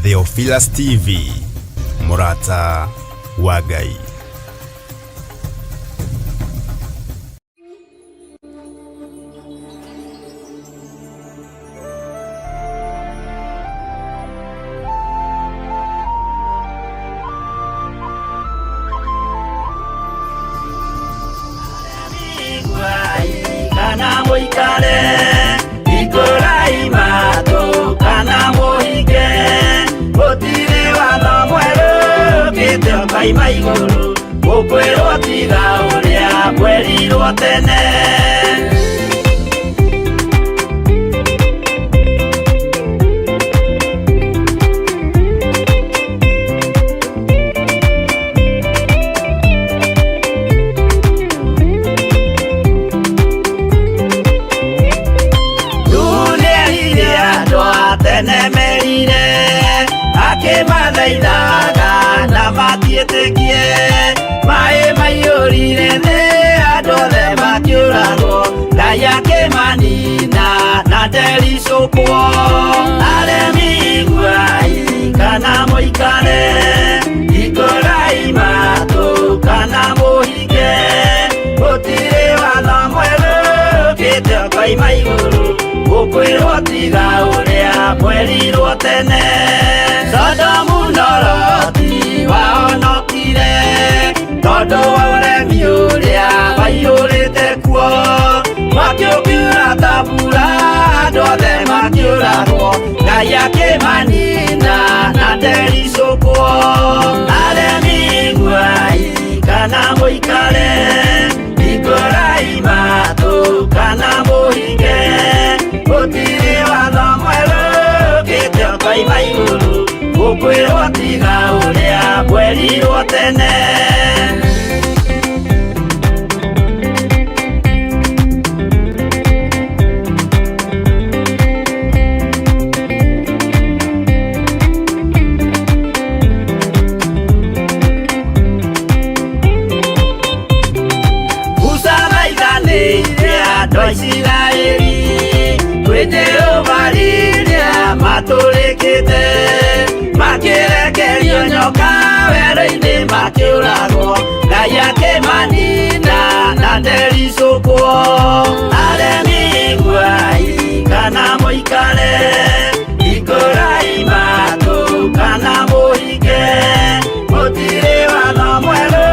Theophilus TV, mũrata wa Ngai. Kana mũikare ikũrai matũ kana mũhinge, gũtirĩ watho mwerũ ũkĩte ũkaima igũrũ, gũkwĩrwo tiga ũrĩa kwerirwo tene. Nĩerire andũ a tene merire, akĩmathaithaga na matiĩtĩkie. Maĩ maiyũrire thĩ, andũ othe makĩũragwo, Ngai akĩmanina na ndericũkwo. Aremi iguai kana mũikare, hingũrai matũ kana mũhinge, gũtirĩ watho mwerũ ũkĩte ũkoima igũrũ, gũkwĩrwo tiga ũrĩa kwerirwo tene. Sodomu na Loti wahonokire tondũ wa ũremi ũrĩa waiyũrĩte kuo. Mwaki ũkiura ta mbura, andũ othe makĩũragwo, Ngai akĩmanina na ndericũkwo. Aremi iguai kana mũikare, hingũrai matũ kana mũhinge, gũtirĩ watho mwerũ ũkĩte ũkoima igũrũ, gũkwĩrwo tiga ũrĩa kwerirwo tene. Musa thaithanĩire andũ a Isiraeli kwĩ Jehova rĩrĩa matũrĩkĩte, makĩrekerio nyoka werũ-inĩ makĩũragwo, Ngai akĩmanina na ndericũkwo. Aremi iguai kana mũikare, hingũrai matũ kana mũhinge, gũtirĩ watho mwerũ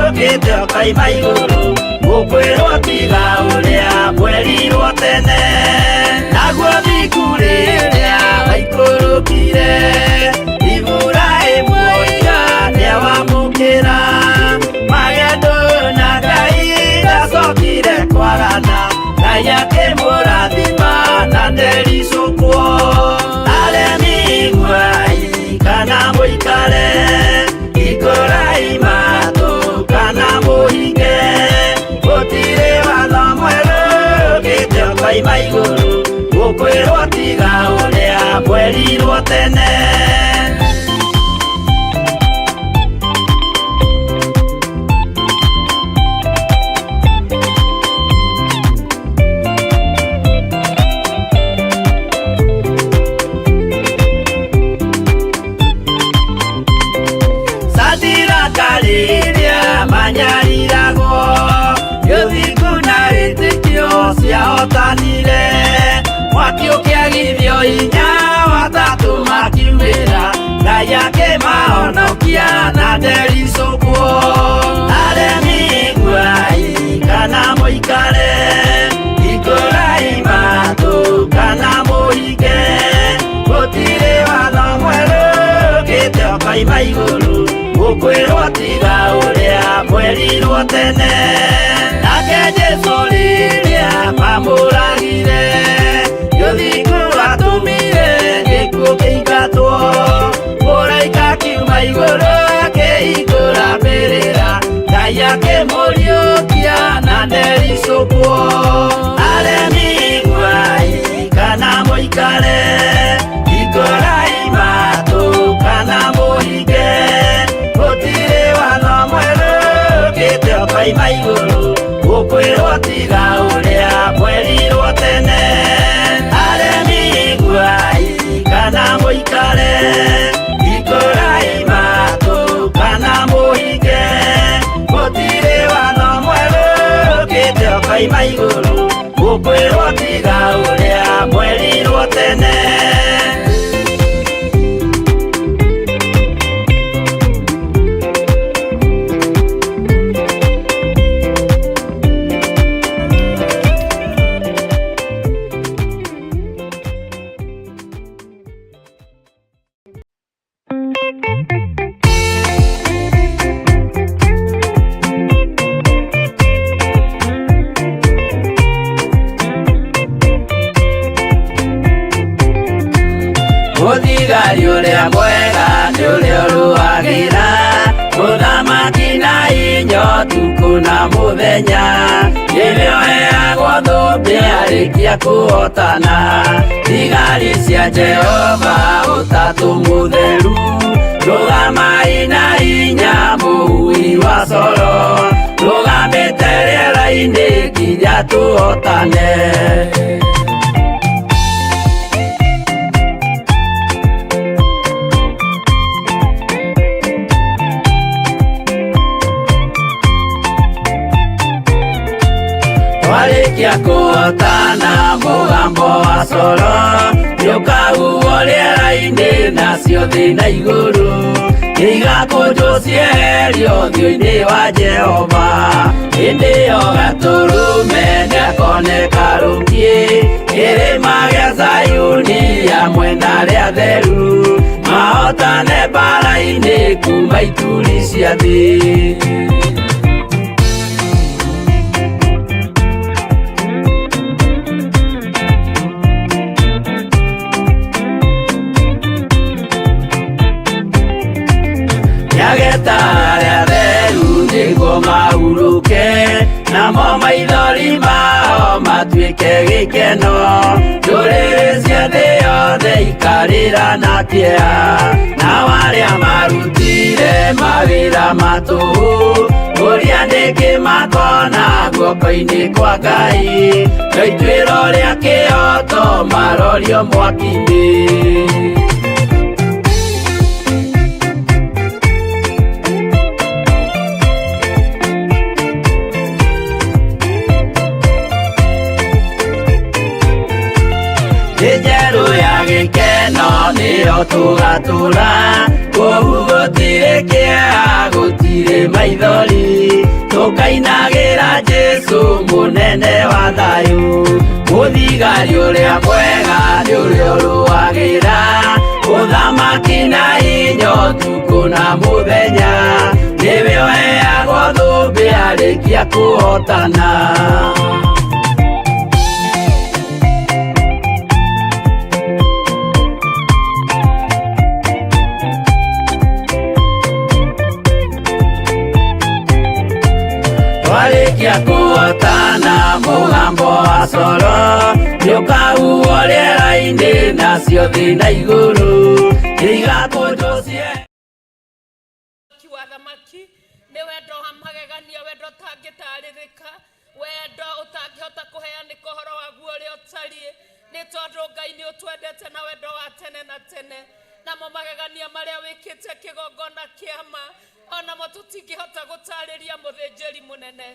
ũkĩte ũkoima igũrũ, gũkwĩrwo tiga ũrĩa kwerirwo tene. Naguo thingu rĩrĩa waikũrũkire, Iburahĩmu oiga nĩawamũkĩra, magendo na Ngai ndacokire kwagana, Ngai akĩmũrathima na ndericũkwo. Aremi iguai kana mũikare, hingũrai matũ kana mũhinge, gũtirĩ watho mwerũ ũkĩte ũkoima igũrũ, gũkwĩrwo tiga ũrĩa kwerirwo tene. Sadiraka rĩrĩa manyariragwo, gĩthingu na wĩtĩkio ciahotanire, mwaki ũkĩagithio hinya watatũ makiumĩra, Ngai akĩmahonokia na ndericũkwo. Aremi iguai kana mũikare, hingũrai matũ kana mũhinge, gũtirĩ watho mwerũ ũkĩte ũkoima igũrũ, gũkwĩrwo tiga ũrĩa kwerirwo tene. Nake Jesũ rĩrĩa mamũragire, gĩthingu atũmire gĩkuũ kĩingatwo, mũraika akiuma igũrũ akĩhingũra mbĩrĩra, Ngai akĩmũriũkia na ndericũkwo. Aremi iguai kana mũikare, hingũrai matũ kana mũhinge, gũtirĩ watho mwerũ ũkĩte ũkoima igũrũ, gũkwĩrwo tiga ũrĩa kwerirwo tene. Aremi iguai kana mũikare, Mũkwĩrwo tiga ũrĩa mwerirwo tene. Mũthigari ũrĩa mwega nĩ ũrĩa ũrũagĩra mũthamaki na inyo tukũ na mũthenya, nĩwe ũheagwo thũmbĩ arĩkia kũhotana. Thigari cia Jehova ũtatũ mũtheru, rũgamai na hinya mũhui wa coro, rũgamĩte rĩera-inĩ nginya tũhotane. Twarĩkia kũhotana mũgambo wa coro nĩũkahuhwo rĩera-inĩ, nacio thĩ na igũrũ igakũnjwo cieherio ũthiũ-inĩ wa Jehova. Hĩndĩ ĩyo Gatũrũme nĩakoneka rũkiĩ kĩrĩma gĩa Zayuni hamwe na arĩa atheru, mahotane mbara-inĩ kuma ituri cia thĩ. Nĩageta arĩa atheru nĩguo mahurũke, namo maithori mao matuĩke gĩkeno. Ndũrĩrĩ cia thĩ yothe ikarĩra na kĩeha, nao arĩa marutire mawĩra ma tũhũ kũria nĩkĩ makona guoko-inĩ kwa Ngai, no ituĩro rĩa kĩhooto marorio mwaki-inĩ. Thĩ njerũ ya gĩkeno nĩyo tũgatũra, kũu gũtirĩ kĩeha, gũtirĩ maithori, tũkainagĩra Jesũ mũnene wa thayũ. Mũthigari ũrĩa mwega nĩ ũrĩa ũrũagĩra ũthamaki na hinya ũtukũ na mũthenya, nĩwe ũheagwo thũmbĩ arĩkia kũhotana. Twarĩkia kũhotana mũgambo wa coro nĩũkahuhwo rĩera-inĩ, nacio thĩ na igũrũ igakũnjwo cie wa thamaki nĩ wendo wa magegania, wendo ũtangĩtarĩrĩka, wendo ũtangĩhota kũheanĩka ũhoro waguo ũrĩa ũtariĩ, nĩ tondũ Ngai nĩ ũtwendete na wendo wa tene na tene. Namo magegania marĩa wĩkĩte kĩgongona kĩama onamo tũtingĩhota gũtarĩria mũthĩnjĩri mũnene,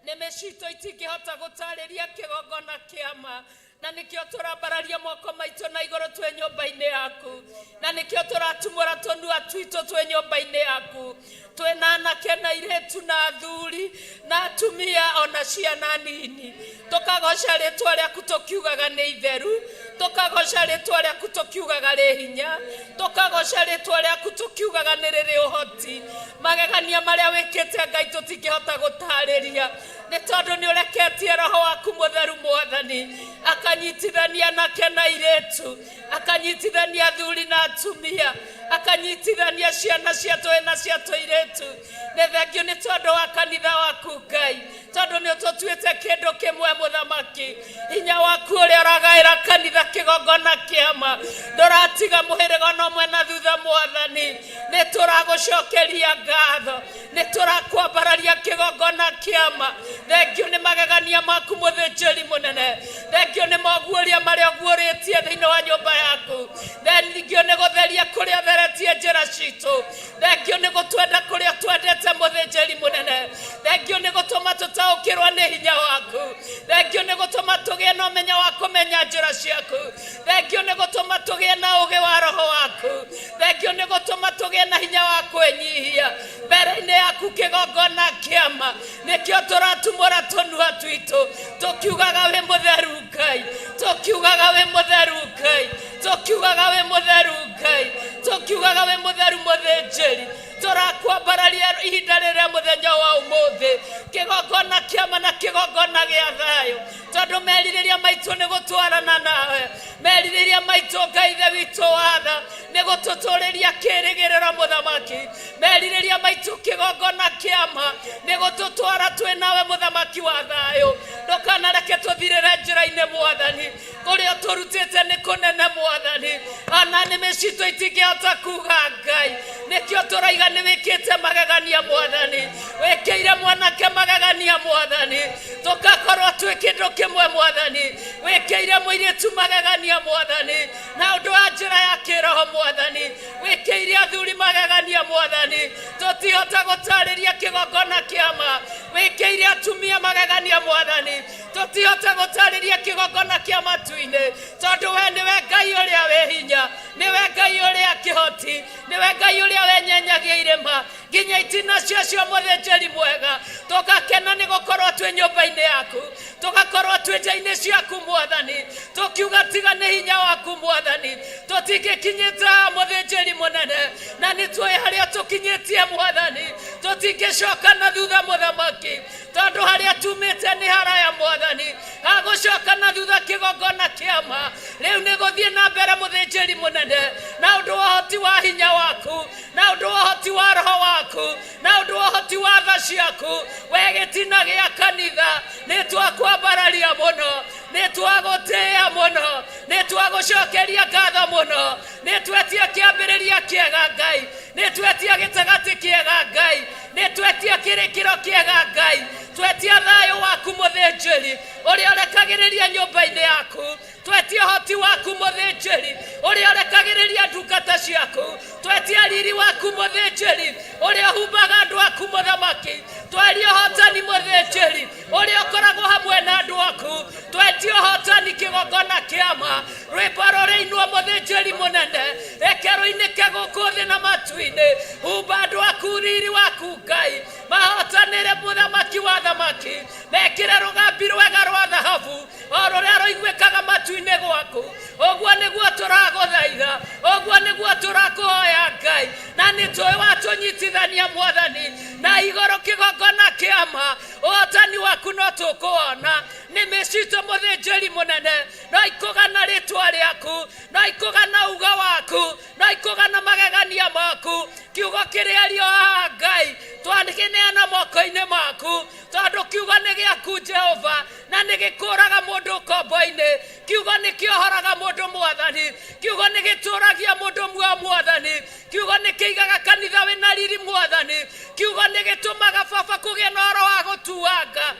nĩmĩ citũ itingĩhota gũtarĩria kĩgongona kĩama, na nĩkĩo tũrambararia moko maitũ na igũrũ twĩ nyũmba-inĩ yaku, na nĩkĩo tũratumũra tũnua twitũ twĩ nyũmba-inĩ yaku, twĩ na anake na airĩtu na athuri na atumia ona ciana nini, tũkagoca rĩtwa rĩaku tũkiugaga nĩ itheru, tũkagoca rĩtwa rĩaku tũkiugaga rĩ hinya, tũkagoca rĩtwa rĩaku tũkiugaga nĩ rĩrĩ ũhoti. Magegania marĩa wĩkĩte Ngai tũtingĩhota gũtarĩria, nĩ tondũ nĩ ũreketie roho waku mũtheru Mwathani akanyitithania anake na airĩtu, akanyitithania athuri na atumia, akanyitithania ciana cia tũhĩĩ na cia tũirĩtu. Nĩ thengio nĩ tondũ wa kanitha waku Ngai, tondũ nĩ ũtũtuĩte kĩndũ kĩmwe mũthamaki. Hinya waku ũrĩa ũragaĩra kanitha kĩgongona kĩama ndũratiga mũhĩrĩga ona ũmwe na thutha Mwathani. Nĩ tũragũcokeria ngatho, nĩ tũrakwambararia kĩgongona kĩama. Thengio nĩ magegania maku mũthĩnjĩri mũnene, thengio nĩ moguũria marĩa ũguũrĩtie thĩinĩ wa nyũmba yaku, thengio nĩ gũtheria kũrĩa ũtheretie njĩra citũ, thengio nĩ gũtwenda kũrĩa twendete mũthĩnjĩri mũnene, thengio nĩ gũtũma tũtaũkĩrwo nĩ hinya waku, thengio nĩ gũtũma tũgĩe gũtũma tũgĩe na ũgĩ wa roho waku. Thengio nĩ gũtũma tũgĩe na hinya wa kwĩnyihia mbere-inĩ yaku. Kĩgongona kĩama nĩkĩo tũratumũra tũnua twitũ tũkiugaga wĩ mũtheru Ngai, tũkiugaga wĩ mũtheru Ngai, tũkiugaga wĩ mũtheru Ngai, tũkiugaga wĩ mũtheru mũthĩnjĩri. Tũrakwambararia ihinda rĩrĩa mũthenya wa ũmũthĩ, kĩgongona kĩama na kĩgongona gĩa thayũ, tondũ merirĩria maitũ nĩ gũtwarana nawe. Merirĩria maitũ, Ngai Ithe witũ watha, nĩ gũtũtũrĩria kĩrĩgĩrĩro mũthamaki. Merirĩria maitũ, kĩgongona kĩama, nĩ gũtũtwara twĩ nawe mũthamaki wa thayũ. Ndũkanareke tũthirĩre njĩra-inĩ mwathani. Kũrĩa ũtũrutĩte nĩ kũnene mwathani, ona nĩmĩ citũ itingĩhota kuga Ngai. Nĩkĩo tũraiga nĩ wĩkĩte magegania mwathani, wĩkĩire mwanake magegania mwathani, tũgakorwo twĩ kĩndũ kĩmwe mwathani. Wĩkĩire mũirĩtu magegania mwathani, na ũndũ wa njĩra ya kĩroho mwathani. Wĩkĩire athuri magegania mwathani, tũtihota gũtarĩria kĩgongona kĩama. Wĩkĩire atumia magegania mwathani, tũtihota gũtarĩria kĩgongona kĩa matu-inĩ, tondũ we nĩwe Ngai ũrĩa wĩ hinya, nĩwe Ngai ũrĩa kĩhoti, nĩwe Ngai ũrĩa wenyenyagia irĩma nginya itina ciacio. Mũthĩnjĩri mwega, tũgakena nĩ gũkorwo twĩ nyũmba-inĩ yaku, tũgakorwo twĩ nja-inĩ ciaku mwathani, tũkiuga tiga nĩ hinya waku mwathani tũtingĩkinyĩte haha. Mũthĩnjĩri mũnene, na nĩ tũĩ harĩa tũkinyĩtie mwathani, tũtingĩcoka na thutha mũthamaki, tondũ harĩa tumĩte nĩ haraya mwathani, hagũcoka na thutha. Kĩgongona kĩama rĩu nĩ gũthiĩ na mbere mũthĩnjĩri mũnene, na ũndũ wa ũhoti wa hinya waku, na ũndũ wa ũhoti wa roho waku, na ũndũ wa ũhoti wa tha ciaku. We gĩtina gĩa kanitha, nĩ twakwambararia mũno, nĩ twagũtĩĩa mũno, nĩ twagũcokeria ngatho mũno. Nĩ twetia kĩambĩrĩria kĩega Ngai, nĩ twetia gĩtagatĩ kĩega Ngai, nĩ twetia kĩrĩkĩro kĩega Ngai. Twetia thayũ waku mũthĩnjĩri, ũrĩa ũrekagĩrĩria nyũmba-inĩ yaku. Twetia ũhoti waku mũthĩnjĩri, ũrĩa ũrekagĩrĩria ndungata ciaku. Twetia riri waku mũthĩnjĩri, ũrĩa ũhumbaga andũ aku mũthamaki. Tweria ũhotani mũthĩnjĩri, ũrĩa ũkoragwo hamwe na andũ aku. Twetia ũhotani kĩgongona kĩama. Rwĩmbo rũrĩinwo mũthĩnjĩri mũnene, reke rũinĩke gũkũ thĩ na matu-inĩ. Humba andũ aku riri waku Ngai, mahotanĩre mũthamaki wa thamaki, mekĩre rũgambi rwega rwa thahabu o rũrĩa rũiguĩkaga matu-inĩ gwaku. Ũguo nĩguo tũragũthaitha, ũguo nĩguo tũrakũhoya Ngai, na nĩ tũĩ watũnyitithania mwathani na igũrũ kĩgongona kĩama, ũhotani waku no tũkũwona. Nĩmĩ citũ mũthĩnjĩri mũnene no ikũgana rĩtwa rĩaku, no ikũgana uga waku, no ikũgana magegania maku. Kiugo kĩrĩa haha Ngai twakĩneana moko-inĩ maku, tondũ kiugo nĩ gĩaku Jehova, na nĩ gĩkũraga mũndũ ũkombo-inĩ. Kiugo nĩ kĩohoraga mũndũ mwathani. Kiugo nĩ gĩtũragia mũndũ muoyo mwathani. Kiugo nĩ kĩigaga kanitha wĩna riri mwathani. Kiugo nĩ gĩtũmaga baba kũgĩe na ũhoro wa gũtuanga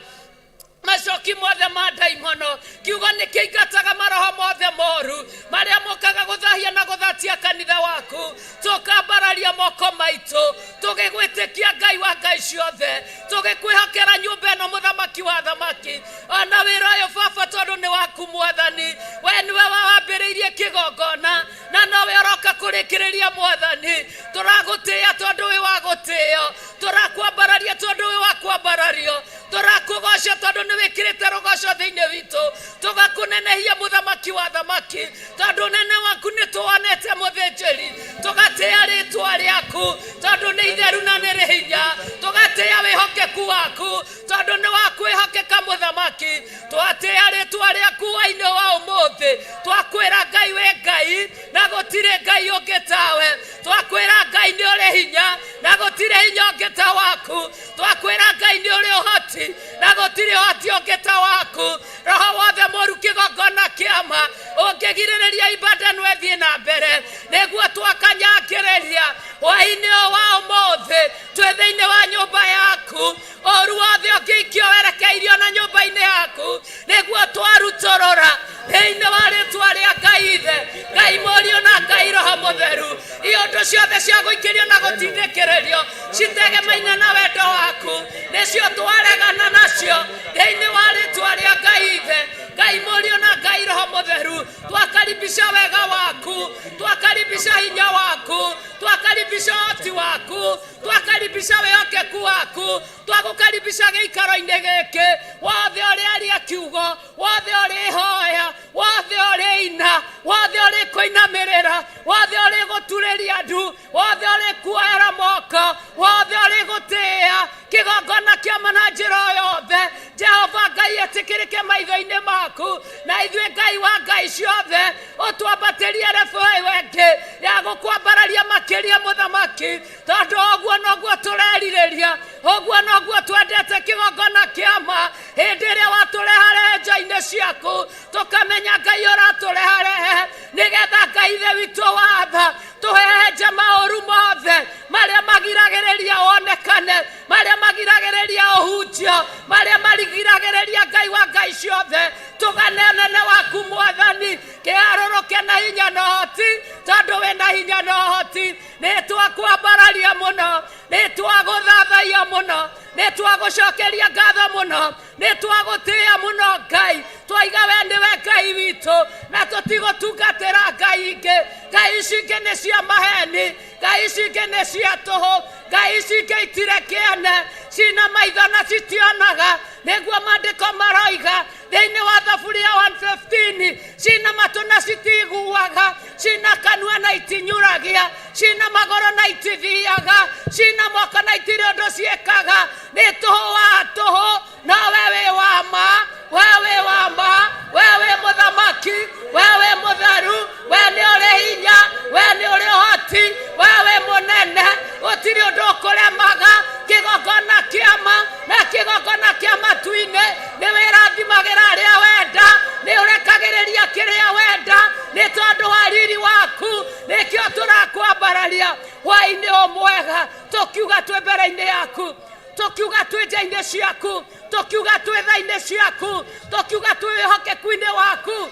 macoki mothe ma ndaimono. Kiugo nĩ kĩingataga maroho mothe moru marĩa mokaga gũthahia na gũthatia kanitha waku. Tũkambararia moko maitũ tũgĩgwĩtĩkia Ngai wa ngai ciothe, tũgĩkwĩhokera nyũmba ĩno mũthamaki wa thamaki, ona wĩra ũyũ baba, tondũ nĩ waku mwathani. We nĩwe wawambĩrĩirie kĩgongona na nowe ũroka kũrĩkĩrĩria mwathani. Tũragũtĩĩa tondũ wĩ wa gũtĩĩo, tũrakwambararia tondũ wĩ wa kwambarario, tũrakũgoca tondũ nĩ wĩkĩrĩte rũgoco thĩinĩ witũ, tũgakũnenehia mũthamaki wa thamaki, tondũ ũnene waku nĩ tũwonete mũthĩnjĩri. Tũgatĩĩa rĩtwa rĩaku tondũ nĩ itheru na nĩ rĩ hinya. Tũgatĩĩa wĩhokeku waku tondũ nĩ wa kwĩhokeka mũthamaki. Twatĩĩa rĩtwa rĩaku hwainĩ wa ũmũthĩ. Twakwĩra Ngai wĩ Ngai na gũtirĩ Ngai ũngĩ tawe. Twakwĩra Ngai nĩ ũrĩ hinya na gũtirĩ hinya ũngĩ ta waku. Twakwĩra Ngai nĩ ũrĩ ũhoti na gũtirĩ ũhoti ũngĩ ta waku. Roho wothe mũru kĩgongona kĩama ũngĩgirĩrĩria ibada ĩno ĩthiĩ na mbere, nĩguo twakanyangĩrĩria hwainĩ ũyũ wa ũmũthĩ twĩ thĩinĩ wa nyũmba yaku. Ũru wothe ũngĩikio werekeirio na nyũmba-inĩ yaku, nĩguo twarutũrũra thĩinĩ wa rĩtwa rĩa Ngai Ithe, Ngai Mũriũ na Ngai Roho Mũtheru. Iũndũ ciothe cia gũikĩrio na gũtindĩkĩrĩrio citegemaine na wendo waku, nĩcio twaregana nacio thĩinĩ wa rĩtwa rĩa Ngai Ithe, Ngai Mũriũ na Ngai Roho Mũtheru. Twakari Twakaribisha wega waku, twakaribisha hinya waku, twakaribisha ũhoti waku, twakaribisha wĩhokeku waku, twagũkaribisha gĩikaro-inĩ gĩkĩ. Wothe ũrĩaria kiugo, wothe ũrĩhoya, wothe ũrĩina, wothe ũrĩkũinamĩrĩra, wothe ũrĩgũturĩria ndu, wothe ũrĩkuoera moko, wothe ũrĩgũtĩĩa kĩgongona kĩama na njĩra o yothe. Jehova Ngai, ĩtĩkĩrĩke maitho-inĩ maku, na ithuĩ Ngai wa ngai ciothe ũtwambatĩrie rebo ĩyo ĩngĩ ya gũkwambararia makĩria mũthamaki, tondũ ũguo noguo tũrerirĩria, ũguo noguo twendete kĩgongona kĩama. Hĩndĩ ĩrĩa watũreharehe nja-inĩ ciaku, tũkamenya Ngai ũratũreharehe nĩgetha Ngai ithe witũ watha tũhehenje maũru mothe marĩa magiragĩrĩria wonekane, marĩa magiragĩrĩria ũhunjio, marĩa marigiragĩrĩria Ngai wa ngai ciothe. Tũgane ũnene waku mwathani, kĩharũrũke na hinya na ũhoti, tondũ wĩna hinya na ũhoti. Nĩ twakwambararia mũno, nĩ twagũthathaia mũno, nĩ twagũcokeria ngatho mũno, nĩ twagũtĩĩa mũno Ngai. Twaiga we nĩwe Ngai witũ, na tũtigũtungatĩra ngai ingĩ. Ngai ici ingĩ nĩ cia maheni, ngai ici ingĩ nĩ cia tũhũ, ngai ici ingĩ itirĩ kĩene, cina maitho na citionaga, nĩguo maandĩko maroiga thĩinĩ wa thaburia 115. Cina matũ na citiguaga, cina kanua na itinyuragia, cina magũrũ na itithiaga, cina moko na itirĩ ũndũ ciĩkaga. Nĩ tũhũ wa tũhũ, no we wĩ wa ma, we wĩ wa ma, we wĩ mũthamaki, we wĩ mũtheru, we nĩ ũrĩ hinya, we nĩ ũrĩ ũhoti, we wĩ mũnene, gũtirĩ ũndũ ũkũremaga. Kĩgongona kĩama na kĩgongona kĩa matu-inĩ, nĩ wĩrathimagĩra arĩa wenda, nĩ ũrekagĩrĩria kĩrĩa wenda, nĩ tondũ wa riri waku. Nĩkĩo tũrakwambararia hwaĩ-inĩ o mwega, tũkiuga twĩ mbere-inĩ yaku, tũkiuga twĩ nja-inĩ ciaku, tũkiuga twĩ tha-inĩ ciaku, tũkiuga twĩ wĩhokeku-inĩ waku,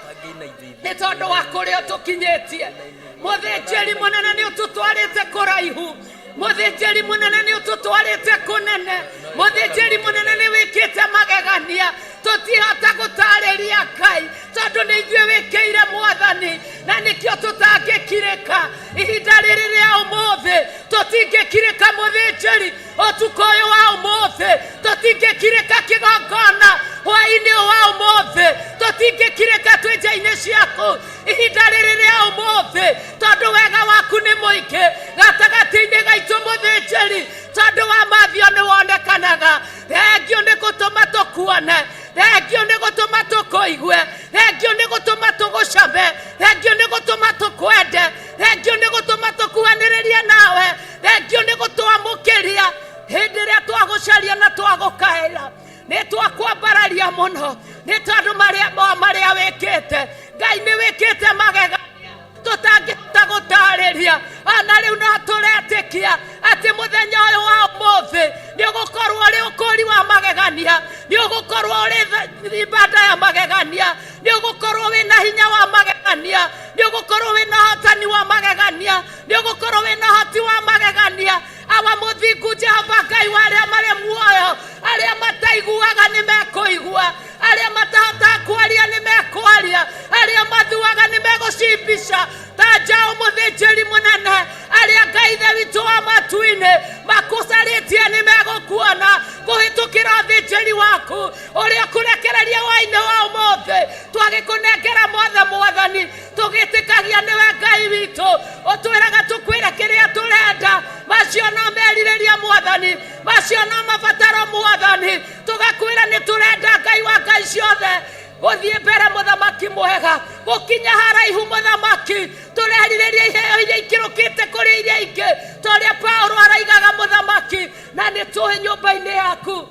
nĩ tondũ wa kũrĩa ũtũkinyĩtie. Mũthĩnjĩri mũnene, nĩ ũtũtwarĩte kũraihu. Mũthĩnjĩri mũnene, nĩ ũtũtwarĩte kũnene. Mũthĩnjĩri mũnene, nĩ wĩkĩte magegania tũtihota gũtarĩria Ngai, tondũ nĩ ithuĩ wĩkĩire mwathani, na nĩkĩo tũtangĩkirĩka ihinda rĩrĩ rĩa ũmũthĩ. Tũtingĩkirĩka mũthĩnjĩri ũtukũ ũyũ wa ũmũthĩ, tũtingĩkirĩka kĩgongona hwaĩ-inĩ ũyũ wa ũmũthĩ, tũtingĩkirĩka twĩ nja-inĩ ciaku ihinda rĩrĩ rĩa ũmũthĩ, tondũ wega waku nĩ mũingĩ gatagatĩ-inĩ gaitũ mũthĩnjĩri, tondũ wa mathio nĩ wonekanaga. Thengio nĩ gũtũma tũkuone, thengio nĩ gũtũma tũkũigue, thengio nĩ gũtũma tũgũcame, thengio nĩ gũtũma tũkwende, thengio nĩ gũtũma tũkuhanĩrĩrie nawe, thengio nĩ gũtwamũkĩria hĩndĩ ĩrĩa twagũcaria na twagũkaĩra. Nĩ twakwambararia mũno nĩ tondũ marĩa marĩa wĩkĩte Ngai, nĩ wĩkĩte magega tũtangĩhota gũtarĩria. Ona rĩu no tũretĩkia atĩ mũthenya ũyũ wa ũmũthĩ nĩ ũgũkorwo ũrĩ ũkũri wa magegania, nĩ ũgũkorwo ũrĩ ibada ya magegania, nĩ ũgũkorwo wĩna hinya wa magegania, nĩ ũgũkorwo wĩna ũhotani wa magegania, nĩ ũgũkorwo wĩna ũhoti wa magegania. Awa mũthingu Jehova Ngai wa arĩa marĩ muoyo, arĩa mataiguaga nĩ mekũigua, arĩa matahotaga kwaria nĩ mekwaria, arĩa mathuaga nĩ megũcimbica ta njaũ. Mũthĩnjĩri mũnene, arĩa Ngai ithe witũ wa matu-inĩ makũcarĩtie nĩ megũkuona kũhĩtũkĩra ũthĩnjĩri waku ũrĩa ũkũrekereria hwaĩ-inĩ wa ũmũthĩ. Twagĩkũnengera mothe mwathani, tũgĩtĩkagia nĩwe Ngai witũ ũtwĩraga tũkwĩre kĩrĩa tũrenda. Macio no merirĩria mwathani, macio no mabataro mwathani. Tũgakwĩra nĩ tũrenda Ngai wa ngai ciothe gũthiĩ mbere mũthamaki mwega, gũkinya haraihu mũthamaki. Tũrerirĩria iheo iria ikĩrũkĩte kũrĩ iria ingĩ, ta ũrĩa Paulo araigaga mũthamaki, na nĩ tũĩ nyũmba-inĩ yaku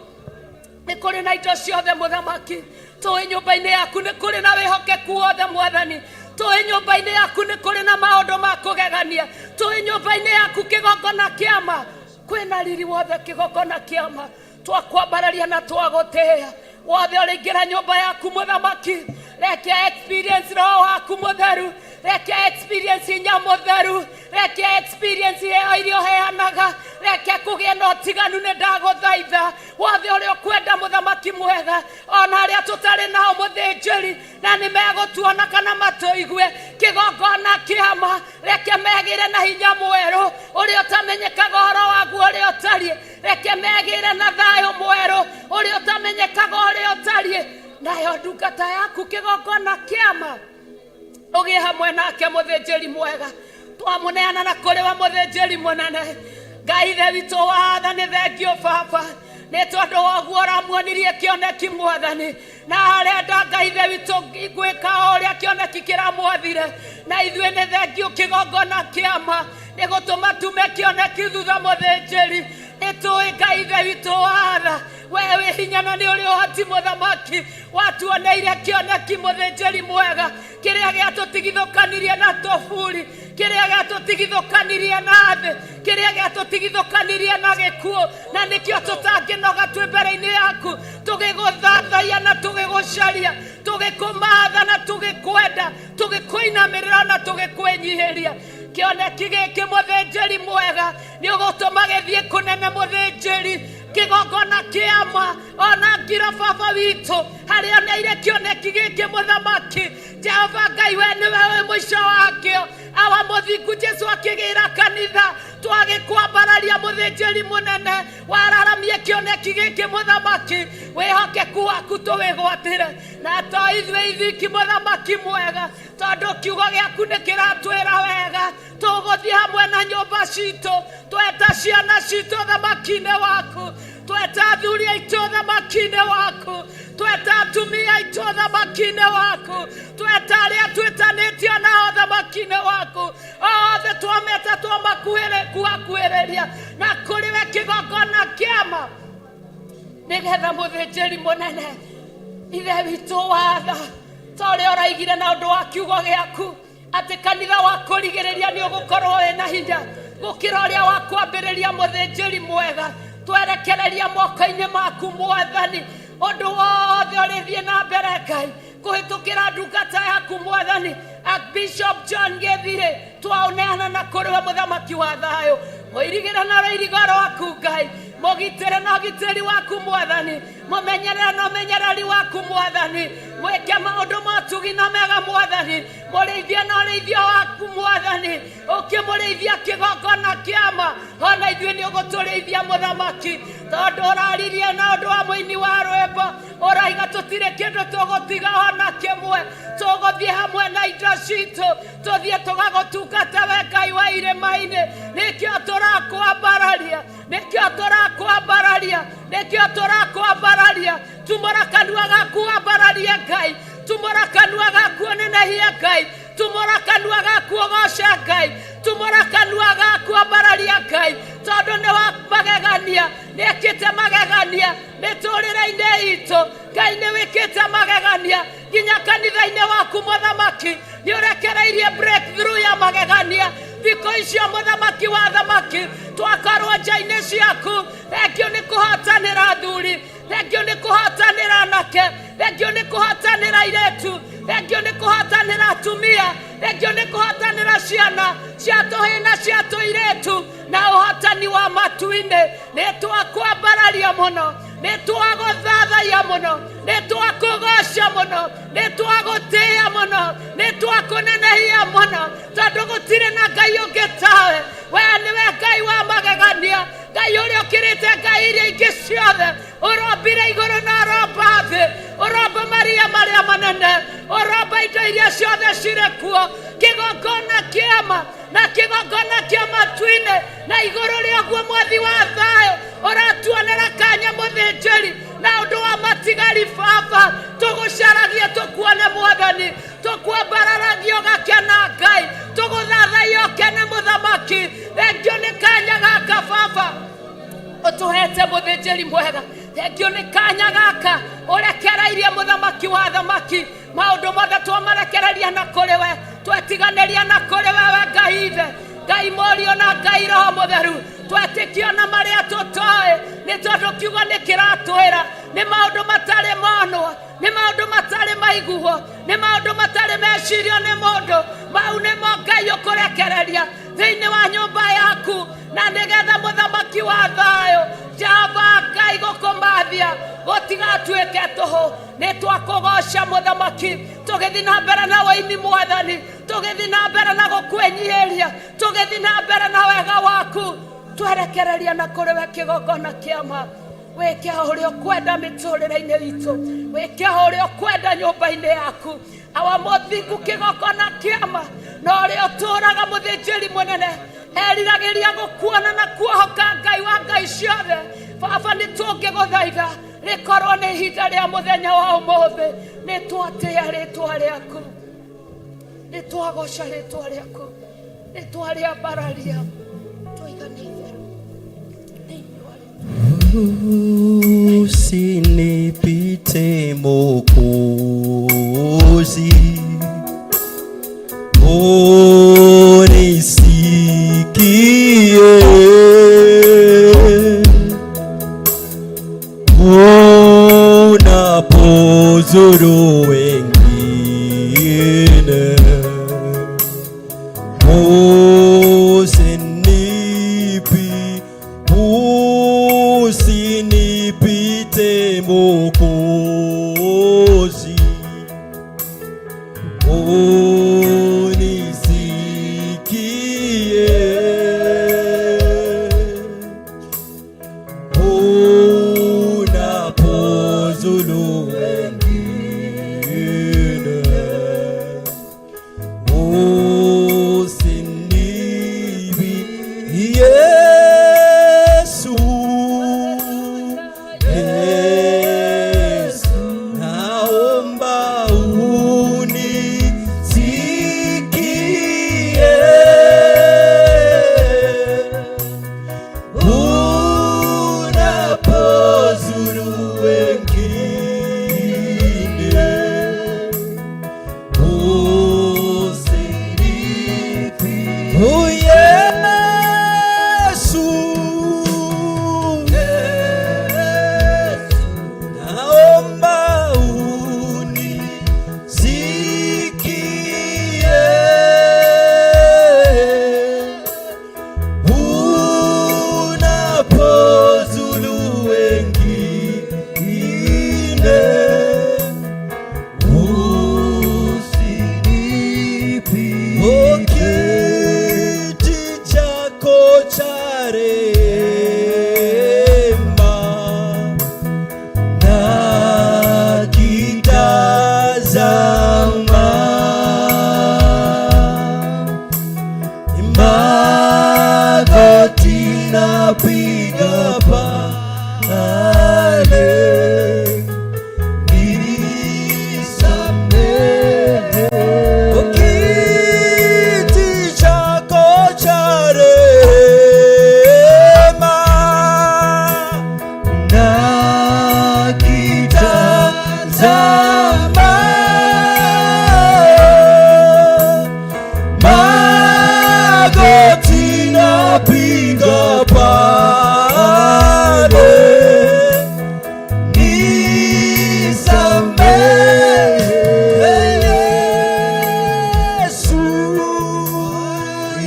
nĩ kũrĩ na indo ciothe mũthamaki. Tũĩ nyũmba-inĩ yaku nĩ kũrĩ na wĩhokeku wothe mwathani. Tũĩ nyũmba-inĩ yaku nĩ kũrĩ na maũndũ ma kũgegania. Tũĩ nyũmba-inĩ yaku kĩgongona kĩama kwĩna riri wothe. Kĩgongona kĩama twakwambararia na twagũtĩĩa. Wothe ũrĩingĩra nyũmba yaku mũthamaki, reke experience roho waku mũtheru, reke experience hinya mũtheru, reke experience iheo iria ũheanaga. Reke kũgĩe na ũtiganu, nĩ ndagũthaitha wothe ũrĩa ũkwenda mũthamaki mwega, ona arĩa tũtarĩ nao mũthĩnjĩri, na nĩ megũtuona kana matũigue. Kĩgongona kĩama, reke megĩre na hinya mwerũ ũrĩa ũtamenyekaga ũhoro waguo ũrĩa ũtariĩ. Reke megĩre na thayũ mwerũ ũrĩa ũtamenyekaga ũrĩa ũtariĩ. Nayo ndungata yaku kĩgongona kĩama ũgĩe hamwe nake mũthĩnjĩri mwega, twamũneana na kũrĩ we mũthĩnjĩri mũnene. Ngai Ithe witũ wa tha, nĩ thengio baba nĩ tondũ wa ũguo ũramuonirie kĩoneki mwathani, na arenda Ngai Ithe witũ gwĩka o ũrĩa kĩoneki kĩramwathire. Na ithuĩ nĩ thengio kĩgongona kĩama nĩ gũtũma tume kĩoneki thutha mũthĩnjĩri. Nĩ tũĩ Ngai Ithe witũ wa tha, we wĩ hinya na nĩ ũrĩ ũhoti mũthamaki. Watuoneire kĩoneki mũthĩnjĩri mwega, kĩrĩa gĩatũtigithũkanirie na tũburi, kĩrĩa gĩatũtigithũkanirie na thĩ, kĩrĩa gĩatũtigithũkanirie na gĩkuũ, na nĩkĩo tũtangĩnoga twĩ mbere-inĩ yaku tũgĩgũthathaiya na tũgĩgũcaria, tũgĩkũmatha na tũgĩkwenda, tũgĩkũinamĩrĩra na tũgĩkwĩnyihĩria. Kĩoneki gĩkĩ mũthĩnjĩri mwega nĩ ũgũtũma gĩthiĩ kũnene mũthĩnjĩri, kĩgongona kĩama ona ngira baba witũ harĩa oneire kĩoneki gĩkĩ mũthamaki. Jehova Ngai, we nĩwe wĩ mũico wakĩo. Awa mũthingu Jesu akĩgĩra kanitha, twagĩkwambararia mũthĩnjĩri mũnene, wararamie kĩoneki gĩkĩ mũthamaki, wĩhokeku waku tũwĩgwatĩre, na to ithuĩ ithuiki mũthamaki mwega, tondũ kiugo gĩaku nĩ kĩratwĩra wega tũgũthiĩ hamwe na nyũmba citũ, tweta ciana citũ thamaki-inĩ waku, tweta athuri aitũ thamaki-inĩ waku, tweta atumia aitũ thamaki-inĩ waku, tweta arĩa twĩtanĩtio nao thamaki-inĩ waku, othe twameta twamakuhakuhĩrĩria na kũrĩ we kĩgongona kĩama, nĩgetha mũthĩnjĩri mũnene Ithe witũ watha ta ũrĩa ũraigire na ũndũ wa kiugo gĩaku atĩ kanitha wa kũrigĩrĩria nĩ ũgũkorwo wĩna hinya gũkĩra ũrĩa wa kwambĩrĩria. Mũthĩnjĩri mwega, twerekereria moko-inĩ maku mwathani, ũndũ wothe ũrĩthiĩ na mbere Ngai kũhĩtũkĩra ndungata yaku mwathani Archbishop John Gĩthirĩ, twaũneana na kũrĩ we mũthamaki wa thayũ. Mũirigĩre na rũirigo rwaku Ngai, mũgitĩre na ũgitĩri waku mwathani, mũmenyerere na ũmenyereri waku mwathani, mwĩke maũndũ ma ũtugi na mega mwathani, mũrĩithie na ũrĩithio waku mwathani. Ũkĩmũrĩithia kĩgongona kĩama, ona ithuĩ nĩ ũgũtũrĩithia mũthamaki, tondũ ũraririe na ũndũ wa mũini wa rwĩmbo ũraiga tũtirĩ kĩndũ tũgũtiga ona kĩmwe, tũgũthiĩ hamwe na indo citũ, tũthiĩ tũgagũtungata we Ngai wa irĩma-inĩ. Nĩkĩo tũrakwambararia, nĩkĩo tũrakwambararia, nĩkĩo tũrakwambararia. Tumũra kanua gaku wambararie Ngai, tumũra kanua gaku ũnenehie Ngai, tumũra kanua gaku ũgoce Ngai, tumũra kanua gaku ambararia Ngai, tondũ nĩ wa magegania, nĩ ekĩte magegania mĩtũrĩre-inĩ itũ. Ngai nĩ wĩkĩte magegania nginya kanitha-inĩ waku mũthamaki, nĩ ũrekereirie breakthrough ya magegania thikũ icio mũthamaki wa thamaki. Twakorwo nja-inĩ ciaku, thengio nĩ kũhotanĩra athuri, thengio nĩ kũhotanĩra anake, thengio nĩ kũhotanĩra airĩtu, thengio nĩ kũhotanĩra atumia, thengio nĩ kũhotanĩra ciana cia tũhĩĩ na cia tũirĩtu na ũhotani wa matu-inĩ. Nĩ twakwambararia mũno, nĩ twagũthathaiya mũno, nĩ twakũgoca mũno, nĩ twagũtĩĩa mũno, nĩ twakũnenehia mũno, tondũ gũtirĩ na Ngai ũngĩ tawe. We nĩwe Ngai wa magegania, Ngai ũrĩa ũkĩrĩte ngai iria ingĩ ciothe, ũrombire igũrũ na ũromba thĩ, ũromba maria marĩa manene, ũromba indo iria ciothe cirĩ kuo. Kĩgongona kĩama na kĩgongona kĩa matu-inĩ na igũrũ rĩaguo mwathi wa thayũ ũratuonera kanya mũthĩnjĩri na ũndũ wa matigari baba, tũgũcaragie tũkuone mwathani, tũkwambararagia ũgakena Ngai, tũgũthathaiya ũkene mũthamaki. Thengio nĩ kanya gaka baba ũtũhete mũthĩnjĩri mwega, thengio nĩ kanya gaka ũrekereirie mũthamaki wa thamaki. Maũndũ mothe twamarekereria na kũrĩ we, twetiganĩria na kũrĩ we, we Ngai Ithe, Ngai Mũriũ na Ngai Roho Mũtheru, twetĩkio na marĩa tũtoĩ, nĩ tondũ kiugo nĩ kĩratwĩra nĩ maũndũ matarĩ monwo, nĩ maũndũ matarĩ maiguo, nĩ maũndũ matarĩ mecirio nĩ mũndũ, mau nĩmo Ngai ũkũrekereria thĩinĩ wa nyũmba yaku. Waku na nĩgetha mũthamaki wa thayũ Jehova Ngai gũkũmathia gũtigatuĩke tũhũ. Nĩ twakũgoca mũthamaki, tũgĩthiĩ na mbere na wĩini mwathani, tũgĩthiĩ na mbere na gũkwĩnyihĩria, tũgĩthiĩ na mbere na wega waku, twerekereria na kũrĩ we kĩgongona kĩama. Wĩke ũrĩa ũkwenda mĩtũrĩre-inĩ itũ, wĩke ũrĩa ũkwenda nyũmba-inĩ yaku. Awa mũthingu, kĩgongona kĩama na ũrĩa ũtũũraga mũthĩnjĩri mũnene eriragĩria gũkuona na kuohoka Ngai wa ngai ciothe. Baba, nĩ tũngĩgũthaitha rĩkorwo nĩ ihinda rĩa mũthenya wa ũmũthĩ, nĩ twatĩa rĩtwa rĩaku, nĩ twagoca rĩtwa rĩaku, nĩ twarĩambararia, twoiga nĩ itheru thĩinĩ wa rĩtwa. Usinipite Mwokozi, unisikie unapozuru wengine, usinipi usinipite Mwokozi, unisikie unapozuru wengine, usinibi Yesu, Yesu, naomba unisikie unapozuru wengine, usinipi. Oh Yesu, Yesu, naomba unisikie unapozuru wengine, usinipi. Oh, kiti chako cha rehema nakitazama, magoti napiga pale, nisamehe. Kiti chako cha rehema nakitazama, magoti napiga pale, nisamehe Yesu,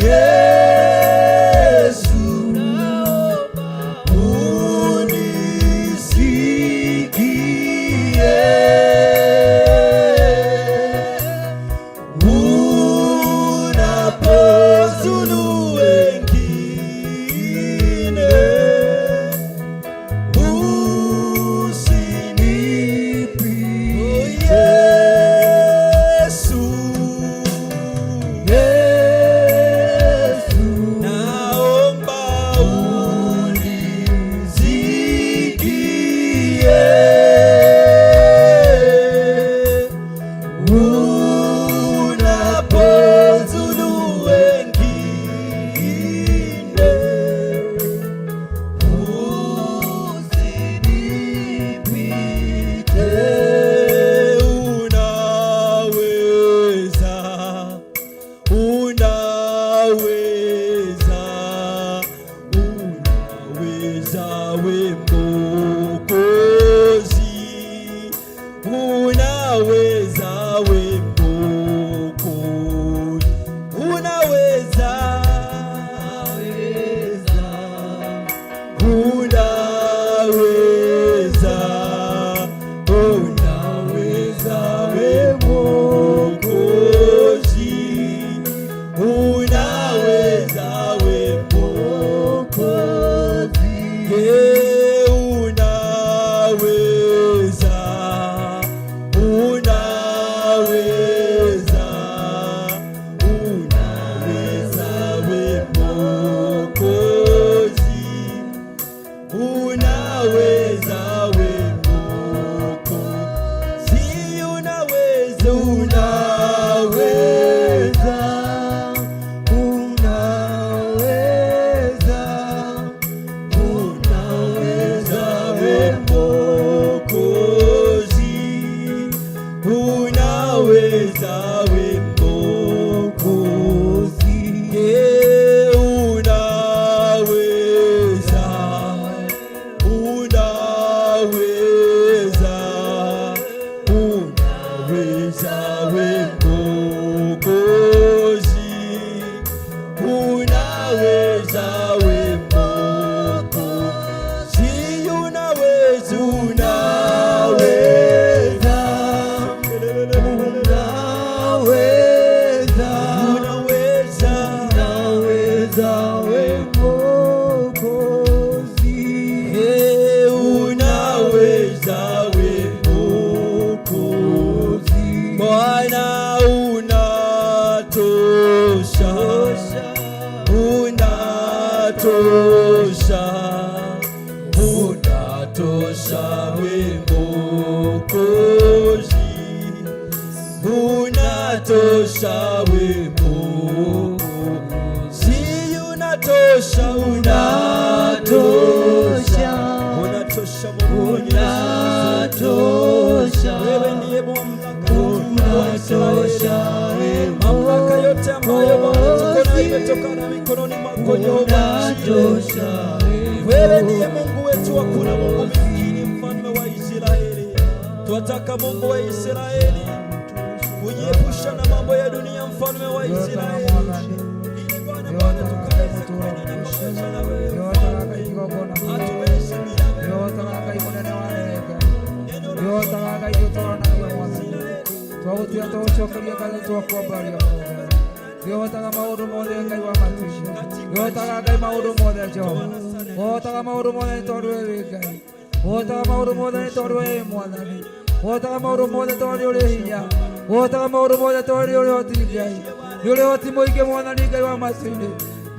Yesu, unisikie unapozuru wengine, usinipi. Yesu, Yesu, naomba unisikie unapozuru wengine, usinipite. Unaweza, unaweza, unaweza we Mwokozi, unaweza we Mwokozi, unaweza. Unaweza we Mwokozi, unaweza, unaweza, unaweza, unaweza, unaweza we Mwokozi. Hey, unaweza we Mwokozi. Bwana unatosha, unatosha, unatosha we Mwokozi, unatosha we Mwokozi, unatosha, unatosha, unatosha Mungu mwenye Unatosha. Wewe ndiye mamlaka wa Israeli. Mamlaka yote ambayo Bwana tuko nayo imetokana mikononi mwako Jehova. Unatosha. Wewe ndiye Mungu wetu, hakuna Mungu mwingine, mfalme wa Israeli. Twataka Mungu wa Israeli kujiepusha na mambo ya dunia, mfalme wa Israeli, ili Bwana Bwana tukaweze kuenenda pamoja na wewe mfalme. Hatuwezi bila wewe. Yotaga Ngai mũnene wa rehema, Neno lako yotaga Ngai ũtũranagia mwathani, twagũtĩa tũgũcokeria ngatho twakwambaria mũno Ngai, ũhotaga maũndũ mothe Ngai wa matuinĩ, ũhotaga Ngai maũndũ mothe Jehova, ũhotaga maũndũ mothe nĩ tondũ we wĩ Ngai, ũhotaga maũndũ mothe nĩ tondũ we wĩ mwathani, ũhotaga maũndũ mothe tondũ nĩ ũrĩ hinya, ũhotaga maũndũ mothe tondũ nĩ ũrĩ ũhoti Ngai, nĩ ũrĩ ũhoti mũingĩ mwathani Ngai wa matuinĩ.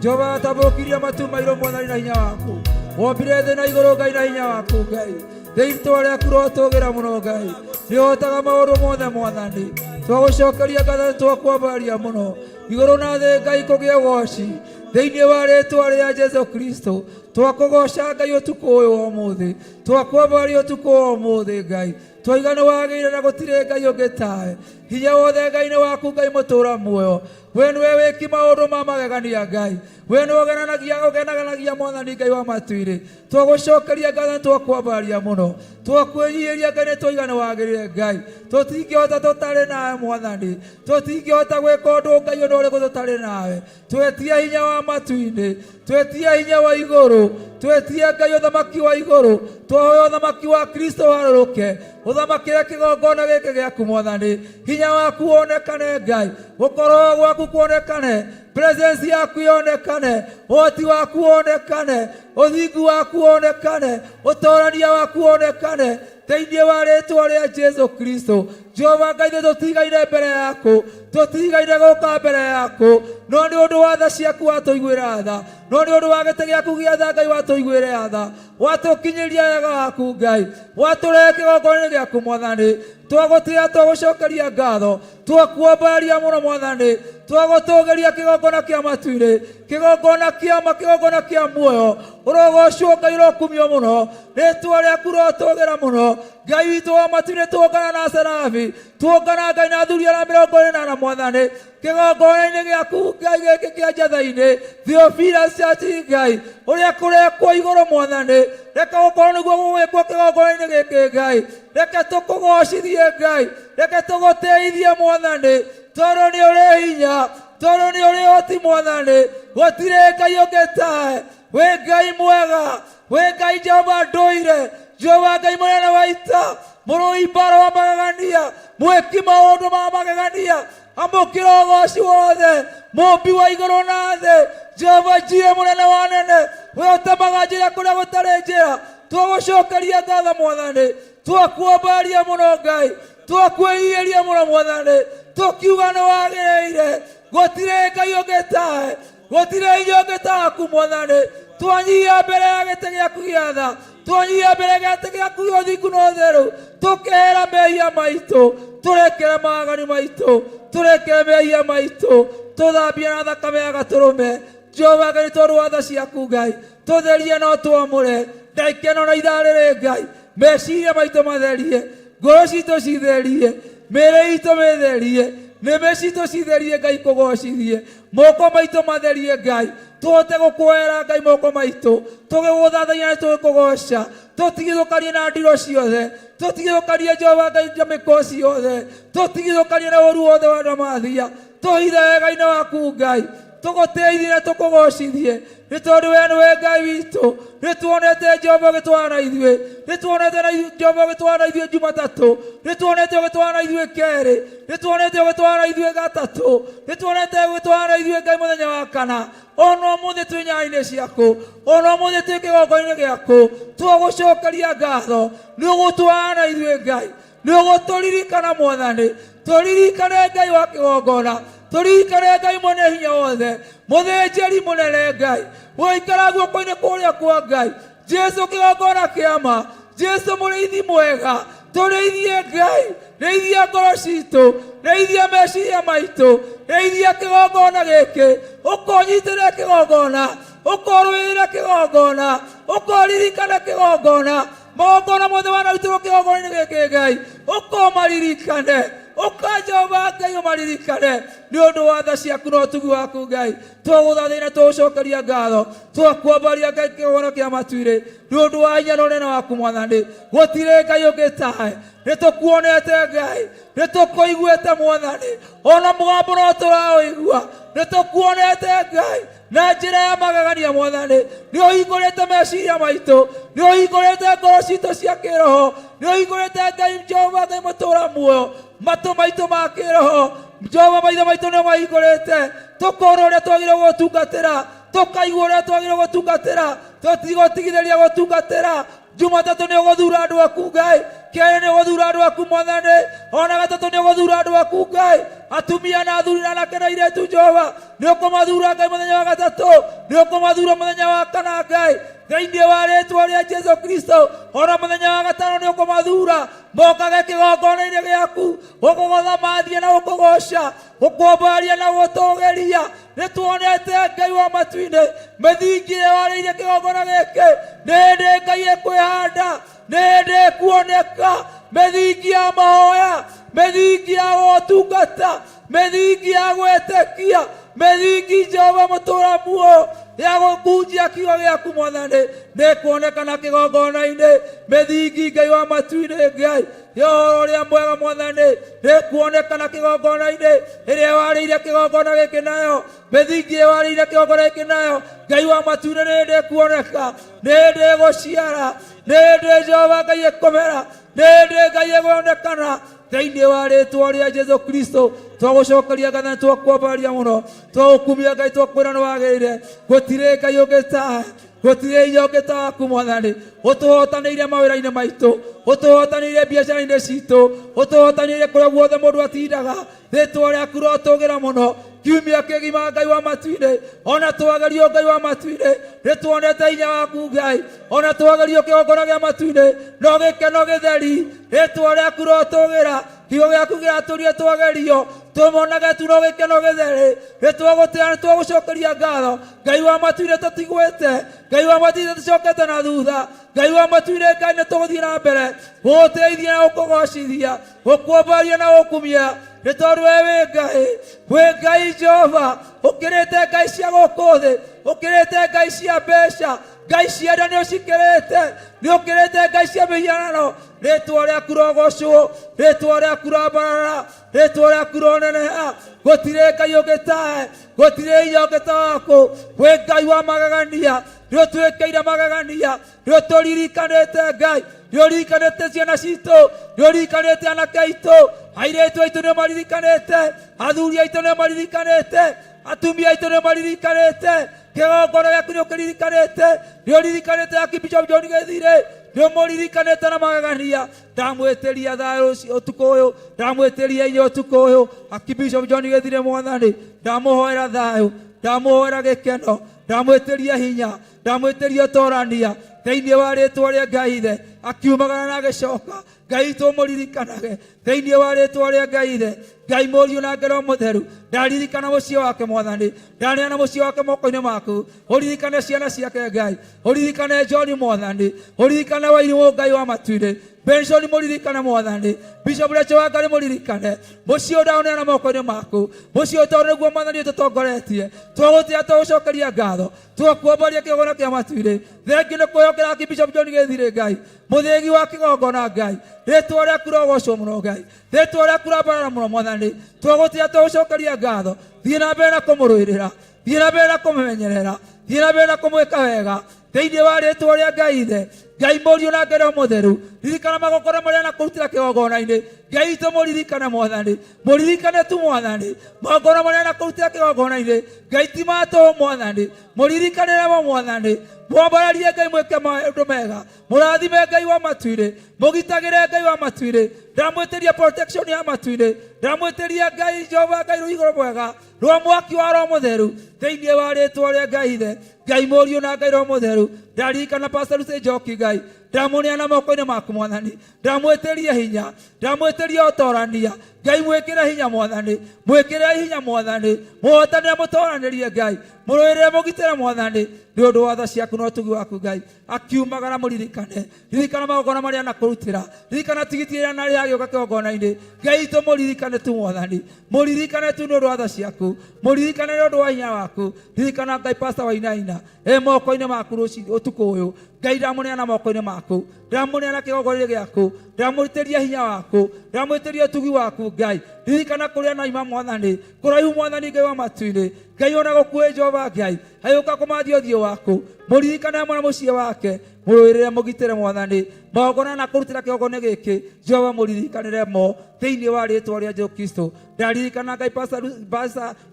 Jehova atambũrũkirie matu mairũ mwathani na hinya waku, wombire thĩ na igũrũ Ngai na hinya waku Ngai, rĩĩtwa rĩaku rotũgĩra mũno Ngai, nĩ ũhotaga maũndũ mothe mwathani, twagũcokeria ngatho twakwambaria mũno igũrũ na thĩ Ngai kũgĩe ũgoci thĩinĩ wa rĩtwa rĩa Jesu Kristo, twakũgoca Ngai ũtukũ ũyũ wa ũmũthĩ, twakwambaria ũtukũ wa ũmũthĩ Ngai, twaiga nĩ wagĩrĩire na gũtirĩ Ngai ũngĩ tawe, hinya wothe Ngai nĩ waku Ngai mũtũra muoyo, we nĩwe wĩki maũndũ ma magegania Ngai, we nĩwe ũgenanagia ũgenaganagia mwathani Ngai wa matu-inĩ, twagũcokeria ngatho twakwambaria mũno, twakwĩnyihĩria Ngai nĩ twaiga nĩ wagĩrĩire Ngai, tũtingĩhota tũtarĩ nawe mwathani, tũtingĩhota gwĩka ũndũ Ngai ũndũ ũrĩkũ tũtarĩ nawe, twetia hinya wa matu-inĩ, twetia hinya wa igũrũ, twetia Ngai ũthamaki wa igũrũ, twahoya ũthamaki wa Kristo warũrũke, ũthamakĩre kĩgongona gĩkĩ gĩaku mwathani, hinya waku wonekane Ngai, gũkorwo gwaku kuonekane, presence yaku yonekane, ũhoti waku wonekane, ũthingu waku wonekane, ũtorania waku wonekane thĩinĩ wa rĩtwa rĩa Jesu Kristo. Jehova Ngai nĩ tũtigaire mbere yaku, tũtigaire gũka mbere yaku, no nĩ ũndũ wa tha ciaku watũiguĩra tha, no nĩ ũndũ wa gĩtĩ gĩaku gĩa tha Ngai watũiguĩre tha, watũkinyĩria wega waku Ngai, watũrehe kĩgongona-inĩ gĩaku mwathani, twagũtĩa twagũcokeria ngatho, twakuambaria mũno mwathani, twagũtũgĩria kĩgongona kĩa matu-inĩ, kĩgongona kĩa ma, kĩgongona kĩa muoyo, ũrogocwo Ngai ũrokumio mũno, rĩtwa rĩaku rotũgĩra mũno Ngai witũ wa matu-inĩ, tuongana na serafi, tuongana Ngai na athuri arĩa 48 mwathani, kĩgongona-inĩ gĩaku Ngai gĩkĩ kĩa njatha-inĩ, Theophilus Church Ngai, ũrĩa kũrekwo igũrũ mwathani, reke gũkorwo nĩguo gũgwĩkwo kĩgongona-inĩ gĩkĩ Ngai, reke tũkũgocithie Ngai, reke tũgũtĩithie mwathani, tondũ nĩ ũrĩ hinya, tondũ nĩ ũrĩ ũhoti mwathani, gũtirĩ Ngai ũngĩ tawe, wĩ Ngai mwega, wĩ Ngai Jehova ndũire, Jehova Ngai mũnene wa ita, mũrũi mbara wa magegania, mwĩki maũndũ ma magegania, amũkĩra ũgoci wothe, mũmbi wa igũrũ na thĩ, Jehova Jireh mũnene wa nene, we ũtemaga njĩra kũrĩa gũtarĩ njĩra, twagũcokeria ngatho mwathani, twakuambaria mũno Ngai, twakwĩnyihĩria mũno mwathani, tũkiuga nĩ wagĩrĩire, gũtirĩ Ngai ũngĩ tawe, gũtirĩ hinya ũngĩ tawaku mwathani, twanyihia mbere ya gĩtĩ gĩaku gĩa tha, twanyihia mbere ya gĩtĩ gĩaku gĩa ũthingu na ũtheru, tũkehera mehia maitũ, tũrekere magani maitũ, tũrekere mehia maitũ, tũthambie na thakame ya gatũrũme. Jehova Ngai nĩ tondũ wa tha ciaku Ngai, tũtherie na ũtwamũre ndagĩka ĩno na ithaa rĩrĩ Ngai, meciria maitũ matherie, ngoro citũ citherie, mĩĩrĩ itũ mĩtherie, nĩmĩ citũ citherie Ngai kũgocithie, moko maitũ matherie Ngai, tũhote gũkuoera Ngai moko maitũ, tũgĩgũthathaiya na tũgĩkũgoca, tũtigithũkanie na ndiro ciothe, tũtigithũkanie Jehova Ngai na mĩko ciothe, tũtigithũkanie na ũru wothe wa andũ mathia, tũhithe wega-inĩ waku Ngai, Tũgũtĩithie na tũkũgocithie nĩ tondũ we nĩwe Ngai witũ. Nĩ tuonete Jehova ũgĩtwarana na ithuĩ, nĩ tuonete na Jehova ũgĩtwarana na ithuĩ Jumatatũ, nĩ tuonete ũgĩtwarana na ithuĩ kerĩ, nĩ tuonete ũgĩtwarana na ithuĩ gatatũ, nĩ tuonete ũgĩtwarana na ithuĩ Ngai mũthenya wa kana. Ona ũmũthĩ twĩ nyayo-inĩ ciaku, ona ũmũthĩ twĩ kĩgongona-inĩ gĩaku, twagũcokeria ngatho nĩ ũgũtwarana na ithuĩ Ngai, nĩ ũgũtũririkana Mwathani. Tũririkane Ngai wa kĩgongona, tũririkane Ngai mwene hinya wothe, mũthĩnjĩri mũnene Ngai ũikara guoko-inĩ kũrĩa kwa Ngai, Jesu kĩgongona kĩa ma, Jesu mũrĩithi mwega. Tũrĩithie Ngai, rĩithia ngoro citũ, rĩithia meciria maitũ, rĩithia kĩgongona gĩkĩ, ũkonyitĩre kĩgongona, ũkorũĩrĩra kĩgongona, ũkoririkana kĩgongona, magongona mothe wanarutĩrwo kĩgongona-inĩ gĩkĩ Ngai, ũkomaririkane, ũka Jehova Ngai ũmaririkane nĩ ũndũ wa tha ciaku na ũtugi waku Ngai. Twagũthathĩra tũgũcokeria ngatho, twakwambaria Ngai kĩgongona kĩa matu-inĩ nĩ ũndũ wa hinya na ũnene waku Mwathani. Gũtirĩ Ngai ũngĩ tawe, nĩ tũkuonete Ngai, nĩ tũkũiguĩte Mwathani, ona mũgambo no tũraũigua, nĩ tũkuonete Ngai na njĩra ya magegania Mwathani. Nĩ ũhingũrĩte meciria maitũ, nĩ ũhingũrĩte ngoro citũ cia kĩroho, nĩ ũhingũrĩte Ngai Jehova Ngai mũtũra muoyo matũ maitũ ma kĩroho. Jehova maitho maitũ nĩ mahingũrĩte, tũkona ũrĩa twagĩrĩirwo gũtungatĩra, tũkaigua ũrĩa twagĩrĩirwo gũtungatĩra, tũtigũtigithĩria gũtungatĩra. Jumatatũ nĩ ũgũthura andũ aku Ngai, kerĩ nĩ ũgũthura andũ aku Mwathani, ona gatatũ nĩ ũgũthura andũ aku Ngai, atumia na athuri na anake na airĩtu. Jehova nĩ ũkũmathura Ngai mũthenya wa gatatũ, nĩ ũkũmathura mũthenya wa kana Ngai, thĩinĩ wa rĩtwa rĩa Jesu Kristo. Ona mũthenya wa gatano nĩ ũkũmathura mokage kĩgongona-inĩ gĩaku gũkũgotha mathiĩ na gũkũgoca, gũkwambaria na gũtũgĩria. Nĩ tuonete Ngai wa matu-inĩ mĩthingi ĩrĩa warĩire kĩgongona gĩkĩ nĩ hĩndĩ Ngai ĩkwĩhanda, nĩ hĩndĩ ĩkuoneka mĩthingi ya mahoya, mĩthingi ya gũtungata, mĩthingi ya gwĩtĩkia, mĩthingi Jehova mũtũra muoyo ya gũkunjia kiugo gĩaku Mwathani nĩ kuonekana kĩgongona-inĩ. Mĩthingi Ngai wa matu-inĩ Ngai ya ũhoro ũrĩa mwega Mwathani nĩ kuonekana kĩgongona-inĩ ĩrĩa warĩire kĩgongona gĩkĩ nayo, mĩthingi ĩrĩa warĩire kĩgongona gĩkĩ nayo Ngai wa matu-inĩ nĩ hĩndĩ ĩkuoneka, nĩ hĩndĩ ĩgũciara, nĩ hĩndĩ Jehova Ngai ĩkũmera, nĩ hĩndĩ Ngai ĩgũonekana thĩinĩ wa rĩtwa rĩa Jesu Kristo. Twagũcokeria ngatho na twakwambaria mũno, twagũkumia Ngai, twakwĩra nĩ wagĩrĩire. Gũtirĩ Ngai ũngĩ tawe, gũtirĩ hinya ũngĩ ta waku Mwathani. Ũtũhotanĩire mawĩra-inĩ maitũ, ũtũhotanĩire biacara-inĩ citũ, ũtũhotanĩire kũrĩa guothe mũndũ atindaga. Rĩtwa rĩaku rotũgĩra mũno kiumia kĩgima Ngai wa matu-inĩ. Ona twagerio Ngai wa matu-inĩ nĩ tuonete hinya waku Ngai, ona twagerio kĩgongona gĩa matu-inĩ no gĩkeno gĩtheri. Rĩtwa rĩaku rotũgĩra, kiugo gĩaku kĩratũria twagerio tũmonage tu no gĩkeno gĩtheri. Nĩ twagũtĩa, nĩ twagũcokeria ngatho Ngai wa matu-inĩ, tũtigwĩte Ngai wa matu-inĩ, tũcokete na thutha Ngai wa matu-inĩ. Ngai nĩ tũgũthiĩ na mbere gũgũteithia na gũkũgocithia, gũkuombaria na gũkumia, nĩ tondũ we wĩ Ngai, wĩ Ngai Jehova ũkĩrĩte ngai cia gũkũ thĩ, ũkĩrĩte ngai cia mbeca, ngai cia nda nĩ ũcikĩrĩte, nĩ ũkĩrĩte ngai cia mĩhianano. Rĩtwa rĩaku rogocwo, rĩtwa rĩaku rambarara, rĩtwa rĩaku roneneha. Gũtirĩ Ngai ũngĩ tawe, gũtirĩ hinya ũngĩ ta waku. Wĩ Ngai wa magegania, nĩ ũtwĩkĩire magegania, nĩ ũtũririkanĩte Ngai, nĩ ũririkanĩte ciana citũ, nĩ ũririkanĩte anake aitũ, airĩtu aitũ nĩ ũmaririkanĩte, athuri aitũ nĩ ũmaririkanĩte, atumia aitũ nĩ ũmaririkanĩte, kĩgongona gĩaku nĩ ũkĩririkanĩte, nĩ ũririkanĩte Archbishop John Gĩthirĩ, nĩ ũmũririkanĩte na magegania. Ndamwĩtĩria thayũ ũtukũ ũyũ, ndamwĩtĩria inya ũtukũ ũyũ Archbishop John Gĩthirĩ Mwathani, ndamũhoera thayũ, ndamũhoera gĩkeno, ndamwĩtĩria hinya, ndamwĩtĩria ũtorania thĩinĩ wa rĩtwa rĩa Ngai Ithe, akiumagara na agĩcoka. Ngai witũ ũmũririkanage thĩinĩ wa rĩtwa rĩa Ngai Ithe, Ngai Mũriũ na Ngai Roho Mũtheru. Ndaririkana mũciĩ wake Mwathani, ndaneana mũciĩ wake moko-inĩ maku. Ũririkane ciana ciake Ngai, ũririkane John Mwathani, ũririkane Wairimũ Ngai wa matu-inĩ, Benson mũririkane Mwathani, Bishop Rachel wa Ngai mũririkane. Mũciĩ ũyũ ndaũneana moko-inĩ maku, mũciĩ ũyũ tondũ nĩguo Mwathani ũtũtongoretie. Twagũtĩa, twagũcokeria ngatho, twakuomboria kĩgongona kĩa matu-inĩ. Thengiũ nĩ kwĩhokera Archbishop John Gĩthirĩ Ngai, mũthĩgi wa kĩgongona Ngai. Rĩtwa rĩaku rogocwo mũno Ngai, rĩtwa rĩaku rambarara mũno Mwathani. Twagũtĩa, twagũcokeria ngatho. Thiĩ na mbere na kũmũrũĩrĩra. Thiĩ na mbere na kũmũmenyerera, thiĩ na mbere na kũmwĩka wega thĩinĩ wa rĩtwa rĩa Ngai Ithe, Ngai Mũriũ na Ngai Roho Mũtheru. Ririkana magongona marĩa na kũrutĩra kĩgongona-inĩ. Ngai witũ mũririkane Mwathani, mũririkane tu Mwathani, magongona marĩa na kũrutĩra kĩgongona-inĩ. Ngai ti ma tũhũ Mwathani, mũririkanĩre mo Mwathani, mwambararie Ngai mwĩke maũndũ mega, mũrathime Ngai wa matu-inĩ, mũgitagĩre Ngai wa matu-inĩ. Ndamwĩtĩria protection ya matu-inĩ, ndamwĩtĩria Ngai Jehova Ngai rũigũ mwega rwa mwaki wa Roho Mũtheru thĩinĩ wa rĩtwa rĩa Ngai Ithe, Ngai Mũriũ na Ngai Roho Mũtheru. Ndaririkana Pastor Lucy Njoki Ngai, ndamũneana moko-inĩ maku Mwathani, ndamwĩtĩria hinya, ndamwĩtĩria ũtorania Ngai, mwĩkĩre hinya Mwathani, mwĩkĩre hinya Mwathani, mũhotanĩre mũtoranĩrie Ngai, mũrũĩrĩre mũgitĩre Mwathani, nĩ ũndũ wa tha ciaku na ũtugi waku Ngai. Akiumagara mũririkane, ririkana magongona marĩa anakũrutĩra, ririkana tigiti ĩrĩa narĩ agĩũka kĩgongona-inĩ. Ngai witũ mũririkane tu Mwathani, mũririkane tu nĩ ũndũ wa tha ciaku, mũririkane nĩ ũndũ wa hinya waku. Ririkana Ngai Pastor Wainaina e moko-inĩ maku rũcinĩ ũtukũ ũyũ. Ngai ndamũneana moko-inĩ maku, ndamũneana kĩgongona-inĩ gĩaku, ndamwĩtĩria hinya waku, ndamwĩtĩria ũtugi waku Ngai. Ririkana kũrĩa naima Mwathani, kũraihu Mwathani Ngai wa matu-inĩ. Ngai ona gũkuĩ Jehova Ngai agĩũka kũmathia ũthiũ waku, mũririkane hamwe na mũciĩ wake, mũrũĩrĩre mũgitĩre Mwathani. Magongona na kũrutĩra kĩgongona gĩkĩ, Jehova mũririkanĩre mo thĩinĩ wa rĩtwa rĩa Jesu Kristo. Ndaririkana Ngai Pastor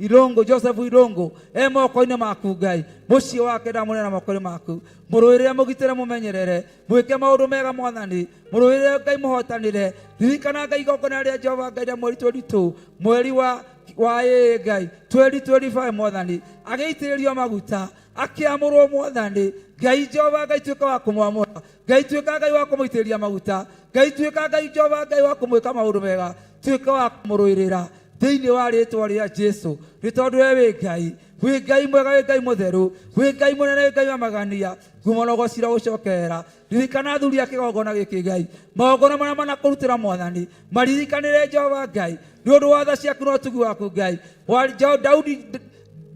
Irũngũ, Joseph Irũngũ e moko-inĩ maku Ngai, mũciĩ wake ndamũneana moko-inĩ maku, mũrũĩrĩre mũgitĩre mũmenyerere, mwĩke maũndũ mega Mwathani, mũrũĩrĩre Ngai mũhotanĩre. Ririkana Ngai igongona rĩa Jehova Ngai rĩa mweri 22, mweri wa ĩĩ Ngai 2025 Mwathani, agĩitĩrĩrio maguta akĩamũrwo Mwathani. Ngai Jehova Ngai tuĩka wa kũmwamũra, Ngai tuĩka Ngai wa kũmũitĩrĩria maguta, Ngai tuĩka Ngai Jehova Ngai wa kũmwĩka maũndũ mega, tuĩka wa kũmũrũĩrĩra thĩinĩ wa rĩtwa rĩa Jesu, nĩ tondũ we wĩ Ngai, wĩ Ngai mwega, wĩ Ngai mũtheru, wĩ Ngai mũnene, wĩ Ngai wa magania. Ngumo na ũgoci irogũcokerera. Ririkana athuri a kĩgongona gĩkĩ Ngai, magongona marĩa manakũrutĩra Mwathani, maririkanĩre Jehova Ngai, nĩ ũndũ wa tha ciaku na ũtugi waku Ngai. Daudi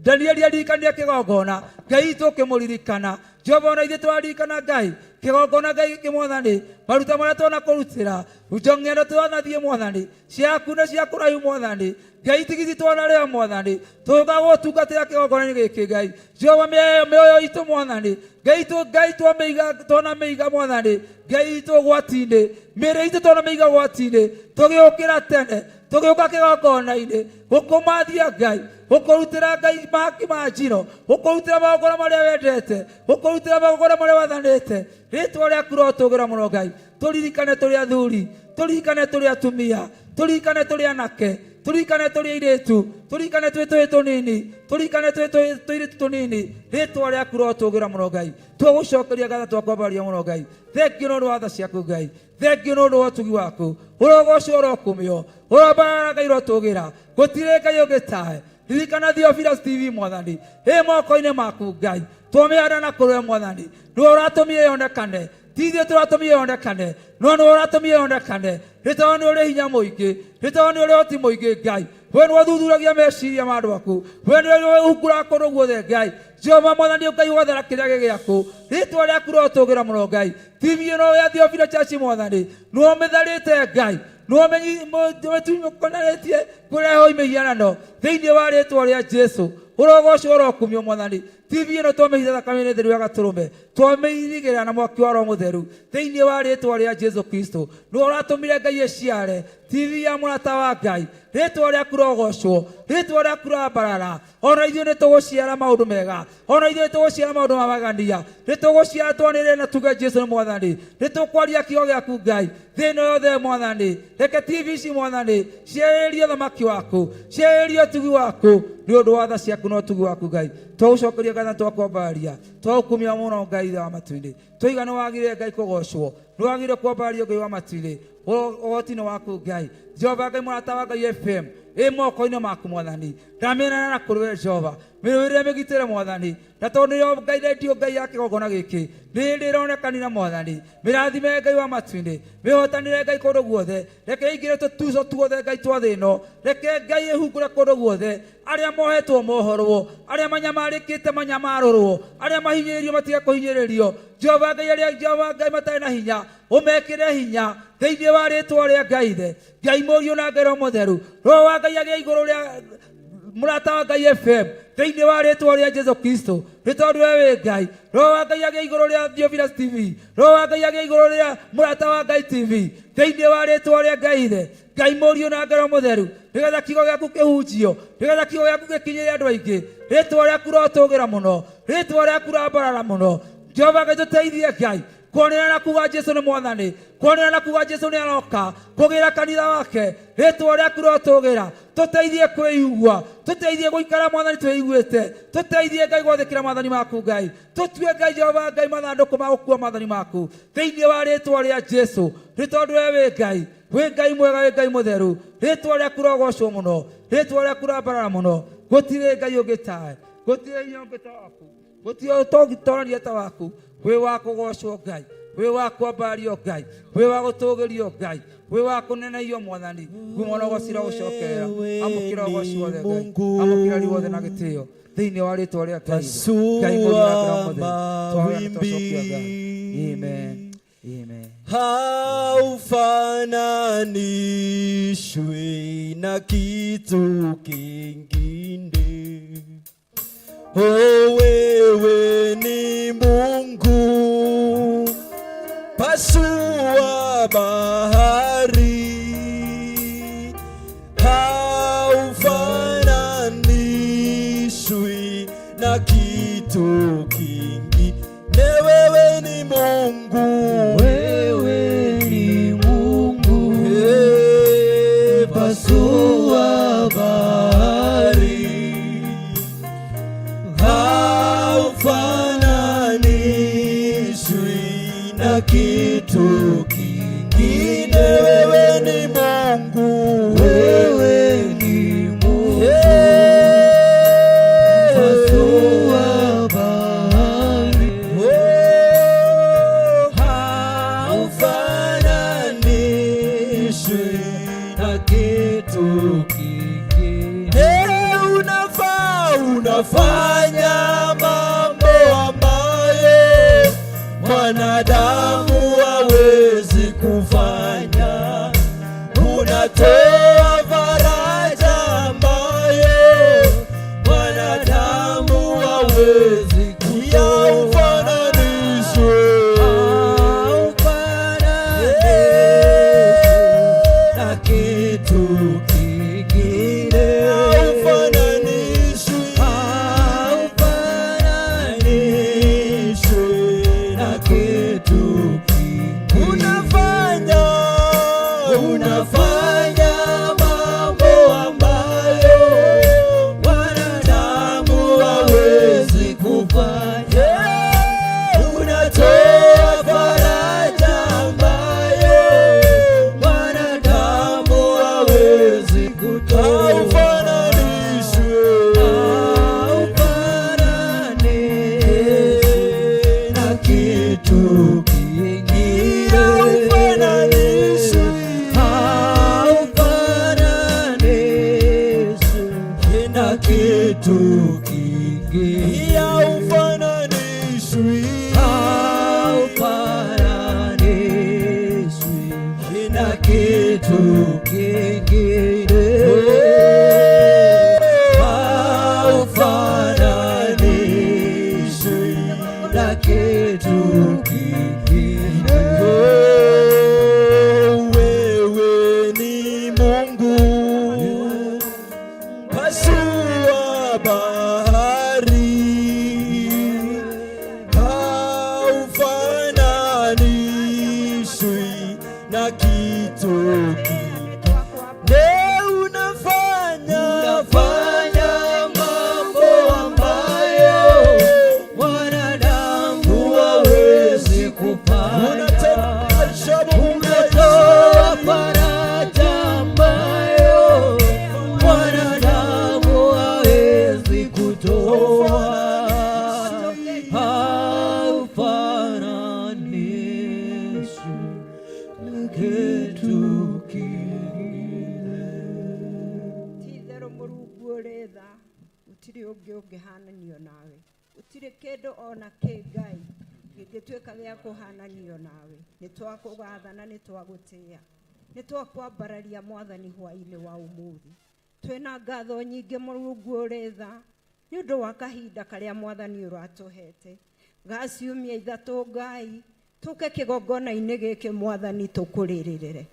Danieli aririkanire kĩgongona, Ngai witũ ũkĩmũririkana. Jehova ona ithuĩ twaririkana Ngai, kĩgongona Ngai gĩkĩ Mwathani, maruta marĩa twanakũrutĩra, ng'endo twanathiĩ Mwathani, ciaku na cia kũraihu Mwathani, Ngai tigiti twanarĩha Mwathani, tũgĩũka gũgũtungatĩra kĩgongona-inĩ gĩkĩ Ngai. Jehova mĩoyo itũ Mwathani, Ngai itũ Ngai twamĩiga twanamĩiga Mwathani, Ngai itũ ũgwati-inĩ, mĩĩrĩ itũ twanamĩiga ũgwati-inĩ, tũgĩũkĩra tene, tũgĩũka kĩgongona-inĩ, gũkũmathia Ngai, gũkũrutĩra Ngai mahaki ma njino, gũkũrutĩra magongona marĩa wendete, gũkũrutĩra magongona marĩa wathanĩte. Rĩtwa rĩaku rotũgĩra mũno Ngai. Tũririkane tũrĩ athuri, tũririkane tũrĩ atumia, tũririkane tũrĩ anake, tũririkane tũrĩ airĩtu, tũririkane twĩ tũhĩĩ tũnini, tũririkane twĩ tũirĩtu tũnini. Rĩtwa rĩaku rotũgĩra mũno Ngai. Twagũcokeria ngatho, twakwambararia mũno Ngai. Thengiũ nĩ ũndũ wa tha ciaku Ngai, thengiũ nĩ ũndũ wa ũtugi waku. Ũrogocwo, ũrokumio, ũrombarara Ngai, ũrotũgĩra. Gũtirĩ Ngai ũngĩ tawe. Ririkana Theophilus TV Mwathani, ĩ moko-inĩ maku Ngai. Twamĩhanda na kũrĩ we Mwathani, nĩwe ũratũmire yonekane. Ti ithuĩ tũratũmire yonekane, no nĩwe ũratũmire yonekane. Nĩ tondũ nĩ ũrĩ hinya mũingĩ, nĩ tondũ nĩ ũrĩ ũhoti mũingĩ Ngai. We nĩwe ũthuthuragia meciria ma andũ aku, we nĩwe ũhunguraga kũndũ guothe Ngai. Jehova Mwathani Ngai ũgathara kĩrĩa gĩ gĩaku. Rĩtwa rĩaku rĩrotũgĩra mũno Ngai. TV ĩno ya Theophilus Church Mwathani, nĩwe ũmĩtharĩte Ngai, nĩwe ũmĩtunyũkanĩtie kũrehwo mĩhianano thĩinĩ wa rĩtwa rĩa Jesu. Ũrogocwo, ũrokumio Mwathani. TV ĩno twamĩhitha thakame-inĩ theru ya gatũrũme, twamĩirigĩra na mwaki wa Roho Mũtheru thĩinĩ wa rĩtwa rĩa Jesu Kristo. Nĩwe ũratũmire Ngai ĩciare TV ya mũrata wa Ngai. Rĩtwa rĩaku rogocwo, rĩtwa rĩaku rambarara. Ona ithuĩ nĩ tũgũciara maũndũ mega, ona ithuĩ nĩ tũgũciara maũndũ ma magania, nĩ tũgũciara twanĩrĩre na tuge Jesu nĩ Mwathani. Nĩ tũkwaria kiugo gĩaku Ngai thĩ ĩno yothe Mwathani. Reke TV ici Mwathani ciarĩrĩrie ũthamaki waku, ciarĩrĩrie ũtugi waku, nĩ ũndũ wa tha ciaku na ũtugi waku Ngai. Twagũcokeria ngatho, twakwambararia, twagũkumia mũno Ngai Ithe wa matu-inĩ. Twaiga nĩ wagĩrĩire Ngai kũgocwo, nĩ wagĩrĩire kwambarario Ngai wa matu-inĩ. Ũhoti nĩ waku Ngai. Jehova Ngai mũrata wa Ngai FM ĩ moko-inĩ maku Mwathani. Ndamĩneana na kũrĩ we Jehova, mĩrũĩrĩre mĩgitĩre Mwathani. Na tondũ nĩyo Ngai rendio Ngai ya kĩgongona gĩkĩ, nĩ ĩrĩ ĩronekanire Mwathani. Mĩrathime Ngai wa matu-inĩ, mĩhotanĩre Ngai kũndũ guothe. Reke ĩingĩre tũtuco tuothe Ngai twa thĩ ĩno. Reke Ngai ĩhungure kũndũ guothe. Arĩa mohetwo mohorwo, arĩa manyamarĩkĩte manyamarũrwo, arĩa mahinyĩrĩirio matige kũhinyĩrĩrio. Jehova Ngai, arĩa Jehova Ngai matarĩ na hinya, ũmekĩre hinya thĩinĩ wa rĩtwa rĩa Ngai Ithe, Ngai Mũriũ na Ngai Roho Mũtheru. Roho wa Ngai agĩe igũrũ rĩa mũrata wa Ngai FM. Thĩinĩ wa rĩtwa rĩa Jesu Kristo, nĩ tondũ we wĩ Ngai. Roho wa Ngai agĩe igũrũ rĩa Theophilus TV, Roho wa Ngai agĩe igũrũ rĩa Mũrata wa Ngai TV, thĩinĩ wa rĩtwa rĩa Ngai Ithe, Ngai Mũriũ na Ngai Roho Mũtheru, nĩgetha kiugo gĩaku kĩhunjio, nĩgetha kiugo gĩaku gĩkinyĩre andũ aingĩ. Rĩtwa rĩaku rotũgĩra mũno, rĩtwa rĩaku rambarara mũno. Jehova Ngai tũteithie Ngai kuonera na kuga Jesu nĩ mwathani, kuonera na kuga Jesu nĩ aroka kũgĩra kanitha wake. Rĩtwa rĩaku rotũgĩra, tũteithie kwĩigua, tũteithie gũikara mwathani twĩiguĩte, tũteithie Ngai gwathĩkĩra mwathani maku Ngai, tũtue Ngai Jehova Ngai mathandũkũ ma gũkua mwathani maku thĩinĩ wa rĩtwa rĩa Jesu, nĩ tondũ we wĩ Ngai, wĩ Ngai mwega, wĩ Ngai mũtheru. Rĩtwa rĩaku rogocwo mũno, rĩtwa rĩaku rambarara mũno. Gũtirĩ Ngai ũngĩ tawe, gũtirĩ hinya ũngĩ ta waku, gũtirĩ ũtongĩtorania ta waku. Wĩ wa kũgocwo Ngai, wĩ wa kwambario Ngai, wĩ wa gũtũgĩrio Ngai, wĩ wa kũnenehio mwathani. Ngumo na ũgoci irogũcokerera. Amũkĩra ũgoci wothe Ngai, amũkĩra riiri wothe na gĩtĩo thĩinĩ wa rĩtwa rĩa Ngai Ithe, Ngai Mũriũ na Ngai Roho Mũtheru. Twahoya na twacokia ngatho. Amen. Amen. Haufananishwi na kitu kingine. Oh, wewe ni Mungu, pasua bahari. Haufananishwi na kitu kingine. Wewe ni Mungu, Wewe ni Mungu, Hey, pasua bahari. Haufananishwi na kitu kingine. Wewe ni Mungu, Wewe ni Mungu, Hey. pasua bahari. Oh, haufananishwi na kitu kingine. Hey, unafanya mambo ambayo mwanadamu hawezi kufanya. Unatoa faraja ambayo mwanadamu hawezi kutoa. Haufananishwi. Haufananishwi na kitu kingine. Haufananishwi. Haufananishwi na kitu kingine. Unafanya mambo ambayo wanadamu hawezi kufanya. Unatoa faraja ambayo mwanadamu hawezi kutoa. Haufananishwi. Haufananishwi na kitu kingine. Haufananishwi. Haufananishwi na kitu kingine. Haufananishwi. Haufananishwi na kitu kingine. Haufananishwi na kitu kingine. Wewe ni Mungu, pasua bahari. Haufananishwi na kitu kingine. Unafanya Unafanya mambo ambayo mwanadamu hawezi kufanya. Unatenda ajabu. Unatoa faraja ambayo mwanadamu hawezi kutoa. Haufananishwi na kitu kingine. Ti-itherũ Mũrungu ũrĩ tha, gũtirĩ ũngĩ ũngĩhananio nawe, gũtirĩ kĩndũ ona kĩ Ngai gĩngĩtuĩka gĩa kũhananio nawe. Nĩ twakũgatha na nĩ twagũtĩĩa, nĩ twakwambararia mwathani hwaĩ-inĩ wa ũmũthĩ. Twĩna ngatho nyingĩ Mũrungu ũrĩ tha, Nĩ ũndũ wa kahinda karĩa mwathani ũratũhete ga ciumia ithatũ Ngai tũke kĩgongona-inĩ gĩkĩ mwathani tũkũrĩrĩrĩre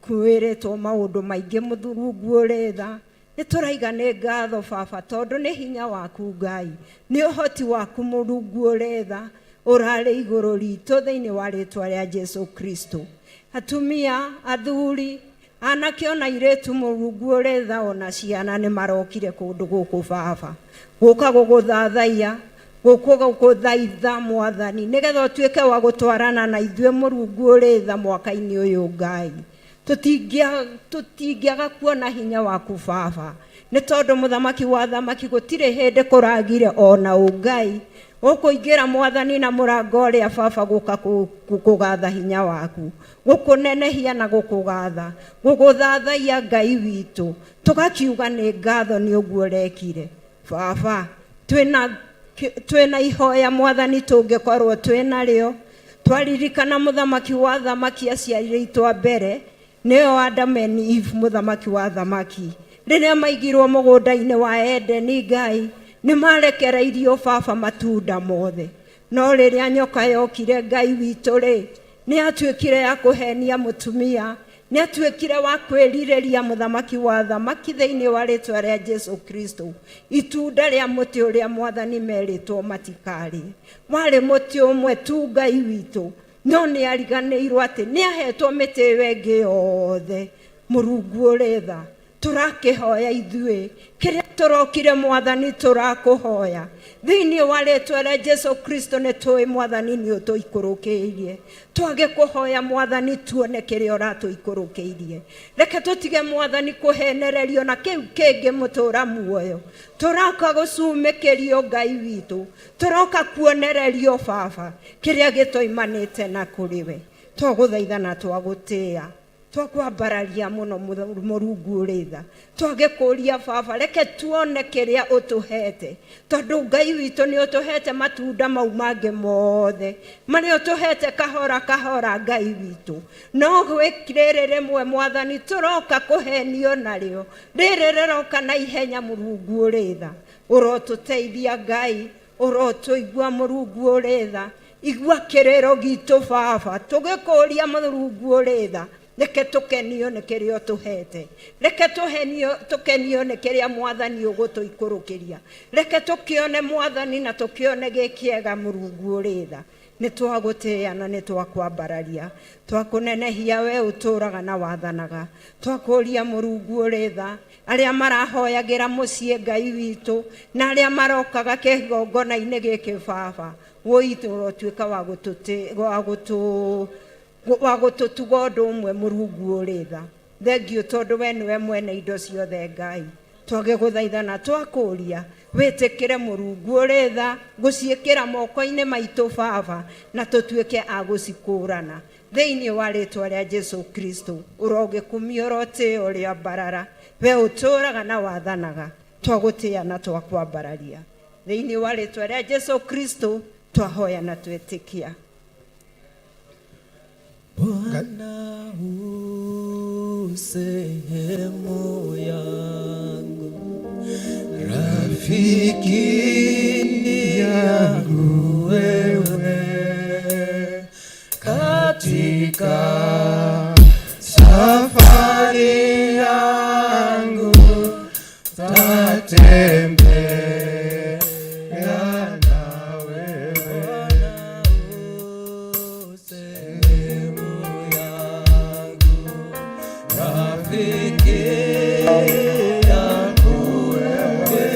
kwĩrĩtwo maũndũ maingĩ Mũrungu ũrĩ tha. Nĩ tũraiga nĩ ngatho baba tondũ nĩ hinya waku Ngai, nĩ ũhoti waku Mũrungu ũrĩ tha ũrarĩ igũrũ ritũ thĩinĩ wa rĩtwa rĩa Jesu Kristo. Atumia, athuri, anake ona airĩtu Mũrungu ũrĩ tha ona ciana nĩ marokire kũndũ gũkũ baba gũka gũgũthathaiya gũkũ gũkũthaitha mwathani nĩgetha ũtuĩke wa gũtwarana na ithuĩ Mũrungu ũrĩ tha mwaka-inĩ ũyũ Ngai. Tũtingĩaga kuona hinya waku baba nĩ tondũ mũthamaki wa thamaki gũtirĩ hĩndĩ kũragire ona ũ Ngai ũkũingĩra mwathani na mũrango ũrĩa baba gũka kũgatha hinya waku gũkũnenehia na gũkũgatha gũgũthathaiya Ngai witũ tũgakiuga nĩ ngatho nĩ ũguo ũrekire baba. Twĩna ihoya mwathani tũngĩkorwo twĩnarĩo twaririkana mũthamaki wa thamaki aciarĩtwo mbere nĩo Adam and Eve mũthamaki wa thamaki rĩrĩa maigirwo mũgũnda-inĩ wa Edeni Ngai nĩ marekereirio baba matunda mothe no rĩrĩa nyoka yokire Ngai witũ rĩ nĩ atuĩkire ya kũhenia mũtumia nĩ atuĩkire wa kwĩrirĩria mũthamaki wa thamaki thĩinĩ wa rĩtwa rĩa Jesu Kristo itunda rĩa mũtĩ ũrĩa mwathani merĩtwo matikarĩe warĩ mũtĩ ũmwe tu Ngai witũ no nĩ ariganĩirwo atĩ nĩ ahetwo mĩtĩ ĩyo ĩngĩ yothe Mũrungu ũrĩ tha tũrakĩhoya ithuĩ kĩrĩa tũrokire mwathani tũrakũhoya thĩinĩ wa rĩtwa rĩa Jesu Kristo nĩ tũĩ mwathani nĩ ũtũikũrũkĩirie twage kũhoya mwathani tuone kĩrĩa ũratũikũrũkĩirie reke tũtige mwathani kũhenererio na kĩu kĩngĩ mũtũra muoyo tũroka gũcumĩkĩrio Ngai witũ tũroka kuonererio baba kĩrĩa gĩtoimanĩte na kũrĩ we twagũthaitha na twagũtĩĩa twakwambararia mũno Mũrungu ũrĩ tha twagĩkũria baba reke tuone kĩrĩa ũtũhete tondũ Ngai witũ nĩ ũtũhete matunda mau mangĩ mothe marĩa ũtũhete kahora kahora Ngai witũ no rĩrĩ rĩmwe mwathani tũroka kũhenio narĩo rĩrĩ rĩroka na ihenya Mũrungu ũrĩ tha ũrotũteithia Ngai ũrotũigua Mũrungu ũrĩ tha igua kĩrĩro gitũ baba tũgĩkũria Mũrungu ũrĩ tha reke tũkenio nĩ kĩrĩa ũtũhete reke tũkenio nĩ kĩrĩa mwathani ũgũtũikũrũkĩria reke tũkĩone mwathani na tũkĩone gĩ kĩega Mũrungu ũrĩ tha nĩ twagũtĩĩa na nĩ twakwambararia twakũnenehia we ũtũraga na wathanaga twakũria Mũrungu ũrĩ tha arĩa marahoyagĩra mũciĩ Ngai witũ na arĩa marokaga kĩgongona-inĩ gĩkĩ baba wũi ũrotuĩka wa gũtũtuga ũndũ ũmwe Mũrungu ũrĩ tha thengiũ tondũ we nĩwe mwene indo ciothe Ngai twagĩgũthaitha na twakũria wĩtĩkĩre Mũrungu ũrĩ tha gũciĩkĩra moko-inĩ maitũ baba na tũtuĩke a gũcikũrana thĩinĩ wa rĩtwa rĩa Jesu Kristo ũrogĩkumio ũrotĩo ũrĩa mbarara we ũtũraga na wathanaga twagũtĩĩa na twakwambararia thĩinĩ wa rĩtwa rĩa Jesu Kristo twahoya na twetĩkia. Bwana u sehemu yangu, rafiki yangu wewe, katika safari yangu tatembea na wewe. Bwana u sehemu yangu, rafiki yangu wewe,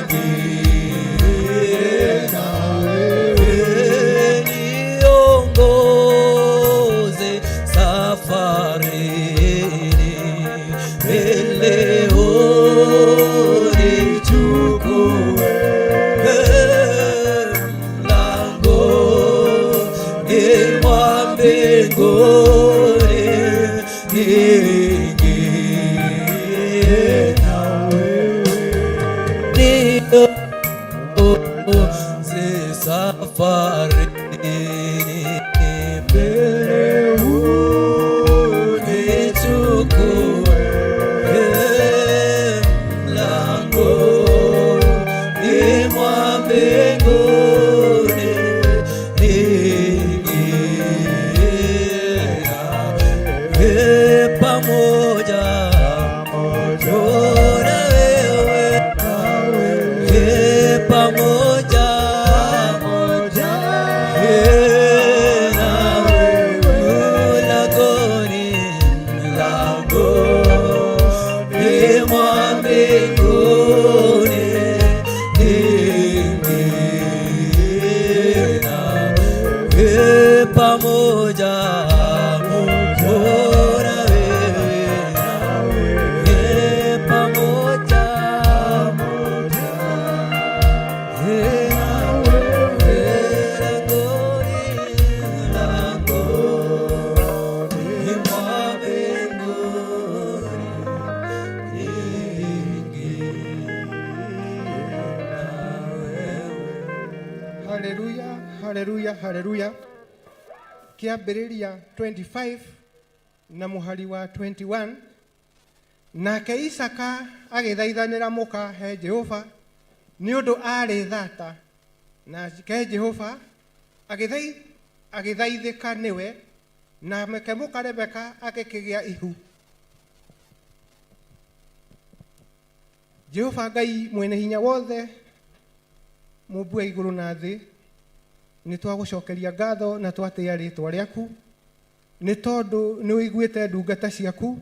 niingie nawe, niongoze safarini, mbele unichukue mlangoni mwa mbinguni niingie nawe, niongoze safarini, mbele unichukue mlangoni mwa mbinguni niingie nawe, pamoja na wewe, pamoja nawe, mlangoni, mlangoni mwa mbinguni niingie nawe, pamoja na wewe, pamoja mlangoni mwa mbinguni niingie Haleluya, haleluya, haleluya. Kĩambĩrĩria 25 na mũhari wa 21. Nake Isaka agĩthaithanĩra mũka he Jehova nĩ ũndũ aarĩ thata, nake Jehova agĩthaithĩka nĩwe, nake mũka Rebeka agĩkĩgĩa ihu. Jehova Ngai mwene hinya wothe, mũmbi wa igũrũ na thĩ, nĩ twagũcokeria ngatho na twatĩĩa rĩtwa rĩaku, nĩ tondũ nĩ ũiguĩte ndungata ciaku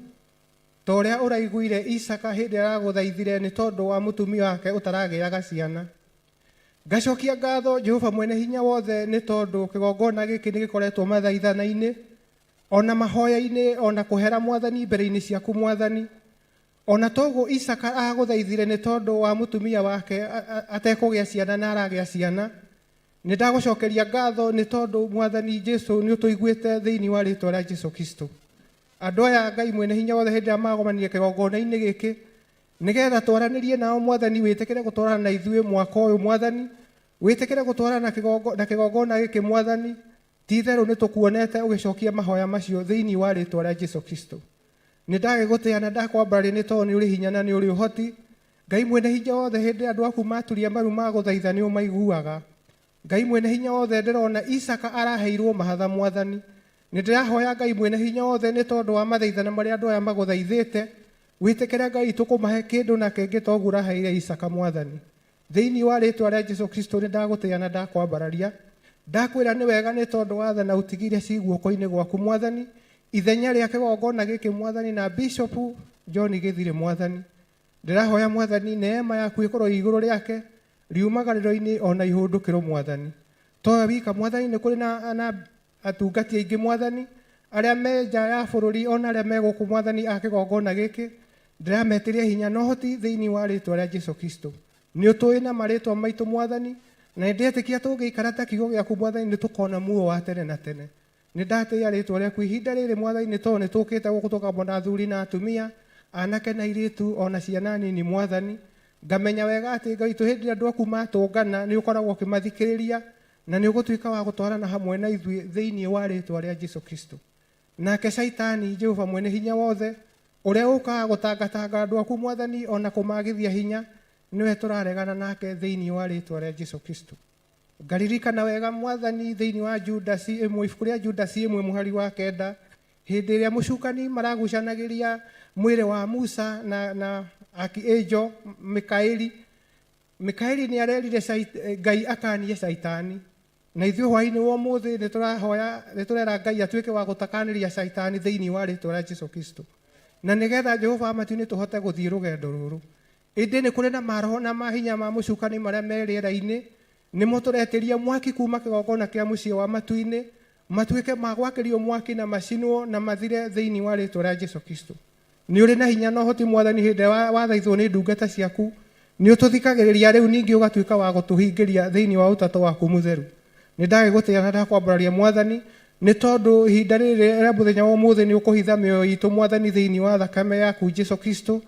ta ũrĩa ũraiguire Isaka hĩndĩ ĩrĩa aragũthaithire nĩ tondũ wa mũtumia wake ũtaragĩaga ciana. Ngacokia ngatho Jehova mwene hinya wothe nĩ tondũ kĩgongona gĩkĩ nĩ gĩkoretwo mathaithana-inĩ ona mahoya-inĩ ona kũhera mwathani mbere-inĩ ciaku mwathani. Ona toguo Isaka agũthaithire nĩ tondũ wa mũtumia wake atekũgĩa ciana na aragĩa ciana. Nĩ ndagũcokeria ngatho nĩ tondũ mwathani Jesu nĩ ũtũiguĩte thĩinĩ wa rĩtwa rĩa Jesu Kristo. Andũ aya Ngai mwene hinya wothe hĩndĩ ĩrĩa magomanire kĩgongona-inĩ gĩkĩ nĩgetha twaranĩrie nao mwathani, wĩtĩkĩre gũtwarana na ithuĩ mwaka ũyũ mwathani, wĩtĩkĩre gũtwarana na kĩgongona gĩkĩ mwathani. Ti itherũ nĩ tũkuonete ũgĩcokia mahoya macio thĩinĩ wa rĩtwa rĩa Jesu Kristo. Nĩ ndagĩgũtĩa na ndakwambararia nĩ tondũ nĩ ũrĩ hinya na nĩ ũrĩ ũhoti. Ngai mwene hinya wothe hĩndĩ ĩrĩa andũ aku maturia maru magũthaitha nĩ ũmaiguaga. Ngai mwene hinya wothe ndĩrona Isaka araheirwo mahatha mwathani. Nĩ ndĩrahoya Ngai mwene hinya wothe nĩ tondũ wa mathaithana marĩa andũ aya magũthaithĩte, wĩtĩkĩre Ngai tũkũmahe kĩndũ na kĩngĩ toguo ũraheire Isaka mwathani. Thĩinĩ wa rĩtwa rĩa Jesu Kristo nĩ ndagũtĩa na ndakwambararia. Ndakwĩra nĩ wega nĩ tondũ watha na ũtigire ci guoko-inĩ gwaku mwathani. Ithenya rĩa kĩgongona gĩkĩ mwathani na Bishop John Gĩthirĩ mwathani. Ndĩrahoya mwathani neema yaku ĩkorwo igũrũ rĩake riumagarĩro-inĩ ona ihũndũkĩro mwathani. Towe wika mwathani, nĩ kũrĩ na atungati aingĩ mwathani arĩa me nja ya bũrũri ona arĩa me gũkũ mwathani a kĩgongona gĩkĩ. Ndĩrametĩria hinya na ũhoti thĩinĩ wa rĩtwa rĩa Jesu Kristo. Nĩ ũtũĩ na marĩtwa maitũ mwathani, na nĩ ndĩretĩkia tũngĩikara ta kiugo gĩaku mwathani nĩ tũkona muoyo wa tene na tene. Nĩ ndatĩĩa rĩtwa rĩaku ihinda rĩrĩ mwathani nĩ tondũ nĩ tũkĩte gũkũ tũkamona athuri na atumia, anake na airĩtu ona ciana nini mwathani. Ngamenya wega atĩ Ngai witũ hĩndĩ ĩrĩa andũ aku matũngana nĩ ũkoragwo ũkĩmathikĩrĩria na nĩ ũgũtuĩka wa gũtwarana hamwe na ithuĩ thĩinĩ wa rĩtwa rĩa Jesu Kristo. Nake Shaitani Jehova mwene hinya wothe ũrĩa ũkaga gũtangatanga andũ aku mwathani ona kũmagithia hinya, nĩwe tũraregana nake thĩinĩ wa rĩtwa rĩa Jesu Kristo. Ngaririkana wega mwathani thĩinĩ wa Judasi ĩmwe, ibuku rĩa Judasi ĩmwe mũhari wa 9, hĩndĩ ĩrĩa mũcukani maragucanagĩria mwĩrĩ wa Musa na Archangel Mikaeli. Mikaeli nĩ arerire Ngai akanie Shaitani. Na ithuĩ hwaĩ-inĩ wa ũmũthĩ nĩ tũrahoya, nĩ tũrera Ngai atuĩke wa gũtakanĩria Shaitani thĩinĩ wa rĩtwa rĩa Jesu Kristo. Na nĩgetha Jehova wa matu-inĩ tũhote gũthiĩ rũgendo rũrũ. Ĩndĩ nĩ kũrĩ na maroho na mahinya ma mũcukani marĩa me rĩera-inĩ, nĩmo tũretĩria mwaki kuma kĩgongona kĩa mũciĩ wa matu-inĩ, matuĩke ma gwakĩrio mwaki na macinwo na mathire thĩinĩ wa rĩtwa rĩa Jesu Kristo. Nĩ ũrĩ na hinya na ũhoti Mwathani hĩndĩ ĩrĩa wathaithwo nĩ ndungata ciaku, nĩ ũtũthikagĩrĩria rĩu ningĩ ũgatuĩka wa gũtũhingĩria thĩinĩ wa ũtatũ waku mũtheru. Nĩ ndagĩgũtĩĩa na ndakwambararia Mwathani, nĩ tondũ ihinda rĩrĩ rĩa mũthenya wa ũmũthĩ nĩ ũkũhitha mĩoyo itũ Mwathani thĩinĩ wa thakame yaku Jesu Kristo.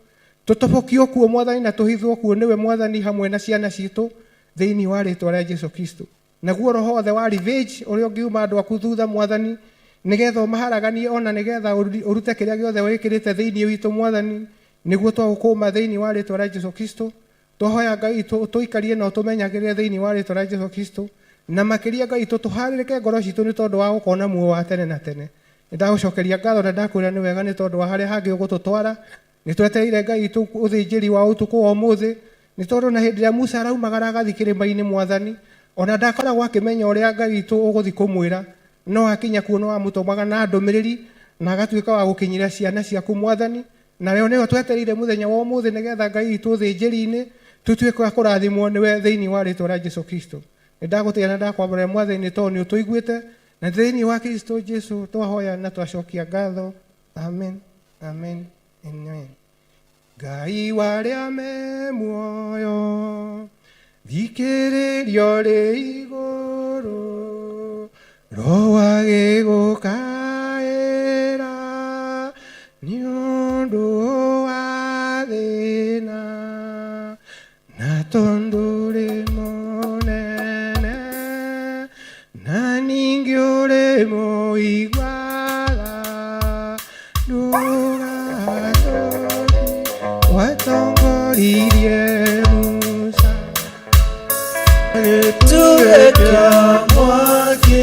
Tũtobokio kuo Mwathani na tũhithwo kuo nĩwe Mwathani hamwe na ciana citũ thĩinĩ wa rĩtwa rĩa Jesu Kristo. Naguo roho wothe wa revenge ũrĩa ũngiuma andũ aku thutha Mwathani, nĩgetha ũmaharaganie ona nĩgetha ũrute kĩrĩa gĩothe wĩkĩrĩte thĩinĩ witũ Mwathani, nĩguo twagũkũma thĩinĩ wa rĩtwa rĩa Jesu Kristo. Twahoya Ngai witũ ũtũikarie na ũtũmenyagĩrĩre thĩinĩ wa rĩtwa rĩa Jesu Kristo, na makĩria Ngai witũ tũharĩrĩke ngoro citũ nĩ tondũ wa gũkona muoyo wa tene na tene. Nĩ ndagũcokeria ngatho na ndakwĩra nĩ wega nĩ tondũ wa harĩa hangĩ ũgũtũtwara. Nĩ twetereire Ngai witũ ũthĩnjĩri wa ũtukũ wa ũmũthĩ, nĩ tondũ na hĩndĩ ĩrĩa Musa araumagara agathiĩ kĩrĩma-inĩ Mwathani, ona ndakoragwo akĩmenya ũrĩa Ngai witũ ũgũthiĩ kũmwĩra, no akinya kuo no amũtũmaga na ndũmĩrĩri na agatuĩka wa gũkinyĩra ciana ciaku Mwathani. Narĩo nĩyo twetereire mũthenya wa ũmũthĩ nĩgetha Ngai witũ ũthĩnjĩri-inĩ tũtuĩke a kũrathimwo nĩwe thĩinĩ wa rĩtwa rĩa Jesu Kristo. Nĩ ndagũtĩĩa na ndakwamũra Mwathani nĩ tondũ nĩ ũtũiguĩte, na thĩinĩ wa Kristo Jesu twahoya na twacokia ngatho. Amen, amen, amen. Ngai wa arĩa me muoyo, thikĩrĩria ũrĩ igũrũ, roho agĩgũkaĩra nĩ ũndũ wa thĩna, na tondũ ũrĩ mũnene, na ningĩ ũrĩ mũigua-tha, ndũgatũtige watongoririe Musa. Gĩtugĩ mwaki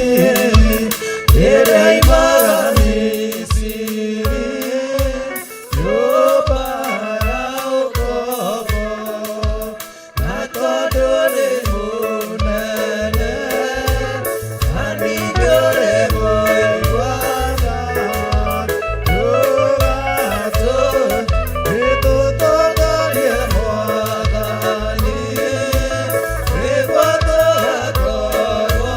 ĩrĩa imaga Misiri, nyũmba ya ũkombo, na tondũ nĩ mũnene, na ningĩ ũrĩ mũigua-tha, ndũgatũtongorie Mwathani, nĩguo tũgakorwo.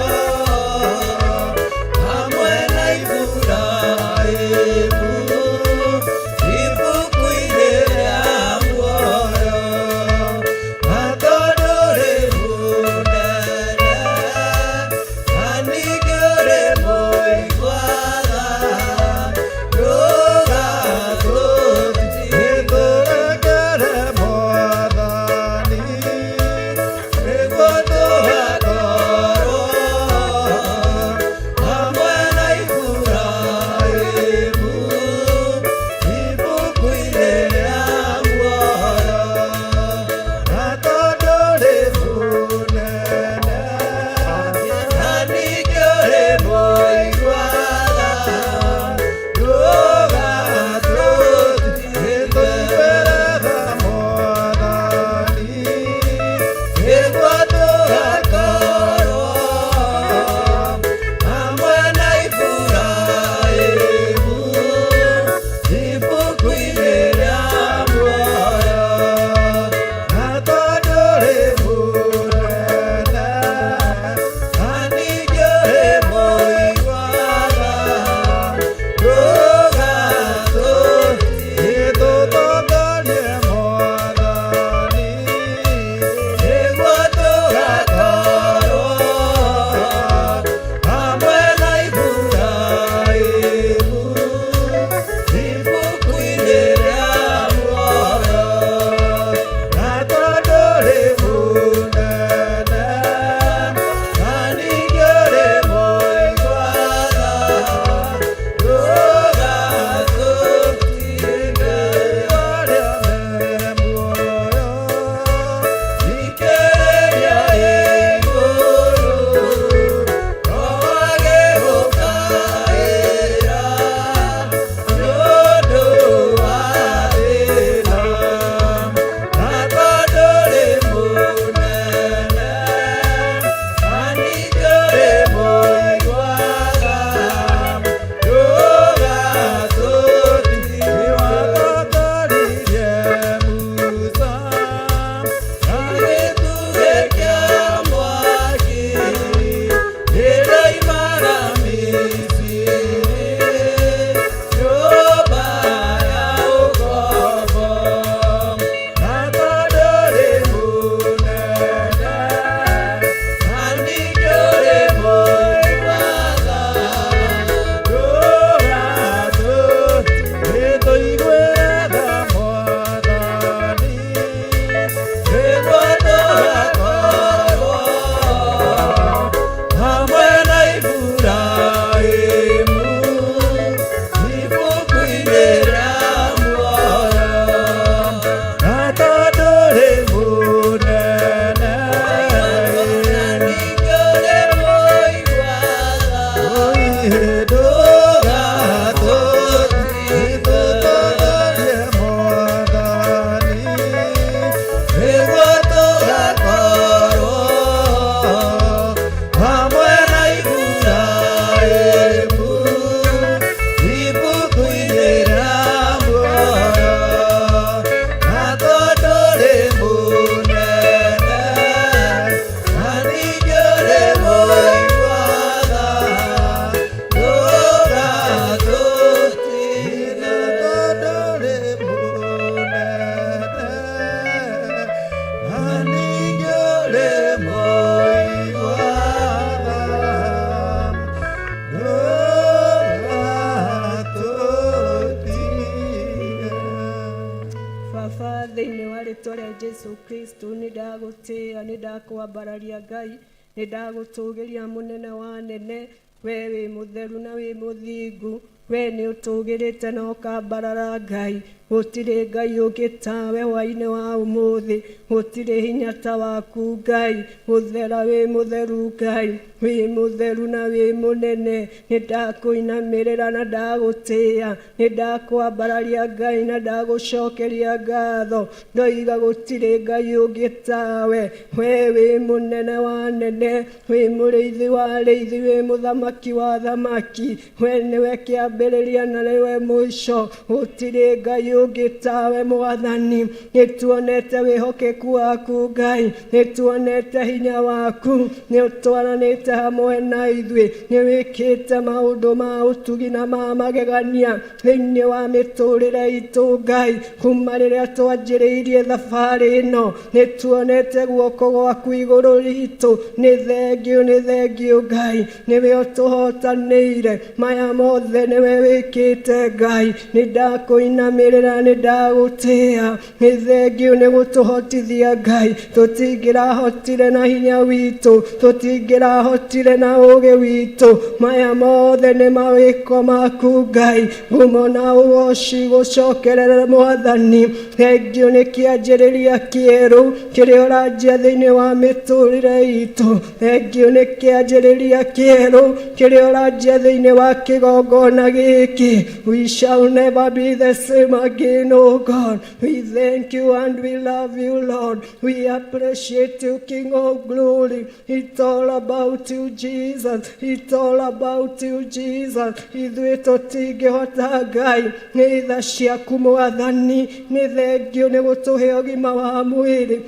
Jesu Kristo nĩ ndagũtĩĩa, nĩ ndakwambararia Ngai, nĩ ndagũtũgĩria mũnene wa nene. We wĩ mũtheru na wĩ mũthingu, we nĩ ũtũgĩrĩte na ũkambarara Ngai. Gũtirĩ Ngai ũngĩ tawe hwainĩ wa ũmũthĩ, gũtirĩ hinya ta waku Ngai. Gũthera wĩ mũtheru Ngai, wĩ mũtheru na wĩ mũnene. Nĩ ndakũinamĩrĩra na ndagũtĩĩa, nĩ ndakwambararia Ngai na ndagũcokeria ngatho. Ndoiga gũtirĩ Ngai ũngĩ tawe, we wĩ mũnene wa nene, wĩ mũrĩithi wa arĩithi, wĩ mũthamaki wa thamaki. We nĩwe kĩambĩrĩria na nĩwe mũico, gũtirĩ Ngai ũngĩ tawe Mwathani. Nĩ tuonete wĩhokeku waku Ngai, nĩ tuonete hinya waku, nĩ ũtwaranĩte hamwe na ithuĩ, nĩ wĩkĩte maũndũ ma ũtugi na ma magegania thĩinĩ wa mĩtũrĩre itũ Ngai. Kuma rĩrĩa twanjĩrĩirie thabarĩ ĩno, nĩ tuonete guoko gwaku igũrũ ritũ. Nĩ thengiũ, nĩ thengiũ Ngai, nĩwe ũtũhotanĩire maya mothe, nĩwe wĩkĩte Ngai. Nĩ ndakũinamĩrĩra, nĩ ndagũtĩĩa, nĩ thengiũ nĩ gũtũhotithia Ngai. Tũtingĩrahotire na hinya witũ, tũtingĩrahotire na ũũgĩ witũ, maya mothe nĩ mawĩko maku Ngai. Ngumo na ũgoci gũcokerere Mwathani. Thengiũ nĩ kĩanjĩrĩria kĩerũ kĩrĩa ũranjia thĩinĩ wa mĩtũrĩre itũ. Thengiũ nĩ kĩanjĩrĩria kĩerũ kĩrĩa ũranjia thĩinĩ wa kĩgongona gĩkĩ. We shall never be the same again, oh God. We thank you and we love you, Lord. We appreciate you, King of glory. It's all about you, Jesus. It's all about you, Jesus. Ithuĩ tũtingĩhota Ngai, nĩ tha ciaku Mwathani. Nĩ thengiũ nĩ gũtũhe ũgima wa mwĩrĩ,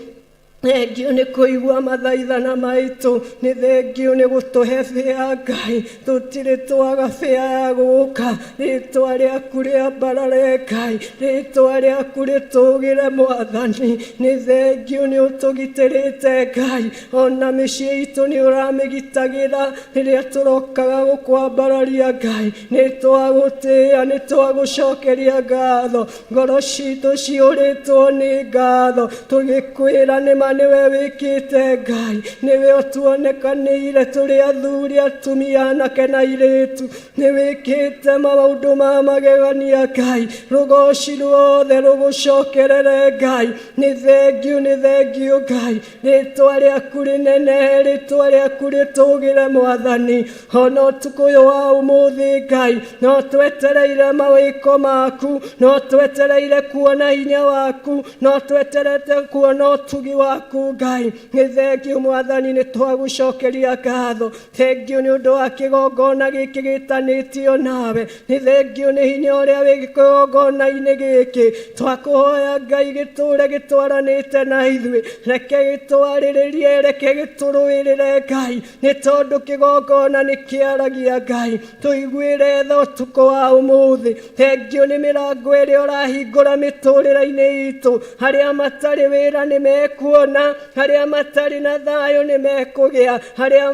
thengiũ nĩ kũigua mathaithana maitũ, nĩ thengiũ nĩ gũtũhe bĩa Ngai. Tũtirĩ twaga bĩa ya gũka. Rĩtwa rĩaku rĩambarare Ngai, rĩtwa rĩaku rĩtũgĩre Mwathani. Nĩ thengiũ nĩ ũtũgitĩrĩte Ngai, ona mĩciĩ itũ nĩ ũramĩgitagĩra rĩrĩa tũrokaga gũkwambararia Ngai. Nĩ twagũtĩĩa, nĩ twagũcokeria ngatho, ngoro citũ ciũrĩtwo nĩ ngatho, tũgĩkwĩra nĩma nĩwe wĩkĩte Ngai, nĩwe ũtuonekanĩire tũrĩ athuri, atumia, anake na airĩtu. Nĩ wĩkĩte maũndũ ma magegania Ngai, rũgoci ruothe rũgũcokerere Ngai. Nĩ thengiũ, nĩ thengiũ Ngai, rĩtwa rĩaku rĩnene, rĩtwa rĩaku rĩtũgĩre Mwathani. Ona ũtukũ ũyũ wa ũmũthĩ Ngai, no twetereire mawĩko maku, no twetereire kuona hinya waku, no tweterete kuona ũtugi waku Ngai. Nĩ thengiũ Mwathani, nĩ twagũcokeria ngatho. Thengiũ nĩ ũndũ wa kĩgongona gĩkĩ gĩtanĩtio nawe, nĩ thengiũ nĩ hinya ũrĩa wĩ kĩgongona-inĩ gĩkĩ. Twakũhoya Ngai gĩtũre gĩtwaranĩte na ithuĩ, reke gĩtwarĩrĩrie, reke gĩtũrũĩrĩre Ngai, nĩ tondũ kĩgongona nĩ kĩaragia Ngai. Tũiguĩre tha ũtukũ wa ũmũthĩ. Thengiũ nĩ mĩrango ĩrĩa ũrahingũra mĩtũrĩre-inĩ itũ, harĩa matarĩ wĩra nĩ mekuona, harĩa matarĩ na thayũ nĩ mekũgĩa, harĩa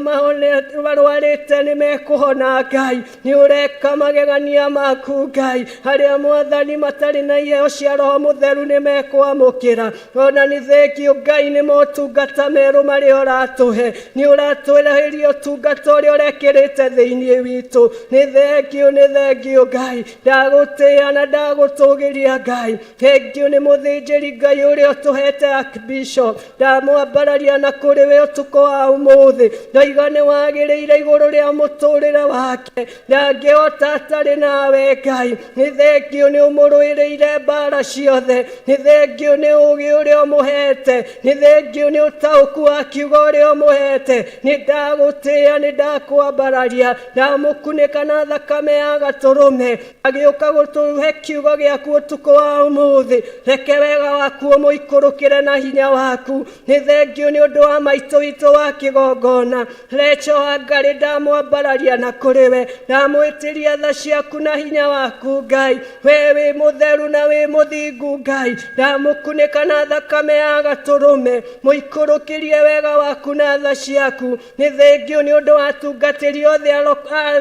marwarĩte nĩ mekũhona Ngai. Nĩ ũreka magegania maku Ngai, harĩa Mwathani matarĩ na iheo cia Roho Mũtheru nĩ mekwamũkĩra. Ona nĩ thengiũ Ngai nĩ motungata merũ marĩa ũratũhe, nĩ ũratwĩrahĩria ũtungata ũrĩa ũrekĩrĩte thĩinĩ witũ. Nĩ thengiũ, nĩ thengiũ Ngai, ndagũtĩĩa na ndagũtũgĩria Ngai. Thengiũ nĩ mũthĩnjĩri Ngai ũrĩa ũtũhete Archbishop, ndamwambararia na kũrĩ we ũtukũ wa ũmũthĩ. Ndoiga nĩ wagĩrĩire igũrũ rĩa mũtũrĩre wake, ndangĩhota atarĩ nawe Ngai. Nĩ thengiũ nĩ ũmũrũĩrĩire mbara ciothe, nĩ thengiũ nĩ ũũgĩ ũrĩa ũmũhete, nĩ thengiũ nĩ ũtaũku wa kiugo ũrĩa ũmũhete. Nĩ ndagũtĩĩa, nĩ ndakwambararia, ndamũkunĩka na thakame ya gatũrũme, agĩũka gũtũhe kiugo gĩaku ũtukũ wa ũmũthĩ. Reke wega waku ũmũikũrũkĩre na hinya waku. waku. Nĩ thengiũ nĩ ũndũ wa maitũ witũ wa kĩgongona Recho Ngarĩ, ndamwambararia na kũrĩ we, ndamwĩtĩria tha ciaku na hinya waku Ngai. We wĩ mũtheru na wĩ mũthingu Ngai, ndamũkunĩka na thakame ya gatũrũme, mũikũrũkĩrie wega waku na tha ciaku. Nĩ thengiũ nĩ ũndũ wa atungatĩri othe a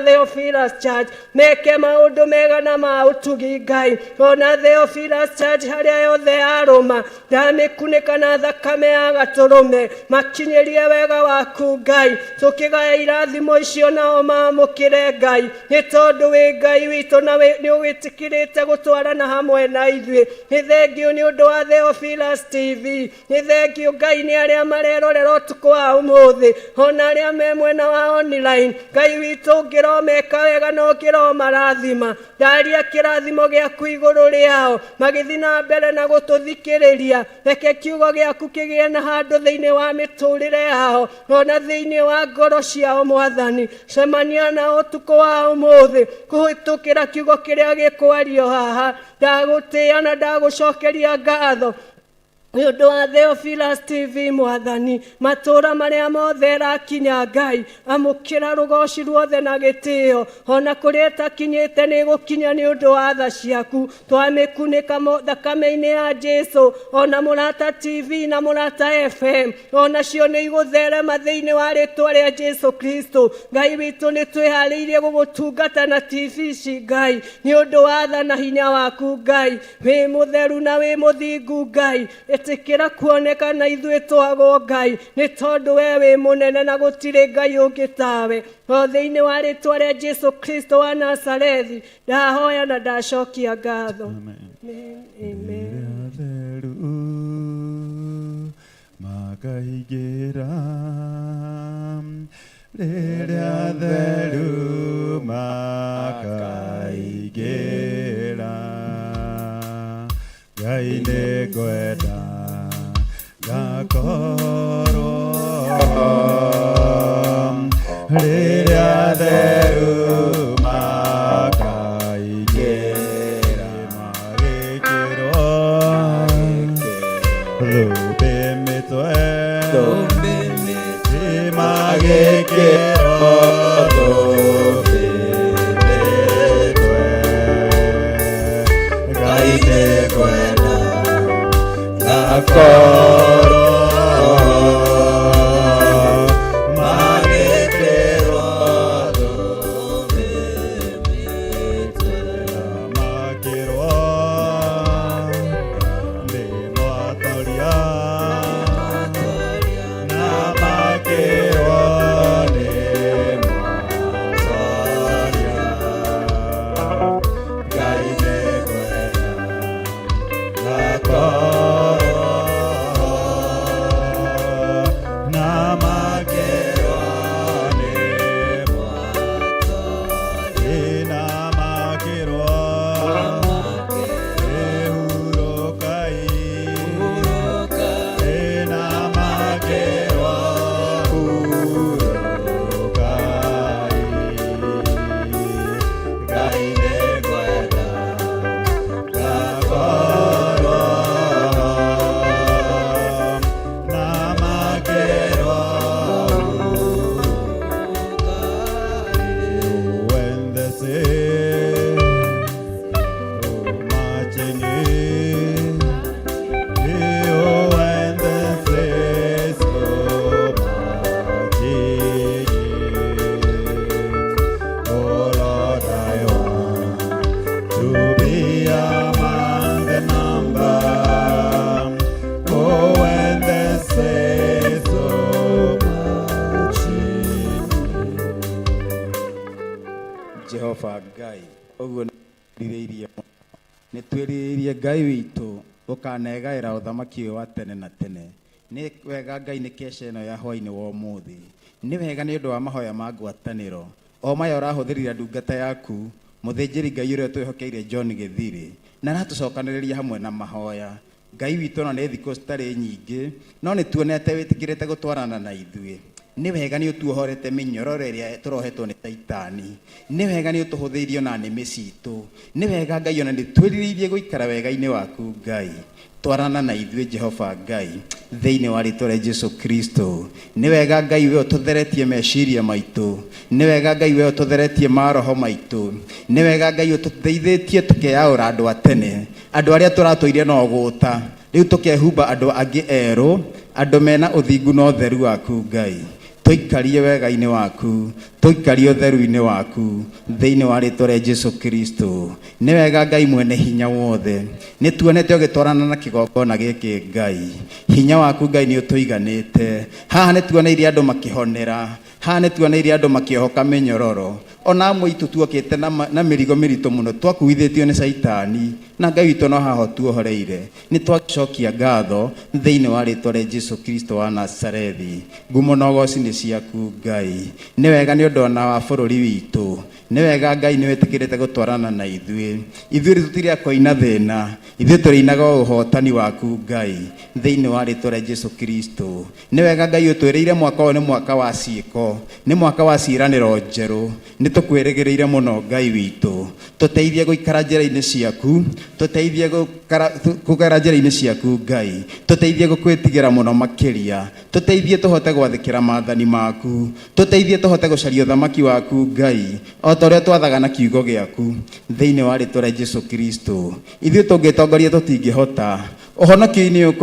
Theophilus Church, meke maũndũ mega na ma ũtugi Ngai. Ona Theophilus Church harĩa yothe yarũma, ndamĩkunĩka na thakame ya gatũrũme, makinyĩrie wega waku Ngai. Tũkĩgaya irathimo icio nao mamũkĩre Ngai, nĩ tondũ wĩ Ngai witũ na nĩ wĩtĩkĩrĩte gũtwarana hamwe na ithuĩ. Nĩ thengiũ nĩ ũndũ wa Theophilus TV, nĩ thengiũ Ngai nĩ arĩa marerorera ũtukũ wa ũmũthĩ, ona arĩa me mwena wa online. Ngai witũ ũngĩromeka wega na ũngĩromarathima, ndaria kĩrathimo gĩaku igũrũ rĩao magĩthiĩ na mbere na gũtũthikĩrĩria. Reke kiugo gĩaku kĩgĩe na handũ thĩinĩ wa mĩtũrĩre yao ona thĩinĩ wa ngoro ciao. Mwathani, cemania nao ũtukũ wa ũmũthĩ kũhĩtũkĩra kiugo kĩrĩa gĩkwario haha. Ndagũtĩĩa na ndagũcokeria ngatho nĩ ũndũ wa Theophilus TV. Mwathani, matũũra marĩa mothe ĩrakinya Ngai, amũkĩra rũgoci ruothe na gĩtĩo. Ona kũrĩa ĩtakinyĩte nĩ gũkinya nĩ ũndũ wa tha ciaku. Twamĩkunĩka thakame-inĩ ya Jesu. Ona Mũrata TV na Mũrata FM onacio nĩ igũtherema thĩinĩ wa rĩtwa rĩa Jesu Kristo. Ngai witũ, nĩ twĩharĩirie gũgũtungata na TV ici Ngai, nĩ ũndũ wa tha na hinya waku Ngai. Wĩ mũtheru na wĩ mũthingu Ngai, ĩtĩkĩra kuoneka na ithuĩ twagwo Ngai, nĩ tondũ we wĩ mũnene na gũtirĩ Ngai ũngĩ tawe. O thĩinĩ wa rĩtwa rĩa Jesu Kristo wa Nazarethi ndahoya na ndacokia ngatho. Amen. Amen. Theru makaingĩra, rĩrĩa theru makaingĩra, Ngai nĩ ngwenda ngakorwo rĩrĩa theru makaingĩra, magĩkĩrwo thũmbĩ mĩtwe, magĩkĩrwo thũmbĩ mĩtwe, Ngai nĩ ngwenda ngakorwo magĩkĩrwo thũmbĩ mĩtwe, makĩrwo nĩ mwatoria, na makĩrwo nĩ mwatoria, Ngai nĩ ngwenda ngakorwo na makĩrwo nĩ mwatoria, na makĩrwo hurũkai, na makĩrwo hurũkai, Ngai nĩ ngwenda ngakorwo na makĩrwo. When the saints go marching in, oh, when the saints go marching in, oh Lord, I want to be among the number. Oh, when the saints go marching in. Jehova Ngai, ũguo nĩrirĩirie, nĩ twĩrirĩirie Ngai witũ ũkanegaĩra ũthamaki ũyũ wa tene na tene. Nĩ wega Ngai nĩ kesha ĩno ya hwainĩ wa ũmũthĩ, nĩ wega nĩ ũndũ wa mahoya ma ngwatanĩro o maya ũrahũthĩrire ndungata yaku mũthĩnjĩri Ngai ũrĩa twĩhokeire John Gĩthirĩ, na aratũcokanĩrĩria hamwe na mahoya. Ngai witũ, ona nĩ thikũ citarĩ nyingĩ, no nĩ tuonete wĩtĩkĩrĩte gũtwarana na ithuĩ. Nĩ wega nĩ ũtuohorete mĩnyororo ĩrĩa tũrohetwo nĩ Caitani. Nĩ wega nĩ ũtũhũthĩirie ona nĩmĩ citũ. Nĩ wega Ngai, ona nĩ twĩrirĩirie gũikara wega-inĩ waku. Ngai, twarana na ithuĩ. Jehova Ngai, Thĩinĩ wa rĩtwa rĩa Jesu Kristo. Nĩ wega Ngai we ũtũtheretie meciria maitũ, nĩ wega Ngai we ũtũtheretie maroho maitũ, nĩ wega Ngai ũtũteithĩtie tũkeyaũra andũ a tene, andũ arĩa tũratũire na ũgũta, rĩu tũkehumba andũ angĩ erũ, andũ mena ũthingu na ũtheru waku Ngai. Tũikarie wega-inĩ waku, tũikarie ũtheru-inĩ waku, thĩinĩ wa rĩtwa rĩa Jesu Kristo. Nĩ wega Ngai mwene hinya wothe, nĩ tuonete ũgĩtwarana na kĩgongona gĩkĩ Ngai. Hinya waku Ngai nĩ ũtũiganĩte. Haha nĩ tuoneire andũ makĩhonera, haha nĩ tuoneire andũ makĩohoka mĩnyororo, ona amwe itũ tuokĩte na mĩrigo mĩritũ mũno, twakuithĩtio nĩ caitani, na Ngai witũ no haho tuohoreire. Nĩ twacokia ngatho thĩinĩ wa rĩtwa rĩa Jesu Kristo wa Nazarethi. Ngumo na ũgoci nĩ ciaku Ngai. Nĩ wega nĩ ũndũ ona wa bũrũri witũ, nĩ wega Ngai nĩ wĩtĩkĩrĩte gũtwarana na ithuĩ. Ithuĩ tũtirĩ a kũina thĩna, ithuĩ tũrĩinaga o ũhotani waku Ngai, thĩinĩ wa rĩtwa rĩa Jesu Kristo. Nĩ wega Ngai ũtwĩrĩire mwaka ũyũ nĩ mwaka wa ciĩko, nĩ mwaka wa ciĩranĩro njerũ. Nĩ tũkwĩrĩgĩrĩire mũno Ngai witũ. Tũteithie gũikara njĩra-inĩ ciaku, tũteithie kũgera njĩra-inĩ ciaku Ngai, tũteithie gũkwĩtigĩra mũno makĩria, tũteithie tũhote gwathĩkĩra maathani maku, tũteithie tũhote gũcaria ũthamaki waku Ngai, o ta ũrĩa twathaga na kiugo gĩaku, thĩinĩ wa rĩtwa rĩa Jesu Kristo. Ithuĩ tũngĩtongoria tũtingĩhota, ũhonokio-inĩ ũyũ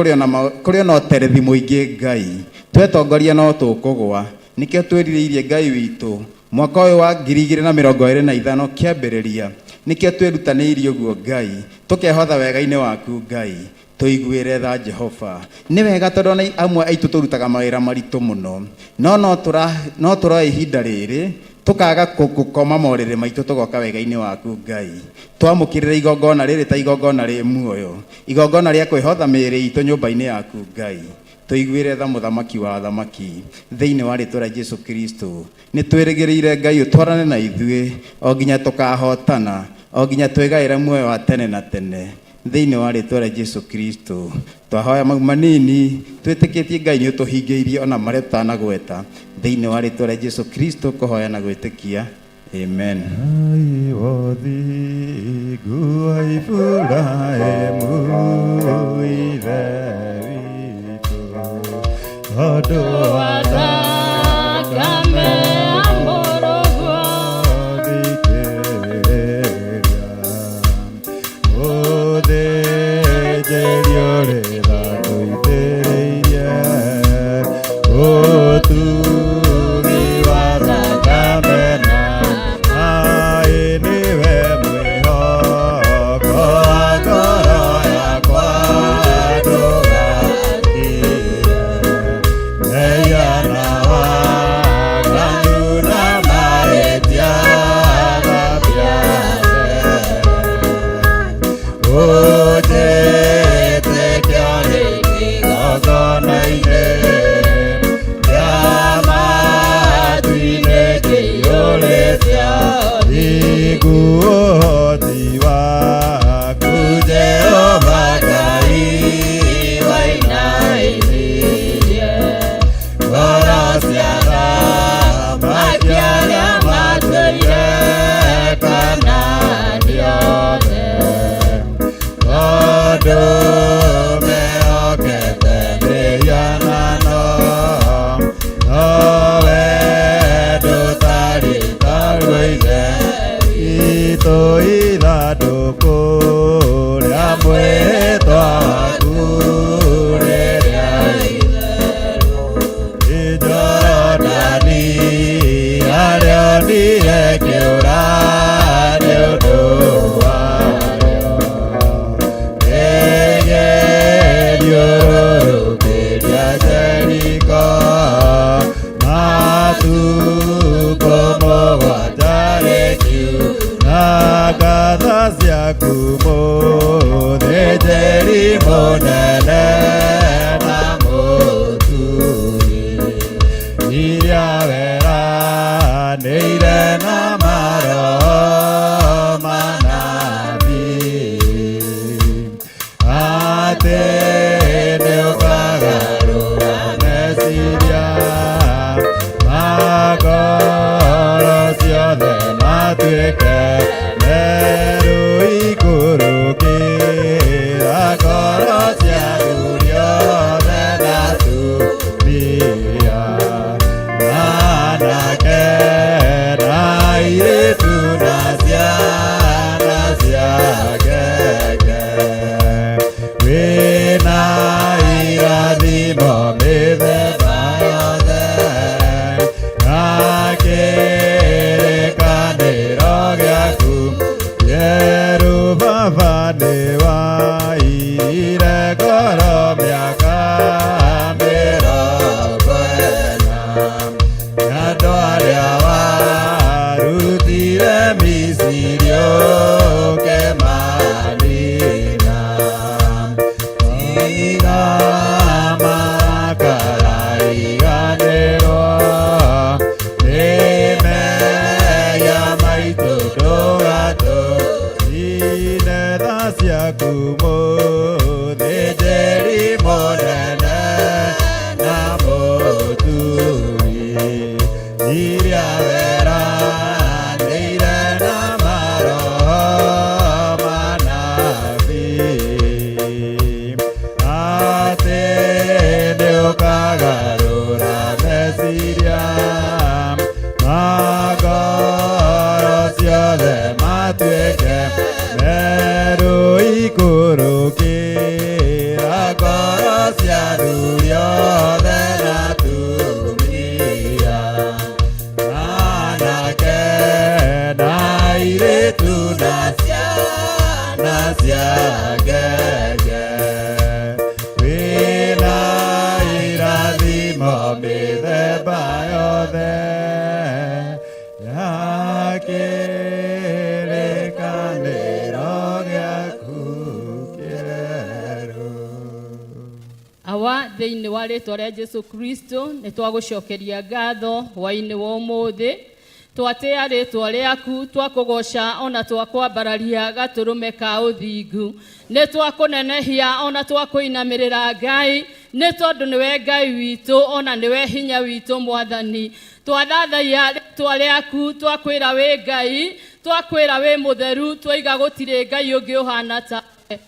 kũrĩ ona ũterethi mũingĩ Ngai, twetongoria no tũkũgwa. Nĩkĩo twĩrirĩirie Ngai witũ mwaka ũyũ wa 2025 kĩambĩrĩria, nĩkĩo twĩrutanĩirie ũguo Ngai, tũkehotha wega-inĩ waku Ngai, tũiguĩre tha Jehova. Nĩ wega tondũ ona amwe aitũ tũrutaga mawĩra maritũ mũno, no no tũroe ihinda rĩrĩ tũkaga gũkoma morĩrĩ maitũ tũgoka wega-inĩ waku Ngai. Twamũkĩrĩre igongona rĩrĩ ta igongona rĩ muoyo, igongona rĩa kwĩhotha mĩĩrĩ itũ nyũmba-inĩ yaku Ngai. Tũiguĩre tha mũthamaki wa athamaki, thĩinĩ wa rĩtwa rĩa Jesu Kristo. Nĩ twĩrĩgĩrĩire Ngai ũtwarane na ithuĩ o nginya tũkahotana, o nginya twĩgaĩre muoyo wa tene na tene, thĩinĩ wa rĩtwa rĩa Jesu Kristo. Twahoya mau manini twĩtĩkĩtie Ngai nĩ ũtũhingĩirie ona marĩa tũtanagweta, thĩinĩ wa rĩtwa rĩa Jesu Kristo kũhoya na gwĩtĩkia. Amen. Wothingu wa Iburahĩmu ithe witũ, tondũ wa Thakame ya mũrũguo. Thikĩrĩria, mũthĩnjĩri ũrĩ tha tũitĩrĩirie, ũtugi wa thakame na maĩ nĩwe mwĩhoko wa ngoro yakwa, ndũgatige mehia na irathimo mĩthemba yothe na kĩrĩkanĩro gĩaku kĩerũ baba nĩwairire ngoro mĩaka mĩrongo ĩna andũ arĩa warutire Misiri ũkĩmanina tiga makaraiganĩrwo nĩ mehia maitũ ndũgatũnine tha ciaku mũthĩnjĩri mũnene na mũturi iria weranĩire na maroho manabii atĩ nĩũkagarũra meciria ma ngoro ciothe matuĩke merũ ikũrũkĩra ngoro cia athuri othe na atumia anake na airĩtu na ciana cia ngenge wĩna irathimo mĩthemba yothe ya kĩrĩkanĩro gĩaku kĩerũ. Awa thĩinĩ wa rĩtwa rĩa Jesu Kristo nĩ twagũcokeria ngatho hwainĩ wa ũmũthĩ twatĩa rĩtwa rĩaku twakũgoca ona twakwambararia gatũrũme ka ũthingu nĩ twakũnenehia ona twakũinamĩrĩra Ngai nĩ tondũ nĩwe Ngai witũ ona nĩwe hinya witũ mwathani twathathaiya rĩtwa rĩaku twakwĩra wĩ Ngai twakwĩra wĩ mũtheru twaiga gũtirĩ Ngai ũngĩ ũhana tawe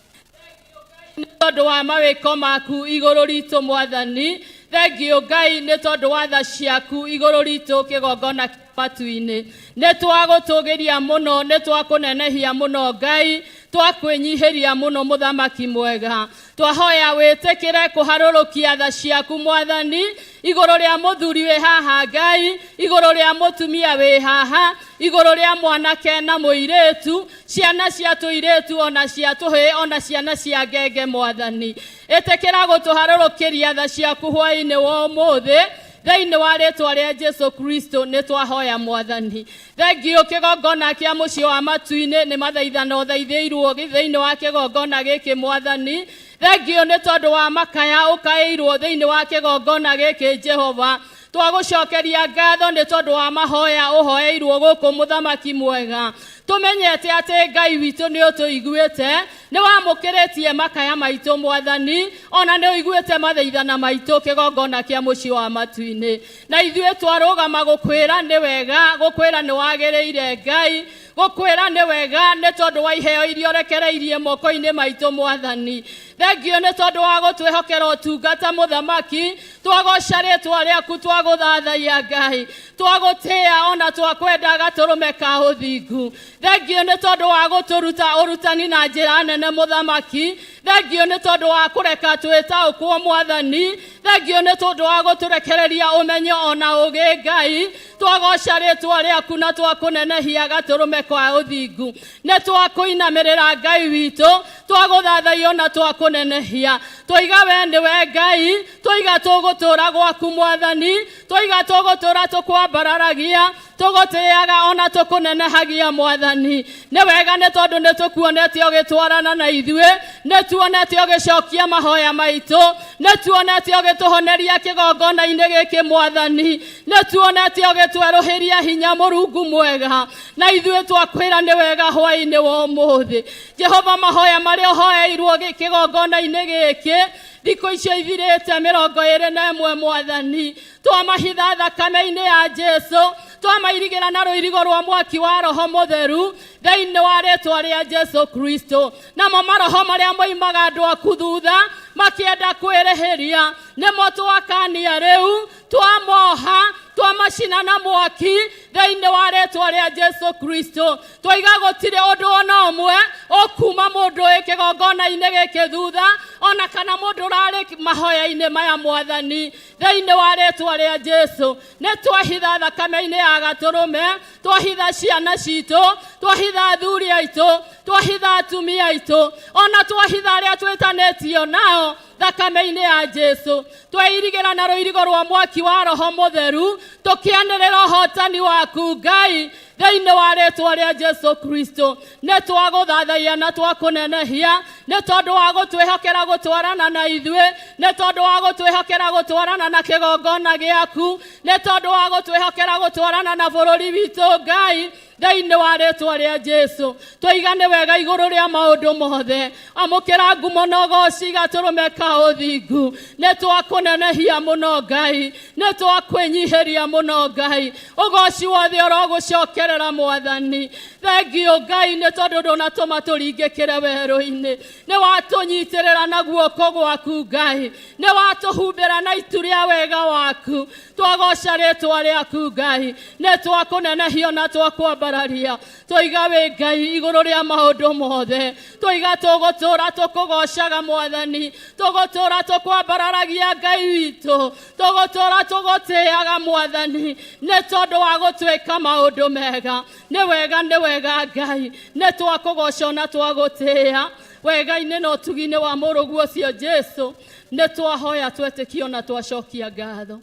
nĩ tondũ wa mawĩko maku igũrũ ritũ mwathani thengio ngai nĩ tondũ wa tha ciaku igũrũ ritũ kĩgongona kĩa matu-inĩ nĩ twagũtũgĩria mũno nĩ twakũnenehia mũno ngai twakwĩnyihĩria mũno mũthamaki mwega twahoya wĩtĩkĩre kũharũrũkia tha ciaku mwathani igũrũ rĩa mũthuri wĩ haha ngai igũrũ rĩa mũtumia wĩ haha igũrũ rĩa mwanake na mũirĩtu ciana cia tũirĩtu ona cia tũhĩĩ ona ciana cia ngenge mwathani ĩtĩkĩra gũtũharũrũkĩria tha ciaku hwaĩ-inĩ wa ũmũthĩ thĩinĩ wa rĩtwa rĩa Jesu Kristo nĩ twahoya mwathani thengio kĩgongona kĩa mũciĩ wa matu-inĩ nĩ mathaithana ũthaithĩirwo thĩinĩ wa kĩgongona gĩkĩ mwathani thengio nĩ tondũ wa makaya ũkaĩirwo thĩinĩ wa kĩgongona gĩkĩ Jehova twagũcokeria ngatho nĩ tondũ wa mahoya ũhoeirwo gũkũ mũthamaki mwega tũmenyete atĩ ngai witũ nĩ ũtũiguĩte nĩ wamũkĩrĩtie makaya maitũ mwathani ona nĩ ũiguĩte mathaithana maitũ kĩgongona kĩa mũciĩ wa matu-inĩ na ithuĩ twarũgama gũkwĩra nĩ wega gũkwĩra nĩ wagĩrĩire ngai gũkwĩra nĩ wega nĩ tondũ wa iheo iria ũrekereirie moko-inĩ maitũ mwathani thengio nĩ tondũ wa gũtwĩhokera ũtungata mũthamaki twagoca rĩtwa rĩaku twagũthathaiya ngai twagũtĩĩa ona twakwenda gatũrũme ka ũthingu thengio nĩ tondũ wa gũtũruta ũrutani na njĩra nene mũthamaki thengio nĩ tondũ wa kũreka twĩtaũkwo mwathani thengio nĩ tondũ wa gũtũrekereria ũmenyo ona ũgĩ ngai twagoca rĩtwa rĩaku na twakũnenehia gatũrũme kwa ũthingu nĩ twakũinamĩrĩra ngai witũ twagũthathaiya na twakũnenehia twaiga we nĩwe ngai twaiga tũgũtũra gwaku mwathani twaiga tũgũtũra tũkwambararagia tũgũtĩaga ona tũkũnenehagia mwathani nĩ wega nĩ tondũ nĩ tũkuonete ũgĩtwarana na ithuĩ nĩ tuonete ũgĩcokia mahoya maitũ nĩ tuonete ũgĩtũhoneria kĩgongona-inĩ gĩkĩ mwathani nĩ tuonete ũgĩtwerũhĩria hinya mũrungu mwega na ithuĩ twakwĩra nĩ wega hwaĩ-inĩ wa ũmũthĩ jehova mahoya marĩa ũhoeirwo kĩgongona-inĩ gĩkĩ thikũ icio ithirĩte 21 mwathani twamahitha thakame-inĩ ya jesu twamairigĩra na rũirigo rwa mwaki wa roho mũtheru thĩinĩ wa rĩtwa rĩa jesu kristo namo maroho marĩa moimaga andũ aku thutha makĩenda kwĩrĩhĩria Nĩmo twakania rĩu, twamoha, twamacina na mwaki thĩinĩ wa rĩtwa rĩa Jesu Kristo. Twaiga gũtirĩ ũndũ ona ũmwe ũkuma mũndũ wĩ kĩgongona-inĩ gĩkĩ thutha, ona kana mũndũ ũrarĩ mahoya-inĩ maya Mwathani, thĩinĩ wa rĩtwa rĩa Jesu. Nĩ twahitha thakame-inĩ ya gatũrũme, twahitha ciana citũ, twahitha athuri aitũ, twahitha atumia aitũ, ona twahitha arĩa twĩtanĩtio nao thakame-inĩ ya Jesu. Tweirigĩra na rũirigo rwa mwaki wa Roho Mũtheru, tũkĩanĩrĩra ũhotani waku Ngai thĩinĩ wa rĩtwa rĩa Jesu Kristo. Nĩ twagũthathaiya na twakũnenehia nĩ tondũ wa gũtwĩhokera gũtwarana na ithuĩ, nĩ tondũ wa gũtwĩhokera gũtwarana na kĩgongona gĩaku, nĩ tondũ wa gũtwĩhokera gũtwarana na bũrũri witũ Ngai thĩinĩ wa rĩtwa rĩa Jesu. Tũiga nĩ wega igũrũ rĩa maũndũ mothe, amũkĩra ngumo na ũgoci gatũrũme ka ũthingu. Nĩ twakũnenehia mũno Ngai, nĩ twakwĩnyihĩria mũno Ngai, ũgoci wothe ũrogũcokerera Mwathani. Thengiũ Ngai nĩ tondũ ndũnatũma tũringĩkĩre werũ-inĩ, nĩ watũnyitĩrĩra na guoko gwaku Ngai, nĩ watũhumbĩra na itu rĩa wega waku. Twagoca rĩtwa rĩaku Ngai, nĩ twakũnenehio na twakwambararia. Twaiga wĩ Ngai igũrũ rĩa maũndũ mothe, twaiga tũgũtũra tũkũgocaga Mwathani, tũgũtũra tũkwambararagia Ngai witũ, tũgũtũra tũgũtĩaga Mwathani nĩ tondũ wa gũtwĩka maũndũ mega. Nĩ wega, nĩ wega Ngai, nĩ twakũgoca na twagũtĩa wega-inĩ na ũtugi-inĩ wa mũrũguo ũcio Jesu. Nĩ twahoya twetĩkio na twacokia ngatho.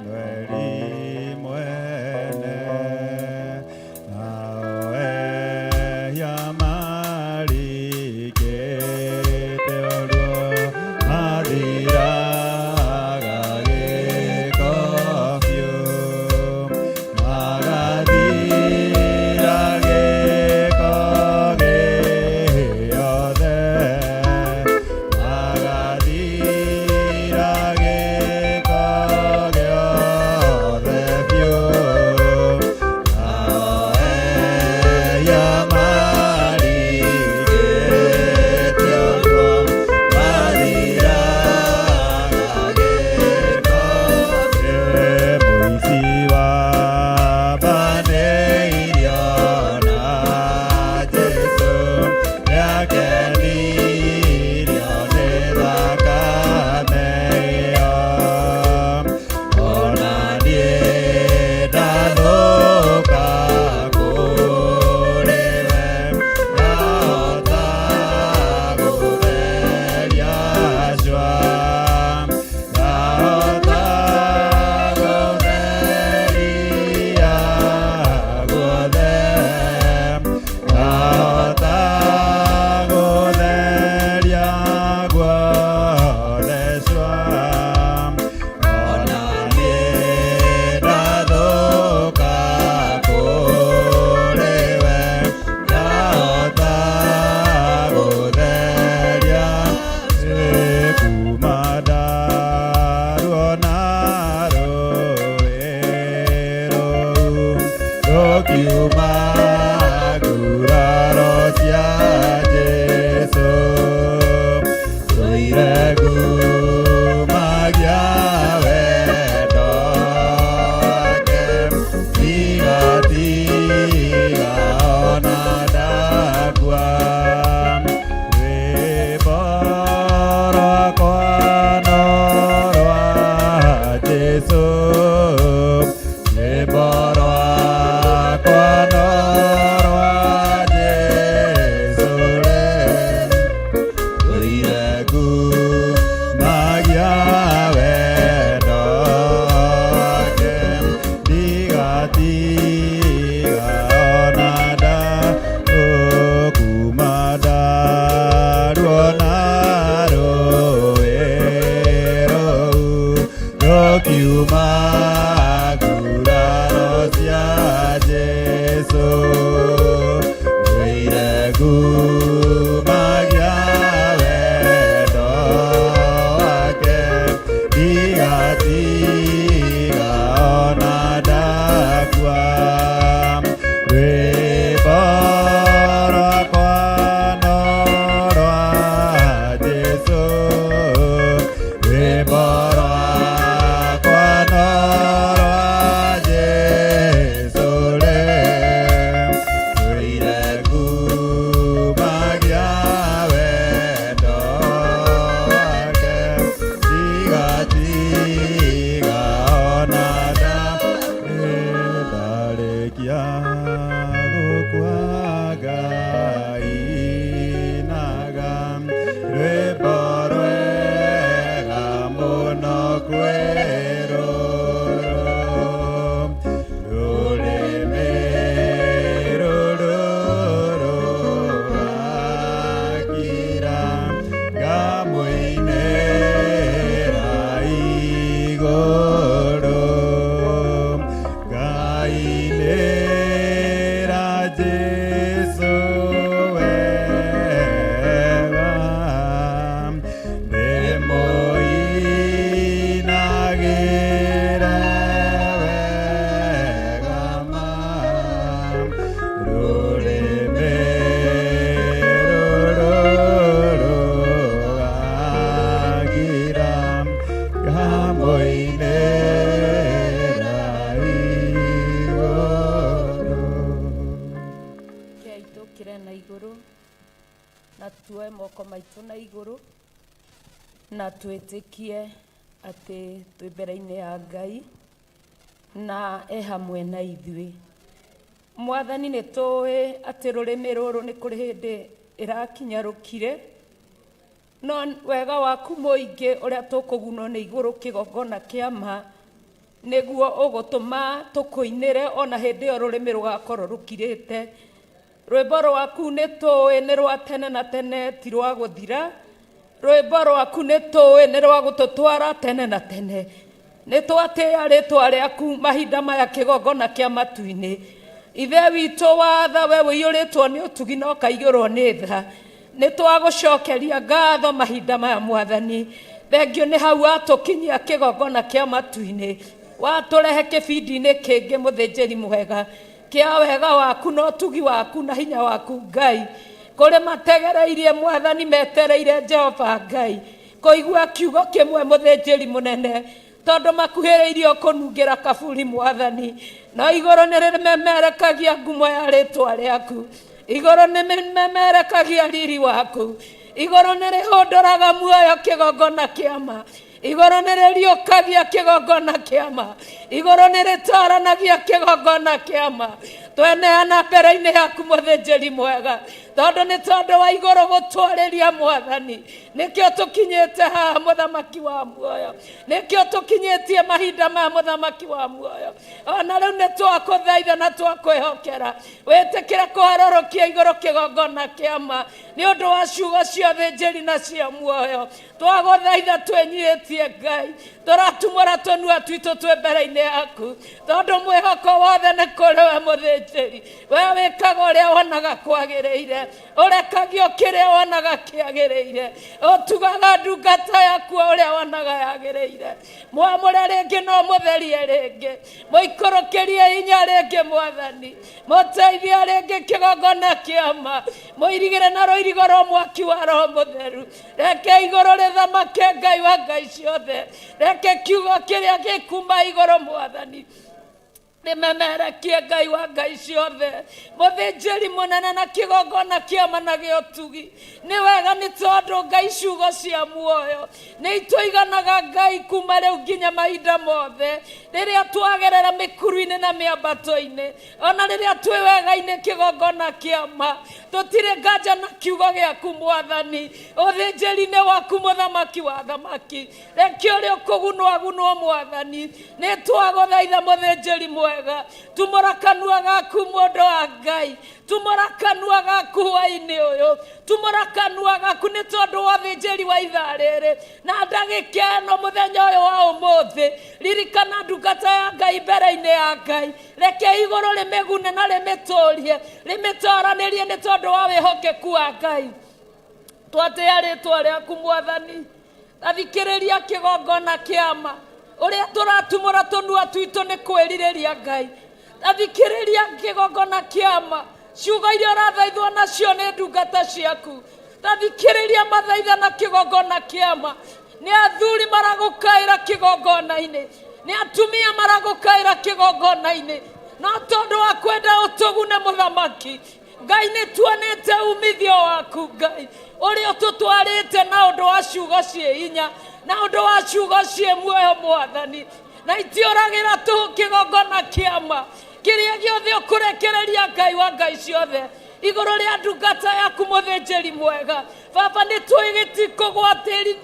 Immanueli mwene, nawe yamarikĩte ũruo, mathiraga gĩko biũ, magathira gĩko gĩothe, magathira gĩko gĩothe biũ, nawe yamarikĩte ũruo, mathiraga gĩko biũ. Mũici wambanĩirio na Jesũ, nĩakenirio nĩ thakame ĩyo, ona niĩ ndathũka kũrĩ we, ndahota gũtheria cua, ndahota gũtheria guothe, ndahota gũtheria guothe cua, ona niĩ ndathũka kũrĩ we, ndahota gũtheria kuma ndaruona rũĩ rũu rũkiuma nguraro cia Jesũ, tũire ngumagia wendo wake, ndigatiga ona ndakua. Rwĩmbo rwakwa no rwa Jesũ, rwĩmbo rwakwa no rwa Jesũ rĩ, tũire ngumagia Tũkĩre na igũrũ na tuoe moko maitũ na igũrũ na twĩtĩkie atĩ twĩ mbere-inĩ ya Ngai na e hamwe na ithuĩ. Mwathani, nĩ tũĩ atĩ rũrĩmĩ rũrũ nĩ kũrĩ hĩndĩ ĩrakinya rũkire, no wega waku mũingĩ ũrĩa tũkũgunwo nĩ igũrũ kĩgongona kĩa ma nĩguo ũgũtũma tũkũinĩre ona hĩndĩ ĩyo rũrĩmĩ rũgakorwo rũkirĩte. Rwĩmbo rwaku nĩ tũĩ nĩ rwa tene na tene, ti rwa gũthira. Rwĩmbo rwaku nĩ tũĩ nĩ rwa gũtũtwara tene na tene. Nĩ twatĩĩa rĩtwa rĩaku mahinda maya kĩgongona kĩa matu-inĩ. Ithe witũ wa tha, we ũiyũrĩtwo nĩ ũtugi na ũkaiyũrwo nĩ tha, nĩ twagũcokeria ngatho mahinda maya Mwathani. Thengio nĩ hau watũkinyia kĩgongona kĩa matu-inĩ, watũrehe kĩbindi-inĩ kĩngĩ mũthĩnjĩri mwega kĩa wega waku na ũtugi waku na hinya waku Ngai. Kũrĩ mategereirie Mwathani, metereire Jehova Ngai kũigua kiugo kĩmwe mũthĩnjĩri mũnene, tondũ makuhĩrĩirie kũnungĩra kaburi Mwathani. No igũrũ nĩ rĩmemerekagia ngumo ya rĩtwa rĩaku, igũrũ nĩ rĩmemerekagia riri waku, igũrũ nĩ rĩhũndũraga muoyo kĩgongona kĩama, igũrũ nĩ rĩriũkagia kĩgongona kĩama, igũrũ nĩ rĩtwaranagia kĩgongona kĩama. Tweneana mbere-inĩ yaku mũthĩnjĩri mwega, tondũ nĩ tondũ wa igũrũ gũtwarĩria Mwathani nĩkĩo tũkinyĩte haha mũthamaki wa muoyo, nĩkĩo tũkinyĩtie mahinda maya mũthamaki wa muoyo. Ona rĩu nĩ twakũthaitha na twakwĩhokera wĩtĩkĩre kũharũrũkia igũrũ kĩgongona kĩama nĩ ũndũ wa ciugo cia thĩnjĩri na cia muoyo. Twagũthaitha twĩnyihĩtie Ngai, tũratumũra tũnua twitũ twĩ mbere-inĩ yaku, tondũ mwĩhoko wothe nĩ kũrĩ we mũthĩnjĩri. We wĩkaga ũrĩa wonaga kwagĩrĩire, ũrekagio kĩrĩa wonaga kĩagĩrĩire, ũtugaga ndungata yaku o ũrĩa wonaga yagĩrĩire. Mwamũre rĩngĩ no mũtherie rĩngĩ, mũikũrũkĩrie hinya rĩngĩ Mwathani, mũteithie rĩngĩ kĩgongona kĩama, mũirigĩre na rũirigo rwa mwaki wa Roho Mũtheru. Reke igũrũ rĩthamake Ngai wa ngai ciothe, reke kiugo kĩrĩa gĩkuma igũrũ Mwathani rĩmemerekie Ngai wa ngai ciothe. Mũthĩnjĩri mũnene na kĩgongona kĩama na gĩa ũtugi nĩ wega, nĩ tondũ Ngai ciugo cia muoyo nĩ itũiganaga Ngai kuma rĩu nginya mahinda mothe, rĩrĩa twagerera mĩkuru-inĩ na mĩambato-inĩ, ona rĩrĩa twĩ wega-inĩ kĩgongona kĩama, tũtirĩ nganja na kiugo gĩaku Mwathani. Ũthĩnjĩri-inĩ waku mũthamaki wa thamaki, reke ũrĩa ũkũgunwo agunwo Mwathani. Nĩ twagũthaitha mũthĩnjĩri mwega, tumũra kanua gaku mũndũ wa Ngai, tumũra kanua gaku hwaĩ-inĩ ũyũ, tumũra kanua gaku nĩ tondũ wa ũthĩnjĩri wa ithaa rĩrĩ na ndagĩka ĩno mũthenya ũyũ wa ũmũthĩ. Ririkana ndungata ya Ngai mbere-inĩ ya Ngai, reke igũrũ rĩmĩgune na rĩmĩtũrie, rĩmĩtwaranĩrie nĩ tondũ wa wĩhokeku wa Ngai. Twatĩĩa rĩtwa rĩaku Mwathani, athikĩrĩria kĩgongona kĩama ũrĩa tũratumũra tũnua twitũ nĩ kwĩrirĩria Ngai. Athikĩrĩria kĩgongona kĩama ciugo iria ũrathaithwo nacio nĩ ndungata ciaku. Tathikĩrĩria mathaitha na kĩgongona kĩama, nĩ athuri maragũkaĩra kĩgongona-inĩ, nĩ atumia maragũkaĩra kĩgongona-inĩ, no tondũ wa kwenda ũtũgune mũthamaki Ngai, nĩ tuonete umithio waku Ngai ũrĩa ũtũtwarĩte na ũndũ wa ciugo ciĩ hinya na ũndũ wa ciugo ciĩ muoyo Mwathani, na itiũragĩra tũhũ kĩgongona kĩama kĩrĩa gĩothe ũkũrekereria Ngai wa ngai ciothe igũrũ rĩa ndungata yaku mũthĩnjĩri mwega. Baba, nĩ tũĩ gĩtikũgwa tĩri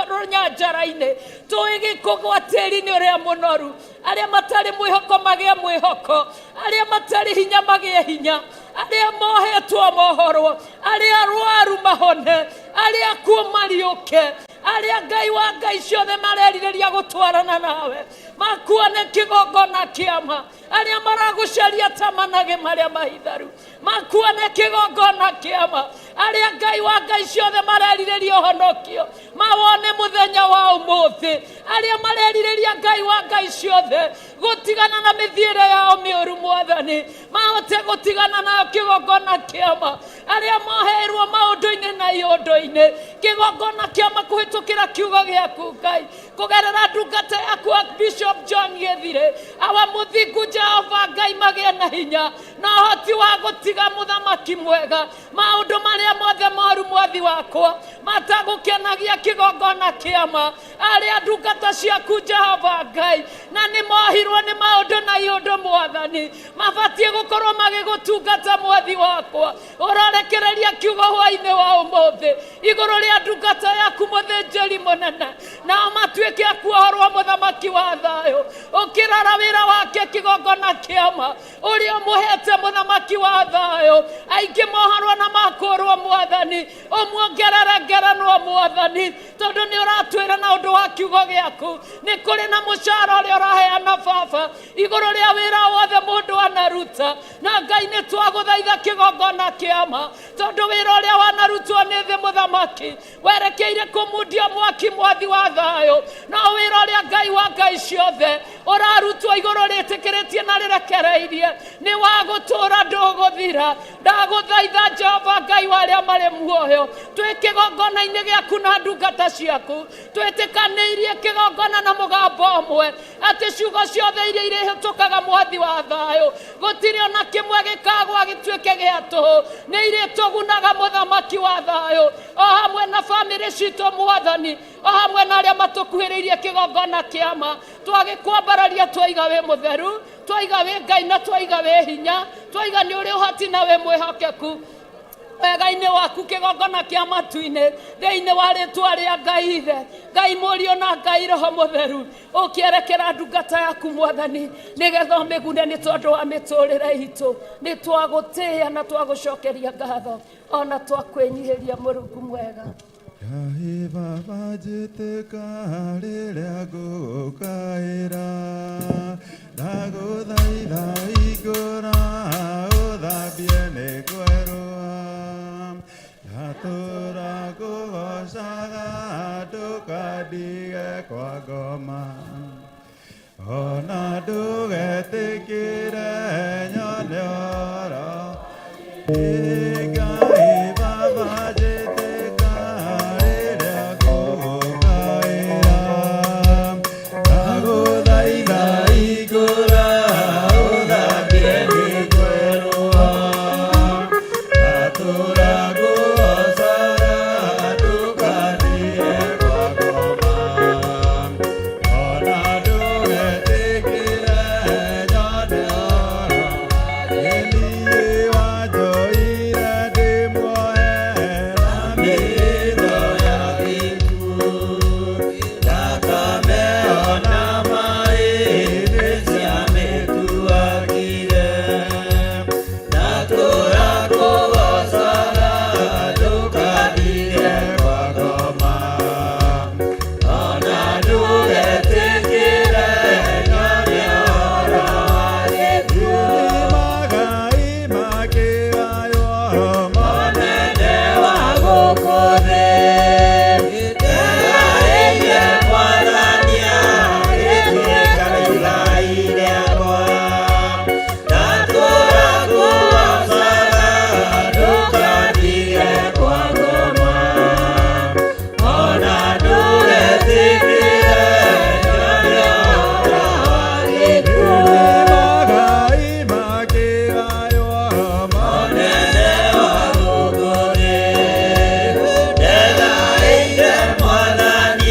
rũnyanjara-inĩ, tũĩ gĩkũgwa tĩri-inĩ ũrĩa mũnoru. Arĩa matarĩ mwĩhoko magĩe mwĩhoko, arĩa matarĩ hinya magĩe hinya, arĩa mohetwo mohorwo, arĩa arwaru mahone, arĩa akuũ mariũke, arĩa Ngai wa ngai ciothe marerirĩria gũtwarana nawe makuone kĩgongona kĩama, arĩa maragũcaria ta managĩ marĩa mahitharu makuone kĩgongona kĩama, arĩa Ngai wa ngai ciothe marerirĩria ũhonokio mawone mũthenya wa ũmũthĩ, arĩa marerirĩria Ngai wa ngai ciothe gũtigana na mĩthiĩre yao mĩũru Mwathani mahote gũtigana nayo kĩgongona kĩama, arĩa moheirwo maũndũ-inĩ na iũndũ-inĩ. Kĩgongona kĩama kũhĩtũkĩra kiugo gĩaku Ngai kũgerera ndungata yaku Bishop John Gĩthire awa mũthingu Jehova Ngai magĩe na hinya na ũhoti wa gũtiga mũthamaki mwega maũndũ marĩa mothe moru mwathi wakwa matagũkenagia kĩgongona kĩama arĩa ndungata ciaku Jehova Ngai na nĩ mohirwo nĩ maũndũ na iũndũ mwathani mabatiĩ gũkorwo magĩgũtungata mwathi wakwa ũrorekereria kiugo hwainĩ wa ũmũthĩ igũrũ rĩa ndungata yaku mũthĩnjĩri mũnene nao matuĩke a kuohorwo mũthamaki wa thayũ ũkĩrora wĩra wake kĩgongona kĩama ũrĩa ũmũhete mũthamaki wa thayũ aingĩ mohorwo na makũrwo mwathani ũmuongerere ngerenwa mwathani tondũ nĩ ũratwĩra na ũndũ wa kiugo gĩaku nĩ kũrĩ na mũcara ũrĩa ũraheana baba igũrũ rĩa wĩra wothe mũndũ anaruta na Ngai nĩ twagũthaitha kĩgongona kĩama tondũ wĩra ũrĩa wanarutwo nĩ thĩ mũthamaki werekeire kũmundia mwaki mwathi wa thayũ no wĩra ũrĩa Ngai wa Ngai ciothe ũrarutwo igũrũ rĩtĩkĩrĩtie na rĩrekereirie nĩ wa gũtũũra ndũgũthira ndagũthaitha Jehova Ngai wa arĩa marĩ muoyo twĩ kĩgongona-inĩ gĩaku na ndungata ciaku twĩtĩkanĩirie kĩgongona na mũgambo ũmwe atĩ ciugo ciothe iria irĩhĩtũkaga mwathi wa thayũ gũtirĩ ona kĩmwe gĩkagwa gĩtuĩke gĩa tũhũ nĩ irĩtũgunaga mũthamaki wa thayũ o hamwe na bamĩrĩ citũ mwathani o hamwe na arĩa matũkuhĩrĩirie kĩgongona kĩama twagĩkwambararia twaiga wĩ mũtheru twaiga wĩ Ngai na twaiga wĩ hinya twaiga nĩ ũrĩ ũhoti na wĩ mwĩhokeku wega-inĩ waku kĩgongona kĩa matu-inĩ thĩinĩ wa rĩtwa rĩa Ngai Ithe Ngai Mũriũ na Ngai Roho Mũtheru ũkĩerekera ndungata yaku mwathani nĩgetha ũmĩgune nĩ tondũ wa mĩtũrĩre itũ nĩ twagũtĩĩa na twagũcokeria ngatho ona twakwĩnyihĩria Mũrungu mwega. Ngai Baba njĩtĩka rĩrĩa ngũgũkaĩra ndagũthaitha hingũra ũthambie nĩ kwerũha ndatũra ngũgoocaga ndũkandige kwa ngoma ona ndũgetĩkĩre nyone ũhoro Ngai Baba njĩtĩka rĩrĩa ngũgũkaĩra ndagũthaitha hingũra ũthambie nĩ kwerũha ndatũra ngũgoocaga ndũkandige kwa ngoma ona ndũgetĩkĩre nyone ũhoro Niĩ wanjoire ndĩ muohe na mĩtho ya gĩkuũ thakame ona maĩ nĩciamĩtuagire ndatũra ngũgoocaga ndũkandige kwa ngoma ona ndũgetĩkĩre nyone ũhoro wa gĩkuũ Magai makĩgaywo mũnene wa gũkũ thĩ ndegaĩire Mwathani agĩtuĩka igai rĩakwa ndatũra ngũgoocaga ndũkandige kwa ngoma ona ndũgetĩkĩre nyone ũhoro wa gĩkuũ Magai makĩgaywo mũnene wa gũkũ thĩ ndegaĩire Mwathani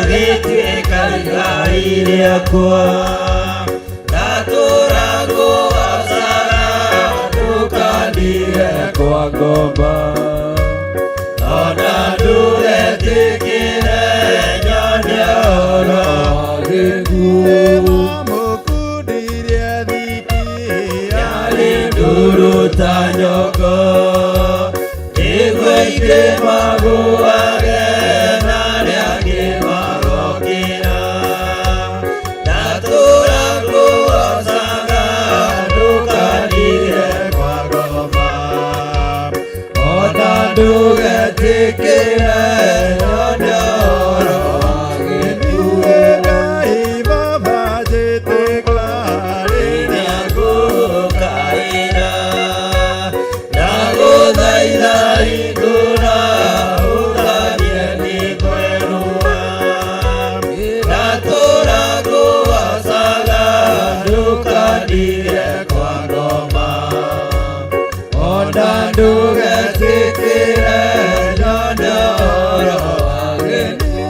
agĩtuĩka igai rĩakwa ndatũra ngũgoocaga ndũkandige kwa ngoma ona ndũgetĩkĩre nyone ũhoro wa gĩkuũ Mamũkundirie thiki yarĩ ndũrũ ta nyongo nĩguo aingĩ magũage na arĩa angĩ magokĩra ndatũra ngũgoocaga ndũkandige kwa ngoma ona ndũgetĩkĩre nyone ũhoro wa gĩkuũ Ngai Baba njĩtĩka rĩrĩa ngũgũkaĩra Ona ndũgetĩkĩre nyone ũhoro wa gĩkuũ.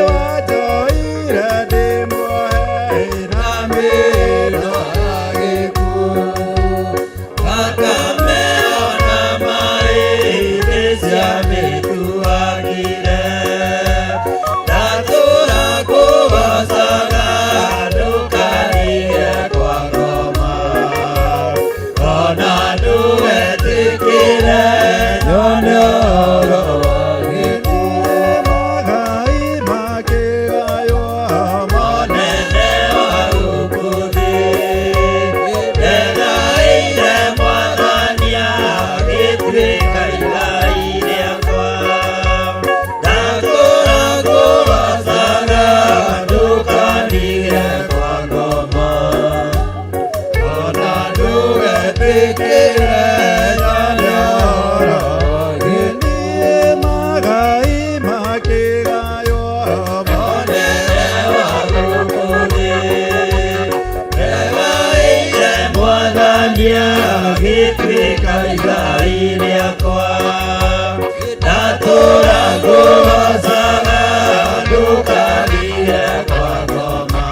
Wanjoire ndĩ muohe na mĩhĩndo ya gĩkuũ. Thakame ona maĩ nĩciamĩtuagire. Ndatũra kũgoocaga ndũkarige kwa ngoma. Ona ndũgetĩkĩre nyone ũhoro wa gĩkuũ. Magai makĩgaywo monene wa gũkũ thĩ. Ndegaĩire Mwathani agĩtuĩka igai rĩakwa. Ndatũra kũgoocaga ndũkandige kwa ngoma. Ona ndũgetĩkĩre nyone ũhoro wa gĩkuũ. Magai makĩgaywo monene wa gũkũ thĩ. Ndegaĩire Mwathani agĩtuĩka igai rĩakwa. Ndatũra ngũgoocaga ndũkandige kwa ngoma.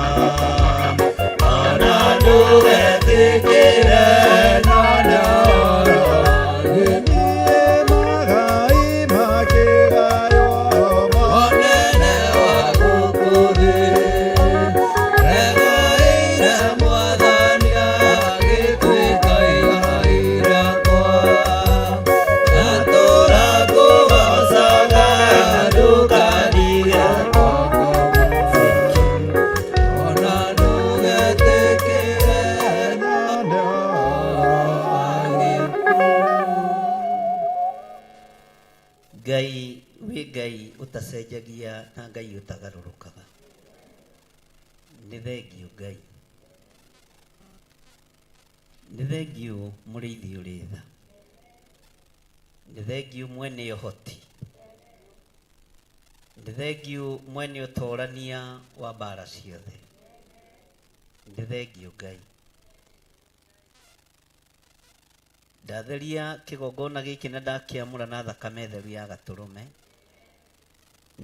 Ona ndũgetĩkĩre nyone ũhoro wa gĩkuũ. Magai makĩgaywo monene wa gũkũ thĩ. Ndegaĩire Mwathani agĩtuĩka igai rĩakwa. Ndatũra ngũgoocaga ndũkandige kwa ngoma. Ona ndũgetĩkĩre nyone ũhoro wa gĩkuũ. Ngai wĩ Ngai ũtacenjagia na Ngai ũtagarũrũkaga. Nĩ thengiũ Ngai, nĩ thengiũ mũrĩithi ũrĩ tha, nĩ thengiũ mwene ũhoti, nĩ thengiũ mwene ũtorania wa mbara ciothe, nĩ thengiũ Ngai. Ndatheria kĩgongona gĩkĩ na ndakĩamũra na thakame theru ya gatũrũme,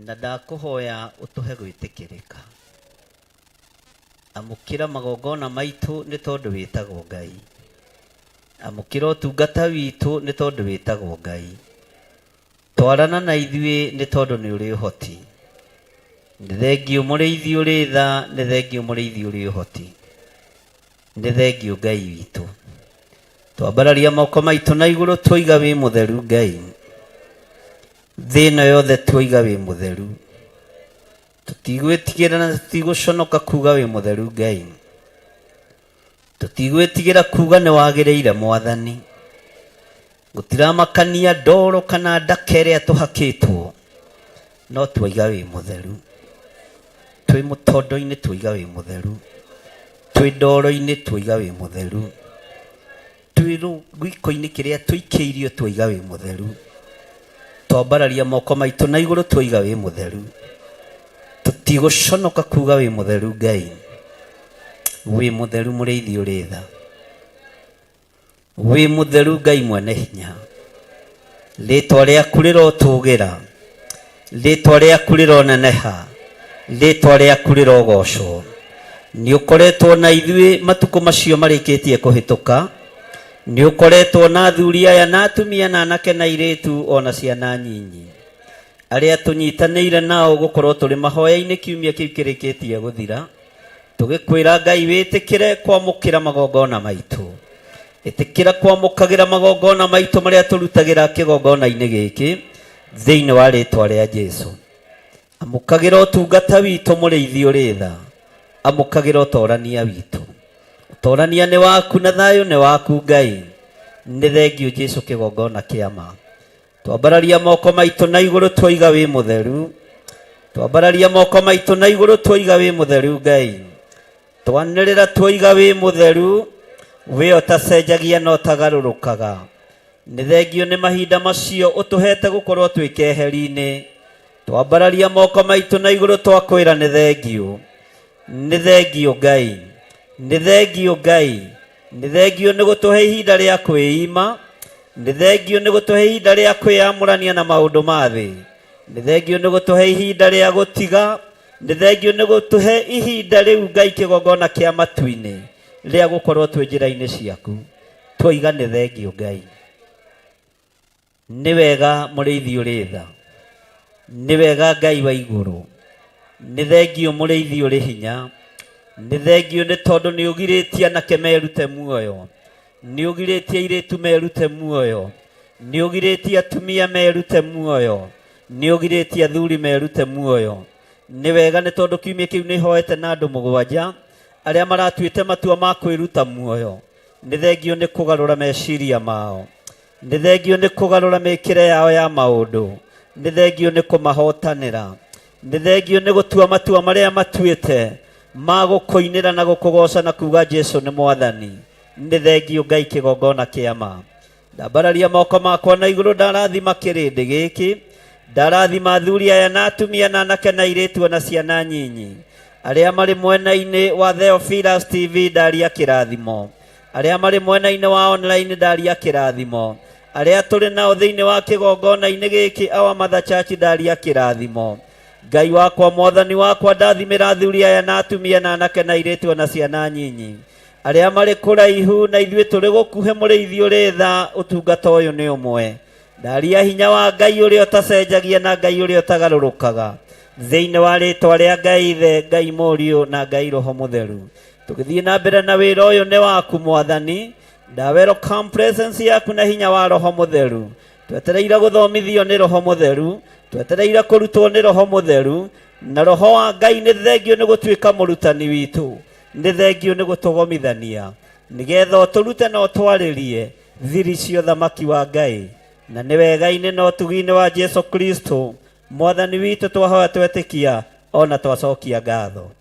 na ndakũhoya ũtũhe gwĩtĩkĩrĩka. Amũkĩra magongona maitũ nĩ tondũ wĩtagwo Ngai. Amũkĩra ũtungata witũ nĩ tondũ wĩtagwo Ngai. Twarana na ithuĩ nĩ tondũ nĩ ũrĩ ũhoti. Nĩ thengiũ mũrĩithi ũrĩ tha, nĩ thengiũ mũrĩithi ũrĩ ũhoti. Nĩ thengiũ Ngai witũ. Twambararia moko maitũ na igũrũ twoiga wĩ mũtheru Ngai. Thĩ ĩno yothe twoiga wĩ mũtheru. Tũtigwĩtigĩra na tũtigũconoka kuga wĩ mũtheru Ngai. Tũtigwĩtigĩra kuga nĩ wagĩrĩire Mwathani. Gũtiramakania ndoro kana ndaka ĩrĩa tũhakĩtwo, no twoiga wĩ mũtheru. Twĩ mũtondo-inĩ twoiga wĩ mũtheru. Twĩ ndoro-inĩ twoiga wĩ mũtheru. Twĩ rũiko-inĩ kĩrĩa tũikĩirio twoiga wĩ mũtheru. Twambararia moko maitũ na igũrũ twoiga wĩ mũtheru. Tũtigũconoka kuga wĩ mũtheru Ngai. Wĩ mũtheru mũrĩithi ũrĩ tha. Wĩ mũtheru Ngai mwene hinya. Rĩtwa rĩaku rĩrotũgĩra. Rĩtwa rĩaku rĩroneneha. Rĩtwa rĩaku rĩrogocwo. Nĩ ũkoretwo na ithuĩ matukũ macio marĩkĩtie kũhĩtũka. Nĩ ũkoretwo na athuri aya na atumia na anake na airĩtu ona ciana nyinyi. Arĩa tũnyitanĩire nao gũkorwo tũrĩ mahoya-inĩ kiumia kĩu kĩrĩkĩtie gũthira. Tũgĩkwĩra Ngai wĩtĩkĩre kwamũkĩra magongona maitũ. Ĩtĩkĩra kwamũkagĩra magongona maitũ marĩa tũrutagĩra kĩgongona-inĩ gĩkĩ thĩinĩ wa rĩtwa rĩa Jesu. Amũkagĩra ũtungata witũ mũrĩithi ũrĩ tha. Amũkagĩra ũtorania witũ. Ũtorania nĩ waku na thayũ nĩ waku Ngai. Nĩ thengiũ Jesu kĩgongona kĩa ma. Twambararia moko maitũ na igũrũ twoiga wĩ mũtheru. Twambararia moko maitũ na igũrũ twoiga wĩ mũtheru Ngai. Twanĩrĩra twoiga wĩ mũtheru, wĩ ũtacenjagia na ũtagarũrũkaga. Nĩ thengiũ nĩ mahinda macio ũtũhete gũkorwo twĩ keheri-inĩ. Twambararia moko maitũ na igũrũ twakwĩra nĩ thengiũ. Nĩ thengiũ Ngai. Nĩ thengiũ Ngai. Nĩ thengiũ nĩ gũtũhe ihinda rĩa kwĩima. Nĩ thengio nĩ gũtũhe ihinda rĩa kwĩyamũrania na maũndũ ma thĩ. Nĩ thengio nĩ gũtũhe ihinda rĩa gũtiga. Nĩ thengio nĩ gũtũhe ihinda rĩu Ngai kĩgongona kĩa matu-inĩ rĩa gũkorwo twĩ njĩra-inĩ ciaku. Twoiga nĩ thengio Ngai. Nĩ wega mũrĩithi ũrĩ tha. Nĩ wega Ngai wa igũrũ. Nĩ thengio mũrĩithi ũrĩ hinya. Nĩ thengio nĩ tondũ nĩ ũgirĩtie anake merute muoyo. Nĩ ũgirĩtie airĩtu merute muoyo. Nĩ ũgirĩtie atumia merute muoyo. Nĩ ũgirĩtie athuri merute muoyo. Nĩ wega nĩ tondũ kiumia kĩu nĩ hoete na andũ mũgwanja arĩa maratuĩte matua ma kwĩruta muoyo. Nĩ thengio nĩ kũgarũra meciria mao. Nĩ thengio nĩ kũgarũra mĩkĩre yao ya maũndũ. Nĩ thengio nĩ kũmahotanĩra. Nĩ thengio nĩ gũtua matua marĩa matuĩte ma gũkũinĩra na gũkũgoca na kuga Jesu nĩ mwathani. Nĩ thengio Ngai kĩgongona kĩa ma. Ndambararia moko makwa na igũrũ ndarathima kĩrĩndĩ gĩkĩ. Ndarathima athuri aya na atumia na anake na airĩtu ona ciana nyinyi. Arĩa marĩ mwena-inĩ wa Theophilus TV ndaria kĩrathimo. Arĩa marĩ mwena-inĩ wa online ndaria kĩrathimo. Arĩa tũrĩ nao thĩinĩ wa kĩgongona-inĩ gĩkĩ Our Mother Church ndaria kĩrathimo. Ngai wakwa mwathani wakwa ndathimĩra athuri aya na atumia na anake na airĩtu ona ciana nyinyi. Arĩa marĩ kũraihu na ithuĩ tũrĩ gũkuhĩ mũrĩithi ũrĩ tha ũtungata ũyũ nĩ ũmwe. Ndaria hinya wa Ngai ũrĩa ũtacenjagia na Ngai ũrĩa ũtagarũrũkaga. Thĩinĩ wa rĩtwa rĩa Ngai Ithe, Ngai Mũriũ na Ngai Roho Mũtheru. Tũgĩthiĩ na mbere na wĩra ũyũ nĩ waku mwathani. Nda welcome presence yaku na hinya wa Roho Mũtheru. Twetereire gũthomithio nĩ Roho Mũtheru. Twetereire kũrutwo nĩ Roho Mũtheru. Na Roho wa Ngai nĩ thengio nĩ gũtuĩka mũrutani witũ. Nĩ thengio nĩ gũtũgomithania. Nĩgetha ũtũrute na ũtwarĩrie thiri cia ũthamaki wa Ngai. Na nĩ wega-inĩ na ũtugi-inĩ wa Jesu Kristo mwathani witũ twahoya twetĩkia ona twacokia ngatho.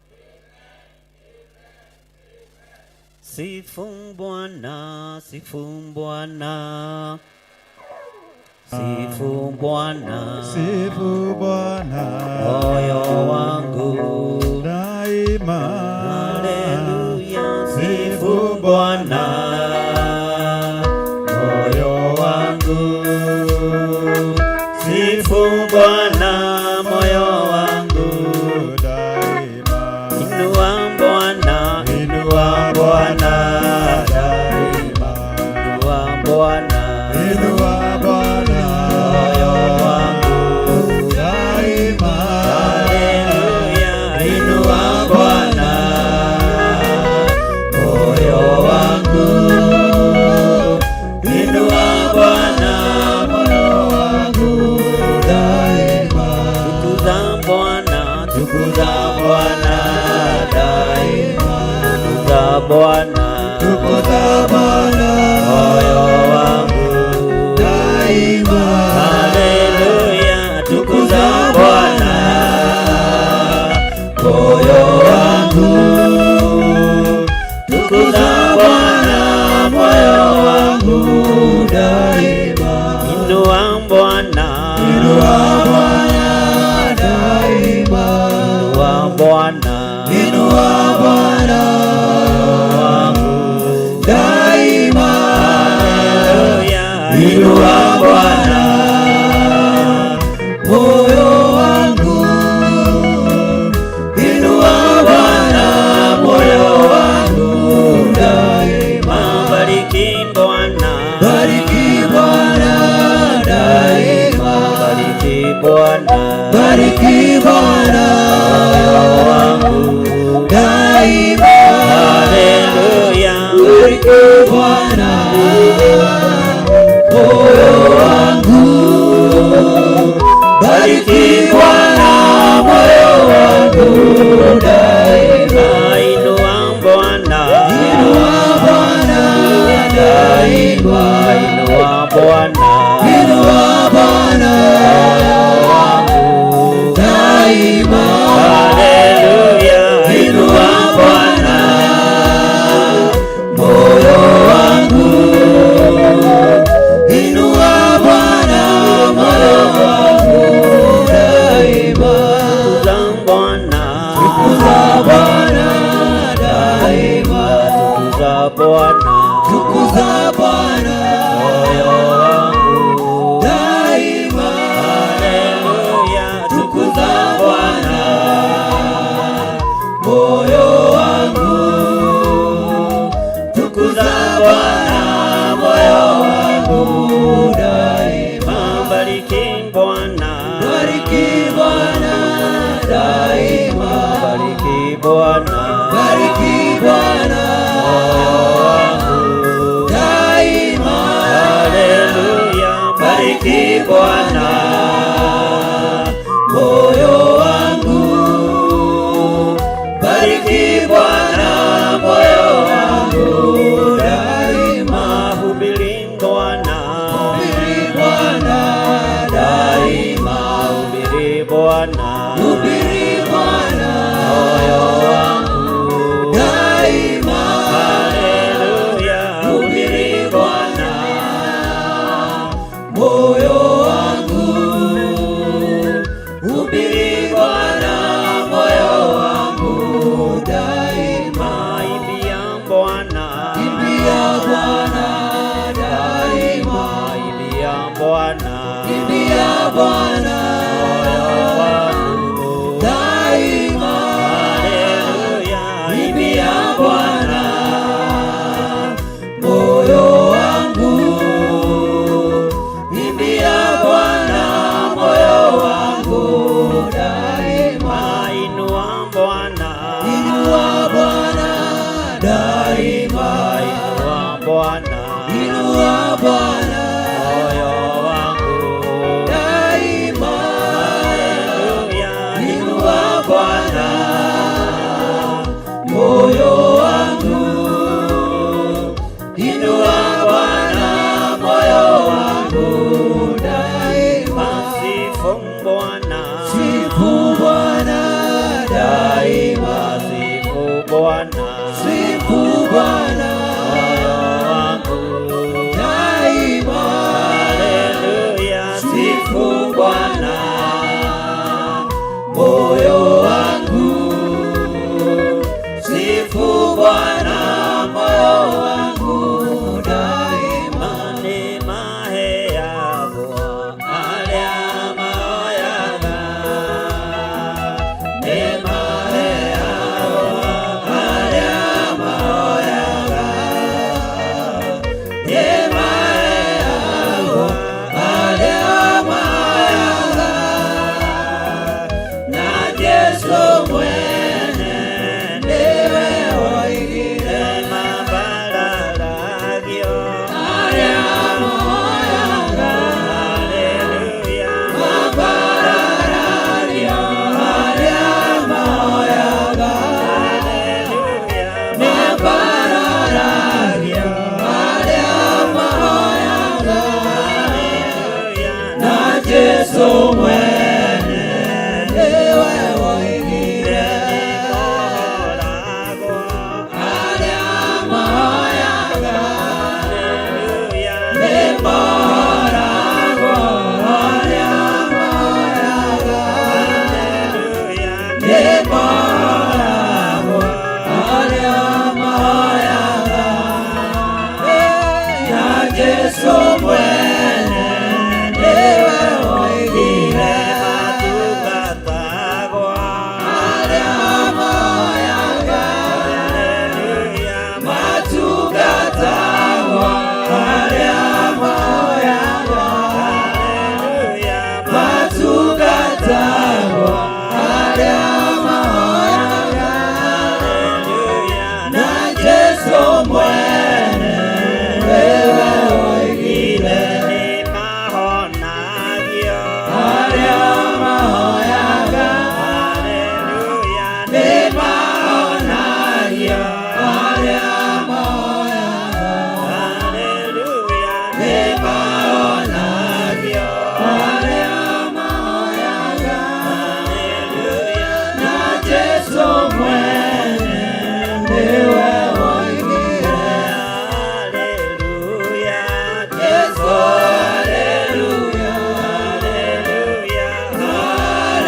Sifu Bwana, sifu Bwana. Sifu Bwana, Sifu Bwana, moyo wangu daima. Haleluya, sifu Bwana, moyo wangu. Sifu Bwana, moyo wangu daima. Inua Bwana, inua Bwana daima. Inua Bwana, Inua Bwana, moyo wangu daima. Haleluya, inua Bwana, moyo wangu. Inua Bwana, moyo wangu daima. Tukuza Bwana, tukuza Bwana daima. Tukuza Bwana, Tukuza Bwana, moyo wangu daima. Haleluya, tukuza Bwana, moyo wangu. Tukuza Bwana, moyo wangu daima. Inua Bwana, Inua Bwana daima. Inua Bwana, Inua Bwana wangu daima. Haleluya, Inua Bwana moyo wangu. Inua Bwana moyo wangu daima. Bariki Bwana, Bariki Bwana daima. Bariki Bwana, Bariki Bwana wangu daima. Haleluya, Bariki Bwana moyo Hubiri Bwana moyo wangu daima. Haleluya, Hubiri Bwana moyo wangu. Hubiri Bwana moyo wangu daima. Imbia Bwana, Imbia Bwana daima. Imbia Bwana, Imbia Bwana moyo wangu daima. Haleluya, Imbia Bwana moyo wangu. Imbia Bwana moyo wangu daima. Inua Bwana, Inua Bwana daima. Inua Bwana, Inua Bwana moyo wangu daima. Haleluya, Inua Bwana moyo wangu. Inua Bwana moyo wangu daima. Sifu Bwana, Sifu Bwana daima. Sifu Bwana, Sifu Bwana moyo wangu daima. Haleluya, Sifu Bwana moyo wangu. Sifu Bwana moyo wangu daima. Nĩmaheagwo arĩa mahoyaga. Nĩmaheagwo arĩa mahoyaga. Nĩmaheagwo arĩa mahoyaga. Na Yesu mwene nĩwe woigire. Nĩmabararagio. Arĩa mahoyaga. Haleluya. Mabararario arĩa mahoyaga. Haleluya. Mabararario arĩa mahoyaga. Haleluya. Na Yesu mwene nĩwe woigire. Nĩngoragwo. Arĩa mahoyaga. Haleluya. Nĩmoragwo arĩa mahoyaga. Haleluya. Nĩmoragwo arĩa mahoyaga. Na Yesu mwene nĩwe woigire. Matungatagwo. Arĩa mahoyaga. Haleluya. Matungatagwo arĩa mahoyaga. Haleluya. Matungatagwo arĩa mahoyaga. Haleluya. Na Yesu mwene nĩwe woigire. Nĩmahonagio. Arĩa mahoyaga. Haleluya. Nĩmahonagio arĩa mahoyaga. Haleluya. Nĩmahonagio arĩa mahoyaga. Haleluya. Na Yesu mwene nĩwe woigire. Haleluya. Yesu haleluya. Haleluya.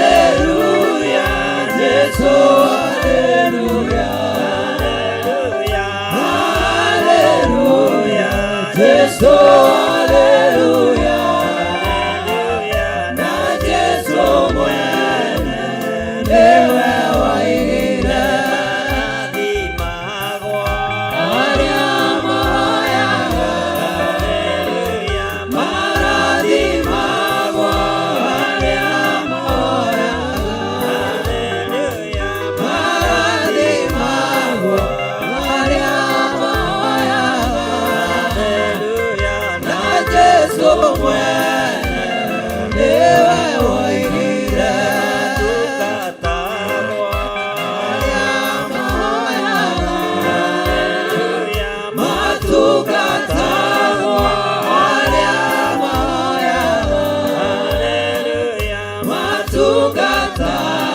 Haleluya. Yesu haleluya. Haleluya. Haleluya. Yesu haleluya. Haleluya. Na Yesu mwene nĩwe woigire. Mathimagwo. Arĩa mahoyaga. Haleluya. Marathimagwo arĩa mahoyaga. Haleluya. Marathimagwo arĩa mahoyaga. Haleluya. Na Yesu mwene nĩwe woigire. Matungatagwo. Arĩa mahoyaga. Haleluya. Matungatagwo arĩa mahoyaga. Haleluya. Matungatagwo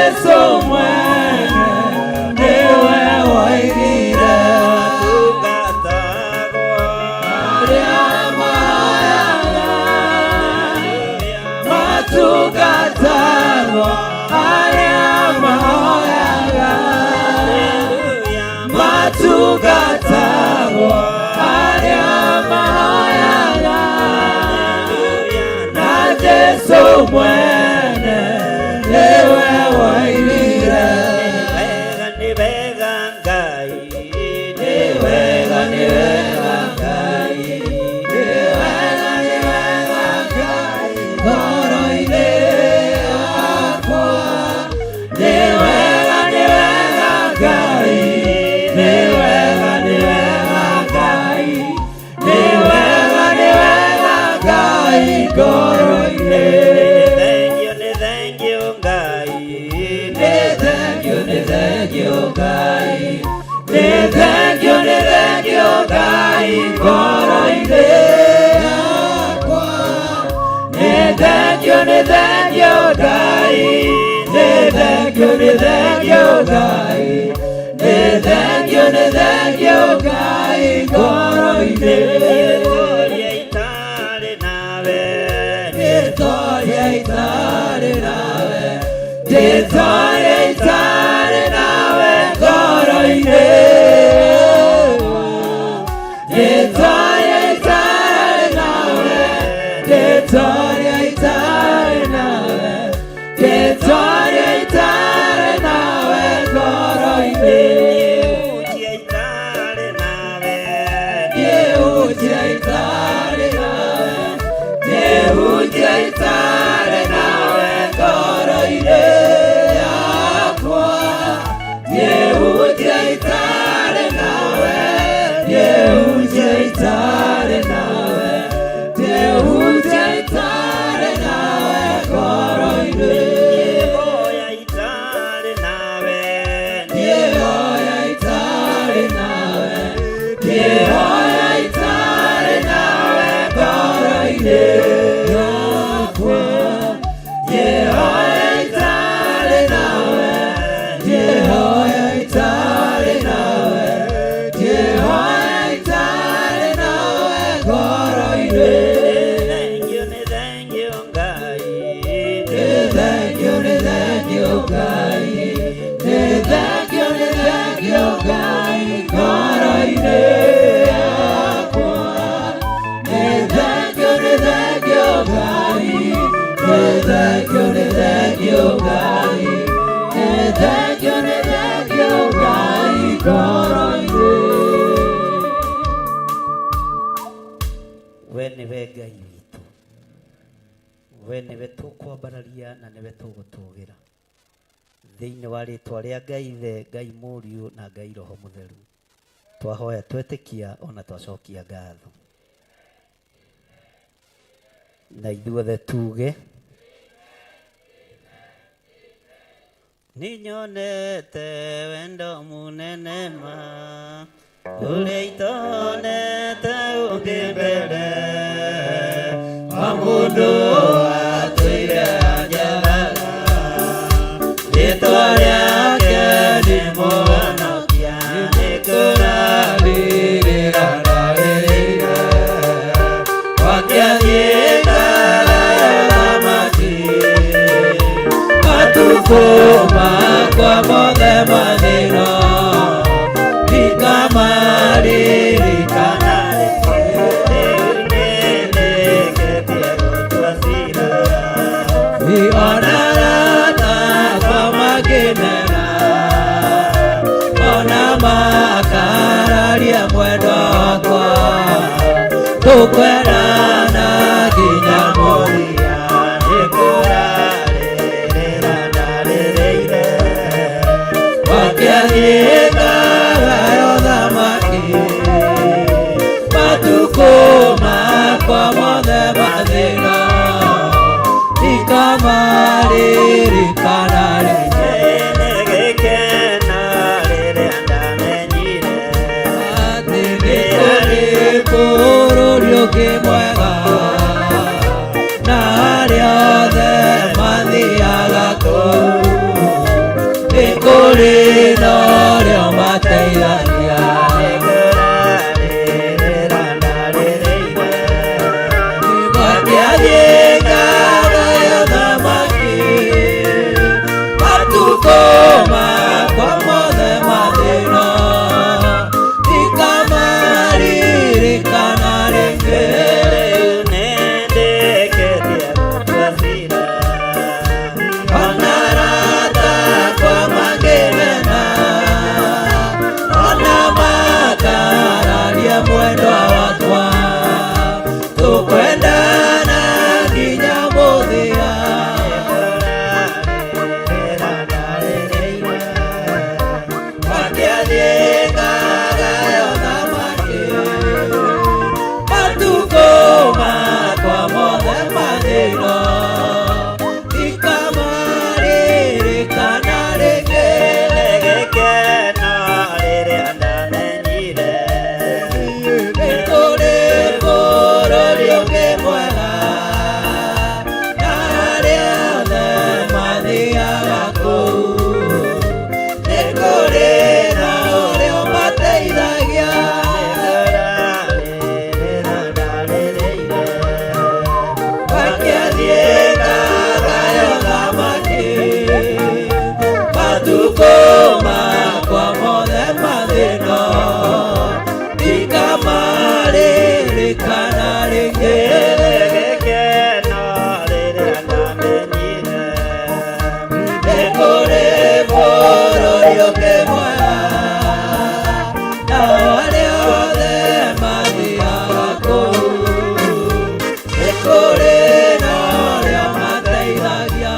Jesu mwene nĩwe woigire arĩa mahoyaga matungatagwo arĩa mahoyaga matungatagwo arĩa mahoyaga na Jesu mwene nĩwe woigire Nĩ wega Ngai, nĩ wega nĩ wega Ngai nĩ wega nĩ wega Ngai ngoro-inĩ yakwa nĩ wega nĩ wega Ngai nĩ wega nĩ wega Ngai nĩ wega nĩ wega Ngai ngoro-inĩ Thank you, nĩ thank you Ngai, nĩ thank you nĩ thank you Ngai nĩ thank you nĩ thank you Ngai ngoro-inĩ yakwa nĩ thank you nĩ thank you Ngai nĩ thank you nĩ thank you Ngai nĩ thank you nĩ thank you Ngai ngoro-inĩ Toria itarĩ nawe, Victoria itarĩ nawe Victoria itarĩ nawe ngoro-inĩ Victoria itarĩ nawe Victoria itarĩ nawe Victoria itarĩ nawe ngoro-inĩ Ujia itarĩ nawe, Yehujia itarĩ nawe Yehujia itarĩ nawe ngoro-inĩ yakwa Yehujia itarĩ nawe Yehujia itarĩ nawe Yehujia itarĩ nawe ngoro-inĩ Hoya itarĩ nawe, Yehoya itarĩ nawe Yehoya itarĩ nawe ngoro-inĩ yakwa Yehoya itarĩ nawe Yehoya itarĩ nawe Yehoya itarĩ nawe ngoro-inĩ Thank you, nĩ thank you Ngai, Nĩ thank you nĩ thank you Ngai nĩ thank you nĩ thank you Ngai ngoro-inĩ yakwa nĩ thank you nĩ thank you Ngai nĩ thank you nĩ thank you Ngai nĩ thank you nĩ thank you Ngai ngoro-inĩ We nĩwe Ngai witũ, we nĩwe tũkwambararia na nĩwe tũgũtũgĩra thĩinĩ wa rĩtwa rĩa Ngai Ithe, Ngai Mũriũ na Ngai Roho Mũtheru. Twahoya twetĩkia ona twacokia ngatho, na ithuothe tuge nĩnyonete wendo mũnene ma ũrĩa itonete ũngĩ mbere wa mũndũ atũire anjethaga rĩtwa rĩake nĩ Mũhonokia nĩkũrarĩrĩra ndarĩrĩire gwake athiĩte thamaki matukũ makwa mothe mathĩno ndikamaririkana ona arata akwa makĩmena ona makararia mwendwa wakwa tũkwendana nginya mũthia Nĩkũrarĩrĩra ndarĩrĩire gwake athiĩkaga thamaki matukũ makwa mothe mathĩna ndikamaririkana rĩngĩ Nĩgĩkeno rĩrĩa ndamenyire atĩ nĩ kũrĩ bũrũri ũngĩ mwega na arĩa othe mathiaga kũu Nĩkũrĩ na ũrĩa ũmateithagia. Makĩathiĩ ngagaya thamaki, matukũ makwa mothe mathĩna, ndikamaririkana rĩngĩ. Ona arata akwa mangĩmena, ona makararia mwendwa wakwa, tũkwendana nginya mũthia. Makĩathiĩ ngagaya thamaki, matukũ makwa mothe mathĩna, ndikamaririkana rĩngĩ. Nĩkũrĩ bũrũri ũngĩ mwega, na arĩa othe mathiaga kũu. Nĩkũrĩ na ũrĩa ũmateithagia. Makĩathiĩ ngagaya thamaki, matukũ makwa mothe mathĩna, ndikamaririkana rĩngĩ. Nĩkũrĩ bũrũri ũngĩ mwega, nao arĩa othe mathiaga kũu. Nĩkũrĩ na ũrĩa ũmateithagia.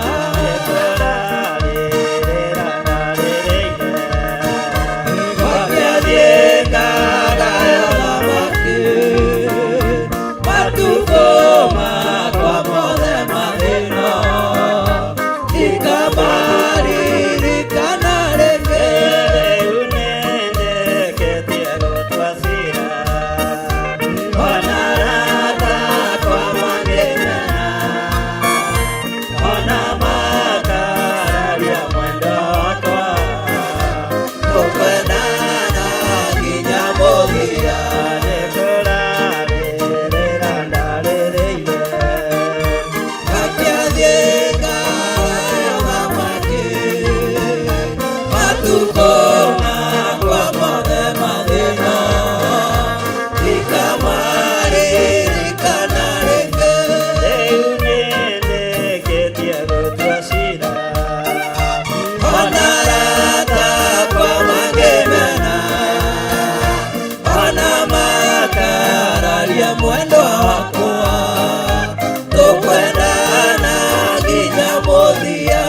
Makĩathiĩ ngagaya thamaki, matukũ makwa mothe mathĩna, ndikamaririkana rĩngĩ. Ona arata akwa mangĩmena, ona makararia mwendwa wakwa, tũkwendana nginya mũthia. Makĩathiĩ ngagaya thamaki, matukũ makwa mothe mathĩna, ndikamaririkana rĩngĩ. Ona arata akwa mangĩmena, ona makararia mwendwa wakwa, tũkwendana nginya mũthia.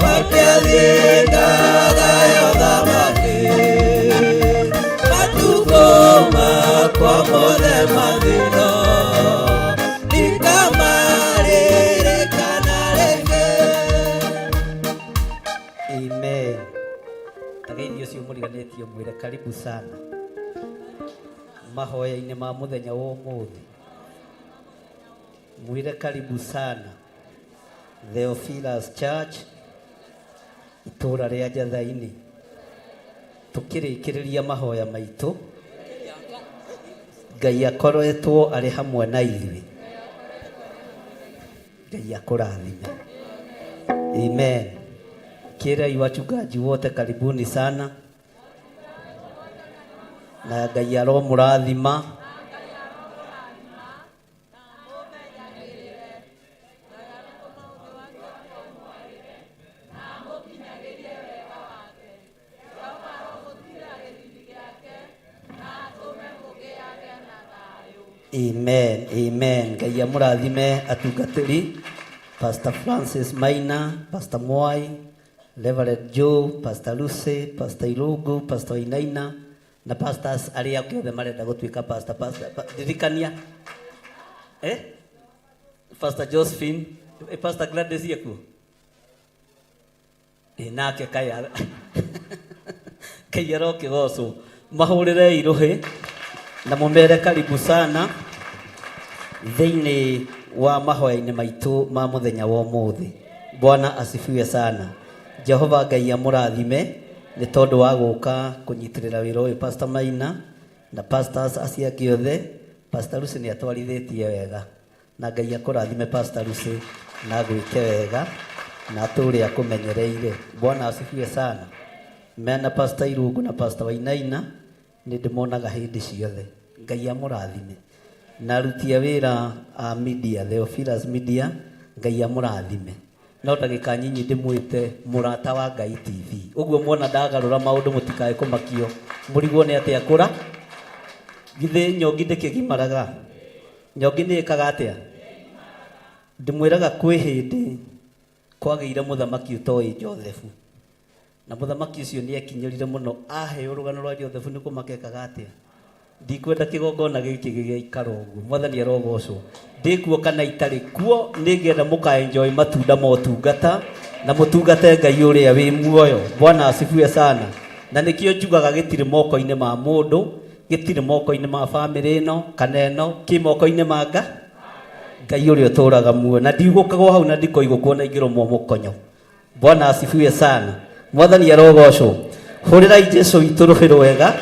Makĩathiĩ ngagaya thamaki, matukũ makwa mothe mathĩna, ndikamaririkana rĩngĩ. Amen. Tageithio ũcio mũriganĩtio mwĩre karibu sana mahoya-inĩ ma mũthenya wa ũmũthĩ. Mwĩre karibu sana Theophilus Church, itũũra rĩa Njatha-inĩ. Tũkĩrĩkĩrĩria mahoya maitũ, Ngai akoretwo arĩ hamwe na ithuĩ. Ngai akũrathime. Amen. Kĩrai wachungaji wote karibuni sana, na Ngai aromũrathima. Amen, amen. Ngai amũrathime atungatĩri Pastor Francis Maina, Pastor Mwai, Reverend Joe, Pastor Lucy, Pastor Irungu, Pastor Inaina na pastors arĩa angĩ othe marenda gũtuĩka pastor, pastor, ririkania eh? Pastor Josephine, Pastor Gladys ekuo nake kaya Ngai arokĩgocwo. Mahũrĩrei rũhĩ na mũmere karibu sana. Thĩinĩ wa mahoya-inĩ maitũ ma mũthenya wa ũmũthĩ. Bwana asifiwe sana. Jehova Ngai amũrathime nĩ tondũ wa gũka kũnyitĩrĩra wĩra ũyũ Pastor Maina na pastors acio angĩ othe. Pastor Lucy nĩ atwarithĩtie wega na Ngai akũrathime Pastor Lucy na agwĩke wega na atũre akũmenyereire. Bwana asifiwe sana. Mena Pastor Irungu na Pastor Wainaina nĩ ndĩmonaga hĩndĩ ciothe. Ngai amũrathime. Na aruti a wĩra a media, Theophilus Media, Ngai amũrathime. No ndagĩka nyinyi ndĩmwĩte mũrata wa Ngai TV. Ũguo mwona ndagarũra maũndũ mũtikae kũmakio. Mũrigwo nĩ atĩa kũra? Githĩ nyongi ndĩkĩgimaraga? Nyongi nĩ ĩkaga atĩa? Ndĩmwĩraga kwĩ hĩndĩ kwagĩire mũthamaki ũtoĩ Josefu. Na mũthamaki ũcio nĩ ekinyĩrire mũno aheo rũgano rwa Josefu nĩ kũmakekaga atĩa? Ndikwenda kĩgongona gĩkĩ gĩgĩikara ũguo. Mwathani arogocwo. Ndĩkuo kana itarĩ kuo, nĩngĩenda mũka enjoy matunda ma ũtungata na mũtungate Ngai ũrĩa wĩ muoyo. Bwana asifiwe sana. Na nĩkĩo njugaga gĩtirĩ moko-inĩ ma mũndũ, gĩtirĩ moko-inĩ ma bamĩrĩ ĩno kana ĩno, kĩ moko-inĩ ma Ngai ũrĩa ũtũraga muoyo. Na ndigũkagwo hau na ndikoigwo na ingĩrũmwo mũkonyo. Bwana asifiwe sana. Mwathani arogocwo. Hũrĩrai Jesu witũ rũhĩ rwega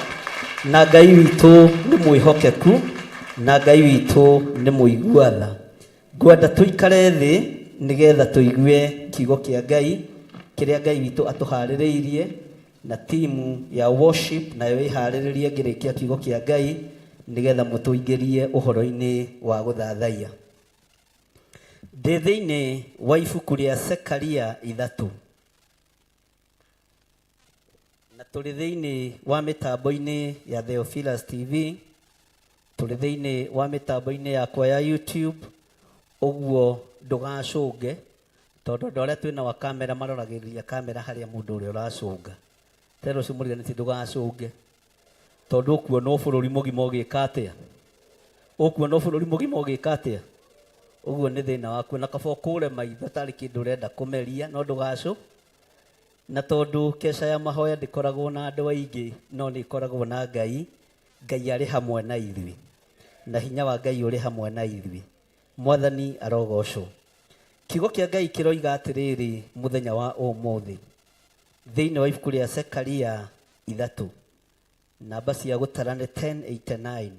na Ngai witũ nĩ mwĩhokeku na Ngai witũ nĩ mũigua tha. Ngwenda tũikare thĩ nĩgetha tũigue kiugo kĩa Ngai kĩrĩa Ngai witũ atũharĩrĩirie na timu ya worship nayo ĩharĩrĩrie ngĩrĩkia kiugo kĩa Ngai nĩgetha mũtũingĩrie ũhoro-inĩ wa gũthathaiya. Ndĩ thĩinĩ wa ibuku rĩa Sekaria 3 na tũrĩ thĩinĩ wa mĩtambo-inĩ ya Theophilus TV, tũrĩ thĩinĩ wa mĩtambo-inĩ yakwa ya YouTube, ũguo ndũgacũnge tondũ andũ arĩa twĩna wa kamera maroragĩrĩria kamera harĩa mũndũ ũrĩa ũracũnga. Tera ũcio mũriganĩtie ndũgacũnge tondũ ũkuonwo bũrũri mũgima ũgĩka atĩa? Ũkuonwo bũrũri mũgima ũgĩka atĩa? Ũguo nĩ thĩna waku na kaba ũkũre maitho tarĩ kĩndũ ũrenda kũmeria no ndũgacũ. Na tondũ keca ya mahoya ndĩkoragwo na andũ aingĩ no nĩ ĩkoragwo na Ngai, Ngai arĩ hamwe na ithuĩ na hinya wa Ngai ũrĩ hamwe na ithuĩ. Mwathani arogocwo. Kiugo kĩa Ngai kĩroiga atĩrĩrĩ mũthenya wa ũmũthĩ thĩinĩ wa ibuku rĩa Sekaria 3 namba cia gũtara nĩ 1089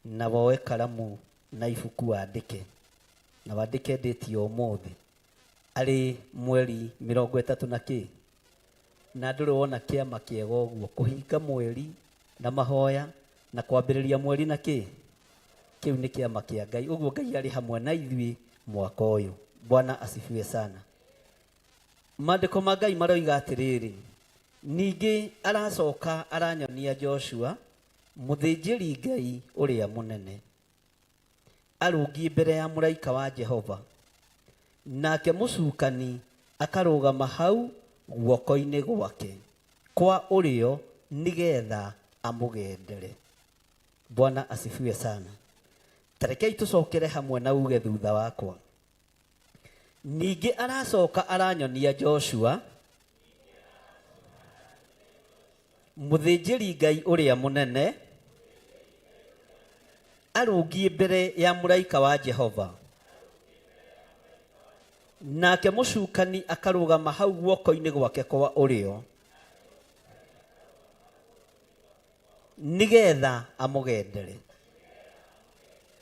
na woe karamu na ibuku wandĩke na wandĩke ndĩti ya ũmũthĩ arĩ mweri 30 na kĩ na ndũrĩ wona kĩama kĩega ũguo kũhinga mweri na mahoya na kwambĩrĩria mweri na kĩ kĩu nĩ kĩama kĩa Ngai. Ũguo Ngai arĩ hamwe na ithuĩ mwaka ũyũ. Bwana asifiwe sana. Maandĩko ma Ngai maroiga atĩrĩrĩ, ningĩ aracoka aranyonia Joshua mũthĩnjĩri Ngai ũrĩa mũnene arũngiĩ mbere ya mũraika wa Jehova, nake mũcukani akarũgama hau guoko-inĩ gwake kwa ũrĩo nĩgetha amũgendere. Bwana asifiwe sana. Tarekei tũcokere hamwe na uge thutha wakwa. Ningĩ aracoka aranyonia Joshua mũthĩnjĩri Ngai ũrĩa mũnene arũngiĩ mbere ya mũraika wa Jehova, nake mũcukani akarũgama hau guoko-inĩ gwake kwa ũrĩo nĩgetha amũgendere.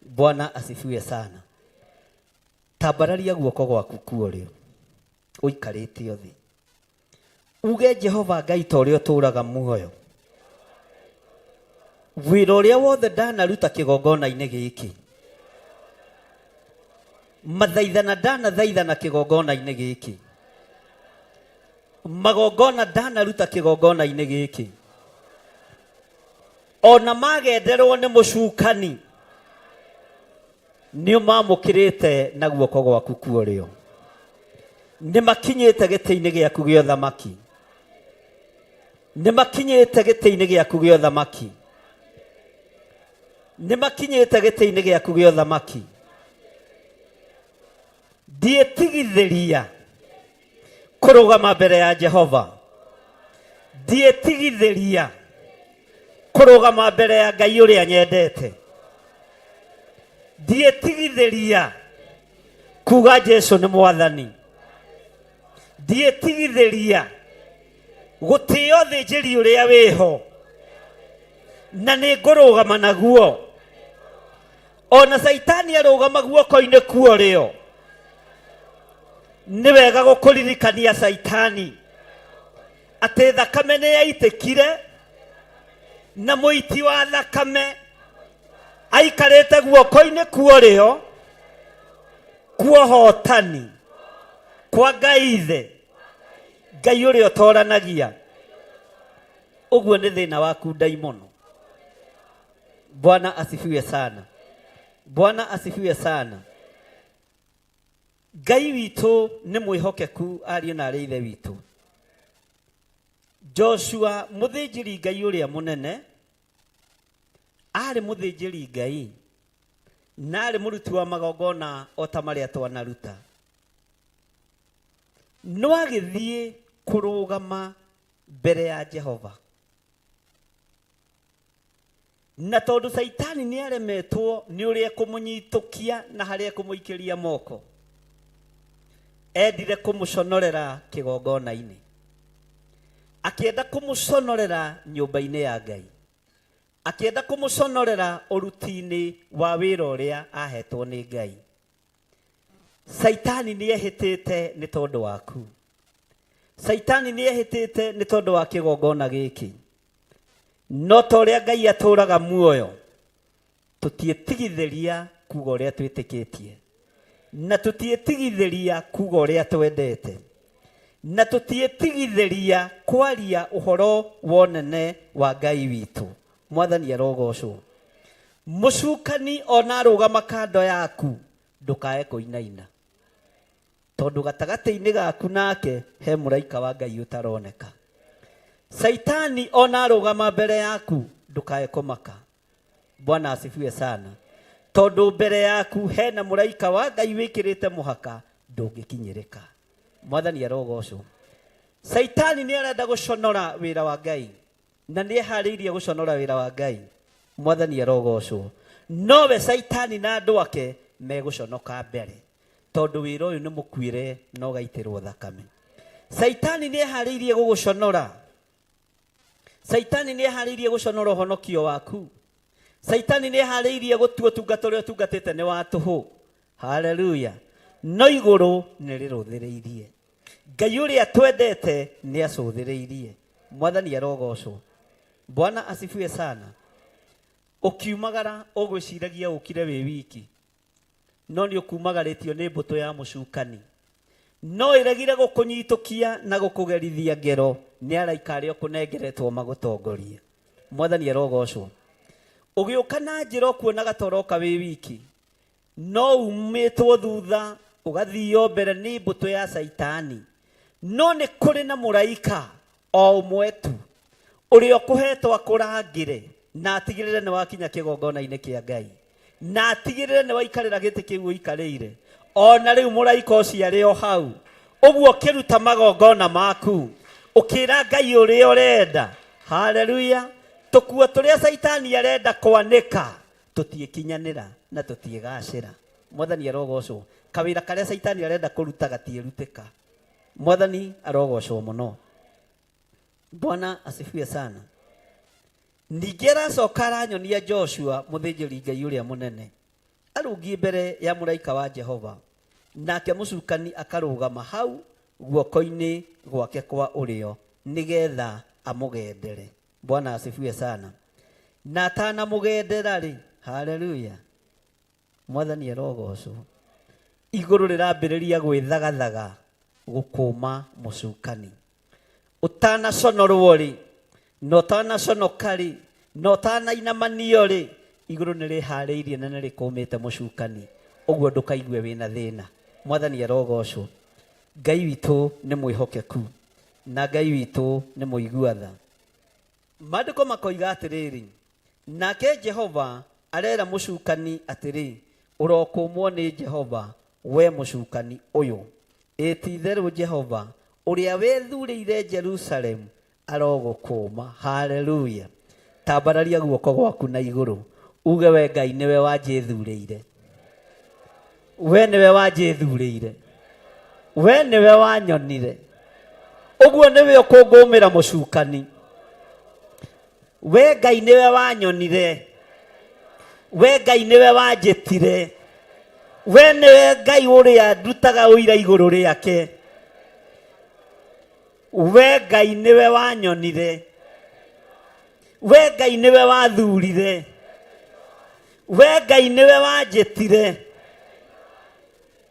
Bwana asifiwe sana. Tambararia guoko gwaku kwa ũrĩo ũikarĩte o thĩ, uge Jehova Ngai ta ũrĩa ũtũũraga muoyo, wĩra ũrĩa wothe ndanaruta kĩgongona-inĩ gĩkĩ, mathaithana ndanathaithana kĩgongona-inĩ gĩkĩ, magongona ndanaruta kĩgongona-inĩ gĩkĩ, ona magenderwo nĩ mũcukani nĩ ũmamũkĩrĩte na guoko gwaku kwa ũrĩo, nĩ makinyĩte gĩtĩ-inĩ gĩaku gĩa ũthamaki, nĩ makinyĩte gĩtĩ-inĩ gĩaku gĩa ũthamaki, nĩ makinyĩte gĩtĩ-inĩ gĩaku gĩa ũthamaki. Ndiĩtigithĩria kũrũgama mbere ya Jehova, ndiĩtigithĩria kũrũgama mbere ya Ngai ũrĩa nyendete. Ndiĩtigithĩria kuga Jesu nĩ mwathani. Ndiĩtigithĩria gũtĩĩa ũthĩnjĩri ũrĩa wĩho na nĩ ngũrũgama naguo ona Caitani arũgama guoko-inĩ kuo rĩo. Nĩ wega gũkũririkania Caitani atĩ thakame nĩ yaitĩkire na mũiti wa thakame aikarĩte guoko-inĩ kuo rĩo kuohotani kwa Ngai ithe Ngai ũrĩa ũtoranagia. Ũguo nĩ thĩna waku ndaimono. Bwana asifiwe sana. Bwana asifiwe sana. Ngai witũ nĩ mwĩhokeku ariũ na arĩ ithe witũ. Joshua mũthĩnjĩri Ngai ũrĩa mũnene arĩ mũthĩnjĩri Ngai na arĩ mũruti wa magongona o ta marĩa twanaruta. No agĩthiĩ kũrũgama mbere ya Jehova. Na tondũ Caitani nĩ aremetwo nĩ ũrĩa ekũmũnyitũkia na harĩa ekũmũikĩria moko, endire kũmũconorera kĩgongona-inĩ, akĩenda kũmũconorera nyũmba-inĩ ya Ngai, akĩenda kũmũconorera ũruti-inĩ wa wĩra ũrĩa ahetwo nĩ Ngai. Caitani nĩ ehĩtĩte nĩ tondũ waku. Caitani nĩ ehĩtĩte nĩ tondũ wa kĩgongona gĩkĩ. No ta ũrĩa Ngai atũraga muoyo, tũtiĩtigithĩria kuga ũrĩa twĩtĩkĩtie, na tũtiĩtigithĩria kuga ũrĩa twendete, na tũtiĩtigithĩria kwaria ũhoro wa ũnene wa Ngai witũ. Mwathani arogocwo. Mũcukani ona arũgama kando yaku, ndũkae kũinaina, tondũ gatagatĩ-inĩ gaku nake he mũraika wa Ngai ũtaroneka. Caitani ona arũgama mbere yaku, ndũkae kũmaka. Bwana asifiwe sana. Tondũ mbere yaku hena mũraika wa Ngai wĩkĩrĩte mũhaka, ndũngĩkinyĩrĩka. Mwathani arogocwo. Caitani nĩ arenda gũconora wĩra wa Ngai, na nĩ eharĩirie gũconora wĩra wa Ngai. Mwathani arogocwo. Nowe Caitani na andũ ake megũconoka mbere, tondũ wĩra ũyũ nĩ mũkuĩre na ũgaitĩrwo thakame. Caitani nĩ eharĩirie gũgũconora. Caitani nĩ eharĩirie gũconora ũhonokio waku. Caitani nĩ eharĩirie gũtua ũtungata ũrĩa ũtungatĩte nĩ wa tũhũ. Haleluya. No igũrũ nĩ rĩrũthĩrĩirie. Ngai ũrĩa twendete nĩ acũthĩrĩirie. Mwathani arogocwo. Bwana asifiwe sana. Ũkiumagara ũgwĩciragia ũkire wĩ wiki, no nĩ ũkumagarĩtio nĩ mbũtũ ya mũcukani. No ĩregire gũkũnyitũkia na gũkũgerithia ngero nĩ araika arĩa ũkũnengeretwo magũtongorie. Mwathani arogocwo. Ũgĩũka na njĩra ũkuonaga ta ũroka wĩ wiki, no umĩtwo thutha ũgathio mbere nĩ mbũtũ ya Caitani. No nĩ kũrĩ na mũraika o ũmwe tu ũrĩa ũkũhetwo akũrangĩre na atigĩrĩre nĩ wakinya kĩgongona-inĩ kĩa Ngai, na atigĩrĩre nĩ waikarĩra gĩtĩ kĩu ũikarĩire. Ona rĩu mũraika ũcio arĩ o hau ũguo ũkĩruta magongona maku ũkĩra Ngai ũrĩa ũrenda. Haleluya. Tũkuo tũrĩa Caitani arenda kwanĩka tũtiĩkinyanĩra na tũtiĩgacĩra. Mwathani arogocwo. Kawĩra karĩa Caitani arenda kũruta gatiĩrutĩka. Mwathani arogocwo mũno. Bwana asifiwe sana. Ningĩ aracoka aranyonia Joshua mũthĩnjĩri Ngai ũrĩa mũnene arũngiĩ mbere ya mũraika wa Jehova, nake mũcukani akarũgama hau guoko-inĩ gwake kwa ũrĩo nĩgetha amũgendere. Bwana asifiwe sana. Na atanamũgendera rĩ, haleluya, Mwathani arogocwo. Igũrũ rĩrambĩrĩria gwĩthagathaga gũkũma mũcukani. Ũtanaconorwo rĩ, na ũtanaconoka rĩ, na ũtanainamanio rĩ, igũrũ nĩ rĩharĩirie na nĩ rĩkũmĩte mũcukani. Ũguo ndũkaigue wĩna thĩna. Mwathani arogocwo. Ngai witũ nĩ mwĩhokeku na Ngai witũ nĩ mũigua tha. Maandĩko makoiga atĩrĩrĩ, nake Jehova arera mũcukani atĩrĩ, ũrokũmwo nĩ Jehova, we mũcukani ũyũ. Ĩ ti-itherũ Jehova ũrĩa wethurĩire Jerusalemu arogũkũma. Haleluya. Tambararia guoko gwaku na igũrũ uge we Ngai nĩwe wanjĩthurĩire. We nĩwe wanjĩthurĩire, we nĩwe wanyonire, ũguo nĩwe ũkũngũmĩra mũcukani. We Ngai nĩwe wanyonire, we Ngai nĩwe wanjĩtire, we nĩwe Ngai ũrĩa ndutaga ũira igũrũ rĩake. We Ngai nĩwe wanyonire, we Ngai nĩwe wathurire, we Ngai nĩwe wanjĩtire,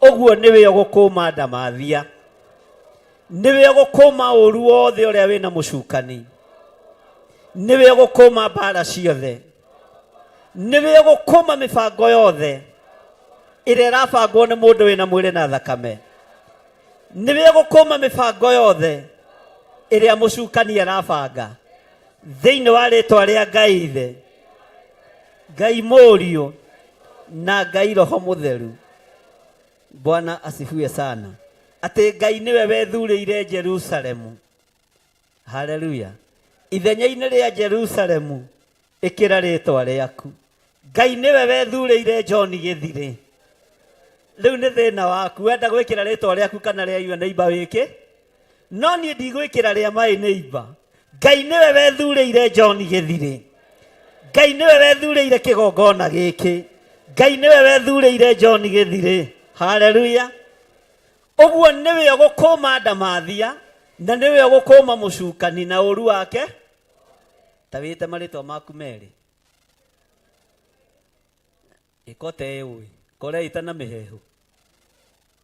ũguo nĩwe ũgũkũma ndamathia, nĩwe ũgũkũma ũru wothe ũrĩa wĩna mũcukani, nĩwe ũgũkũma mbara ciothe, nĩwe ũgũkũma mĩbango yothe ĩrĩa ĩrabangwo nĩ mũndũ wĩna mwĩrĩ na thakame, nĩwe ũgũkũma mĩbango yothe ĩrĩa mũcukani arabanga thĩinĩ wa rĩtwa rĩa Ngai Ithe, Ngai Mũriũ na Ngai Roho Mũtheru. Bwana asifiwe sana. Atĩ Ngai nĩwe wethurĩire Jerusalemu. Haleluya. Ithenya-inĩ rĩa Jerusalemu ĩkĩra rĩtwa rĩaku. Ngai nĩwe wethurĩire John Gĩthirĩ. Rĩu nĩ thĩna waku, wenda gwĩkĩra rĩtwa rĩaku kana rĩa your neighbor wĩke, no niĩ ndigwĩkĩra rĩa my neighbor. Ngai nĩwe wethurĩire John Gĩthirĩ. Ngai nĩwe wethurĩire kĩgongona gĩkĩ. Ngai nĩwe wethurĩire John Gĩthirĩ. Haleluya. Ũguo nĩwe ũgũkũma ndamathia na nĩwe ũgũkũma mũcukani na ũru wake. Ta wĩte marĩtwa maku merĩ. Ĩka ũteũĩ, koreĩta na mĩheehũ,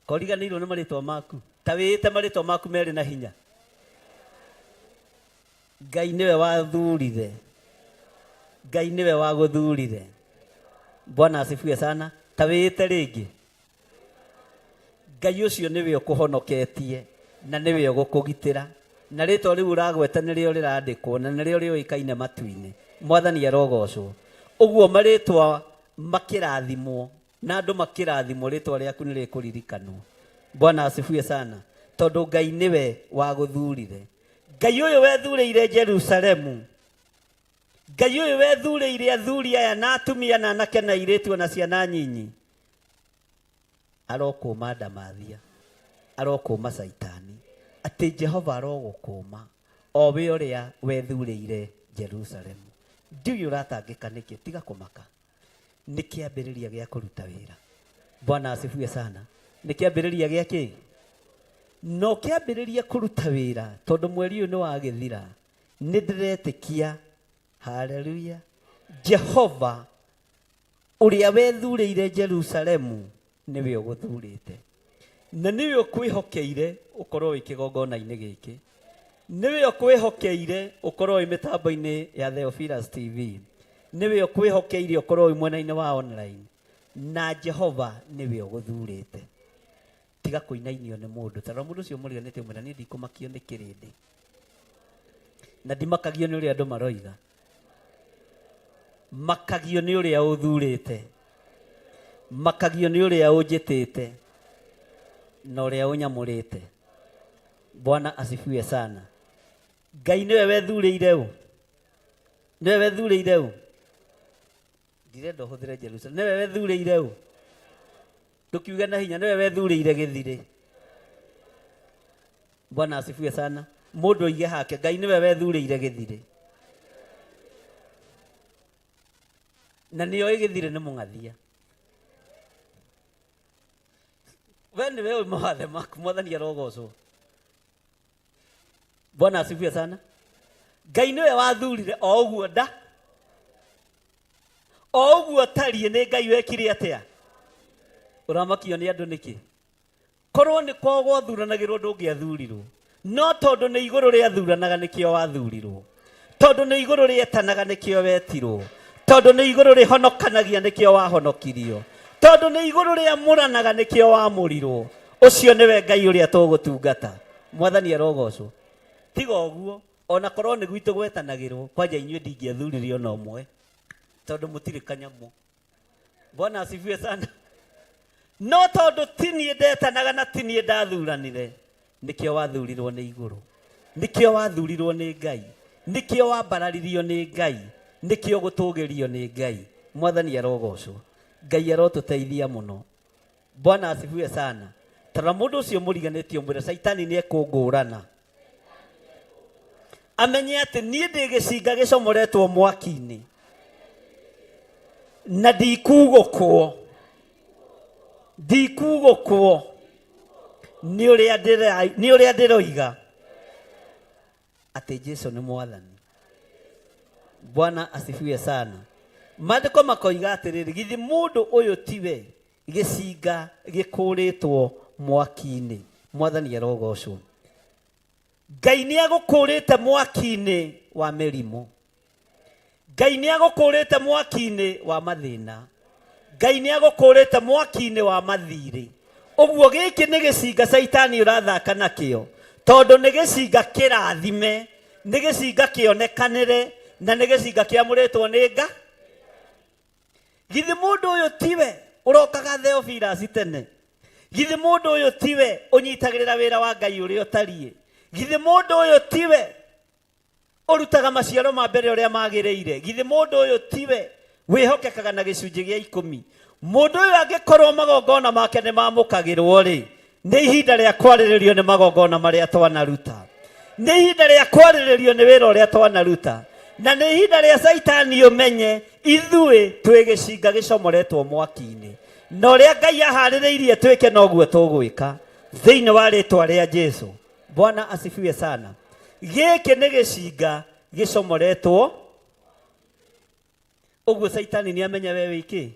koriganĩirwo nĩ marĩtwa maku. Ta wĩĩte marĩtwa maku merĩ na hinya. Ngai nĩwe wathurire, Ngai nĩwe wagũthurire. Bwana asifiwe sana. Ta wĩĩte rĩngĩ. Ngai ũcio nĩwe ũkũhonoketie na nĩwe ũgũkũgitĩra, na rĩtwa rĩu ũragweta nĩrĩo rĩrandĩkwo na nĩrĩo rĩũĩkaine matu-inĩ. Mwathani arogocwo. Ũguo marĩtwa makĩrathimwo na andũ makĩrathimwo, rĩtwa rĩaku nĩ rĩkũririkanwo. Bwana asifiwe sana. Tondũ Ngai nĩwe wagũthurire. Ngai ũyũ wethurĩire Jerusalemu, Ngai ũyũ wethurĩire athuri aya na atumia na anake na airĩtu ona ciana nyinyi, arokũma ndamathia, arokũma caitani, atĩ Jehova arogũkũma o we ũrĩa wethurĩire Jerusalemu. Ndiũĩ ũratangĩka nĩkĩ, tiga kũmaka. Nĩ kĩambĩrĩria gĩa kũruta wĩra. Bwana asifiwe sana. Nĩ kĩambĩrĩria gĩa kĩ? No kĩambĩrĩria kũruta wĩra tondũ mweri ũyũ nĩ wagĩthira. Nĩ ndĩretĩkia, haleluya, Jehova ũrĩa wethurĩire Jerusalemu nĩwe ũgũthurĩte na nĩwe ũkwĩhokeire ũkorwo wĩ kĩgongona-inĩ gĩkĩ, nĩwe ũkwĩhokeire ũkorwo wĩ mĩtambo-inĩ ya Theophilus TV, nĩwe ũkwĩhokeire ũkorwo wĩ mwena-inĩ wa online, na Jehova nĩwe ũgũthurĩte. Tiga kũinainio nĩ mũndũ. Tarora mũndũ ũcio mũriganĩtie ũmwĩra, niĩ ndikũmakio nĩ kĩrĩndĩ na ndimakagio nĩ ũrĩa andũ maroiga, makagio nĩ ũrĩa ũthurĩte, makagio nĩ ũrĩa ũnjĩtĩte na ũrĩa ũnyamũrĩte. Bwana asifiwe sana. Ngai nĩwe wethurĩire ũ, nĩwe wethurĩire ũ, ndirenda ũhũthĩre Jerusalem, nĩwe wethurĩire ũ, ndũkiuge na hinya, nĩwe wethurĩire Gĩthirĩ. Bwana asifiwe sana. Mũndũ oige hake, Ngai nĩwe wethurĩire Gĩthirĩ, na nĩoĩ Gĩthirĩ nĩ mũng'athia. We nĩwe ũĩ mawathe maku. Mwathani arogocwo. Bwana asifiwe sana. Ngai nĩwe wathurire o ũguo nda o ũguo tariĩ nĩ Ngai wekire atĩa? Ũramakio nĩ andũ nĩkĩ? Korwo nĩ kwao gwathuranagĩrwo ndũngĩathurirwo, no tondũ nĩ igũrũ rĩathuranaga nĩkĩo wathurirwo, tondũ nĩ igũrũ rĩetanaga nĩkĩo wetirwo, tondũ nĩ igũrũ rĩhonokanagia nĩkĩo wahonokirio, tondũ nĩ igũrũ rĩamũranaga nĩkĩo wamũrirwo. Ũcio nĩwe Ngai ũrĩa tũgũtungata. Mwathani arogocwo. Tiga ũguo, ona korwo nĩ gwitũ gwetanagĩrwo, kwanja inyuĩ ndingĩathurire ona ũmwe, tondũ mũtirĩ kanyamũ. Bwana asifiwe sana. No tondũ ti niĩ ndetanaga na ti niĩ ndathuranire, nĩkĩo wathurirwo nĩ igũrũ, nĩkĩo wathurirwo nĩ Ngai, nĩkĩo wambararirio nĩ Ngai, nĩkĩo gũtũgĩrio nĩ Ngai. Mwathani arogocwo. Ngai arotũteithia mũno. Bwana asifiwe sana. Tarora mũndũ ũcio mũriganĩtie ũmwĩre caitani nĩ ekũngũrana. Amenye atĩ niĩ ndĩ gĩcinga gĩcomoretwo mwaki-inĩ na ndikugũkwo ndikugũkwo nĩ ũrĩa ndĩra- nĩ ũrĩa ndĩroiga atĩ Jesu nĩ mwathani. Bwana asifiwe sana. Maandĩko makoiga atĩrĩrĩ, githĩ mũndũ ũyũ tiwe gĩcinga gĩkũrĩtwo mwaki-inĩ? Mwathani arogocwo. Ngai nĩ agũkũrĩte mwaki-inĩ wa mĩrimũ. Ngai nĩ agũkũrĩte mwaki-inĩ wa mathĩna. Ngai nĩ agũkũrĩte mwaki-inĩ wa mathirĩ. Ũguo gĩkĩ nĩ gĩcinga caitani ũrathaka nakĩo, tondũ nĩ gĩcinga kĩrathime, nĩ gĩcinga kĩonekanĩre, na nĩ gĩcinga kĩamũrĩtwo nĩ nga. Githĩ mũndũ ũyũ tiwe ũrokaga Theophilus tene? Githĩ mũndũ ũyũ tiwe ũnyitagĩrĩra wĩra wa Ngai ũrĩa ũtariĩ? Githĩ mũndũ ũyũ tiwe ũrutaga maciaro ma mbere ũrĩa magĩrĩire? Githĩ mũndũ ũyũ tiwe wĩhokekaga na gĩcunjĩ gĩa ikũmi? Mũndũ ũyũ angĩkorwo magongona make nĩ mamũkagĩrwo rĩ, nĩ ihinda rĩa kwarĩrĩrio nĩ magongona marĩa twanaruta, nĩ ihinda rĩa kwarĩrĩrio nĩ wĩra ũrĩa twanaruta, na nĩ ihinda rĩa caitani ũmenye ithuĩ twĩ gĩcinga gĩcomoretwo mwaki-inĩ, na ũrĩa Ngai aharĩrĩirie twĩke noguo tũgwĩka thĩinĩ wa rĩtwa rĩa Jesu. Bwana asifiwe sana. Gĩkĩ nĩ gĩcinga gĩcomoretwo ũguo caitani nĩ amenya we wĩ kĩ.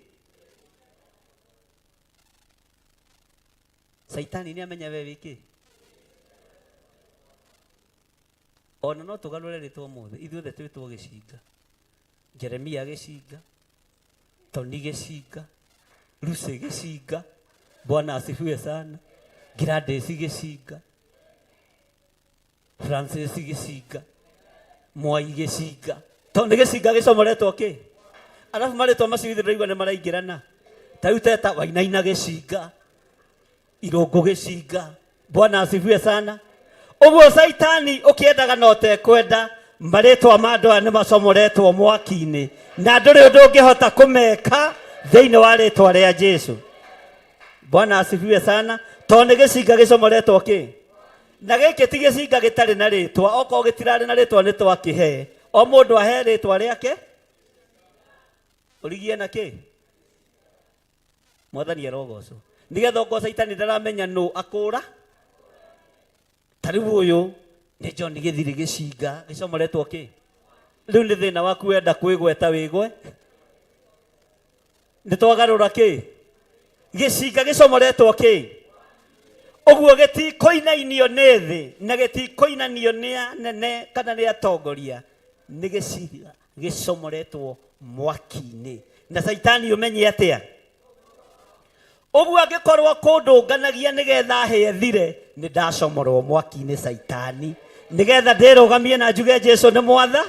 Caitani nĩ amenya we wĩ kĩ. Ona no tũgarũre rĩtwa ũmũthĩ, ithuothe twĩtwo gĩcinga. Jeremia gĩcinga, Tony gĩcinga, Lucy gĩcinga, Bwana asifiwe sana, Gladys gĩcinga, Francis gĩcinga, Mwai gĩcinga. Tondũ nĩ gĩcinga gĩcomoretwo kĩ? Arabu marĩtwa macio ithuĩ ndĩraigua nĩ maraingĩrana. Ta rĩu teta Wainaina gĩcinga, Irũngũ gĩcinga. Bwana asifiwe sana. Ũguo caitani ũkĩendaga na ũtekwenda, marĩtwa ma andũ aya nĩ macomoretwo mwaki-inĩ na ndũrĩ ũndũ ũngĩhota kũmeka thĩinĩ wa rĩtwa rĩa Jesu. Bwana asifiwe sana. Tondũ nĩ gĩcinga gĩcomoretwo kĩ? Na gĩkĩ ti gĩcinga gĩtarĩ na rĩtwa, okorwo gĩtirarĩ na rĩtwa nĩ twakĩhe. O mũndũ ahe rĩtwa rĩake, ũrigie na kĩ? Mwathani arogocwo. Nĩgetha okorwo caitani ndaramenya nũ akũra, ta rĩu ũyũ nĩ John Gĩthiri gĩcinga gĩcomoretwo kĩ? Rĩu nĩ thĩna waku wenda kwĩgweta wĩgwe. Nĩ twagarũra kĩ? Gĩcinga gĩcomoretwo kĩ? Ũguo gĩtikũinainio nĩ thĩ na gĩtikũinanio nĩ anene kana nĩ atongoria, nĩ gĩcinga gĩcomoretwo mwaki-inĩ. Na caitani ũmenye atĩa? Ũguo angĩkorwo kũndũnganagia nĩgetha hĩe thire, nĩ ndacomorwo mwaki-inĩ caitani, nĩgetha ndĩrũgamie na njuge Jesu nĩ mwatha.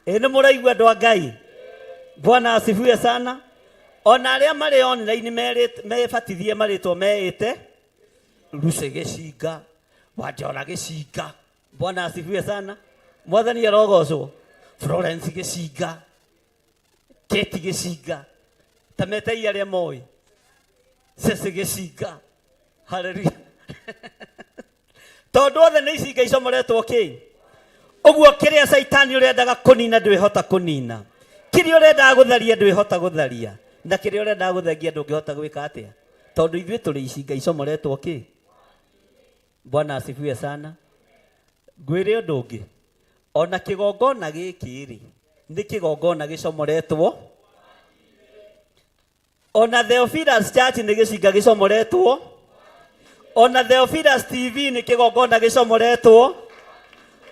Ĩ nĩ mũraigua andũ a Ngai? Bwana asifiwe sana. Ona arĩa marĩ online mebatithie marĩtwa meĩte Lucy gĩcinga, Wanjora gĩcinga. Bwana asifiwe sana. Mwathani arogocwo. Florence gĩcinga, Kate gĩcinga, ta metei arĩa moĩ Cece gĩcinga. Haleluya. Tondũ othe nĩ icinga icomoretwo kĩ? Ũguo kĩrĩa caitani ũrendaga kũnina ndwĩhota kũnina, kĩrĩa ũrendaga gũtharia ndwĩhota gũtharia, na kĩrĩa ũrendaga gũthengia ndũngĩhota gwĩka atĩa, tondũ ithuĩ tũrĩ icinga icomoretwo kĩ? Bwana asifiwe sana. Ngwĩre ũndũ ũngĩ, ona kĩgongona gĩkĩ rĩ, nĩ kĩgongona gĩcomoretwo. Ona Theophilus Church nĩ gĩcinga gĩcomoretwo. Ona Theophilus TV nĩ kĩgongona gĩcomoretwo.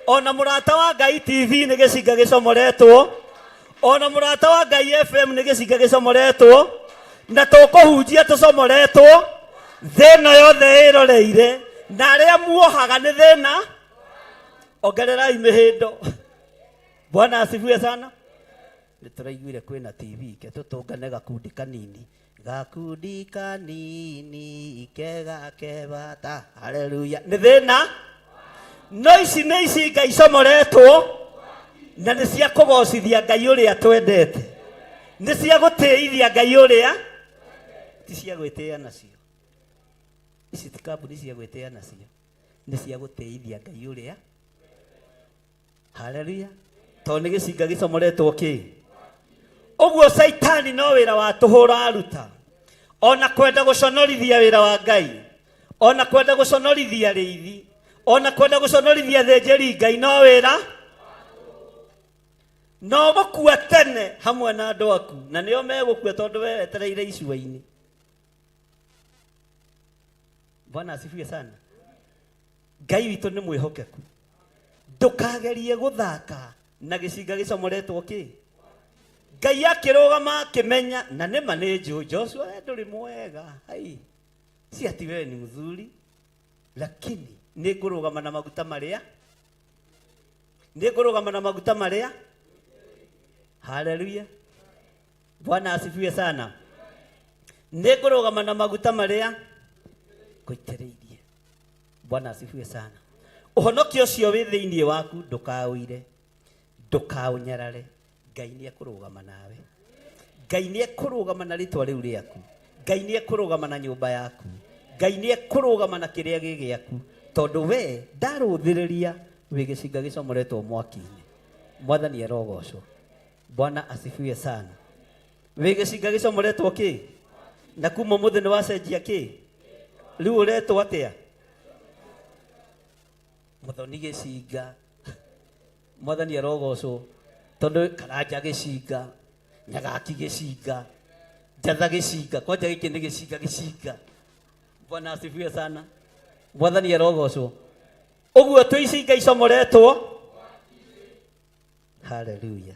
Ona Mũrata wa Ngai TV nĩ gĩcinga gĩcomoretwo. Ona Mũrata wa Ngai FM nĩ gĩcinga gĩcomoretwo. Na tũkũhunjia tũcomoretwo. Thĩ ĩno yothe ĩroreire. Na arĩa muohaga nĩ thĩna. Ongererai mĩhĩndo. Bwana asifiwe sana. Nĩ tũraiguire kwĩna TV, ke tũtũngane gakundi kanini. Gakundi kanini kega kebata. Haleluya. Nĩ thĩna. No ici nĩ icinga icomoretwo na nĩ cia kũgocithia Ngai ũrĩa twendete. Nĩ cia gũtĩithia Ngai ũrĩa. Ti cia gwĩtĩa nacio. Ici ti kambuni cia gwĩtĩa nacio, nĩ cia gũtĩithia Ngai ũrĩa. Haleluya. Tondũ nĩ gĩcinga gĩcomoretwo kĩ ũguo. Caitani no wĩra wa tũhũ ũraruta, ona kwenda gũconorithia wĩra wa Ngai, ona kwenda gũconorithia rĩithi, ona kwenda gũconorithia thĩnjĩri Ngai, no wĩra no gũkua tene hamwe na andũ aku, na nĩo megũkua tondũ we wetereire icua-inĩ. Bwana asifiwe sana. Ngai witũ nĩ mwĩhokeku. Ndũkagerie gũthaka na gĩcinga gĩcomoretwo kĩ. Ngai akĩrũgama akĩmenya na nĩma nĩ njũĩ Joshua, we ndũrĩ mwega. Hai, si ati wewe ni mzuri, lakini nĩ ngũrũgama na maguta marĩa, nĩ ngũrũgama na maguta marĩa. Haleluya. Bwana asifiwe sana. Nĩ ngũrũgama na maguta marĩa ngũitĩrĩirie. Bwana asifiwe sana. Ũhonokio ũcio wĩ thĩinĩ waku, ndũkaũire, ndũkaũnyarare. Ngai nĩ ekũrũgama nawe. Ngai nĩ ekũrũgama na rĩtwa rĩu rĩaku. Ngai nĩ ekũrũgama na nyũmba yaku. Ngai nĩ ekũrũgama na kĩrĩa gĩ gĩaku, tondũ we ndarũthĩrĩria, wĩ gĩcinga gĩcomoretwo mwaki-inĩ. Mwathani arogocwo. Bwana asifiwe sana. Wĩ gĩcinga gĩcomoretwo kĩ, na kuma ũmũthĩ nĩ wacenjia kĩ. Rĩu ũretwo atĩa? Mũthoni gĩcinga. Mwathani arogocwo. Tondũ Karanja gĩcinga, Nyagaki gĩcinga, Njatha gĩcinga, kwanja gĩkĩ nĩ gĩcinga gĩcinga. Bwana asifiwe sana. Mwathani arogocwo. Ũguo twĩ icinga icomoretwo. Haleluya.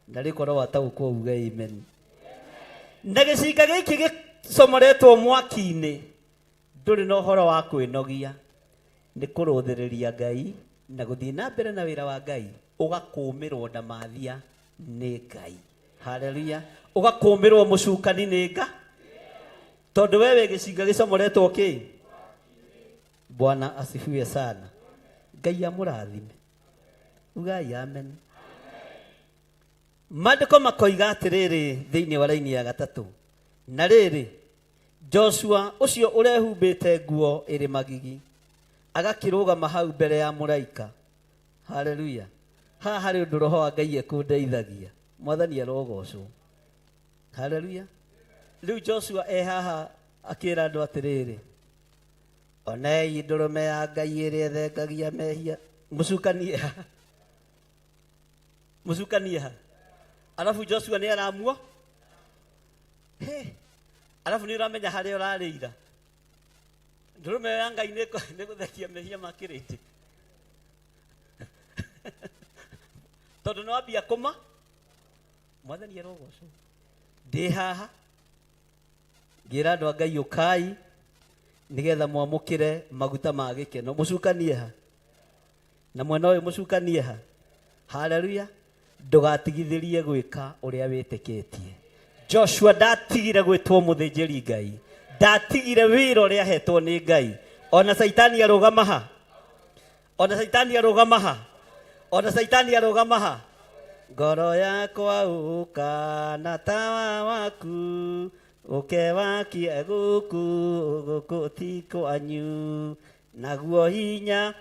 Na rĩkorwo wataũkwo, uge amen. Na gĩcinga gĩkĩ gĩcomoretwo mwaki-inĩ, ndũrĩ na ũhoro wa kwĩnogia, nĩ kũrũthĩrĩria Ngai na gũthiĩ na mbere na wĩra wa Ngai, ũgakũmĩrwo ndamathia nĩ Ngai. Haleluya. Ũgakũmĩrwo mũcukani nĩ nga, tondũ we wĩ gĩcinga gĩcomoretwo kĩ. Bwana asifiwe sana. Ngai amũrathime. Ugai amen. Maandĩko makoiga atĩrĩrĩ thĩinĩ wa raini ya gatatũ: na rĩrĩ, Joshua ũcio ũrehumbĩte nguo ĩrĩ magigi agakĩrũgama hau mbere ya mũraika. Haleluya. Haha harĩ ũndũ roho wa Ngai ekũndeithagia. Mwathani arogocwo. Haleluya. Rĩu Joshua e haha akĩra andũ atĩrĩrĩ, onei ndũrũme ya Ngai ĩrĩa ĩthengagia mehia. Mũcukanie ha, mũcukanie ha. Alafu Joshua nĩ aramuo. He, alafu nĩ ũramenya harĩa ũrarĩira ndũrũme ĩyo ya Ngai nĩ gũthekia mehia ma kĩrĩndĩ, tondũ nĩ wambia kũma. Mwathani arogocwo. Ndĩ haha ngĩra andũ a Ngai, ũkai nĩgetha mwamũkĩre maguta ma gĩkeno. Mũcukanie ha, na mwena ũyũ mũcukanie ha. Haleluya. Ndũgatigithĩrie gwĩka ũrĩa wĩtĩkĩtie. Joshua ndatigire gwĩtwo mũthĩnjĩri Ngai, ndatigire wĩra ũrĩa ahetwo nĩ Ngai. Ona Caitani arũgama ha, ona Caitani arũgama ha, ona Caitani arũgama ha. Ngoro yakwa, ũka na tawa waku, ũke wakie gũkũ, gũkũ ti kwanyu. Naguo hinya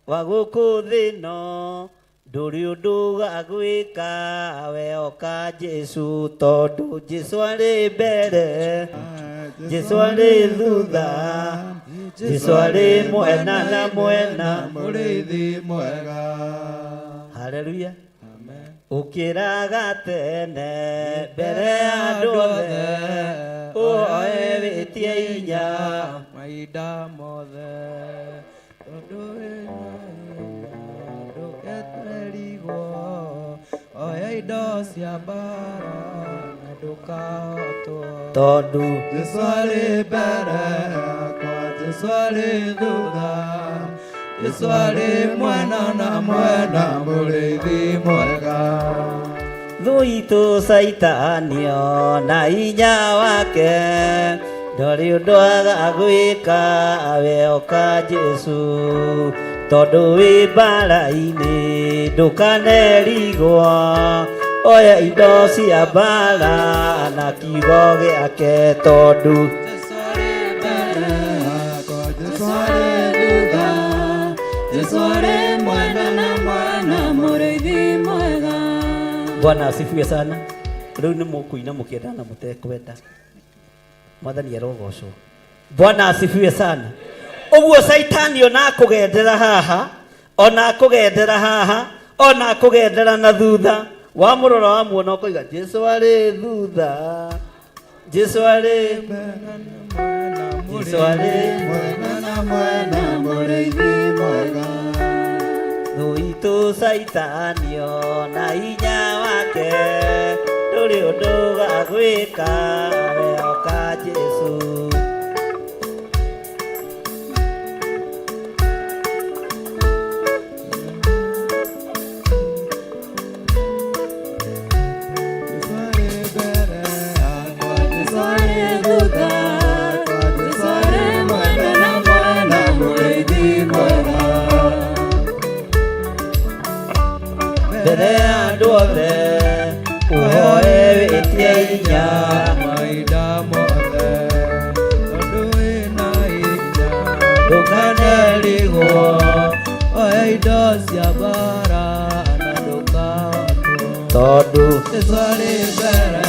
wa gũkũ thĩ no ndũrĩ ũndũ gagwĩka, we oka Jesu, tondũ Jesu arĩ mbere, Jesu arĩ thutha, Jesu arĩ mwena na mwena. Mũrĩithi mwega. Haleluya. Ũkĩraga tene mbere ya andũ othe, ũhoe wĩtie hinya mahinda mothe, tondũ wĩna hinya ndũketerigwo. Oya indo cia mbara na ndũkahotwo. Tondũ Jesu arĩ mbere yakwa, Jesu arĩ thutha, Jesu arĩ mwena na mwena, mũrĩithi mwega. Thũ itũ Caitanio na hinya wake ndũrĩ ũndũ aga gwĩka, we oka Jesu, tondũ wĩ mbara-inĩ ndũkanerigwo. Oya indo cia mbara na kiugo gĩake tondũ Jesu arĩ thutha, Jesu arĩ mwena na mwena, mũrĩithi mwega. Bwana asifiwe sana. Rĩu nĩ mũkũina mũkĩenda na mũtekwenda. Mwathani arogocwo. Bwana asifiwe sana. Ũguo Caitani ona akũgendera haha, ona akũgendera haha, ona akũgendera na thutha, wamũrora wamuona ũkoiga Jesu arĩ thutha, Jesu arĩ Jesu arĩ mwena na mwena, mũrĩithi mwega. Thũ itũ Caitani ona hinya wake ndũrĩ ũndũ gagwĩka wehoka Jesu. Jesu arĩ thutha, Jesu arĩ mwena na mwena, mũrĩithi mwega. Mbere ya andũ othe ũhoe wĩtie hinya mahinda mothe tondũ wĩna hinya ndũkanerigwo oya indo cia mbara na ndũkahotwo tondũ Jesu arĩ mbere,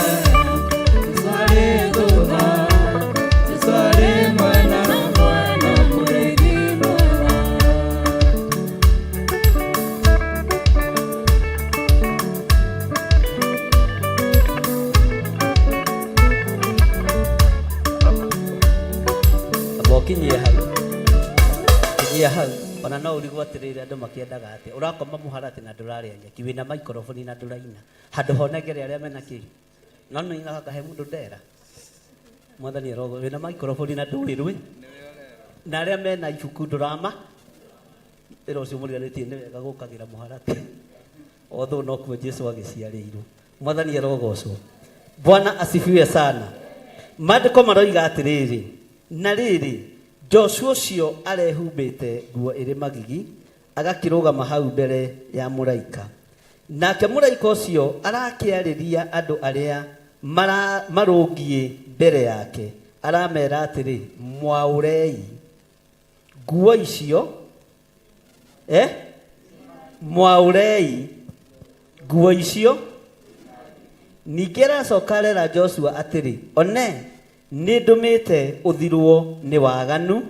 Jesu arĩ thutha, Jesu arĩ mwena na mwena, mũrĩithi mwega. Amba ũkinyie hau, kinyia hau ona no ũrigwo atĩrĩrĩ andũ makĩendaga atĩa ũrakoma mũharatĩ na ndũrarĩa nyeki wĩna maikoroboni na ndũraina handũ honengere arĩa mena kĩ no nĩ inaga kahe mũndũ ndera mwathani arogo wĩna maikoroboni na ndũĩ rwĩ na arĩa mena ibuku ndũrama wĩra ũcio mũriganĩtie nĩ wega gũkagĩra mũharatĩ although nokuo Jesu agĩciarĩirwo mwathani arogocwo. Bwana asifiwe sana. Maandĩko maroiga atĩrĩrĩ, na rĩrĩ Joshua ũcio arehumbĩte nguo ĩrĩ magigi agakĩrũgama hau mbere ya mũraika, nake mũraika ũcio arakĩarĩria andũ arĩa marũngiĩ mbere yake, aramera atĩrĩ, mwaũrei nguo icio, mwaũrei nguo icio. Ningĩ aracoka arera Joshua atĩrĩ, one nĩ ndũmĩte ũthirwo nĩ waganu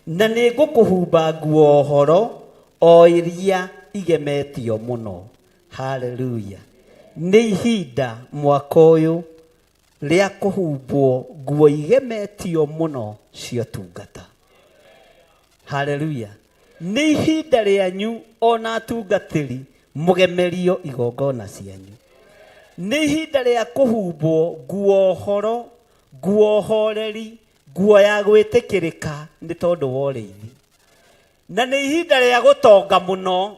na nĩ ngũkũhumba nguo horo o iria igemetio mũno. Haleluya. Nĩ ihinda mwaka ũyũ rĩa kũhumbwo nguo igemetio mũno cia ũtungata. Haleluya. Nĩ ihinda rĩanyu ona atungatĩri mũgemerio igongona cianyu. Nĩ ihinda rĩa kũhumbwo nguo horo, nguo horeri, nguo ya gwĩtĩkĩrĩka nĩ tondũ wa ũrĩithi. Na nĩ ihinda rĩa gũtonga mũno,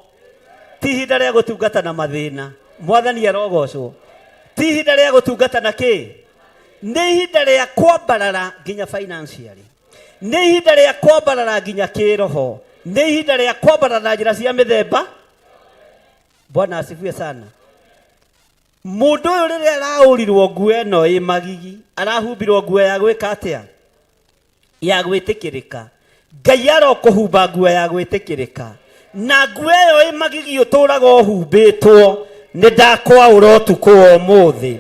ti ihinda rĩa gũtungata na mathĩna. Mwathani arogocwo. Ti ihinda rĩa gũtungata na kĩ? Nĩ ihinda rĩa kwambarara nginya financially. Nĩ ihinda rĩa kwambarara nginya kĩroho. Nĩ ihinda rĩa kwambarara na njĩra cia mĩthemba. Bwana asifiwe sana. Mũndũ ũyũ rĩrĩa araũrirwo nguo ĩno ĩ magigi, arahumbirwo nguo ya gwĩka atĩa? Ya gwĩtĩkĩrĩka. Ngai arokũhumba nguo ya gwĩtĩkĩrĩka. Na nguo ĩyo ĩ magigi ũtũraga ũhumbĩtwo, nĩ ndakwaũra ũtukũ wa ũmũthĩ.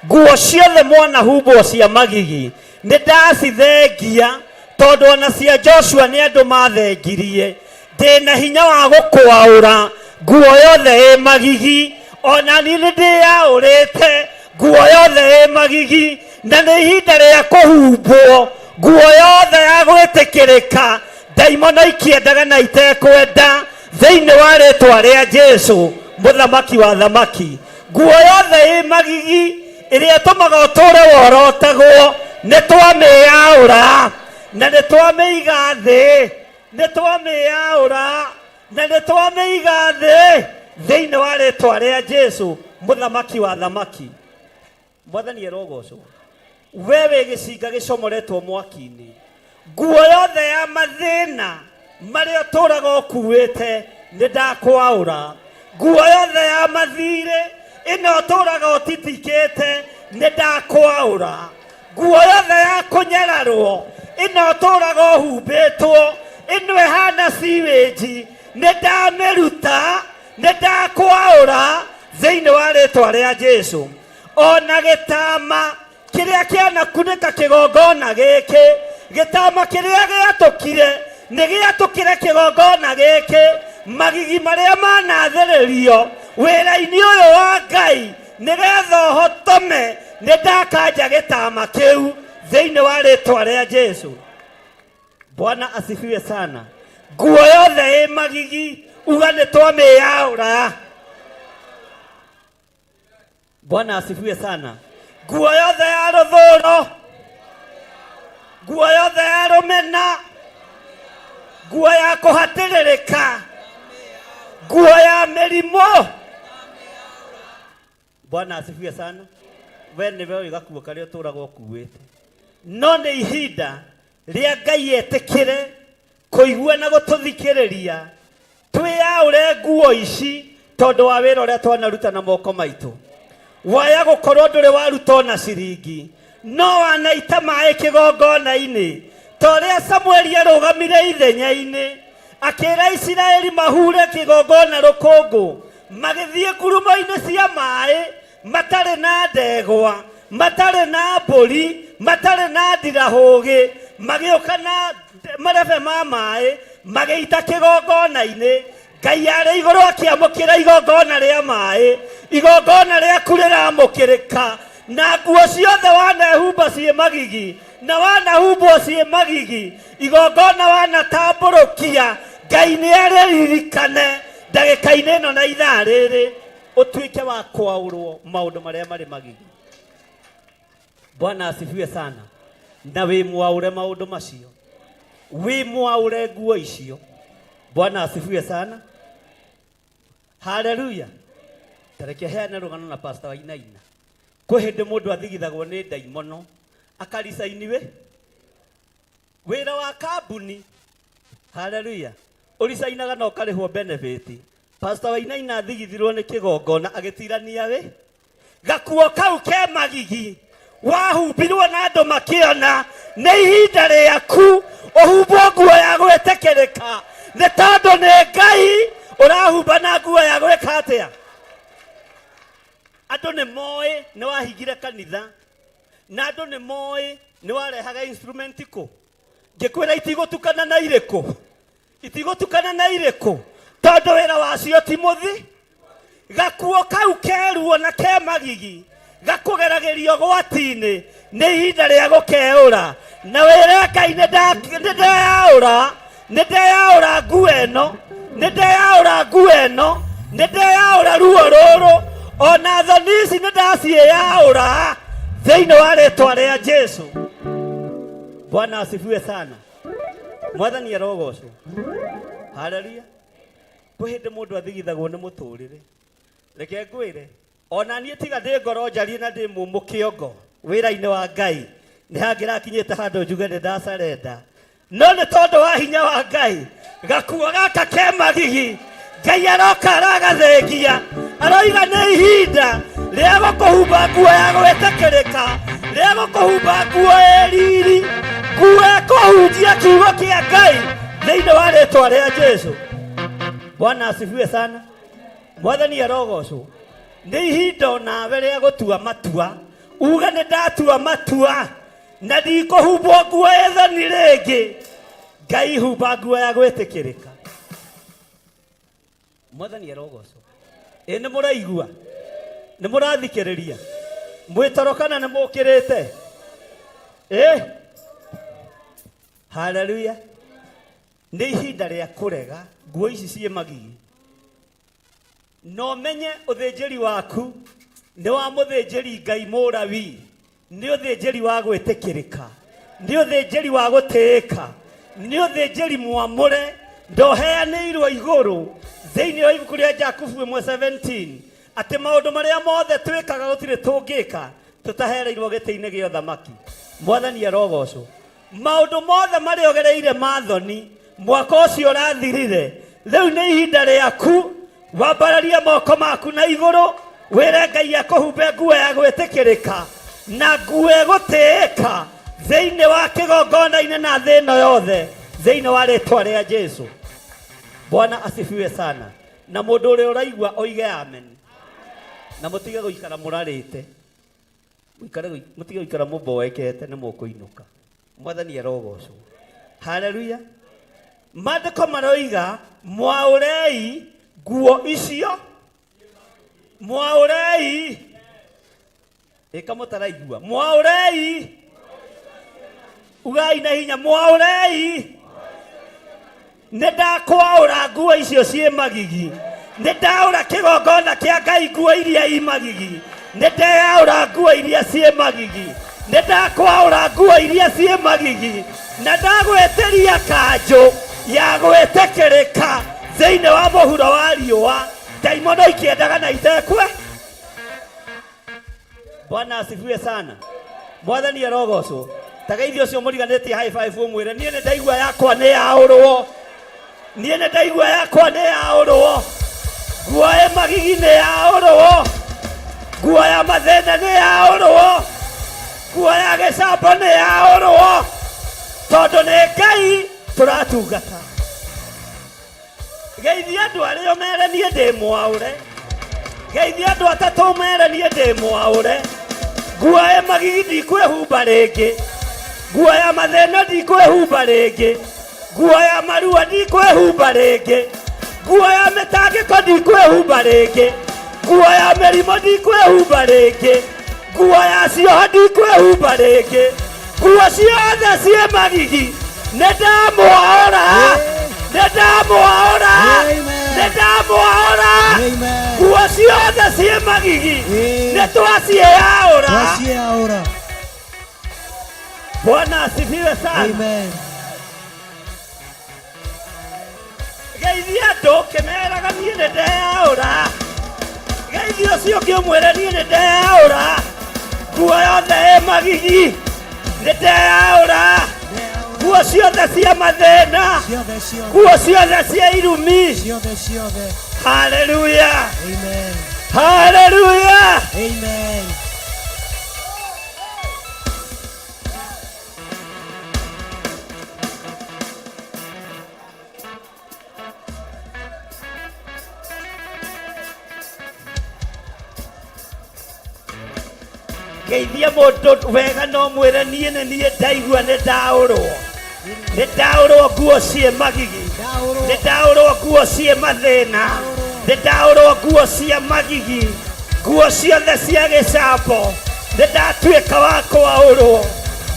Nguo ciothe mwanahumbwo cia magigi, nĩ ndacithengia, tondũ ona cia Joshua nĩ andũ mathengirie. Ndĩna hinya wa gũkwaũra nguo yothe ĩ magigi, ona niĩ nĩ ndĩyaũrĩte nguo yothe ĩ magigi, na nĩ ihinda rĩa kũhumbwo nguo yothe ya gwĩtĩkĩrĩka. Ndaimono ikĩendaga na itekwenda thĩinĩ wa rĩtwa rĩa Jesu mũthamaki wa thamaki. Nguo yothe ĩ magigi ĩrĩa ĩtũmaga ũtũre worotagwo, nĩ twamĩyaũra na nĩ twamĩiga thĩ, nĩ twamĩyaũra na nĩ twamĩiga thĩ thĩinĩ wa rĩtwa rĩa Jesu mũthamaki wa thamaki. Mwathani arogocwo. We wĩ gĩcinga gĩcomoretwo mwaki-inĩ, nguo yothe ya mathĩna marĩa ũtũraga ũkuĩte nĩ ndakwaũra. Nguo yothe ya mathirĩ Ĩno ũtũraga ũtitikĩte nĩ ndakwaũra. Nguo yothe ya kũnyararwo ĩno ũtũraga ũhumbĩtwo, ĩno ĩhana sewage, nĩ ndamĩruta, nĩ ndakwaũra thĩinĩ wa rĩtwa rĩa Jesu. Ona gĩtama kĩrĩa kĩanakunĩka kĩgongona gĩkĩ, gĩtama kĩrĩa gĩatũkire nĩ gĩatũkĩre kĩgongona gĩkĩ, magigi marĩa manathĩrĩrio wĩra-inĩ ũyũ wa Ngai nĩgetha ũhotome, nĩ ndakanja gĩtama kĩu thĩinĩ wa rĩtwa rĩa Jesu. Bwana asifiwe sana. Nguo yothe ĩ magigi uga nĩ twamĩyaũra. Bwana asifiwe sana. Nguo yothe ya rũthũro, nguo yothe ya rũmena, nguo ya kũhatĩrĩrĩka, nguo ya mĩrimũ. Bwana asifiwe sana. We nĩwe ũĩ gakuo karĩa ũtũraga ũkuĩte, no nĩ ihinda rĩa Ngai etĩkĩre kũigua na gũtũthikĩrĩria twĩyaũre nguo ici tondũ wa wĩra ũrĩa twanaruta na moko maitũ. Waya gũkorwo ndũrĩ waruta ona ciringi, no wanaita maĩ kĩgongona-inĩ ta ũrĩa Samueli arũgamire ithenya-inĩ akĩra Isiraeli mahure kĩgongona rũkũngũ, magĩthiĩ ngurumo-inĩ cia maĩ matarĩ na ndegwa, matarĩ na mbũri, matarĩ na ndirahũgĩ, magĩũka na marebe ma maĩ magĩita kĩgongona-inĩ. Ngai arĩ igũrũ akĩamũkĩra igongona rĩa maĩ, igongona rĩaku rĩramũkĩrĩka, na nguo ciothe wanehumba ciĩ magigi na wanahumbwo ciĩ magigi, igongona wanatambũrũkia, Ngai nĩ arĩririkane ndagĩka-inĩ ĩno na ithaa rĩrĩ, ũtuĩke wa kwaũrwo maũndũ marĩa marĩ magigi. Bwana asifiwe sana. Na wĩ mwaũre maũndũ macio, wĩ mwaũre nguo icio. Bwana asifiwe sana. Haleluya. Tareke heane rũgano na Pastor Wainaina. Kwĩ hĩndĩ mũndũ athigithagwo nĩ ndaimono akaricaini wĩ wĩra wa kambuni. Haleluya. Ũricainaga na ũkarĩhwo benefit. Pastor Wainaina athigithirwo nĩ kĩgongona agĩtirania wĩ gakuo kau ke magigi wahumbirwo na andũ makĩona. Nĩ ihinda rĩaku ũhumbwo nguo ya gwĩtĩkĩrĩka, nĩ tondũ nĩ Ngai ũrahumba na nguo ya gwĩka atĩa. Andũ nĩ moĩ nĩ wahingire kanitha, na andũ nĩ moĩ nĩ warehaga instrument kũ. Ngĩkwĩra itigũtukana na irĩkũ, itigũtukana na irĩkũ, tondũ wĩra wacio ti mũthi. Gakuo kau keruo na ke magigi gakũgeragĩrio gwati-inĩ, nĩ ihinda rĩa gũkeũra na wĩre Ngai nĩ ndeyaũra, nĩ ndeyaũra nguo ĩno, nĩ ndeyaũra nguo ĩno, nĩ ndeyaũra ruo rũrũ, ona thoni ici nĩ ndaciĩyaũra thĩinĩ wa rĩtwa rĩa Jesu. Bwana asifiwe sana. Mwathani arogocwo. Haleluya. Kwĩ hĩndĩ mũndũ athigithagwo nĩ mũtũrĩre. Reke ngwĩre, ona niĩ tiga ndĩ ngoro njarie na ndĩ mũmũ kĩongo wĩra-inĩ wa Ngai, nĩ hangĩrakinyĩte handũ njuge nĩ ndacarenda, no nĩ tondũ wa hinya wa Ngai, gakuo gaka ke magigi Ngai aroka aragathengia, aroiga nĩ ihinda rĩa gũkũhumba nguo ya gwĩtĩkĩrĩka, rĩa gũkũhumba nguo ĩ riri, nguo ĩkũhunjia kiugo kĩa Ngai thĩinĩ wa rĩtwa rĩa Jesu. Bwana asifiwe sana. Mwathani arogocwo. Nĩ ihinda onawe rĩa gũtua matua, uge nĩ ndatua matua na ndikũhumbwo nguo ĩ thoni rĩngĩ. Ngai humba nguo ya gwĩtĩkĩrĩka. Mwathani arogocwo. Ĩ nĩ mũraigua? Nĩ mũrathikĩrĩria? Mwĩtoro kana nĩ mũkĩrĩte? Ĩ haleluya. Nĩ ihinda rĩa kũrega nguo ici ciĩ magigi, na ũmenye ũthĩnjĩri waku nĩ wa mũthĩnjĩri Ngai mũrawi, nĩ ũthĩnjĩri wa gwĩtĩkĩrĩka, nĩ ũthĩnjĩri wa gũtĩĩka, nĩ ũthĩnjĩri mwamũre, ndoheanĩirwo igũrũ thĩinĩ wa ibuku rĩa Jakubu 1:17 atĩ maũndũ marĩa mothe twĩkaga gũtirĩ tũngĩka tũtahereirwo gĩtĩ-inĩ gĩa ũthamaki. Mwathani arogocwo. Maũndũ mothe marĩa ũgereire mathoni mwaka ũcio ũrathirire, rĩu nĩ ihinda rĩaku wambararie moko maku na igũrũ, Wĩre Ngai akũhumbe nguo ya gwĩtĩkĩrĩka na nguo ĩgũtĩĩka thĩinĩ wa kĩgongona-inĩ na thĩ ĩno yothe thĩinĩ wa rĩtwa rĩa Jesu. Bwana asifiwe sana. Na mũndũ ũrĩa ũraigua oige amen. Na mũtige gũikara mũrarĩte, mũtige gũikara mũmboekete nĩ mũkũinũka. Mwathani arogocwo. Haleluya. Maandĩko maroiga mwaũrei nguo icio, mwaũrei ĩka mũtaraigua, mwaũrei, ugai na hinya, mwaũrei. Nĩ ndakwaũra nguo icio ciĩ magigi, nĩ ndaũra kĩgongona kĩa Ngai nguo iria i magigi, nĩ ndeyaũra nguo iria ciĩ magigi, nĩ ndakwaũra nguo iria ciĩ magigi, na ndagwĩtĩria kanjũ ya gwĩtĩkĩrĩka thĩinĩ wa mũhuro wa riũa. Ndaimono ikĩendaga na itekwe. Bwana asifiwe sana. Mwathani arogocwo. Tageithio ũcio mũriganĩtie high five ũmwĩre niĩ nĩ ndaigua yakwa nĩ yaũrwo, niĩ nĩ ndaigua yakwa nĩ yaũrwo, nguo ĩ magigi nĩ yaũrwo, nguo ya mathĩna nĩ yaũrwo, nguo ya gĩcambo nĩ yaũrwo, tondũ nĩ Ngai tũratungata. Geithia andũ arĩa ũmere niĩ ndĩ mwaũre, geithia andũ atatũ ũmere niĩ ndĩ mwaũre, nguo ĩ magigi ndikwĩhumba rĩngĩ, nguo ya mathĩna ndikwĩhumba rĩngĩ, nguo ya marua ndikwĩhumba rĩngĩ, nguo ya mĩtangĩko ndikwĩhumba rĩngĩ, nguo ya mĩrimũ ndikwĩhumba rĩngĩ, nguo ya cioha ndikwĩhumba rĩngĩ, nguo ciothe ciĩ magigi nĩ ndamwaũra, nĩ ndamwaũra, nĩ ndamwaũra, nguo ciothe ciĩ magigi nĩ twaciĩyaũra. Twaciaũra. Bwana asifiwe sana. Amen. Geithia andũ kĩmeraga niĩ nĩ ndeyaũra, geithia ũcio ũngĩ ũmwĩre niĩ nĩ ndeyaũra, nguo yothe ĩ magigi nĩ ndeyaũra, nguo ciothe cia mathĩna, Ciothe ciothe. nguo ciothe cia irumi. Ciothe ciothe. Haleluya. Amen. Haleluya. Amen. Geithia mũndũ wega no mwĩre niĩ nĩ niĩ ndaigua nĩ ndaũrwo, nĩ ndaũrwo nguo ciĩ magigi, nĩ ndaũrwo nguo ciĩ mathĩna, nĩ ndaũrwo nguo cia magigi, nguo ciothe cia gĩcambo nĩ ndatuĩka wa kwaũrwo,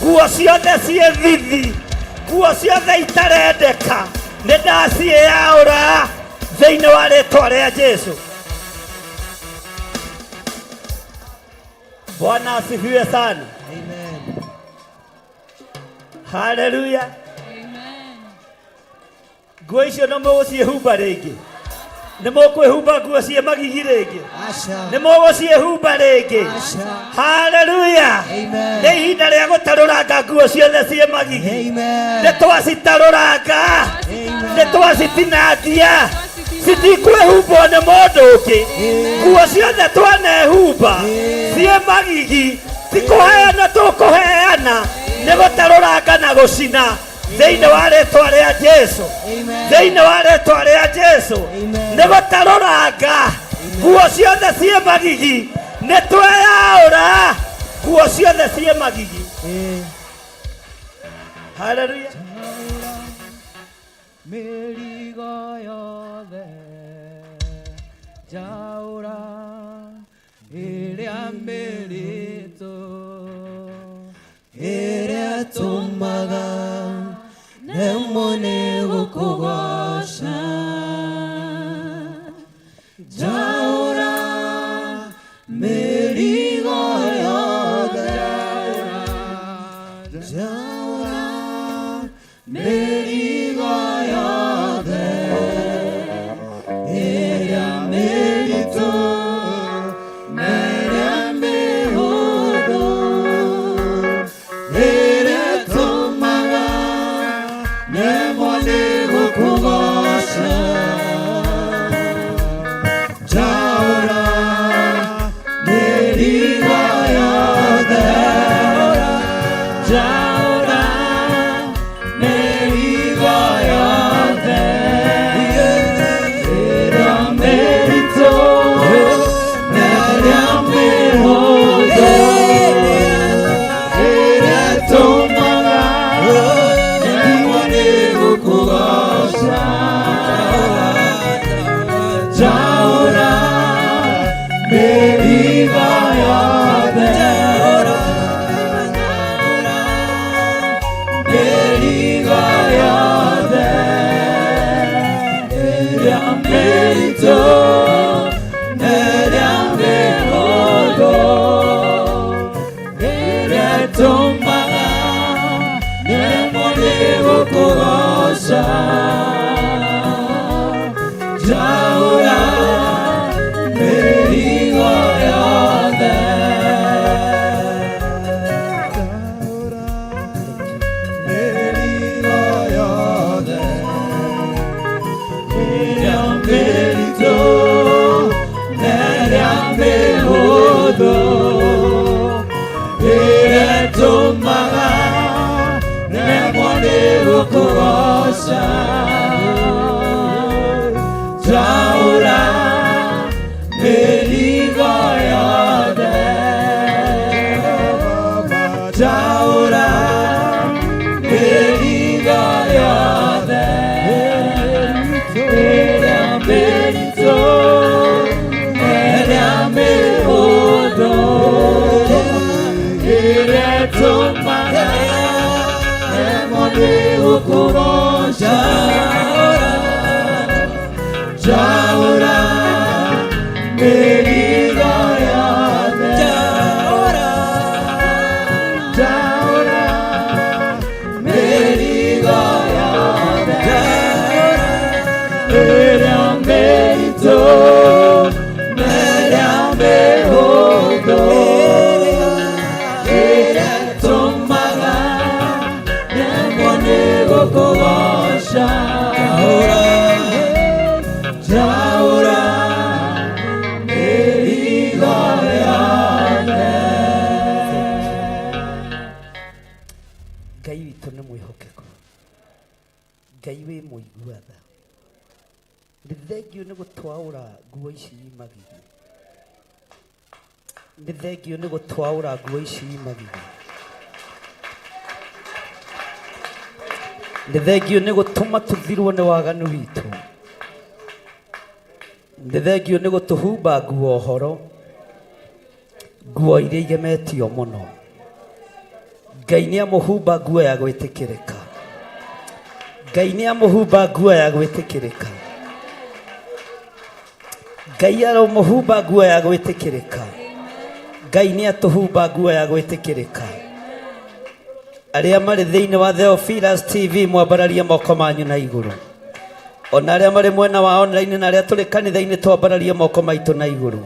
nguo ciothe ciĩ thithi, nguo ciothe itarendeka nĩ ndaciĩyaũra thĩinĩ wa rĩtwa rĩa Jesu. Bwana asifiwe sana. Amen. Haleluya. Nguo icio no mũgũciĩhumba rĩngĩ, nĩ mũkwĩhumba nguo ciĩ magigi rĩngĩ, Aca. nĩ mũgũciĩhumba rĩngĩ. Aca. Haleluya. Amen. Nĩ ihinda rĩa gũtarũranga nguo ciothe ciĩ magigi. Amen. Nĩ twacitarũranga, nĩ twacitinangia, citikwĩhumbwo nĩ mũndũ ũngĩ. Nguo ciothe twanehumba ciĩ magigi, ti kũheana tũkũheana, nĩ gũtarũranga na gũcina thĩinĩ wa rĩtwa rĩa Jesu, thĩinĩ wa rĩtwa rĩa Jesu. Nĩ gũtarũranga nguo ciothe ciĩ magigi, nĩ tweyaũra nguo ciothe ciĩ magigi. Haleluya. Mĩrigo yothe njaũra ĩrĩa mĩritũ ĩrĩa tũmaga nemwo nĩ gũkũgoca, njaũra mĩrigo yothe, njaũra mĩrigo yothe ĩrĩa mĩritũ na ĩrĩa mĩhũthũ, ĩrĩa tũmaga nemwo nĩ gũkũgoca, njaũra gũkũgoca njaũra mĩrigo yothe Mĩrigo yothe ĩrĩa mĩritũ na ĩrĩa mĩhũthũ ĩrĩa ĩtũmaga nemwo nĩ gũkũgoca njaũra mĩrigo yothe njaũra mĩrigo yothe ĩrĩa mĩritũ ĩrĩa mĩhũthũ ĩrĩa ĩtũmaga nemwo nĩ gũkũgoca njaũra mĩrigo yothe njaũra njaũra mĩrigo yothe ĩrĩa mĩritũ na ĩrĩa mĩhũthũ ĩrĩa ĩtũmaga nemwo nĩ gũkũgoca njaũra mĩrigo yothe. Ngai witũ nĩ mwĩhokeku, Ngai wĩ mũigua tha. Nĩ thengio nĩ gũtwaũra nguo ici magigi, nĩ thengio nĩ gũtwaũra nguo ici magigi, nĩ thengio nĩ gũtũma tũthirwo nĩ waganu witũ, nĩ thengio nĩ gũtũhumba nguo horo, nguo iria igemetio mũno. Ngai nĩ amũhumba nguo ya gwĩtĩkĩrĩka, Ngai nĩ amũhumba nguo ya gwĩtĩkĩrĩka, Ngai aromũhumba nguo ya gwĩtĩkĩrĩka, Ngai nĩ atũhumba nguo ya gwĩtĩkĩrĩka. Arĩa marĩ thĩinĩ wa Theophilus TV mwambararie moko manyu na igũrũ, ona arĩa marĩ mwena wa online na arĩa tũrĩ kanitha-inĩ twambararie moko maitũ na igũrũ,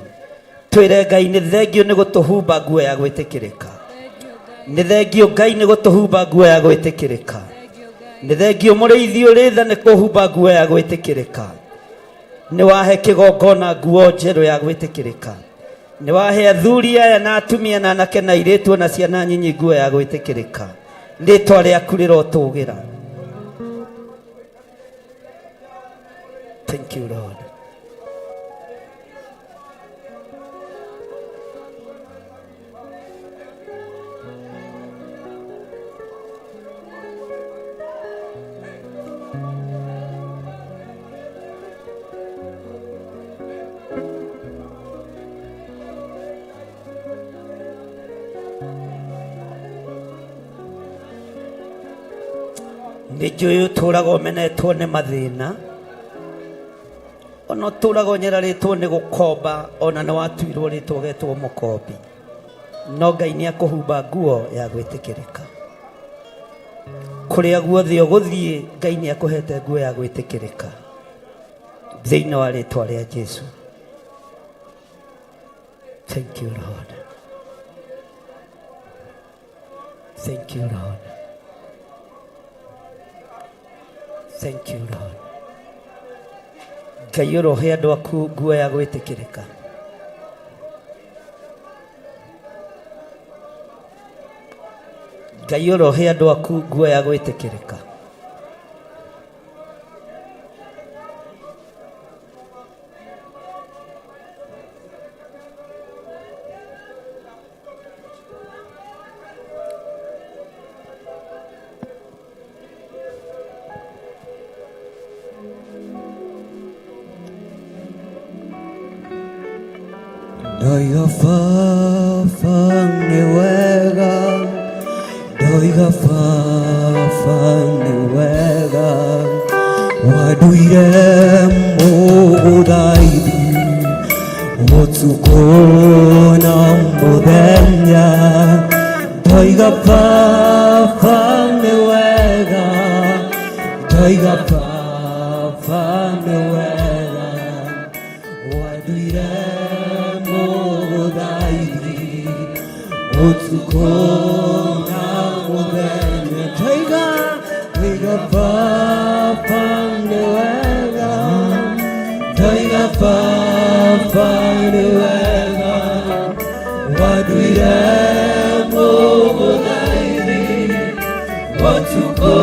twĩre Ngai nĩ thengio nĩ gũtũhumba nguo ya gwĩtĩkĩrĩka, nĩ thengio Ngai nĩ gũtũhumba nguo ya gwĩtĩkĩrĩka, nĩ thengio mũrĩithi ũrĩ tha nĩ kũhumba nguo ya gwĩtĩkĩrĩka, nĩ wahe kĩgongona nguo njerũ ya gwĩtĩkĩrĩka, nĩ wahe athuri aya na atumia na anake na airĩtu na ciana nyinyi nguo ya gwĩtĩkĩrĩka, rĩtwa rĩaku rĩrotũgĩra. Thank you Lord. Nĩ njũĩ ũtũraga ũmenetwo nĩ mathĩna, ona ũtũraga ũnyararĩtwo nĩ gũkomba, ona nĩ watuirwo rĩtwa ũgetwo mũkombi, no Ngai nĩ akũhumba nguo ya gwĩtĩkĩrĩka. Kũrĩa guothe ũgũthiĩ Ngai nĩ akũhete nguo ya gwĩtĩkĩrĩka thĩinĩ wa rĩtwa rĩa Jesu. Thank you Lord. Thank you Lord. Thank you Lord. Ngai ũrohe andũ aku nguo ya gwĩtĩkĩrĩka. Ngai ũrohe andũ aku nguo ya gwĩtĩkĩrĩka. Ndoiga baba nĩ wega, ndoiga baba nĩ wega, wanduire mũgũthaithi ũtukũ na mũthenya. Ndoiga baba nĩ wega, Ndoiga Baba nĩ wega wanduire mũgũthaithi ũtukũ na mũthenya. Ndoiga ndoiga Baba nĩ wega, ndoiga Baba nĩ wega wanduire mũgũthaithi ũtukũ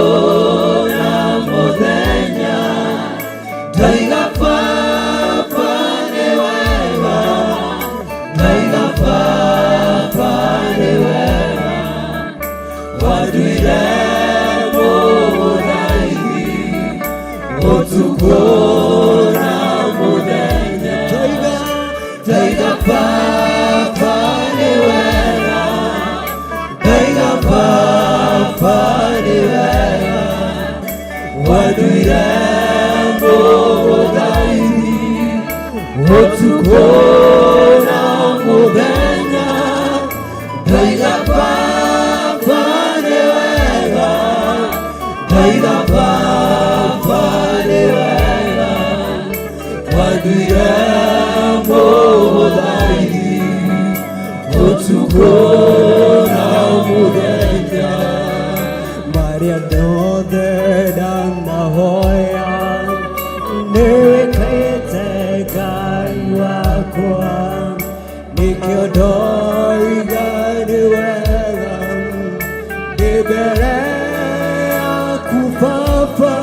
na mũthenya. Ndoiga Baba nĩ wega, ndoiga Baba nĩ wega wanduire mũgũthaithi ũtukũ na mũthenya. Ndoiga ndoiga Baba nĩ wega, ndoiga Baba nĩ wega wanduire mũgũthaithi ũtukũ na mũthenya. Ndoiga Baba nĩ wega, ndoiga Baba nĩ wega wanduire mũgũthaithi ũtukũ na mũthenya. Marĩa mothe ndanahoya nĩwĩkĩte Ngai wakwa, nĩkĩo ndoiga nĩ wega ndĩ mbere yaku Baba.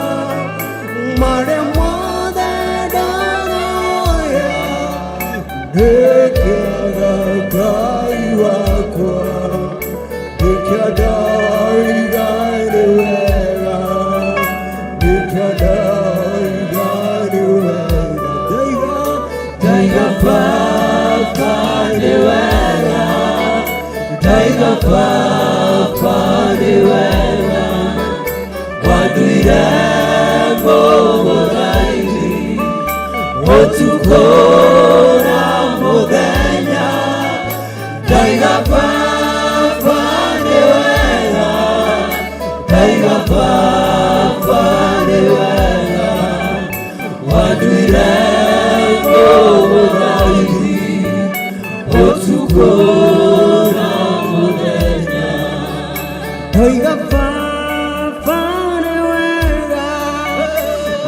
Marĩa mothe ndanahoya nĩkĩaga Ngai wakwa, nĩkĩo ndoiga nĩ wega, nĩkĩo ndoiga nĩ wega. Ndoiga ndoiga Baba nĩ wega, ndoiga Baba nĩ wega wanduire mũgũthaithi ũtukũ na mũthenya. Ndoiga Baba nĩ wega, ndoiga Baba nĩ wega wanduire mũgũthaithi ũtukũ na mũthenya. Ndoiga Baba nĩ wega,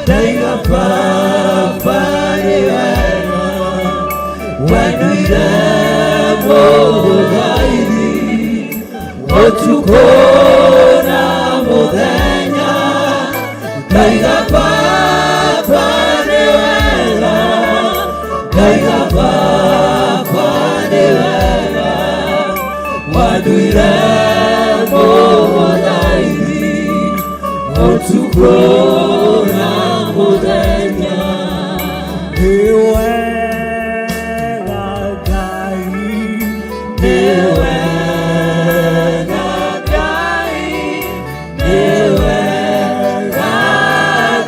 ndoiga Baba nĩ wega wanduire mũgũthaithi ũtukũ na mũthenya. Ndoiga Baba nĩ wega, ndoiga Baba nĩ wega wanduire mũgũthaithi ũtukũ na mũthenya. Nĩ wega Ngai, nĩ wega Ngai, nĩ wega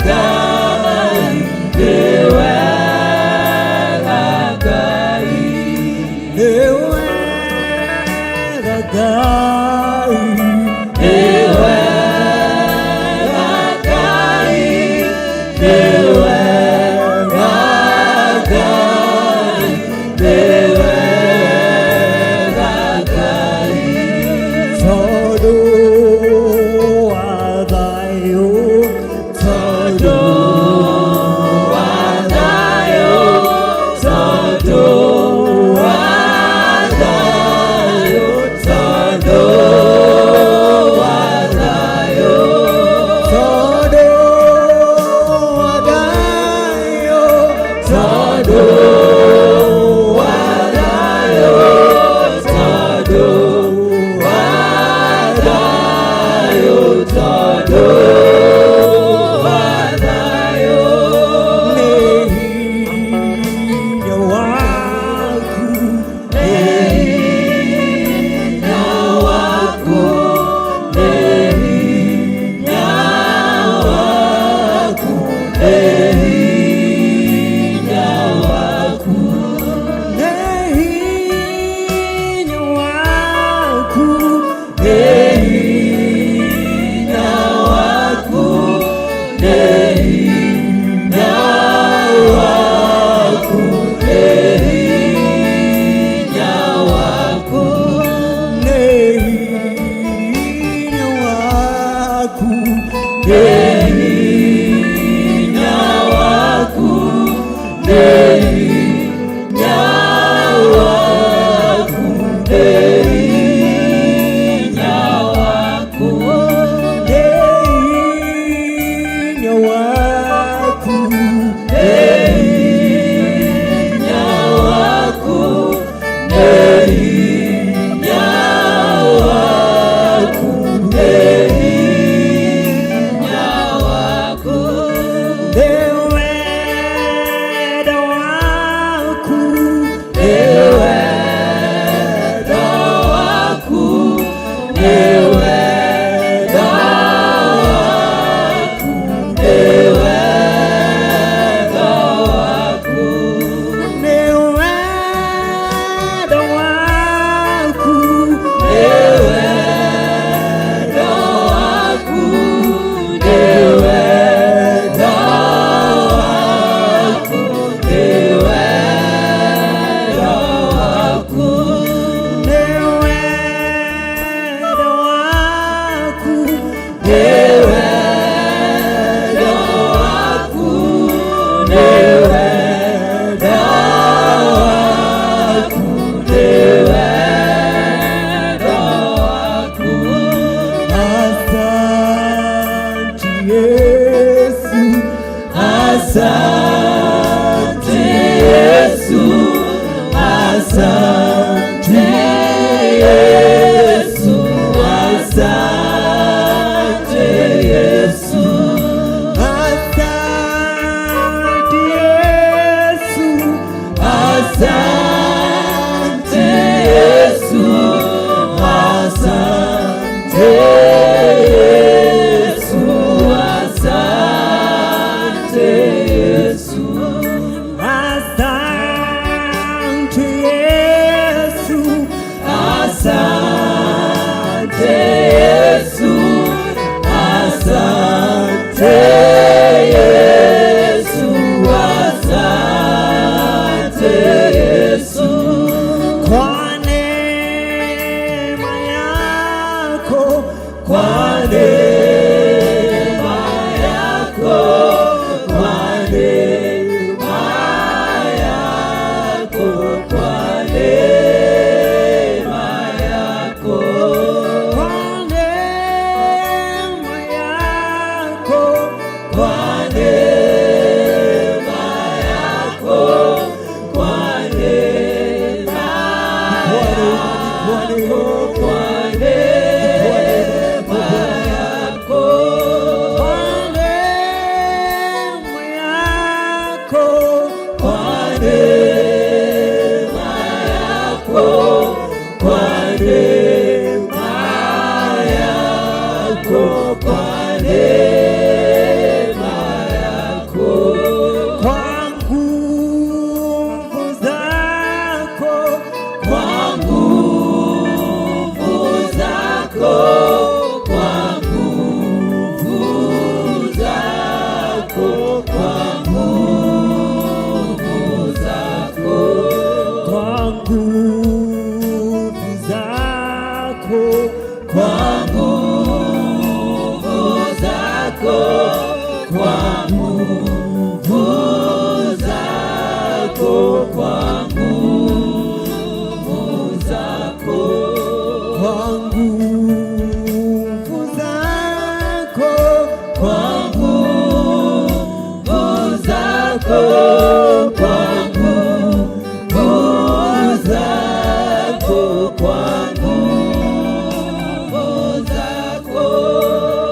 Ngai, nĩ wega Ngai, nĩ wega Ngai, nĩ wega Ngai, nĩ wega Ngai, Yesu, asante Yesu, asante Yesu, asante Yesu, asante Yesu, asante Yesu, asante Yesu, asante Yesu, Asante Yesu, asante Yesu, asante Yesu, asante Yesu, kwa neema yako, kwa neema yako, kwa neema yako, kwa neema yako, kwa neema yako, kwa neema yako, kwa neema yako, kwa neema yako, kwa neema yako, kwa neema yako, kwa neema yako, kwa neema yako, kwa nguvu zako, kwa nguvu zako, kwa nguvu zako, kwa nguvu zako, kwa nguvu zako, kwa nguvu zako, kwa nguvu zako, kwa nguvu zako, kwa nguvu zako, kwa nguvu zako, kwa nguvu zako, kwa nguvu zako,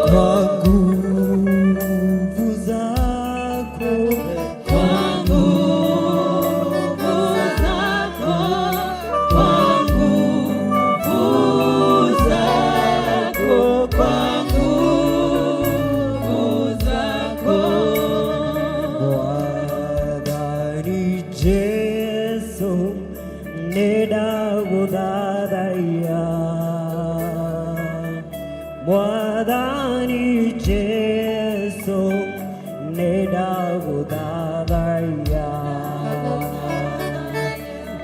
kwa nguvu zako, kwa nguvu zako, kwa nguvu zako, kwa nguvu zako. Mwathani Jesu nĩndagũthathaiya, Mwathani Jesu nĩndagũthathaiya,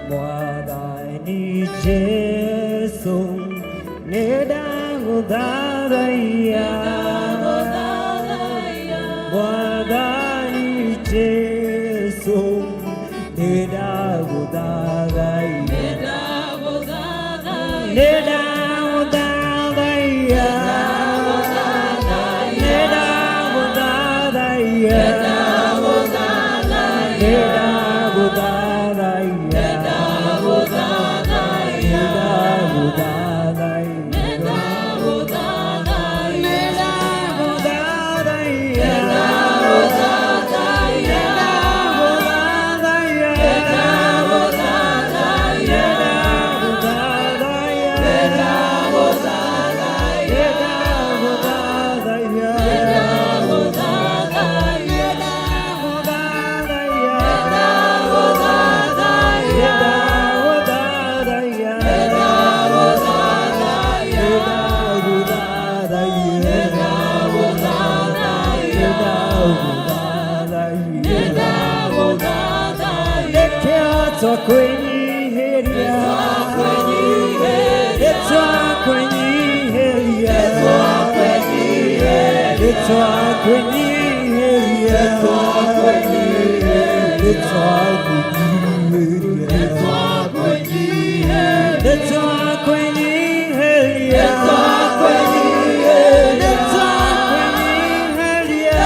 Mwathani Jesu nĩndagũthathaiya, Mwathani Jesu nĩndagũthathaiya, nĩndagũthathaiya, nĩndagũthathaiya, nĩndagũthathaiya, nĩndagũthathaiya, Nĩtwakwĩnyihĩria, nĩtwakwĩnyihĩria, nĩtwakwĩnyihĩria, nĩtwakwĩnyihĩria, nĩtwakwĩnyihĩria, nĩtwakwĩnyihĩria,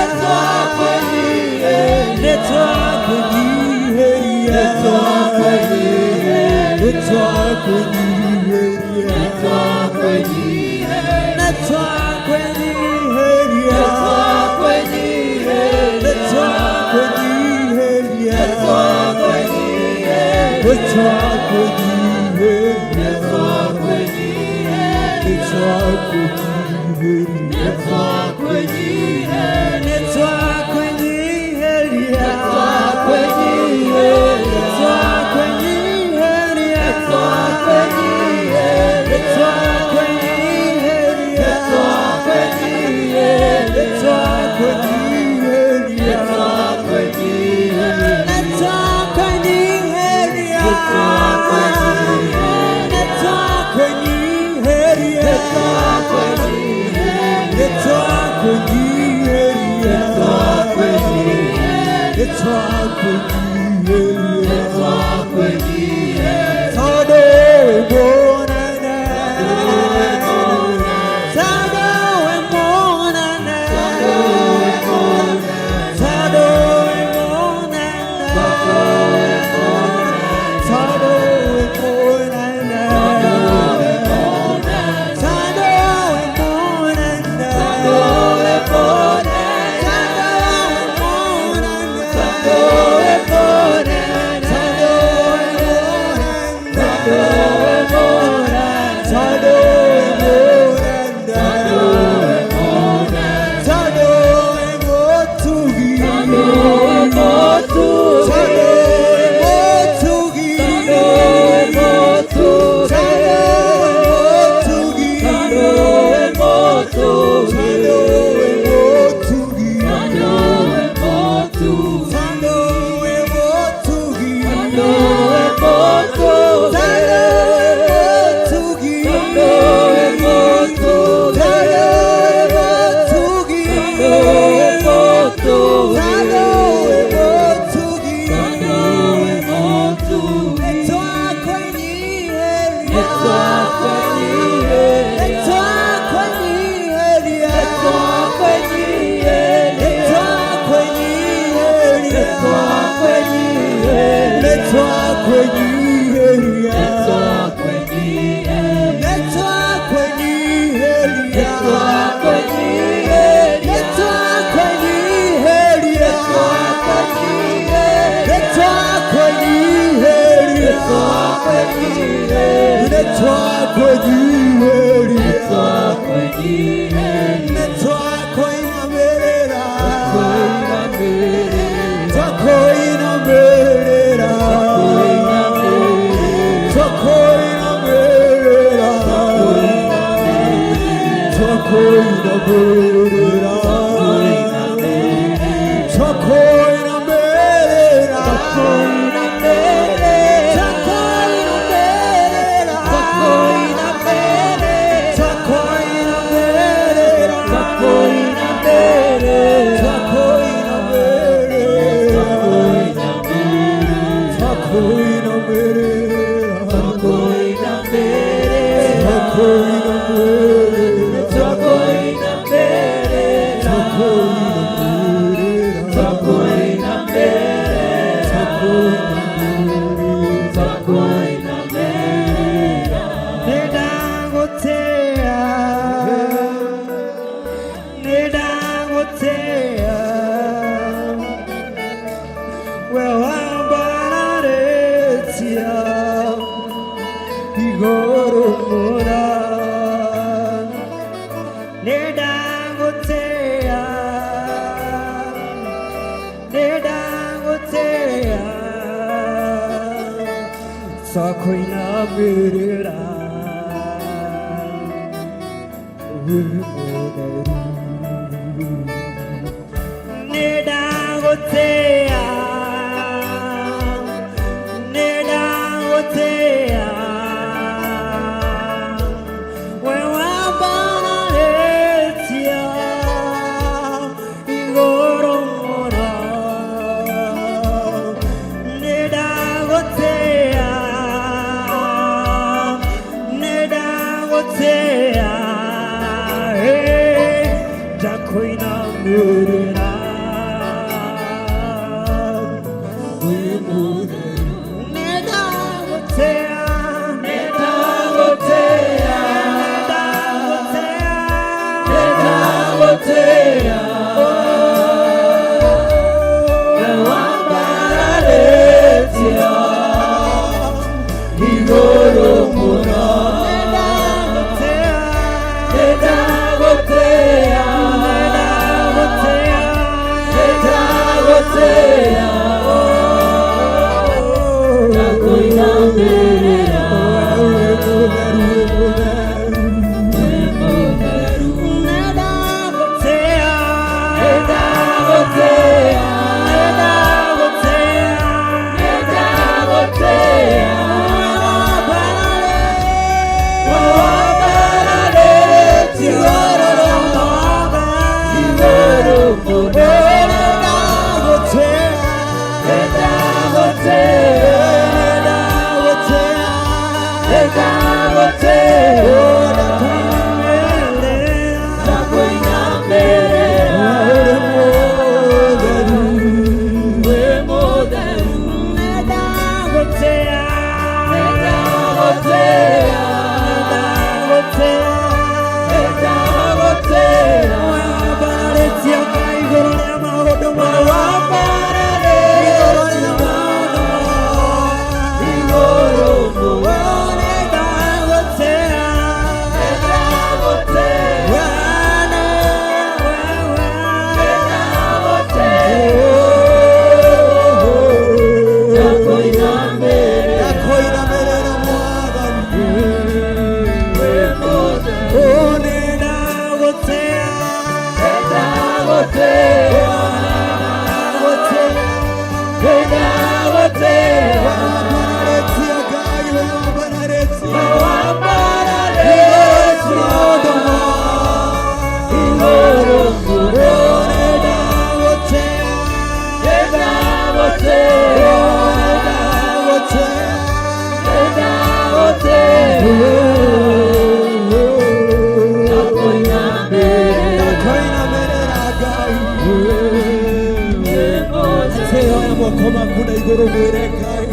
Moko maku na igũrũ mwĩre Ngai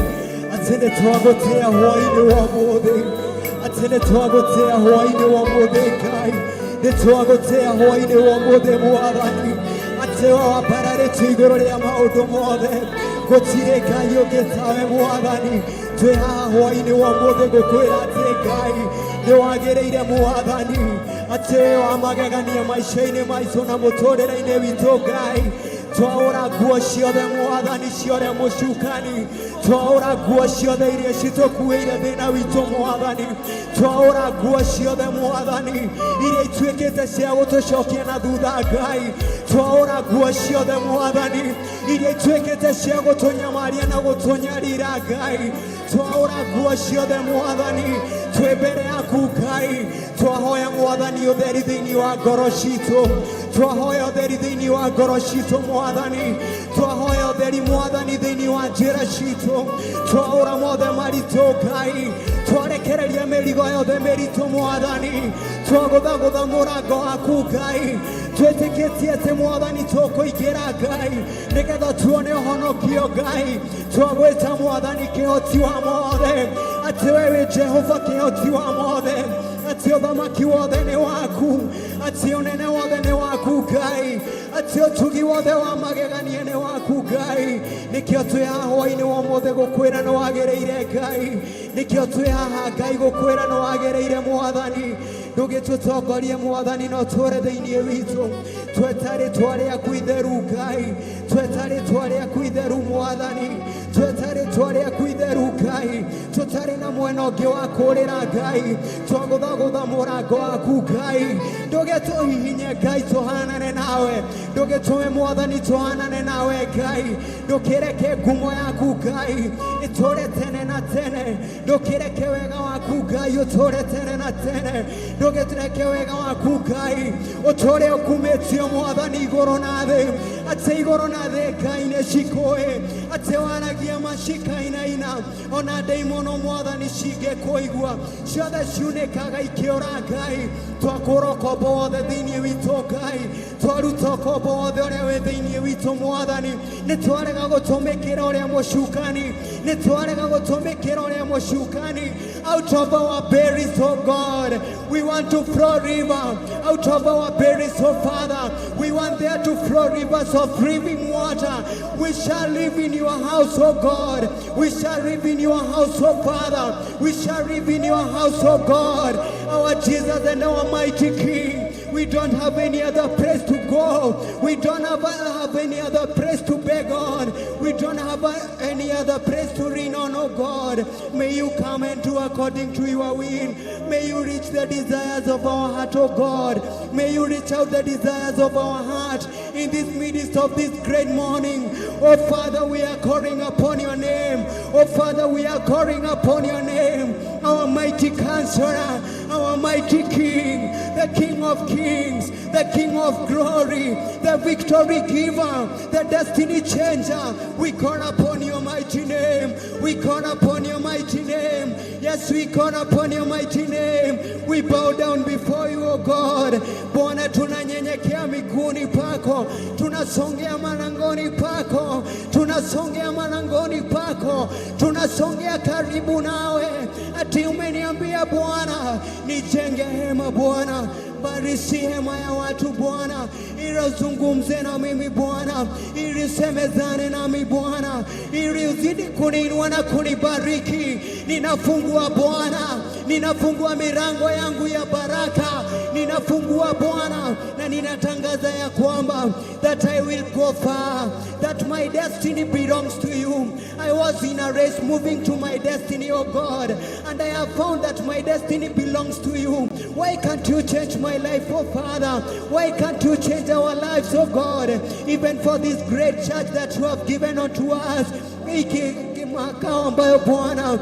atĩ nĩ twagũtĩa hwaĩ-inĩ wa ũmũthĩ, atĩ nĩ twagũtĩa hwaĩ-inĩ wa ũmũthĩ Ngai, nĩ twagũtĩa hwaĩ-inĩ wa ũmũthĩ Mwathani, atĩ we wambararĩtio igũrũ rĩa maũndũ mothe, gũtirĩ Ngai ũngĩ tawe Mwathani. Twĩ haha hwaĩ-inĩ wa ũmũthĩ gũkwĩra atĩ Ngai nĩ wagĩrĩire Mwathani, atĩ we wa magegania maica-inĩ maitũ na mũtũrĩre-inĩ witũ Ngai. Twaũra nguo ciothe Mwathani cia ũrĩa mũcukani, twaũra nguo ciothe iria citũkuĩire thĩna witũ Mwathani, twaũra nguo ciothe Mwathani iria ituĩkĩte cia gũtũcokia na thutha Ngai, twaũra nguo ciothe Mwathani iria ituĩkĩte cia gũtũnyamaria na gũtũnyarira Ngai, twaũra nguo ciothe Mwathani twĩ mbere yaku Ngai. Twahoya Mwathani ũtheri thĩinĩ wa ngoro citũ, twahoya ũtheri thĩinĩ wa ngoro citũ Mwathani, twahoya ũtheri Mwathani thĩinĩ wa njĩra citũ, twaũra mothe maritũ Ngai, twarekereria mĩrigo yothe mĩritũ Mwathani, twagũthagũtha mũrango waku Ngai, twĩtĩkĩtie atĩ Mwathani tũkũingĩra Ngai nĩgetha tuone ũhonokio Ngai. Twagwĩta Mwathani kĩhoti wa mothe, atĩ we wĩ Jehova kĩhoti wa mothe, atĩ ũthamaki wothe nĩ waku, atĩ ũnene wothe nĩ waku Ngai, atĩ ũtugi wothe wa magegania nĩ waku Ngai. Nĩkĩo twĩ haha hwaĩ-inĩ wa ũmũthĩ gũkwĩra nĩ wagĩrĩire Ngai, nĩkĩo twĩ haha Ngai gũkwĩra nĩ wagĩrĩire Mwathani. Ndũgĩtũtongorie Mwathani no tũre thĩinĩ witũ, tweta rĩtwa rĩaku itheru Ngai, tweta rĩtwa rĩaku itheru Mwathani, tweta rĩtwa rĩaku itheru Ngai, tũtarĩ na mwena ũngĩ wa kũrĩra Ngai, twagũthagũtha mũrango waku Ngai, ndũgĩtũhihinye Ngai tũhanane nawe, ndũgĩtũme Mwathani tũhanane nawe Ngai, ndũkĩreke ngumo yaku Ngai ĩtũre tene na tene, ndũkĩreke wega waku Ngai ũtũre tene na tene, ndũgĩtũreke wega waku Ngai ũtũre ũkumĩtio Mwathani igũrũ na thĩ, atĩ igũrũ na thĩ Ngai nĩ cikũĩ, atĩ waragia macikainaina, ona ndaimono Mwathani cingĩkũigua ciothe ciunĩkaga ikĩũra Ngai. Twakũra ũkombo wothe thĩinĩ witũ Ngai, twaruta ũkombo wothe ũrĩa wĩ thĩinĩ witũ Mwathani, nĩ twarega gũtũmĩkĩra ũrĩa mũcukani, nĩ twarega gũtũmĩkĩra ũrĩa mũcukani. Out of our bellies, oh God, we want to flow river. Out of our bellies, oh Father, we want there to flow rivers of living water. We shall live in your house, oh God. We shall live in your house, oh Father. We shall live in your house, oh God, our Jesus and our mighty King. We don't have any other place to go. We don't have any other place to beg on. We don't have any other place to lean on, oh God. May you come and do according to your will. May you reach the desires of our heart, oh God. May you reach out the desires of our heart in this midst of this great morning. Oh Father, we are calling upon your name. Oh Father, we are calling upon your name. Our mighty counselor, our mighty King, the King of kings, the King of glory, the victory giver, the destiny changer. We call upon your mighty name. We call upon your mighty name. Yes, Yes, we call upon your mighty name. We bow down before you, O God. Bwana, tunanyenyekea miguuni pako, tunasongea malangoni pako, tunasongea malangoni pako, tunasongea karibu nawe. Ati umeniambia Bwana, nijenge hema Bwana, bali si hema ya watu Bwana, ili uzungumze na mimi Bwana, ili usemezane nami Bwana, ili uzidi kuniinua na kunibariki. Ninafungua Bwana, ninafungua milango yangu ya baraka, ninafungua Bwana, na ninatangaza ya kwamba that I will go far, that my destiny belongs to you. I was in a race moving to my destiny, oh God, and I have found that my destiny belongs to you. Why can't you change my life, oh Father? Why can't you change our lives, oh God? Even for this great church that you have given unto us, hiki makao ambayo Bwana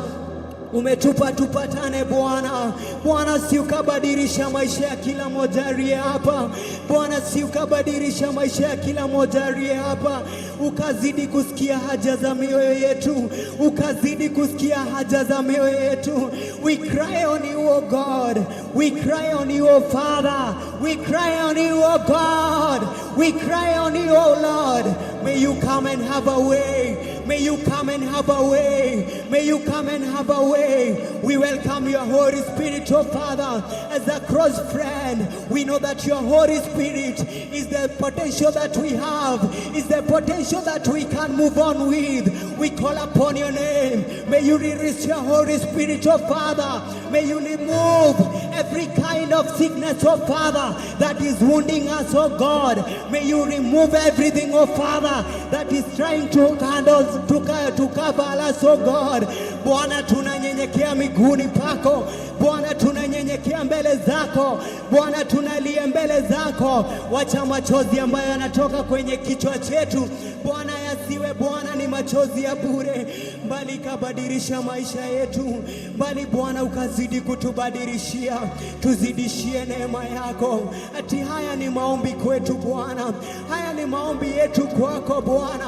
umetupa tupatane Bwana. Bwana, si ukabadilisha maisha ya kila mmoja aliye hapa Bwana, si ukabadilisha maisha ya kila mmoja aliye hapa, ukazidi kusikia haja za mioyo yetu, ukazidi kusikia haja za mioyo yetu. We cry on you, O God. We cry on you, O Father. We cry on you, O God. We cry on you, O Lord. May you come and have a way. May you come and have a way. May you come and have a way. We welcome your Holy Spirit, oh Father, as a close friend. We know that your Holy Spirit is the potential that we have, is the potential that we can move on with. We call upon your name. May you release your Holy Spirit, oh Father. May you remove every kind of sickness, oh Father, that is wounding us, oh God. May you remove everything, oh Father, that is trying to handle, to cover us, oh God. Bwana, tunanyenyekea miguuni pako Bwana, tunanyenyekea mbele zako Bwana, tunalia mbele zako. Wacha machozi ambayo yanatoka kwenye kichwa chetu Bwana yasiwe Bwana ni machozi ya bure, bali kabadilisha maisha yetu, bali Bwana ukazidi kutubadilishia, tuzidishie neema yako. Ati haya ni maombi kwetu Bwana, haya ni maombi yetu kwako Bwana,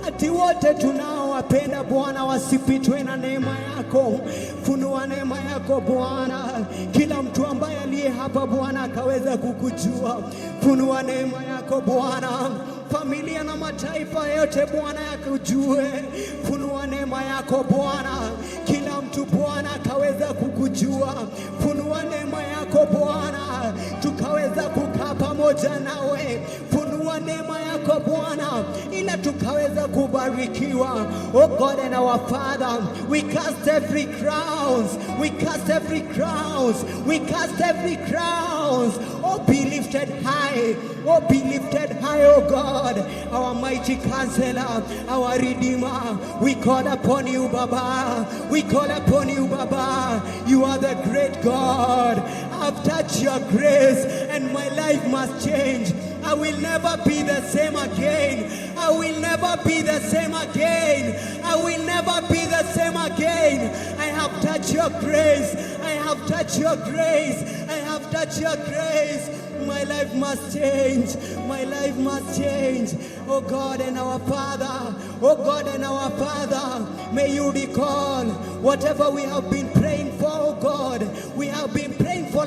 ati wote tunaowapenda Bwana wasipitwe na neema yako. Funua neema yako Bwana, kila mtu ambaye aliye hapa Bwana akaweza kukujua. Funua neema yako Bwana, familia na mataifa yote Bwana yakujue. Funua neema yako Bwana, kila mtu Bwana akaweza kukujua. Funua neema yako Bwana, tukaweza kukaa pamoja nawe. Funua neema yako Bwana, ila tukaweza kubarikiwa. Oh God and our Father, we cast every crowns, we cast every crowns, we cast every crowns. Oh, be lifted high, oh, be lifted high, oh God, our mighty counselor, our redeemer. We call upon you, Baba. We call upon you, Baba. You are the great God. I've touched your grace and my life must change. I will never be the same again. I will never be the same again. I will never be the same again. I have touched your grace. I have touched your grace. I have touched your grace. My life must change. My life must change. Oh God and our Father. Oh God and our Father. May you recall whatever we have been praying for, oh God. We have been praying for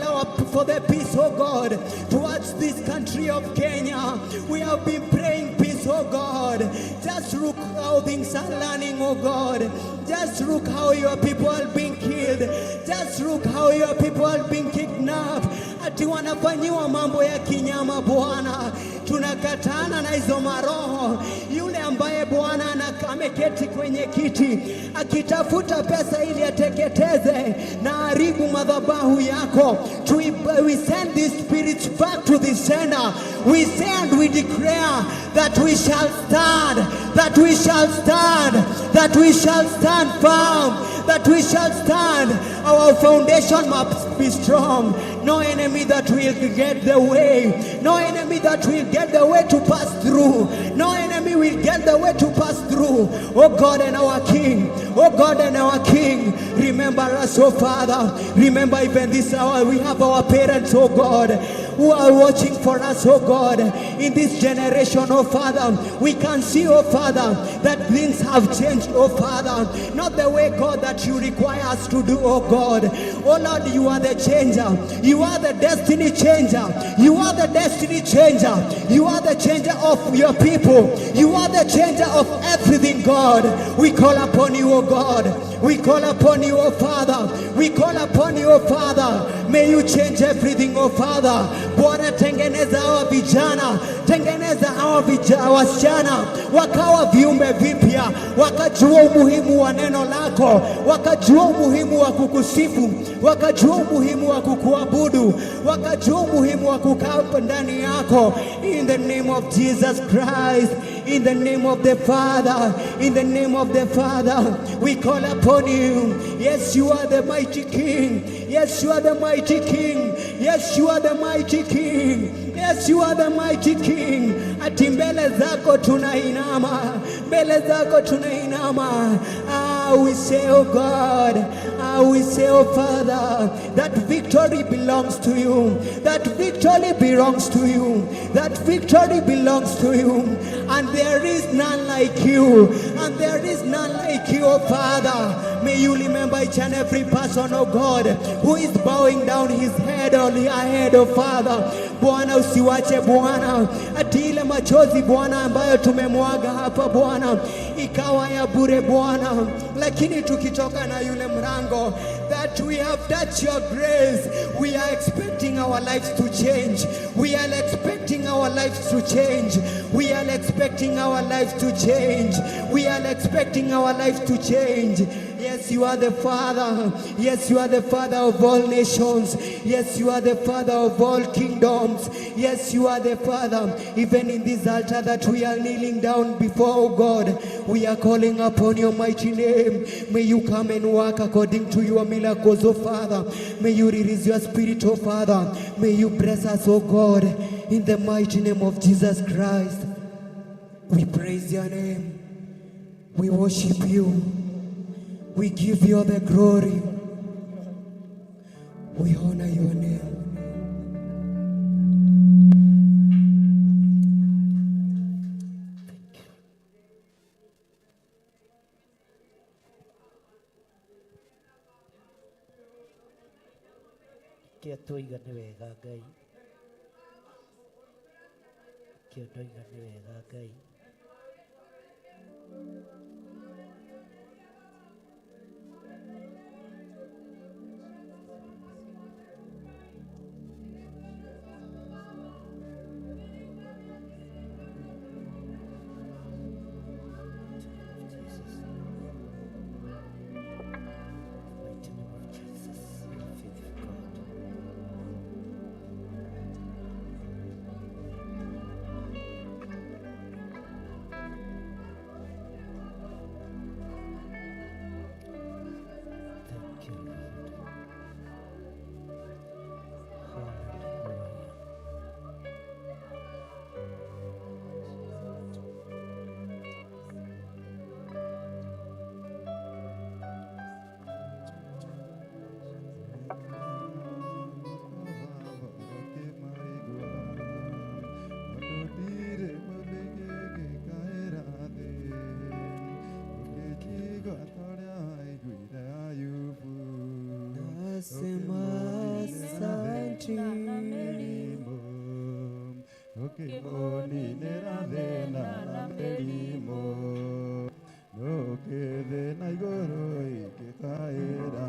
the peace, oh God, towards this country of Kenya. We have been praying peace, oh God. Just look how things are running, oh God. Just look how your people are being killed. Just look how your people are being kidnapped. Ati wanafanyiwa mambo ya kinyama Bwana. Tunakatana na hizo maroho. Yule ambaye Bwana ameketi kwenye kiti akitafuta pesa ili ateketeze na haribu madhabahu yako. We send these spirits back to the sender. We say and we declare that we shall stand, that we shall stand, that we shall stand firm, that we shall stand. Our foundation must be strong. No enemy that will get the way. No enemy that will get the way to pass through. No enemy will get the way to pass through. Oh God and our King. Oh God and our King. Remember us, oh Father. Remember even this hour we have our parents, oh God. who are watching for us, oh God, in this generation, oh Father. We can see, oh Father, that things have changed, oh Father. Not the way, God, that you require us to do, oh God. Oh Lord, you are the changer. You are the destiny changer. You are the destiny changer. You are the changer of your people. You are the changer of everything, God. We call upon you, oh God. We call upon you, oh Father. We call upon you, oh Father. May you change everything, oh Father. Bwana, tengeneza hawa vijana, tengeneza hawa wasichana wakawa viumbe vipya, wakajua umuhimu wa neno lako, wakajua umuhimu wa kukusifu, wakajua umuhimu wa kukuabudu, wakajua umuhimu wa kukaa ndani yako. In the name of Jesus Christ, in the name of the Father, in the name of the Father, we call upon you. Yes, you are the mighty King. Yes, you are the mighty King. Yes, you are the mighty King. Yes, you are the mighty King. Ati mbele zako tunainama, mbele zako tunainama. Ah, we say, oh God, ah, we say, oh Father, that victory belongs to you. That victory belongs to you. That victory belongs to you. And there is none like you. And there is none like you, oh Father. May you remember each and every person, oh God, who is bowing down his head on her head, oh Father. Bwana, usiwache Bwana, ati ile machozi Bwana ambayo tumemwaga hapa Bwana ikawa ya bure Bwana, lakini tukitoka na yule mlango that we have touched your grace, we are expecting our lives to change. We are expecting our lives to change. We are expecting our lives to change. We are expecting our lives to change. Yes, you are the Father. Yes, you are the Father of all nations. Yes, you are the Father of all kingdoms. Yes, you are the Father. Even in this altar that we are kneeling down before, oh God, we are calling upon your mighty name. May you come and work according to your miracles, oh Father. May you release your spirit, oh Father. May you bless us, oh God, in the mighty name of Jesus Christ. We praise your name. We worship you. We give you all the glory. We honor your name. Kĩa twoiga nĩ wega Ngai, kĩo ndoiga nĩ wega Ngai. Mighty name of Jesus, you are faithful God. Thank you, Lord. Hallelujah. Nasema asante. Ũkĩmũninĩra thĩna na mĩrimũ, ndũkĩthĩ na igũrũ ingĩkaĩra,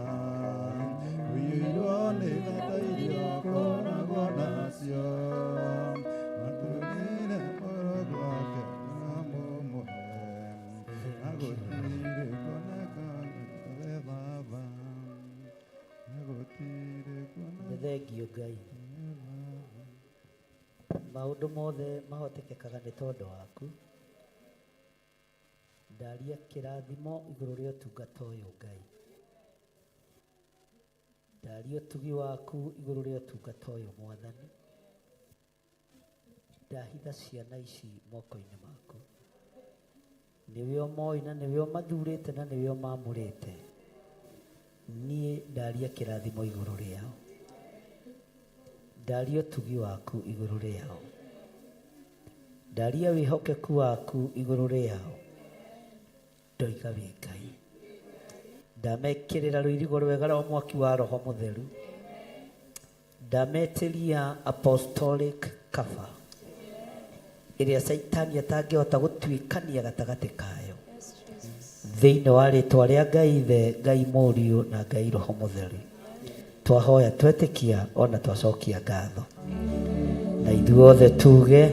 ũiyũirwo nĩ tha iria ũkoragwo nacio, matũmire mũrũ wake amũmũhe, na gũtirĩ kuoneka we Baba, na gũtirĩ kuoneka. Nĩ thengio Ngai. Maũndũ mothe mahotekekaga nĩ tondũ waku. Ndaria kĩrathimo igũrũ rĩa ũtungata ũyũ Ngai. Ndaria ũtugi waku igũrũ rĩa ũtungata ũyũ Mwathani. Ndahitha ciana ici moko-inĩ maku. Nĩwe ũmoĩ na nĩwe ũmathurĩte na nĩwe ũmamũrĩte. Niĩ ndaria kĩrathimo igũrũ rĩao. Ndaria ũtugi waku igũrũ rĩao. Ndaria wĩhokeku waku igũrũ rĩao. Ndoiga wĩ Ngai. Ndamekĩrĩra rũirigo rwega rwa mwaki wa Roho Mũtheru. Ndametĩria apostolic cover ĩrĩa Caitani atangĩhota gũtuĩkania gatagatĩ kayo. Thĩinĩ wa rĩtwa rĩa Ngai Ithe, Ngai Mũriũ na Ngai Roho Mũtheru. Twahoya twetĩkia ona twacokia ngatho. Na ithuothe tuge,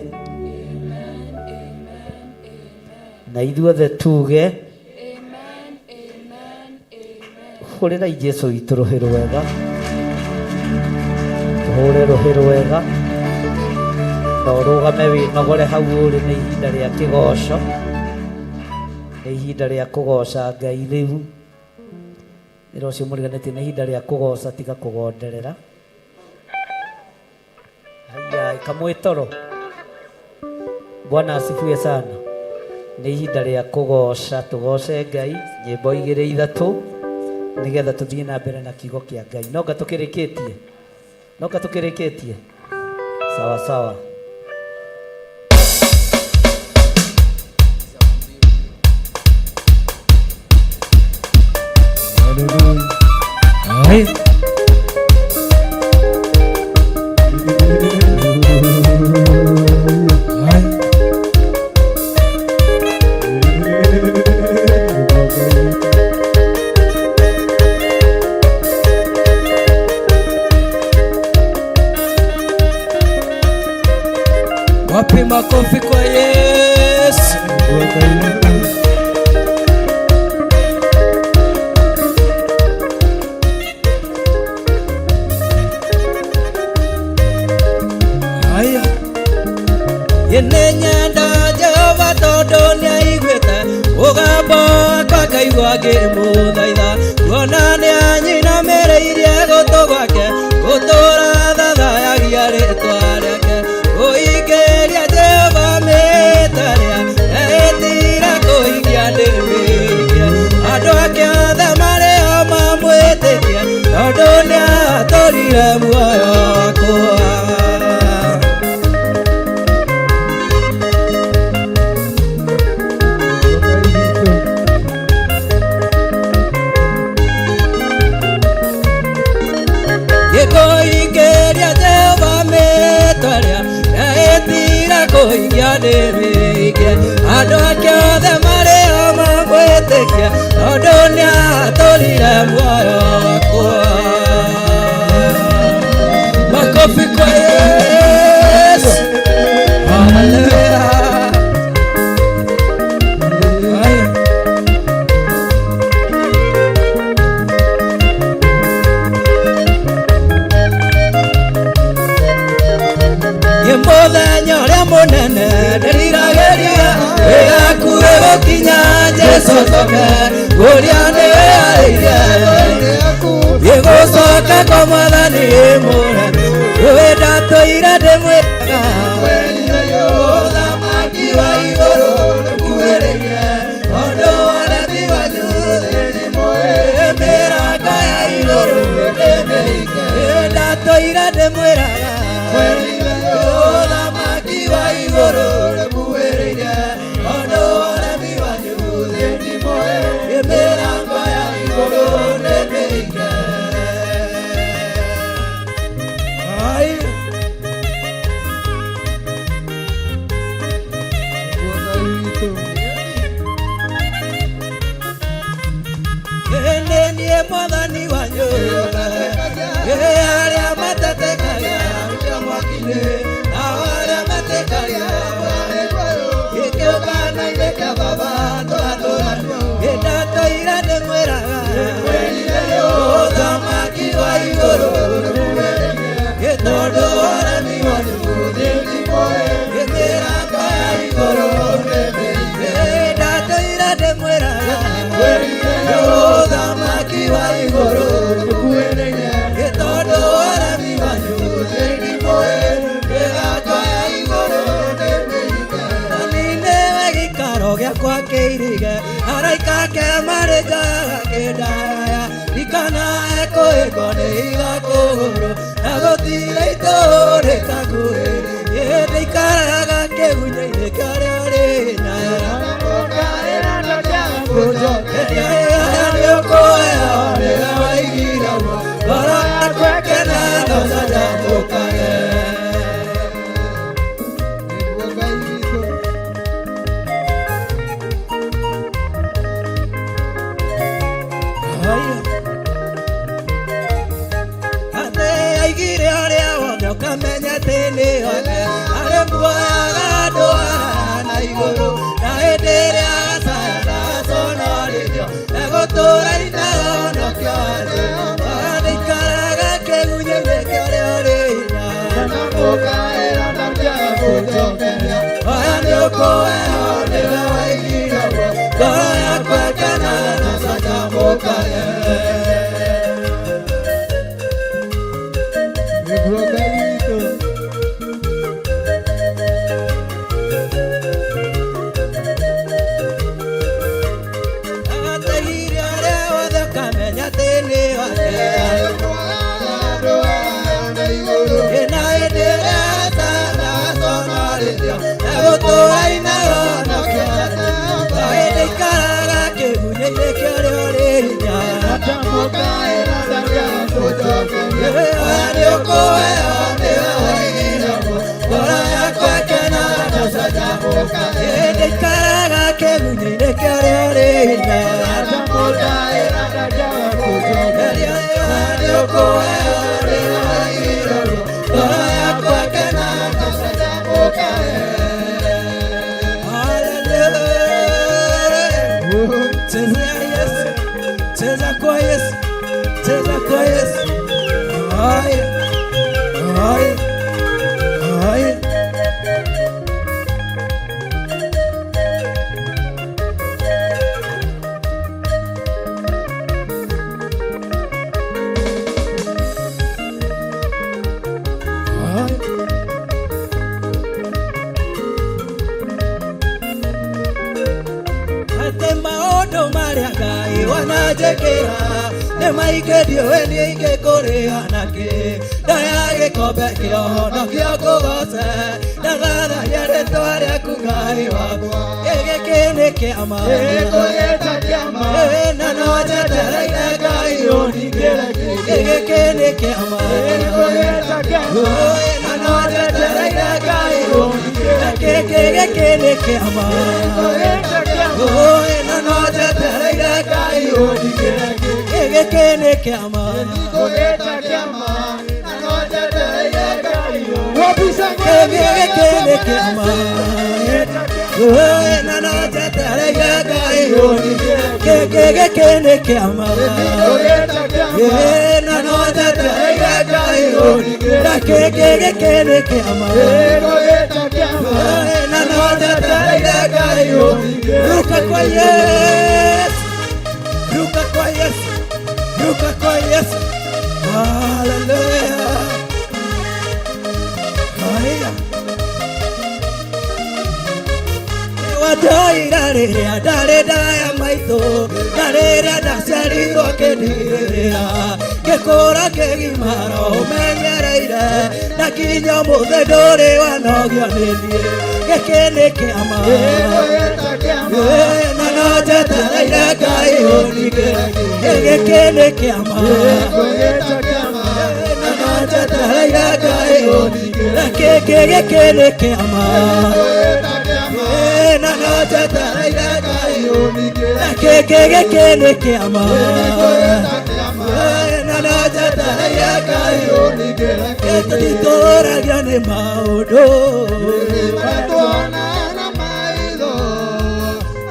na ithuothe tuge, hũrĩrai Jesu witũ rũhĩ rwega, tũhũre rũhĩ rwega, na ũrũgame wĩnogore hau ũrĩ. Nĩ ihinda rĩa kĩgoco, nĩ ihinda rĩa kũgoca Ngai rĩu. Wĩra ũcio mũriganĩtie nĩ ihinda rĩa kũgoca, tiga kũgonderera. Haya, kamwĩtoro. Bwana asifiwe sana. Nĩ ihinda rĩa kũgoca, tũgoce Ngai nyĩmbo igĩrĩ ithatũ nĩgetha tũthiĩ na mbere na kiugo kĩa Ngai. Noga tũkĩrĩkĩtie, noga tũkĩrĩkĩtie. Sawa sawa. Hai. Hai. Wapi makofi kwa Yesu? Haya. Nĩnyenda Jehova tondũ nĩaiguĩte mũgambo wakwa ngaigua ngĩmũthaitha, kuona nĩanyinamĩrĩirie gũtũ gwake, gũtũũra thathayagia rĩtwa rĩake. Kũingĩria Jehova mĩtarĩa, eĩtira kũhingia ndĩmĩhingie. Andũ ake othe marĩ o mamwĩtĩkie, tondũ nĩatũrire muoyo wakwa. Gĩkũingĩria Jehova mĩtwaria, eĩtira kũhingia ndĩmĩhingie. Andũ ake othe marĩ o mamwĩtĩkie, tondũ nĩatũrire muoyo wakwa. Makofi kwa Yesu. Haleluya. Haya. Nĩ mũthenya ũrĩa mũnene ndĩriragĩria wĩgakuĩ gũkinya Jesu coke ũrĩa nĩarĩirie gĩgũcoka kwa mwathani mũremi ũĩ ndatũire ndĩmwĩraga ũthamaki wa igũrũ nĩkuhĩrĩirie tondũ ũremi wanyu mĩrango ya igũrũ ndĩmĩhinge ndatũire ndĩmwĩraga ũthamaki wa igũrũ nĩkuhĩrĩirie tondũ ũremi wanyu mĩrango ya igũrũ nĩmĩhinge. Ai. Ĩndĩ niĩ mwathani wanyu arĩa matetekagia nao arĩa matekagia gĩkĩũngana-inĩ kĩa baba tũratũra gĩndatũire ndĩmwĩraga ũthamaki wa igũrũ gĩtondũ ũremi wanyu mĩrango ya igũrũ ndatũire ndĩmwĩraga ũthamaki wa igũrũ gĩtondũ ũremi wanyu mĩrango ya igũrũ nĩwe gĩikaro gĩakwa kĩirige araika ake marĩ njaga kĩndaya ndikanae kũhĩngwo nĩ iga kũgũrũ na Na gũtirĩ itũũra rĩtakuhĩrĩirie ndĩikaraga kĩgunyĩ-inĩ kĩa ũrĩa ũrĩ hinya. Aya nĩ ũkũheo nĩwe waigire ũguo ngoro yakwa ĩkena na ũcanjamũkage. Atĩ aigire ũrĩa wothe ũkamenya atĩ nĩ wake arĩ muoyaga andũ aya na igũrũ na hĩndĩ ĩrĩa acaya ndaconorithio egũtũũra inahonokio thĩ ndĩikaraga kĩgunyĩ-inĩ kĩa ũrĩa ũrĩ hinya. Aya nĩ ũkũheo nĩwe waigire ũguo ngoro yakwa ĩkena na ũcanjamũkage. Nĩguo Ngai witũ. Ateire ũrĩa wothe ũkamenya atĩ nĩ wake na hĩndĩ ĩrĩa atanaconorithio egũtũũra inahonokio na hĩndĩ ikaraga kĩgunyĩ-inĩ kĩa ũrĩa ũrĩ hinya. Aya nĩ ũkũheo nĩwe waigire ũguo ngoro yakwa ĩkena na ũcanjamũkage. Hĩndĩ ikaraga kĩgunyĩ-inĩ kĩa ũrĩa ũrĩ hinya. Aya nĩ ũkũheo nĩwe waigire ũguo ngoro yakwa ĩkena na ũcanjamũkage. Hallelujah. Cheza Yesu, cheza kwa Yesu, cheza kwa Yesu. Haya, haya, haya. Haya. Atĩ maũndũ marĩa Ngai wananjĩkĩra nĩ maingĩ ndiũĩ niĩ ingĩkũrĩha nakĩ. Ndoya gĩkombe kĩa ũhonokio ngũgooce ndathathaia rĩtwa rĩaku Ngai wakwa. Gĩkĩ nĩ kĩama na no njetereire Ngai ũningĩre. Gĩkĩ nĩ kĩama na no njetereire Ngai ũningĩre. Gĩkĩ nĩ kĩama na no njetereire Ngai ũningĩre. Gĩkĩ nĩ kĩama gĩkĩ nĩ kĩama na no njetereire Ngai ũningĩre. Gĩkĩ nĩ kĩama na no njetereire Ngai ũningĩre. Gĩkĩ nĩ kĩama na no njetereire Ngai ũningĩre. Ruka kwa Yesu, ruka kwa Yesu, ruka kwa Yesu. Hallelujah. Haya. Wanjoira rĩrĩa ndarĩ ndaya maitũ na rĩrĩa ndaciarirwo ngĩndirĩrĩra ngĩkũra ngĩgimara ũmenyereire na kinya ũmũthĩ ndũrĩ wanogio nĩ niĩ. Gĩkĩ nĩ kĩama na no njetereire Ngai ũningĩre. Gĩkĩ nĩ kĩama na no njetereire Ngai ũningĩre. Gĩkĩ nĩ kĩama na no njetereire Ngai ũningĩre. Gĩkĩ nĩ kĩama na no njetereire Ngai ũningĩre. Tũtitũragio nĩ maũndũ Tuonana maitho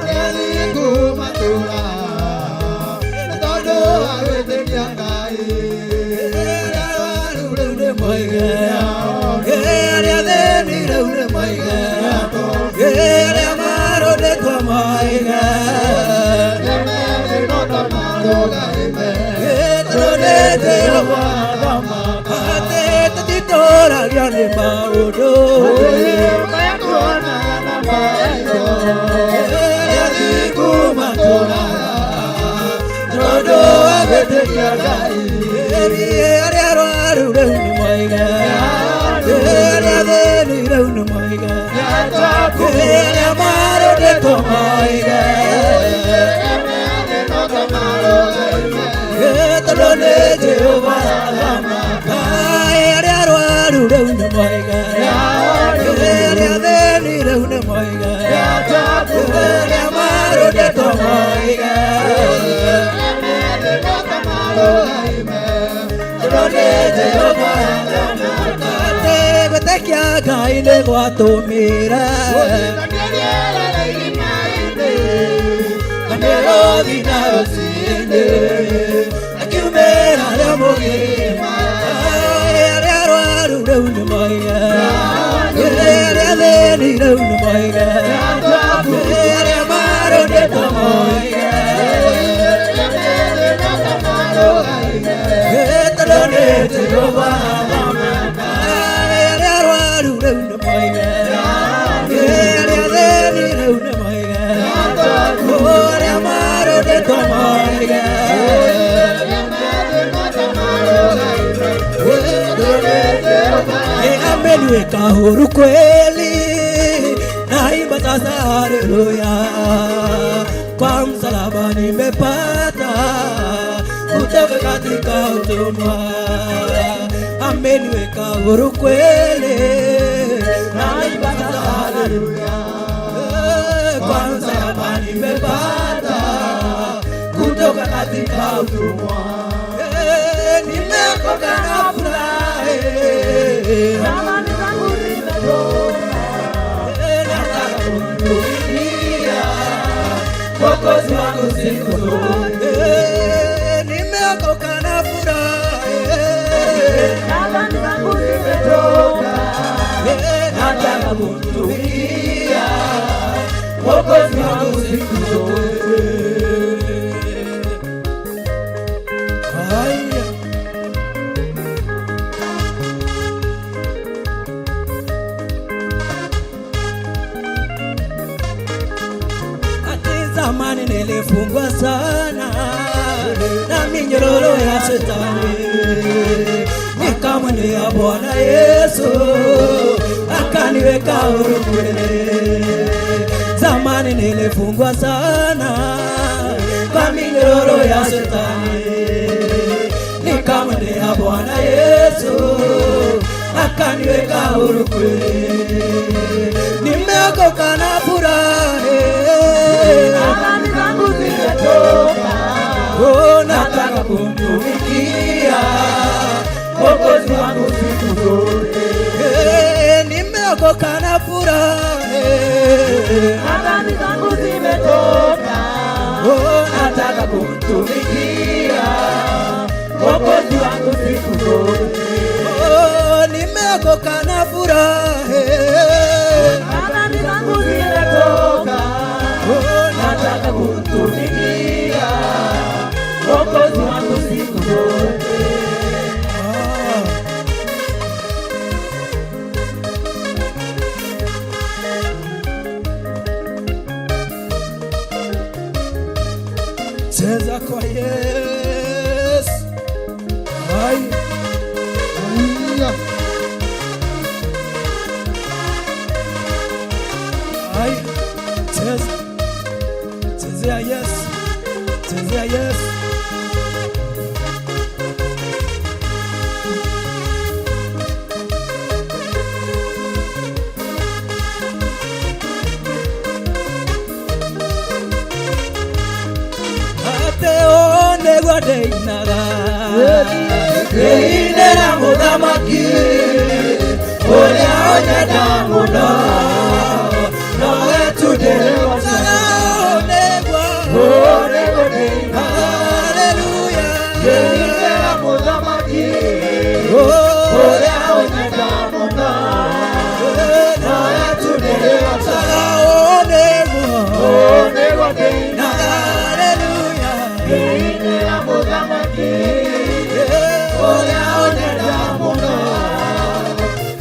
arĩa thingu matũũraga nĩ tondũ wa gwĩtĩkia Ngai. Arĩa rĩu nĩ moige, arĩa athĩni rĩu nĩ moige, arĩa marũndĩtwo moige, tũrũndĩte atĩ tũtitũragio nĩ maũndũ arĩa thingu matũũraga tondũ wa gwĩtĩkia Ngai. Arĩa arwaru rĩu nĩ moiga Arĩa athĩni rĩu nĩ moiga Arĩa marũndĩtwo moiga Tondũ nĩ Jehova athamaka Arĩa arwaru rĩu nĩ moiga Arĩa athĩni rĩu nĩ moiga Arĩa marũndĩtwo moiga Tondũ nĩ Jehova athamaka Gwĩtĩkia Ngai nĩ gwatũmĩra Nĩrothi na rũcinĩ Akiumĩra arĩa mũgima Arĩa arwaru rĩu nĩ moiga Arĩa athĩni rĩu nĩ moiga Arĩa marũndĩtwo moiga Tondũ nĩ Jehova athamaka Arĩa arwaru rĩu nĩ moiga Arĩa athĩni rĩu nĩ moiga Arĩa marũndĩtwo moiga Ameniweka huru kweli, naimba sasa haleluya. Kwa msalaba nimepata kutoka katika utumwa. Ameniweka huru kweli, naimba sasa haleluya. Kwa msalaba nimepata kutoka katika utumwa. Nimeokoka na furaha, Zamani zangu zimetoka, nataka kumtumikia Mwokozi wangu siku zote. Nimeokoka na furaha, zamani zangu zimetoka, nataka kumtumikia Mwokozi wangu siku zote. Haya. Ati zamani nilifungwa sana na minyororo ya shetani, nikamwendea Bwana Yesu akaniweka huru kweli. Zamani nilifungwa sana kwa minyororo ya shetani, nikamwendea Bwana Yesu akaniweka huru kweli. Nimeokoka na furaha, zamani zangu zimetoka, oh, nataka kumtumikia Mwokozi wangu siku zote. Nimeokoka na furaha, zamani zangu zimetoka, oh, nataka kumtumikia Mwokozi wangu siku zote. Oh, nimeokoka na furaha, zamani zangu zimetoka, oh, nataka kumtumikia Mwokozi wangu siku zote. Cheza kwa Yesu. Ai. Ai. Cheza. Chezea Yesu. Chezea Yesu. Ate one gwadeinaga Ndeinera mũthamaki ũrĩa ũnyenda mũno nowe tu ndĩrĩgocaga nĩguo Haleluya Ndeinera mũthamaki ũrĩa ũnyenda mũno nowe tu ndĩrĩgocaga nĩguo ndĩinaga Haleluya Ndeinera mũthamaki ũrĩa ũnyenda mũno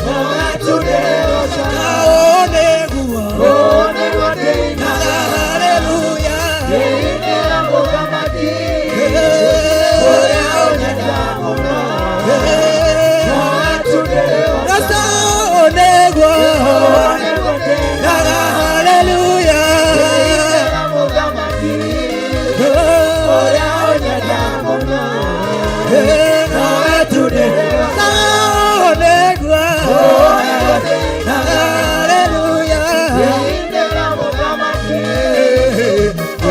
nowe tu ndĩrĩgocaga nĩguo nĩguo ndĩinaga Nowe tu ndĩrĩgocaga. Nĩguo. Hallelujah.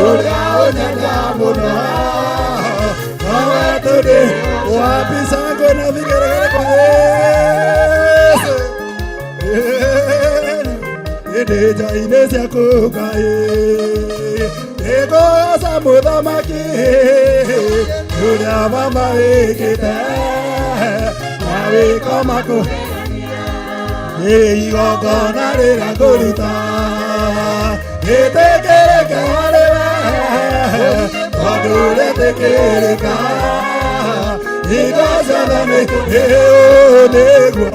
Ũrĩa ũnyenda mũno nowe tu ndĩ wapi shangwe na vigeregere kwa Yesu ĩndĩ nja-inĩ ciaku Ngai ndĩgoca mũthamaki ũrĩa mama wĩkĩte na wĩko maku ĩ igongona rĩrĩa ngũruta gĩtĩkĩrĩke harĩ we tondũ rĩtĩkĩrĩka hingo ciothe nĩ ĩũ nĩguo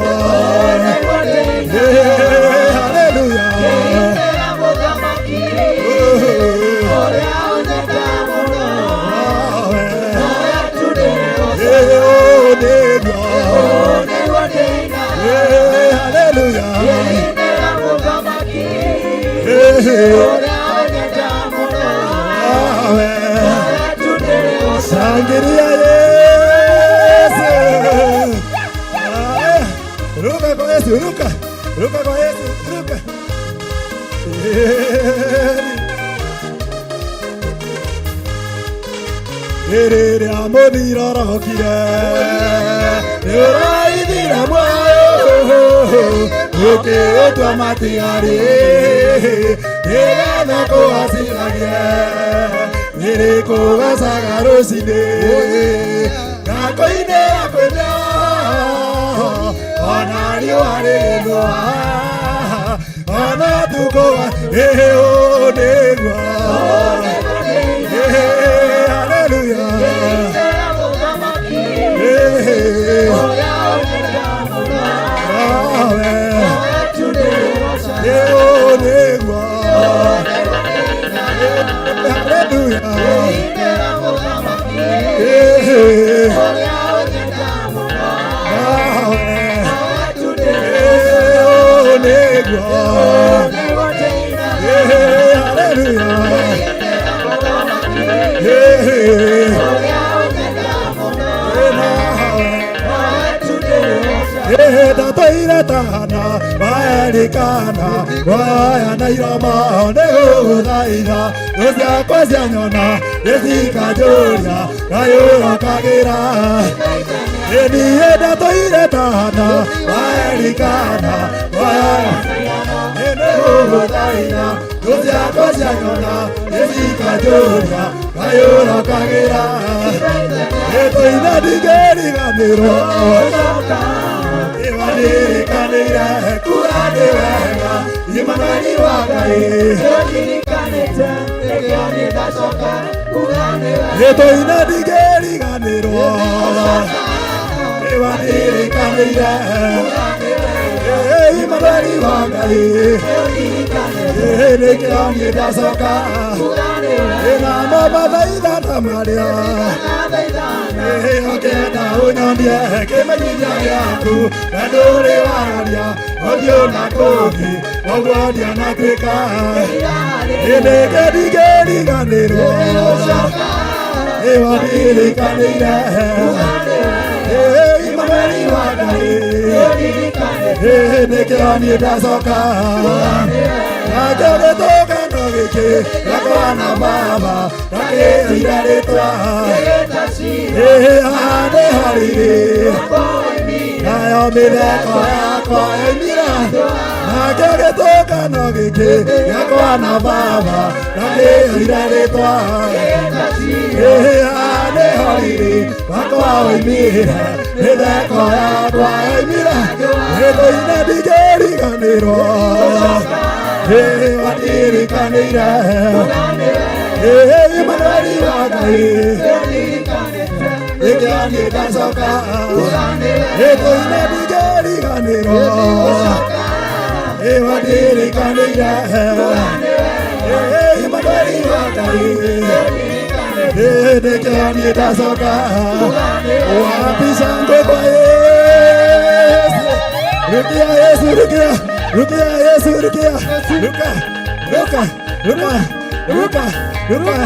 haleluya Shangilia Yesu. Ah, Ruka kwa Yesu, ruka. Ruka kwa Yesu, ruka. Rĩrĩa mũthirorokire nĩũraithire muoyo ũkĩũtua matigari nĩgetha kũgacithagie nĩrĩkũgacaga rũcinĩ ngakũinĩra kwĩna ona riũa rĩgĩthũa ona tukũ ĩũ nĩguo Ndatoire tana waerikana waya na iroma nĩgũgũthaitha thũ ciakwa cianyona nĩcikanjũria kayũrokagĩra niĩ ndatoire tana waerikana waya nĩgũgũthaitha thũ ciakwa cianyona nĩcikanjũria kayũrokagĩra ĩtũina ndingĩriganĩrwo Iwanirikanire kura nĩ wega Imanueli wa Ngai Ĩtũina ndingĩriganĩrwo Iwanirikanire Imanueli wa Ngai Nĩkĩo niĩ ndacoka Ĩnamo mathaitha ta marĩa Ũkĩenda ũnyonie kĩmenyithia gĩaku na ndũrĩ waria ũthiũ na kũngĩ ũguo ndianatuĩka ĩndĩke ndingĩriganĩrwo ĩwanirikanĩire Imanueli wa Ngai nĩkĩo niĩ ndacoka nakĩo gĩtũngano gĩkĩ gĩakwa na baba ndakĩĩra rĩtwa haha nĩho riri nayo mĩtheko yakwa yoimire nakĩo gĩtũngano gĩkĩ gĩakwa na baba ndakĩĩra rĩtwa haha nĩho riri wakwa woimire mĩtheko yakwa yoimire ĩtũine ndingĩriganĩrwo wanirikanĩire Imanueli wa Ngai nĩkĩo niĩ ndacoka ĩtũine ndingĩriganĩrwo wanirikanĩire Imanueli wa Ngai nĩkĩo niĩ ndacoka wapi shangwe kwa Yesu rukia Yesu rukia rukia Yesu rukia ruka ruka ruka ruka ruka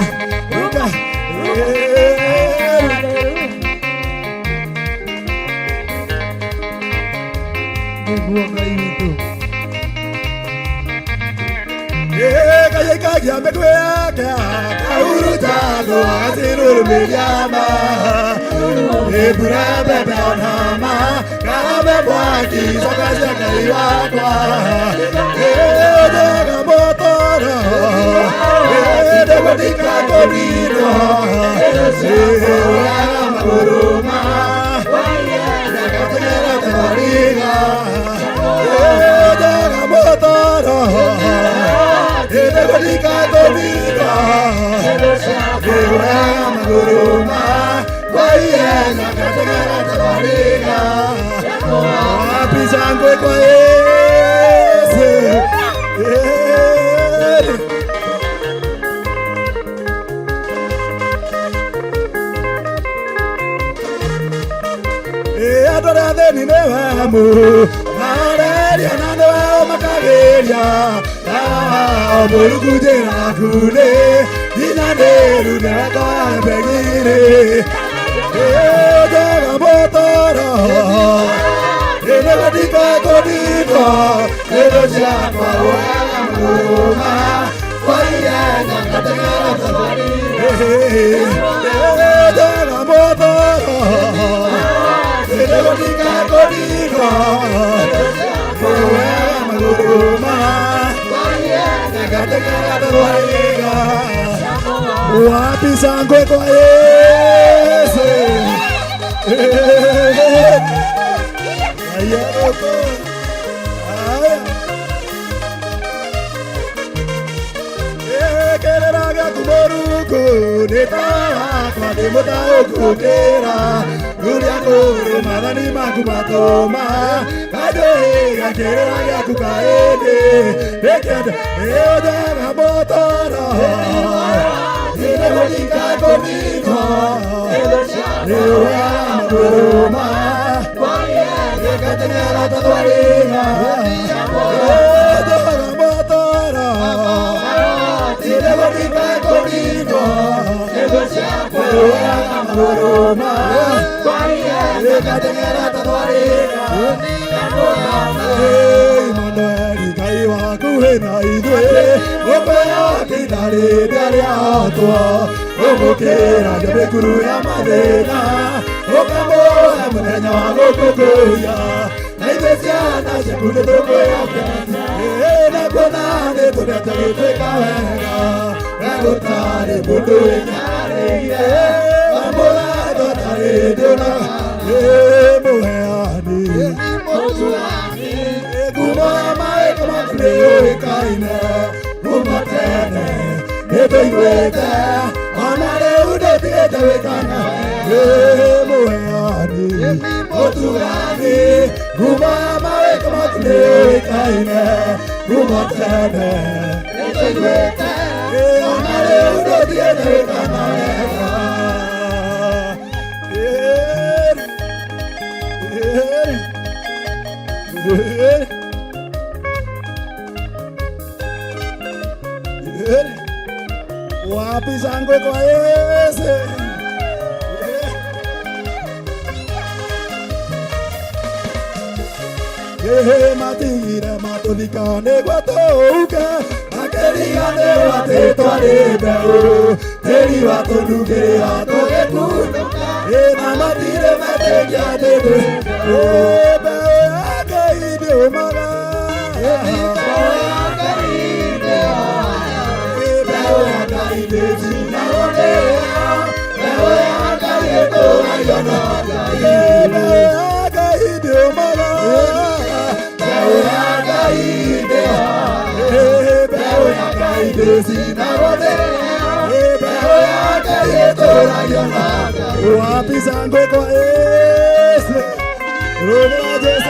ruka. Nĩguo Ngai witũ. Kayaikagia mĩtwe yake kahurutagwo agacirũrũmĩria ma mbura mbembe ona ma karame mwaki coka cia Ngai wakwa njega mũtoro ndĩgũtika kũninwo ũraga magũrũ ma ndagategera tawariga njega mũtoro ndĩgũtika kũninwo ũraga magũrũ ma wapi shangwe kwa Yesu. Andũ arĩa athĩni nĩwe mareria na nĩwe ũmakagĩria mũrungu njĩra yaku nĩ nginyanĩru nĩwe kwambegirĩ njega mũtoro nĩgũtika kũninwo thĩno ciakwa ũraga mũrũma kwa ihenya ngateng'era thabarĩ njega mũtoro nĩgũtika kũninwo ũraga mũrũma kwa ihenya ngateng'era thabarĩ. Wapi shangwe kwa Yesu. Kerera gĩaku mũrungu nĩ ta wakwa ndĩ mũtaũku ngĩra rũrĩa kũrĩ maathani maku matũma kandũĩga kĩrĩra gĩaku kaĩndĩ nĩkĩenda ĩũnjaga mũtoro nĩgũtika kũninwo nĩũraga magũrũ ma nĩngateng'era tathwariga njega mũtoro nĩgũtika kũninwo nĩũraga magũrũ ma nĩngateng'era tathwariga. Immanueli Ngai wakuhĩ na ithuĩ ũkwĩhoka rĩrĩa rĩahotwo ũgũkĩra mĩkuru ya mathĩna ũkamũhe mũthenya wa gũkũkũia na ithuĩ ciana ciaku nĩtũkwĩhoka na kuona nĩtũrete gĩtuĩka wega we gũtarĩ mũndũ wĩnyarĩire wamũratho tarĩ ndĩũna mũheani ngumo ya maĩko maku nĩyũĩkaine kuma tene nĩtũiguĩte ona rĩu ndũtigĩte gwĩkana mũheani mũtugani ngumo ya mawĩko maku nĩyũĩkaine kuma tene nĩtũiguĩte ona rĩu ndũtigĩte gwĩkana wega. Wapi shangwe kwa Yesu. Matigire matũthikane gwatũũke makĩriganĩrwo atĩ twarĩ mbeũ tĩri watũnungĩrĩra tũgĩkunũka na matirĩ metĩkia atĩ twĩ mbeũ ya Ngai ndĩũmaga mbeũ ya Ngai ndĩcinagwo nĩyo mbeũ ya Ngai ĩtũũragio no Ngai mbeũ ya Ngai ndĩũmaga mbeũ ya Ngai ndĩhoga mbeũ ya Ngai ndĩcinagwo nĩyo mbeũ ya Ngai ĩtũũragio no Ngai. Wapi shangwe kwa Yesu. Rũgĩra Jesu.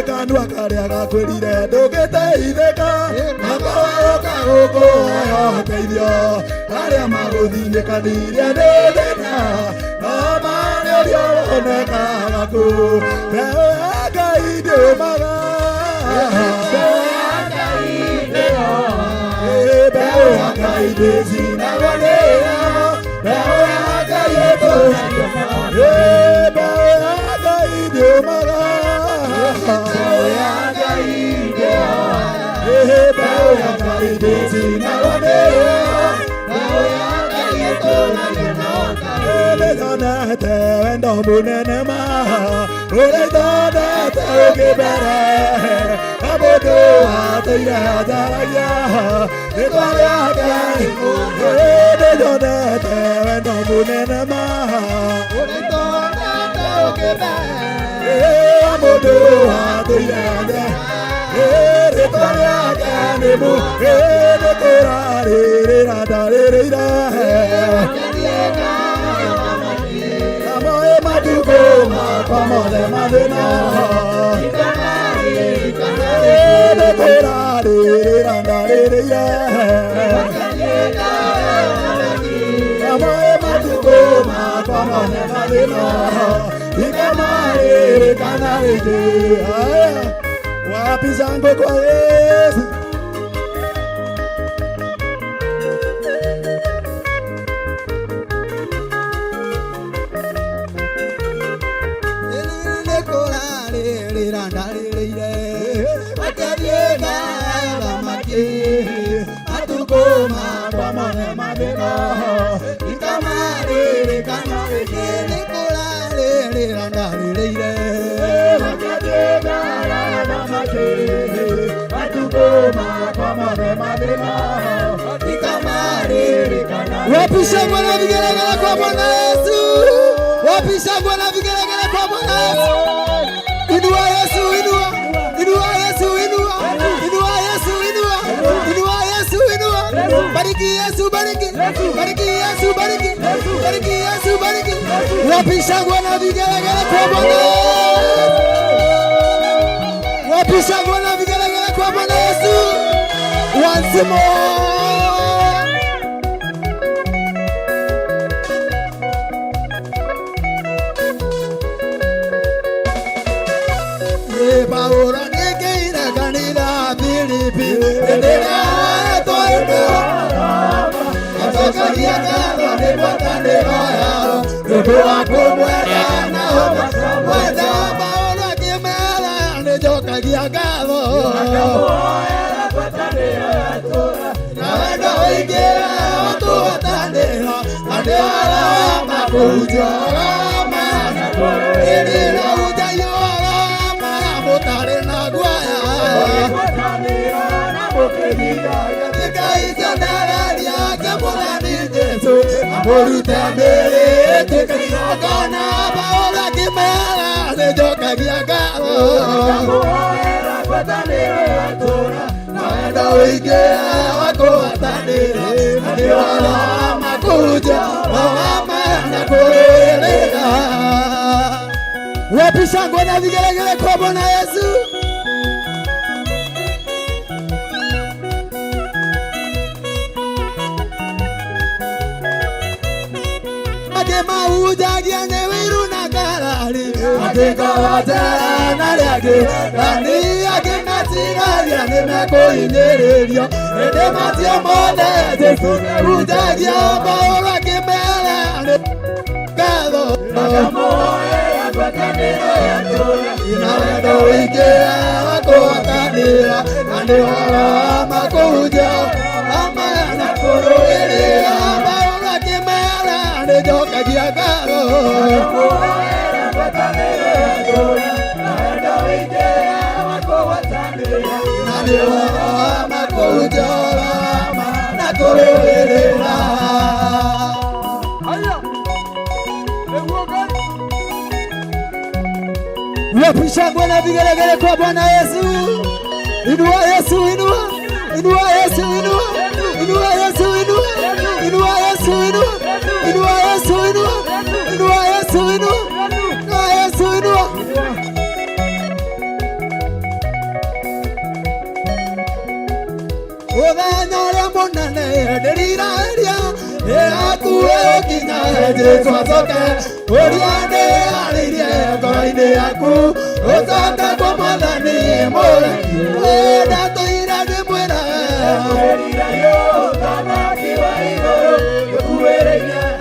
Kanua karĩa gakwĩrire ndũngĩteithĩka makoka gũkũhoya ũteithio arĩa magũthinĩkanirie nĩ thĩna no marĩ ũrĩa wonekaga kũ mbeũ ya Ngai ndĩũmaga mbeũ ya Ngai ndĩcinagwo ndĩũmaga. Mbeũ ya Ngai ndĩoaga. Mbeũ ya Ngai ndĩtinagwo nĩyo. Mbeũ ya Ngai ĩtũragio no Ngai. Nĩnyonete wendo mũnene ma ũrĩa itonete ũngĩ mbere na mũndũ atũire anjaragia rĩtwa rĩake. Nĩnyonete wendo mũnene ma ũrĩa itonete ũngĩ mbere na mũndũ atũire anjaragia rĩtwa rĩake nĩ mũ nĩkũrarĩrĩra ndarĩrĩire. Amoe matukũ makwa mothe mathĩna nĩkũrarĩrĩra ndarĩrĩire. Amoe matukũ makwa mothe mathĩna ikamarĩrĩkana rĩngĩ. Wapi shangwe kwa Yesu? Wapi shangwe na vigelegele kwa Bwana Yesu? Wapi shangwe na vigelegele kwa Bwana Yesu? Inua Yesu, inua. Inua Yesu, inua. Inua Yesu, inua. Inua Yesu, inua. Bariki Yesu, bariki. Bariki Yesu, bariki. Bariki Yesu, bariki. Wapi shangwe na vigelegele kwa Bwana Yesu? Wapi shangwe na vigelegele kwa Bwana Yesu? Once more. Paura nĩngĩire kanitha Filipi nĩndĩretwo acokagia ngatho nĩ ngwatanĩro yao nĩũndũ wa kũmwenda nao mwenda. Paũlũ akĩmera nĩnjokagia ngatho na wendo ũingĩ wa kũgwatanĩro na nĩ arĩa makũhunjia ũroma ĩrĩ na ũnjaio ũroma mũtarĩ na guoya. Nĩngaikanaria kĩmũthani Jesũ amũrute mĩĩrĩ ĩtuĩke igongona. Paũlũ akĩmera nĩnjokagia ngatho na wendo ũingĩ wa kũgwatanĩra na nĩ ũhoro wa makũhunjia ũroma na kũrũĩrĩra. Wapi shangwe na vigelegele kwa Bwana Yesu? Akĩmahunjagia nĩ wĩiru na ngarari akĩngorotera na arĩa angĩ nani akĩmatigaria nĩmekũhinyĩrĩrio ĩndĩ matio mothe Jesũ hunjagia. Paũlũ akĩmera nĩ ngatho na wendo ũingĩ wa kũgwatanĩra na nĩ ũhoro wa makũhunjia ũroma na kũrũĩrĩra. Paũlũ akĩmera nĩnjokagia ngatho na nĩ ũhoro wa makũhunjia ũroma na kũrũĩrĩra. Wapi shangwe na vigelegele kwa Bwana Yesu? Inua Yesu, inua. Inua Yesu, inua. Inua Yesu, inua. Inua Yesu, inua. Inua Yesu, inua. Inua Yesu, inua. Inua Yesu, inua. Mũthenya ũrĩa mũnene ndĩrirĩria ĩrakuĩ ũkinya Jesũ acoke ũrĩa ndĩarĩirie ngoro-inĩ yaku ũcoke kwa Mwathani mũre ndatũire ndĩmwĩra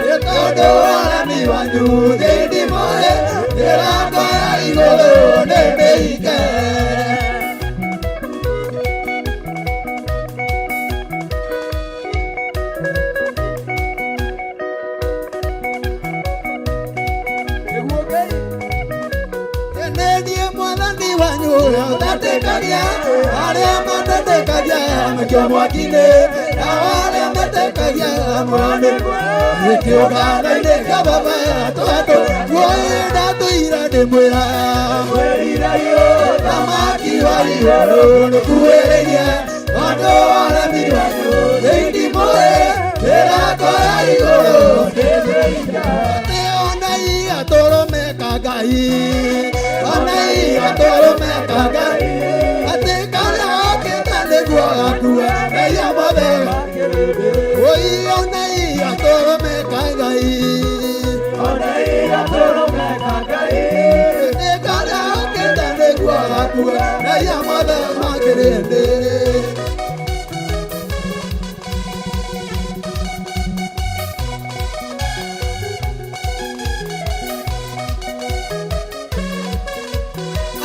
nĩ tondũ warami wanyu thĩ ndimũĩ mĩrango ya igũrũ nĩ mĩhinge. Nĩ niĩ mwathani wanyu ũrĩa ũtatĩkagia arĩa matatĩkagia maikio mwaki-inĩ, nao arĩa metĩkagia muoyo kĩũngano-inĩ kĩa baba twatũ muoyo ndatũira ndĩmwĩra thamaki wa igũrũ nĩkuhĩrĩirie tondũ waremi wanyu nĩindimũĩ mĩrango ya igũrũ nĩ ona igatũrũme ka Ngai, ona igatũrũme ka Ngai, atĩ karĩa okĩte nĩguo gakue mehia mothe. Oi, ona igatũrũme ka Ngai, ona igatũrũme ka Ngai, atĩ karĩa okĩte nĩguo gakue mehia mothe ma kĩrĩndĩ.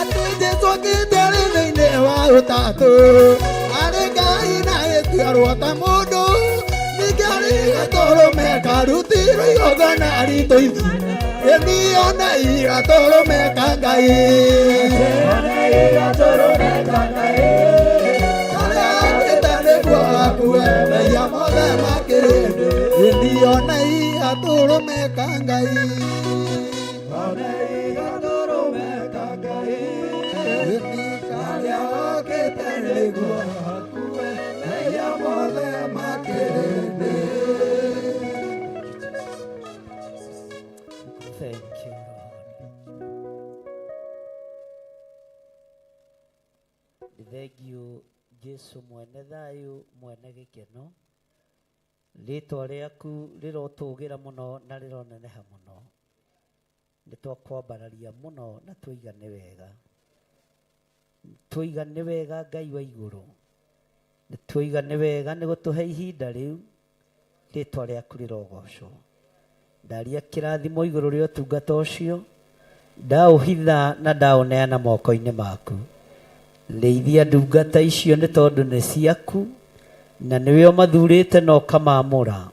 Atĩ Jesũ okĩte arĩ thĩinĩ wa ũtatũ, arĩ Ngai na ĩtuarwo ta mũndũ, ningĩ arĩ gatũrũme karutirwo igongona ritũ ithuĩ. Ĩni ona igatũrũme ka Ngai, karĩa okĩte nĩguo gakue mehia mothe ma kĩrĩndĩ. Ĩni ona igatũrũme ka Ngai, ĩni karĩa okĩte nĩguo gakue mehia mothe ma kĩrĩndĩ. Thank you, Lord. Thengiũ Jesu mwene thayũ, mwene gĩkeno. Rĩtwa rĩaku rĩrotũgĩra mũno na rĩroneneha mũno. Nĩ twakwambararia mũno na twoiga nĩ wega. Twoiga nĩ wega Ngai wa igũrũ. Nĩ twoiga nĩ wega nĩ gũtũhe ihinda rĩu. Rĩtwa rĩaku rĩrogocwo. Ndaria kĩrathimo igũrũ rĩa ũtungata ũcio, ndaũhitha na ndaũneana moko-inĩ maku. Rĩithia ndungata icio nĩ tondũ nĩ ciaku, na nĩwe ũmathurĩte na ũkamaamũra,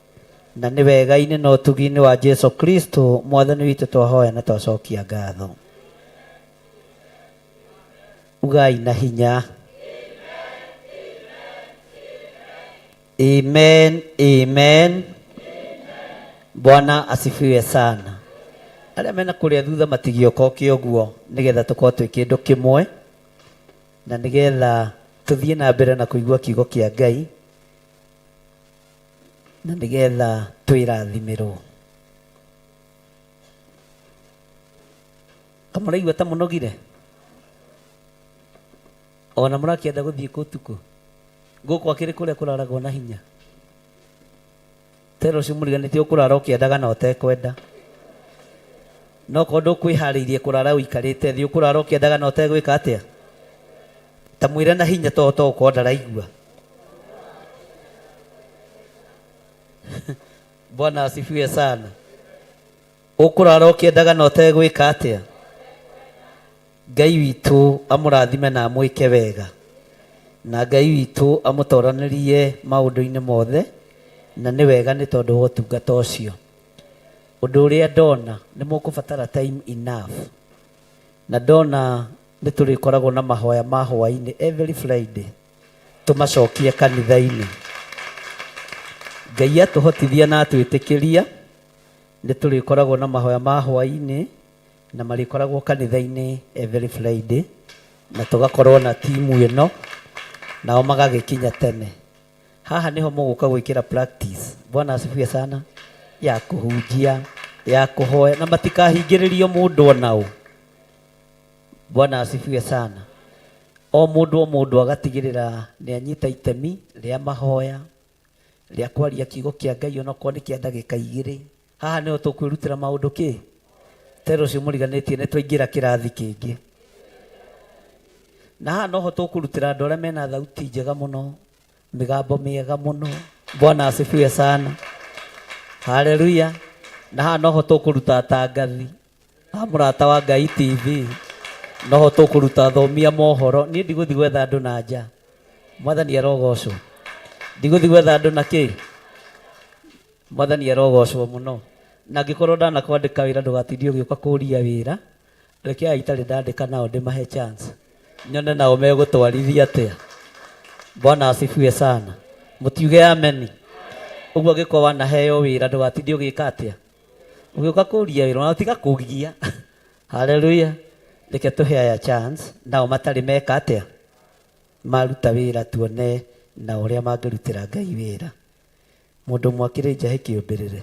na nĩ wega-inĩ na ũtugi-inĩ wa Jesu Kristo mwathani witũ twahoya na twacokia ngatho. Ugai na hinya. Amen, amen. Bwana asifiwe sana. Arĩa mena kũrĩa thutha matigĩũka oke ũguo nĩgetha tũkorwo twĩ kĩndũ kĩmwe na nĩgetha tũthiĩ na mbere na kũigua kiugo kĩa Ngai na nĩgetha twĩrathimĩrwo. Kamũraigua ta mũnogire ona mũrakĩenda gũthiĩ kũ ũtukũ gũkũ akĩrĩ kũrĩa kũraragwo na hinya tera ũcio mũriganĩtie ũkũrara ũkĩendaga na ũtekwenda, no korwo ndũkwĩharĩirie kũrara ũikarĩte thĩ, ũkũrara ũkĩendaga na ũtegwĩka atĩa? Ta mwĩre na hinya to to ũkorwo ndaraigua. Bwana asifiwe sana. Ũkũrara ũkĩendaga na ũtegwĩka atĩa? Ngai witũ amũrathime na amwĩke wega, na Ngai witũ amũtoranĩrie maũndũ-inĩ mothe, na nĩ wega nĩ tondũ wa ũtungata ũcio. Ũndũ ũrĩa ndona nĩ mũkũbatara time enough, na ndona nĩ tũrĩkoragwo na mahoya ma hwaĩ-inĩ every Friday, tũmacokie kanitha-inĩ. Ngai atũhotithia na atwĩtĩkĩria, nĩ tũrĩkoragwo na mahoya ma hwaĩ-inĩ na marĩkoragwo kanitha-inĩ every Friday, na tũgakorwo na timu ĩno nao magagĩkinya tene. Haha nĩho mũgũka gwĩkĩra practice. Bwana asifiwe sana. Ya kũhunjia, ya kũhoya, na matikahingĩrĩrio mũndũ ona ũ. Bwana asifiwe sana. O mũndũ o mũndũ agatigĩrĩra nĩ anyita itemi rĩa mahoya, rĩa kwaria kiugo kĩa Ngai onokorwo nĩ kĩa ndagĩka igĩrĩ. Haha nĩho tũkwĩrutĩra maũndũ kĩ? Tera ũcio mũriganĩtie nĩ twaingĩra kĩrathi kĩngĩ. Na haha noho tũkũrutĩra andũ arĩa mena thauti njega mũno, mĩgambo mĩega mũno. Bwana asifiwe sana. Haleluya. Na haha noho tũkũruta atangathi a Mũrata wa Ngai TV. Noho tũkũruta thomia mohoro. Niĩ ndigũthiĩ gwetha andũ na nja. Mwathani arogocwo. Ndigũthiĩ gwetha andũ na kĩ? Mwathani arogocwo mũno. Na angĩkorwo ndanakwandĩka wĩra ndũgatindie ũgĩũka kũria wĩra. Reke aya itarĩ ndandĩka nao ndĩmahe chance. Nyone nao megũtwarithia atĩa. Bwana asifiwe sana. Mũtiuge ameni. Ũguo angĩkorwo wanaheo wĩra ndũgatinde ũgĩka atĩa? Ũgĩũka kũria wĩra ona tiga kũgia. Haleluya. Reke tũhe aya chance nao matarĩ meka atĩa? Maruta wĩra tuone na ũrĩa mangĩrutĩra Ngai wĩra. Mũndũ ũmwe akĩrĩ njahĩ kĩũmbĩrĩre.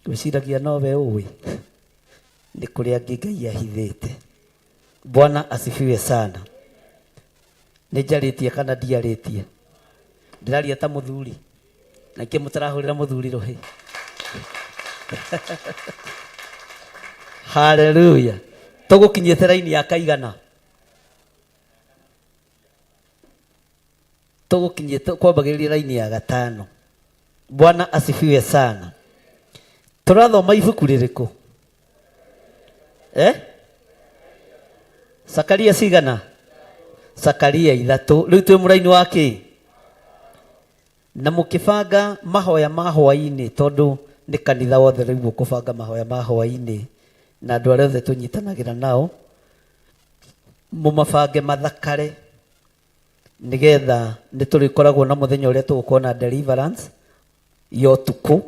Wĩciragia nowe ũĩ? Nĩ kũrĩ angĩ Ngai ahithĩte. Bwana asifiwe sana. Nĩ njarĩtie kana ndiarĩtie? Ndĩraria ta mũthuri. Na ikĩ mũtarahũrĩra mũthuri rũhĩ. Haleluya. Tũgũkinyĩte raini ya kaigana? Tũgũkinyĩte kwambagĩrĩria raini ya gatano. Bwana asifiwe sana. Tũrathoma ibuku rĩrĩkũ? Eh? Sakaria cigana? Sakaria ithatũ. Rĩu twĩ mũraini wa kĩ? Na mũkĩbanga mahoya ma hwaĩ-inĩ tondũ nĩ kanitha wothe rĩu ũkũbanga mahoya ma hwaĩ-inĩ na andũ arĩa othe tũnyitanagĩra nao mũmabange mathakare nĩgetha nĩ tũrĩkoragwo na mũthenya ũrĩa tũgũkorwo na deliverance ya ũtukũ,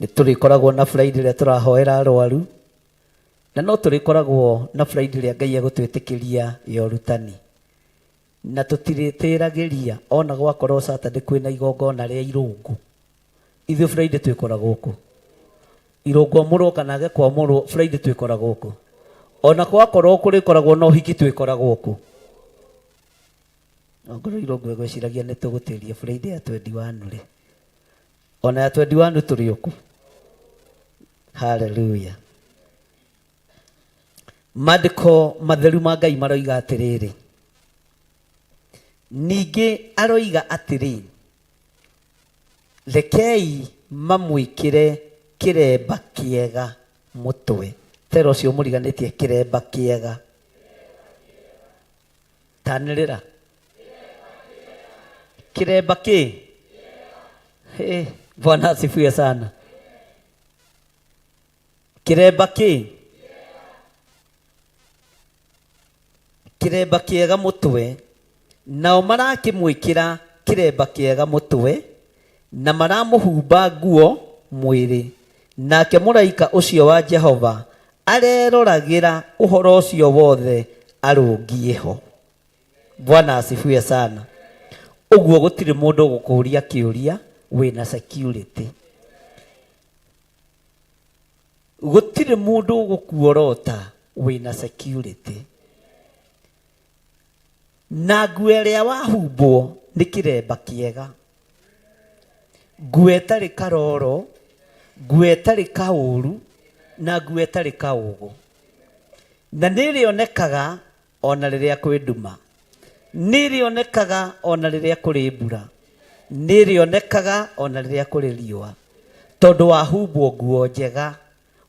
nĩ tũrĩkoragwo na Friday ĩrĩa tũrahoera arwaru, na no tũrĩkoragwo na Friday ĩrĩa Ngai egũtwĩtĩkĩria ya ũrutani. Na tũtirĩtĩragĩria ona gwakorwo Saturday kwĩna igongona rĩa irũngũ, ithuĩ Friday twĩkoragwo kũ? Irũngũ amũrwo kana age kwamũrwo, Friday twĩkoragwo kũ? Ona gwakorwo kũrĩkoragwo na ũhiki twĩkoragwo kũ? Ongorwo irũngũ egwĩciragia nĩ tũgũtĩria Friday ya 21 rĩ, ona ya 21 tũrĩ o kũ? Haleluya. Maandĩko matheru ma Ngai maroiga atĩrĩrĩ, ningĩ aroiga atĩrĩ, rekei mamwĩkĩre kĩremba kĩega mũtwe. Tera ũcio mũriganĩtie kĩremba kĩega. Tanĩrĩra. Kĩremba kĩ? Hey, Bwana asifiwe sana. Kĩremba kĩ? Kĩremba kĩega mũtwe. Nao marakĩmwĩkĩra kĩremba kĩega mũtwe, na maramũhumba nguo mwĩrĩ. Nake mũraika ũcio wa Jehova areroragĩra ũhoro ũcio wothe arũngiĩ ho. Bwana asifiwe sana. Ũguo gũtirĩ mũndũ ũgũkũria kĩũria wĩna security. Gũtirĩ mũndũ ũgũkuorota wĩna security. Na nguo ĩrĩa wahumbwo nĩ kĩremba kĩega. Nguo ĩtarĩ karoro, nguo ĩtarĩ kaũru, na nguo ĩtarĩ kaũgũ. Na nĩ ĩrĩonekaga ona rĩrĩa kwĩ nduma. Nĩ ĩrĩonekaga ona rĩrĩa kũrĩ mbura. Nĩ ĩrĩonekaga ona rĩrĩa kũrĩ riũa. Tondũ wahumbwo nguo njega,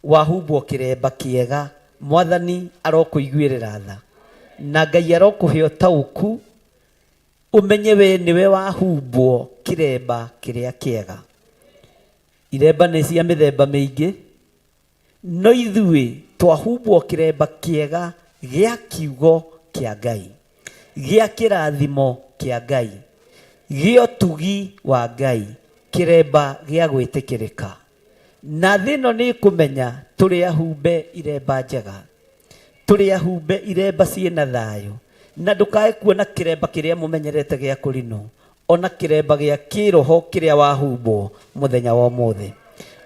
wahumbwo kĩremba kĩega, Mwathani arokũiguĩrĩra tha. Na Ngai arokũhe ũtaũku, ũmenye we nĩwe wahumbwo kĩremba kĩrĩa kĩega. Iremba nĩ cia mĩthemba mĩingĩ, no ithuĩ twahumbwo kĩremba kĩega gĩa kiugo kĩa Ngai, gĩa kĩrathimo kĩa Ngai, gĩa ũtugi wa Ngai, kĩremba gĩa gwĩtĩkĩrĩka. Na thĩ ĩno nĩ ĩkũmenya tũrĩ ahumbe iremba njega, tũrĩ ahumbe iremba ciĩna thayũ. Na ndũkae kuona kĩremba kĩrĩa mũmenyerete gĩa kũrinũ, ona kĩremba gĩa kĩroho kĩrĩa wahumbwo mũthenya wa ũmũthĩ,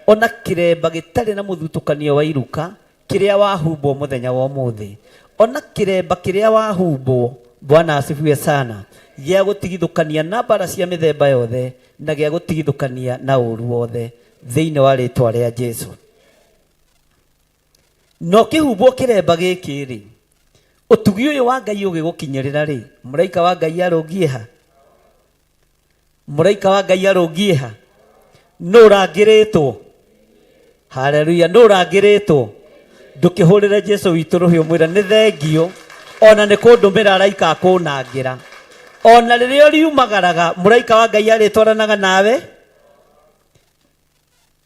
ona kĩremba gĩtarĩ na mũthutũkanio wa iruka kĩrĩa wahumbwo mũthenya wa ũmũthĩ, ona kĩremba kĩrĩa wahumbwo, Bwana asifiwe sana, gĩa gũtigithũkania na mbara cia mĩthemba yothe na gĩa gũtigithũkania na ũru wothe thĩinĩ wa rĩtwa rĩa Jesu. Na ũkĩhumbwo kĩremba gĩkĩ-rĩ, ũtugi ũyũ wa Ngai ũgĩgũkinyĩrĩra-rĩ, mũraika wa Ngai arũngiĩ ha? Mũraika wa Ngai arũngiĩ ha? Nũ ũrangĩrĩtwo? Haleluya, nũ ũrangĩrĩtwo? Ndũkĩhũrĩre Jesu witũ rũhĩ ũmwĩre nĩ thengio ona nĩ kũndũmĩra araika akũnangĩra. Ona rĩrĩa ũriumagaraga mũraika wa Ngai arĩtwaranaga nawe.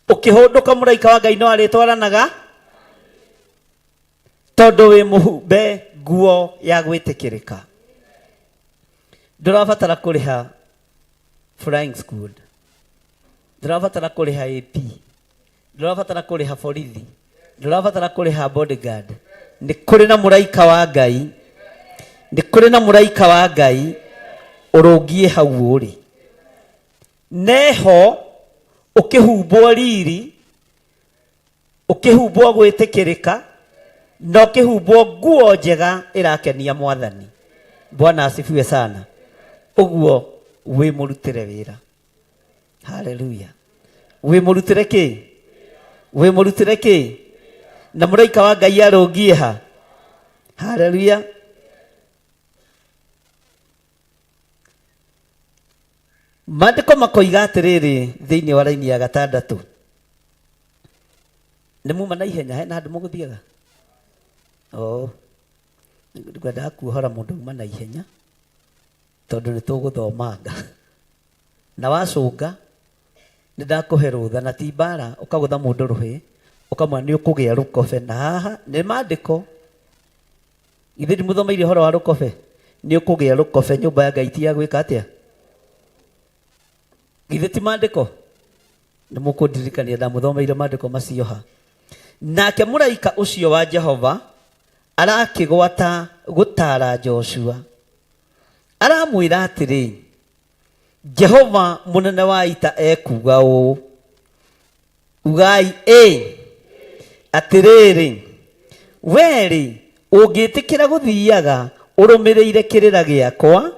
Ũkĩhũndũka mũraika wa Ngai no arĩtwaranaga tondũ wĩ mũhumbe nguo ya gwĩtĩkĩrĩka. Ndũrabatara kũrĩha flying squad, ndũrabatara kũrĩha AP, ndũrabatara kũrĩha borithi, ndũrabatara kũrĩha bodyguard. Nĩ kũrĩ na mũraika wa Ngai, nĩ kũrĩ na mũraika wa Ngai ũrũngiĩ hau ũrĩ. Neho ũkĩhumbwo riri, ũkĩhumbwo gwĩtĩkĩrĩka, na ũkĩhumbwo nguo njega ĩrakenia Mwathani. Bwana asifiwe sana. Ũguo wĩ mũrutĩre wĩra. Haleluya. Wĩ mũrutĩre kĩ? Wĩ mũrutĩre kĩ? Na mũraika wa Ngai arũngiĩ ha? Haleluya. Maandĩko makoiga atĩrĩrĩ thĩinĩ wa raini ya gatandatũ. Nĩ muma na ihenya hena handũ mũgũthiaga? Oh. Ngwendaga kuohora mũndũ uma na ihenya tondũ nĩ tũgũthomanga. Na wacũnga nĩ ndakũhe rũtha na ti mbara, ũkagũtha mũndũ rũhĩ ũkamwĩra nĩ ũkũgĩa rũkobe, na haha nĩ maandĩko. Ithe ndimũthomeire ũhoro wa rũkobe? Nĩ ũkũgĩa rũkobe nyũmba ya Ngai ti ya gwĩka atĩa? Githĩ ti maandĩko? Nĩ mũkũndirikania ndamũthomeire maandĩko macio ha. Nake mũraika ũcio wa Jehova arakĩgwata gũtaara Joshua, aramwĩra atĩrĩ, Jehova mũnene wa ita ekuuga ũũ, ugai ĩ atĩrĩrĩ, werĩ ũngĩtĩkĩra gũthiaga ũrũmĩrĩire kĩrĩra gĩakwa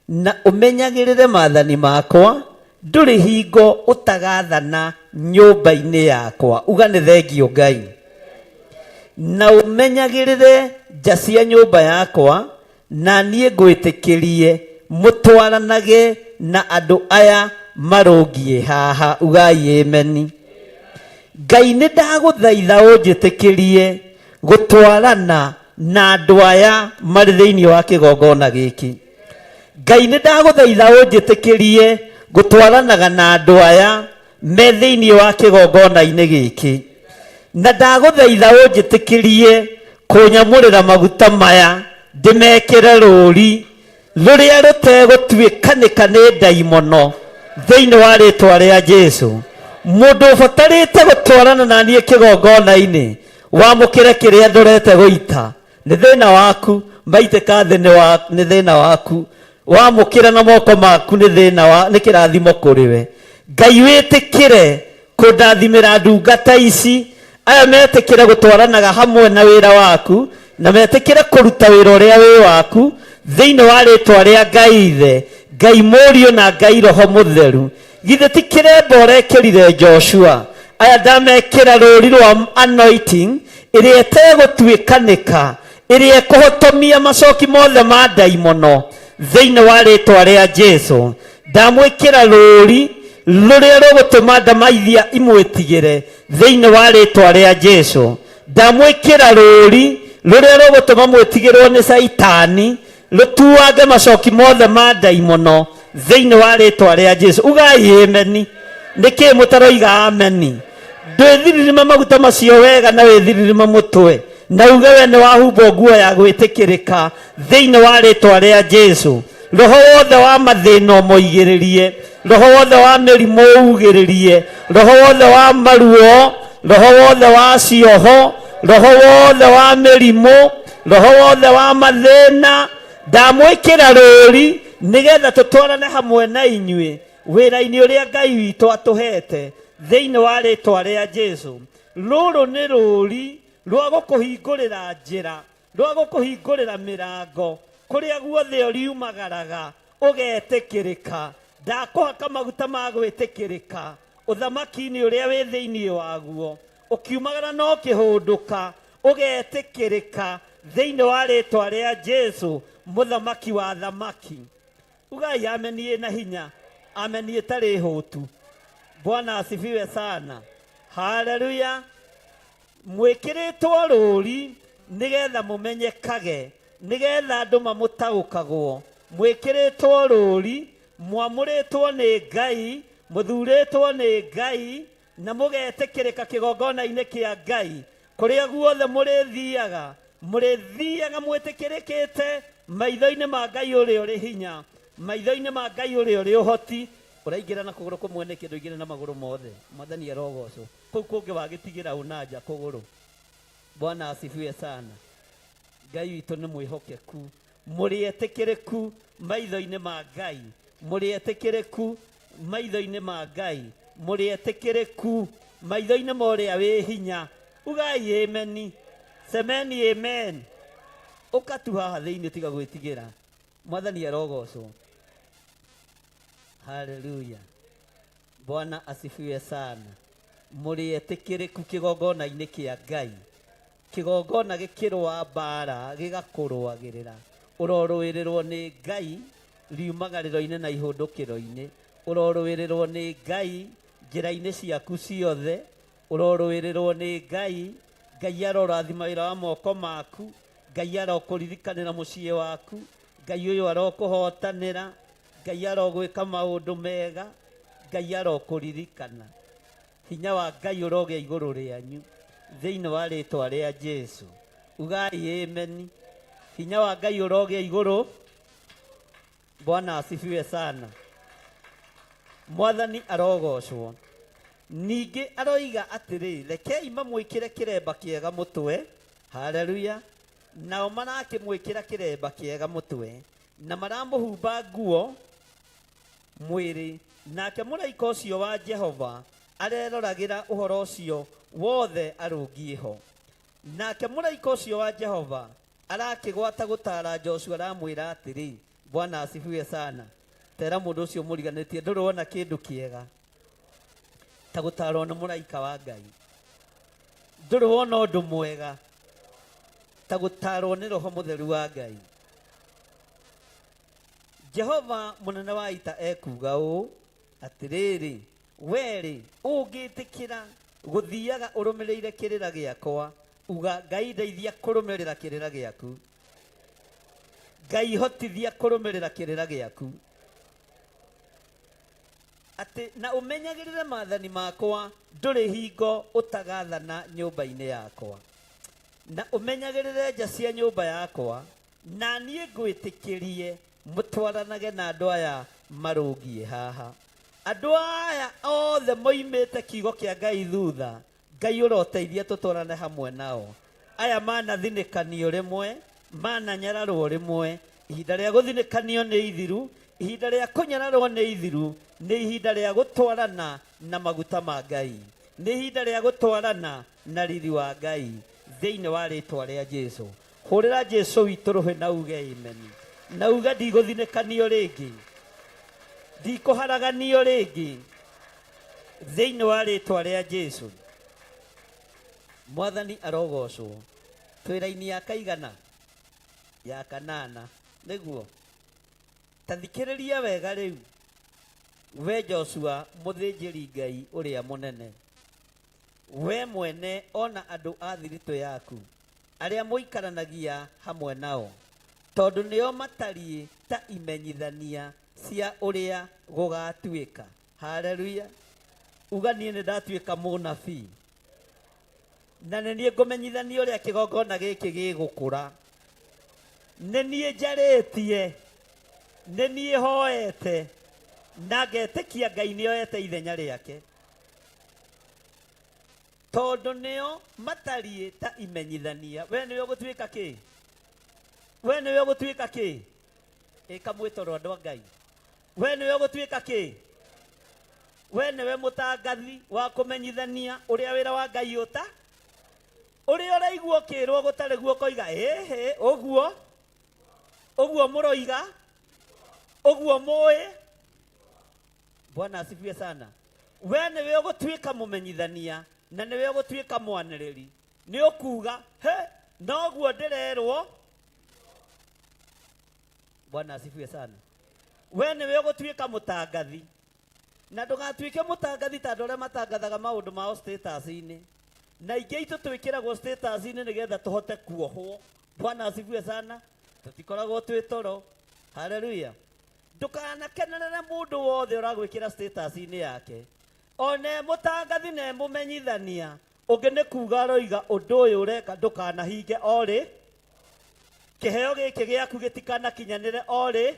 na ũmenyagĩrĩre maathani makwa, ndũrĩ hingo ũtagathana nyũmba-inĩ yakwa. Uga nĩ thengio Ngai. Na ũmenyagĩrĩre nja cia nyũmba yakwa, na niĩ ngwĩtĩkĩrie mũtwaranage na andũ aya marũngiĩ haha. Ugai ameni. Ngai nĩ ndagũthaitha ũnjĩtĩkĩrie gũtwarana na andũ aya marĩ thĩinĩ wa kĩgongona gĩkĩ. Ngai nĩ ndagũthaitha ũnjĩtĩkĩrie gũtwaranaga na andũ aya me thĩinĩ wa kĩgongona-inĩ gĩkĩ. Na ndagũthaitha ũnjĩtĩkĩrie kũnyamũrĩra maguta maya ndĩmekĩre rũri rũrĩa rũtegũtuĩkanĩka nĩ ndaimono thĩinĩ wa rĩtwa rĩa Jesu. Mũndũ ũbatarĩte gũtwarana na niĩ kĩgongona-inĩ wamũkĩre kĩrĩa ndorete gũita nĩ thĩna waku, maitĩka thĩ nĩ thĩna waku, wamũkĩra na moko maku nĩ thĩna wa nĩ kĩrathimo kũrĩ we. Ngai wĩtĩkĩre kũndathimĩra ndungata ici, aya metĩkĩre gũtwaranaga hamwe na wĩra waku, na metĩkĩre kũruta wĩra ũrĩa wĩ waku thĩinĩ wa rĩtwa rĩa Ngai Ithe, Ngai Mũriũ na Ngai Roho Mũtheru. Githĩ ti kĩremba ũrekĩrire Joshua? Aya ndamekĩra rũri rwa anointing ĩrĩa ĩtegũtuĩkanĩka, ĩrĩa ĩkũhotomia macoki mothe ma ndaimono thĩinĩ wa rĩtwa rĩa Jesu. Ndamwĩkĩra rũri rũrĩa rũgũtũma ndamaithia imwĩtigĩre thĩinĩ wa rĩtwa rĩa Jesu. Ndamwĩkĩra rũri rũrĩa rũgũtũma mwĩtigĩrwo nĩ Caitani, rũtuange macoki mothe ma ndaimono thĩinĩ wa rĩtwa rĩa Jesu. Ugai ameni. Nĩkĩ mũtaroiga ameni? Ndwĩthiririma maguta macio wega na wĩthiririma mũtwe na uge we nĩ wahumbwo nguo ya gwĩtĩkĩrĩka thĩinĩ wa rĩtwa rĩa Jesu. Roho wothe wa mathĩna ũmũigĩrĩrie, roho wothe wa mĩrimũ ũugĩrĩrie, roho wothe wa maruo, roho wothe wa cioho, roho wothe wa mĩrimũ, roho wothe wa mathĩna, ndamwĩkĩra rũri nĩgetha tũtwarane hamwe na inyuĩ wĩra-inĩ ũrĩa Ngai witũ atũhete thĩinĩ wa rĩtwa rĩa Jesu. Rũrũ nĩ rũri rwa gũkũhingũrĩra njĩra, rwa gũkũhingũrĩra mĩrango kũrĩa guothe ũriumagaraga ũgetĩkĩrĩka. Ndakũhaka maguta ma gwĩtĩkĩrĩka ũthamaki-inĩ ũrĩa wĩ thĩinĩ waguo, ũkiumagara na ũkĩhũndũka ũgetĩkĩrĩka thĩinĩ wa rĩtwa rĩa Jesu, mũthamaki wa thamaki. Ugai ameni ĩna hinya, ameni ĩtarĩ hũtu. Bwana asifiwe sana. Haleluya. Mwĩkĩrĩtwo rũũri nĩgetha mũmenyekage, nĩgetha andũ mamũtaũkagwo. Mwĩkĩrĩtwo rũũri, mwamũrĩtwo nĩ Ngai, mũthurĩtwo nĩ Ngai, na mũgetĩkĩrĩka kĩgongona-inĩ kĩa Ngai. Kũrĩa guothe mũrĩthiaga, mũrĩthiaga mwĩtĩkĩrĩkĩte maitho-inĩ ma Ngai ũrĩa ũrĩ hinya, maitho-inĩ ma Ngai ũrĩa ũrĩ ũhoti. Ũraingĩra na kũgũrũ kũmwe nĩkĩ ndũingĩre na magũrũ mothe? Mwathani arogocwo. Kũu kũngĩ wagĩtigĩra ũ na nja kũgũrũ? Bwana asifiwe sana. Ngai witũ nĩ mwĩhokeku. Mũrĩ etĩkĩrĩku maitho-inĩ ma Ngai, mũrĩ etĩkĩrĩku maitho-inĩ ma Ngai, mũrĩ etĩkĩrĩku maitho-inĩ ma ũrĩa wĩ hinya. Ugai ameni, semeni amen. Ũka tu haha thĩinĩ, tiga gwĩtigĩra. Mwathani arogocwo. Haleluya. Bwana asifiwe sana. Mũrĩ etĩkĩrĩku kĩgongona-inĩ kĩa Ngai. Kĩgongona gĩkĩrũa mbara gĩgakũrũagĩrĩra. Ũrorũĩrĩrwo nĩ Ngai riumagarĩro-inĩ na ihũndũkĩro-inĩ. Ũrorũĩrĩrwo nĩ Ngai njĩra-inĩ ciaku ciothe. Ũrorũĩrĩrwo nĩ Ngai. Ngai arorathima wĩra wa moko maku. Ngai arokũririkanĩra mũciĩ waku. Ngai ũyũ arokũhotanĩra. Ngai arogwĩka maũndũ mega. Ngai arokũririkana. Hinya wa Ngai ũrogĩa igũrũ rĩanyu thĩinĩ wa rĩtwa rĩa Jesu. Ugai ameni. Hinya wa Ngai ũrogĩa igũrũ. Bwana asifiwe sana. Mwathani arogocwo. Ningĩ aroiga atĩrĩ, rekei mamwĩkĩre kĩremba kĩega mũtwe. Haleluya. Nao marakĩmwĩkĩra kĩremba kĩega mũtwe na maramũhumba nguo mwĩrĩ. Nake mũraika ũcio wa Jehova areroragĩra ũhoro ũcio wothe arũngiĩ ho. Nake mũraika ũcio wa Jehova arakĩgwata gũtaara Joshua, aramwĩra atĩrĩ, Bwana asifiwe sana. Tera mũndũ ũcio mũriganĩtie, ndũrĩ wona kĩndũ kĩega ta gũtaarwo nĩ mũraika wa Ngai. Ndũrĩ wona ũndũ mwega ta gũtaarwo nĩ Roho Mũtheru wa Ngai. Jehova mũnene wa ita ekuuga ũũ, atĩrĩrĩ, werĩ ũngĩtĩkĩra gũthiaga ũrũmĩrĩire kĩrĩra gĩakwa, uga Ngai ndeithia kũrũmĩrĩra kĩrĩra gĩaku. Ngai hotithia kũrũmĩrĩra kĩrĩra gĩaku. Atĩ na ũmenyagĩrĩre maathani makwa, ndũrĩ hingo ũtagathana nyũmba-inĩ yakwa. Na ũmenyagĩrĩre nja cia nyũmba yakwa, na niĩ ngwĩtĩkĩrie mũtwaranage na andũ aya marũngiĩ haha. Andũ aya othe moimĩte kiugo kĩa Ngai thutha, Ngai ũroteithia tũtwarane hamwe nao. Aya manathinĩkanio rĩmwe, mananyararwo rĩmwe. Ihinda rĩa gũthinĩkanio nĩ ithiru, ihinda rĩa kũnyararwo nĩ ithiru, nĩ ihinda rĩa gũtwarana na maguta ma Ngai, nĩ ihinda rĩa gũtwarana na riri wa Ngai thĩinĩ wa rĩtwa rĩa Jesu. Hũrĩra Jesu witũ rũhĩ na uge amen. Na uge ndigũthinĩkanio rĩngĩ, ndikũharaganio rĩngĩ thĩinĩ wa rĩtwa rĩa Jesu. Mwathani arogocwo. Twĩ raini ya kaigana? Ya kanana nĩguo. Ta thikĩrĩria wega rĩu, we Joshua mũthĩnjĩri Ngai ũrĩa mũnene, we mwene ona andũ a thiritũ yaku arĩa mũikaranagia hamwe nao, tondũ nĩo matariĩ ta imenyithania cia ũrĩa gũgatuĩka. Haleluya. Uga niĩ nĩ ndatuĩka mũnabii, na nĩ niĩ ngũmenyithania ũrĩa kĩgongona gĩkĩ gĩgũkũra. Nĩ niĩ njarĩtie, nĩ niĩ hoete, na ngetĩkia Ngai nĩ oete ithenya rĩake, tondũ nĩo matariĩ ta imenyithania. We nĩwe ũgũtuĩka kĩ? We nĩwe ũgũtuĩka kĩ? Ĩka mwĩtoro andũ a Ngai. We nĩwe ũgũtuĩka kĩ? We nĩwe mũtangathi wa kũmenyithania ũrĩa wĩra wa Ngai ũta ũrĩa ũraigua ũkĩrwo gũtarĩ guo ũkoiga ĩhĩ ũguo ũguo mũroiga ũguo mũĩ. Bwana asifiwe sana. We nĩwe ũgũtuĩka mũmenyithania na nĩwe ũgũtuĩka mwanĩrĩri. Nĩ ũkuga he noguo ndĩrerwo. Bwana asifiwe sana. We nĩwe ũgũtuĩka mũtangathi, na ndũgatuĩke mũtangathi ta andũ arĩa matangathaga maũndũ mao status-inĩ. Na ingĩ itũ twĩkĩragwo status-inĩ nĩgetha tũhote kuohwo. Bwana asifiwe sana. Tũtikoragwo twĩ toro. Haleluya. Ndũkanakenerere mũndũ wothe ũragwĩkĩra status-inĩ yake, ona e mũtangathi na e mũmenyithania ũngĩ. Nĩ kuga aroiga ũndũ ũyũ ũreka ndũkanahinge orĩ, kĩheo gĩkĩ gĩaku gĩtikanakinyanĩre orĩ.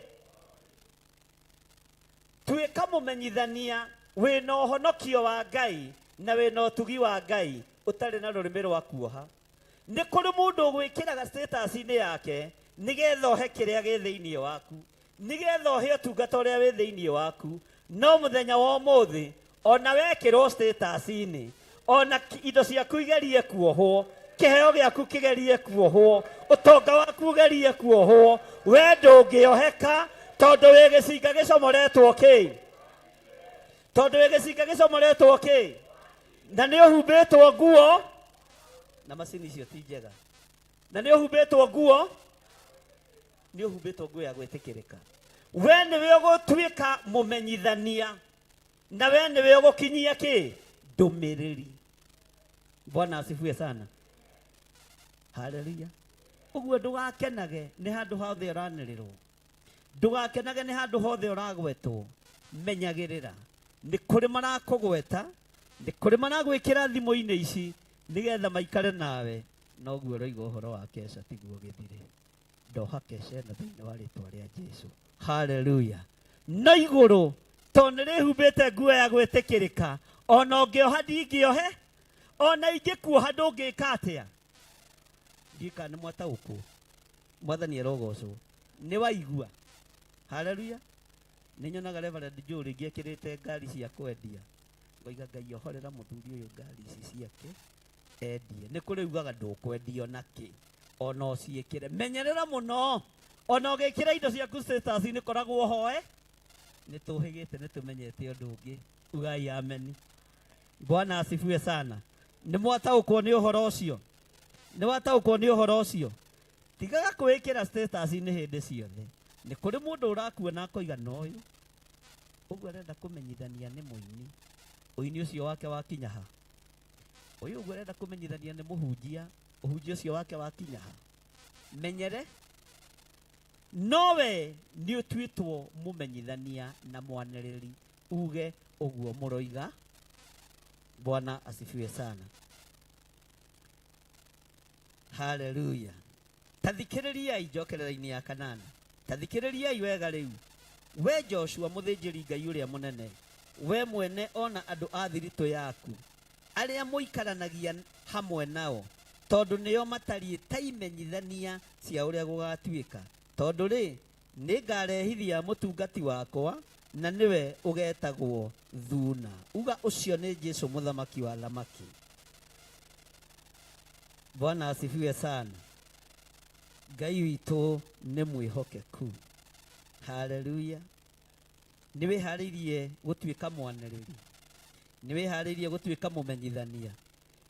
Tuĩka mũmenyithania wĩna ũhonokio wa Ngai na wĩna ũtugi wa Ngai, ũtarĩ na rũrĩmĩ rwa kuoha. Nĩ kũrĩ mũndũ ũgwĩkĩraga status-inĩ yake nĩgetha ohe kĩrĩa gĩ thĩinĩ waku, nĩgetha ohe ũtungata ũrĩa wĩ thĩinĩ waku. No mũthenya wa ũmũthĩ, ona wekĩrwo status-inĩ, ona indo ciaku igerie kuohwo, kĩheo gĩaku kĩgerie kuohwo, ũtonga waku ũgerie kuohwo, we ndũngĩoheka, tondũ wĩ gĩcinga gĩcomoretwo kĩ, tondũ wĩ gĩcinga gĩcomoretwo kĩ, na nĩ ũhumbĩtwo nguo na macini icio ti njega, na nĩ ũhumbĩtwo nguo, nĩ ũhumbĩtwo nguo ya gwĩtĩkĩrĩka. We nĩwe ũgũtuĩka mũmenyithania na we nĩwe ũgũkinyia kĩ ndũmĩrĩri. Bwana asifiwe sana. Haleluya. Ũguo ndũgakenage nĩ handũ hothe ũranĩrĩrwo, ndũgakenage nĩ handũ hothe ũragwetwo. Menyagĩrĩra, nĩ kũrĩ marakũgweta, nĩ kũrĩ maragwĩkĩra thimũ-inĩ ici nĩgetha maikare nawe. Noguo ũroiga ũhoro wa keca tiguo gĩthire. Ndoha keca ĩno thĩinĩ wa rĩtwa rĩa Jesu. Haleluya. No igũrũ tondũ nĩ rĩhumbĩte nguo ya gwĩtĩkĩrĩka, ona ũngĩoha ndingĩohe, ona ingĩkuoha ndũngĩka atĩa. Ndiũĩ kana nĩ mwataũkwo. Mwathani arogocwo. Nĩ waigua. Haleluya. Nĩ nyonaga Reverend Joe rĩngĩ ekĩrĩte ngari cia kwendia, ngoiga Ngai ohorera mũthuri ũyũ ngari ici ciake endie. Nĩ kũrĩ ugaga ndũkwendio nakĩ, ona ũciĩkĩre. Menyerera mũno, ona ũgĩkĩra indo ciaku status-inĩ koragwo hoe. Nĩ tũhĩgĩte, nĩ tũmenyete ũndũ ũngĩ. Ugai ameni. Bwana asifiwe sana. Nĩ mwataũkwo nĩ ũhoro ũcio? Nĩ wataũkwo nĩ ũhoro ũcio? Tigaga kwĩĩkĩra status-inĩ hĩndĩ ciothe. Nĩ kũrĩ mũndũ ũrakuona akoiga no ũyũ ũguo arenda kũmenyithania nĩ mũini, ũini ũcio wake wakinya ha? Ũyũ ũguo arenda kũmenyithania nĩ mũhunjia, ũhunjia ũcio wake wakinya ha? Menyere, nowe nĩ ũtuĩtwo mũmenyithania na mwanĩrĩri, uge ũguo mũroiga. Bwana asifiwe sana. Haleluya. Tathikĩrĩriai njokerera-inĩ ya kanana. Tathikĩrĩriai wega rĩu. We Joshua mũthĩnjĩri Ngai ũrĩa mũnene, we mwene ona andũ a thiritũ yaku arĩa mũikaranagia hamwe nao, tondũ nĩo matariĩ ta imenyithania cia ũrĩa gũgatuĩka. Tondũ rĩ, nĩngarehithia mũtungati wakwa, na nĩwe ũgetagwo Thuna. Uga ũcio nĩ Jesu mũthamaki wa thamaki. Bwana asifiwe sana. Ngai witũ nĩ mwĩhokeku. Haleluya. Nĩ wĩharĩirie gũtuĩka mwanĩrĩri, nĩ wĩharĩirie gũtuĩka mũmenyithania,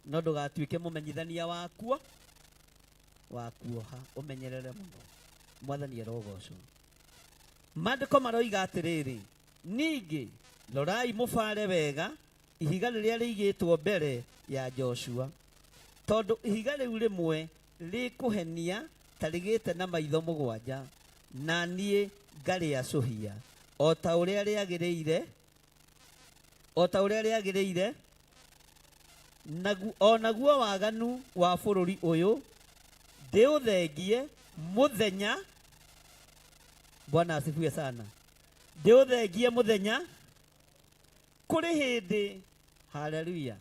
no ndũgatuĩke mũmenyithania wakuo wa kuoha. Ũmenyerere mũno. Mwathani arogocwo. Maandĩko maroiga atĩrĩrĩ, ningĩ rorai mũbare wega ihiga rĩrĩa rĩigĩtwo mbere ya Joshua, tondũ ihiga rĩu rĩmwe rĩkũhenia ta rĩgĩte na maitho mũgwanja, na niĩ ngarĩacũhia o ta ũrĩa rĩagĩrĩire, o ta ũrĩa rĩagĩrĩire. O naguo waganu wa bũrũri ũyũ ndĩũthengie mũthenya. Bwana asifiwe sana. Ndĩũthengie mũthenya. Kũrĩ hĩndĩ, haleluya,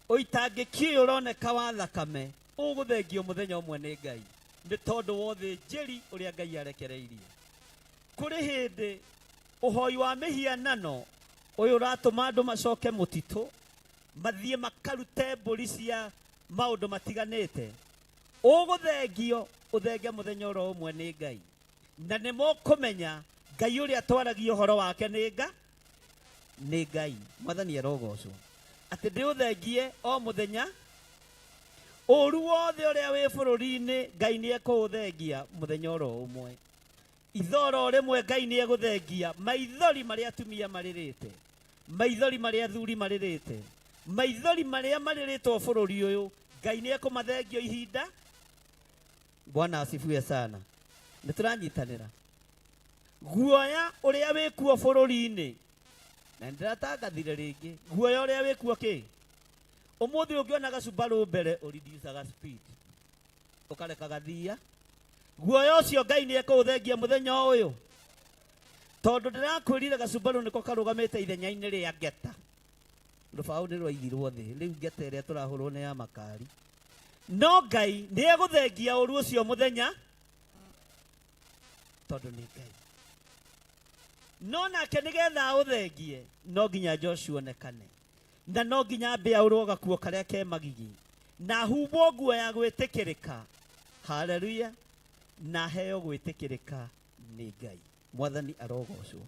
ũitangĩki ũyũ ũroneka wa thakame ũgũthengio mũthenya ũmwe nĩ Ngai, nĩ tondũ wa ũthĩnjĩri ũrĩa Ngai arekereirie. Kũrĩ hĩndĩ ũhoi wa mĩhianano ũyũ ũratũma andũ macoke mũtitũ, mathiĩ makarute mbũri cia maũndũ matiganĩte, ũgũthengio ũthenge mũthenya oro ũmwe nĩ Ngai, na nĩ mũkũmenya Ngai ũrĩa twaragia ũhoro wake nĩ nĩ Ngai. Mwathani arogocwo. Atĩ ndĩũthengie o mũthenya. Ũru wothe ũrĩa wĩ bũrũri-inĩ Ngai nĩ ekũũthengia mũthenya oro ũmwe. Ithoro rĩmwe Ngai nĩ egũthengia maithori marĩa atumia marĩrĩte, maithori marĩa athuri marĩrĩte, Maithori marĩa marĩrĩtwo bũrũri ũyũ, Ngai nĩ ekũmathengio ihinda. Bwana asifiwe sana. Nĩ tũranyitanĩra. Guoya ũrĩa wĩkuo bũrũri-inĩ, na nĩndĩratangathire rĩngĩ, guoya ũrĩa wĩkuo kĩ? Ũmũthĩ ũngĩona gacumbarũ mbere, ũridiucaga speed, ũkareka gathia. Guoya ũcio Ngai nĩ ekũũthengia mũthenya ũyũ, tondũ ndĩrakwĩrire gacumbarũ nĩko karũgamĩte ithenya-inĩ rĩa ngeta. Rũbaũ nĩ rwaigirwo thĩ, rĩu ngeta ĩrĩa tũrahũrwo nĩ ya makari. No Ngai nĩ egũthengia ũru ũcio mũthenya, tondũ nĩ Ngai. No nake nĩgetha aũthengie, no nginya Joshua onekane, na no nginya ambe aũrwo gakuo karĩa ke magigi, na ahumbwo nguo ya gwĩtĩkĩrĩka. Haleluya! Na aheo gwĩtĩkĩrĩka nĩ Ngai. Mwathani arogocwo.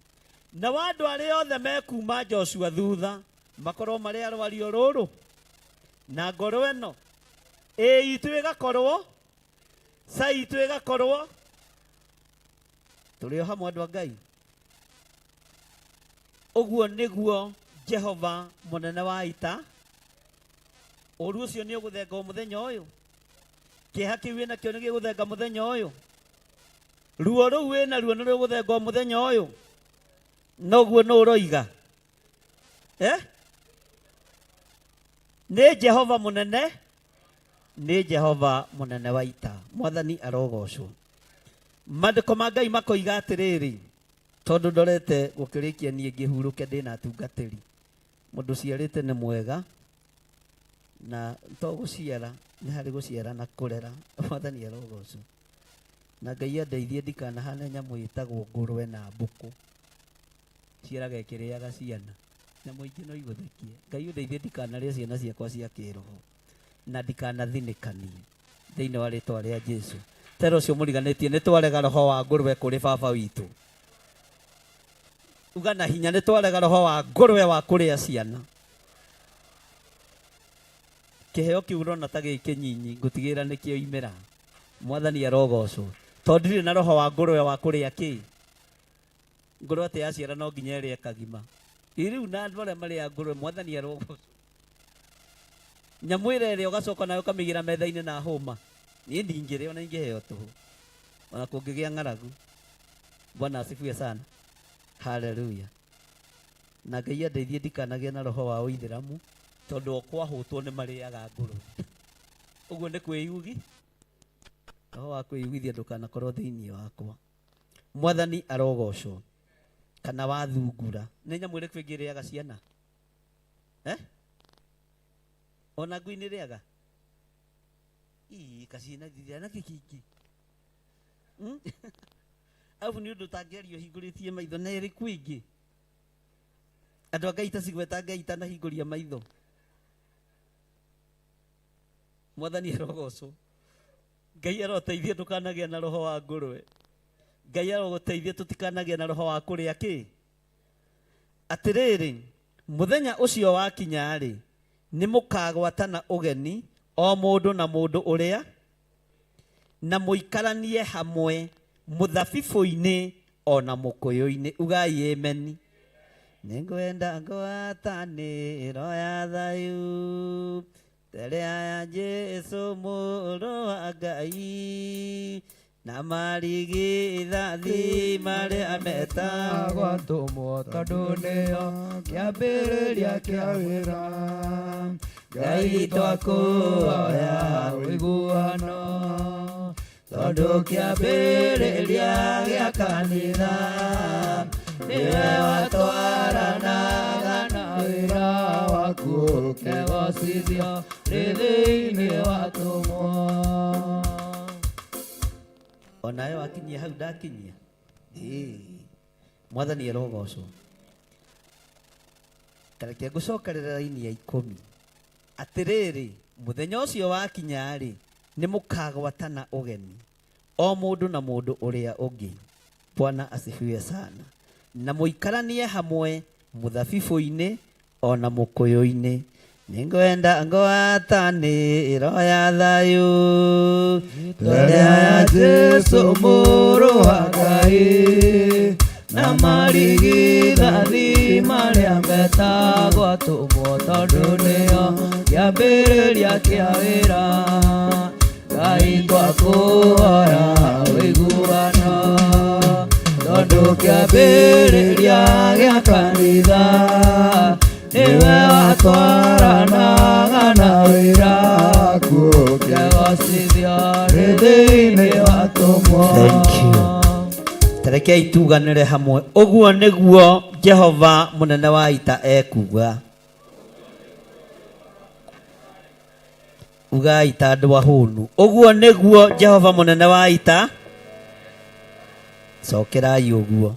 Na wa andũ arĩa othe mekuma Joshua thutha, makorwo marĩ arwario rũrũ na ngoro ĩno, ĩ itũ ĩgakorwo, ca itũ ĩgakorwo, tũrĩ o hamwe andũ a Ngai. Ũguo nĩguo Jehova mũnene wa ita, ũru ũcio nĩ ũgũthenga o mũthenya ũyũ. Kĩeha kĩu wĩnakĩo nĩ gĩgũthenga mũthenya ũyũ. Ruo rũu wĩna ruo nĩ rũgũthenga o mũthenya ũyũ. Noguo nũ ũroiga? Nĩ Jehova mũnene, nĩ Jehova mũnene wa ita. Mwathani arogocwo. Maandĩko ma Ngai makoiga atĩrĩrĩ, tondũ ndorete gũkĩrĩkia niĩ ngĩhurũke ndĩna atungatĩri. Mũndũ ũciarĩte nĩ mwega, na to gũciara, nĩ harĩ gũciara na kũrera. Mwathani arogocwo. Na Ngai andeithie ndikanahane nyamũ ĩtagwo ngũrwe na mbũkũ. Ciaraga ĩkĩrĩaga ciana. Nyamũ ingĩ no igũthekie. Ngai ũndeithie ndikanarĩe ciana ciakwa cia kĩroho, na ndikanathinĩkanie thĩinĩ wa rĩtwa rĩa Jesu. Tera ũcio mũriganĩtie, nĩ twarega roho wa ngũrwe kũrĩ baba witũ. Uga na hinya, nĩ twarega roho wa ngũrwe wa kũrĩa ciana. Kĩheo kĩu ũrona ta gĩ kĩnyinyi, ngũtigĩrĩra nĩkĩo imera. Mwathani arogocwo. Tondũ ndirĩ na roho wa ngũrwe wa kũrĩa kĩ? Ngũrwe atĩ yaciara no nginya ĩrĩe kagima. Ĩ rĩu na andũ arĩa marĩaga ngũrwe, Mwathani arogocwo. Nyamũ ĩrĩa ĩrĩa ũgacoka nayo ũkamĩigĩra metha-inĩ na hũma. Niĩ ndingĩrĩa ona ingĩheo tũhũ. Ona kũngĩgĩa ng'aragu. Bwana asifiwe sana. Haleluya. Na Ngai andeithie ndikanagĩe na roho wa ũithĩramu, tondũ o kwahũtwo nĩ marĩaga ngũrwe. Ũguo nĩ kwĩyugi. Roho wa kwĩyugithia ndũkanakorwo thĩinĩ wakwa. Mwathani arogocwo. Kana wa thungura. Nĩ nyamũ ĩrĩkũ ĩngĩ ĩrĩaga ciana? Ona ngui nĩ ĩrĩaga? Ii, kacina thithia na kĩkĩngĩ. Arabu nĩ ũndũ ũtangĩaria ũhingũrĩtie maitho, na ĩrĩkũ ĩngĩ? Andũ a Ngai tacigweta Ngai itanahingũria maitho. Mwathani arogocwo. Ngai aroteithia ndũkanagĩe na roho wa ngũrwe. Ngai arogũteithia tũtikanagĩe na roho wa kũrĩa kĩ? Atĩrĩrĩ, mũthenya ũcio wakinya-rĩ, nĩ mũkagwatana ũgeni o mũndũ na mũndũ ũrĩa, na mũikaranie hamwe mũthabibũ-inĩ o na mũkũyũ-inĩ. Ugai ameni. Nĩngwenda ngwatanĩro ya thayũ, mbere ya Jesu mũrũ wa Ngai, na marigithathi marĩa metagwo atũmwo, tondũ nĩo kĩambĩrĩria kĩa wĩra. Ngai twakũhoya ũiguano, tondũ kĩambĩrĩria gĩa kanitha nĩwe watwaranaga na wĩra waku ũkĩgocithio rĩ thĩinĩ wa atũmwo. Onawe wakinyia hau ndakinyia. Ĩĩ. Mwathani arogocwo. Kareke ngũcokerera raini ya 10. Atĩrĩrĩ, mũthenya ũcio wakinya-rĩ, nĩ mũkagwatana ũgeni o mũndũ na mũndũ ũrĩa ũngĩ. Bwana asifiwe sana. Na mũikaranie hamwe mũthabibũ-inĩ o na mũkũyũ-inĩ. Nĩngwenda ngwatanĩro ya thayũ, mbere ya Jesu mũrũ wa Ngai, na marigithathi Ti marĩa metagwo atũmwo tondũ nĩo kĩambĩrĩria kĩa wĩra. Ngai twakũhoya ũiguano tondũ kĩambĩrĩria gĩa kanitha nĩwe watwaranaga na wĩra kũgocithio nĩ thĩinĩ wa atũmwo. Thank you. Tarekei tuganĩre hamwe ũguo nĩguo Jehova mũnene wa ita ekuga. Ugai ta andũ ahũnu. Ũguo nĩguo Jehova mũnene wa ita. Cokerai ũguo.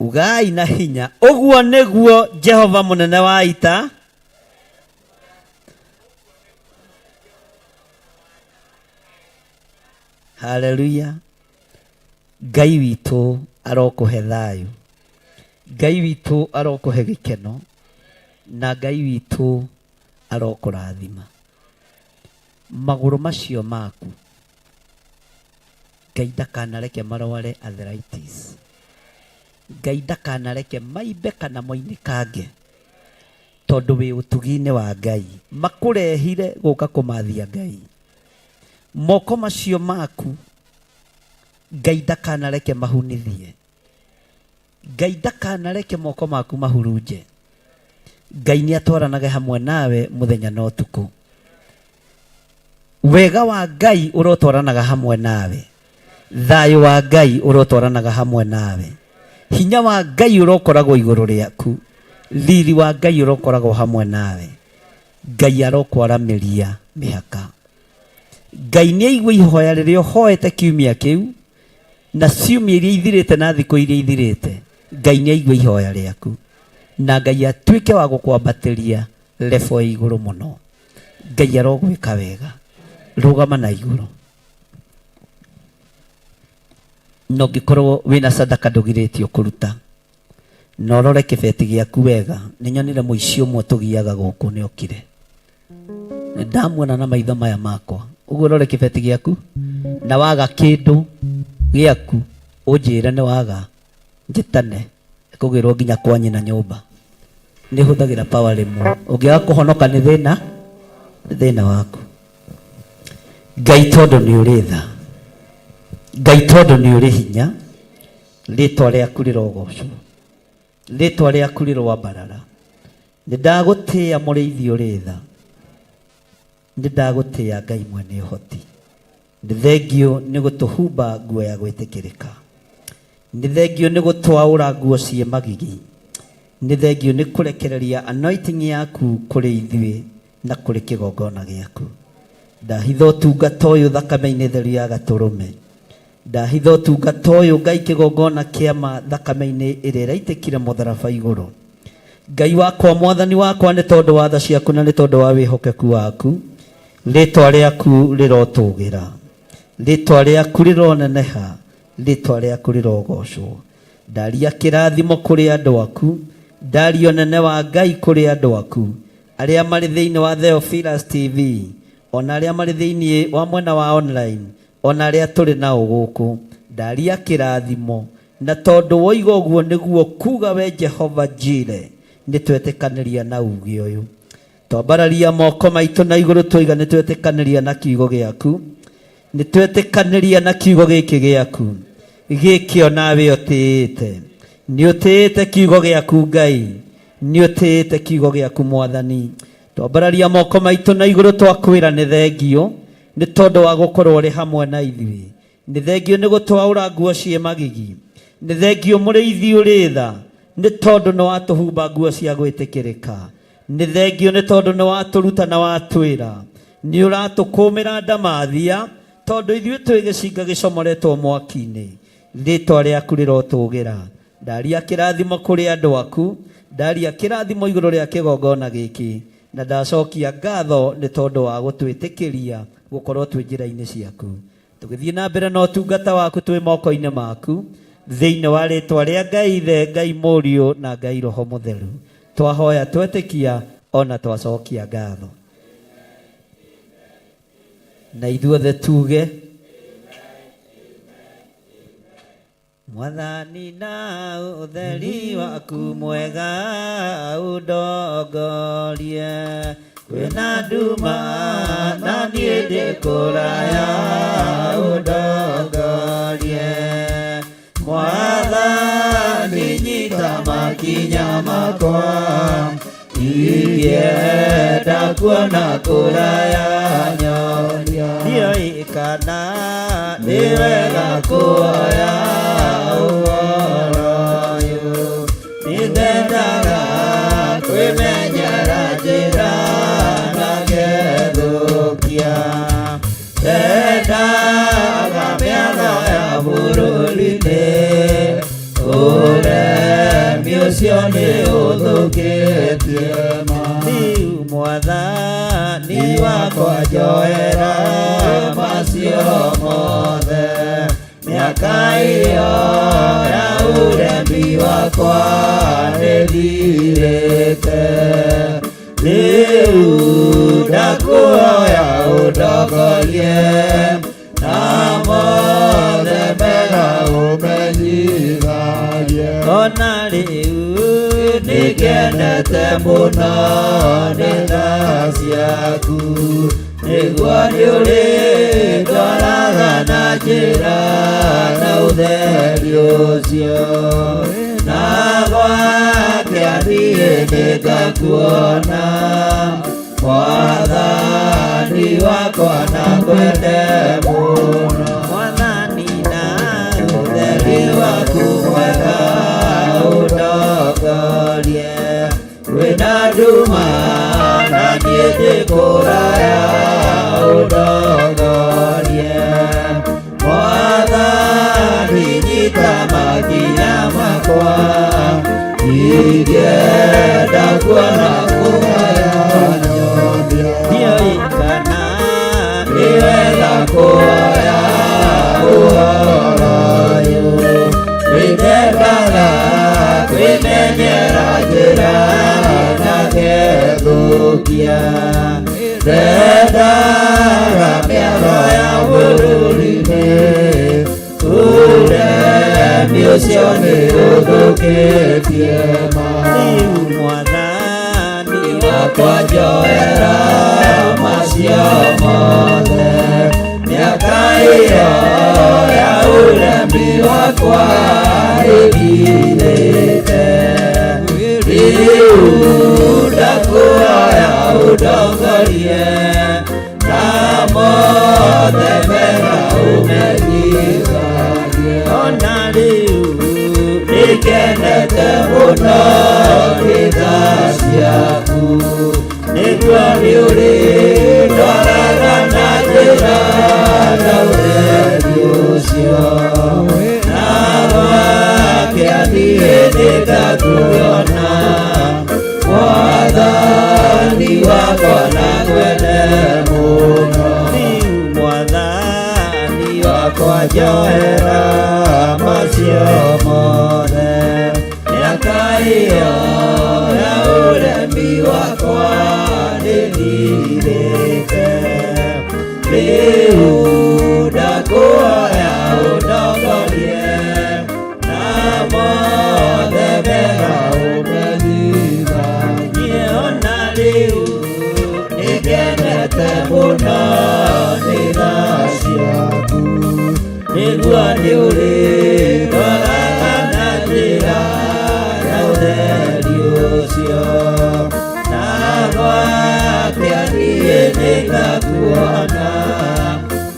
Ugai na hinya. Ũguo nĩguo Jehova mũnene wa ita. Haleluya. Ngai witũ arokũhe thayũ. Ngai witũ arokũhe gĩkeno. Na Ngai witũ arokũrathima. Magũrũ macio maku Ngai ndakanareke marware arthritis. Ngai ndakanareke maimbe kana moinĩkange tondũ wĩ ũtugi-inĩ wa Ngai. Makũrehire gũka kũmathia Ngai. Moko macio maku Ngai ndakanareke mahunithie. Ngai ndakanareke moko maku mahurunje. Ngai nĩ atwaranage hamwe nawe mũthenya na ũtukũ. Wega wa Ngai ũrotwaranaga hamwe nawe. Thayũ wa Ngai ũrotwaranaga hamwe nawe. Hinya wa Ngai ũrokoragwo igũrũ rĩaku. Riri wa Ngai ũrokoragwo hamwe nawe. Ngai arokwaramĩria mĩhaka. Ngai nĩ aigue ihoya rĩrĩa ũhoete kiumia kĩu na ciumia iria ithirĩte na thikũ iria ithirĩte. Ngai nĩ aigue ihoya rĩaku na Ngai atuĩke wa gũkwambatĩria level ya igũrũ mũno. Ngai arogwĩka wega. Rũgama na igũrũ. Na ũngĩkorwo wĩna sadaka ndũgirĩtio kũruta. Na ũrore kĩbeti gĩaku wega. Nĩ nyonire mũici ũmwe tũgiaga gũkũ nĩ okire. Nĩ ndamuona na maitho maya makwa. Ũguo ũrore kĩbeti gĩaku na waga kĩndũ gĩaku ũnjĩre nĩ waga njĩtane kũgĩrwo nginya kwa nyina nyũmba. Nĩ hũthagĩra power rĩmwe. Ũngĩaga kũhonoka nĩ thĩna, nĩ thĩna waku. Ngai tondũ nĩ ũrĩ tha. Ngai tondũ nĩ ũrĩ hinya. Rĩtwa rĩaku rĩrogocwo. Rĩtwa rĩaku rĩroambarara. Nĩ ndagũtĩĩa mũrĩithi ũrĩ tha. Nĩ ndagũtĩĩa Ngai mwene ũhoti. Nĩ thengio nĩ gũtũhumba nguo ya gwĩtĩkĩrĩka. Nĩ thengio nĩ gũtwaũra nguo ciĩ magigi. Nĩ thengio nĩ kũrekereria anointing yaku kũrĩ ithuĩ na kũrĩ kĩgongona gĩaku. Ndahitha ũtungata ũyũ thakame-inĩ theru ya gatũrũme. Ndahitha ũtungata ũyũ Ngai kĩgongona kĩa ma thakame-inĩ ĩrĩa ĩraitĩkire mũtharaba igũrũ. Ngai wakwa mwathani wakwa nĩ tondũ wa tha ciaku na nĩ tondũ wa wĩhokeku waku. Rĩtwa rĩaku rĩrotũgĩra. Rĩtwa rĩaku rĩroneneha. Rĩtwa rĩaku rĩrogocwo. Ndaria kĩrathimo kũrĩ andũ aku. Ndaria ũnene wa Ngai kũrĩ andũ aku. Arĩa marĩ thĩinĩ wa Theophilus TV, ona arĩa marĩ thĩinĩ wa mwena wa online, ona arĩa tũrĩ nao gũkũ. Ndaria kĩrathimo. Na tondũ woiga ũguo nĩguo kuga we Jehova Jire, nĩ twetĩkanĩria na uge ũyũ. Twambararia moko maitũ na igũrũ twoiga nĩ twetĩkanĩria na kiugo gĩaku. Nĩ twetĩkanĩria na kiugo gĩkĩ gĩaku. Gĩkĩ onawe ũtĩĩte. Nĩ ũtĩĩte kiugo gĩaku Ngai. Nĩ ũtĩĩte kiugo gĩaku Mwathani. Twambararia moko maitũ na igũrũ twakwĩra nĩ thengio nĩ tondũ wa gũkorwo ũrĩ hamwe na ithuĩ. Nĩ thengio nĩ gũtwaũra nguo ciĩ magigi. Nĩ thengio mũrĩithi ũrĩ tha nĩ tondũ nĩ watũhumba nguo cia gwĩtĩkĩrĩka. Nĩ thengio nĩ tondũ nĩ watũruta na watwĩra. Nĩ ũratũkũmĩra ndamathia tondũ ithuĩ twĩ gĩcinga gĩcomoretwo mwaki-inĩ. Rĩtwa rĩaku rĩrotũgĩra. Ndaria kĩrathimo kũrĩ andũ aku. Ndaria kĩrathimo igũrũ rĩa kĩgongona gĩkĩ. Na ndacokia ngatho nĩ tondũ wa gũtwĩtĩkĩria gũkorwo twĩ njĩra-inĩ ciaku. Tũgĩthiĩ na mbere na ũtungata waku twĩ moko-inĩ maku. Thĩinĩ wa rĩtwa rĩa Ngai Ithe, Ngai Mũriũ na Ngai Roho Mũtheru. Twahoya twetĩkia ona twacokia ngatho. Na ithuothe tuge. Mwathani na ũtheri waku mwega ũndongorie. Kwĩna nduma na niĩ ndĩ kũraya ũndongorie. Mwathani nyita makinya makwa ingĩenda kuona kũraya nyonia. Ndiũĩ kana nĩ wega kuoya ũhoro ũyũ. Nĩndendaga kwĩmenyera njĩra na ngethũkia. Ndendaga mĩatho ya bũrũri-inĩ, ũremi ũcio nĩ ũthũkĩtie ma. Rĩu Mwathani wakwa njoera macio mothe, mĩaka ĩyo ya ũremi wakwa nĩthirĩte. Rĩu ndakuhoya ũndongorie na mothe mega ũmenyithagie. Ona rĩu nĩngenete mũno nĩ tha ciaku, nĩguo nĩũrĩndwaraga na njĩra na ũtheri ũcio. Na gwakĩa niĩ nĩngakuona, Mwathani wakwa na kwende mũno. Mwathani na ũtheri waku mwega ũndongorie. Kwĩna nduma na niĩ ndĩ kũraya ũndongorie. Mwathani nyita makinya makwa ingĩenda kuona kũraya nyonia. Ndiũĩ kana nĩ wega kuoya ũhoro ũyũ. Nĩndendaga kwĩmenyera njĩra na ngethũkia. Ndendaga mĩatho ya bũrũri-inĩ, ũremi ũcio nĩ ũthũkĩtie ma. Rĩu Mwathani wakwa njoera macio mothe, mĩaka ĩyo ya ũremi wakwa ĩthirĩte. Rĩu ndakuhoya ũndongorie na mothe mega ũmenyithagie. Ona rĩu nĩngenete mũno nĩ tha ciaku, nĩguo nĩũrĩndwaraga na njĩra na ũtheri ũcio. Na gwakĩa niĩ nĩngakuona, Mwathani wakwa na kwende mũno. Rĩu Mwathani wakwa njoera macio mothe, mĩaka ĩyo ya ũremi wakwa nĩthirĩte. Rĩu ndakuhoya ũndongorie na mothe mega ũmenyithagie. Ona rĩu nĩngenete mũno nĩ tha ciaku, nĩguo nĩũrĩndwaraga na njĩra ya ũtheri ũcio. Na gwakĩa niĩ nĩngakuona,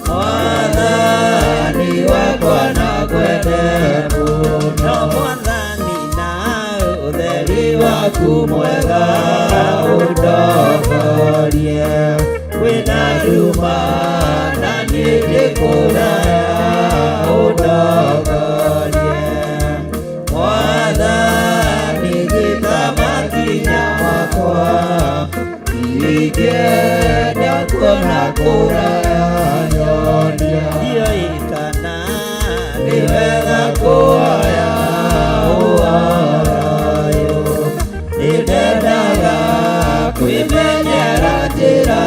Mwathani wakwa na kwende mũno. Mwathani na ũtheri waku mwega ũndongorie. Kwĩna nduma na niĩ ndĩ kũraya ũndongorie. Mwathani nyita makinya makwa ingĩenda kuona kũraya nyonia. Ndiũĩ kana nĩ wega kuoya ũhoro ũyũ. Nĩndendaga kwĩmenyera njĩra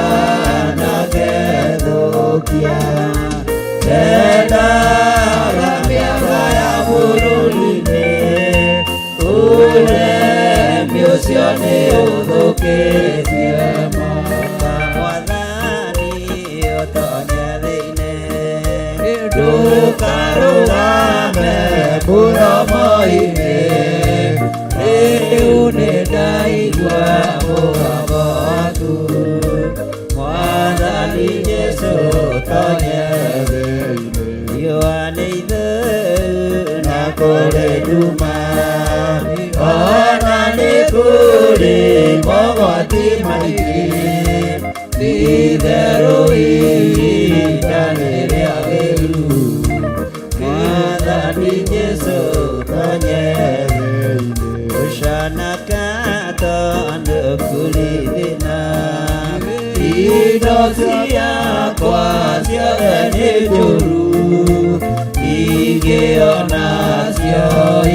na ngethũkia. Ndendaga mĩaka ya bũrũri ũtonye thĩinĩ. Ndũkarũgame mũromo-inĩ, rĩu nĩndaigua mũgambo waku. Mwathani Jesũ ũtonye thĩinĩ. Riũa nĩ itheru na kũrĩ nduma, ona nĩ kũrĩ mogwati maingĩ. Ti-itherũ ihinda nĩ rĩagĩru, Mwathani Jesũ ũtonye thĩinĩ. Ũcanaka tondũ kũrĩ thĩna, indo ciakwa ciothe nĩ njũru, ingĩona cio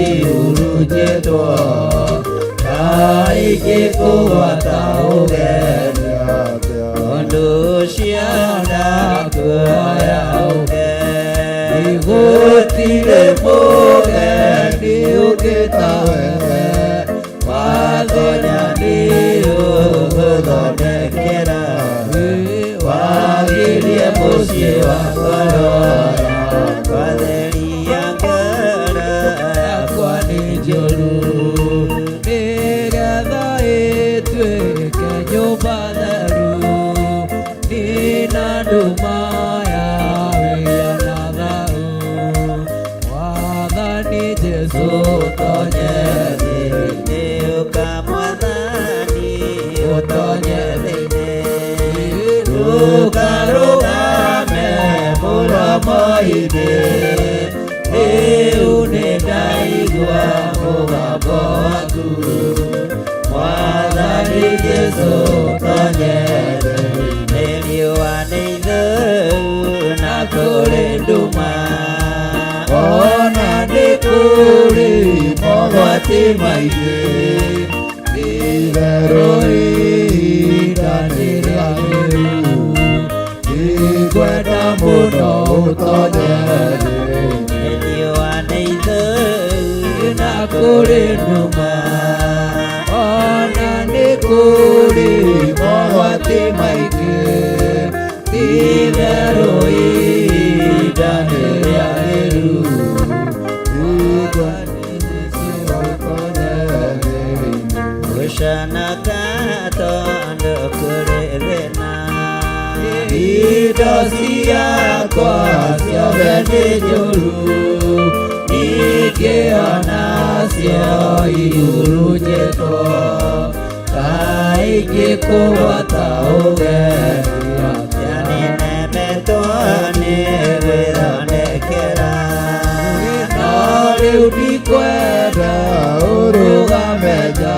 ihurunjĩtwo, kaĩ ingĩkũgwata ũgeni atĩa? Ũndũ ũcio ndakuoya ũge, Gũtirĩ mũgeni ũngĩ tawe, wathonya nĩ ũgũthondekera, wagĩrie mũciĩ wa ngoro yakwa. Watheria ngoro yakwa nĩ njũru, nĩgetha ĩtuĩke nyũmba theru, nina nduma ya wĩya na thayũ. Mwathani Jesũ ũtonye thĩinĩ, ũka Mwathani ũtonye thĩinĩ. Ndũkarũgame mũromo-inĩ, rĩu nĩndaigua mũgambo waku. Mwathani Jesũ ũtonye thĩinĩ. Riũa nĩ itheru na kũrĩ nduma, ona nĩ kũrĩ mogwati maingĩ. Itherũ ihinda nĩ rĩagĩru, ndikwenda mũno ũtonye thĩinĩ. Riũa nĩ itheru na kũrĩ nduma, ona nĩ kũrĩ mogwati maingĩ. Itherũ ihinda nĩ rĩagĩru, Gũcanaka tondũ kũrĩ thĩna, indo ciakwa ciothe nĩ njũru, ningĩona cio ihurunjĩtwo, kaĩ ingĩkũgwata ũgeni atĩa? Nĩnemetwo nĩ gwĩthondekera, No rĩu ndikwenda ũrũgame nja,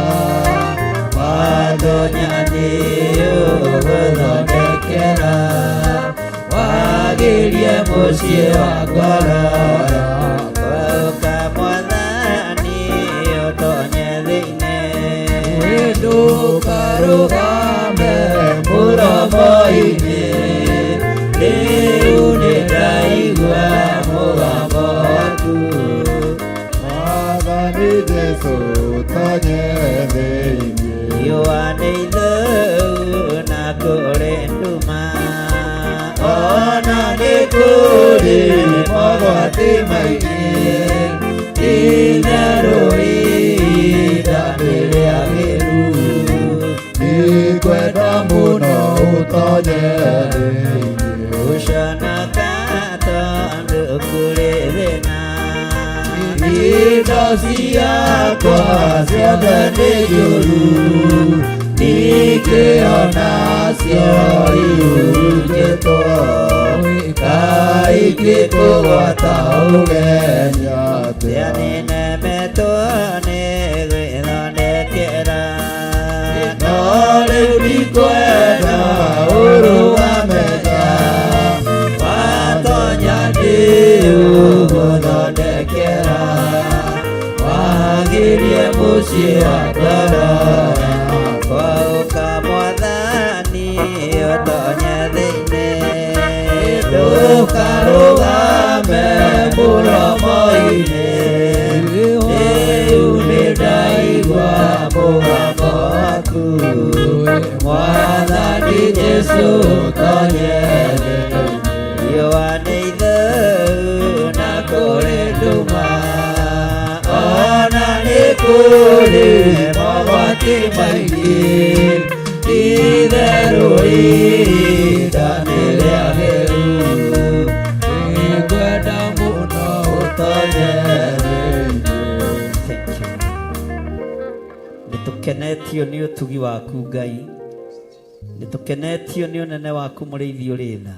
watonya nĩ ũgũthondekera, wagĩrie mũciĩ wa ngoro yakwa. Ũka Mwathani ũtonye thĩinĩ. Ndũkarũgame mũromo-inĩ, rĩu nĩndaigua mũgambo waku. Mwathani Jesũ ũtonye thĩinĩ. Riũa nĩ itheru na kũrĩ nduma, ona nĩ kũrĩ mogwati maingĩ. Itherũ ihinda nĩ rĩagĩru, Ndikwenda mũno ũtonye thĩinĩ. Gũcanaka tondũ kũrĩ thĩna, indo ciakwa ciothe nĩ njũru, ningĩona cio ihurunjĩtwo, kaĩ ingĩkũgwata ũgeni atĩa? Nĩnemetwo nĩ gwĩthondekera, No rĩu ndikwenda ũrũgame nja, watonya nĩ ũgũthondekera, wagĩrie mũciĩ wa ngoro yakwa. Ũka Mwathani ũtonye thĩinĩ. Ndũkarũgame mũromo-inĩ, rĩu nĩndaigua mũgambo waku. Mwathani Jesũ ũtonye thĩinĩ. Kũrĩ mogwati maingĩ, itherũ ihinda nĩ rĩagĩru. Nĩngwenda mũno ũtonye thĩinĩ. Thank you. Nĩ tũkenetio nĩ ũtugi waku Ngai, nĩ tũkenetio nĩ ũnene waku mũrĩithi ũrĩ tha,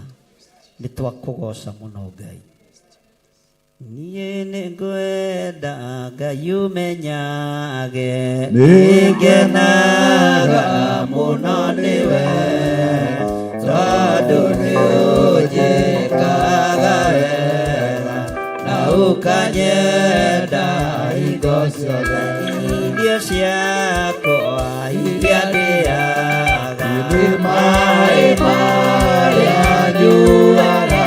nĩ twakũgoca mũno Ngai. Niĩ nĩ ngwenda Ngai ũmenyage, nĩngenaga mũno nĩwe, tondũ nĩ ũnjĩkaga wega na ũkanyenda hingo ciothe. Irio ciakwa iria ndĩaga nĩ maĩ marĩa nyuaga,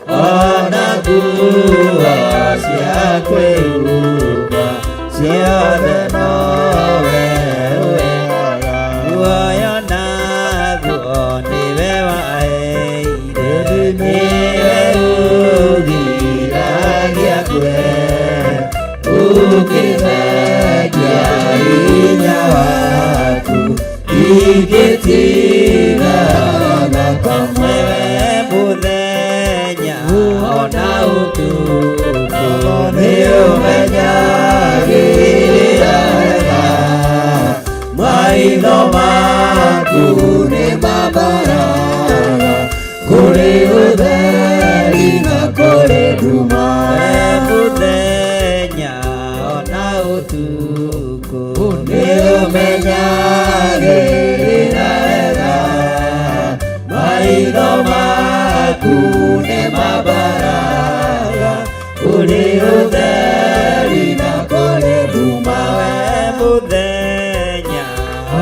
ona nguo cia kwĩhumba ciothe nowe ũheaga. Muoyo naguo nĩwe waheire, nĩwe ũgiragia ngwe, Ũkĩthengia hinya waku ingĩtiga ona kamwe. Wewe mũthenya ona ũtukũ Nĩũmenyagĩrĩra wega, maitho maku nĩ mambaraga kũrĩ ũtheri na kũrĩ nduma. Wewe mũthenya ona ũtukũ Nĩũmenyagĩrĩra wega, maitho maku nĩ mambaraga kũrĩ ũtheri na kũrĩ nduma. Wewe mũthenya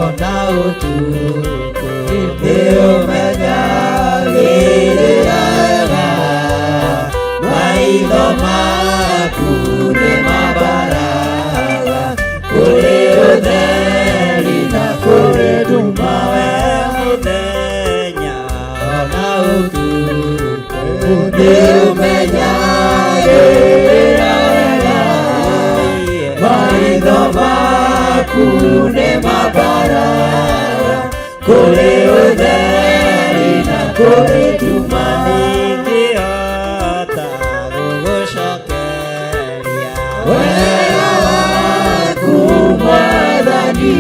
ona ũtukũ Nĩũmenyagĩrĩra wega, maitho maku nĩ mambaraga kũrĩ ũtheri na kũrĩ nduma. Wewe mũthenya ona ũtukũ Nĩũmenyagĩrĩra wega, maitho maku nĩ mambaraga kũrĩ ũtheri na kũrĩ nduma. Ndingĩhota gũgũcokeria Wega waku Mwathani,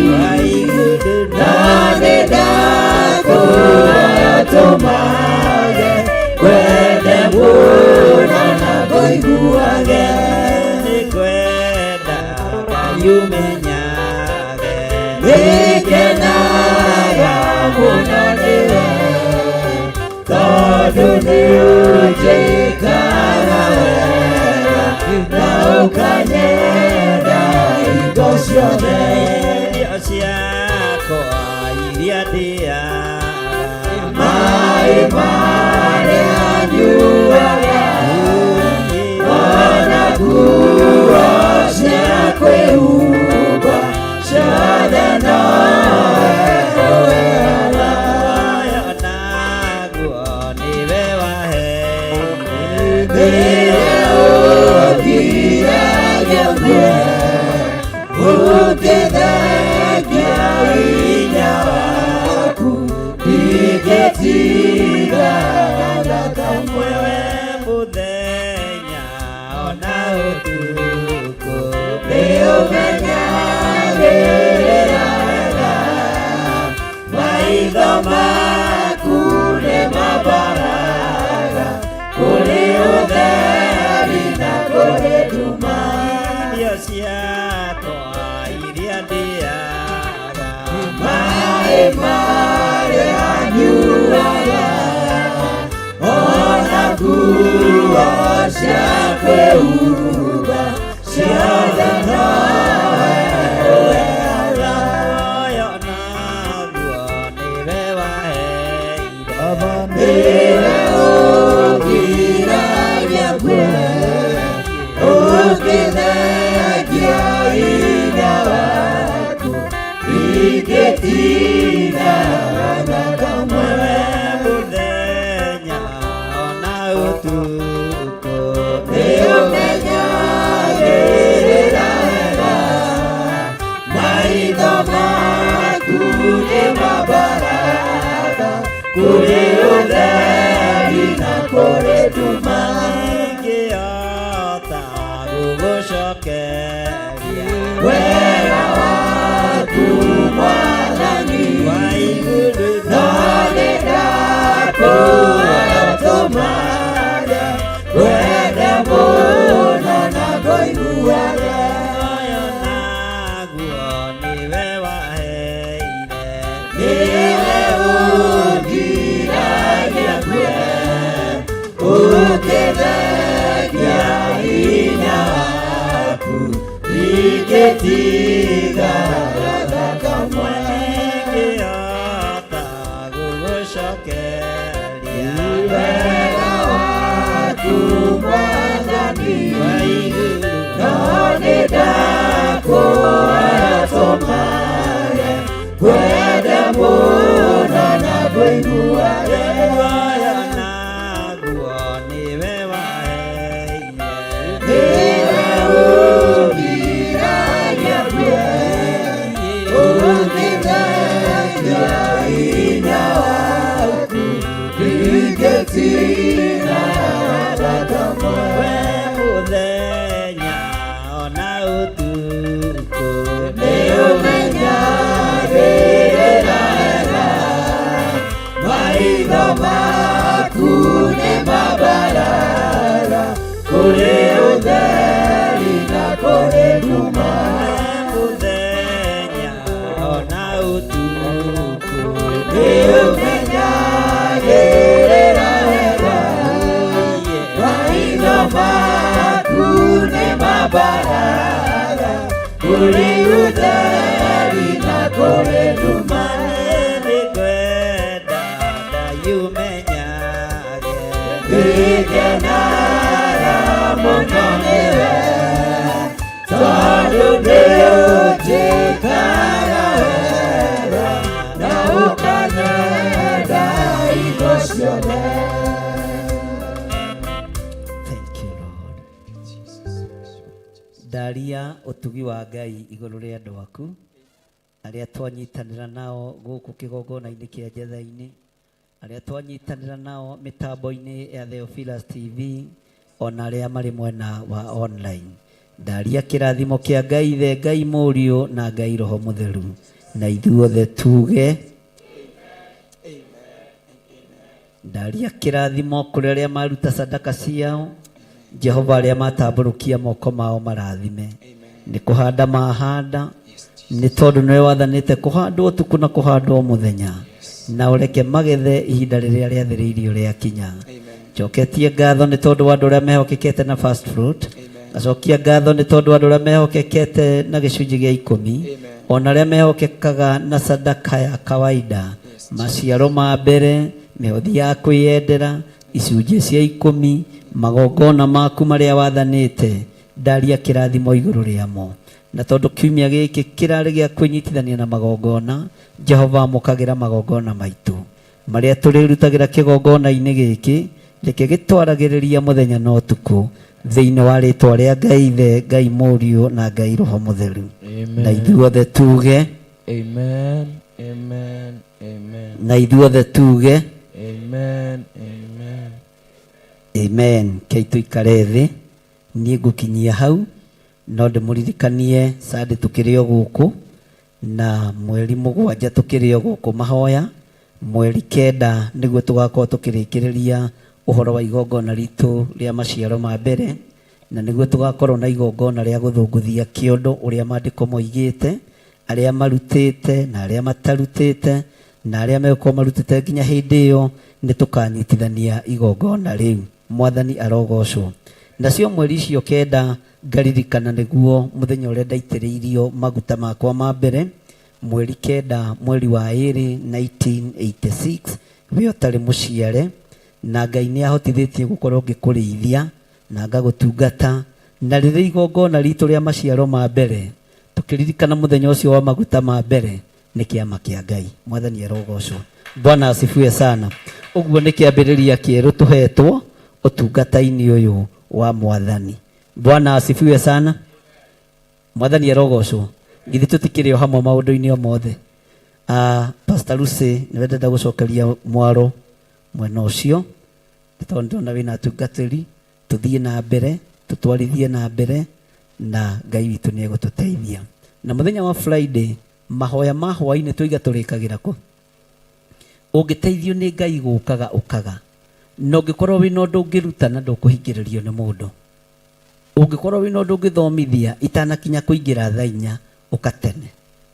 na nĩ ndakũhoya tũmage ngwende mũno na ngũiguage. Nĩngwenda Ngai ũmenyage, Nĩngenaga mũno nĩwe, tondũ nĩũnjĩkaga wega na ũkanyenda hingo ciothe. Irio ciakwa iria ndĩaga, Maĩ marĩa nyuaga, ona nguo cia kwĩhumba ciothe nowe ũheaga. Muoyo naguo nĩwe waheire, Nĩwe ũngiragia ngue, ũngĩthengia hinya waku, ndingĩtiga ona kamwe. Wewe mũthenya ona ũtukũ Nĩũmenyagĩrĩra wega, maitho maku nĩ mambaraga kũrĩ ũtheri na kũrĩ nduma. Irio ciakwa iria ndĩaga, Maĩ marĩa nyuaga, ona nguo cia kwĩhumba ciothe nowe ũheaga. Muoyo naguo nĩwe waheire, Nĩwe ũngiragia ngue, ũngĩthengia hinya waku, ingĩtiga ona kamwe. Wewe mũthenya ona ũtukũ Nĩũmenyagĩrĩra Ndingĩtigara kamwe. Ndingĩhota gũgũcokeria Wega waku Mwathani, no nĩndakũhoya tũmage kwenda mũno na kũiguage. Muoyo naguo nĩwe waheire. Nĩwe ũngiragia ngue, ũngĩthengia hinya waku, ndingĩtigara kamwe. We mũthenya ona ũtukũ Nĩũmenyagĩrĩra wega, maitho maku nĩ mabarara, kũrĩ ũtheri na kũrĩ nduma. Mũthenya ona ũtukũ Nĩũmenyagĩrĩra wega, maitho maku nĩ mabarara, kũrĩ ũtheri na kũrĩ nduma. Nĩngwenda ndayũmenyage. Ndikenaga mũno nĩwe, tondũ nĩũnjĩkaga wega, na ũkanyenda hingo ciothe. Thank you, Lord. Ndaria ũtugi wa Ngai igũrũ rĩa andũ aku arĩa twanyitanĩra nao gũkũ kĩgongona-inĩ kĩa Njetha-inĩ, arĩa twanyitanĩra nao mĩtambo-inĩ ya Theophilus TV, ona arĩa marĩ mwena wa online. Ndaria kĩrathimo kĩa Ngai Ithe, Ngai Mũriũ na Ngai Roho Mũtheru, na ithuothe tuge ndaria kĩrathimo kũrĩ arĩa maruta sadaka ciao. Jehova, arĩa matambũrũkia moko mao marathime nĩ kũhanda mahanda, nĩ tondũ nĩwe wathanĩte kũhandwo ũtukũ na kũhandwo mũthenya, na ũreke magethe ihinda rĩrĩa rĩathĩrĩirio rĩakinya. Njoketie ngatho nĩ tondũ wa andũ arĩa mehokekete na first fruit, ngacokia ngatho nĩ tondũ wa andũ arĩa mehokekete na gĩcunjĩ gĩa ikũmi, ona arĩa mehokekaga na sadaka ya kawaida, maciaro ma mbere, mĩhothi ya kwĩyendera, icunjĩ cia ikũmi, magongona maku marĩa wathanĩte. Ndaria kĩrathimo igũrũ rĩamo, na tondũ kiumia gĩkĩ kĩrarĩ gĩa kwĩnyitithania na magongona, Jehova amũkagĩra magongona maitũ marĩa tũrĩrutagĩra kĩgongona-inĩ gĩkĩ, reke gĩtwaragĩrĩria mũthenya na ũtukũ, thĩinĩ wa rĩtwa rĩa Ngai Ithe, Ngai Mũriũ na Ngai Roho Mũtheru, na ithuothe tuge Amen. Amen. Amen. Na ithuothe tuge Amen. Amen. Amen. Kei tũikare thĩ, niĩ ngũkinyia hau, no ndĩmũririkanie Sunday tũkĩrĩ o gũkũ, na mweri 7 tũkĩrĩ o gũkũ mahoya, mweri 9 nĩguo tũgakorwo tũkĩrĩkĩrĩria ũhoro wa igongona ritũ rĩa maciaro ma mbere, na nĩguo tũgakorwo na igongona rĩa gũthũngũthia kĩondo ũrĩa maandĩko moigĩte, arĩa marutĩte na arĩa matarutĩte na arĩa megũkorwo marutĩte nginya hĩndĩ ĩyo nĩ tũkanyitithania igongona rĩu. Mwathani arogocwo. Nacio mweri icio 9 ngaririkana nĩguo mũthenya ũrĩa ndaitĩrĩirio maguta makwa ma mbere, mweri 9 mweri wa 2 1986, we ũtarĩ mũciare, na Ngai nĩ ahotithĩtie gũkorwo ngĩkũrĩithia na ngagũtungata, na rĩrĩa igongona ritũ rĩa maciaro ma mbere tũkĩririkana mũthenya ũcio wa maguta ma mbere, nĩ kĩama kĩa Ngai. Mwathani arogocwo. Bwana asifiwe sana. Ũguo nĩ kĩambĩrĩria kĩerũ tũhetwo ũtungata-inĩ ũyũ wa Mwathani. Bwana asifiwe sana. Mwathani arogocwo. Githĩ tũtikĩrĩ o hamwe maũndũ-inĩ o mothe? Pastor Lucy nĩwe ndenda gũcokeria mwaro mwena ũcio, nĩ tondũ ndĩrona wĩna atungatĩri. Tũthiĩ na mbere, tũtwarithie na mbere, na Ngai witũ nĩ egũtũteithia. Na mũthenya wa Friday mahoya ma hwaĩ-inĩ tũiga tũrĩkagĩra kũ? Ũngĩteithio nĩ Ngai gũkaga ũkaga, na ũngĩkorwo wĩna ũndũ ũngĩruta na ndũkũhingĩrĩrio nĩ mũndũ, ũngĩkorwo wĩna ũndũ ũngĩthomithia itanakinya kũingĩra thaa 4, ũka tene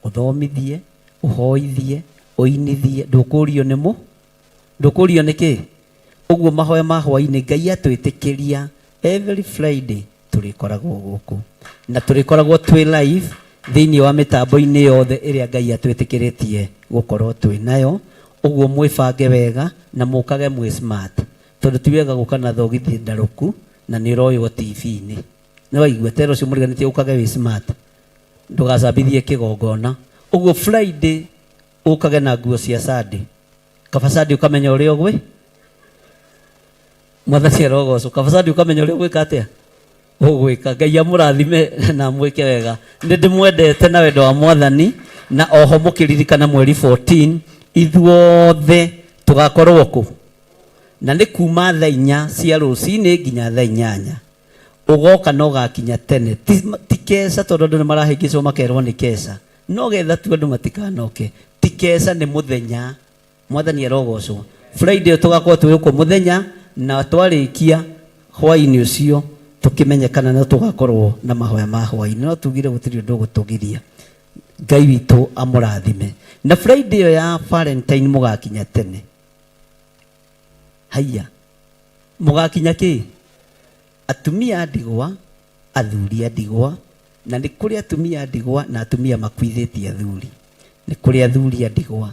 ũthomithie, ũhoithie, ũinithie, ndũkũrio nĩ mũ, ndũkũrio nĩ kĩ. Ũguo mahoya ma hwaĩ-inĩ Ngai atwĩtĩkĩria every Friday tũrĩkoragwo gũkũ, na tũrĩkoragwo twĩ live Thĩinĩ wa mĩtambo-inĩ yothe ĩrĩa Ngai atwĩtĩkĩrĩtie gũkorwo twĩ nayo. Ũguo mwĩbange wega na mũkage mwĩ smart, tondũ ti wega gũka na thogithi ndarũku na nĩ ũroywo TV-inĩ. Nĩ waigua tera ũcio mũriganĩtie ũkage wĩ smart, ndũgacambithie kĩgongona. Ũguo Friday ũkage na nguo cia Sunday, kaba Sunday ũkamenya ũrĩa ũgwĩ Mwathani arogocwo. Kaba Sunday ũkamenya ũrĩa ũgwĩka atĩa ũgwĩka. Ngai amũrathime na amwĩke wega. Nĩ ndĩmwendete na wendo wa Mwathani, na oho mũkĩririkana mweri 14 ithuothe tũgakorwo kũ, na nĩ kuma thaa 4 cia rũcinĩ nginya thaa 8. Ũgoka na ũgakinya tene, ti keca, tondũ andũ nĩ marahĩngĩcwo makerwo nĩ keca, no getha tu andũ matikanoke. Ti keca, nĩ mũthenya. Mwathani arogocwo. Friday tũgakorwo twĩ gũkũ mũthenya, na twarĩkia hwainĩ ũcio tũkĩmenye kana no tũgakorwo na mahoya ma hwainĩ. No tugire gũtirĩ ũndũ ũgũtũgiria. Ngai witũ amũrathime. Na Friday ĩyo ya Valentine mũgakinya tene. Haiya, mũgakinya kĩ? Atumia a ndigwa, athuri a ndigwa, na nĩ kũrĩ atumia a ndigwa na atumia makuithĩtie athuri. Nĩ kũrĩ athuri a ndigwa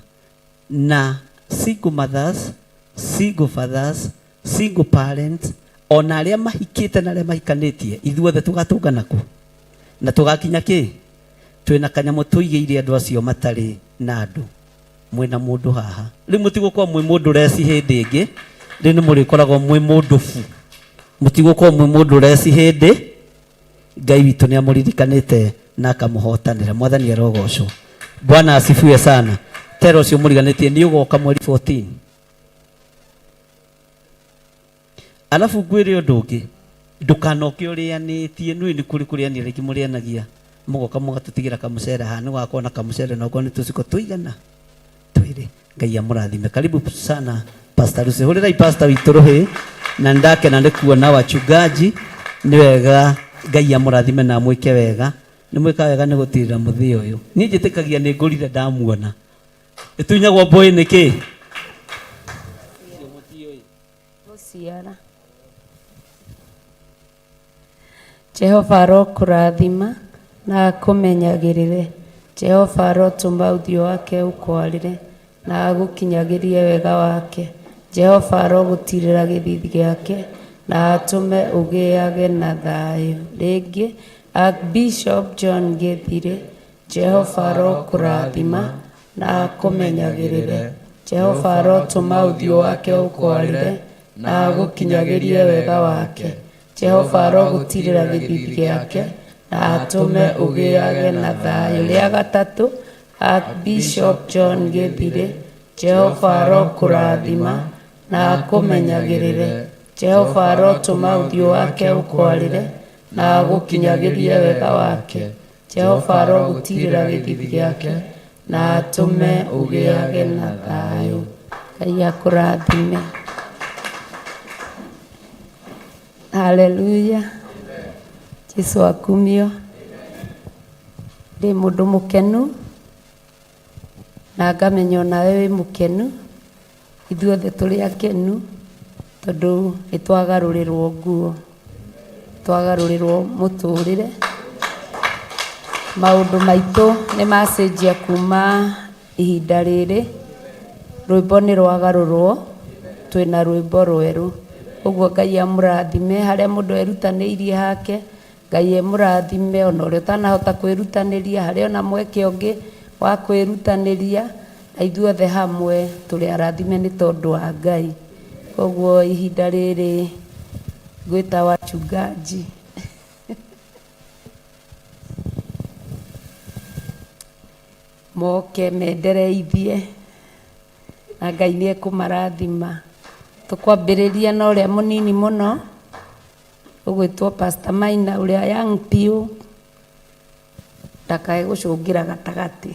na single mothers, single fathers, single parents, ona arĩa mahikĩte na arĩa mahikanĩtie, ithuothe tũgatũngana kũ na tũgakinya kĩ? Twĩna kanyamũ tũigĩire andũ acio matarĩ na andũ. Mwĩna mũndũ haha rĩu, mũtigũkorwo mwĩ mũndũ reci hĩndĩ ĩngĩ, rĩu nĩ mũrĩkoragwo mwĩ mũndũ bu. Mũtigũkorwo mwĩ mũndũ reci hĩndĩ. Ngai witũ nĩ amũririkanĩte na akamũhotanĩra. Mwathani arogocwo. Bwana asifiwe sana. Tera ũcio mũriganĩtie nĩ ũgoka mweri 14. Alafu ngwĩre ũndũ ũngĩ, ndũkanoke ũrĩanĩtie. Nũĩ nĩ kũrĩ kũrĩania rĩngĩ mũrĩanagia, mũgoka mũgatũtigĩra kamũcere haha. Nĩ gũgakorwo na kamũcere na okorwo nĩ tũciko tũigana twĩrĩ. Ngai amũrathime. Karibu sana Pastor Lucy. Hũrĩrai pastor witũ rũhĩ, na nĩndakena nĩ kuona wachungaji. Nĩ wega, Ngai amũrathime na amwĩke wega. Nĩ mwĩka wega nĩ gũtirĩra mũthĩ ũyũ. Niĩ njĩtĩkagia nĩ ngũrire ndamuona. Ĩtunyagwo mbũĩ nĩ kĩ? Gũciara. Jehova arokũrathima na akũmenyagĩrĩre. Jehova arotũma ũthiũ wake ũkwarĩre na agũkinyagĩrie wega wake. Jehova arogũtirĩra gĩthiithi gĩake na atũme ũgĩage na thayũ. Rĩngĩ, Archbishop John Gĩthirĩ, Jehova arokũrathima na akũmenyagĩrĩre. Jehova arotũma ũthiũ wake ũkwarĩre na agũkinyagĩrie wega wake. Jehova arogũtirĩra gĩthiithi gĩake na atũme ũgĩage na thayũ. Rĩa gatatũ, Archbishop John Gĩthirĩ, Jehova arokũrathima na akũmenyagĩrĩre. Jehova arotũma ũthiũ wake ũkwarĩre na agũkinyagĩrie wega wake. Jehova arogũtirĩra gĩthiithi gĩake na atũme ũgĩage na thayũ. Ngai akũrathime. Haleluya. Jesu akumio. Ndĩ mũndũ mũkenu na ngamenya onawe wĩ mũkenu. Ithuothe tũrĩ akenu tondũ nĩ twagarũrĩrwo nguo, twagarũrĩrwo mũtũrĩre. Maũndũ maitũ nĩ macenjia kuma ihinda rĩrĩ. Rwĩmbo nĩ rwagarũrwo, twĩna rwĩmbo rwerũ. Ũguo Ngai amũrathime harĩa mũndũ erutanĩirie hake, Ngai emũrathime ona ũrĩa ũtanahota kwĩrutanĩria, harĩ ona mweke ũngĩ wa kwĩrutanĩria, na ithuothe hamwe tũrĩ arathime nĩ tondũ wa Ngai. Koguo ihinda rĩrĩ ngwĩta wachungaji. Moke mendereithie na Ngai nĩ ekũmarathima. Tũkwambĩrĩria na ũrĩa mũnini mũno ũgwĩtwo Pastor Maina, ũrĩa young piũ, ndakae gũcũngĩra gatagatĩ.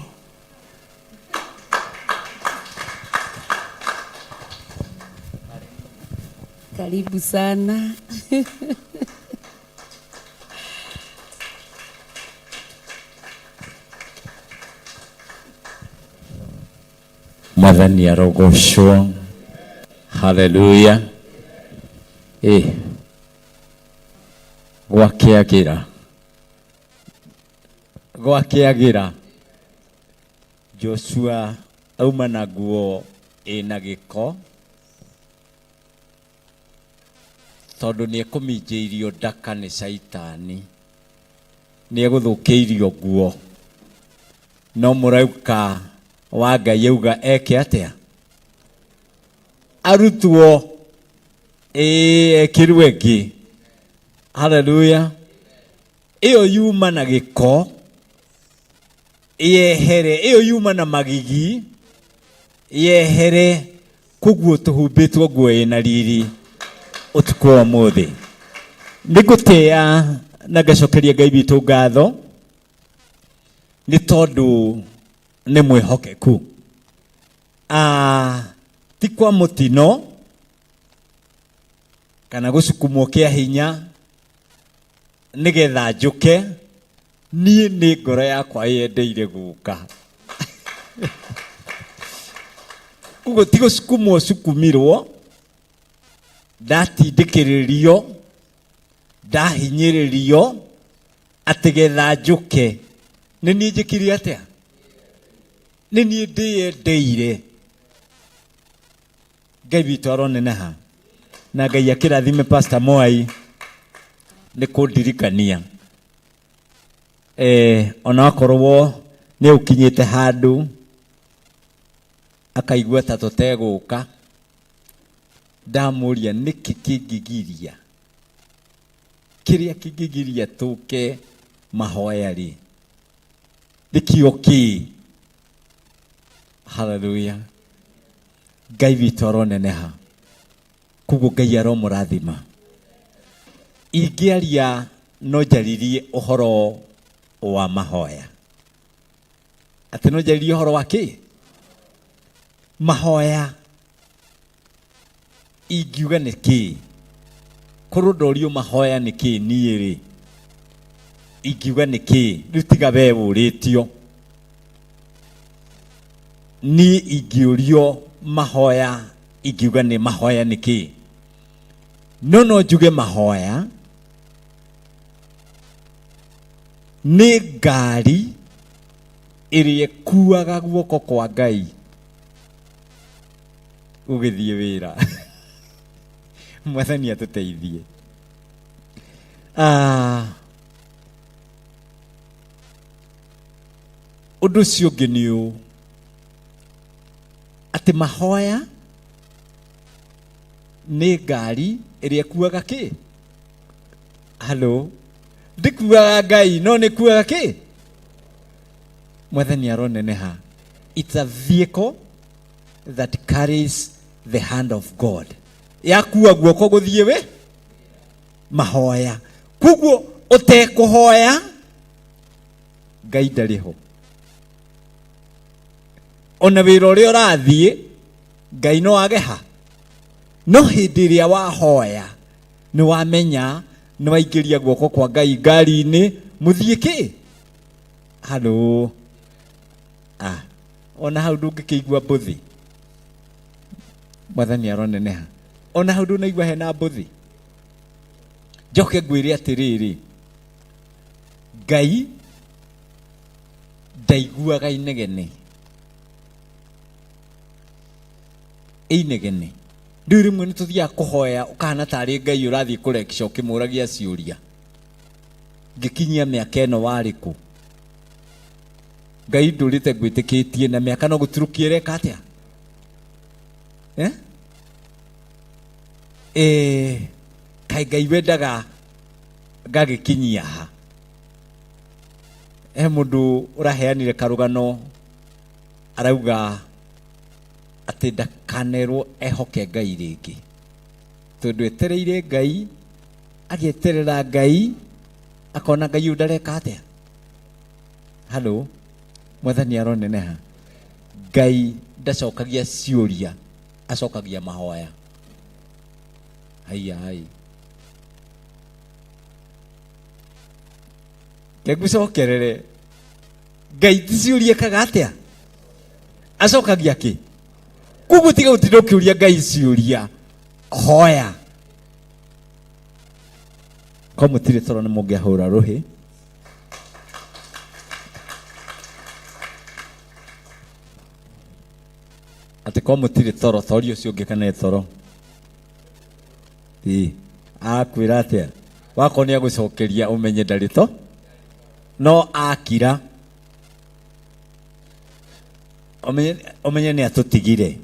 Karibu sana. Mwathani arogocwo. Haleluya. Gwakĩagĩra. Gwakĩagĩra. Joshua auma na nguo ĩna gĩko tondũ nĩ ekũminjĩirio ndaka nĩ caitani, nĩ egũthũkĩirio nguo, no mũraika wa Ngai auga eke atĩa? Arutwo ĩĩ ekĩrwo ĩngĩ. Haleluya! Ĩyo yuma na gĩko yehere, ĩyo yuma na magigi yehere, koguo tũhumbĩtwo nguo ĩna riri ũtukũ wa ũmũthĩ. Nĩ ngũtĩa na ngacokeria Ngai witũ ngatho nĩ tondũ nĩ mwĩhokeku. Ah, ti kwa mũtino kana gũcukumwo kĩa hinya nĩgetha njũke niĩ nĩ ngoro yakwa yendeire gũka. Koguo ti gũcukumwo cukumirwo, ndatindĩkĩrĩrio, ndahinyĩrĩrio atĩ getha njũke. Nĩ niĩ njĩkire atĩa? Nĩ niĩ ndĩyendeire. Ngai witũ aroneneha na Ngai akĩrathime Pastor Mwai nĩ kũndirikania ona akorwo nĩ ũkinyĩte handũ akaigua ta tũtegũka, ndamũria nĩkĩ kĩngĩgiria, kĩrĩa kĩngĩgiria tũke mahoya rĩ nĩkĩo kĩ? Haleluya. Ngai witũ aroneneha. Koguo Ngai aromũrathima. Ingĩaria no njaririe ũhoro wa mahoya. Atĩ no njaririe ũhoro wa kĩ? Mahoya. Ingiuga nĩ kĩ? Korwo ndorio mahoya nĩ kĩ niĩ rĩ, ingiuga nĩ kĩ? Rĩu tiga we ũrĩtio. Niĩ ingĩũrio mahoya ingiuga nĩ mahoya nĩ kĩ? No no njuge mahoya nĩ ngari ĩrĩa ĩkuaga guoko kwa Ngai gũgĩthiĩ wĩra. Mwathani atũteithie. Ũndũ ũcio ũngĩ nĩ ũũ, atĩ mahoya nĩ ngari ĩrĩa ĩkuaga kĩ? Halo, ndĩkuaga Ngai no nĩ ĩkuaga kĩ? Mwathani aroneneha. It's a vehicle that carries the hand of God. Yakua guoko gũthiĩ we mahoya. Koguo ũtekũhoya Ngai ndarĩ ho. Ona wĩra ũrĩa ũrathiĩ Ngai no ageha. No hĩndĩ ĩrĩa wahoya nĩ wamenya nĩ waingĩria guoko kwa Ngai ngari-inĩ mũthiĩ kĩ? Halo. Ona hau ndũngĩkĩigua mbũthi. Mwathani aroneneha. Ona hau ndũnaigua hena mbũthi. Njoke ngwĩre atĩrĩrĩ, Ngai ndaiguaga inegene. Inegene. Rĩu rĩmwe nĩ tũthiaga kũhoya ũkahana tarĩ Ngai ũrathiĩ kũrekica ũkĩmũragia ciũria. Ngĩkinyia mĩaka ĩno warĩ kũ? Ngai ndũrĩte ngwĩtĩkĩtie na mĩaka no gũturũkia ĩreka atĩa? Kaĩ Ngai wendaga ngagĩkinyia ha? He mũndũ ũraheanire karũgano arauga atĩ ndakanerwo ehoke Ngai rĩngĩ, tondũ etereire Ngai, agĩeterera Ngai, akona Ngai ũyũ ndareka atĩa? Halo, Mwathani aroneneha. Ngai ndacokagia ciũria, acokagia mahoya. Haiya, hai. Ngĩgucokerere Ngai ti ciũria ekaga atĩa? Acokagia kĩ? Koguo tiga gũtinda ũkĩũria Ngai ciũria, hoya. Ko mũtirĩ toro nĩ mũngĩahũra rũhĩ. Atĩ ko mũtirĩ toro toria ũcio ũngĩ kana e toro. Ĩĩ, akwĩra atĩa? Wakorwo nĩ agũcokeria ũmenye ndarĩ to no akira ũmenye, ũmenye nĩ atũtigire.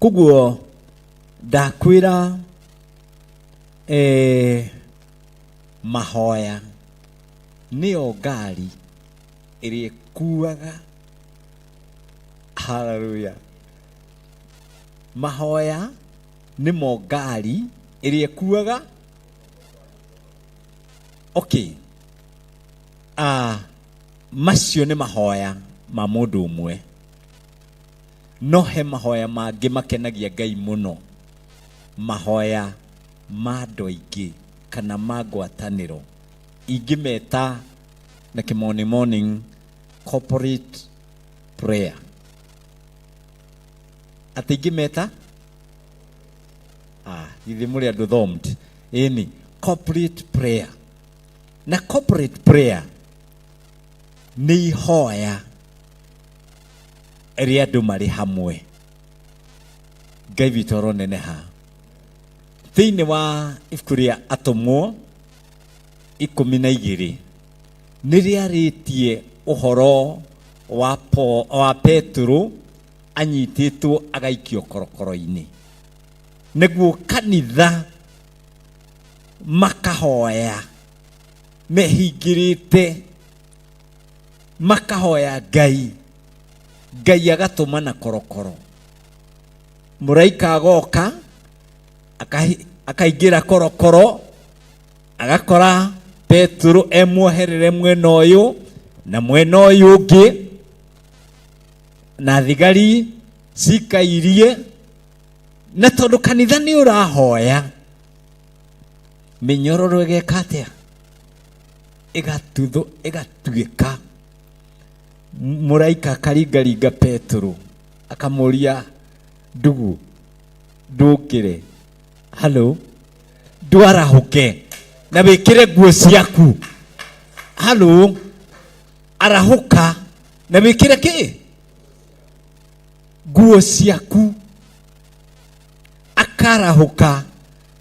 Koguo ndakwĩra eh, mahoya nĩyo ngari ĩrĩa ĩkuaga. Haleluya. Mahoya nĩmo ngari ĩrĩa ĩkuaga. Okay. Ah, macio nĩ mahoya ma mũndũ ũmwe, no he mahoya mangĩ makenagia Ngai mũno, mahoya ma andũ aingĩ kana ma ngwatanĩro, ingĩmeta na kĩmoni morning corporate prayer. Atĩ ingĩmeta ah, githĩ mũrĩ andũ thomed ĩni corporate prayer. Na corporate prayer nĩ ihoya rĩa andũ marĩ hamwe. Ngai witũ aroneneha. Thĩinĩ wa ibuku rĩa Atũmwo 12 nĩ rĩarĩtie ũhoro wa, po, wa Petero anyitĩtwo agaikio korokoro-inĩ, nĩguo kanitha makahoya mehingĩrĩte, makahoya Ngai, Ngai agatũma na korokoro, mũraika agoka akaingĩra korokoro, agakora Petero emuoherere mwena ũyũ na mwena ũyũ ũngĩ, na thigari cikairie, na tondũ kanitha nĩ ũrahoya, mĩnyororo ĩgeka atĩa? Ĩgatuthũ, ĩgatuĩka. Mũraika akaringaringa Petero akamũria, ndugu, ndũkĩre, halo, ndwarahũke na wĩkĩre nguo ciaku, halo, arahũka na wĩkĩre kĩ nguo ciaku. Akarahũka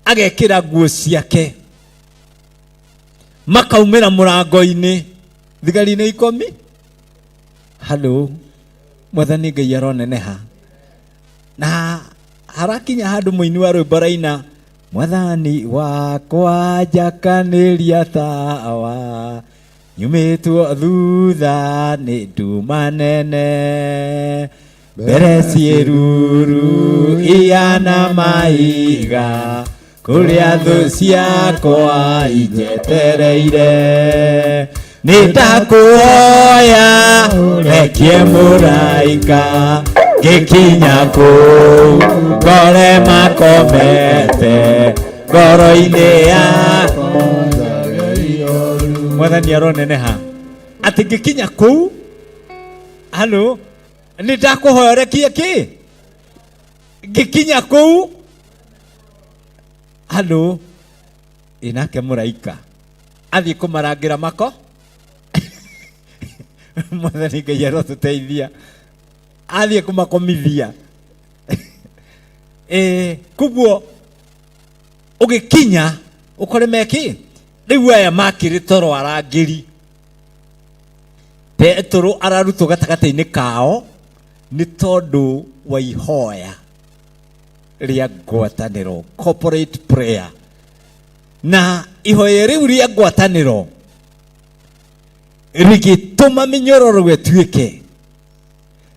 agekĩra nguo ciake, makaumĩra mũrango-inĩ, thigari nĩ ikomi. Halo, Mwathani Ngai aroneneha. Na harakinya handũ mũini wa rwĩmbo araina, Mwathani wakwa njakanĩria tawa, nyumĩtwo thutha nĩ nduma nene, mbere ciĩruru iyana maiga, kũrĩa thũ ciakwa injetereire. Nĩ ndakuoya ũrekie mũraika, ngĩkinya kũu ngore makomete ngoro-inĩ yakwa. Mwathani aroneneha. Atĩ ngĩkinya kũu, halo, nĩ ndakũhoya ũrekie kĩ? Ngĩkinya kũu, halo, ĩ nake mũraika athiĩ kũmarangĩra mako. Mwathani Ngai arotũteithia. Athiĩ kũmakomithia. Ĩ, koguo ũgĩkinya ũkore meki rĩu aya makĩrĩ toro arangĩri. Petero ararutwo gatagatĩ-inĩ kao nĩ tondũ wa ihoya rĩa ngwatanĩro, corporate prayer. Na ihoya rĩu rĩa ngwatanĩro rĩgĩtũma mĩnyororo ĩtuĩke,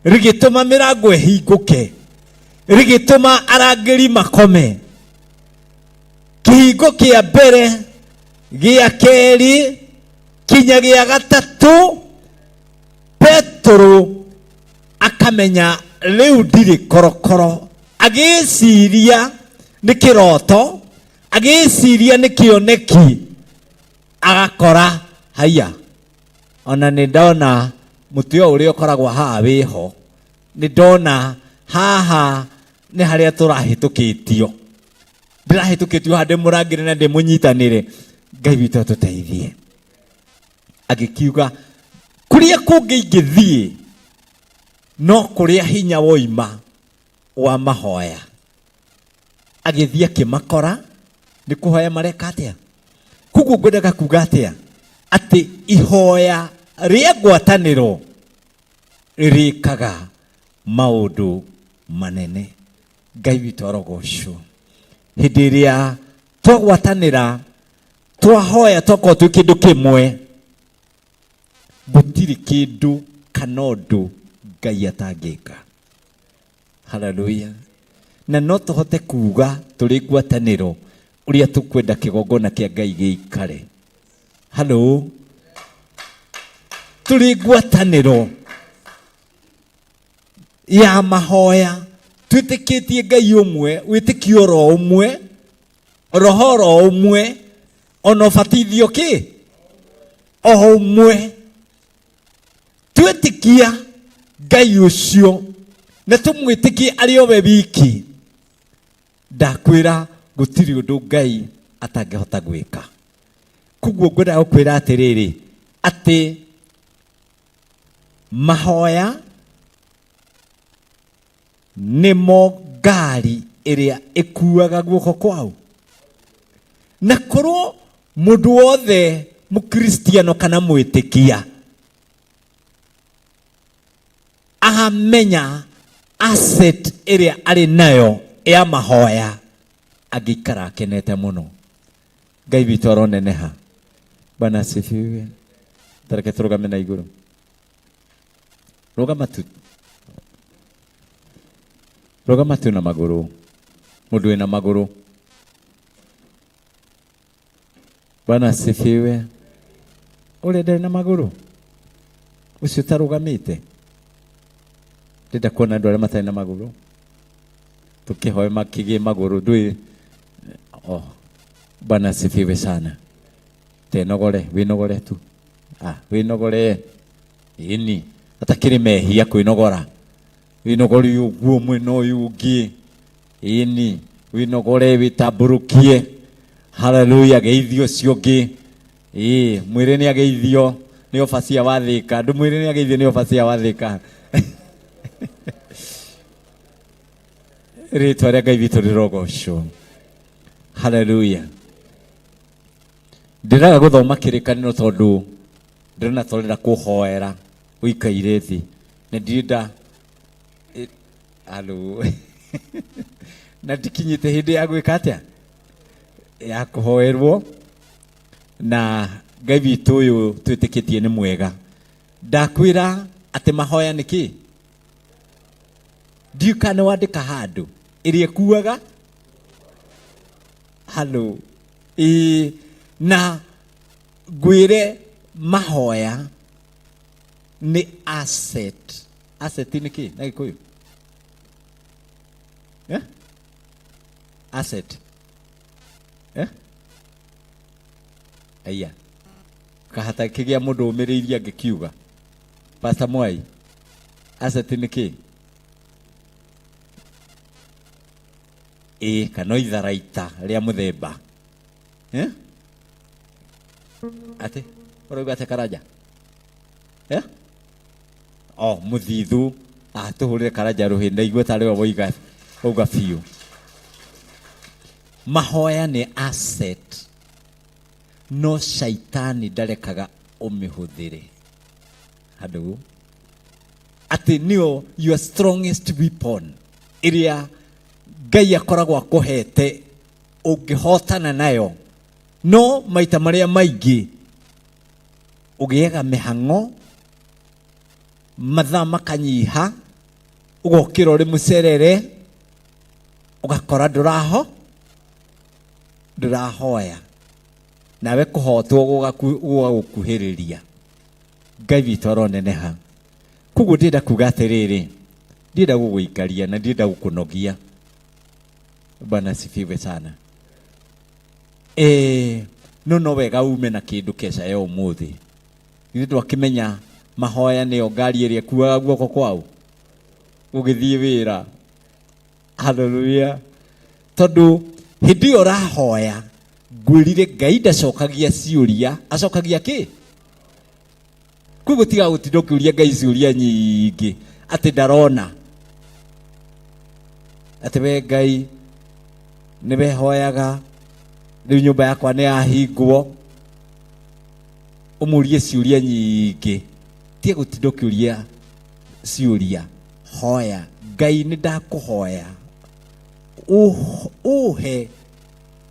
rĩgĩtũma mĩrango ĩhingũke, rĩgĩtũma arangĩri makome. Kĩhingo kĩa mbere, gĩa kerĩ, kinya gĩa gatatũ, Petero akamenya rĩu ndirĩ korokoro, agĩciria nĩ kĩroto, agĩciria nĩ kĩoneki, agakora haiya, ona nĩ ndona mũtĩ o ũrĩa ũkoragwo haha wĩho, nĩ ndona haha nĩ harĩa tũrahĩtũkĩtio, ndĩrahĩtũkĩtio haha ndĩmũrangĩre na ndĩmũnyitanĩre. Ngai witũ atũteithie. Agĩkiuga kũrĩa kũngĩ ingĩthiĩ No kũrĩa hinya woima wa mahoya agĩthiĩ akĩmakora nĩ kũhoya mareka atĩa. Koguo ngwendaga kuga atĩa? Atĩ ihoya rĩa ngwatanĩro rĩkaga maũndũ manene. Ngai witũ arogocwo. Hĩndĩ ĩrĩa twagwatanĩra, twahoya, twakorwo twĩ kĩndũ kĩmwe, gũtirĩ kĩndũ kana ũndũ Ngai atangĩka. Haleluya. Na no tũhote kuga tũrĩ ngwatanĩro ũrĩa tũkwenda kĩgongona kĩa Ngai gĩikare. Halo, tũrĩ ngwatanĩro ya mahoya, twĩtĩkĩtie Ngai ũmwe, wĩtĩkio oro ũmwe, roho oro ũmwe, ona ũbatithio kĩ o ũmwe. Twĩtĩkia Ngai ũcio na tũmwĩtĩkie arĩ o we wiki, ndakwĩra gũtirĩ ũndũ Ngai atangĩhota gwĩka. Koguo ngwendaga gũkwĩra atĩrĩrĩ, atĩ mahoya nĩmo ngari ĩrĩa ĩkuaga guoko kwao. Na korwo mũndũ wothe mũkristiano kana mwĩtĩkia amenya asset ĩrĩa arĩ nayo ya mahoya, angĩikara akenete mũno. Ngai witũ aroneneha. Bwana asifiwe. Tareke tũrũgame na igũrũ. Rũgama tu, rũgama tu na magũrũ, mũndũ wĩna magũrũ. Bwana asifiwe. Ũrĩa ndarĩ na magũrũ, ũcio ũtarũgamĩte, ndĩrenda kuona andũ arĩa matarĩ na magũrũ tũkĩhoe makĩgĩe magũrũ. Ndũĩ. Oh, Bwana asifiwe sana. Tenogore, wĩnogore tu. Ah, wĩnogore ĩni atakĩrĩ mehia kwĩnogora, wĩnogore ũguo mwena ũyũ ũngĩ, ĩni wĩnogore, wĩtambũrũkie. Haleluya. Geithio ũcio ũngĩ. Ĩĩ, mwĩre nĩ ageithio nĩ obacia wa Thĩka. Ndũmwĩre nĩ ageithio nĩ obacia wa Thĩka. Rĩtwa rĩa Ngai witũ rĩrogocwo. Haleluya. Ndĩraga gũthoma kĩrĩkanĩro tondũ ndĩrona torera kũhoera ũikaire thĩ na ndirenda alo na ndikinyĩte hĩndĩ ya gwĩka atĩa ya kũhoerwo. Na Ngai witũ ũyũ twĩtĩkĩtie nĩ mwega. Ndakwĩra atĩ mahoya nĩ kĩ? Ndiũĩ kana nĩ wandĩka handũ ĩrĩa ĩkuaga. Halo. Ĩĩ, na ngwĩre mahoya nĩ asset. Asset nĩ kĩ na Gĩkũyũ? Eh? Asset. Eh? Aya. Kahata kĩgĩa mũndũ ũmĩrĩirie angĩkiuga. Pastor Mwai, asset nĩ kĩ? Ĩĩ, kana itharaita rĩa mũthemba. Eh? Atĩ ũrauga atĩ Karanja? Eh? Oh, mũthithu. Ah, tũhũrĩre Karanja rũhĩ, ndaigua tarĩ we woiga wauga biũ. Mahoya nĩ asset, no shaitani ndarekaga ũmĩhũthĩre. Handũ atĩ nĩyo your strongest weapon ĩrĩa Ngai akoragwo akũhete ũngĩhotana nayo, no maita marĩa maingĩ ũgĩaga mĩhang'o, mathaa makanyiha, ũgokĩra ũrĩ mũcerere, ũgakora ndũraho ndũrahoya, nawe kũhotwo gũgagũkuhĩrĩria. Ngai witũ aroneneha. Koguo ndĩrenda kuga atĩrĩrĩ, ndĩrenda gũgũikaria na ndĩrenda gũkũnogia. Bwana asifiwe sana. No no wega ume na kĩndũ keca ya ũmũthĩ. Ithuĩ twakĩmenya mahoya nĩyo ngari ĩrĩa ĩkuaga guoko kwao gũgĩthiĩ wĩra. Haleluya. Tondũ hĩndĩ ĩyo ũrahoya, ngwĩrire Ngai ndacokagia ciũria, acokagia kĩ? Koguo tiga gũtinda ũkĩũria Ngai ciũria nyingĩ. atĩ ndarona atĩ we Ngai nĩ wehoyaga rĩu nyũmba yakwa nĩ yahingwo ũmũrie ciũria nyingĩ tie gũtinda ũkĩũria ciũria hoya Ngai nĩ ndakũhoya ũhe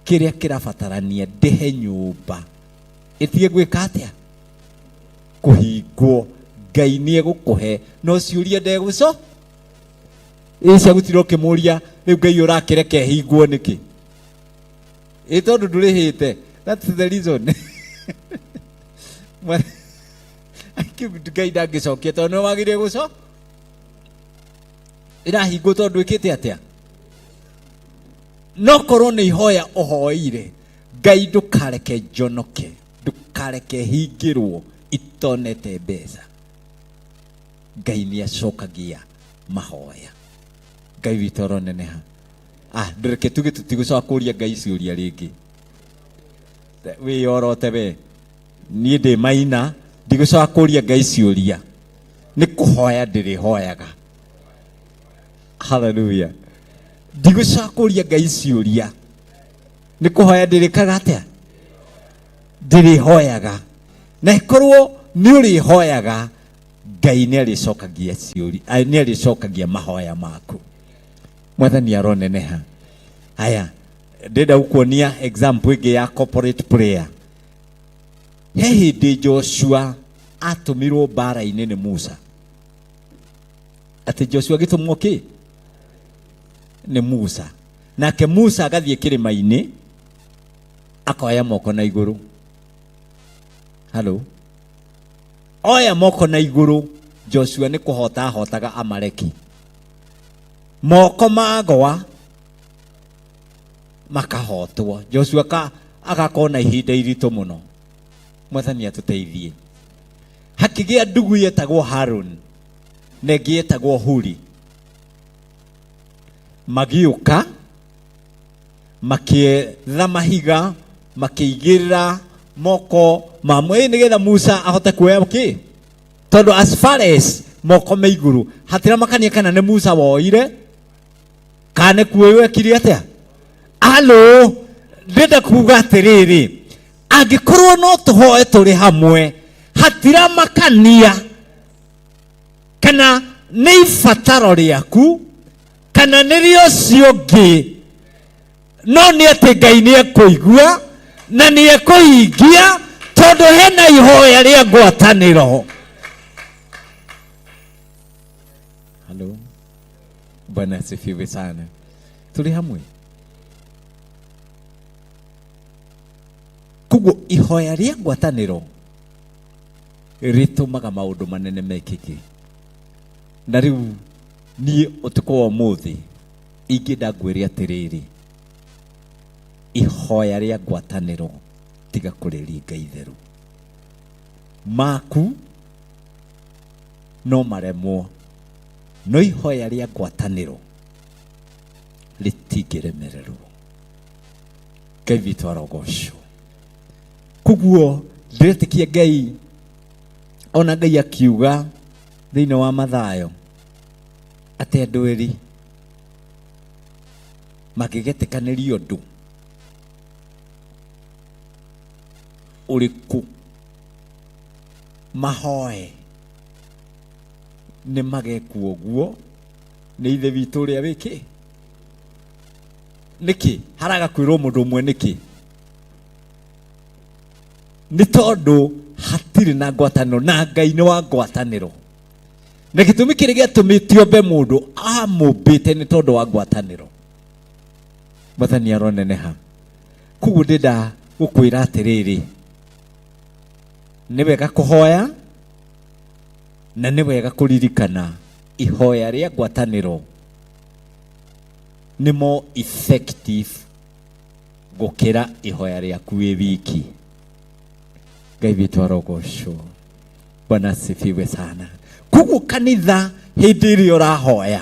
kĩrĩa kĩrabatarania ndĩhe nyũmba ĩtige gwĩka atĩa kũhingwo Ngai nĩ egũkũhe no ciũria ndegũco ĩ cia gũtinda ũkĩmũria rĩu Ngai ũrakĩreke ĩhingwo nĩkĩ ĩ tondũ ndũrĩhĩte that's the reason Ngai ndangĩcokia tondũ nĩ wagĩrĩire gũco ĩrahingwo tondũ ndwĩkĩte atĩa no korwo nĩ ihoya ũhoeire Ngai ndũkareke njonoke ndũkareke hingĩrwo itonete mbeca Ngai nĩ acokagia mahoya Ngai witũ aroneneha ah ndũreke tuge tũtigũcoka kũria Ngai ciũria rĩngĩ wĩyorote we niĩ ndĩ maina ndigũcoka kũria Ngai ciũria nĩ kũhoya ndĩrĩhoyaga haleluya ndigũcoka kũria Ngai ciũria nĩ kũhoya ndĩrĩkaga atĩa ndĩrĩhoyaga na ĩkorwo nĩ ũrĩhoyaga Ngai nĩ arĩcokagia ciũria nĩ arĩcokagia mahoya maku mwathani aroneneha haya ndĩrenda gũkuonia example ĩngĩ ya corporate prayer he hĩndĩ Joshua atũmirwo mbara-inĩ nĩ Musa atĩ Joshua agĩtũmwo kĩ nĩ Musa nake Musa agathiĩ kĩrĩma-inĩ akoya moko na igũrũ halo oya moko na igũrũ Joshua nĩ kũhota ahotaga Amaleki moko magwa makahotwo Joshua ka agakorwo na ihinda iritũ mũno mwathani atũteithie hakĩgĩa ndugu yetagwo Harun na ĩngĩ yetagwo Huri magĩũka makĩetha mahiga makĩigĩrĩra moko ma nĩgetha Musa ahote kuoya kĩ tondũ as far as moko me igũrũ hatiramakania kana nĩ Musa woire kana nĩ kuoywo ekire atĩa alo ndĩrenda kuga atĩrĩrĩ angĩkorwo no tũhoe tũrĩ hamwe hatiramakania kana nĩ ibataro rĩaku kana nĩ rĩa ũcio ũngĩ no nĩ atĩ Ngai nĩ ekũigua na nĩ ekũhingia tondũ hena ihoya rĩa ngwatanĩro Halo. Bwana asifiwe sana. Tũrĩ hamwe. Koguo ihoya rĩa ngwatanĩro rĩtũmaga maũndũ manene mekĩke. Na rĩu niĩ ũtukũ wa ũmũthĩ ingĩenda ngwĩre atĩrĩrĩ, ihoya rĩa ngwatanĩro tiga kũrĩringa itherũ. Maku no maremwo no ihoya rĩa ngwatanĩro rĩtingĩremererwo Ngai witũ arogocwo koguo ndĩretĩkia Ngai ona Ngai akiuga thĩinĩ wa Mathayo atĩ andũ erĩ mangĩgetĩkanĩria ũndũ ũrĩkũ mahoe nĩ magekwo ũguo nĩ ithe witũ ũrĩa wĩkĩ nĩkĩ haraga kwĩrwo mũndũ ũmwe nĩkĩ nĩ tondũ hatirĩ na ngwatanĩro na Ngai nĩ wa ngwatanĩro na gĩtũmi kĩrĩa gĩatũmĩte ombe mũndũ amũmbĩte nĩ tondũ wa ngwatanĩro mwathani aroneneha koguo ndĩnda gũkwĩra atĩrĩrĩ nĩ wega kũhoya na nĩ wega kũririkana ihoya rĩa ngwatanĩro nĩ more effective gũkĩra ihoya rĩaku wĩ wiki Ngai witũ arogocwo Bwana asifiwe sana koguo kanitha hĩndĩ ĩrĩa ũrahoya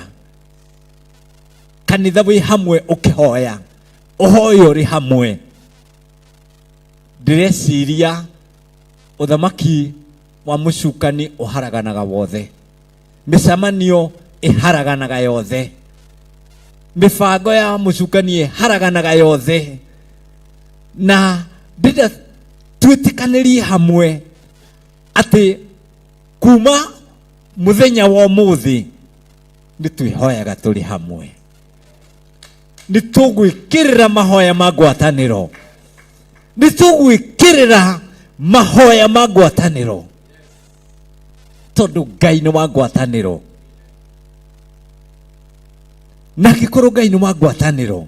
kanitha wĩ hamwe ũkĩhoya ũhoye ũrĩ hamwe ndĩreciria ũthamaki wa mũcukani ũharaganaga wothe. Mĩcemanio ĩharaganaga yothe, mĩbango ya mũcukani ĩharaganaga yothe, na ndĩrenda twĩtĩkanĩrie hamwe atĩ kuma mũthenya wa ũmũthĩ nĩ twĩhoyaga tũrĩ hamwe, nĩ tũgwĩkĩrĩra mahoya ma ngwatanĩro, nĩ tũgwĩkĩrĩra mahoya ma ngwatanĩro, tondũ Ngai nĩ wa ngwatanĩro. Na angĩkorwo Ngai nĩ wa ngwatanĩro,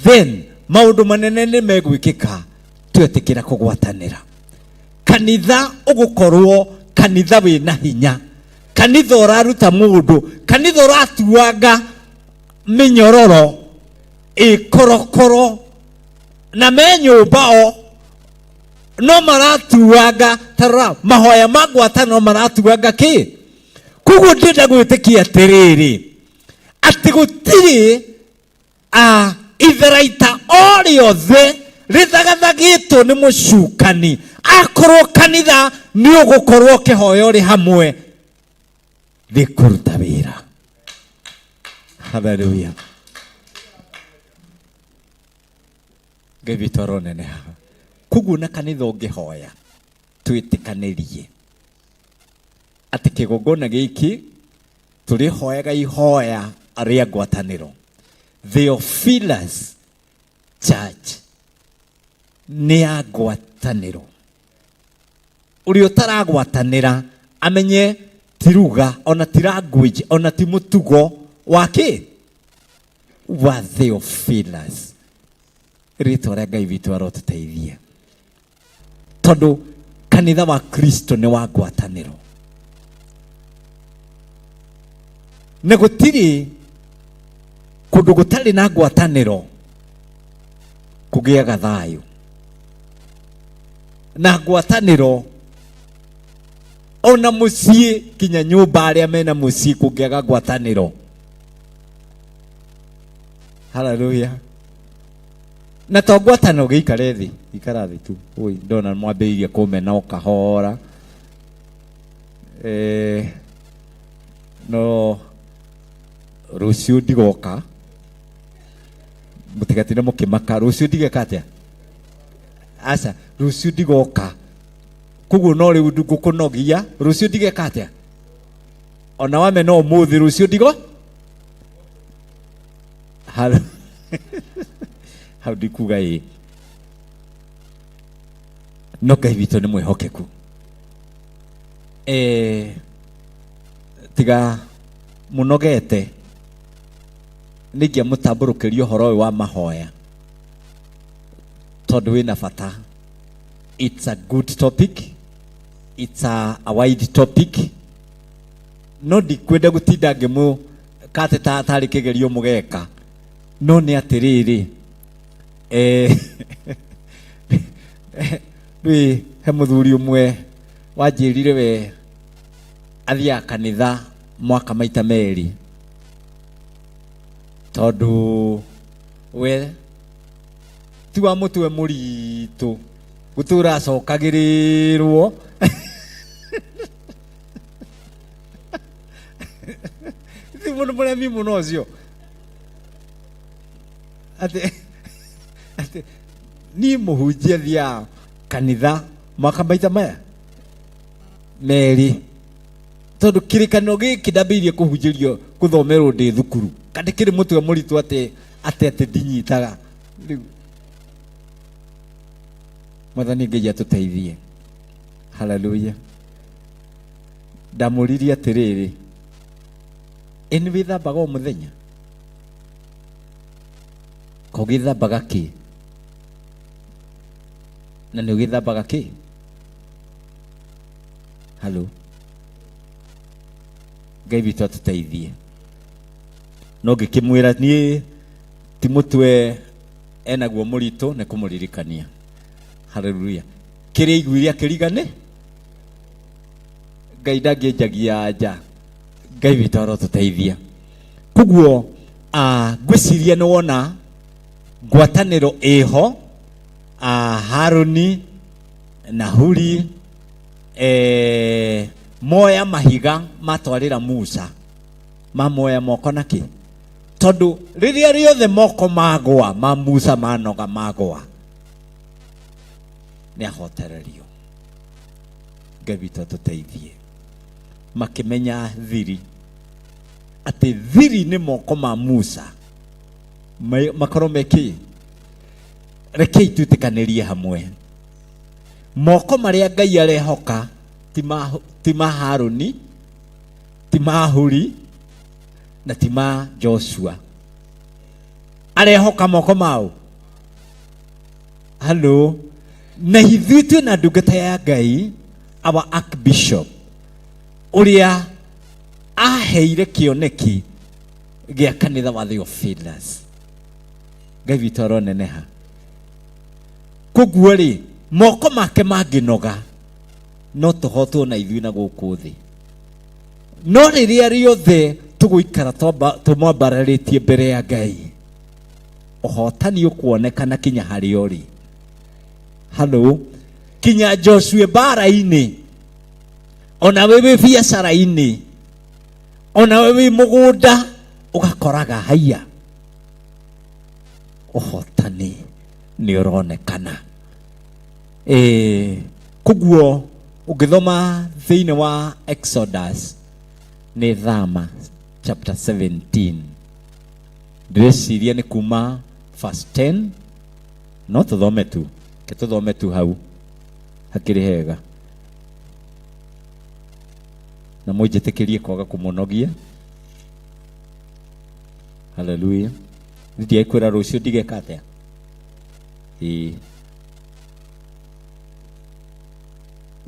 then maũndũ manene nĩ megwĩkĩka twetĩkĩra kũgwatanĩra. Kanitha ũgũkorwo kanitha wĩna hinya, kanitha ũraruta mũndũ, kanitha ũratuanga mĩnyororo ĩkorokoro, na me nyũmba o no maratuanga. Tarora mahoya ma ngwatanĩro maratuanga kĩ. Koguo ndĩrenda gwĩtĩkia atĩrĩrĩ, atĩ gũtirĩ itharaita o rĩothe rĩthagathagĩtwo nĩ mũcukani akorwo kanitha nĩ ũgũkorwo ũkĩhoya ũrĩ hamwe rĩkũruta wĩra. Haleluya. Ngai witũ aroneneha. Koguo na kanitha ũngĩhoya twĩtĩkanĩrie atĩ kĩgongona gĩkĩ tũrĩhoyaga ihoya rĩa ngwatanĩro. Theophilus Church nĩ ya ngwatanĩro. Ũrĩa ũtaragwatanĩra amenye ti ruga ona ti language ona ti mũtugo wa kĩ wa Theophilus. Rĩtwa rĩa Ngai witũ arotũteithia, tondũ kanitha wa Kristo nĩ wa ngwatanĩro, na gũtirĩ kũndũ gũtarĩ na ngwatanĩro kũgĩaga thayũ na ngwatanĩro. Ona mũciĩ, kinya nyũmba arĩa mena mũciĩ kũngĩaga ngwatanĩro, haleluya. Na to ngwatanĩro gĩikare thĩ, ikara thĩ tu. Ui, ndona mwambĩrĩirie kũmena o kahora. No rũciũ ndigoka, mũtigatinde mũkĩmaka. Rũciũ ndigeka atĩa? Aca, rũciũ ndigoka. Koguo no rĩu ngũkũnogia, rũciũ ndigeka atĩa? Ona wamena ũmũthĩ, rũciũ ndigo hau hau ndikuga ĩ. No Ngai witũ nĩ mwĩhokeku. Tiga mũnogete nĩ ingĩamũtambũrũkĩria ũhoro ũyũ wa mahoya, tondũ wĩna bata. It's a good topic, it's a wide topic, no ndikwenda gũtinda ngĩmũ kate ta tarĩ kĩgerio mũgeka. No nĩ atĩrĩrĩ, rĩ he mũthuri ũmwe wanjĩrire we athiaga kanitha mwaka maita merĩ, tondũ we ti wa mũtwe mũritũ gũtũra acokagĩrĩrwo. Ti mũndũ mũremi mũno ũcio, atĩ niĩ mũhunjia thiaga kanitha mwaka maita maya merĩ, tondũ kĩrĩkanĩro gĩkĩ ndambĩrĩirie kũhunjĩrio gũthomerwo ndĩ thukuru, kandi kĩrĩ mũtwe mũritũ atĩ ndinyitaga. Rĩu Mwathani Ngai atũteithie. Haleluya. Ndamũririe atĩrĩrĩ, ĩ nĩ wĩthambaga o mũthenya? Ko gĩthambaga kĩ? Na nĩ ũgĩthambaga kĩ? Halo. Ngai witũ atũteithie. No ngĩkĩmwĩra niĩ ti mũtwe enaguo mũritũ, nĩ kũmũririkania. Haleluya. Kĩrĩa aiguire akĩrigane, Ngai ndangĩnjagia nja. Ngai witũ arotũteithia. Koguo ngwĩciria nĩ wona ngwatanĩro ĩho, Haruni na Huri. Moya mahiga matwarĩra Musa, mamoya moko na kĩ, tondũ rĩrĩa rĩothe moko magwa ma Musa manoga magwa nĩ ahotererio. Ngai witũ atũteithie. Makĩmenya thiri atĩ thiri nĩ moko ma Musa makorwo me kĩ. Rekei twĩtĩkanĩrie hamwe, moko marĩa Ngai arehoka ti ma Harũni, ti ma Huri na ti ma Joshua. Arehoka moko mao. Halo, na ithuĩ twĩna ndungata ya Ngai, our archbishop, ũrĩa aheire kĩoneki gĩa kanitha wa Theophilus. Ngai witũ aroneneha. Koguo rĩ, moko make mangĩnoga no tũhotwo na ithuĩ na gũkũ thĩ, no rĩrĩa rĩothe tũgũikara tũmwambararĩtie mbere ya Ngai, ũhotani ũkuonekana kinya harĩa ũrĩ. Halo, kinya Joshua mbara-inĩ, ona wĩ wĩ biacara-inĩ, ona wĩ wĩ mũgũnda, ũgakoraga haiya ũhotani nĩ ũronekana. Koguo ũngĩthoma thĩinĩ wa Exodus nĩ Thama chapter 17, ndĩreciria nĩ kuma verse 10, no tũthome tu, ke tũthome tu hau hakĩrĩ hega, na mũnjĩtĩkĩrie kwaga kũmũnogia. Haleluya. Ndiakwĩra rũciũ ndigeka atĩa? Ĩĩ,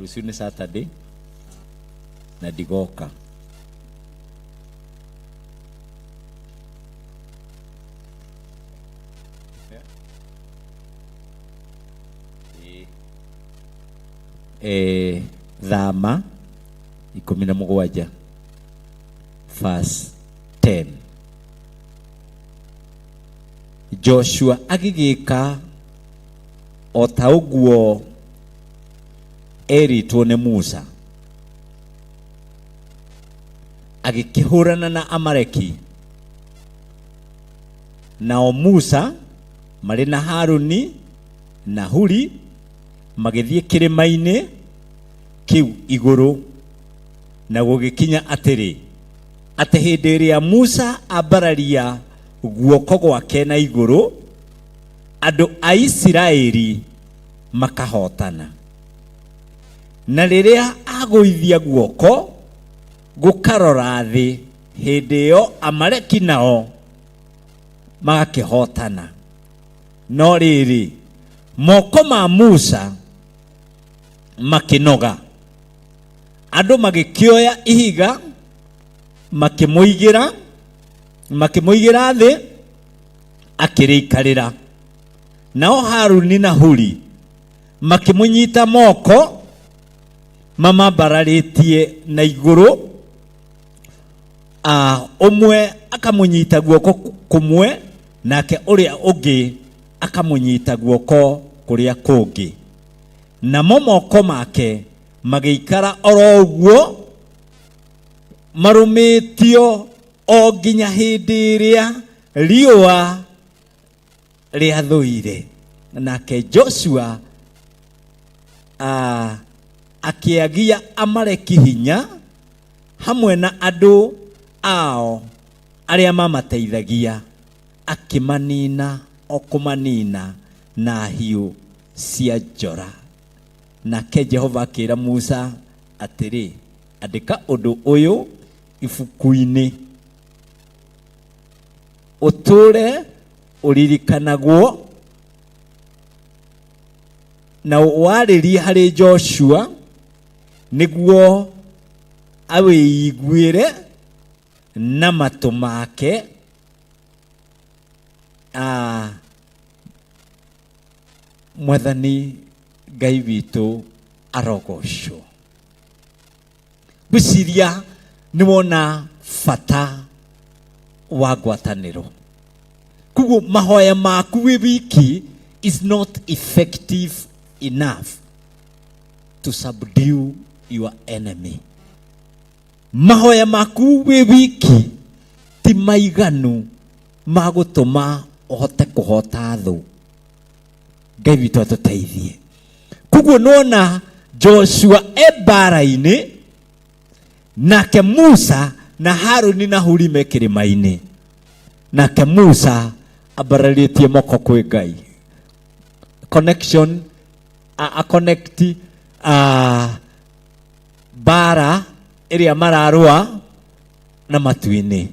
rũciũ nĩ Saturday na ndigoka. Thama 17 verse 10. Joshua agĩgĩka o ta ũguo erĩtwo nĩ Musa, agĩkĩhũrana na Amaleki. Nao Musa marĩ na Haruni na Huri magĩthiĩ kĩrĩma-inĩ kĩu igũrũ, na gũgĩkinya atĩrĩ, atĩ hĩndĩ ĩrĩa Musa ambararia guoko gwake na igũrũ, andũ a Isiraeli makahotana, na rĩrĩa agũithia guoko gũkarora thĩ, hĩndĩ ĩyo Amaleki nao magakĩhotana. No rĩrĩ, moko ma Musa makĩnoga, andũ magĩkĩoya ihiga makĩmũigĩra thĩ akĩrĩikarĩra. Nao Haruni na Huri makĩmũnyita moko mamambararĩtie na igũrũ, ũmwe akamũnyita guoko kũmwe nake ũrĩa ũngĩ akamũnyita guoko kũrĩa kũngĩ, namo moko make magĩikara oro ũguo marũmĩtio o nginya hĩndĩ ĩrĩa riũa rĩathũire. Nake Joshua akĩagia Amaleki hinya hamwe na andũ ao arĩa mamateithagia, akĩmanina o kũmanina na hiũ cia njora. Nake Jehova akĩra Musa atĩrĩ, andĩka ũndũ ũyũ ibuku-inĩ, ũtũũre ũririkanagwo, na warĩrie harĩ Joshua nĩguo awĩiguĩre na matũ make. Mwathani Ngai witũ arogocwo. Ngwĩciria nĩ wona bata wa ngwatanĩro. Koguo mahoya maku wĩ wiki is not effective enough to subdue your enemy. Mahoya maku wĩ wiki ti maiganu ma gũtũma ũhote kũhota thũ. Ngai witũ atũteithie. Koguo nona Joshua e mbara-inĩ, nake Musa na Haruni na Huri me kĩrĩma-inĩ, nake Musa ambararĩtie moko kwĩ Ngai. Connection, a connect mbara ĩrĩa mararũa na matu-inĩ.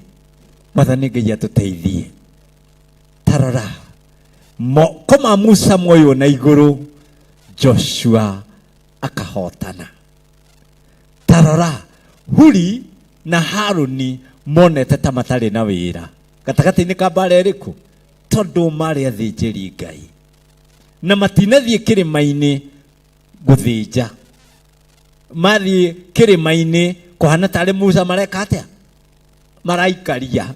Mwathani Ngai atũteithie. Tarora moko ma Musa moywo na igũrũ, Joshua akahotana. Tarora Huri na Haruni monete ta matarĩ na wĩra gatagatĩ-inĩ ka mbara ĩrĩkũ, tondũ marĩ athĩnjĩri Ngai na matinathiĩ kĩrĩma-inĩ gũthĩnja, mathiĩ kĩrĩma-inĩ kũhana tarĩ Musa mareka atĩa, maraikaria.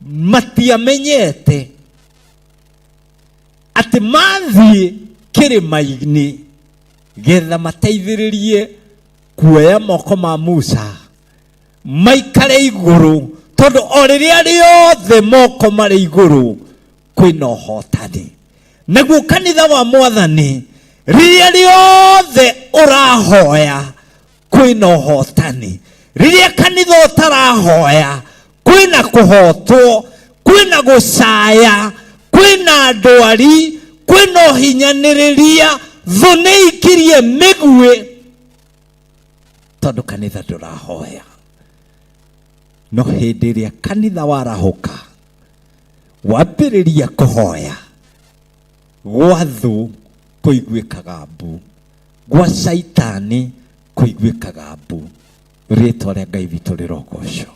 Matiamenyete atĩ mathiĩ kĩrĩma-inĩ getha mateithĩrĩrie kuoya moko ma Musa maikare igũrũ, tondũ o rĩrĩa rĩothe moko marĩ igũrũ kwĩna ũhotani. Naguo kanitha wa Mwathani rĩrĩa rĩothe ũrahoya kwĩna ũhotani, rĩrĩa kanitha ũtarahoya kwĩna kũhotwo, kwĩna gũcaya, kwĩna ndwari, kwĩna ũhinyanĩrĩria, thũ nĩ ikirie mĩguĩ tondũ kanitha ndũrahoya. No hĩndĩ ĩrĩa kanitha warahũka wambĩrĩria kũhoya, gwa thũ kũiguĩkaga mbu, gwa caitani kũiguĩkaga mbu. Rĩtwa rĩa Ngai witũ rĩrogocwo.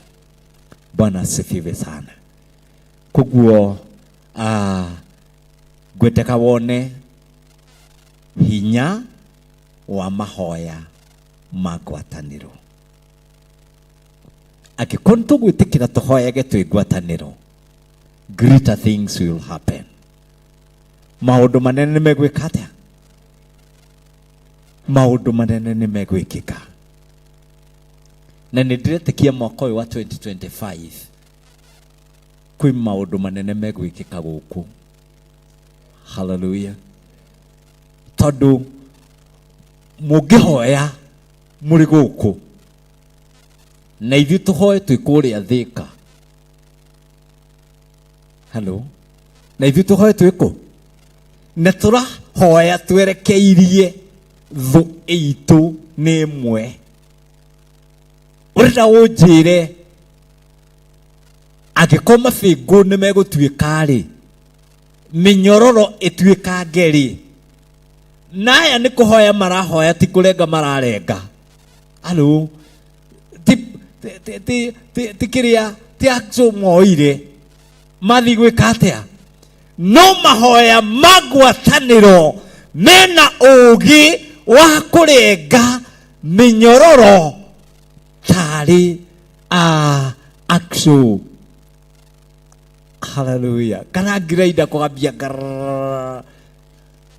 Bwana asifiwe sana. Koguo ngwendeka wone hinya wa mahoya ma ngwatanĩro. Angĩkorwo nĩ tũgwĩtĩkĩra tũhoyage twĩ ngwatanĩro, greater things will happen. Maũndũ manene nĩ megwĩka atĩa? Maũndũ manene nĩ megwĩkĩka. Na nĩ ndĩretĩkia mwaka ũyũ wa 2025 kwĩ maũndũ manene megwĩkĩka gũkũ. Hallelujah. Tondũ mũngĩhoya mũrĩ gũkũ na ithuĩ tũhoe twĩ kũrĩa Thĩka, hello, na ithuĩ tũhoe twĩ kũ, na tũrahoya twerekeirie thũ itũ nĩ ĩmwe. Ũrenda ũnjĩre angĩkorwo mabĩngũ nĩ megũtuĩka rĩ, mĩnyororo ĩtuĩkange rĩ, na aya nĩ kũhoya marahoya, ti kũrenga mararenga. Alo, ti kĩrĩa, ti acio moire mathiĩ gwĩka atĩa? No mahoya ma ngwatanĩro mena ũũgĩ wa kũrenga mĩnyororo tarĩ action. Hallelujah. Kana ngiraida kũgambia ngarrrr.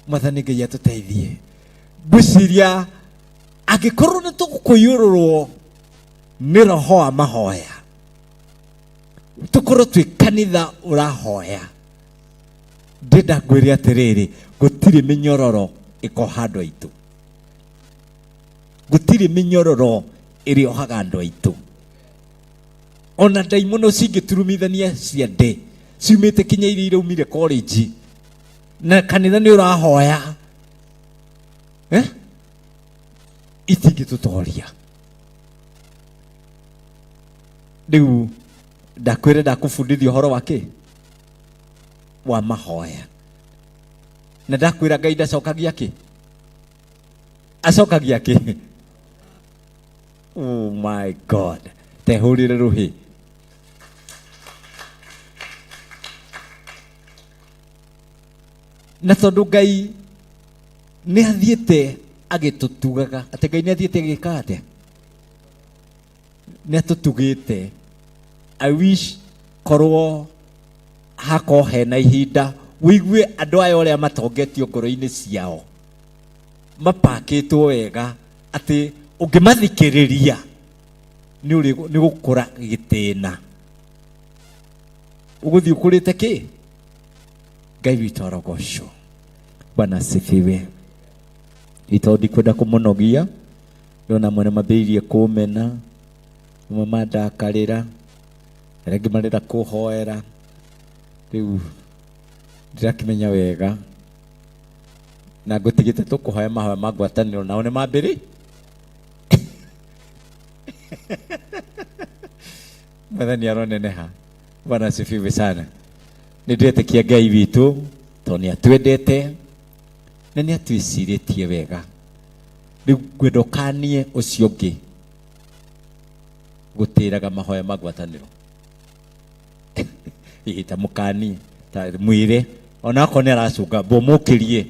Mwathani Ngai atũteithie. Ngwĩciria angĩkorwo nĩ tũkũiyũrũrwo nĩ roho wa mahoya, tũkorwo twĩ kanitha ũrahoya, ndĩrenda ngwĩre atĩrĩrĩ, gũtirĩ mĩnyororo ĩkoha andũ aitũ, gũtirĩ mĩnyororo ĩrĩohaga andũ aitũ. Ona ndaimono cingĩturumithania ciande ciumĩte kinya iria iraumire college, na kanitha nĩ ũrahoya, Itingĩtũtoria. Rĩu ndakwĩra ndakũbundithia ũhoro wa kĩ? Wa mahoya. Na ndakwĩra Ngai ndacokagia kĩ? Acokagia kĩ? Oh my God. Tehũrĩre rũhĩ. Na tondũ Ngai nĩ athiĩte agĩtũtugaga, atĩ Ngai nĩ athiĩte agĩka atĩa? Nĩ atũtugĩte. I wish korwo hakorwo hena ihinda ũigue andũ aya ũrĩa matongetio ngoro-inĩ ciao, mapakĩtwo wega atĩ Ũngĩmathikĩrĩria nĩ ũrĩ nĩ gũkũra gĩtĩna. Ũgũthiĩ ũkũrĩte kĩ? Ngai witũ arogocwo. Bwana asifiwe. Itondũ ndikwenda kũmũnogia, ndona amwe nĩ mambĩrĩirie kũmena, amwe mandakarĩra, arĩa angĩ marenda kũhoera. Rĩu ndirakĩmenya wega na ngũtigĩte tũkũhoya mahoya ma ngwatanĩro nao nĩ mambĩrĩ mwathani aroneneha. Bwana asifiwe sana. Nĩ ndĩretĩkia Ngai witũ tondũ nĩ atwendete na nĩ atwĩcirĩtie wega. Rĩu ngwenda ũkanie ũcio ũngĩ gũtĩraga mahoya ma ngwatanĩro. Ĩĩ ta mũkanie, ta mwĩre ona akorwo nĩ aracũnga mbũmũkĩrie,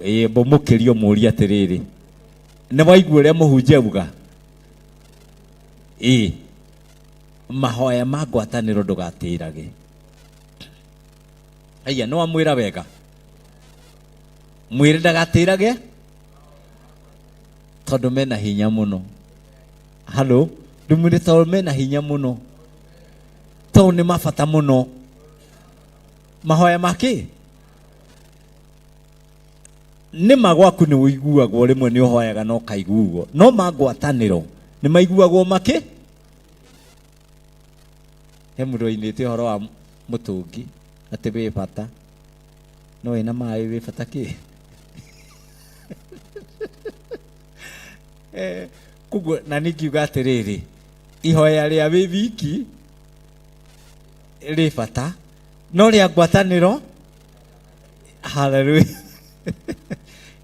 ĩĩ mbũmũkĩrie ũmũrie atĩrĩrĩ, nĩ waigua ũrĩa mũhunjia auga? Ĩĩ, mahoya ma ngwatanĩro ndũgatĩrage. Aya, nĩ wamwĩra wega? Mwĩre ndagatĩrage tondũ mena hinya mũno. Halo, ndĩmwĩre tondũ mena hinya mũno, tondũ nĩ mabata mũno. Mahoya ma kĩ? Nĩ ma gwaku nĩ ũiguagwo rĩmwe nĩ ũhoyaga na ũkaiguo, no ma ngwatanĩro nĩ maiguagwo makĩ? He mũndũ wainĩte ũhoro wa mũtũngi atĩ wĩ bata, no wĩna maĩ wĩ bata kĩ? Koguo na niĩ ngiuga atĩrĩrĩ, ihoya rĩa wĩ wiki rĩ bata, no rĩa ngwatanĩro, haleluya.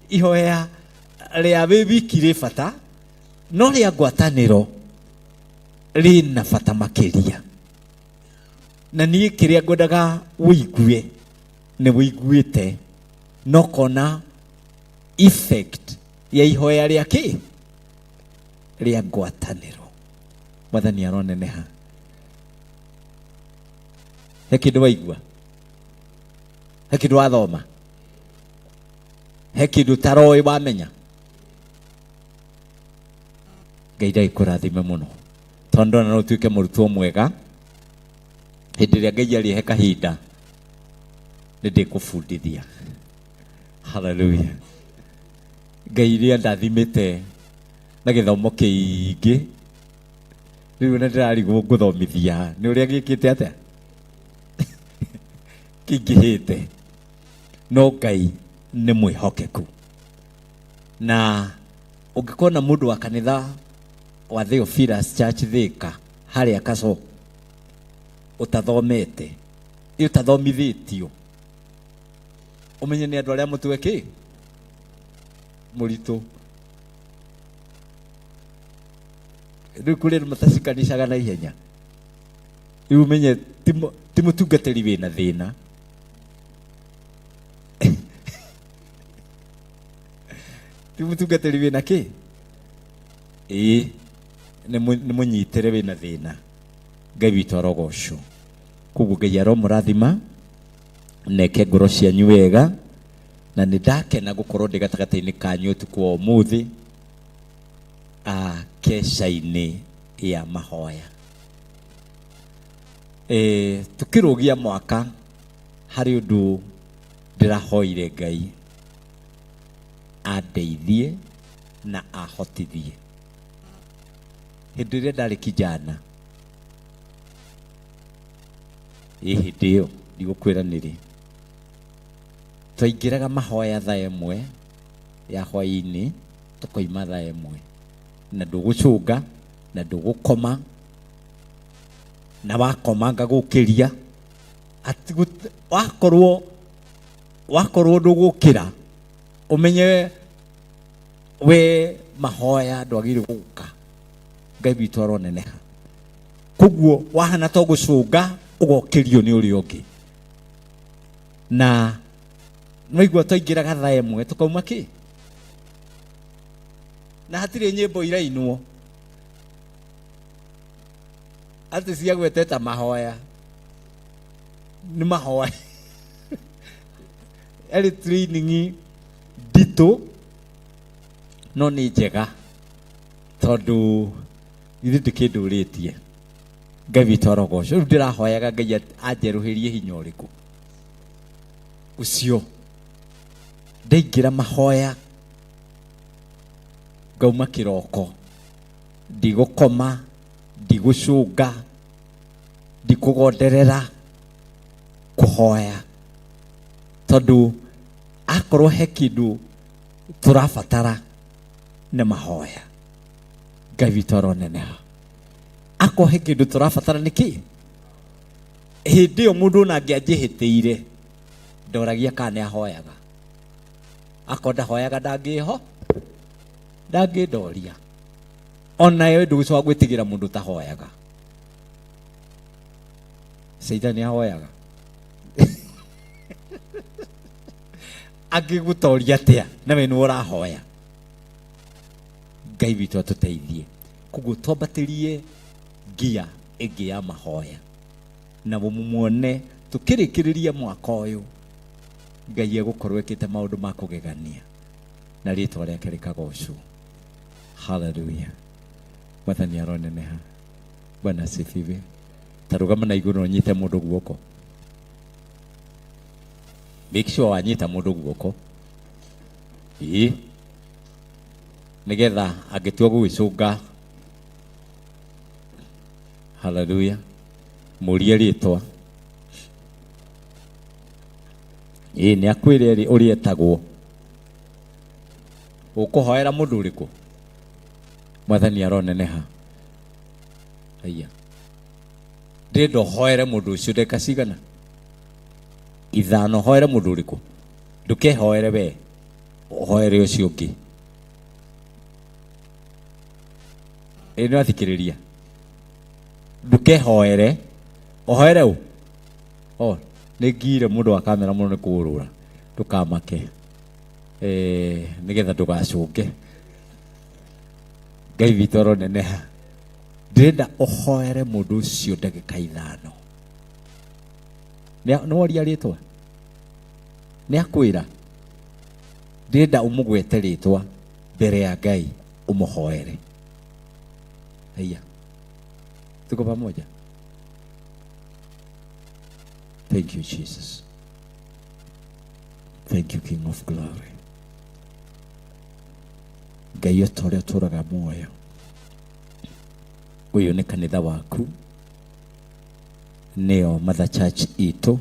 Ihoya rĩa wĩ wiki rĩ bata, no rĩa ngwatanĩro rĩna bata makĩria. Na niĩ kĩrĩa ngwendaga ũigue nĩ ũiguĩte, no kona effect ya ihoya rĩa kĩ? Rĩa ngwatanĩro. Mwathani aroneneha. He kĩndũ waigua? He kĩndũ wathoma? He kĩndũ ũtaroĩ wamenya? Ngai ndagĩkũrathime mũno, tondũ ndona no ũtuĩke mũrutwo mwega. Hĩndĩ ĩrĩa Ngai arĩhe kahinda nĩ ndĩkũbundithia. Haleluya. Ngai iria ndathimĩte na gĩthomo kĩingĩ, rĩu ona ndĩrarigwo ngũthomithia nĩ ũrĩa gĩkĩte atĩa kĩingĩhĩte, no Ngai nĩ mwĩhokeku. Na ũngĩkona mũndũ wa kanitha wa Theophilus Church Thika harĩa Kaco ũtathomete, ũtathomithĩtio, ũmenye nĩ andũ arĩa mũtwe kĩ mũritũ. Rĩu kũrĩ andũ matacikanicaga na ihenya, rĩu ũmenye ti mũtungatĩri wĩna thĩna. Ti mũtungatĩri wĩna kĩ? Ĩĩ, nĩ mũnyitĩre wĩna thĩna. Ngai witũ arogocwo. Koguo Ngai aromũrathima na eke ngoro cianyu wega, na nĩ ndakena gũkorwo ndĩ gatagatĩ-inĩ kanyu ũtukũ wa ũmũthĩ keca-inĩ ya mahoya. Tukĩrũgia mwaka harĩ ũndũ ndĩrahoire Ngai andeithie na ahotithie. Hĩndĩ ĩrĩa ndarĩ kijana, ĩ hĩndĩ ĩyo ndigũkwĩra nĩrĩ, twaingĩraga mahoya thaa ĩmwe ya hwaĩ-inĩ, tũkoima thaa ĩmwe, na ndũgũcũnga na ndũgũkoma, na wakoma ngagũkĩria. Wakorwo ndũgũkĩra, ũmenye we mahoya ndwagĩrĩire gũka. Ngai witũ aroneneha. Koguo wahana to gũcũnga ũgokĩrio nĩ ũrĩa ũngĩ. Na nĩwaigua twaingĩraga thaa ĩmwe tũkauma kĩ? Na hatirĩ nyĩmbo irainwo atĩ cia gweteta mahoya, nĩ mahoya yarĩ training nditũ no nĩ njega. Tondũ githĩ ndĩkĩndũrĩtie. Ngai witũ arogocwo. Rĩu ndĩrahoyaga Ngai anjerũhĩrie hinya ũrĩkũ ũcio. Ndaingĩra mahoya ngauma kĩroko, ndigũkoma, ndigũcũnga, ndikũgonderera kũhoya, tondũ akorwo he kĩndũ tũrabatara nĩ mahoya. Ngai witũ aroneneha. Akorwo he kĩndũ tũrabatara nĩ kĩ? Hĩndĩ ĩyo mũndũ ona angĩanjĩhĩtĩire ndoragia kana nĩ ahoyaga. Akorwo ndahoyaga ndangĩho ndangĩndoria. Onayo ndũgĩcoka gwĩtigĩra mũndũ ũtahoyaga. Caitani ahoyaga. Angĩgũtoria atĩa na we nĩwe ũrahoya? Ngai witũ atũteithie. Koguo twambatĩrie ngia ĩngĩ ya mahoya na mũmuone tũkĩrĩkĩrĩria mwaka ũyũ Ngai egũkorwo ekĩte maũndũ ma kũgegania na rĩtwa rĩake rĩkagocwo. Haleluya. Mwathani aroneneha. Bwana asifiwe. Tarũgama na igũrũ na ũnyite mũndũ guoko. Make sure wanyita mũndũ guoko. Ĩĩ. Nĩgetha angĩtua gũgĩcũnga. Haleluya. Mũrie rĩtwa. Ĩĩ nĩ akwĩre ũrĩa etagwo. Ũkũhoera mũndũ ũrĩkũ? Mwathani aroneneha. Aya. Ndĩrenda ũhoere mũndũ ũcio ndagĩka cigana? Ithano. Hoere mũndũ ũrĩkũ? Ndũkehoere we, ũhoere ũcio ũngĩ. Ĩĩ nĩ wathikĩrĩria? Ndũkehoere, ũhoere ũ? Oh, nĩ ngire mũndũ wa kamera mũno nĩ kũũrũra. Ndũkamake. Eh, nĩgetha ndũgacũnge. Ngai witũ aroneneha. Ndĩrenda ũhoere mũndũ ũcio ndagĩka ithano. Nĩ woria rĩtwa? Nĩ akwĩra? Ndĩrenda ũmũgwete rĩtwa mbere ya Ngai ũmũhoere. Haiya. Tuko pamoja? Thank you, Jesus. Thank you, King of Glory. Ngai o ta ũrĩa ũtũũraga muoyo. Ũyũ nĩ kanitha waku, nĩyo Mother Church itũ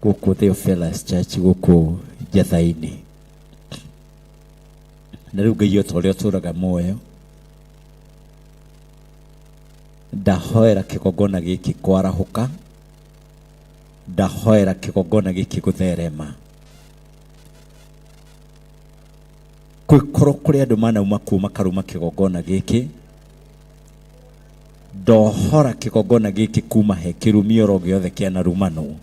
gũkũ Theophilus Church gũkũ Njatha-inĩ. Na rĩu Ngai o ta ũrĩa ũtũũraga muoyo, ndahoera kĩgongona gĩkĩ kwarahũka, ndahoera kĩgongona gĩkĩ gũtherema. Kwĩkorwo kũrĩ andũ manauma kuo makaruma kĩgongona gĩkĩ, ndohora kĩgongona gĩkĩ kuma he kĩrumi oro gĩothe kĩanarumanwo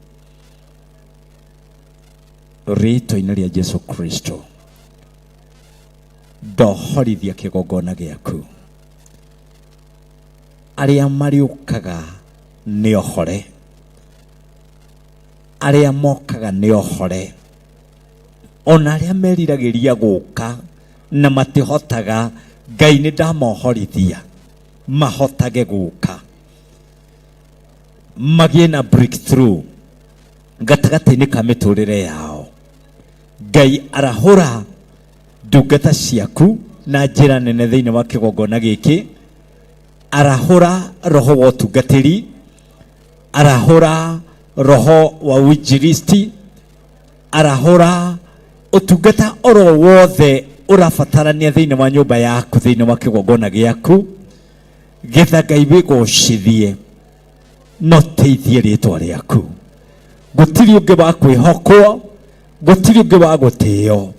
rĩtwa-inĩ rĩa Jesu Kristo. Ndohorithia kĩgongona gĩaku, arĩa marĩũkaga nĩ ohore, arĩa mokaga nĩ ohore, ona arĩa meriragĩria gũka na matihotaga, Ngai nĩ ndamohorithia mahotage gũka, magĩe na breakthrough gatagatĩ-inĩ ka mĩtũrĩre yao. Ngai arahũra ndungata ciaku na njĩra nene thĩinĩ wa kĩgongona gĩkĩ, arahũra roho wa ũtungatĩri, arahũra roho wa uinjilisti, arahũra ũtungata oro wothe ũrabatarania thĩinĩ wa nyũmba yaku, thĩinĩ wa kĩgongona gĩaku, getha Ngai wĩgocithie na ũteithie rĩtwa rĩaku. Gũtirĩ ũngĩ wa kwĩhokwo, gũtirĩ ũngĩ wa gũtĩo.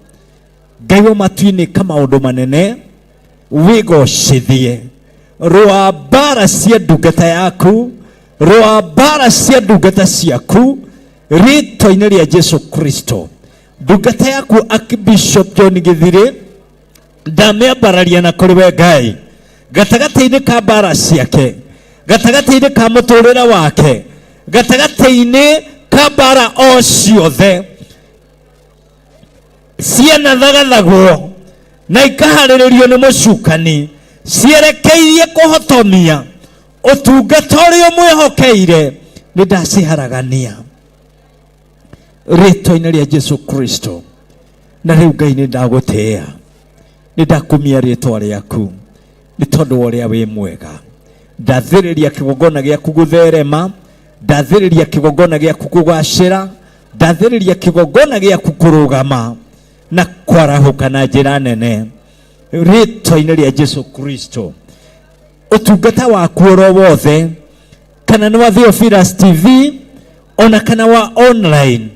Ngai wa matu-inĩ ka maũndũ manene, wĩgocithie. Rũa mbara cia ndungata yaku, rũa mbara cia ndungata ciaku, rĩtwa-inĩ rĩa Jesu Kristo. Ndungata yaku Archbishop John Githiri ndamĩambararia na kũrĩ we Ngai, gatagatĩ-inĩ ka mbara ciake, gatagatĩ-inĩ ka mũtũrĩre wake, gatagatĩ-inĩ ka mbara o ciothe cianathagathagwo. Na ikaharĩrĩrio nĩ mũcukani cierekeirie kũhotomia ũtungata ũrĩa ũmwĩhokeire, nĩ ndaciharagania rĩtwa-inĩ rĩa Jesu Kristo. Na rĩu Ngai, nĩ ndagũtĩĩa, nĩ ndakumia rĩtwa rĩaku nĩ tondũ wa ũrĩa wĩ mwega. Ndathĩrĩria kĩgongona gĩaku gũtherema, ndathĩrĩria kĩgongona gĩaku kũgacĩra, ndathĩrĩria kĩgongona gĩaku kũrũgama na kwarahũka na njĩra nene rĩtwa-inĩ rĩa Jesu Kristo. Ũtungata waku oro wothe, kana nĩ wa Theophilus TV ona kana wa online,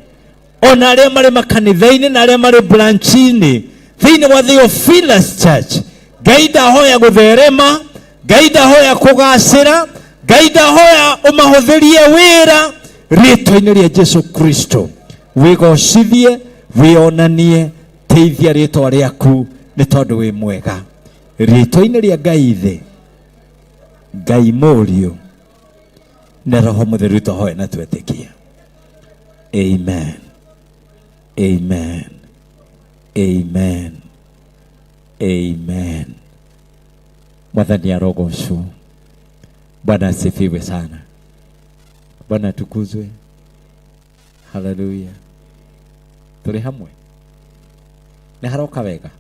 ona arĩa marĩ makanitha-inĩ na arĩa marĩ branch-inĩ thĩinĩ wa Theophilus Church, Ngai ndahoya gũtherema, Ngai ndahoya kũgacĩra, Ngai ndahoya ũmahũthĩrie wĩra rĩtwa-inĩ rĩa Jesu Kristo. Wĩgocithie, wĩonanie, teithia rĩtwa rĩaku nĩ tondũ wĩ mwega. Rĩtwa-inĩ rĩa Ngai Ithe, Ngai Mũriũ na Roho Mũtheru twahoya na twetĩkia. Amen. Amen. Amen. Amen. Mwathani arogocwo. Bwana asifiwe sana. Bwana atukuzwe. Haleluya. Tũrĩ hamwe. Nĩ haroka wega.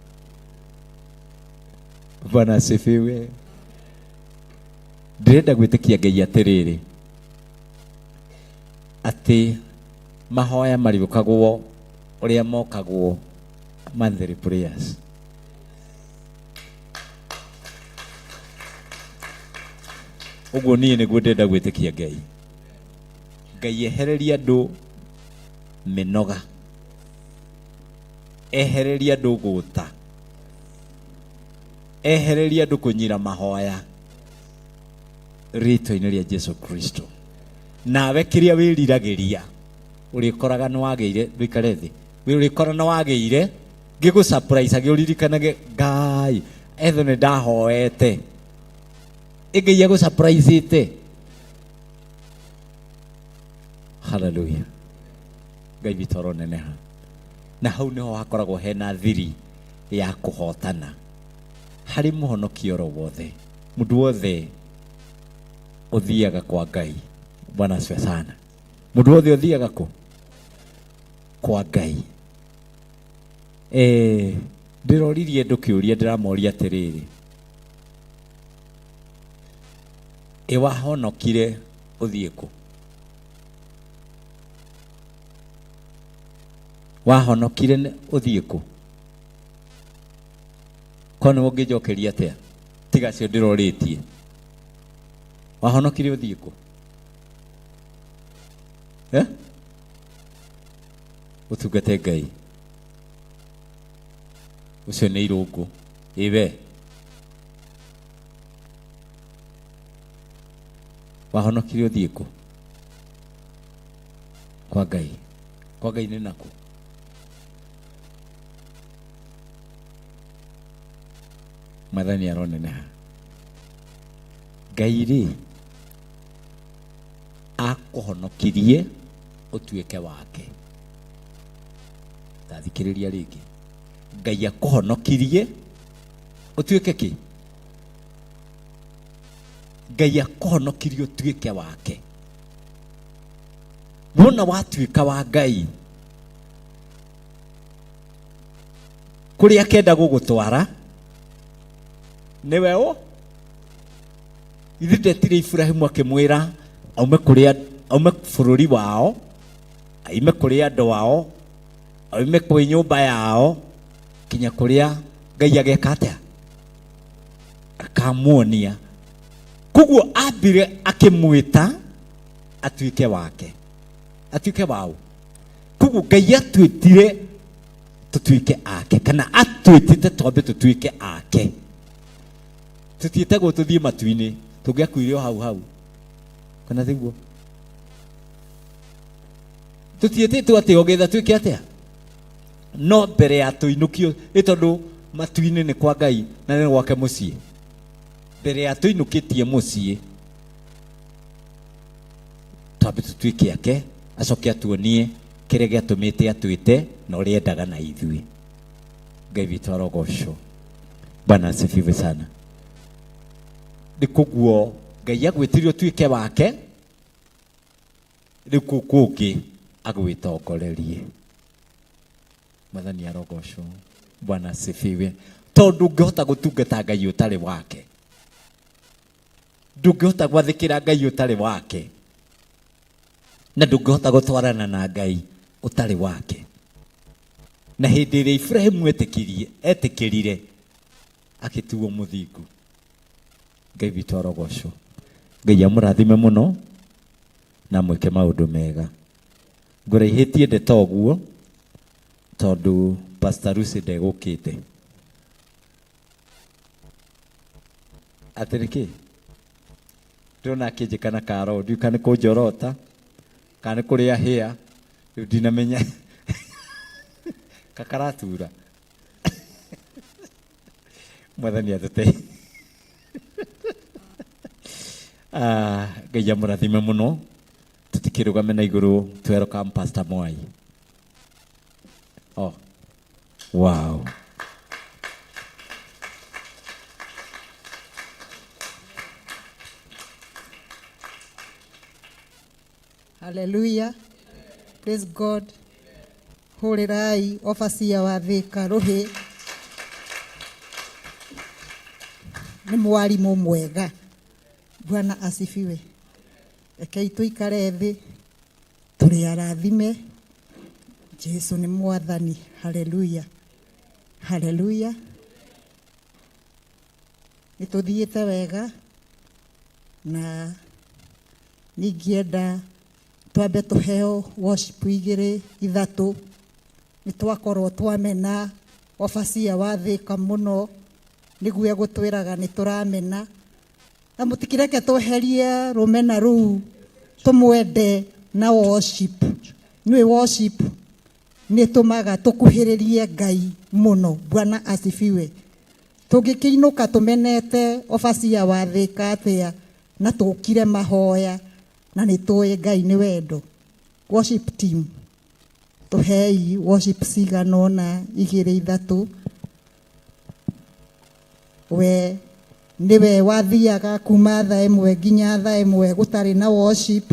Bwana asifiwe. Ndĩrenda gwĩtĩkia Ngai atĩrĩrĩ, atĩ mahoya marĩũkagwo ũrĩa mokagwo monthly prayers. Ũguo niĩ nĩguo ndĩrenda gwĩtĩkia Ngai. Ngai ehereria andũ mĩnoga, ehereria andũ gũta, ehereria andũ kũnyira mahoya rĩtwa-inĩ rĩa Jesu Kristo. Nawe kĩrĩa wĩriragĩria ũrĩkoraga nĩ wagĩire, ndũikare thĩ, ũrĩkora nĩ wagĩire, ngĩgũ surprise agĩ ũririkanage Ngai etho nĩ ndahoete, ĩ Ngai agũ surprise. Haleluya. Ngai witũ aroneneha. Na hau niho hakoragwo hena thiri ya kũhotana harĩ mũhonoki oro wothe, mũndũ wothe ũthiaga kwa Ngai. Bwana asifiwe sana. Mũndũ wothe ũthiaga kũ kwa Ngai. Ndĩroririe andũ kĩũria, ndĩramoria atĩrĩrĩ, ĩ wahonokire ũthiĩ kũ? Wahonokire ũthiĩ kũ? Ko nĩ ũngĩnjokeria atĩa? Tiga cio ndĩrorĩtie. Wahonokire ũthiĩ kũ? Eh? Ũtungate Ngai. Ũcio nĩ irũngũ. Ĩ we. Wahonokire ũthiĩ kũ? Kwa Ngai. Kwa Ngai nĩ nakũ? Mwathani aroneneha. Ngai rĩ akũhonokirie ũtuĩke wake. Tathikĩrĩria rĩngĩ. Ngai akũhonokirie ũtuĩke kĩ? Ngai akũhonokirie ũtuĩke wake. Wona watuĩka wa Ngai, kũrĩa akenda gũgũtwara nĩwe ũ. Ithe ndetire Ibrahimu akĩmwĩra aume kũrĩa, aume bũrũri wao, aime kũrĩ andũ ao, aume kwĩ nyũmba yao kinya kũrĩa Ngai ageka atĩa, akamuonia. Koguo ambire akĩmwĩta atuĩke wake, atuĩke wao. Koguo Ngai atwĩtire tũtuĩke ake, kana atwĩtĩte twambe tũtuĩke ake. Tũtiĩtagwo tũthiĩ matu-inĩ, tũngĩakuire o hau hau, kana tiguo? Tũtiĩtĩtwo atĩ o getha tuĩke atĩa, no mbere ya tũinũkio, nĩ tondũ matu-inĩ nĩ kwa Ngai na nĩ gwake mũciĩ. Mbere ya tũinũkĩtie mũciĩ, twambe tũtuĩke ake, acoke atuonie kĩrĩa gĩatũmĩte atwĩte na ũrĩa endaga na ithuĩ. Ngai witũ arogocwo. Bwana asifiwe sana. Nĩ koguo Ngai agwĩtire ũtuĩke wake, rĩu kũu kũngĩ agwĩtongorerie. Mwathani arogocwo. Bwana asifiwe. Tondũ ndũngĩhota gũtungata Ngai ũtarĩ wake, ndũngĩhota gwathĩkĩra Ngai ũtarĩ wake, na ndũngĩhota gũtwarana na Ngai ũtarĩ wake. Na hĩndĩ ĩrĩa Ibrahimu etĩkĩrire agĩtuo mũthingu. Ngai witũ arogocwo. Ngai amũrathime mũno na mwĩke maũndũ mega. Ngũraihĩtie ndeto ũguo tondũ Pastor Lucy ndegũkĩte. Atĩrĩ kĩ? Ndĩrona akĩnjĩka na karo, ndiũĩ kana nĩ kũnjorota kana nĩ kũrĩa hĩa, rĩu ndinamenya kakaratura. Mwathani atũteithie. Ngai amũrathime mũno. Tũtikĩrũgame na igũrũ twelcome Pastor Mwai. Oh. Wow. Hallelujah. Praise God. Hũrĩrai obacia wa Thĩka rũhĩ. Nĩ mwarimũ mwega. Bwana asifiwe. Rekei tũikare thĩ tũrĩ arathime. Jesu nĩ mwathani. Hallelujah. Hallelujah. Nĩ tũthiĩte wega na ningĩenda twambe tũheo worship igĩrĩ ithatũ. Nĩ twakorwo twamena obacia wa Thĩka mũno, nĩguo egũtwĩraga nĩ tũramena. Na mũtikireke tweherie rũmena rũu, tũmwende na worship. Nĩũĩ worship nĩ ĩtũmaga tũkuhĩrĩrie Ngai mũno. Bwana asifiwe. Tũngĩkĩinũka tũmenete obacia wa Thĩka atĩa na tũkire mahoya na nĩ tũĩ Ngai nĩ wendo. Worship team, tũhei worship cigana ũna, igĩrĩ ithatũ. We nĩwe wathiaga kuma thaa ĩmwe nginya thaa ĩmwe gũtarĩ na worship,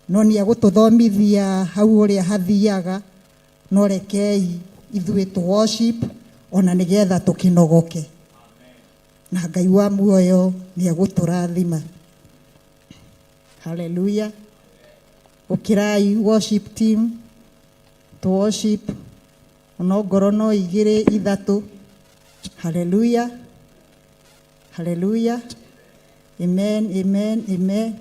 no nĩ egũtũthomithia hau ũrĩa hathiaga, no rekei ithuĩ tũ worship ona nĩgetha tũkĩnogoke. Na Ngai wa muoyo nĩ egũtũrathima. Hallelujah. Ũkĩrai worship team, tũ worship ono ngoro no igĩrĩ ithatũ. Hallelujah. Hallelujah. Amen, amen, amen.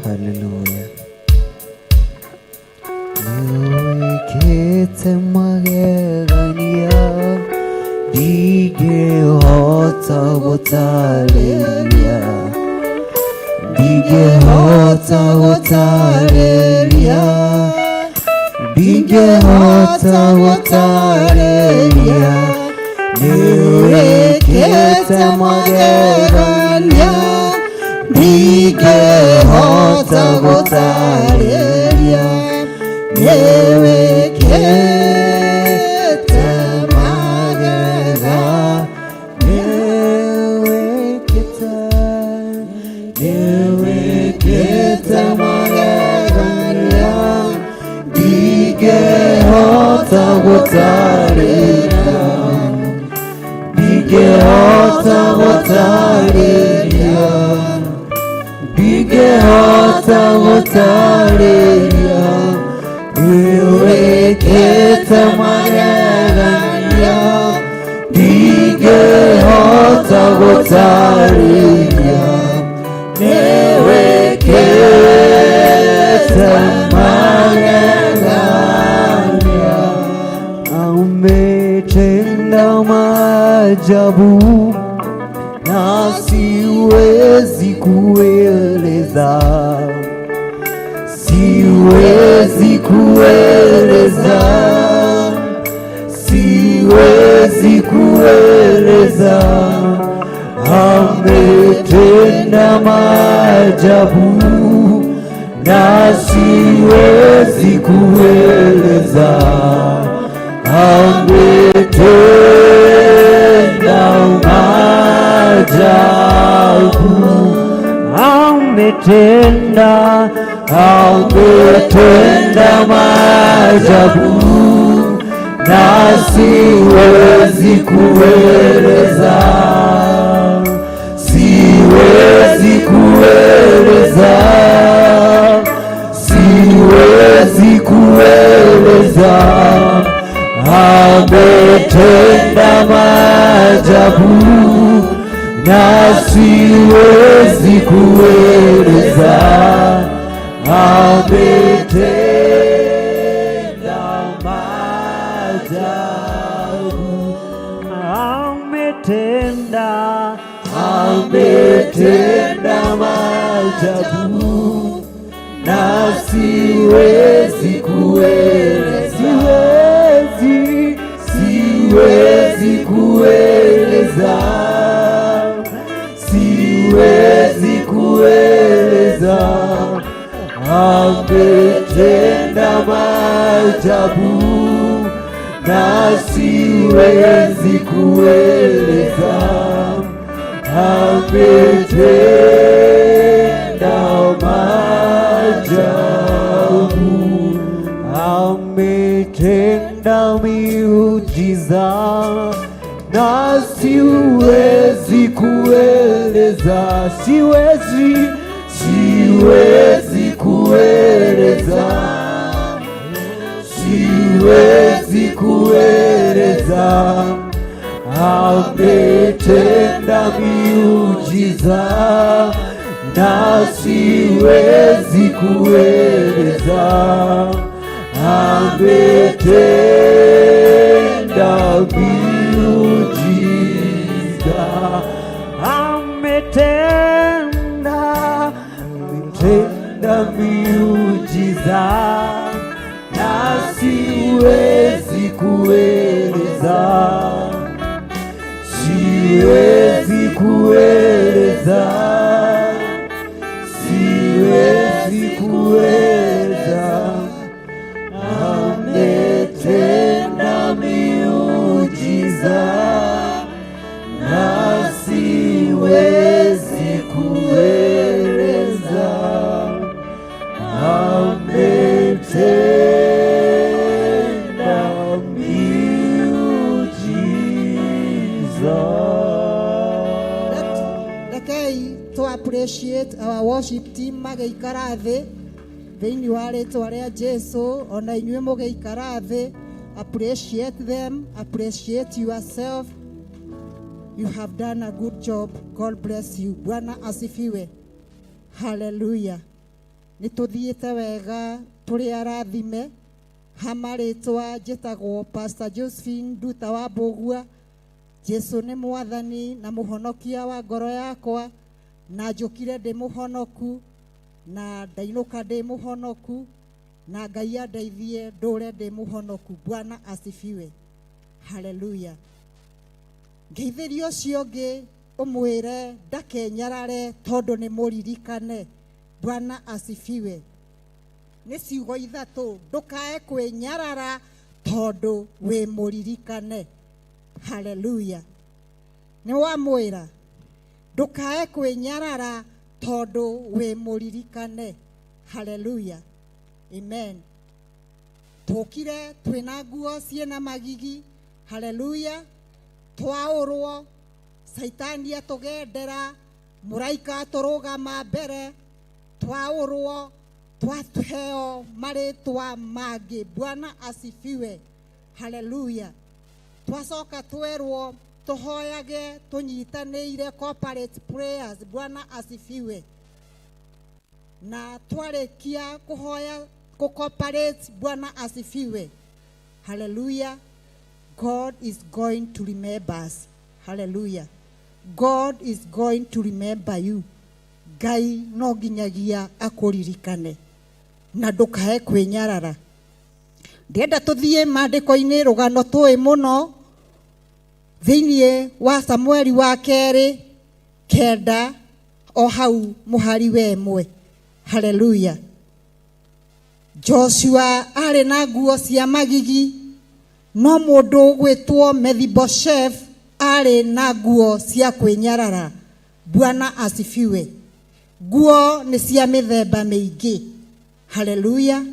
Hallelujah. Nĩwĩkĩte magegania ndingĩhota gũtarĩria, ndingĩhota gũtarĩria, ndingĩhota gũtarĩria. Nĩwĩkĩte magegania ndingĩhota gũtarĩria, nĩwĩkĩte magega, nĩwĩkĩte, nĩwĩkĩte magegania ndingĩhota gũtarĩria, ndingĩhota gũtarĩria, ndingĩhota gũtarĩria. Nĩwĩkĩte magegania ndingĩhota gũtarĩria, nĩwĩkĩte magegania. Ametenda maajabu na siwezi kueleza, siwezi kueleza, siwezi kueleza. Ametenda maajabu na na siwezi kueleza. Ametenda maajabu, ametenda, ametenda maajabu, na siwezi kueleza, siwezi kueleza, siwezi kueleza. Ametenda maajabu, na siwezi kueleza. Ametenda maajabu, ametenda, ametenda maajabu, na siwezi kueleza, siwezi, siwezi kueleza, siwezi kueleza. Ametenda maajabu, na siwezi kueleza. Ametenda maajabu, ametenda miujiza, na siwezi kueleza, siwezi, siwezi kueleza, siwezi kueleza. Ametenda miujiza, na siwezi kueleza. Ametenda miujiza, ametenda, ametenda miujiza, na siwezi kueleza, siwezi kueleza, siwezi kueleza. Ametenda miujiza, na siwezi kueleza. Ametenda miujiza. Rekei to appreciate our worship team magĩikara thĩ thĩinĩ wa rĩtwa rĩa Jesu, ona inyuĩ mũgĩikara thĩ, appreciate them, appreciate yourself. You have done a good job. God bless you. Bwana asifiwe. Hallelujah. Nĩ tũthiĩte wega, tũrĩ arathime. Hama rĩtwa njĩtagwo Pastor Josephine Nduta wa Mbũgua. Jesu nĩ mwathani na mũhonokia wa ngoro yakwa, na njũkire ndĩ mũhonoku, na ndainũka ndĩ mũhonoku, na Ngai andeithie ndũre ndĩ mũhonoku. Bwana asifiwe. Haleluya. Ngeithĩria ũcio ũngĩ ũmwĩre ndakenyarare tondũ nĩ mũririkane. Bwana asifiwe. Nĩ ciugo ithatũ, ndũkae kwĩnyarara tondũ wĩ mũririkane. Haleluya. Nĩ wamwĩra ndũkae kwĩnyarara tondũ wĩ mũririkane. Haleluya. Amen. Tũkire twĩna nguo ciĩna magigi. Haleluya. Twaũrwo, Caitani atũgendera, mũraika atũrũgama mbere, twaũrwo, twaheo marĩtwa mangĩ. Bwana asifiwe. Haleluya. Twacoka twerwo tũhoyage tũnyitanĩire corporate prayers. Bwana asifiwe. Na twarĩkia kũhoya kũ cooperate. Bwana asifiwe. Haleluya. God is going to remember us. Hallelujah. God is going to remember you. Ngai no nginyagia akũririkane na ndũkae kwĩnyarara. Ndĩrenda tũthiĩ maandĩko-inĩ, rũgano tũĩ mũno thĩinĩ wa Samueli wa kerĩ 9 o hau mũhari wa 1. Haleluya. Joshua arĩ na nguo cia magigi, no mũndũ ũgwĩtwo Mephibosheth arĩ na nguo cia kwĩnyarara. Bwana asifiwe. Nguo nĩ cia mĩthemba mĩingĩ. Haleluya.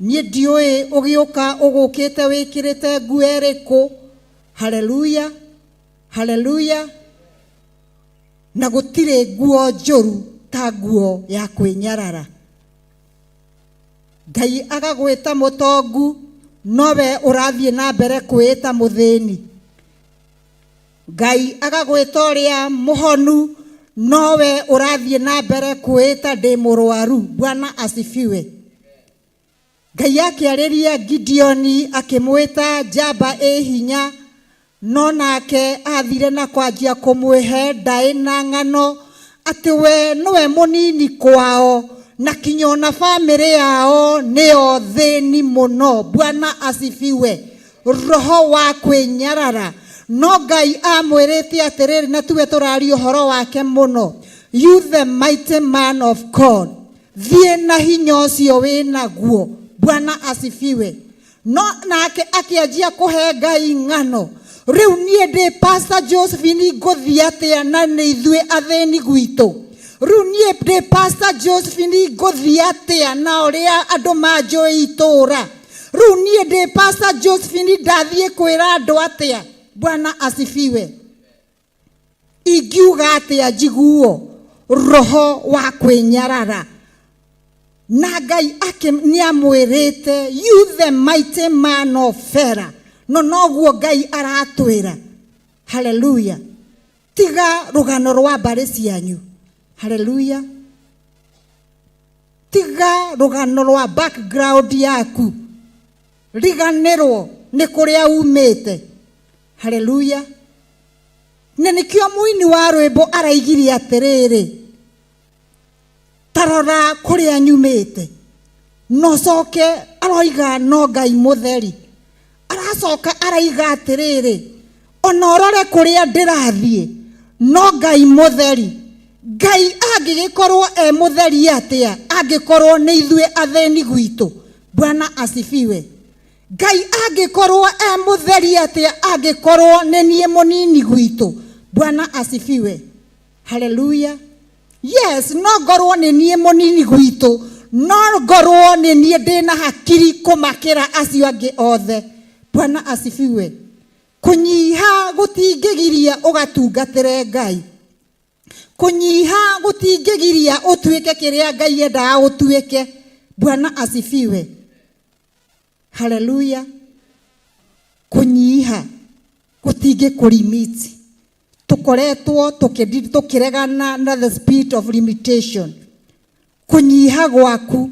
Niĩ ndiũĩ ũgĩũka ũgũkĩte wĩkĩrĩte nguo ĩrĩkũ. Haleluya. Haleluya. Na gũtirĩ nguo njũru ta nguo ya kwĩnyarara. Ngai agagwĩta mũtongu, nowe ũrathiĩ na mbere kwĩĩta mũthĩni. Ngai agagwĩta ũrĩa mũhonu, nowe ũrathiĩ na mbere kwĩĩta ndĩ mũrwaru. Bwana asifiwe. Ngai akĩarĩria Gideoni akĩmwĩta njamba ĩ hinya, no nake athire na kwanjia kũmwĩhe ndaĩ na ng'ano atĩ we nĩwe mũnini kwao na kinya ona bamĩrĩ yao nĩyo thĩni mũno. Bwana asifiwe. Roho wa kwĩnyarara. No Ngai amwĩrĩte atĩrĩrĩ, na tuwe tũraria ũhoro wake mũno, you the mighty man of God, thiĩ na hinya ũcio wĩ naguo. Bwana asifiwe. No nake akĩanjia kũhe Ngai ng'ano. Rĩu niĩ ndĩ Pastor Josephine ngũthiĩ atĩa na nĩ ithuĩ athĩni gwitũ? Rĩu niĩ ndĩ Pastor Josephine ngũthiĩ atĩa na ũrĩa andũ manjũĩ itũũra? Rĩu niĩ ndĩ Pastor Josephine ndathiĩ kwĩra andũ atĩa? Bwana asifiwe. Ingiuga atĩa njiguo roho wa kwĩnyarara? Na Ngai nĩamwĩrĩte, you the mighty man of Pharaoh. No noguo Ngai aratwĩra. Haleluya. Tiga rũgano rwa mbarĩ cianyu. Haleluya. Tiga rũgano rwa background yaku. Riganĩrwo nĩ kũrĩa umĩte. Haleluya. Na nĩkĩo mũini wa rwĩmbo araigire atĩrĩrĩ, tarora kũrĩa nyumĩte. No coke aroiga no Ngai mũtheri. Aracoka araiga atĩrĩrĩ, ona ũrore kũrĩa ndĩrathiĩ, no Ngai mũtheri. Ngai angĩgĩkorwo e mũtheri atĩa angĩkorwo nĩ ithuĩ athĩni gwitũ? Bwana asifiwe. Ngai angĩkorwo e mũtheri atĩa angĩkorwo nĩ niĩ mũnini gwitũ? Bwana asifiwe. Haleluya. Yes, no ngorwo nĩ niĩ mũnini gwitũ, no ngorwo nĩ niĩ ndĩna hakiri kũmakĩra acio angĩ othe. Bwana asifiwe. Kũnyiha gũtingĩgiria ũgatungatĩre Ngai. Kũnyiha gũtingĩgiria ũtuĩke kĩrĩa Ngai endaga ũtuĩke. Bwana asifiwe. Haleluya. Kũnyiha gũtingĩkũrimiti. Tũkoretwo tũkĩregana na the spirit of limitation. Kũnyiha gwaku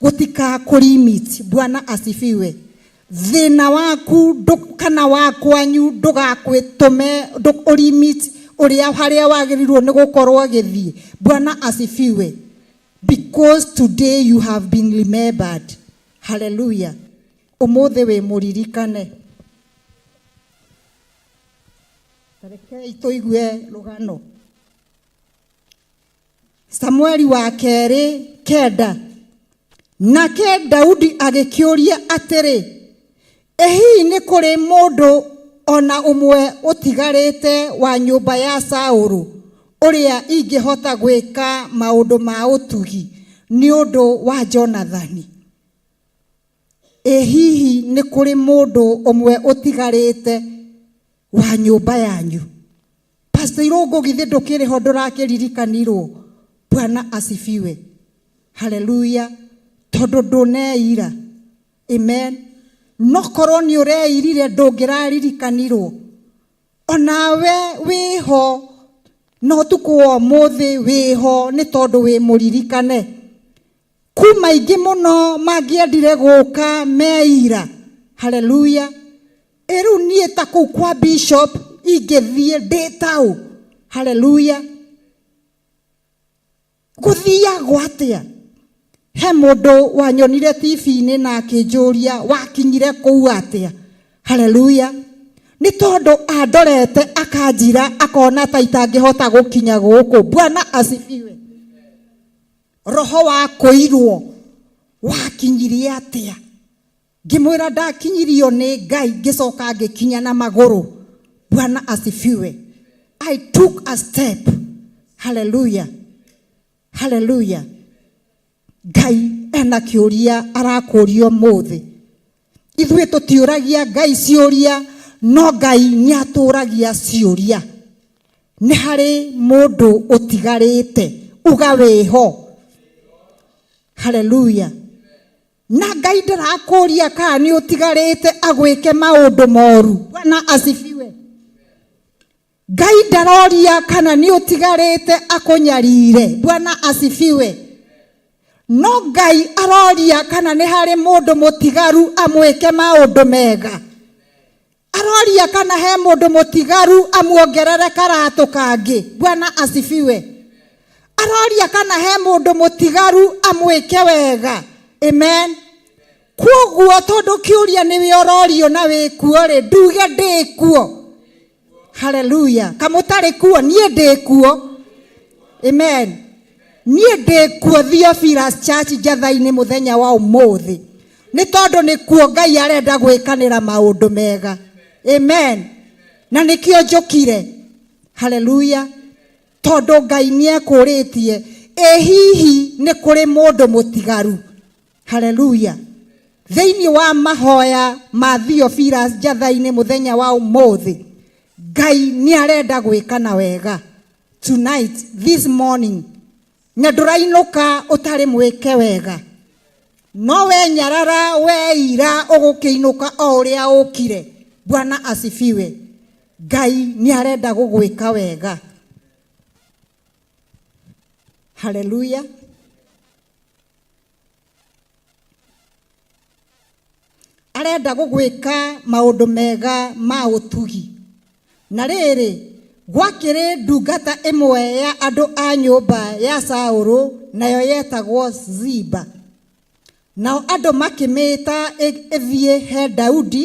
gũtikakũrimiti. Bwana asifiwe. Thĩna waku kana wa kwanyu ndũgakwĩtũme ũrimit ũrĩa harĩa wagĩrĩirwo nĩ gũkorwo ũgĩthiĩ. Bwana asifiwe. Because today you have been remembered. Hallelujah. Ũmũthĩ wĩ mũririkane. Rekei tũigue rũgano. Samueli wa kerĩ 9. Nake Daudi agĩkĩũria atĩrĩ, ĩ hihi nĩ kũrĩ mũndũ ona ũmwe ũtigarĩte wa nyũmba ya Saũlũ ũrĩa ingĩhota gwĩka maũndũ ma ũtugi nĩ ũndũ wa Jonathani? Ĩ hihi nĩ kũrĩ mũndũ ũmwe ũtigarĩte wa nyũmba yanyu? Pastor Irũngũ githĩ ndũkĩrĩ ho ndũrakĩririkanirwo? Bwana asifiwe. Haleluya. Tondũ ndũneira. Amen. No korwo nĩ ũreirire ndũngĩraririkanirwo. Onawe wĩho no ũtukũ wa ũmũthĩ wĩho nĩ tondũ wĩ mũririkane. Kuma aingĩ mũno mangĩendire gũka meira. Haleluya. Ĩ rĩu niĩ ta kũu kwa bishop ingĩthiĩ ndĩ taũ. Haleluya. Gũthiagwo atĩa? He mũndũ wanyonire TV-inĩ na akĩnjũria wakinyire kũu atĩa? Haleluya. Nĩ tondũ andorete akanjira akona ta itangĩhota gũkinya gũkũ. Bwana asifiwe. Roho wa kũirwo. Wakinyirie atĩa? Ngĩmwĩra ndakinyirio nĩ Ngai, ngĩcoka ngĩkinya na magũrũ. Bwana asifiwe. I took a step. Hallelujah. Hallelujah. Ngai ena kĩũria arakũria ũmũthĩ. Ithuĩ tũtiũragia Ngai ciũria, no Ngai nĩ atũragia ciũria. Nĩ harĩ mũndũ ũtigarĩte, uga wĩho. Hallelujah. Na Ngai ndarakũria kana nĩ ũtigarĩte agwĩke maũndũ moru. Bwana asifiwe. Ngai ndaroria kana nĩ ũtigarĩte akũnyarire. Bwana asifiwe. No Ngai aroria kana nĩ harĩ mũndũ mũtigaru amwĩke maũndũ mega. Aroria kana he mũndũ mũtigaru amuongerere karatũ kangĩ. Bwana asifiwe. Aroria kana he mũndũ mũtigaru amwĩke wega. Amen. Kwoguo tondũ kĩũria nĩwe ũrorio na wĩkuo rĩ, nduge ndĩkuo. Hallelujah. Kamũtarĩ kuo, niĩ ndĩkuo. Amen. Niĩ ndĩkuo Theophilus Church Njatha-inĩ mũthenya wa ũmũthĩ. Nĩ tondũ nĩkuo Ngai arenda gwĩkanĩra maũndũ mega. Amen. Na nĩkĩo njũkire. Hallelujah. Tondũ Ngai nĩekũrĩtie, ĩ hihi nĩ kũrĩ mũndũ mũtigaru. Hallelujah. Thĩinĩ wa mahoya ma Theophilus Njatha-inĩ mũthenya wa ũmũthĩ, Ngai nĩ arenda gwĩkana wega. Tonight, this morning, na ndũrainũka ũtarĩ mwĩke wega. No we nyarara, we ira, ũgũkĩinũka o ũrĩa ũkire. Bwana asifiwe. Ngai nĩ arenda gũgwĩka wega. Hallelujah. Arenda gũgwĩka maũndũ mega ma ũtugi. Na rĩrĩ, gwakĩrĩ ndungata ĩmwe ya andũ a nyũmba ya Saũlũ, nayo yetagwo Ziba. Nao andũ makĩmĩĩta ĩthiĩ he Daudi.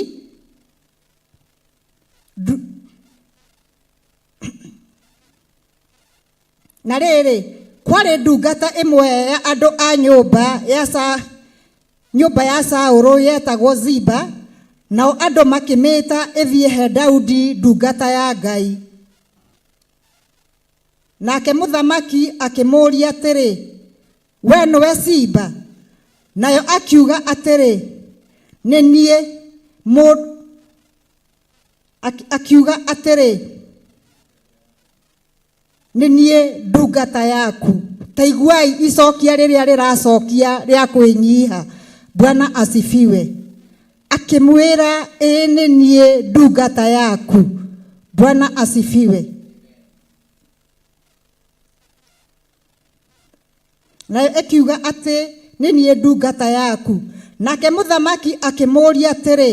Na rĩrĩ, kwarĩ ndungata ĩmwe ya andũ a nyũmba ya nyũmba ya Saũlũ yetagwo Ziba, nao andũ makĩmĩĩta ĩthiĩ he Daudi ndungata ya Ngai. Nake mũthamaki akĩmũũria atĩrĩ, we nĩwe Ziba? Nayo akiuga atĩrĩ, nĩ niĩ. Akiuga atĩrĩ, nĩ niĩ ndungata yaku. Ta iguai icokia rĩrĩa rĩracokia rĩa kwĩnyiha. Bwana asifiwe. Akĩmwĩra, ĩĩ nĩ niĩ ndungata yaku. Bwana asifiwe. Nayo ĩkiuga atĩ nĩ niĩ ndungata yaku. Nake mũthamaki akĩmũũria atĩrĩ,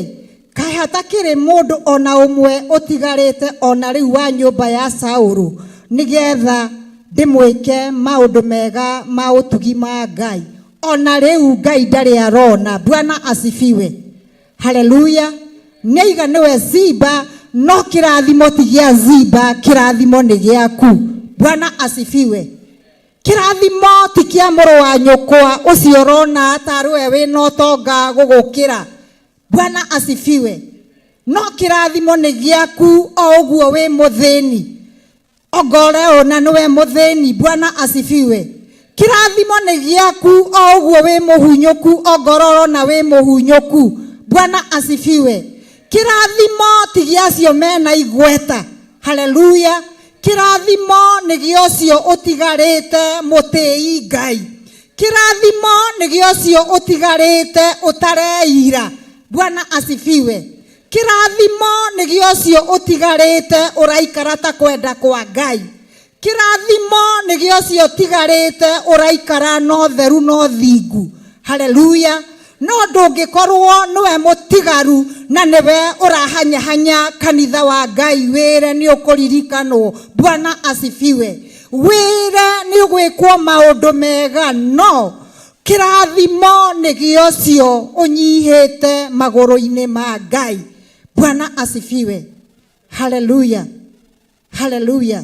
kaĩ hatakĩrĩ mũndũ ona ũmwe ũtigarĩte ona rĩu wa nyũmba ya Saũlũ, nĩgetha ndĩmwĩke maũndũ mega ma ũtugi ma Ngai? Ona rĩu Ngai ndarĩ arona. Bwana asifiwe. Haleluya. Nĩaiga nĩwe Ziba, no kĩrathimo ti gĩa Ziba, kĩrathimo nĩ gĩaku. Bwana asifiwe. Kĩrathimo ti kĩa mũrũ wa nyũkwa ũcio ũrona tarĩ we wĩna ũtonga gũgũkĩra. Bwana asifiwe. No kĩrathimo nĩ gĩaku o ũguo wĩ mũthĩni. Ongore ona nĩwe mũthĩni. Bwana asifiwe. Kĩrathimo nĩ gĩaku o ũguo wĩ mũhunyũku, ongorwo ũrona wĩ mũhunyũku. Bwana asifiwe. Kĩrathimo ti gĩa acio mena igweta. Haleluya. Kĩrathimo nĩ gĩa ũcio ũtigarĩte mũtĩi Ngai. Kĩrathimo nĩ gĩa ũcio ũtigarĩte ũtareira. Bwana asifiwe. Kĩrathimo nĩ gĩa ũcio ũtigarĩte ũraikara ta kwenda kwa Ngai. Kĩrathimo nĩ gĩa ũcio ũtigarĩte ũraikara no theru no thingu. Haleluya. No ndũngĩkorwo nĩwe mũtigaru na nĩwe ũrahanyahanya kanitha wa Ngai, wĩre nĩ ũkũririkanwo. Bwana asifiwe. Wĩre nĩ ũgwĩkwo maũndũ mega, no kĩrathimo nĩ gĩa ũcio ũnyihĩte magũrũ-inĩ ma Ngai. Bwana asifiwe. Haleluya. Haleluya.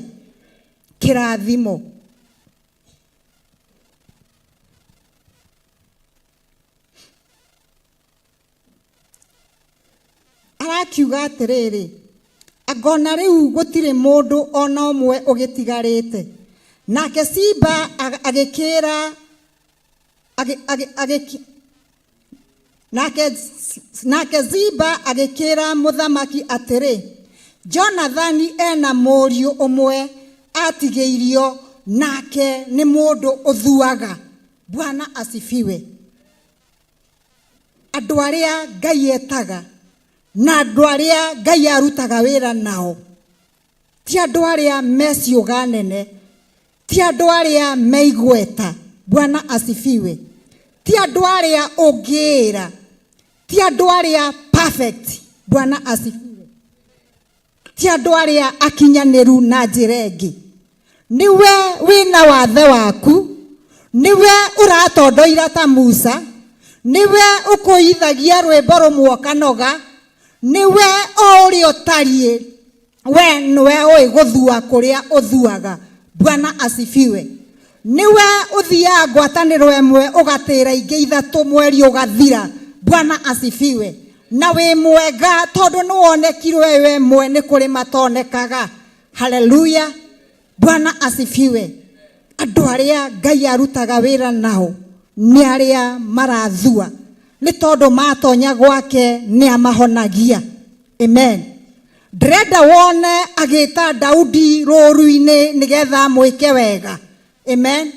Kĩrathimo. Akiuga atĩrĩrĩ, angona rĩu gũtirĩ mũndũ ona ũmwe ũgĩtigarĩte. Nake Siba agĩkĩra nake Ziba agĩkĩra mũthamaki atĩrĩ, Jonathani ena mũriũ ũmwe atigĩirio, nake nĩ mũndũ ũthuaga. Bwana asifiwe. Andũ arĩa Ngai etaga na andũ arĩa Ngai arutaga wĩra nao ti andũ arĩa me ciũga nene, ti andũ arĩa me igweta. Bwana asifiwe. Ti andũ arĩa ũngĩĩra, ti andũ arĩa perfect. Bwana asifiwe. Ti andũ arĩa akinyanĩru na njĩra ĩngĩ. Nĩwe wĩna wathe waku, nĩwe ũratondoira ta Musa, nĩwe ũkũithagia rwĩmbo rũmwe ũkanoga, nĩwe o ũrĩa ũtariĩ, we nĩwe ũĩ gũthua kũrĩa ũthuaga. Bwana asifiwe. Nĩwe ũthiaga ngwatanĩro ĩmwe ũgatĩra ingĩ ithatũ mweri ũgathira. Bwana asifiwe. Na wĩ mwega tondũ nĩwonekirwe we mwe nĩ kũrĩ matonekaga. Haleluya. Bwana asifiwe. Andũ arĩa Ngai arutaga wĩra nao nĩ arĩa marathua, nĩ tondũ matonya gwake nĩ amahonagia. Amen. Ndĩrenda wone agĩta Daudi rũru-inĩ nĩgetha amwĩke wega. Amen.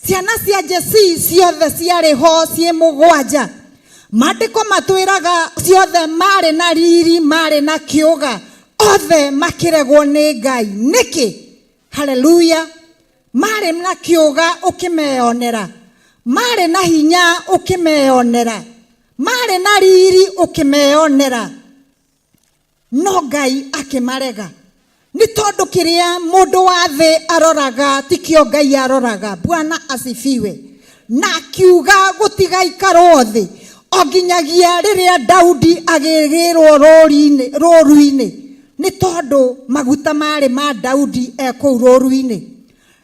Ciana cia Jesii ciothe ciarĩ ho ciĩ mũgwanja. Maandĩko matwĩraga ciothe marĩ na riri, marĩ na kĩũga, othe makĩregwo nĩ Ngai. Nĩkĩ? Haleluya. Marĩ na kĩũga ũkĩmeyonera, marĩ na hinya ũkĩmeyonera, marĩ na riri ũkĩmeyonera, no Ngai akĩmarega. Nĩ tondũ kĩrĩa mũndũ wa thĩ aroraga tikĩo Ngai aroraga. Bwana asifiwe. Na akiuga gũtigaikarwo thĩ o nginyagia rĩrĩa Daudi agĩgĩrwo rũru-inĩ, nĩ tondũ maguta marĩ ma Daudi e kũu rũru-inĩ.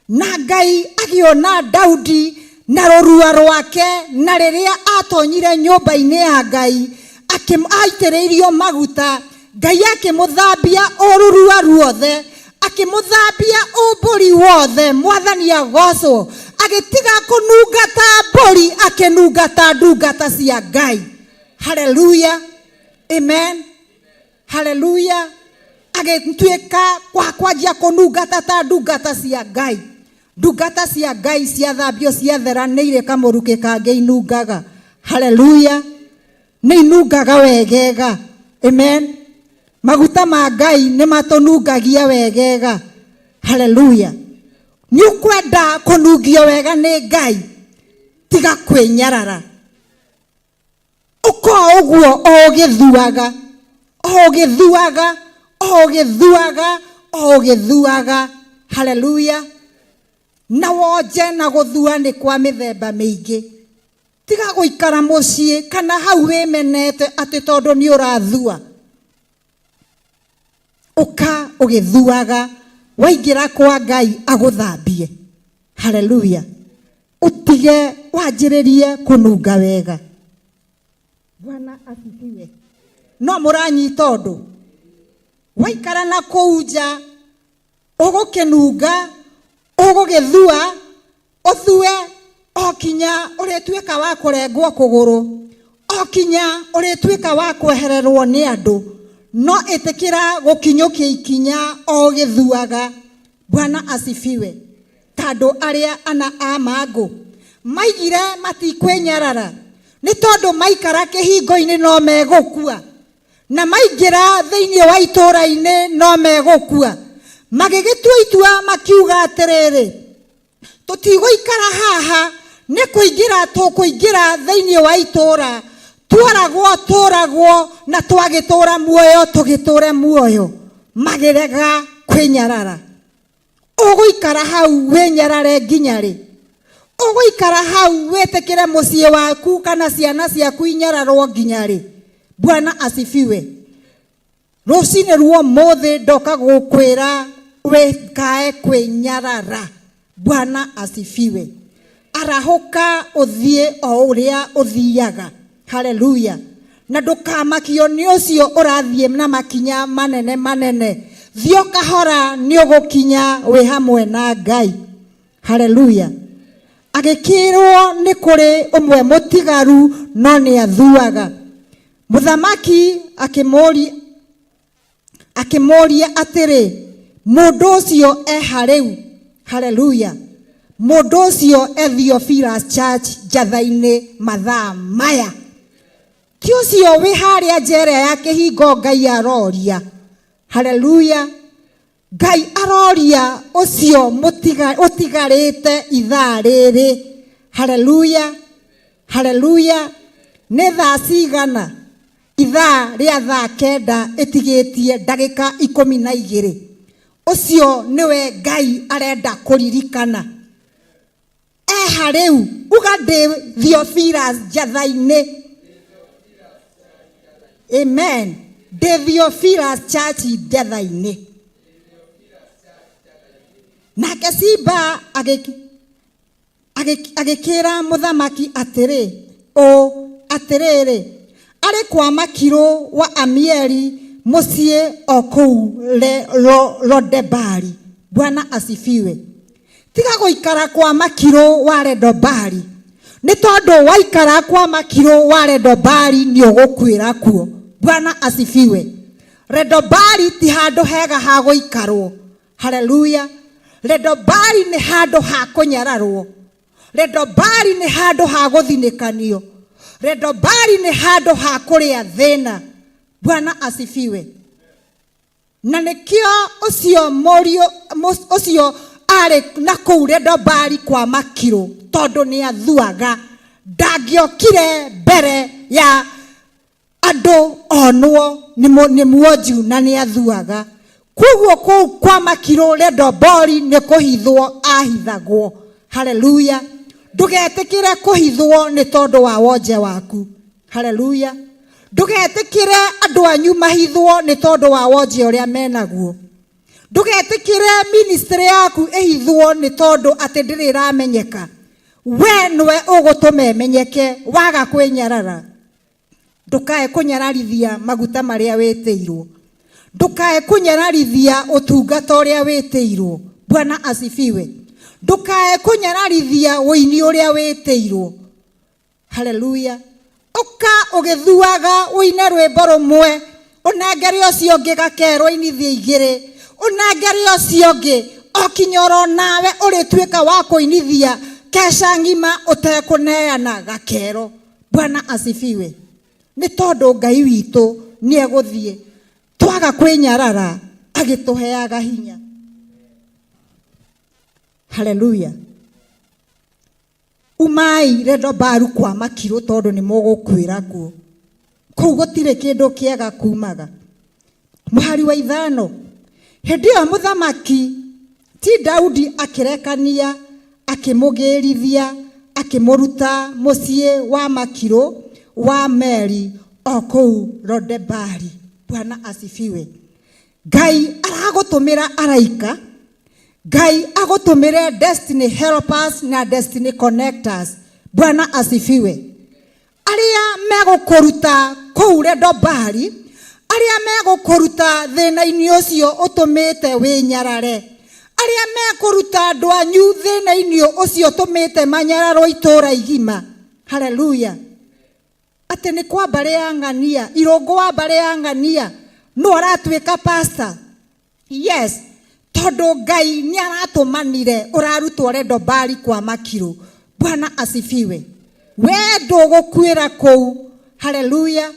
Na Ngai agĩona Daudi na rũrua rwake, na rĩrĩa atonyire nyũmba-inĩ ya Ngai aitĩrĩirio maguta, Ngai akĩmũthambia ũrurua ruothe, akĩmũthambia ũmbũri wothe. Mwathani agocwo. Agĩtiga kũnunga ta mbũri, akĩnunga ta ndungata cia Ngai. Haleluya. Amen. Haleluya. Agĩtuĩka kwa kwanjia kũnungata ta ndungata cia Ngai. Ndungata cia Ngai ciathambio ciathera nĩ irĩ kamũrukĩ kangĩ inungaga. Haleluya. Nĩ inungaga wegega. Amen. Maguta ma Ngai nĩ matũnungagia wegega. Haleluya. Nĩ ũkwenda kũnungio wega nĩ Ngai, tiga kwĩnyarara. Ũko ũguo o ũgĩthuaga, o ũgĩthuaga, o ũgĩthuaga, o ũgĩthuaga. Haleluya. Na wonje na gũthua nĩ kwa mĩthemba mĩingĩ. Tiga gũikara mũciĩ kana hau wĩmenete atĩ tondũ nĩ ũrathua. Ũka ũgĩthuaga, waingĩra kwa Ngai agũthambie. Haleluya. Ũtige wanjĩrĩrie kũnunga wega. Bwana asifiwe. No mũranyita ũndũ? Waikara na kũu nja ũgũkĩnunga, ũgũgĩthua, ũthue o kinya ũrĩtuĩka wa kũrengwo kũgũrũ, o kinya ũrĩtuĩka wa kwehererwo nĩ andũ, no ĩtĩkĩra gũkinyũkia ikinya o ũgĩthuaga. Bwana asifiwe. Ta andũ arĩa ana a mangũ maigire matikwĩnyarara, nĩ tondũ maikara kĩhingo-inĩ no megũkua, na maingĩra thĩinĩ wa itũũra-inĩ no megũkua. Magĩgĩtua itua makiuga atĩrĩrĩ, tũtigũikara haha, nĩ kũingĩra tũkũingĩra thĩinĩ wa itũũra, tworagwo tũragwo, na twagĩtũũra muoyo tũgĩtũũre muoyo. Magĩrega kwĩnyarara. Ũgũikara hau wĩnyarare nginya rĩ? Ũgũikara hau wĩtĩkĩre mũciĩ waku kana ciana ciaku inyararwo nginya rĩ? Bwana asifiwe. Rũcinĩ ruo mũthĩ ndoka gũkwĩra wĩkae kwĩnyarara. Bwana asifiwe. Arahũka ũthiĩ o ũrĩa ũthiaga. Haleluya. Na ndũkamakio nĩ ũcio ũrathiĩ na makinya manene manene. Thiĩ o kahora nĩ ũgũkinya wĩ hamwe na Ngai. Haleluya. Agĩkĩrwo nĩ kũrĩ ũmwe mũtigaru no nĩ athuaga. Mũthamaki akĩmũũria akĩmũũria atĩrĩ, mũndũ ũcio eha rĩu? Haleluya. Mũndũ ũcio e Theophilus Church Njatha-inĩ mathaa maya. Ti ũcio wĩ harĩa nja ĩrĩa ya kĩhingo Ngai aroria. Haleluya. Ngai aroria ũcio ũtigarĩte ithaa rĩrĩ. Haleluya. Haleluya. Nĩ thaa cigana? Ithaa rĩa thaa kenda ĩtigĩtie ndagĩka 12. Ũcio nĩwe Ngai arenda kũririkana. Eha rĩu? Uga ndĩ Theophilus Njatha-inĩ. Amen. Ndĩ Theophilus Church Njatha-inĩ. Nake Siba agĩkĩra mũthamaki atĩrĩ, ũũ, atĩrĩrĩ, arĩ kwa Makirũ wa Amieli mũciĩ o kũu Lodebari. Bwana asifiwe. Tiga gũikara kwa Makirũ wa Redobari, nĩ tondũ waikara kwa Makirũ wa Redobari nĩ ũgũkuĩra kuo. Bwana asifiwe. Redobari ti handũ hega ha gũikarwo. Haleluya. Redobari nĩ handũ ha kũnyararwo. Redobari nĩ handũ ha gũthinĩkanio. Redobari nĩ handũ ha kũrĩa thĩna. Bwana asifiwe. Na nĩkĩo ũcio mũriũ ũcio arĩ na kũu Redobari kwa Makirũ, tondũ nĩ athuaga, ndangĩokire mbere ya andũ onwo nĩ muonju na nĩ athuaga. Koguo kũu kwa Makirũ Redobori nĩ kũhithwo ahithagwo. Haleluya. Ndũgetĩkĩre kũhithwo nĩ tondũ wa wonje waku. Haleluya. Ndũgetĩkĩre andũ anyu mahithwo nĩ tondũ wa wonje ũrĩa menaguo. Ndũgetĩkĩre ministry yaku ĩhithwo nĩ tondũ atĩ ndĩrĩ ĩramenyeka. We nĩwe ũgũtũma ĩmenyeke waga kwĩnyarara. Ndũkae kũnyararithia maguta marĩa wĩtĩirwo. Ndũkae kũnyararithia ũtungata ũrĩa wĩtĩirwo. Bwana asifiwe. Ndũkae kũnyararithia ũini ũrĩa wĩtĩirwo. Haleluya. Ũka ũgĩthuaga ũine rwĩmbo rũmwe, ũnengere ũcio ũngĩ gakerwo inithie igĩrĩ, ũnengere ũcio ũngĩ o kinya oro nawe ũrĩtuĩka wa kũinithia keca ng'ima ũtekũneana gakero. Bwana asifiwe. Nĩ tondũ Ngai witũ nĩ egũthiĩ twaga kwĩnyarara agĩtũheaga hinya. Haleluya. Umai Redobaru kwa Makirũ tondũ nĩ mũgũkuĩra kuo. Kũu gũtirĩ kĩndũ kĩega kumaga. Mũhari wa 5. Hĩndĩ ĩyo mũthamaki ti Daudi akĩrekania akĩmũgĩrithia akĩmũruta mũciĩ wa Makirũ wa Meri o kũu Lodebari. Bwana asifiwe. Ngai aragũtũmĩra araika, Ngai agũtũmĩre destiny helpers na destiny connectors. Bwana asifiwe. Arĩa megũkũruta kũu Redobari, arĩa megũkũruta thĩna-inĩ ũcio ũtũmĩte wĩnyarare, arĩa mekũruta andũ anyu thĩna-inĩ ũcio ũtũmĩte manyararwo itũũra igima. Haleluya. Atĩ nĩ kwa mbarĩ ya ng'ania, irũngũ wa mbarĩ ya ng'ania, nũ aratuĩka pastor? Yes, tondũ Ngai nĩ aratũmanire ũrarutwo Redobari kwa Makirũ. Bwana asifiwe. We ndũgũkuĩra kũu. Haleluya.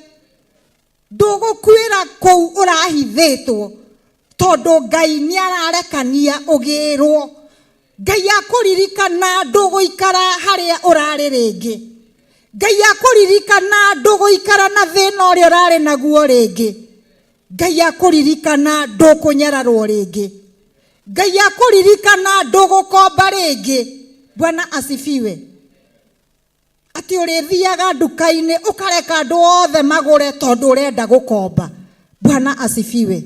Ndũgũkuĩra kũu ũrahithĩtwo, tondũ Ngai nĩ ararekania ũgĩrwo. Ngai akũririkana ndũgũikara harĩa ũrarĩ rĩngĩ. Ngai akũririkana ndũgũikara na thĩna ũrĩa ũrarĩ naguo rĩngĩ. Ngai akũririkana ndũkũnyararwo rĩngĩ. Ngai akũririkana ndũgũkomba rĩngĩ. Bwana asifiwe. Atĩ ũrĩthiaga nduka-inĩ ũkareka andũ othe magũre tondũ ũrenda gũkomba. Bwana asifiwe.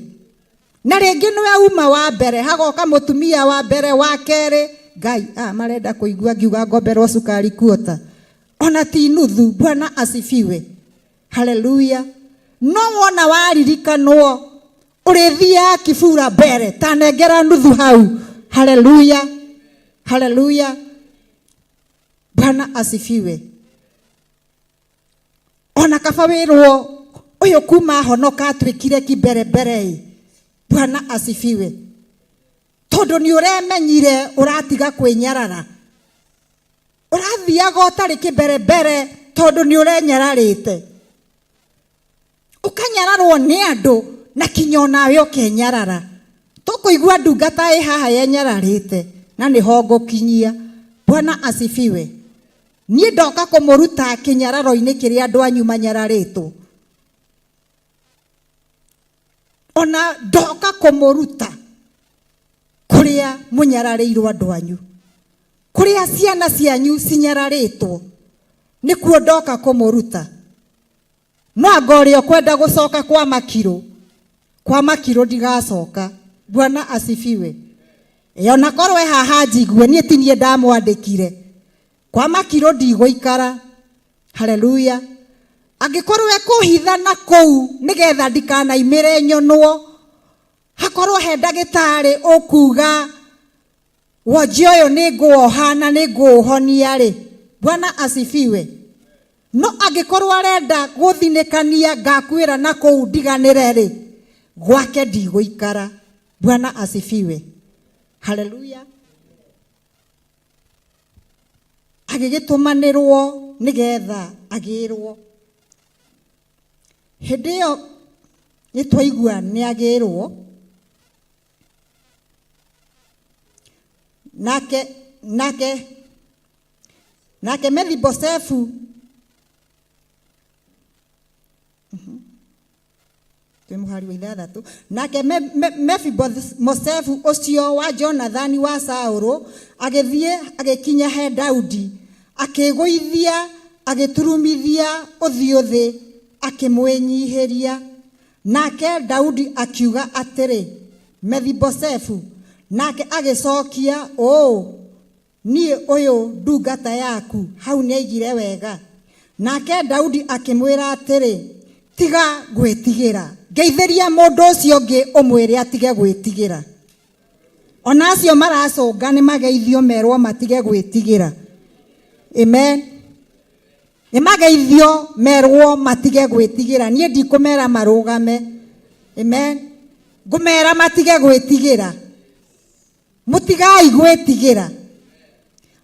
Na rĩngĩ nĩwe uma wa mbere, hagoka mũtumia wa mbere, wa kerĩ. Ngai, marenda kũigua ngiuga ngomberwo cukari kuota. Ona ti nuthu. Bwana asifiwe. Haleluya. No wona waririkanwo ũrĩthiaga kibura mbere tanengera nuthu hau. Haleluya, haleluya. Bwana asifiwe. Ona kaba wĩrwo ũyũ kuma honoka atuĩkire kimbere ĩ. Bwana asifiwe. Tondũ nĩ ũremenyire ũratiga kwĩnyarara, ũrathiaga ũtarĩ kĩmberembere tondũ nĩ ũrenyararĩte, ũkanyararwo nĩ andũ na kinya onawe ũkenyarara. Tũkũigua ndungata ĩ haha yenyararĩte na nĩho ngũkinyia. Bwana asifiwe. Niĩ ndoka kũmũruta kĩnyararo-inĩ kĩrĩa andũ anyu manyararĩtwo. Ona ndoka kũmũruta kũrĩa mũnyararĩirwo andũ anyu, kũrĩa ciana cianyu cinyararĩtwo, nĩkuo ndoka kũmũruta. No anga ũrĩa ũkwenda gũcoka kwa makirũ, kwa makirũ ndigacoka. Bwana asifiwe. Ĩ ona korwo e haha njigue, niĩ ti niĩ ndamwandĩkire. Kwa makirũ ndigũikara. Haleluya. Angĩkorwo ekũhitha na kũu nĩgetha ndikanaimĩre nyonwo, hakorwo he ndagĩtarĩ ũkuga wonji ũyũ nĩ ngũwoha na nĩ ngũũhonia rĩ. Bwana asifiwe. No angĩkorwo arenda gũthinĩkania ngakuĩra na kũu ndiganĩre rĩ, gwake ndigũikara. Bwana asifiwe. Haleluya. Agĩgĩtũmanĩrwo nĩgetha agĩrwo. Hĩndĩ ĩyo nĩtwaigua nĩ agĩrwo. Nake nake nake Mephibosethu twĩ mũhari wa ithathatũ. Nake Mephibosethu ũcio wa Jonathani wa Saũlũ agĩthiĩ agĩkinya he Daudi, akĩgũithia agĩturumithia ũthiũ thĩ, akĩmwĩnyihĩria. Nake Daudi akiuga atĩrĩ, Mephibosethu. Nake agĩcokia ũũ, niĩ ũyũ ndungata yaku. Hau nĩaigire wega. Nake Daudi akĩmwĩra atĩrĩ, tiga gwĩtigĩra. Ngeithĩria mũndũ ũcio ũngĩ ũmwĩre atige gwĩtigĩra. Ona acio maracũnga nĩ mageithio merwo matige gwĩtigĩra. Amen. Nĩ mageithio merwo matige gwĩtigĩra. Niĩ ndikũmera marũgame. Amen. Ngũmera matige gwĩtigĩra. Mũtigai gwĩtigĩra.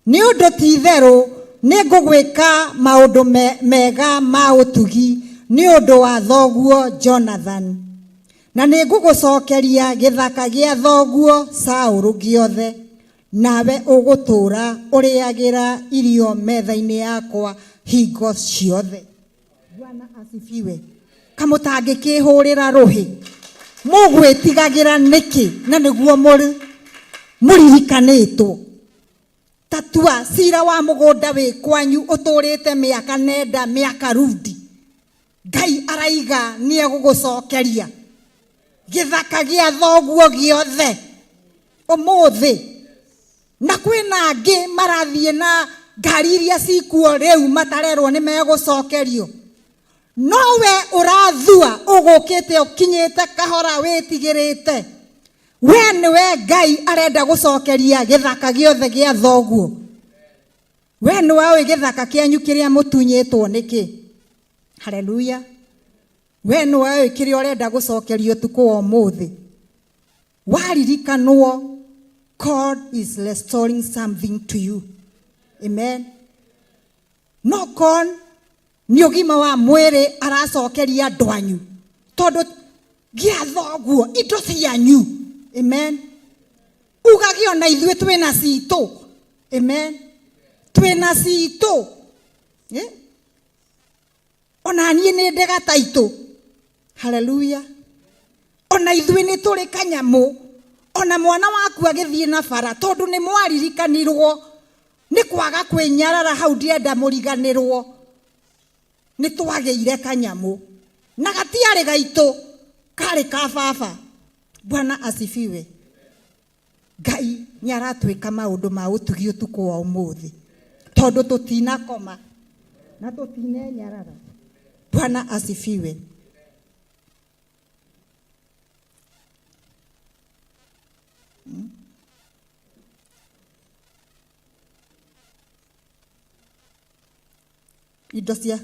Nĩ ũndũ ti itherũ nĩ ngũgwĩka maũndũ mega ma ũtugi nĩ ũndũ wa thoguo Jonathan, na nĩ ngũgũcokeria gĩthaka gĩa thoguo Saũlũ gĩothe, nawe ũgũtũũra ũrĩagĩra irio metha-inĩ yakwa hingo ciothe. Bwana asifiwe. Kamũtangĩkĩhũrĩra rũhĩ, mũgwĩtigagĩra nĩkĩ na nĩguo mũririkanĩtwo? Tatua cira wa mũgũnda wĩ kwanyu ũtũrĩte mĩaka nenda mĩaka rudi, Ngai araiga nĩ egũgũcokeria gĩthaka gĩa thoguo gĩothe ũmũthĩ. Na kwĩna angĩ marathiĩ na ngari iria cikuo rĩu matarerwo nĩ megũcokerio, no we ũrathua ũgũkĩte ũkinyĩte kahora wĩtigĩrĩte. We nĩwe Ngai arenda gũcokeria gĩthaka gĩothe gĩa thoguo. We nĩwe ũĩ gĩthaka kĩanyu kĩrĩa mũtunyĩtwo nĩkĩ. Haleluya. We nĩwe ũĩ kĩrĩa ũrenda gũcokerio ũtukũ wa ũmũthĩ. Waririkanwo, God is restoring something to you. Amen. No kon nĩ ũgima wa mwĩrĩ aracokeria andũ anyu, tondũ gĩa thoguo indo cianyu. Amen. Ugage ona ithuĩ twĩna citũ. Amen. Twĩna citũ. Ona niĩ nĩ ndĩ gataitũ. Haleluya. Ona ithuĩ nĩ tũrĩ kanyamũ. Ona mwana waku agĩthiĩ na bara, tondũ nĩ mwaririkanirwo nĩ kwaga kwĩnyarara hau ndienda mũriganĩrwo, nĩ twagĩire kanyamũ na gatiarĩ gaitũ, karĩ ka baba. Bwana asifiwe. Ngai nĩ aratwĩka maũndũ ma ũtugi ũtukũ wa ũmũthĩ, tondũ tũtinakoma na tũtinenyarara. Bwana asifiwe. Indo cia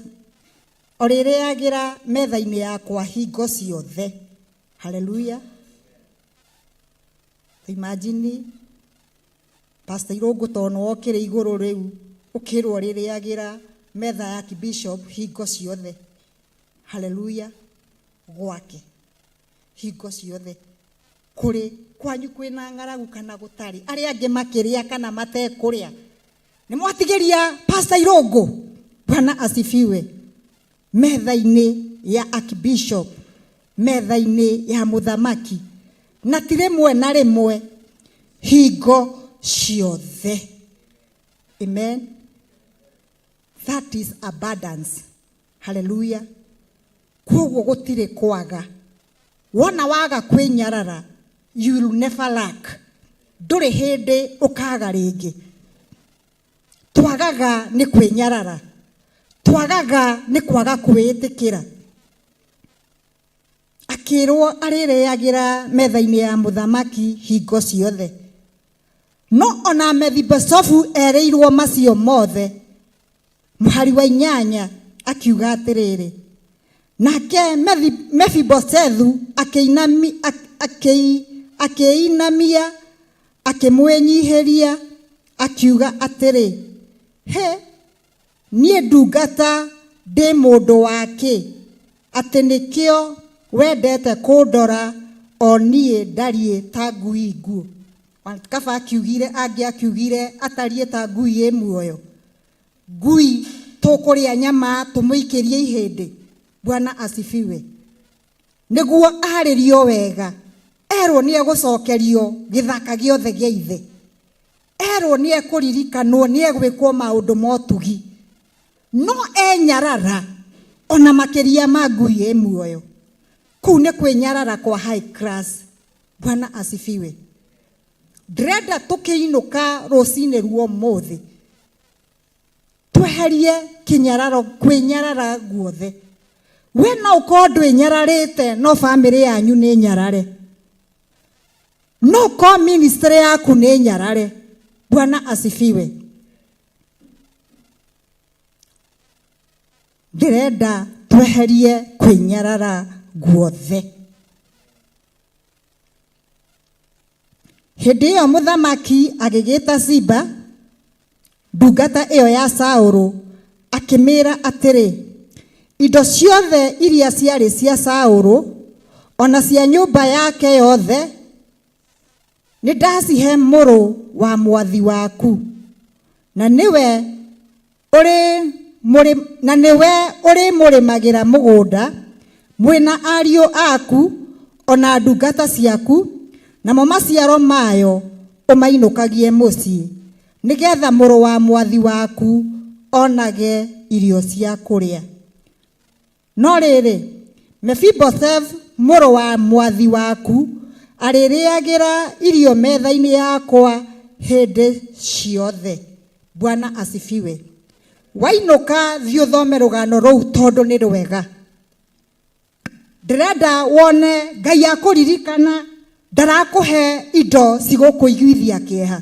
ũrĩrĩagĩra metha-inĩ yakwa hingo ciothe. Haleluya. Imagine Pastor Irũngũ tondũ nĩwokĩrĩ igũrũ rĩu ũkĩrwo ũrĩrĩagĩra metha ya bishop hingo ciothe. Haleluya. Gwake hingo ciothe. Kũrĩ kwanyu kwĩna ng'aragu kana gũtarĩ, arĩa angĩ makĩrĩa kana matekũrĩa, nĩ mwatigĩria Pastor Irũngũ. Bwana asifiwe. Metha-inĩ ya archbishop, metha-inĩ ya mũthamaki, na ti rĩmwe na rĩmwe, hingo ciothe. Amen. That is abundance. Haleluya. Koguo gũtirĩ kwaga. Wona waga kwĩnyarara, you will never lack. Ndũrĩ hĩndĩ ũkaga rĩngĩ. Twagaga nĩ kwĩnyarara, twagaga nĩ kwaga kwĩĩtĩkĩra. Akĩrwo arĩrĩagĩra metha-inĩ ya mũthamaki hingo ciothe. No ona Mefiboshethu erĩirwo macio mothe, mũhari wa 8 akiuga atĩrĩrĩ, nake Mefiboshethu akĩinamia akĩmwĩnyihĩria akiuga atĩrĩ, he niĩ ndungata ndĩ mũndũ wake, atĩ nĩkĩo wendete kũndora o niĩ ndariĩ ta ngui nguũ. Kaba akiugire, angĩ akiugire atariĩ ta ngui ĩ muoyo. Ngui tũkũrĩa nyama tũmũikĩrie ihĩndĩ. Bwana asifiwe. Nĩguo arĩrio wega, erwo nĩ egũcokerio gĩthaka gĩothe gĩa ithe, erwo nĩ ekũririkanwo, nĩ egwĩkwo maũndũ ma ũtugi, no enyarara ona makĩria ma ngui ĩ muoyo. Kũu nĩ kwĩnyarara kwa high class. Bwana asifiwe. Ndĩrenda tũkĩinũka rũcinĩ ruo ũmũthĩ tweherie kĩnyararo, kwĩnyarara guothe. We no ũkorwo ndwĩnyararĩte, no bamĩrĩ yanyu nĩ nyarare, no ũkorwo ministry yaku nĩ nyarare. Bwana asifiwe. Ndĩrenda tweherie kwĩnyarara guothe. Hĩndĩ ĩyo mũthamaki agĩgĩta Ziba, ndungata ĩyo ya Saũlũ, akĩmĩĩra atĩrĩ, indo ciothe iria ciarĩ cia Saũlũ ona cia nyũmba yake yothe nĩ ndacihe mũrũ wa mwathi waku, na nĩwe ũrĩmũrĩmagĩra mũgũnda mwĩna ariũ aku ona ndungata ciaku, namo maciaro mayo ũmainũkagie mũciĩ, nĩgetha mũrũ wa mwathi waku onage irio cia kũrĩa. No rĩrĩ, Mefiboshethu mũrũ wa mwathi waku arĩrĩagĩra irio metha-inĩ yakwa hĩndĩ ciothe. Bwana asifiwe. Wainũka thiĩ ũthome rũgano rũu tondũ nĩ rwega. Ndĩrenda wone Ngai akũririkana ndarakũhe indo cigũkũiguithia kĩeha,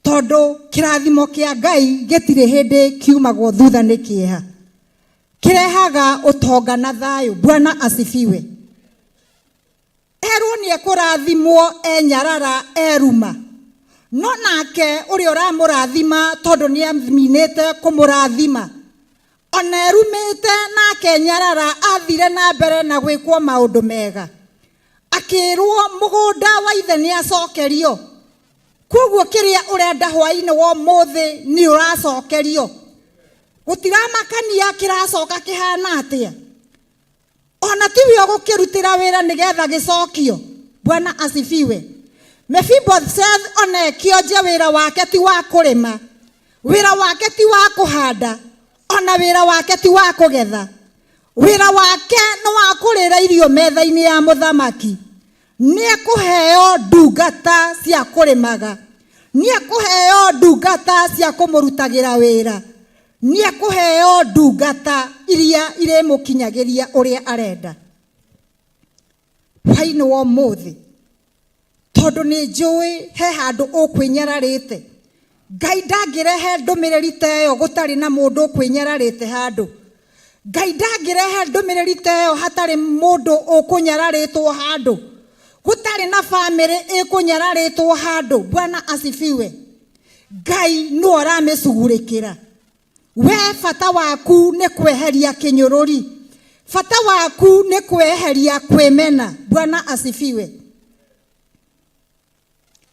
tondũ kĩrathimo kĩa Ngai gĩtirĩ hĩndĩ kiumagwo thutha nĩ kĩeha, kĩrehaga ũtonga na thayũ. Bwana asifiwe. Erwo nĩ ekũrathimwo enyarara eruma, no nake ũrĩa ũramũrathima tondũ nĩ aminĩte kũmũrathima, ona erumĩte nake nyarara athire na mbere na gwĩkwo maũndũ mega, akĩrwo mũgũnda wa ithe nĩ acokerio. Koguo kĩrĩa ũrenda hwaĩ-inĩ wa ũmũthĩ nĩ ũracokerio, gũtiramakania kĩracoka kĩhana atĩa, ona tiwe ũgũkĩrutĩra wĩra nĩgetha gĩcokio. Bwana asifiwe. Mefiboshethu ona ekĩonje wĩra wake ti wa kũrĩma, wĩra wake ti wa kũhanda, ona wĩra wake ti wa kũgetha, wĩra wake nĩ wa kũrĩra irio metha-inĩ ya mũthamaki. Nĩ ekũheo ndungata cia kũrĩmaga, nĩ ekũheo ndungata cia kũmũrutagĩra wĩra, Nĩ ekũheo ndungata iria irĩmũkinyagĩria ũrĩa arenda. Hwainĩ wa ũmũthĩ, tondũ nĩ njũĩ he handũ ũkwĩnyararĩte, Ngai ndangĩrehe ndũmĩrĩri ta ĩyo gũtarĩ na mũndũ ũkwĩnyararĩte handũ. Ngai ndangĩrehe ndũmĩrĩri ta ĩyo hatarĩ mũndũ ũkũnyararĩtwo handũ, gũtarĩ na bamĩrĩ ĩkũnyararĩtwo handũ. Bwana asifiwe. Ngai nĩwe ũramĩcugurĩkĩra. We bata waku nĩ kweheria kĩnyũrũri, bata waku nĩ kweheria kwĩmena. Bwana asifiwe.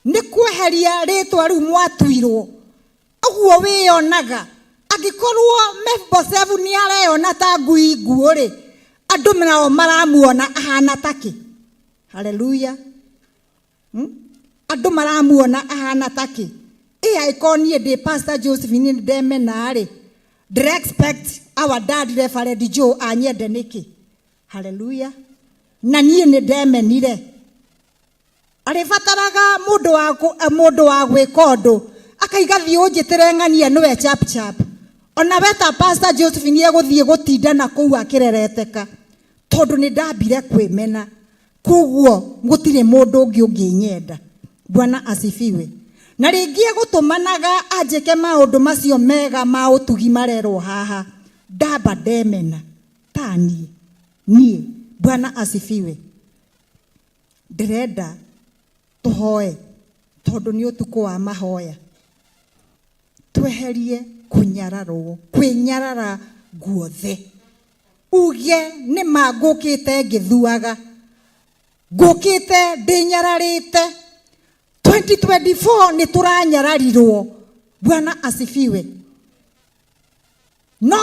Nĩ kweheria rĩtwa rĩu mwatuirwo ũguo wĩyonaga. Angĩkorwo Mefiboshethu nĩ areyona ta ngui nguũ rĩ, andũ nao maramuona ahana takĩ? Haleluya. Andũ maramuona ahana takĩ? Ĩ angĩkorwo niĩ ndĩ Pastor Josephine nĩ ndemena rĩ, ndĩra expect our dad Reverend Joe anyende nĩkĩ? Haleluya. Na niĩ nĩ ndemenire. Arĩbataraga mũndũ wa mũndũ wa gwĩka ũndũ akaiga thiĩ ũnjĩtĩre ng'ania nĩwe chap chap. Ona we ta Pastor Josephine egũthiĩ gũtinda na kũu akĩrereteka tondũ nĩ ndambire kwĩmena, koguo gũtirĩ mũndũ ũngĩ ũngĩnyenda. Bwana asifiwe. Na rĩngĩ egũtũmanaga anjĩke maũndũ macio mega ma ũtugi marerwo haha, ndamba ndemena ta niĩ niĩ. Bwana asifiwe. Ndĩrenda tũhoe tondũ nĩ ũtukũ wa mahoya. Tweherie kũnyararwo, kwĩnyarara guothe. Uge nĩ ma ngũkĩte ngĩthuaga, ngũkĩte ndĩnyararĩte. 2024 nĩ tũranyararirwo. Bwana asifiwe. No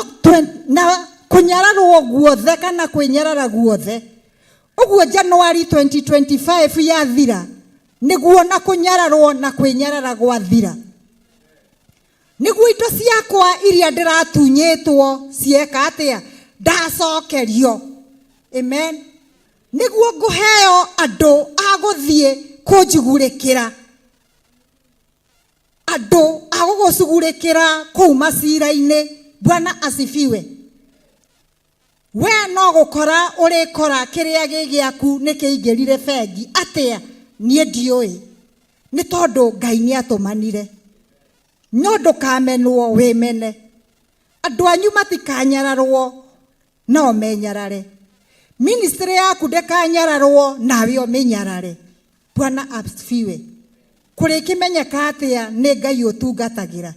na kũnyararwo guothe kana kwĩnyarara guothe ũguo January 2025 yathira nĩguo na kũnyararwo na kwĩnyarara gwathira, nĩguo indo ciakwa iria ndĩratunyĩtwo cieka atĩa, ndacokerio. Amen. Nĩguo ngũheo andũ a gũthiĩ kũnjugurĩkĩra, andũ a gũgũcugurĩkĩra kũu macira-inĩ. Bwana asifiwe. We no gũkora ũrĩkora kĩrĩa gĩ gĩaku nĩ kĩingĩrire bengi atĩa, niĩ ndiũĩ, nĩ tondũ Ngai nĩ atũmanire. No ndũkamenwo wĩmene. Andũ anyu matikanyararwo nao menyarare. Ministry yaku ndĩkanyararwo nawe ũmĩnyarare. Bwana asifiwe. Kũrĩkĩmenyeka atĩa nĩ Ngai ũtungatagĩra?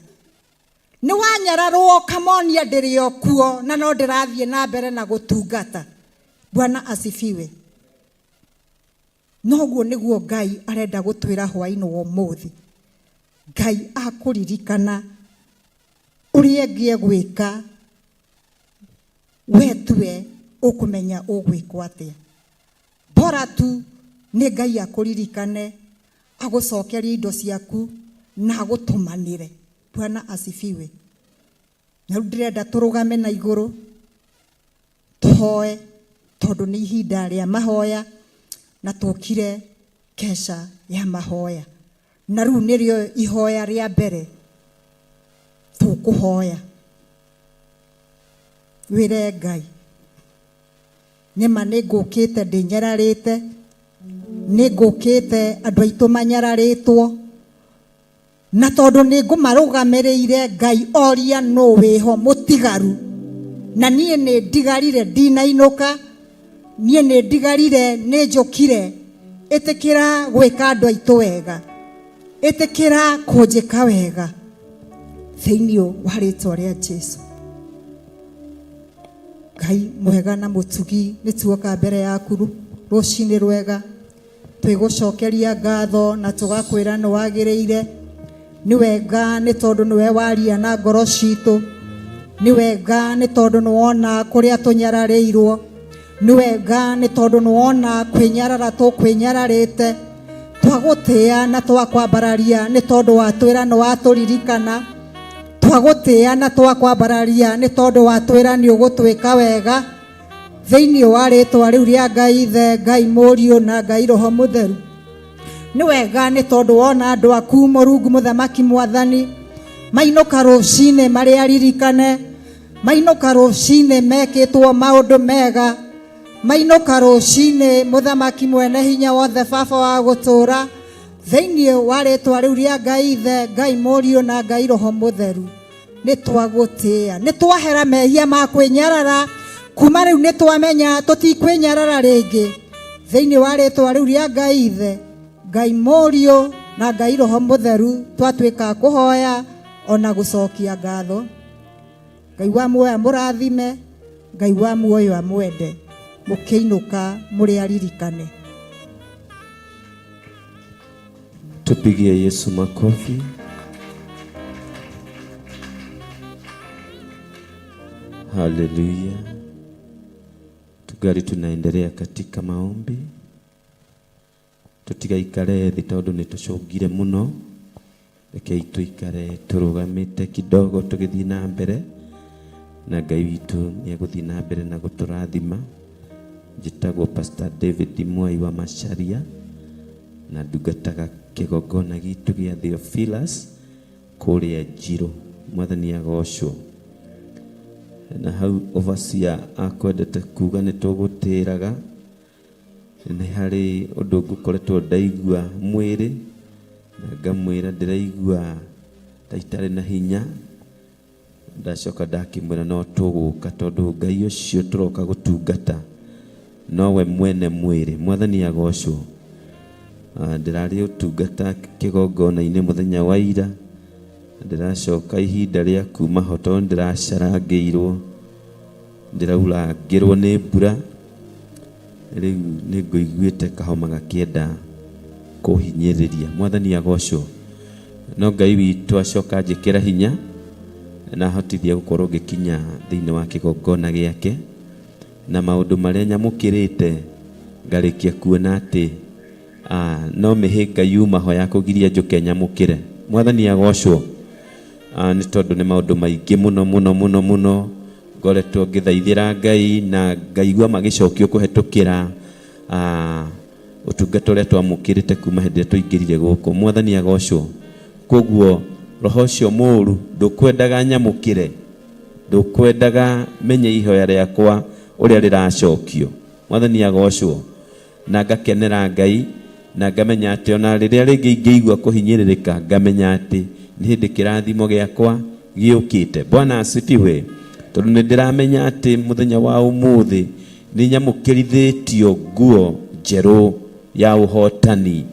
Nĩ wanyararwo ũkamonia ndĩrĩ o kuo na no ndĩrathiĩ na mbere na gũtungata. Bwana asifiwe. Noguo nĩguo Ngai arenda gũtwĩra hwainĩ wa ũmũthĩ. Ngai akũririkana ũrĩa ĩngĩ egwĩka, we tuwe ũkũmenya ũgwĩkwo atĩa. Bora tu nĩ Ngai akũririkane, agũcokerie indo ciaku na agũtũmanĩre. Bwana asifiwe. Na rĩu ndĩrenda tũrũgame na igũrũ tũhoe, tondũ nĩ ihinda rĩa mahoya na tũkire kesha ya mahoya. Na rĩu nĩrĩo ihoya rĩa mbere tũkũhoya. Wĩre Ngai, nĩma nĩ ngũkĩte ndĩnyararĩte, nĩ ngũkĩte andũ aitũ manyararĩtwo, na tondũ nĩ ngũmarũgamĩrĩire Ngai oria nũ wĩho mũtigaru, na niĩ nĩ ndigarire ndinainũka, niĩ nĩ ndigarire nĩ njũkire. Ĩtĩkĩra gwĩka andũ aitũ wega, ĩtĩkĩra kũnjĩka wega thĩinĩ wa rĩtwa rĩa Jesu. Ngai mwega na mũtugi, nĩ tuoka mbere yaku rũcinĩ rwega, twĩgũcokeria ngatho na tũgakwĩra nĩ wagĩrĩire. Nĩ wega nĩ tondũ nĩwe waria na ngoro citũ, nĩ wega nĩ tondũ nĩ wona kũrĩa tũnyararĩirwo, nĩ wega nĩ tondũ nĩ wona kwĩnyarara tũkwĩnyararĩte. Twagũtĩa na twakwambararia nĩ tondũ watwĩra nĩ watũririkana. Twagũtĩa na twakwambararia nĩ tondũ watwĩra nĩ ũgũtwĩka wega. Thĩinĩ wa rĩtwa rĩu rĩa Ngai Ithe, Ngai Mũriũ na Ngai Roho Mũtheru. Nĩ wega nĩ tondũ wona andũ aku Mũrungu Mũthamaki Mwathani, Mainũka rũcinĩ marĩ aririkane, mainũka rũcinĩ mekĩtwo maũndũ mega, mainũka rũcinĩ mũthamaki mwene hinya wothe baba wa gũtũũra thĩinĩ wa rĩtwa rĩu rĩa Ngai Ithe, Ngai Mũriũ na Ngai Roho Mũtheru. Nĩ twagũtĩĩa, nĩ twahera mehia ma kwĩnyarara, kuma rĩu nĩ twamenya tũtikwĩnyarara rĩngĩ thĩinĩ wa rĩtwa rĩu rĩa Ngai Ithe, Ngai Mũriũ na Ngai Roho Mũtheru. Twatuĩka a kũhoya ona gũcokia ngatho. Ngai wa muoyo amũrathime, Ngai wa muoyo amwende, mũkĩinũka mũrĩ aririkane. Tupigie Yesu makofi. Haleluya. Tugali tunaendelea katika maombi. Tutigaikare thĩ tondũ nĩ tũcũngire mũno. Rekei tũikare tũrũgamĩte kidogo tũgĩthiĩ na mbere, na Ngai witũ nĩ egũthiĩ na mbere na gũtũrathima. Njĩtagwo Pastor David Mwai wa Macharia na ndungataga kĩgongona gitũ gĩa Theophilus kũrĩa Njirũ. Mwathani agocwo. Na hau overseer akwendete kuga nĩ tũgũtĩraga, nĩ harĩ ũndũ ngũkoretwo ndaigua mwĩrĩ na ngamwĩra ndĩraigua ta itarĩ na hinya. Ndacoka ndakĩmwĩra no tũgũka tondũ Ngai ũcio tũroka gũtungata nowe mwene mwĩrĩ. Mwathani agocwo. Ndĩrarĩ ũtungata kĩgongona-inĩ mũthenya wa ira, ndĩracoka ihinda rĩa kuma ho tondũ ndĩracarangĩirwo, ndĩraurangĩrwo nĩ mbura. Rĩu nĩ ngũiguĩte kahoma gakĩenda kũhinyĩrĩria. Mwathani agocwo. No Ngai witũ acoka anjĩkĩra hinya na ahotithia gũkorwo ngĩkinya thĩinĩ wa kĩgongona gĩake, na maũndũ marĩa nyamũkĩrĩte ngarĩkia kuona atĩ no mĩhĩnga yuma ho ya kũgiria njũke nyamũkĩre. Mwathani agocwo. Nĩ tondũ nĩ maũndũ maingĩ mũno mũno mũno mũno ngoretwo ngĩthaithĩra Ngai na ngaigua magĩcokio kũhetũkĩra ũtungata ũrĩa twamũkĩrĩte kuma hĩndĩ ĩrĩa tũingĩrire gũkũ. Mwathani agocwo. Koguo roho ũcio mũũru ndũkwendaga nyamũkĩre, ndũkwendaga menye ihoya rĩakwa ũrĩa rĩracokio. Mwathani agocwo. Na ngakenera Ngai na ngamenya atĩ ona rĩrĩa rĩngĩ ingĩigua kũhinyĩrĩrĩka, ngamenya atĩ nĩ hĩndĩ kĩrathimo gĩakwa gĩũkĩte. Bwana asifiwe. Tondũ nĩ ndĩramenya atĩ mũthenya wa ũmũthĩ nĩ nyamũkĩrithĩtio nguo njerũ ya ũhotani,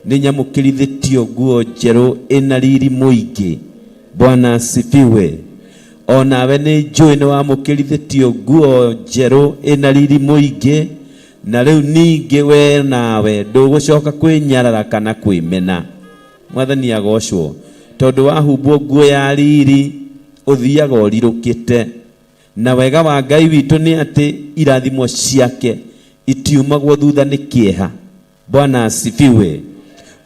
nĩ nyamũkĩrithĩtio nguo njerũ ĩna riri mũingĩ. Bwana asifiwe. Onawe nĩ njũĩ nĩ wamũkĩrithĩtio nguo njerũ ĩna riri mũingĩ, na rĩu ningĩ we nawe ndũgũcoka kwĩnyarara kana kwĩmena. Mwathani agocwo. Tondũ wahumbwo nguo ya riri ũthiaga ũrirũkĩte, na wega wa Ngai witũ nĩ atĩ irathimo ciake itiumagwo thutha nĩ kĩeha. Bwana asifiwe.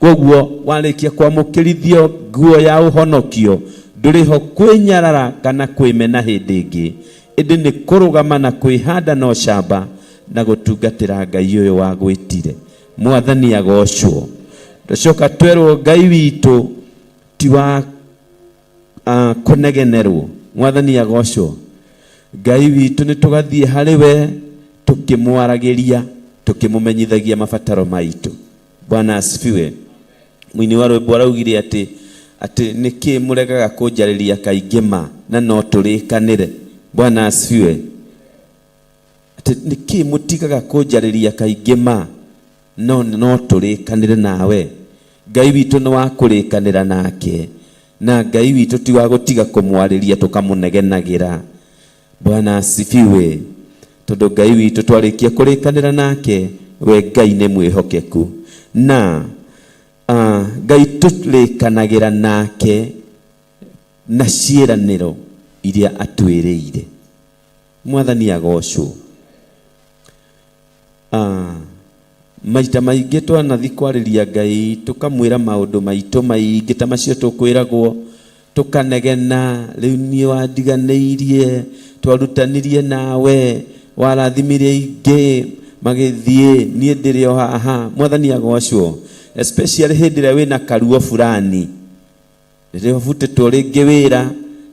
Koguo warĩkia kwamũkĩrithio nguo ya ũhonokio, ndũrĩ ho kwĩnyarara kana kwĩmena hĩndĩ ĩngĩ, ĩndĩ nĩ kũrũgama na kwĩhanda na ũcamba na gũtungatĩra Ngai ũyũ wagwĩtire. Mwathani agocwo. Tũcoka twerwo Ngai witũ ti wa kũnegenerwo. Mwathani agocwo. Ngai witũ nĩ tũgathiĩ harĩ we tũkĩmwaragĩria, tũkĩmũmenyithagia mabataro maitũ. Bwana asifiwe. Mũini wa rwĩmbo araugire atĩ nĩkĩ mũregaga kũnjarĩria kaingĩ ma na no tũrĩkanĩre. Bwana asifiwe. Atĩ nĩkĩ mũtigaga kũnjarĩria kaingĩ ma no tũrĩkanĩre nawe. Ngai witũ nĩ wa kũrĩkanĩra nake, na Ngai witũ ti wa gũtiga kũmwarĩria tũkamũnegenagĩra. Bwana asifiwe. Tondũ Ngai witũ twarĩkia kũrĩkanĩra nake, we Ngai nĩ mwĩhokeku. Na Ngai tũrĩkanagĩra nake na ciĩranĩro iria atwĩrĩire. Mwathani agocwo. Maita maingĩ twanathi kwarĩria Ngai tũkamwĩra maũndũ maitũ maingĩ ta macio tũkwĩragwo, tũkanegena, rĩu niĩ wandiganĩirie, twarutanirie nawe, warathimire ingĩ magĩthiĩ, niĩ ndĩrĩ o haha. Mwathani agocwo. Especially hĩndĩ ĩrĩa wĩna karuo fulani. Rĩrĩa ũbutĩtwo rĩngĩ wĩra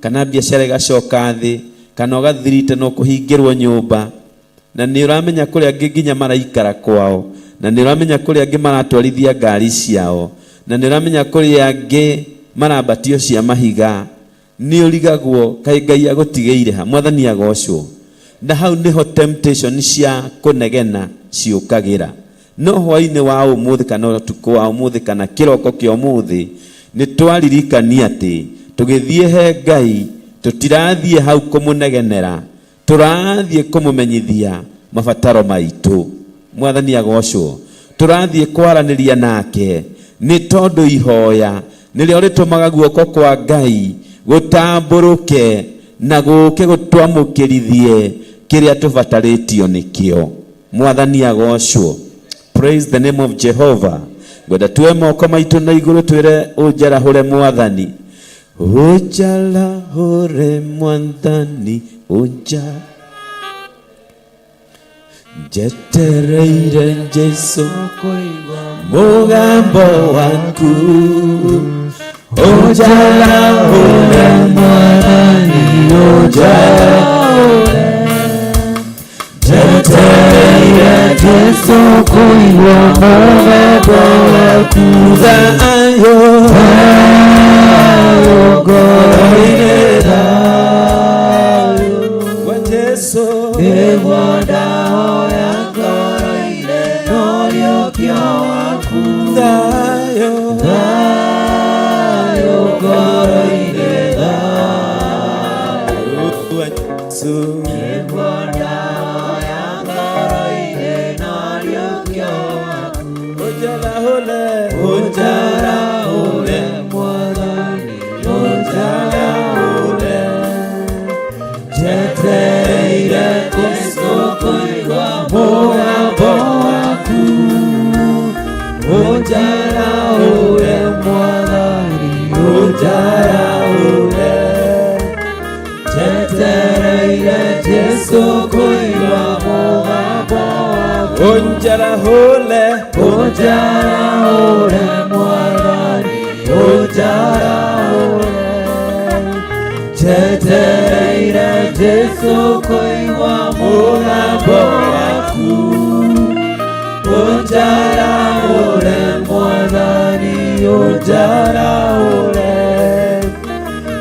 kana biacara ĩgacoka thĩ kana ũgathirite na ũkũhingĩrwo nyũmba, na nĩ ũramenya kũrĩa angĩ nginya maraikara kwao, na nĩ ũramenya kũrĩa angĩ maratwarithia ngari ciao, na nĩ ũramenya kũrĩa angĩ marambatio cia mahiga, nĩ ũrigagwo kaĩ Ngai agũtigĩire ha. Mwathani agocwo. Na hau nĩho temptation cia kũnegena ciũkagĩra. No hwainĩ wa ũmũthĩ kana ũtukũ wa ũmũthĩ kana kĩroko kĩa ũmũthĩ, nĩ twaririkania atĩ tũgĩthiĩ he Ngai tũtirathiĩ hau kũmũnegenera, tũrathiĩ kũmũmenyithia mabataro maitũ. Mwathani agocwo. Tũrathiĩ kwaranĩria nake nĩ tondũ ihoya nĩrĩo rĩtũmaga guoko kwa Ngai gũtambũrũke na gũke gũtwamũkĩrithie kĩrĩa tũbatarĩtio nĩkĩo. Mwathani agocwo. Praise the name of Jehovah. Ngwenda tuoe moko maitũ na igũrũ twĩre ũnjarahũre Mwathani. Ũnjarahũre Mwathani, ũnja njetereire Jesu mũgambo waku. Ũnjarahũre Mwathani, ũnjarahũre njetereire Jesu kũigua mũgambo waku. Thayũ, thayũ ngoro-inĩ, thayũ wa Jesu nĩguo ndahoya ngoro-inĩ ũriũkio waku. Thayũ, thayũ ngoro-inĩ, thayũ wa Jesu nĩguo ndahoya ngoro-inĩ ũriũkio waku. Ũnjarahũre, ũnjarahũre Mwathani, ũnjarahũre njetereire Jesu kũigua mũgambo waku. Ũnjarahũre Mwathani, ũnjarahũre njetereire Jesu kũigua mũgambo waku. Ũnjarahũre, ũnjarahũre Mwathani, ũnjarahũre njetereire Jesu kũigua mũgambo waku. Ũnjarahũre Mwathani, ũnjarahũre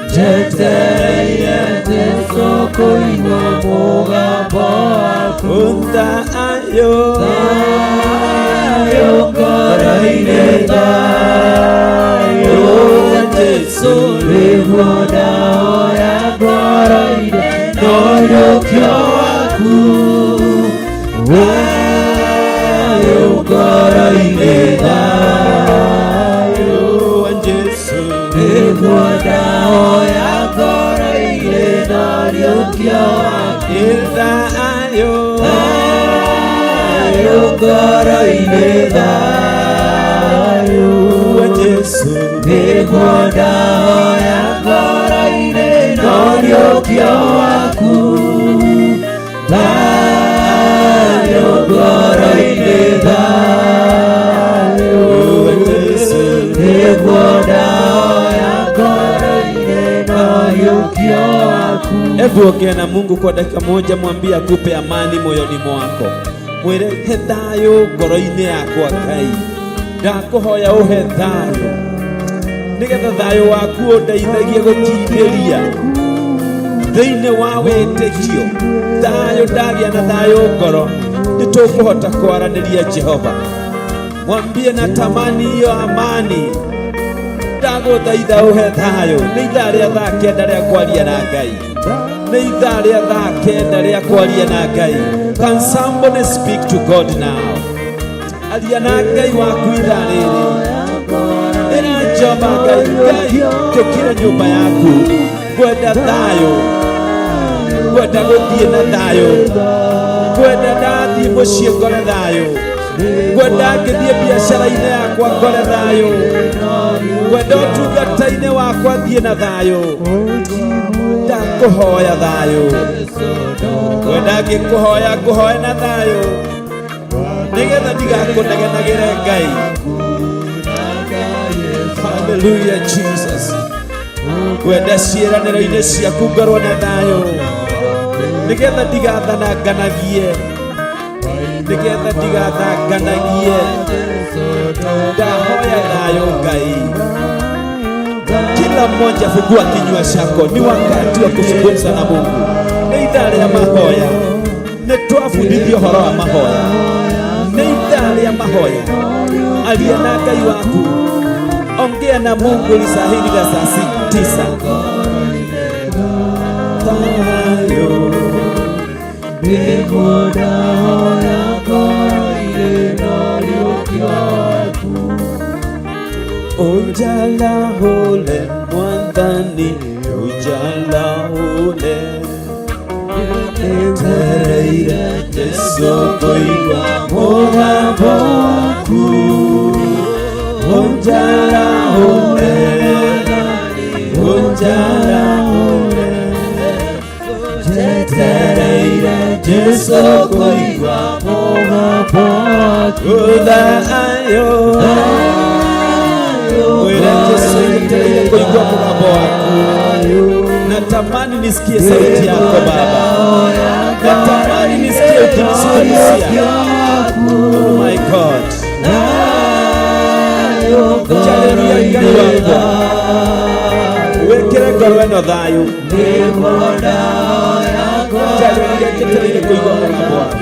njetereire Jesu kũigua mũgambo waku. Thayũ, thayũ ngoro-inĩ, thayũ wa Jesu nĩguo ndahoya ngoro-inĩ ũriũkio waku. Thayũ ngoro-inĩ, thayũ wa Jesu nĩguo ndahoya ngoro-inĩ ũriũkio waku. Thayũ, thayũ ngoro-inĩ, thayũ wa Jesu nĩguo ndahoya ngoro-inĩ ũriũkio waku. Thayũ ngoro-inĩ, thayũ wa Jesu nĩguo ndahoya ngoro-inĩ ũriũkio waku. Hebu ongea na Mungu kwa dakika moja, mwambie akupe amani moyoni mwako. Mwĩre he thayũ ngoro-inĩ yakwa Ngai, ndakũhoya ũhe thayũ nĩgetha thayũ waku ũndeithagie gũkindĩria thĩinĩ wa wĩtĩkio. Thayũ, ndagĩa na thayũ ngoro nĩ tũkũhota kwaranĩria Jehova. Mwambie natamani hiyo amani, ndagũthaitha ũhe thayũ. Nĩ ithaa rĩa thaa 9 rĩa kwaria na Ngai, nĩ ithaa rĩa thaa 9 rĩa kwaria na Ngai. Can somebody speak to God now? Aria na Ngai waku ithaa rĩrĩ. Ĩra Jehova Ngai, Ngai njũkĩre nyũmba yaku, ngwenda thayũ, ngwenda gũthiĩ na thayũ, ngwenda ndathiĩ mũciĩ ngore thayũ, ngwenda ngĩthiĩ biacara-inĩ yakwa ngore thayũ, ngwenda ũtungata-inĩ wakwa thiĩ na thayũ. Ndakũhoya thayũ, ngwenda ngĩkũhoya ngũhoe na thayũ nĩgetha ndigakũnegenagĩre Ngai. Hallelujah, Jesus. Ngwenda ciĩranĩro-inĩ ciaku ngorwo na thayũ, nĩgetha ndigathananganagie, nĩgetha ndigathanganagie. Ndahoya thayũ Ngai. Kila mmoja fungua kinywa chako, ni wakati wa kuzungumza na Mungu. Nĩ ithaa rĩa mahoya, nĩ twabundithio ũhoro wa mahoya. Nĩ ithaa rĩa mahoya, aria na Ngai waku, ongea na Mungu lisaa hili la saa 9. Thayo Ujala hule mwathani, ujala hule Tereire Jesu kũigua mũgambo waku. Ujala hule, ujala hule Tereire Jesu kũigua mũgambo waku. Thayo Wĩra Jesu nitereire kũigua mũgambo waku. Natamani nisikie sauti yako Baba, natamani nisikie ukinizungumzia. Oh my God, njarĩria Ngai wakwa, wĩkĩre ngoro ĩno thayũ. Njarĩria njetereire kũigua mũgambo waku.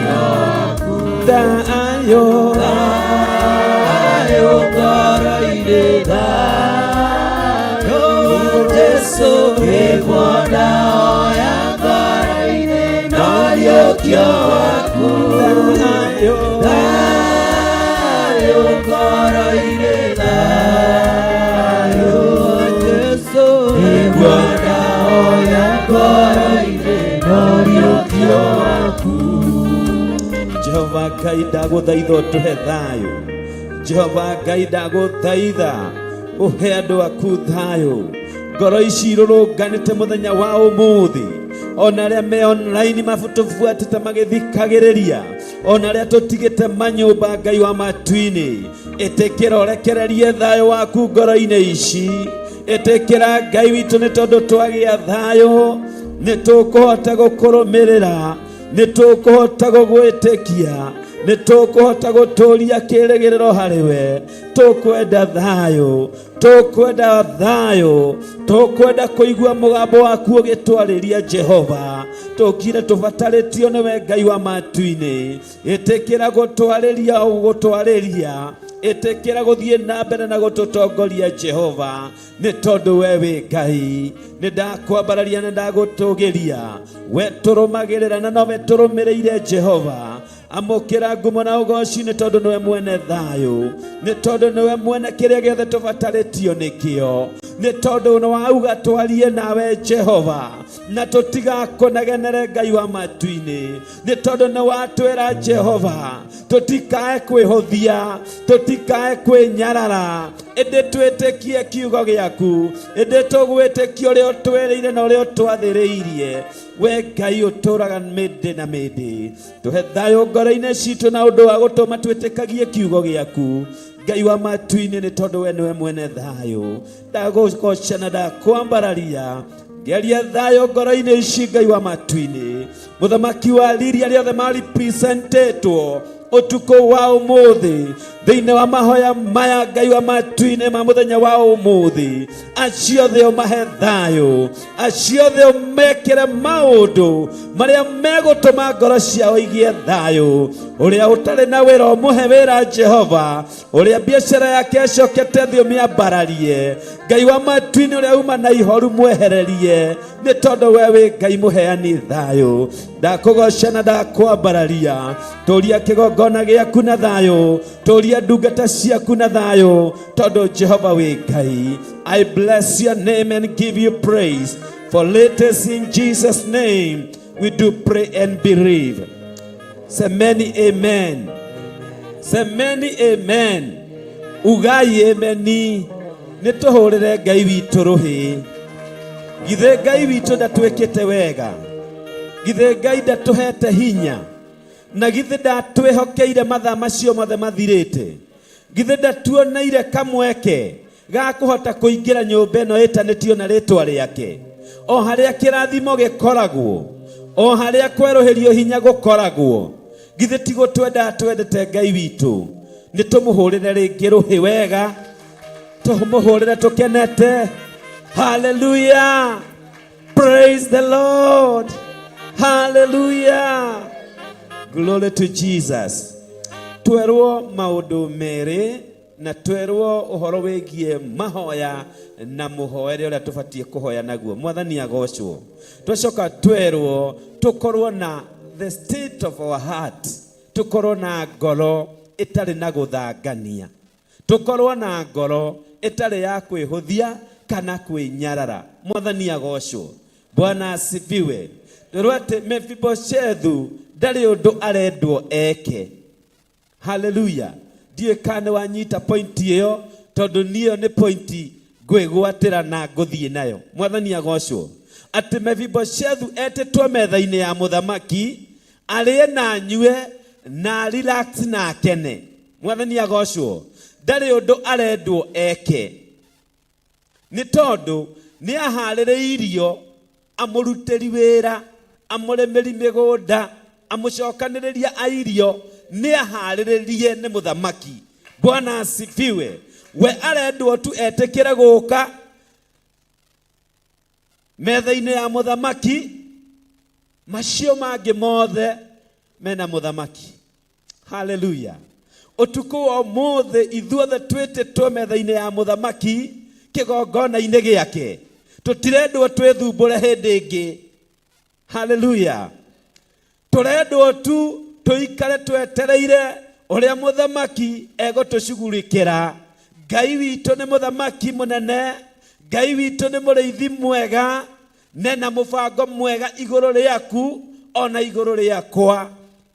Thayũ Jesu nĩguo ndahoya ngoro-inĩ no riũkio waku. Thayũ Thayũ ngoro-inĩ, thayũ Jesu nĩguo ndahoya ngoro-inĩ no riũkio waku. Jehova Ngai ndagũthaitha ũtũhe thayũ. Jehova Ngai ndagũthaitha ũhe andũ aku thayũ. Ngoro ici irũrũnganĩte mũthenya wa ũmũthĩ, ona arĩa me online matũbuatĩte magĩthikagĩrĩria, ona arĩa tũtigĩte manyũmba, Ngai wa matu-inĩ, ĩtĩkĩra ũrekererie thayũ waku ngoro-inĩ ici. Ĩtĩkĩra Ngai witũ, nĩ tondũ twagĩa thayũ nĩ tũkũhota gũkũrũmĩrĩra, nĩ tũkũhota gũgwĩtĩkia, nĩ tũkũhota gũtũria kĩrĩgĩrĩro harĩ we. Tũkwenda thayũ, tũkwenda thayũ, tũkwenda kũigua mũgambo waku ũgĩtwarĩria Jehova. Tũkire tũbatarĩtio nĩwe Ngai wa matu-inĩ. Ĩtĩkĩra gũtwarĩria gũtwarĩria, ĩtĩkĩra gũthiĩ na mbere na gũtũtongoria Jehova, nĩ tondũ we wĩ Ngai. Nĩ ndakwambararia na ndagũtũgĩria, we tũrũmagĩrĩra na nowe tũrũmĩrĩire Jehova. Amũkĩra ngumo na ũgoci, nĩ tondũ nĩwe mwene thayũ, nĩ tondũ nĩwe mwene kĩrĩa gĩothe tũbatarĩtio nĩkĩo, nĩ tondũ nĩ wauga twarie nawe Jehova na tũtigakũnegenere Ngai wa matu-inĩ, nĩ tondũ nĩ watwĩra Jehova tũtikae kwĩhũthia, tũtikae kwĩnyarara, ĩndĩ twĩtĩkie kiugo gĩaku, ĩndĩ tũgwĩtĩkie ũrĩa ũtwĩrĩire na ũrĩa ũtwathĩrĩirie. We Ngai ũtũraga mĩndĩ na mĩndĩ, tũhe thayũ ngoro-inĩ citũ na ũndũ wa gũtũma twĩtĩkagie kiugo gĩaku Ngai wa matu-inĩ, nĩ tondũ we nĩwe mwene thayũ. Ndagũgoca na ndakwambararia, ngeria thayũ ngoro-inĩ ici Ngai wa matu-inĩ. Mũthamaki wa riri, arĩa othe maripresentetwo ũtukũ wa ũmũthĩ thĩinĩ wa mahoya maya Ngai wa matu-inĩ ma mũthenya wa ũmũthĩ, acio othe ũmahe thayũ, acio othe ũmekĩre maũndũ marĩa megũtũma ngoro ciao igĩe thayũ. Ũrĩa ũtarĩ na wĩra ũmũhe wĩra Jehova, ũrĩa biacara yake acokete thĩ ũmĩambararie Ngai wa matu-inĩ, ũrĩa uma na ihoru mwehererie, nĩ tondũ we wĩ Ngai mũheani thayũ. Ndakũgoca na ndakwambararia, tũria kĩgongona gĩaku na thayũ, tũria ndungata ciaku na thayũ, tondũ Jehova wĩ Ngai. I bless your name and give you praise, for it is in Jesus' name we do pray and believe. Semeni amen. Semeni amen. Ugai ameni. Nĩ tũhũrĩre Ngai witũ rũhĩ. Githĩ Ngai witũ ndatwĩkĩte wega? Githĩ Ngai ndatũhete hinya? Na githĩ ndatwĩhokeire mathaa macio mothe mathirĩte? Githĩ ndatuoneire kamweke Ga kũhota kũingĩra nyũmba ĩno ĩtanĩtio na rĩtwa rĩake, o harĩa kĩrathimo gĩkoragwo, o harĩa kwerũhĩrio hinya gũkoragwo. Githĩ ti gũtwenda twendete Ngai witũ? Nĩ tũmũhũrĩre rĩngĩ rũhĩ wega, tũmũhũrĩre tũkenete. Haleluya, praise the Lord, haleluya, glory to Jesus. Twerwo maũndũ merĩ na twerwo ũhoro wĩgiĩ mahoya na mũhoere ũrĩa tũbatiĩ kũhoya naguo. Mwathani agocwo. Twacoka twerwo tũkorwo na the state of our heart, tũkorwo na ngoro ĩtarĩ na gũthangania, tũkorwo na ngoro ĩtarĩ ya kwĩhũthia kana kwĩnyarara. Mwathani agocwo. Bwana asifiwe. Twerwo atĩ Mefiboshethu ndarĩ ũndũ arendwo eke. Haleluya. Ndiũĩ kana nĩ wanyita pointi ĩyo, tondũ niĩ ĩyo nĩ pointi ngwĩgwatĩra na ngũthiĩ nayo. Mwathani agocwo. Atĩ Mefiboshethu etĩtwo metha-inĩ ya mũthamaki arĩe na anyue na relax na akene. Mwathani agocwo. Ndarĩ ũndũ arendwo eke, nĩ tondũ nĩ aharĩrĩirio amũrutĩri wĩra, amũrĩmĩri mĩgũnda, amũcokanĩrĩria a irio, nĩ aharĩrĩrie nĩ mũthamaki. Bwana asifiwe. We arendwo tu etĩkĩre gũka metha-inĩ ya mũthamaki, macio mangĩ mothe mena mũthamaki. Haleluya. Ũtukũ wa ũmũthĩ ithuothe twĩtĩtwo metha-inĩ ya mũthamaki, kĩgongona-inĩ gĩake. Tũtirendwo twĩthumbũre hĩndĩ ĩngĩ. Haleluya. Tũrendwo tu tũikare twetereire ũrĩa mũthamaki egũtũcugurikĩra. Ngai witũ nĩ mũthamaki mũnene, Ngai witũ nĩ mũrĩithi mwega, nena mũbango mwega igũrũ rĩaku ona igũrũ rĩakwa.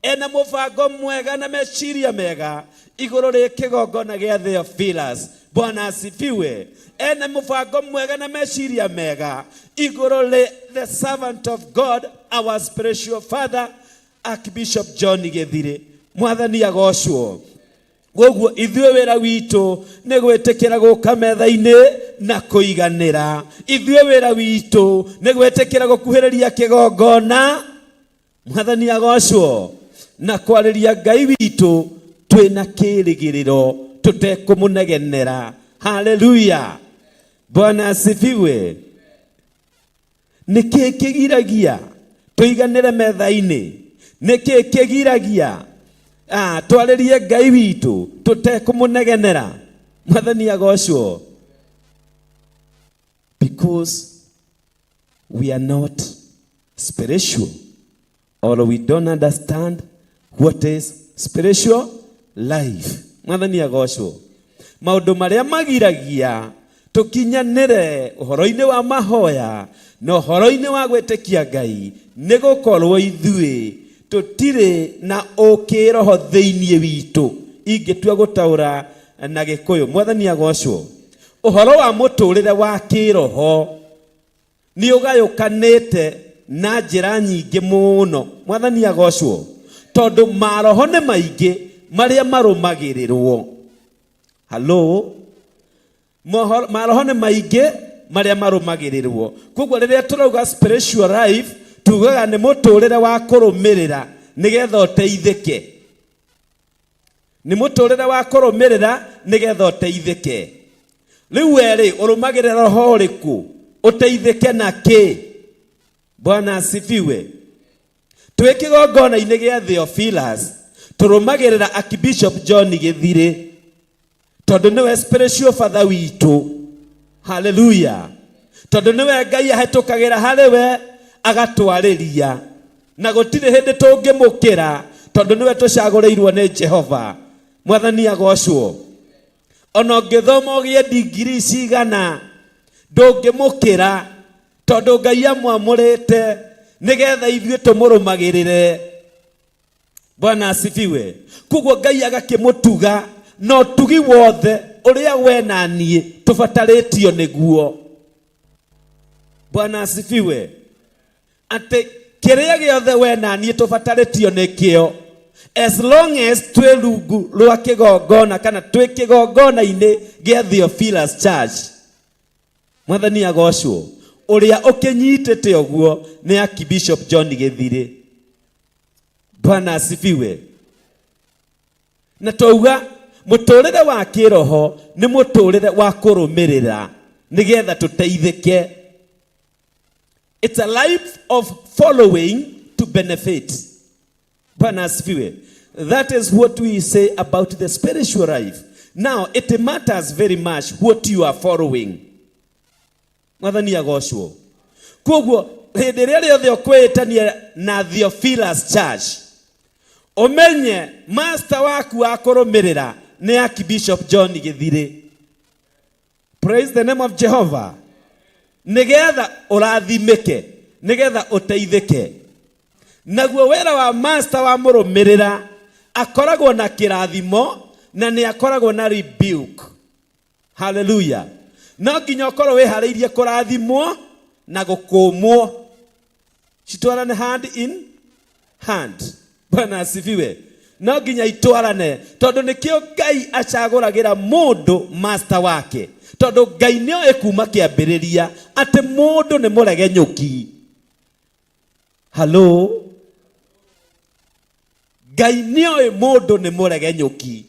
Ena mũbango mwega na meciria mega igũrũ rĩ kĩgongona gĩa Theophilus. Bwana asifiwe. Ena mũbango mwega na meciria mega igũrũ rĩ the servant of God, our spiritual father, Archbishop John Gĩthirĩ. Mwathani agocwo. Koguo ithuĩ wĩra witũ nĩ gwĩtĩkĩra gũka metha-inĩ na kũiganĩra. Ithuĩ wĩra witũ nĩ gwĩtĩkĩra gũkuhĩrĩria kĩgongona. Mwathani agocwo. Na kwarĩria Ngai witũ twĩna kĩrĩgĩrĩro tũtekũmũnegenera. Haleluya, Bwana asifiwe. Nĩ kĩĩ kĩgiragia tũiganĩre metha-inĩ? Nĩ kĩĩ kĩgiragia twarĩrie Ngai witũ tũtekũmũnegenera? Mwathani agocwo. Because we are not spiritual, or we don't understand what is spiritual life. Mwathani agocwo. Maũndũ marĩa magiragia tũkinyanĩre ũhoro-inĩ wa mahoya na ũhoro-inĩ wa gwĩtĩkia Ngai nĩ gũkorwo ithuĩ tũtirĩ na ũkĩroho thĩinĩ witũ. Ingĩtua gũtaũra na Gĩkũyũ, Mwathani agocwo. Ũhoro wa mũtũrĩre wa kĩroho nĩ ũgayũkanĩte na njĩra nyingĩ mũno. Mwathani agocwo. Tondũ maroho nĩ maingĩ marĩa marũmagĩrĩrwo. Halo? Maroho nĩ maingĩ marĩa marũmagĩrĩrwo. Koguo rĩrĩa tũrauga spiritual life, tugaga nĩ mũtũrĩre wa kũrũmĩrĩra nĩgetha ũteithĩke. Nĩ mũtũrĩre wa kũrũmĩrĩra nĩgetha ũteithĩke. Rĩu we rĩ, ũrũmagĩrĩra roho ũrĩkũ? Ũteithĩke na kĩ? Bwana asifiwe. Twĩ kĩgongona-inĩ gĩa Theophilus, tũrũmagĩrĩra Archbishop John Gĩthirĩ, tondũ nĩwe spiritual father witũ. Haleluya. Tondũ nĩwe Ngai ahĩtũkagĩra harĩ we agatwarĩria, na gũtirĩ hĩndĩ tũngĩmũkĩra, tondũ nĩwe tũcagũrĩirwo nĩ Jehova. Mwathani agocwo. Ona ũngĩthoma ũgĩe degree cigana, ndũngĩmũkĩra, tondũ Ngai amwamũrĩte nĩgetha ithuĩ tũmũrũmagĩrĩre. Bwana asifiwe. Koguo Ngai agakĩmũtuga na ũtugi wothe ũrĩa we na niĩ tũbatarĩtio nĩguo. Bwana asifiwe. Atĩ kĩrĩa gĩothe we na niĩ tũbatarĩtio nĩkĩo, As long as twĩ rungu rwa kĩgongona kana twĩ kĩgongona-inĩ gĩa Theophilus Church, Mwathani agocwo. Ũrĩa ũkĩnyitĩte ũguo nĩ Archbishop John Gĩthirĩ. Bwana asifiwe. Na twauga mũtũrĩre wa kĩroho nĩ mũtũrĩre wa kũrũmĩrĩra nĩgetha tũteithĩke. It's a life of following to benefit. Bwana asifiwe. That is what we say about the spiritual life. Now, it matters very much what you are following. Mwathani agocwo. Koguo hĩndĩ ĩrĩa rĩothe ũkwĩĩtania na Theophilus Church, ũmenye master waku wa kũrũmĩrĩra nĩ Archbishop John Gĩthirĩ. Praise the name of Jehovah. Nĩgetha ũrathimĩke, nĩgetha ũteithĩke. Naguo wĩra wa master wa mũrũmĩrĩra akoragwo na kĩrathimo na nĩ akoragwo na rebuke. Hallelujah. No nginya ũkorwo wĩharĩirie kũrathimwo na gũkũmwo. Citwarane hand in hand. Bwana asifiwe. No nginya itwarane tondũ nĩkĩo Ngai acagũragĩra mũndũ master wake, tondũ Ngai nĩoĩ kuma kĩambĩrĩria atĩ mũndũ nĩ mũregenyũki. Hello? Ngai nĩoĩ mũndũ nĩ mũregenyũki,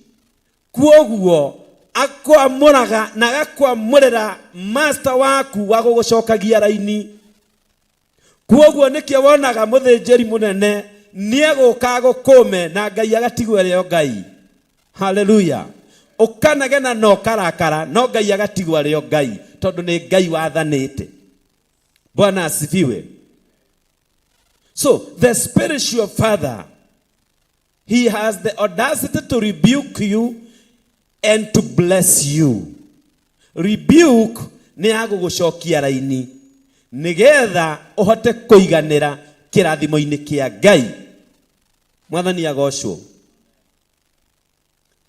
kuoguo akwamũraga na agakwamũrĩra master waku wa gũgũcokagia raini. Kuoguo nĩkĩo wonaga mũthĩnjĩri mũnene nĩegũka gũkũme na Ngai agatigwo ĩrĩ o Ngai. Haleluya. Ũkanegena na ũkarakara no Ngai agatigwo arĩ o Ngai, tondũ nĩ Ngai wathanĩte. Bwana asifiwe. So the spiritual father, he has the audacity to rebuke you and to bless you. Rebuke nĩ ya gũgũcokia raini nĩgetha ũhote kũiganĩra kĩrathimo-inĩ kĩa Ngai. Mwathani agocwo.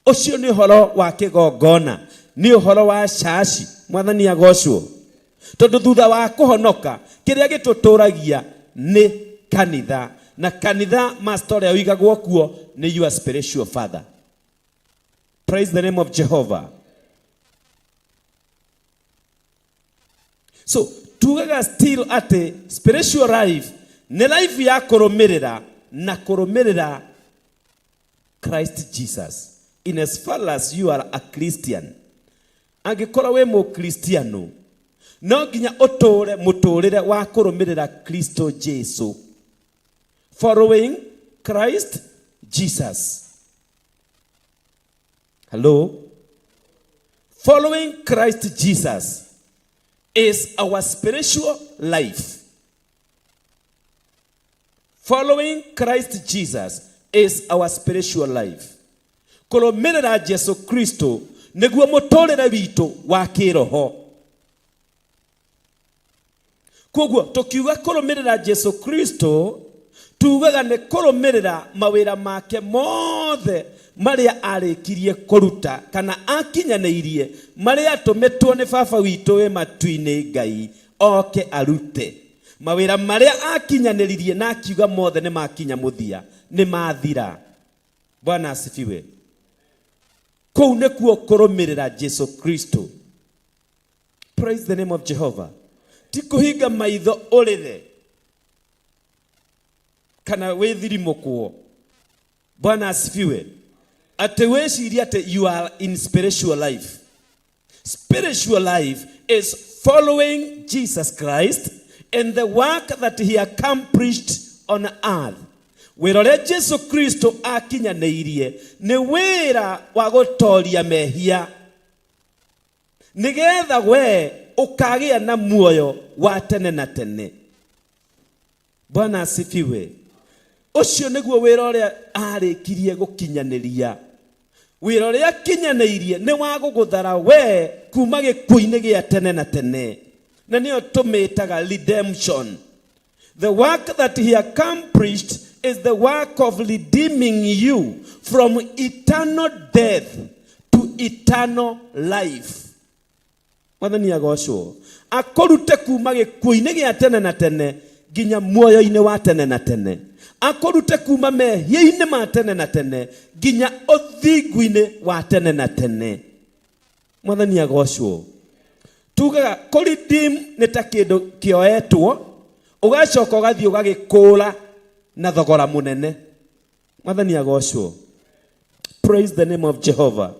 Ũcio nĩ ũhoro wa kĩgongona, nĩ ũhoro wa caci. Mwathani agocwo. Tondũ thutha wa kũhonoka, kĩrĩa gĩtũtũragia nĩ kanitha. Na kanitha master ũrĩa ũigagwo kuo nĩ your spiritual father. Praise the name of Jehovah. So tugaga still atĩ spiritual life nĩ life ya kũrũmĩrĩra na kũrũmĩrĩra Christ Jesus. In as far as you are a Christian, angĩkorwo wĩ mũkristiano no nginya ũtũre mũtũrĩre wa kũrũmĩrĩra Kristo Jesu. Following Christ Jesus. Hello? Following Christ Jesus is our spiritual life. Following Christ Jesus is our spiritual life. Kũrũmĩrĩra Jesu Kristo nĩguo mũtũrĩre witũ wa kĩroho. Koguo tũkiuga kũrũmĩrĩra Jesu Kristo tugaga nĩ kũrũmĩrĩra mawĩra make mothe marĩa arĩkirie kũruta kana akinyanĩirie, marĩa atũmĩtwo nĩ Baba witũ wĩ matu-inĩ Ngai oke arute. Mawĩra marĩa akinyanĩririe na akiuga mothe nĩ makinya mũthia, nĩ mathira. Bwana asifiwe. Kũu nĩkuo kũrũmĩrĩra Jesu Kristo. Praise the name of Jehovah. Ti kũhinga maitho ũrĩre kana wĩthirimũkwo. Bwana asifiwe. Atĩ wĩcirie atĩ you are in spiritual life. Spiritual life is following Jesus Christ in the work that he accomplished on earth. Wĩra ũrĩa Jesu Kristo akinyanĩirie nĩ wĩra wa gũtoria mehia nĩgetha we ũkagĩa na muoyo wa tene na tene. Bwana asifiwe. Ũcio nĩguo wĩra ũrĩa arĩkirie gũkinyanĩria. Wĩra ũrĩa akinyanĩirie nĩ wa gũgũthara we kuma gĩkuũ-inĩ gĩa tene na tene, na nĩyo tũmĩtaga redemption. The work that he accomplished is the work of redeeming you from eternal death to eternal life. Mwathani agocwo. Akũrute kuma gĩkuũ-inĩ gĩa tene na tene nginya muoyo-inĩ wa tene na tene. Akũrute kuma mehia-inĩ ma tene na tene nginya ũthingu-inĩ wa tene na tene. Mwathani agocwo. Tugaga kũ redeem nĩ ta kĩndũ kĩoetwo ũgacoka ũgathiĩ ũgagĩkũra na thogora mũnene. Mwathani agocwo. Praise the name of Jehovah.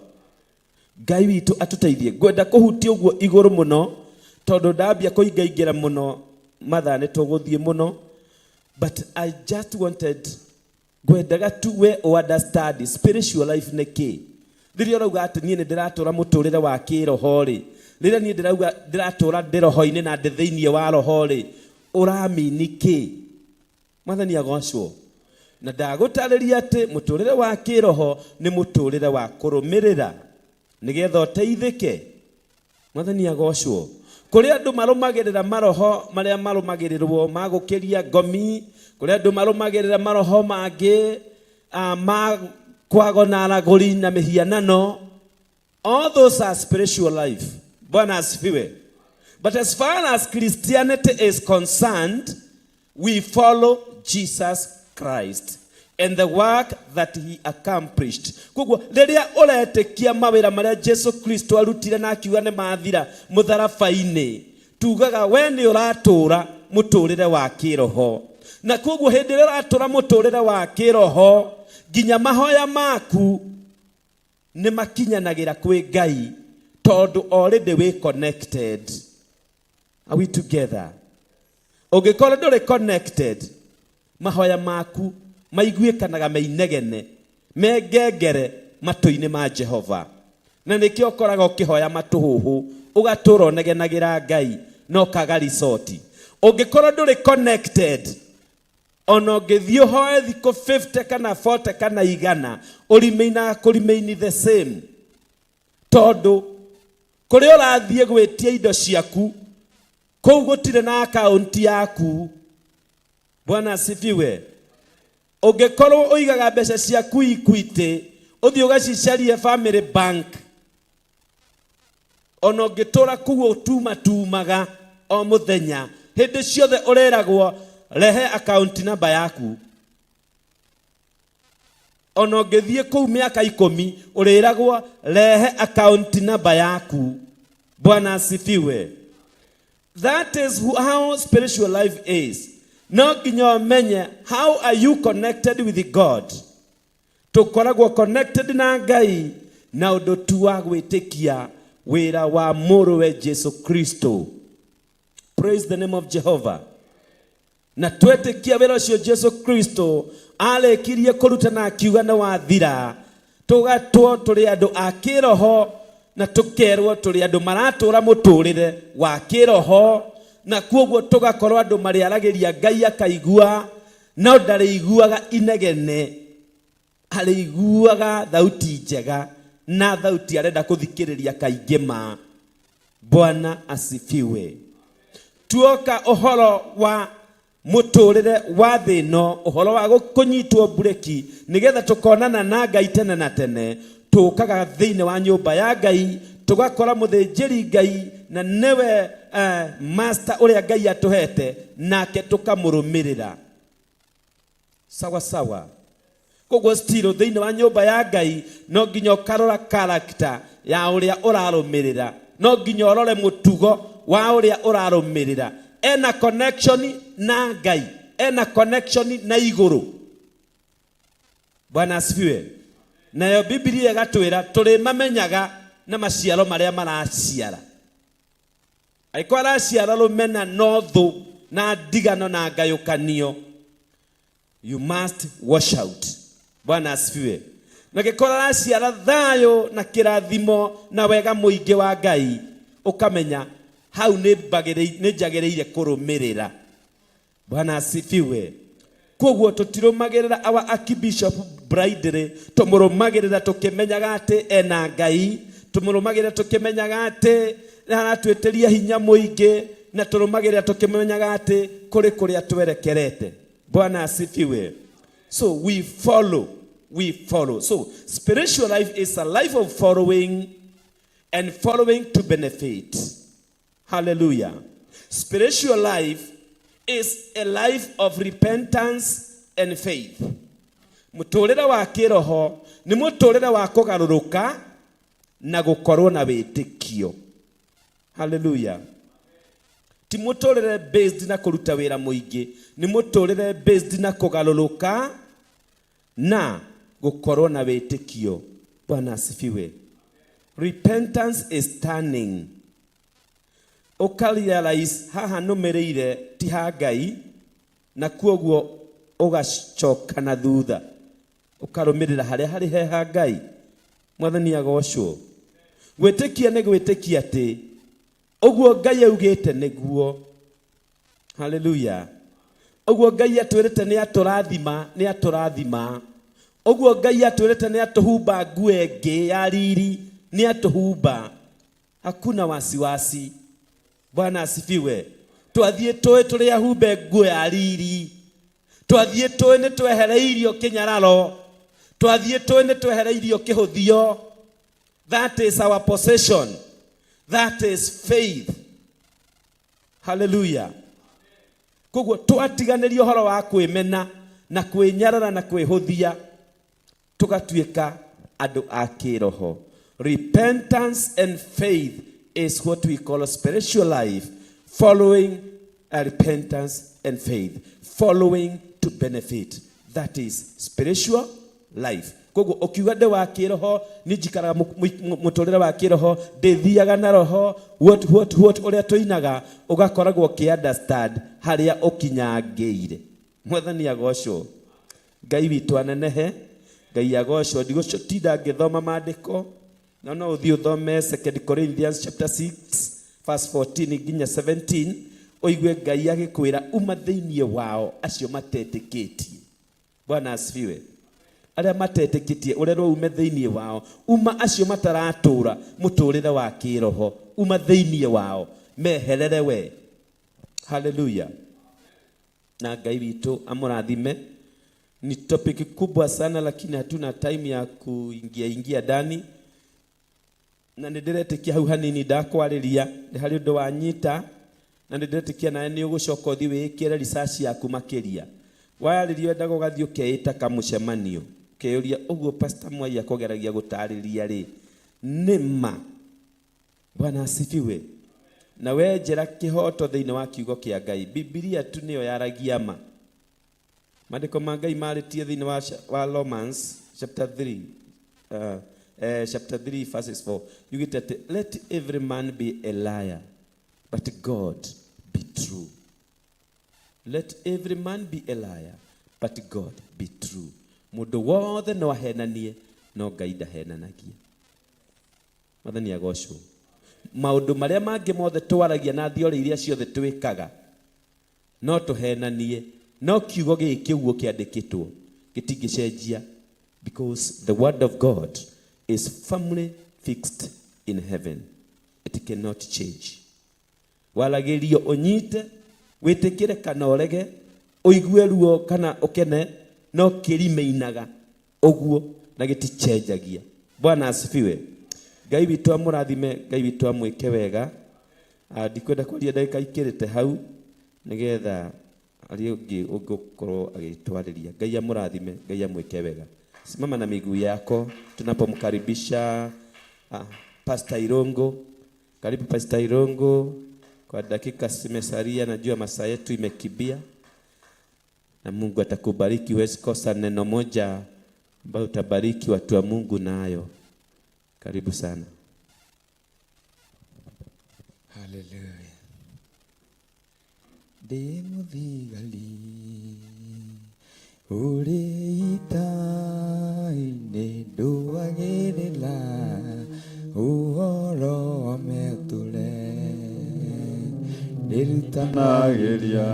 Ngai witũ atũteithie. Ngwenda kũhutia ũguo igũrũ mũno tondũ ndambia kũingaingĩra mũno mathaa nĩ tũgũthiĩ mũno, but I just wanted, ngwendaga tu we understand spiritual life nĩ kĩ. Rĩrĩa ũrauga atĩ niĩ nĩ ndĩratũra mũtũrĩre wa kĩroho rĩ, rĩrĩa niĩ ndĩrauga ndĩratũra ndĩ roho-inĩ na ndĩ thĩinĩ wa roho rĩ, ũramini kĩ? Mwathani agocwo. Na ndagũtarĩria atĩ mũtũrĩre wa kĩroho nĩ mũtũrĩre wa kũrũmĩrĩra nĩgetha ũteithĩke. Mwathani agocwo. Kũrĩ andũ marũmagĩrĩra maroho marĩa marũmagĩrĩrwo ma gũkĩria ngomi, kũrĩ andũ marũmagĩrĩra maroho mangĩ ma kwagona aragũri na mĩhianano. All those are spiritual life. Bwana asifiwe. But as far as Christianity is concerned, we follow Jesus Christ and the work that he accomplished. Koguo rĩrĩa ũretĩkia mawĩra marĩa Jesu Kristo arutire na akiuga nĩ mathira mũtharaba-inĩ, tugaga we nĩ ũratũra mũtũrĩre wa kĩroho. Na koguo hĩndĩ ĩrĩa ũratũra mũtũrĩre wa kĩroho, nginya mahoya maku nĩ makinyanagĩra kwĩ Ngai tondũ already wĩ connected. Are we together? Ũngĩkorwo ndũrĩ connected, mahoya maku maiguĩkanaga me inegene, me ngengere matũ-inĩ ma Jehova. Na nĩkĩo ũkoraga ũkĩhoya matũhũhũ, ũgatũra ũnegenagĩra Ngai na ũkaga resort. Ũngĩkorwo ndũrĩ connected, ona ũngĩthiĩ ũhoe thikũ 50 kana 40 kana igana, ũrimeinaga kũrimeini the same. Tondũ kũrĩa ũrathiĩ gwĩtia indo ciaku, kũu gũtirĩ na akaunti yaku. Bwana asifiwe. Ũngĩkorwo ũigaga mbeca ciaku Equity, ũthiĩ ũgacicarie Family Bank, ona ũngĩtũra kũu ũtumatumaga o mũthenya, hĩndĩ ciothe ũreragwo rehe account number yaku. Ona ũngĩthiĩ kũu mĩaka 10, ũrĩragwo rehe account number yaku. Bwana asifiwe. That is how spiritual life is. No nginya ũmenye how are you connected with God. Tũkoragwo connected na Ngai na ũndũ tu wa gwĩtĩkia wĩra wa mũrũwe Jesu Kristo. Praise the name of Jehovah. Na twetĩkia wĩra ũcio Jesu Kristo arĩkirie kũruta na akiuga nĩ wathira, tũgatwo tũrĩ andũ a kĩroho na tũkerwo tũrĩ andũ maratũra mũtũrĩre wa kĩroho, na kuoguo tũgakorwo andũ marĩaragĩria Ngai akaigua, no ndarĩiguaga inegene, arĩiguaga thauti njega na thauti arenda kũthikĩrĩria kaingĩ ma. Bwana asifiwe. Tuoka ũhoro wa mũtũrĩre wa thĩ ĩno, ũhoro wa kũnyitwo mbureki nĩgetha tũkonana na Ngai tene na tene, tũkaga thĩinĩ wa nyũmba ya Ngai tũgakora mũthĩnjĩri Ngai na nĩwe master ũrĩa Ngai atũhete, nake tũkamũrũmĩrĩra. Sawa sawa. Koguo still thĩinĩ wa nyũmba ya Ngai no nginya ũkarora character ya ũrĩa ũrarũmĩrĩra, no nginya ũrore mũtugo wa ũrĩa ũrarũmĩrĩra. Ena connection na Ngai, ena connection na igũrũ. Bwana asifiwe. Nayo Biblia ĩgatwĩra tũrĩmamenyaga na maciaro marĩa maraciara. Angĩkorwo araciara rũmena no thũ na ndigano na ngayũkanio, you must wash out. Bwana asifiwe. Na angĩkorwo araciara thayũ na kĩrathimo na wega mũingĩ wa Ngai, ũkamenya hau nĩ njagĩrĩire kũrũmĩrĩra. Bwana asifiwe. Koguo tũtirũmagĩrĩra our Archbishop blindly, tũmũrũmagĩrĩra tũkĩmenyaga atĩ ena Ngai, tũmũrũmagĩrĩra tũkĩmenyaga atĩ aratwĩtĩria hinya mũingĩ, na tũrũmagĩrĩra tũkĩmenyaga atĩ kũrĩ kũrĩa twerekerete. Bwana asifiwe. So we follow, we follow. So spiritual life is a life of following and following to benefit. Hallelujah. Spiritual life is a life of repentance and faith. Mũtũrĩre wa kĩroho nĩ mũtũrĩre wa kũgarũrũka na gũkorwo na wĩtĩkio. Haleluya. Ti mũtũrĩre based na kũruta wĩra mũingĩ, nĩ mũtũrĩre based na kũgarũrũka na gũkorwo na wĩtĩkio. Bwana asifiwe. Repentance is turning. Ũka realize haha nũmĩrĩire ti ha Ngai, na kuoguo ũgacoka na thutha ũkarũmĩrĩra harĩa harĩ he ha Ngai. Mwathani agocwo. Gwĩtĩkia nĩ gwĩtĩkia atĩ ũguo Ngai augĩte nĩguo. Haleluya. Ũguo Ngai atwĩrĩte nĩ atũrathima, nĩ atũrathima. Ũguo Ngai atwĩrĩte nĩ atũhumba nguo ĩngĩ ya riri, nĩ atũhumba. Hakuna wasiwasi. Bwana asifiwe. Twathiĩ tũĩ tũrĩ ahumbe nguo ya riri. Twathiĩ tũĩ nĩ twehereirio kĩnyararo. Twathiĩ tũĩ nĩ twehereirio kĩhũthio. That is our possession. That is faith. Hallelujah. Koguo twatiganĩria ũhoro wa kwĩmena na kwĩnyarara na kwĩhũthia, tũgatuĩka andũ a kĩroho. Repentance and faith is what we call a spiritual life, following a repentance and faith, following to benefit. That is spiritual life. Koguo ũkiuga ndĩ wa kĩroho, niĩ njikaraga mũtũrĩre wa kĩroho, ndĩthiaga na roho, what ũrĩa tũinaga, ũgakoragwo ũkĩ understand harĩa ũkinyangĩire. Mwathani agocwo. Ngai witũ anenehe, Ngai agocwo. Ndigũtinda ngĩthoma maandĩko, no no ũthiĩ ũthome 2 Corinthians chapter 6 verse 14 nginya 17, ũigue Ngai agĩkwĩra uma thĩinĩ wao acio matetĩkĩtie. Bwana asifiwe. Arĩa matetĩkĩtie ũrerwo ume thĩinĩ wao, uma acio mataratũra mũtũrĩre wa kĩroho, uma thĩinĩ wao, meherere we. Haleluya. Na Ngai witũ amũrathime. Ni topic kubwa sana, lakini hatuna time ya kuingia ingia ndani, na nĩ ndĩretĩkia hau hanini ndakwarĩria nĩ harĩ ũndũ wanyita, na nĩ ndĩretĩkia nawe nĩ ũgũcoka ũthiĩ wĩĩkĩre research yaku makĩria. Wayarĩria wendaga ũgathiĩ ũkeĩta kamũcemanio, ũkeyũria ũguo Pastor Mwai akũgeragia gũtarĩria rĩ nĩ ma. Bwana asifiwe. Na wenjera kĩhoto thĩinĩ wa kiugo kĩa Ngai, Bibilia tu nĩyo yaragia ma. Maandĩko ma Ngai marĩtie thĩinĩ wa Romans chapter 3, chapter 3 verses 4, yugĩte atĩ let every man be a liar but God be true. Let every man be a liar but God be true. Mũndũ wothe no ahenanie, no Ngai ndahenanagia. Mwathani agocwo. Maũndũ marĩa mangĩ mothe twaragia na theory iria ciothe twĩkaga no tũhenanie, no kiugo gĩkĩ ũguo kĩandĩkĩtwo gĩtingĩcenjia, because the word of God is firmly fixed in heaven. It cannot change. Waragĩrio ũnyite, wĩtĩkĩre kana ũrege, ũigue ruo kana ũkene, no kĩrimeinaga ũguo na gĩtichenjagia. Bwana asifiwe. Ngai witũ amũrathime, Ngai witũ amwĩke wega. Ndikwenda kwaria ndagĩka ikĩrĩte hau nĩgetha arĩa ũngĩ ũngĩkorwo agĩtwarĩria. Ngai amũrathime, Ngai amwĩke wega. Simama na miguu yako tunapomkaribisha Pastor Irongo. Karibu Pastor Irongo. Kwa dakika zimesalia, najua masaa yetu imekimbia, na Mungu atakubariki. Huwezi kosa neno moja ambayo utabariki watu wa Mungu nayo. Karibu sana. Hallelujah. Ndĩ mũthigari ũrĩ ita-inĩ, ndũagĩrĩra ũhoro wa mĩtũre, ndĩrutanagĩria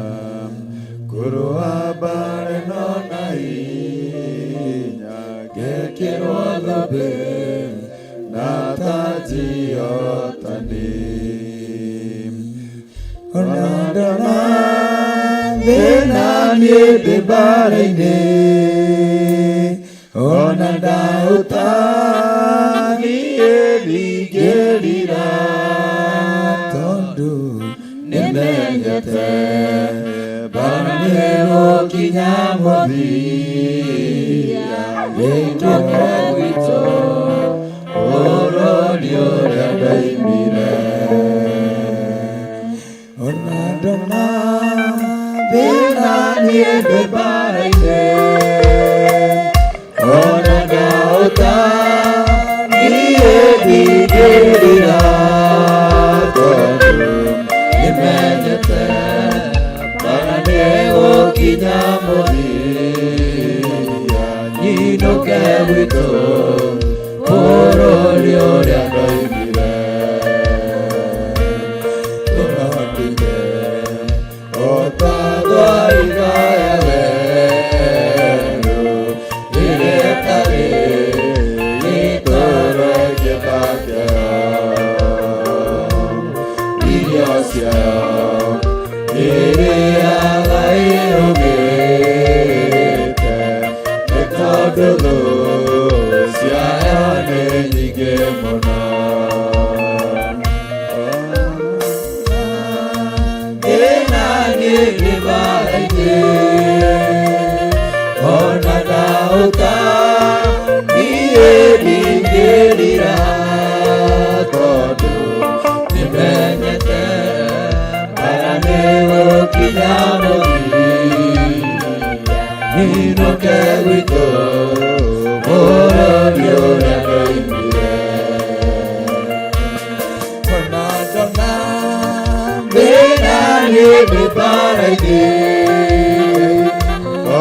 kũrũa mbara ĩno na hinya, ngekĩrwo thũmbĩ na taji hotani. Ona ndona thĩna niĩ ndĩ mbara-inĩ, ona ndaũta niĩ ndingĩrira, tondũ nĩmenyete mbara. nĩgũkinya mũthia nyinũke gwitũ bũrũri ũrĩa ndoimire. Ona ndona thĩna niĩ ndĩ mbara-inĩ, ona ndaũta niĩ ndingĩrira, tondũ nĩmenyete mbara nĩgũkinya mũthia nyinũke gwitũ bũrũri ũrĩa ndoimire. Tũrondire o ta thwariga ya werũ ĩrĩa ĩtarĩ gĩtũũro ĩngĩthakĩra, irio ciayo ĩrĩaga ĩrũgĩte, nĩ tondũ thũ ciayo nĩ nyingĩ mũno. Thĩna niĩ ndĩ mbara-inĩ, ona ndaũta niĩ ndingĩrira, tondũ nĩmenyete mbara nĩgũkinya mũthia nyinũke gwitũ bũrũri ũrĩa ndoimire. Ona ndona thĩna niĩ ndĩ mbara-inĩ,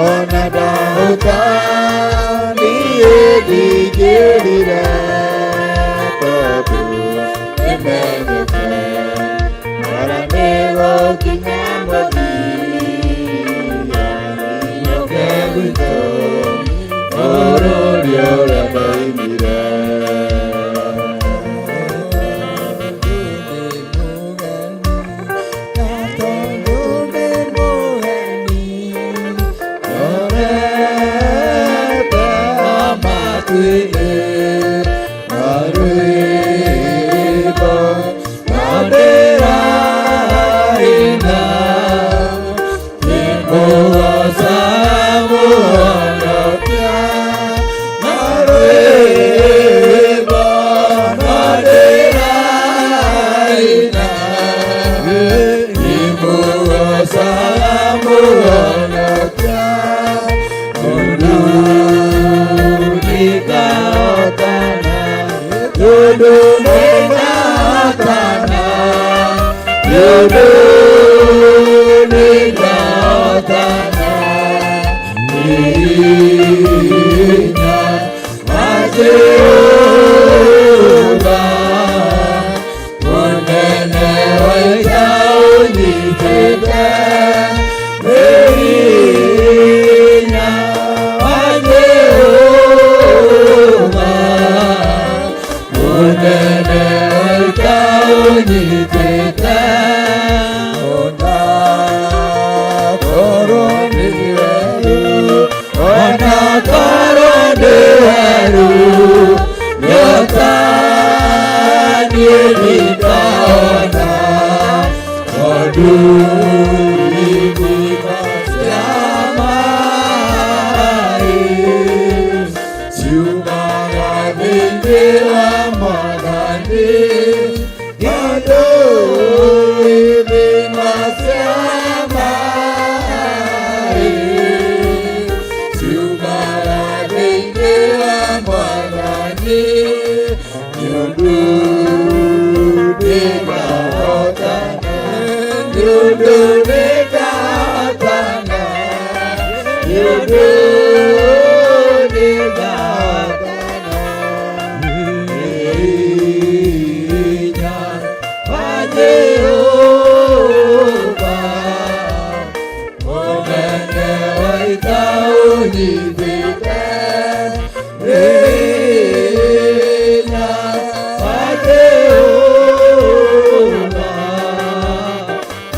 ona ndaũta niĩ ndingĩrira, tondũ nĩmenyete mbara nĩgũkinya mũthia nyinũke gwitũ bũrũri ũrĩa ndoimire. Ndorete matu-inĩ na rwĩmbo na ndĩraina, ngĩmũgooca Mũhonokia na rwĩmbo na ndĩraina, ngĩmũgooca Mũhonokia. Tondũ nĩngahotana, tondũ nĩngahotana, nĩ hinya wa Jehova, mũnene wa ita ũnyitĩte, nĩ hinya wa Jehova, mũnene wa ita ũnyitĩte. Ona korwo nĩ werũ, ona korwo nĩ werũ, nyoka niĩ ndikaona, tondũ ithima cia maĩ ciumaga thĩinĩ wa Mwathani, tondũ ithima cia maĩ ciumaga thĩinĩ wa Mwathani, nĩ ũndũ nĩngahotana, nĩ ũndũ nĩngahotana, nĩ ũndũ nĩngahotana, nĩ hinya wa Jehova, mũnene wa ita ũnyitĩte, nĩ hinya wa Jehova,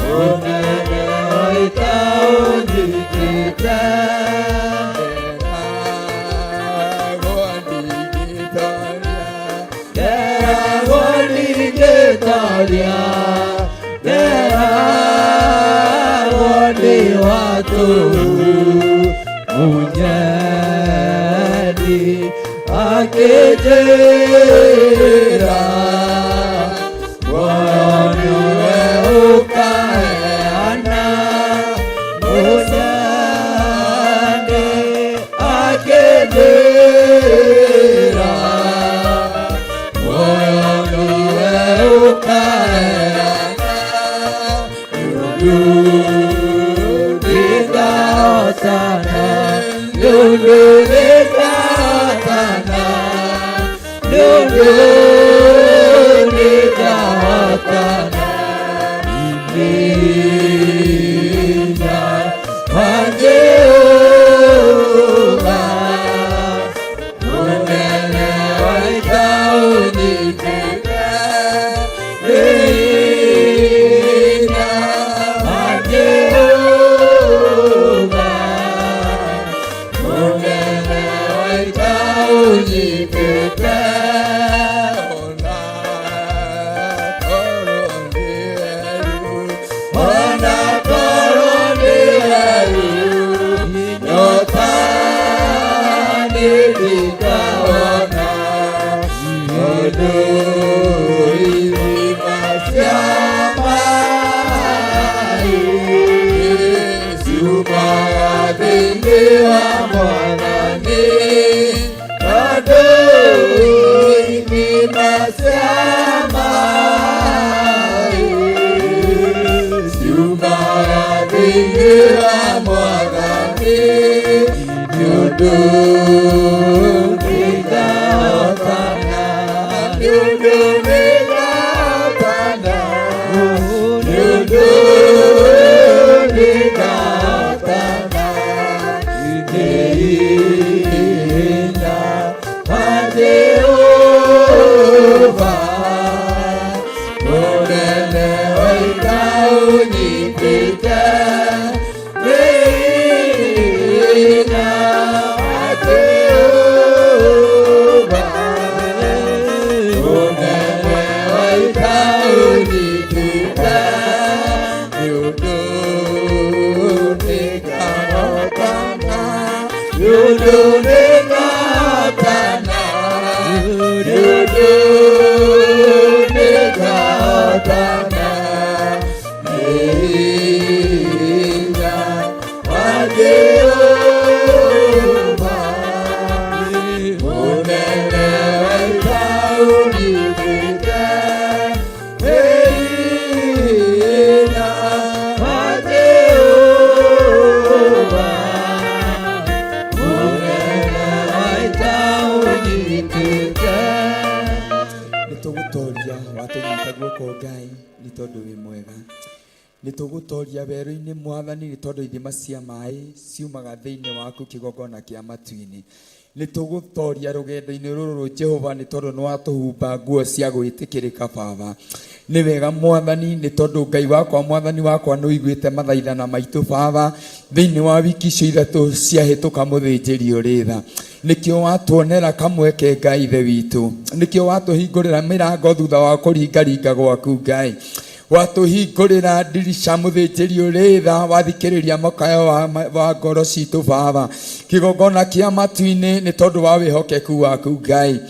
mũnene wa ita ũnyitĩte. Nderagwo ndingĩtoria, nderagwo ndĩ wa ũtatũ Munyendi akĩnjĩra Muoyo nĩwe ũkaheana Munyendi akĩnjĩra Muoyo nĩwe ũkaheana Nĩũndũ nĩũndũ nĩngahotana Nĩũndũ nĩngahotana Hinya wa Jehova Mũnene wa ita ũnyitĩte Nĩ hinya wa Jehova Mũnene wa ita ũnyitĩte Ona korwo ndĩ heru, nyota nĩndĩkaona, tondũ ithima cia maĩ ciumaga thĩinĩ wa Mwathani, tondũ ithima cia maĩ ciumaga thĩinĩ wa Mwathani, nĩũndũ nĩngahotana, nĩũndũ nĩngahotana, nĩũndũ nĩngahotana, nĩ hinya wa Jehova Mũnene wa ita ũnyitĩte nĩ hinya wa Jehova Mũnene wa ita ũnyitĩte nĩũndũ nĩngahotana nĩũndũ nĩngahotana nĩũndũ nĩngahotana nĩ hinya wa Jehova Mũnene wa ita ũnyitĩte nĩ hinya wa Jehova Mũnene wa ita ũnyitĩte Nĩ tũgũtoria watũnyita guoko Ngai nĩ tondũ wĩ mwega nĩ tũgũtoria werũ-inĩ mwathani nĩ tondũ ithima cia maĩ ciumaga thĩinĩ waku kĩgongona kĩa matu-inĩ nĩ tũgũtoria rũgendo-inĩ rũrũ Jehova nĩ tondũ nĩ watũhumba nguo cia gwĩtĩkĩrĩka baba nĩ wega mwathani nĩ tondũ Ngai wakwa mwathani wakwa nĩ ũiguĩte mathaithana maitũ baba thĩinĩ wa wiki icio ithatũ ciahĩtũka mũthĩnjĩri ũrĩ tha nĩkĩo watuonera kamweke Ngai ithe witũ nĩkĩo watũhingũrĩra mĩrango thutha wa kũringaringa gwaku Ngai watũhingũrĩra ndirica mũthĩnjĩri ũrĩ tha wathikĩrĩria mũkayo wa ngoro citũ baba kĩgongona kĩa matu-inĩ nĩ tondũ wa wĩhokeku waku Ngai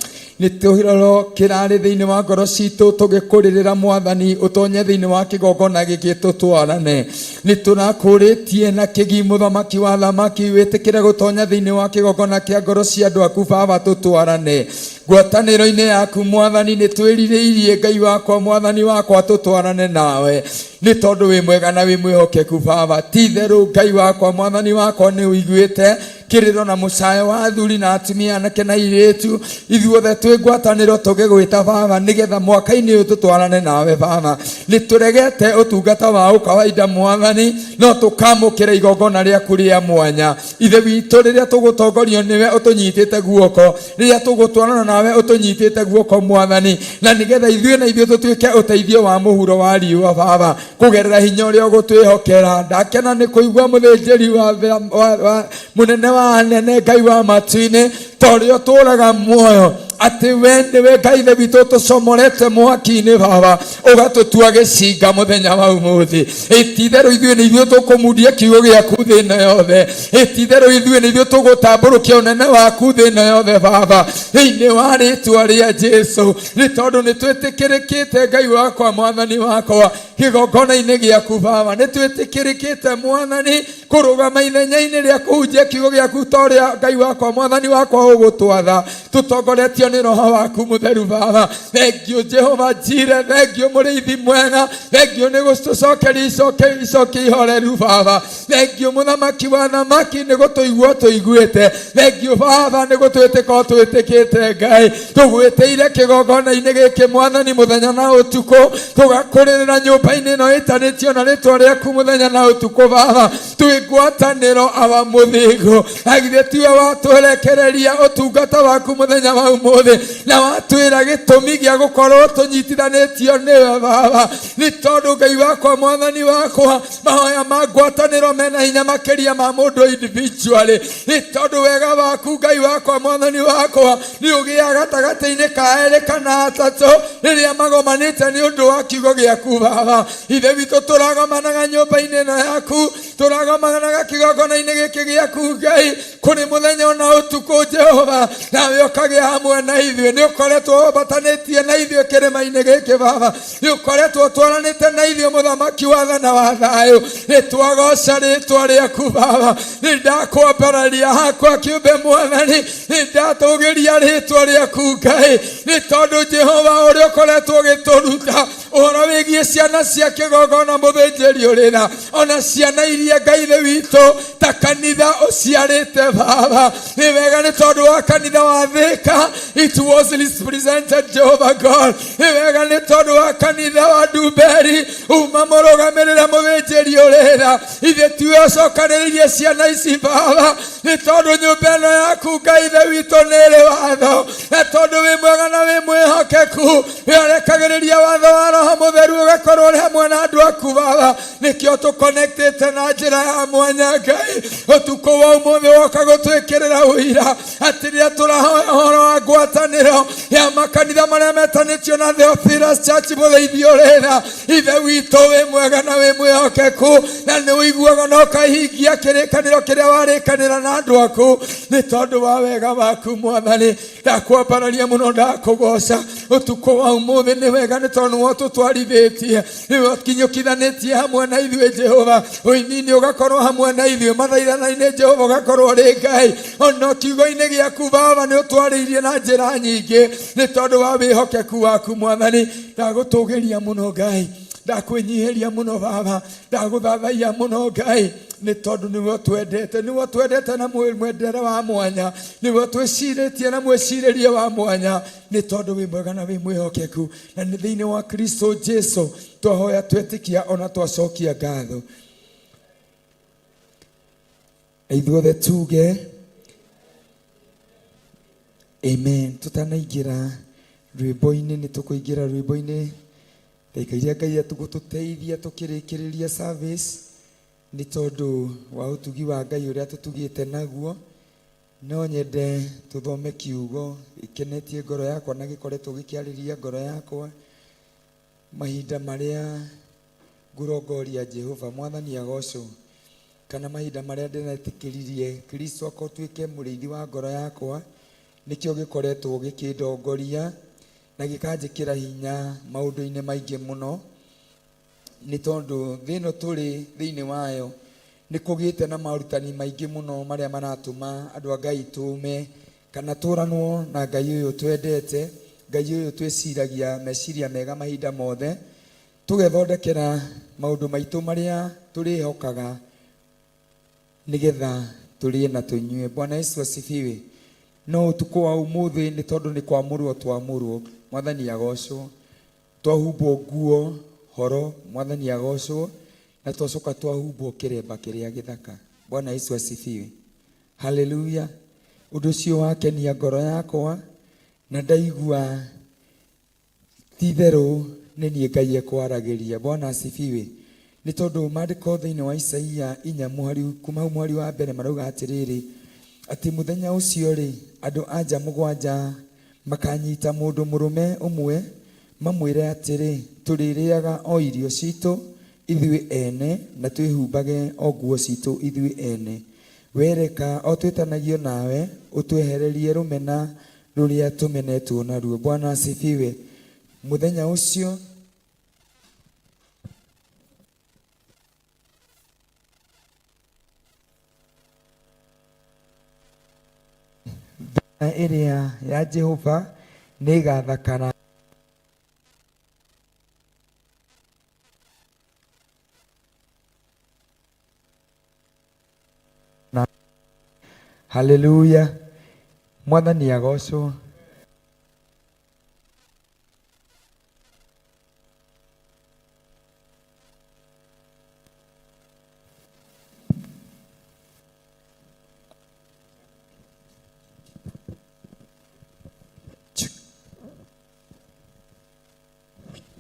nĩ tũroro kĩrarĩ thĩinĩ wa ngoro citũ tũgĩkũrĩrĩra mwathani ũtonye thĩinĩ wa kĩgongona gĩkĩ tũtwarane nĩ tũrakũrĩtie na kĩgi mũthamaki wa thamaki wĩtĩkĩre gũtonya thĩinĩ wa kĩgongona kĩa ngoro cia andũ aku baba tũtwarane ngwatanĩro-inĩ yaku mwathani nĩ twĩrirĩirie Ngai wakwa mwathani wakwa tũtwarane nawe nĩ tondũ wĩ mwega na wĩ mwĩhokeku baba ti itherũ Ngai wakwa mwathani wakwa nĩ ũiguĩte kĩrĩro na mũcayo wa athuri na atumia anake na airĩtu ithuothe twĩ ngwatanĩro tũgĩgwĩta baba nĩgetha mwaka-inĩ ũyũ tũtwarane nawe baba nĩ tũregete ũtungata wa ũkawaida mwathani no tũkamũkĩra igongona rĩaku rĩa mwanya ithe witũ rĩrĩa tũgũtongorio nĩwe ũtũnyitĩte guoko rĩrĩa tũgũtwarana nawe ũtũnyitĩte guoko mwathani na nĩgetha ithuĩ na ithuĩ tũtuĩke ũteithio wa mũhuro wa riũa baba kũgerera hinya ũrĩa ũgũtwĩhokera ndakena nĩ kũigua mũthĩnjĩri wa mũnene wa anene Ngai wa matu-inĩ ta ũrĩa ũtũũraga muoyo Atĩ we nĩwe Ngai ithe witũ ũtũcomorete mwaki-inĩ Baba, ũgatũtua gĩcinga mũthenya wa ũmũthĩ. Ĩtitherũ ithuĩ nĩ ithuĩ tũkũmundia kiugo gĩaku thĩ ĩno yothe. Ĩtitherũ ithuĩ nĩ ithuĩ tũgũtambũrũkia ũnene waku thĩ ĩno yothe Baba, thĩinĩ wa rĩtwa rĩa Jesu. Nĩ tondũ nĩ twĩtĩkĩrĩkĩte Ngai wakwa, Mwathani wakwa, kĩgongona-inĩ gĩaku Baba. Nĩ twĩtĩkĩrĩkĩte Mwathani kũrũgama ithenya-inĩ rĩa kũhunjia kiugo gĩaku ta ũrĩa Ngai wakwa, Mwathani wakwa, ũgũtwatha, tũtongoretio nĩ Roho waku Mũtheru Baba. Thengio Jehova Jire, thengio mũrĩithi mwega, thengio nĩ gũtũcokeria icokia ihoreru Baba. Thengio mũthamaki wa thamaki nĩ gũtũigua tũiguĩte. Thengio Baba nĩ gũtwĩtĩka ũtwĩtĩkĩte Ngai. Tũgwĩtĩire kĩgongona-inĩ gĩkĩ Mwathani mũthenya na ũtukũ, tũgakũrĩrĩra nyũmba-inĩ ĩno ĩtanĩtio na rĩtwa rĩaku mũthenya na ũtukũ Baba, twĩ ngwatanĩro awa mũthingu. Na githĩ tiwe watũrekereria ũtungata waku mũthenya wa ũmũthĩ, na watwĩra gĩtũmi gĩa gũkorwo tũnyitithanĩtio nĩwe Baba? Nĩ tondũ Ngai wakwa, Mwathani wakwa, mahoya ma ngwatanĩro mena hinya makĩria ma mũndũ individually. Nĩ tondũ wega waku Ngai wakwa, Mwathani wakwa, nĩ ũgĩaga gatagatĩ-inĩ ka erĩ kana atatũ rĩrĩa magomanĩte nĩ ũndũ wa kiugo gĩaku Baba. Ithe witũ, tũragomanaga nyũmba-inĩ ĩno yaku, tũragomanaga kĩgongona-inĩ gĩkĩ gĩaku Ngai, kũrĩ mũthenya ona ũtukũ Jehova, nawe ũkagĩa hamwe na ithuĩ. Nĩ ũkoretwo wambatanĩtie na ithuĩ kĩrĩma-inĩ gĩkĩ Baba, nĩ ũkoretwo ũtwaranĩte na ithuĩ mũthamaki wa tha na wa thayũ. Nĩ twagoca rĩtwa rĩaku Baba, nĩ ndakwambararia hakwa kĩũmbe Mwathani, nĩ ndatũgĩria rĩtwa rĩaku Ngai, nĩ tondũ Jehova ũrĩa ũkoretwo ũgĩtũruta ũhoro wĩgiĩ ciana cia kĩgongona mũthĩnjĩri ũrĩra, ona ciana iria Ngai ithe witũ ta kanitha ũciarĩte Baba. Nĩ wega nĩ tondũ wa kanitha wa Thika, it was represented Jehovah God. Nĩ wega nĩ tondũ wa kanitha wa Ndumberi, uma mũrũgamĩrĩre mũthĩnjĩri ũrĩra. Ithe tiwe ũcokanĩrĩirie ciana ici Baba, nĩ tondũ nyũmba ĩno yaku Ngai ithe witũ nĩ ĩrĩ watho, na tondũ wĩ mwega na wĩ mwĩhokeku, wĩ ũrekagĩrĩria watho wa Roho Mũtheru ũgakorwo ũrĩ hamwe na andũ aku Baba. Nĩkĩo tũconnectĩte na njĩra ya mwanya Ngai. Ũtukũ wa ũmũthĩ woka gũtwĩkĩrĩra ũira atĩ rĩrĩa tũrahoya ũhoro wa ngwatanĩro ya makanitha marĩa metanĩtio na Theophilus Church mũrĩithi ũrĩra, ithe witũ wĩ mwega na wĩ mwĩhokeku, na nĩ ũiguaga na ũkahingia kĩrĩkanĩro kĩrĩa warĩkanĩra na andũ aku. Nĩ tondũ wa wega waku Mwathani, ndakwambararia mũno, ndakũgoca ũtukũ wa ũmũthĩ. Nĩ wega nĩ tondũ nĩwe ũtũtwarithĩtie, nĩwe ũkinyũkithanĩtie hamwe na ithuĩ Jehova. Ũini-inĩ ũgakorwo hamwe na ithuĩ, mathaithana-inĩ Jehova ũgakorwo ũrĩ Ngai, ona kiugo-inĩ gĩaku Baba nĩ ũtwarĩirie na njĩra nyingĩ, nĩ tondũ wa wĩhokeku waku Mwathani. Ndagũtũgĩria mũno Ngai, ndakwĩnyihĩria mũno Baba, ndagũthathaiya mũno Ngai, nĩ tondũ nĩwe ũtwendete, nĩwe ũtwendete na mwendere wa mwanya, nĩwe ũtwĩcirĩtie na mwĩcirĩrie wa mwanya, nĩ tondũ wĩ mwega na wĩ mwĩhokeku. Na nĩ thĩinĩ wa Kristo Jesu twahoya, twetĩkia, ona twacokia ngatho. Ithuothe tuge amen. Tutanaingĩra rwĩmbo-inĩ, nĩ tũkũingĩra rwĩmbo-inĩ ndagĩka iria Ngai atũgũtũteithia tũkĩrĩkĩrĩria service, nĩ tondũ wa ũtugi wa Ngai ũrĩa tũtugĩte naguo. No nyende tũthome kiugo gĩkenetie ngoro yakwa na gĩkoretwo gĩkĩarĩria ngoro yakwa mahinda marĩa ngũrongoria Jehova. Mwathani agocwo. Kana mahinda marĩa ndĩretĩkĩririe Kristo akotuĩke mũrĩithi wa ngoro yakwa, nĩkĩo gĩkoretwo gĩkĩndongoria na gĩkanjĩkĩra hinya maũndũ-inĩ maingĩ mũno. Nĩ tondũ thĩ ĩno tũrĩ thĩinĩ wayo nĩ kũgĩte na marutani maingĩ mũno marĩa maratũma andũ a Ngai tũme kana tũranwo na Ngai ũyũ twendete, Ngai ũyũ twĩciragia meciria mega mahinda mothe, tũgethondekera maũndũ maitũ marĩa tũrĩhokaga nĩgetha tũrĩe na tũnyue. Bwana Yesu asifiwe. No ũtukũ wa ũmũthĩ, nĩ tondũ nĩ kwamũrwo twamũrwo, Mwathani agocwo, twahumbwo nguo horo, Mwathani agocwo, na twacoka twahumbwo kĩremba kĩrĩa gĩthaka. Bwana Yesu asifiwe. Haleluya. Ũndũ ũcio wakenia ngoro yakwa na ndaigua ti-itherũ nĩ niĩ Ngai ekwaragĩria. Bwana asifiwe. Nĩ tondũ maandĩko thĩinĩ wa Isaia 4 mũhari kuma hau mũhari wa mbere marauga atĩrĩrĩ, atĩ mũthenya ũcio rĩ, andũ anja 7 Makanyita mũndũ mũrũme ũmwe mamwĩre atĩrĩ, tũrĩrĩaga o irio citũ ithuĩ ene na twĩhumbage o nguo citũ ithuĩ ene. Wereka o twĩtanagio nawe ũtwehererie rũmena rũrĩa tũmenetwo naruo. Bwana asifiwe. Mũthenya ũcio Thuna ĩrĩa ya Jehova nĩĩgathakara na haleluya mwathani agocwo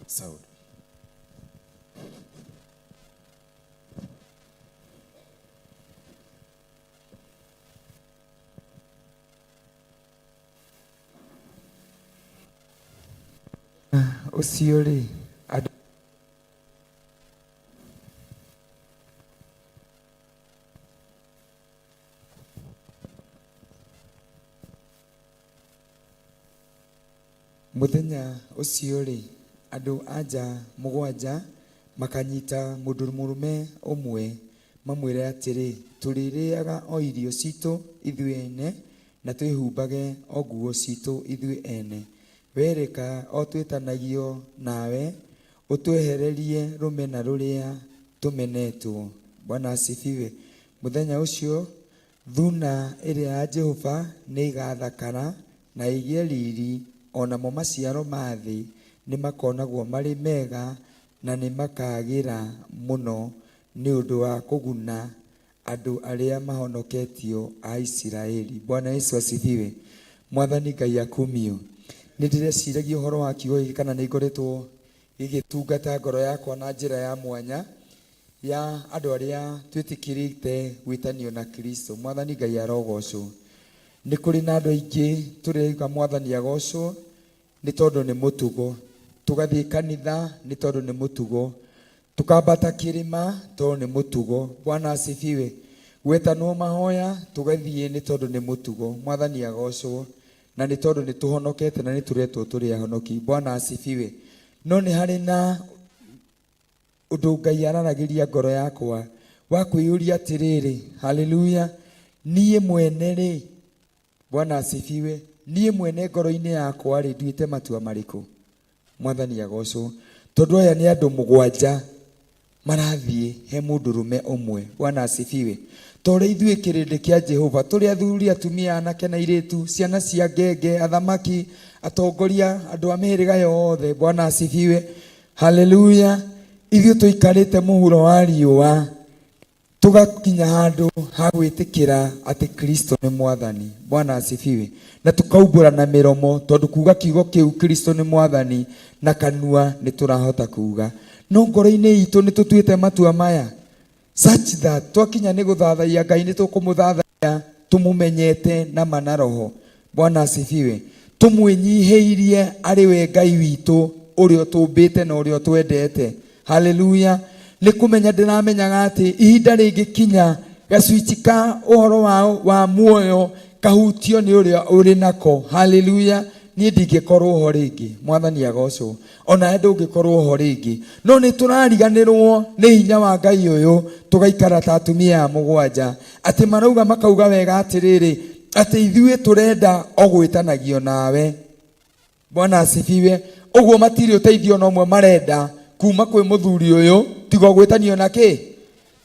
Sound. Ũcio rĩ andũ Mũthenya ũcio rĩ andũ a nja mũgwanja makanyita mũndũ mũrũme ũmwe mamwĩre atĩrĩ, tũrĩrĩaga o irio citũ ithuĩ ene na twĩhumbage o nguo citũ ithuĩ ene. Wereka o twĩtanagio nawe ũtwehererie rũmena rũrĩa tũmenetwo. Bwana asifiwe. Mũthenya ũcio thuna ĩrĩa ya Jehova nĩĩgathakara na ĩgĩe riri, o namo maciaro ma thĩ nĩmakonagwo marĩ mega na nĩmakagĩra mũno nĩ ũndũ wa kũguna andũ arĩa mahonoketio a Isiraeli. Bwana Yesu asifiwe. Mwathani Ngai akumio. Nĩ ndĩreciragia ũhoro wa kiugo gĩkĩ kana nĩ ngoretwo gĩgĩtungata ngoro yakwa na njĩra ya mwanya ya andũ arĩa twĩtĩkĩrĩte gwĩtanio na Kristo. Mwathani Ngai arogocwo. Nĩ kũrĩ na andũ aingĩ tũrauga Mwathani agocwo nĩ tondũ nĩ mũtugo. Tũgathiĩ kanitha nĩ tondũ nĩ mũtugo. Tukambata kĩrĩma tondũ nĩ mũtugo. Bwana asifiwe. Gwetanwo mahoya tũgathiĩ nĩ tondũ nĩ mũtugo. Mwathani agocwo. Na nĩ tondũ nĩ tũhonokete na nĩ tũretwo tũrĩ ahonoki. Bwana asifiwe. No nĩ harĩ na ũndũ Ngai araragĩria ngoro yakwa wa kwĩyũria atĩrĩrĩ, haleluya, niĩ mwene rĩ, Bwana asifiwe, niĩ mwene ngoro-inĩ yakwa rĩ, nduĩte matua marĩkũ? Mwathani agocwo. Tondũ aya nĩ andũ mũgwanja marathiĩ he mũndũrũme ũmwe. Bwana asifiwe. Ta ũrĩa ithuĩ kĩrĩndĩ kĩa Jehova tũrĩ athuri, atumia, anake na airĩtu, ciana cia ngenge, athamaki, atongoria, andũ a mĩhĩrĩga yothe. Bwana asifiwe. Haleluya. Ithuĩ tũikarĩte mũhuro wa riũa tũgakinya handũ ha gwĩtĩkĩra atĩ Kristo nĩ Mwathani. Bwana asifiwe. Na tũkaumbũra na mĩromo tondũ kuga kiugo kĩu Kristo nĩ Mwathani na kanua nĩ tũrahota kuga. No ngoro-inĩ itũ nĩ tũtuĩte matua maya such that twakinya nĩ gũthathaiya Ngai nĩ tũkũmũthathaiya tũmũmenyete na ma na roho. Bwana asifiwe. Tũmwĩnyihĩirie arĩ we Ngai witũ ũrĩa ũtũmbĩte na ũrĩa ũtwendete. Haleluya. Nĩ kũmenya ndĩramenyaga atĩ ihinda rĩngĩkinya gacwici ka ũhoro wa, wa muoyo kahutio nĩ ũrĩa ũrĩ nako. Haleluya. Niĩ ndingĩkorwo ho rĩngĩ. Mwathani agocwo. Onawe ndũngĩkorwo ho rĩngĩ. No nĩ tũrariganĩrwo nĩ hinya wa Ngai ũyũ tũgaikara ta atumia a mũgwanja. Atĩ marauga makauga wega atĩrĩrĩ, atĩ ithuĩ tũrenda o gwĩtanagio nawe. Bwana asifiwe. Ũguo matirĩ ũteithio ona ũmwe marenda kuma kwĩ mũthuri ũyũ tiga gwĩtanio na kĩ?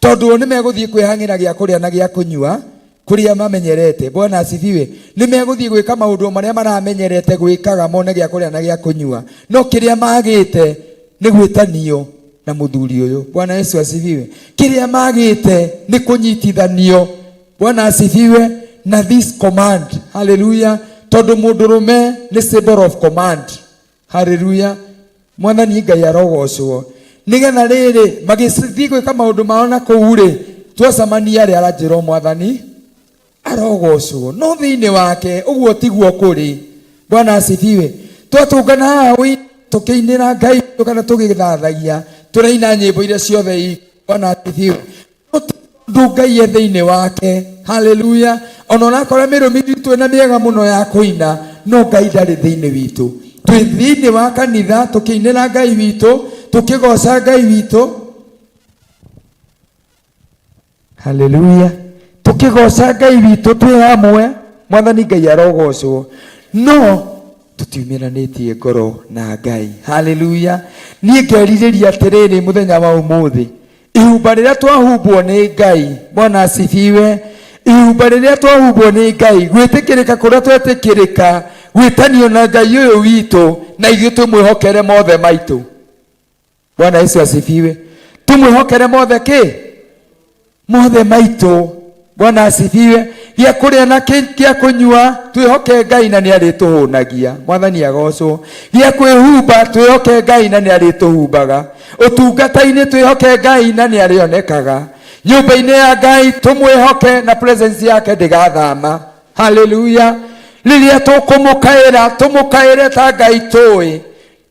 Tondũ o nĩ megũthiĩ kwĩhang'ĩra gĩa kũrĩa na gĩa kũnyua kũrĩa mamenyerete. Bwana asifiwe. Nĩ megũthiĩ gwĩka maũndũ marĩa maramenyerete gwĩkaga mone gĩa kũrĩa na gĩa kũnyua. No kĩrĩa magĩte nĩ gwĩtanio na mũthuri ũyũ. Bwana Yesu asifiwe. Kĩrĩa magĩte nĩ kũnyitithanio. Bwana asifiwe na this command. Hallelujah. Tondũ mũndũrũme nĩ symbol of command. Hallelujah. Mwathani Ngai arogocwo. Nĩgetha rĩrĩ magĩthiĩ gwĩka maũndũ mao na kũu rĩ, twacemania rĩ aranjĩra o Mwathani arogocwo. No thĩinĩ wake ũguo tiguo kũrĩ. Bwana asifiwe. Twatũngana haha tũkĩinĩra Ngai kana tũgĩthathagia, tũraina nyĩmbo iria ciothe i. Bwana asifiwe. Tondũ Ngai e thĩinĩ wake. Haleluya. Ona ũrakora mĩrũmi itũ ĩna mĩega mũno ya kũina, no Ngai ndarĩ thĩinĩ witũ. Twĩ thĩinĩ wa kanitha tũkĩinĩra Ngai witũ, tũkĩgoca Ngai witũ. Haleluya. Tũkĩgoca Ngai witũ twĩ hamwe, Mwathani Ngai arogocwo. No tũtiumĩranĩtie ngoro na Ngai. Haleluya. Niĩ ngerirĩria atĩrĩrĩ mũthenya wa ũmũthĩ, ihumba rĩrĩa twahumbwo nĩ Ngai, Bwana asifiwe. Ihumba rĩrĩa twahumbwo nĩ Ngai, gwĩtĩkĩrĩka kũrĩa twetĩkĩrĩka, gwĩtanio na Ngai ũyũ witũ, na ithuĩ tũmwĩhokere mothe maitũ. Bwana Yesu asifiwe. Tumwĩhokere mothe kĩ? Mothe maitũ. Bwana asifiwe. Gĩa kũrĩa na gĩa kũnyua, twĩhoke Ngai na nĩ arĩtũhũnagia. Mwathani agocwo. Gĩa kwĩhumba, twĩhoke Ngai na nĩ arĩtũhumbaga. Ũtungata-inĩ twĩhoke Ngai na nĩ arĩonekaga. Nyũmba-inĩ ya Ngai tũmwĩhoke na presence yake ndĩgathama. Haleluya. Rĩrĩa tũkũmũkaĩra, tũmũkaĩre ta Ngai tũĩ,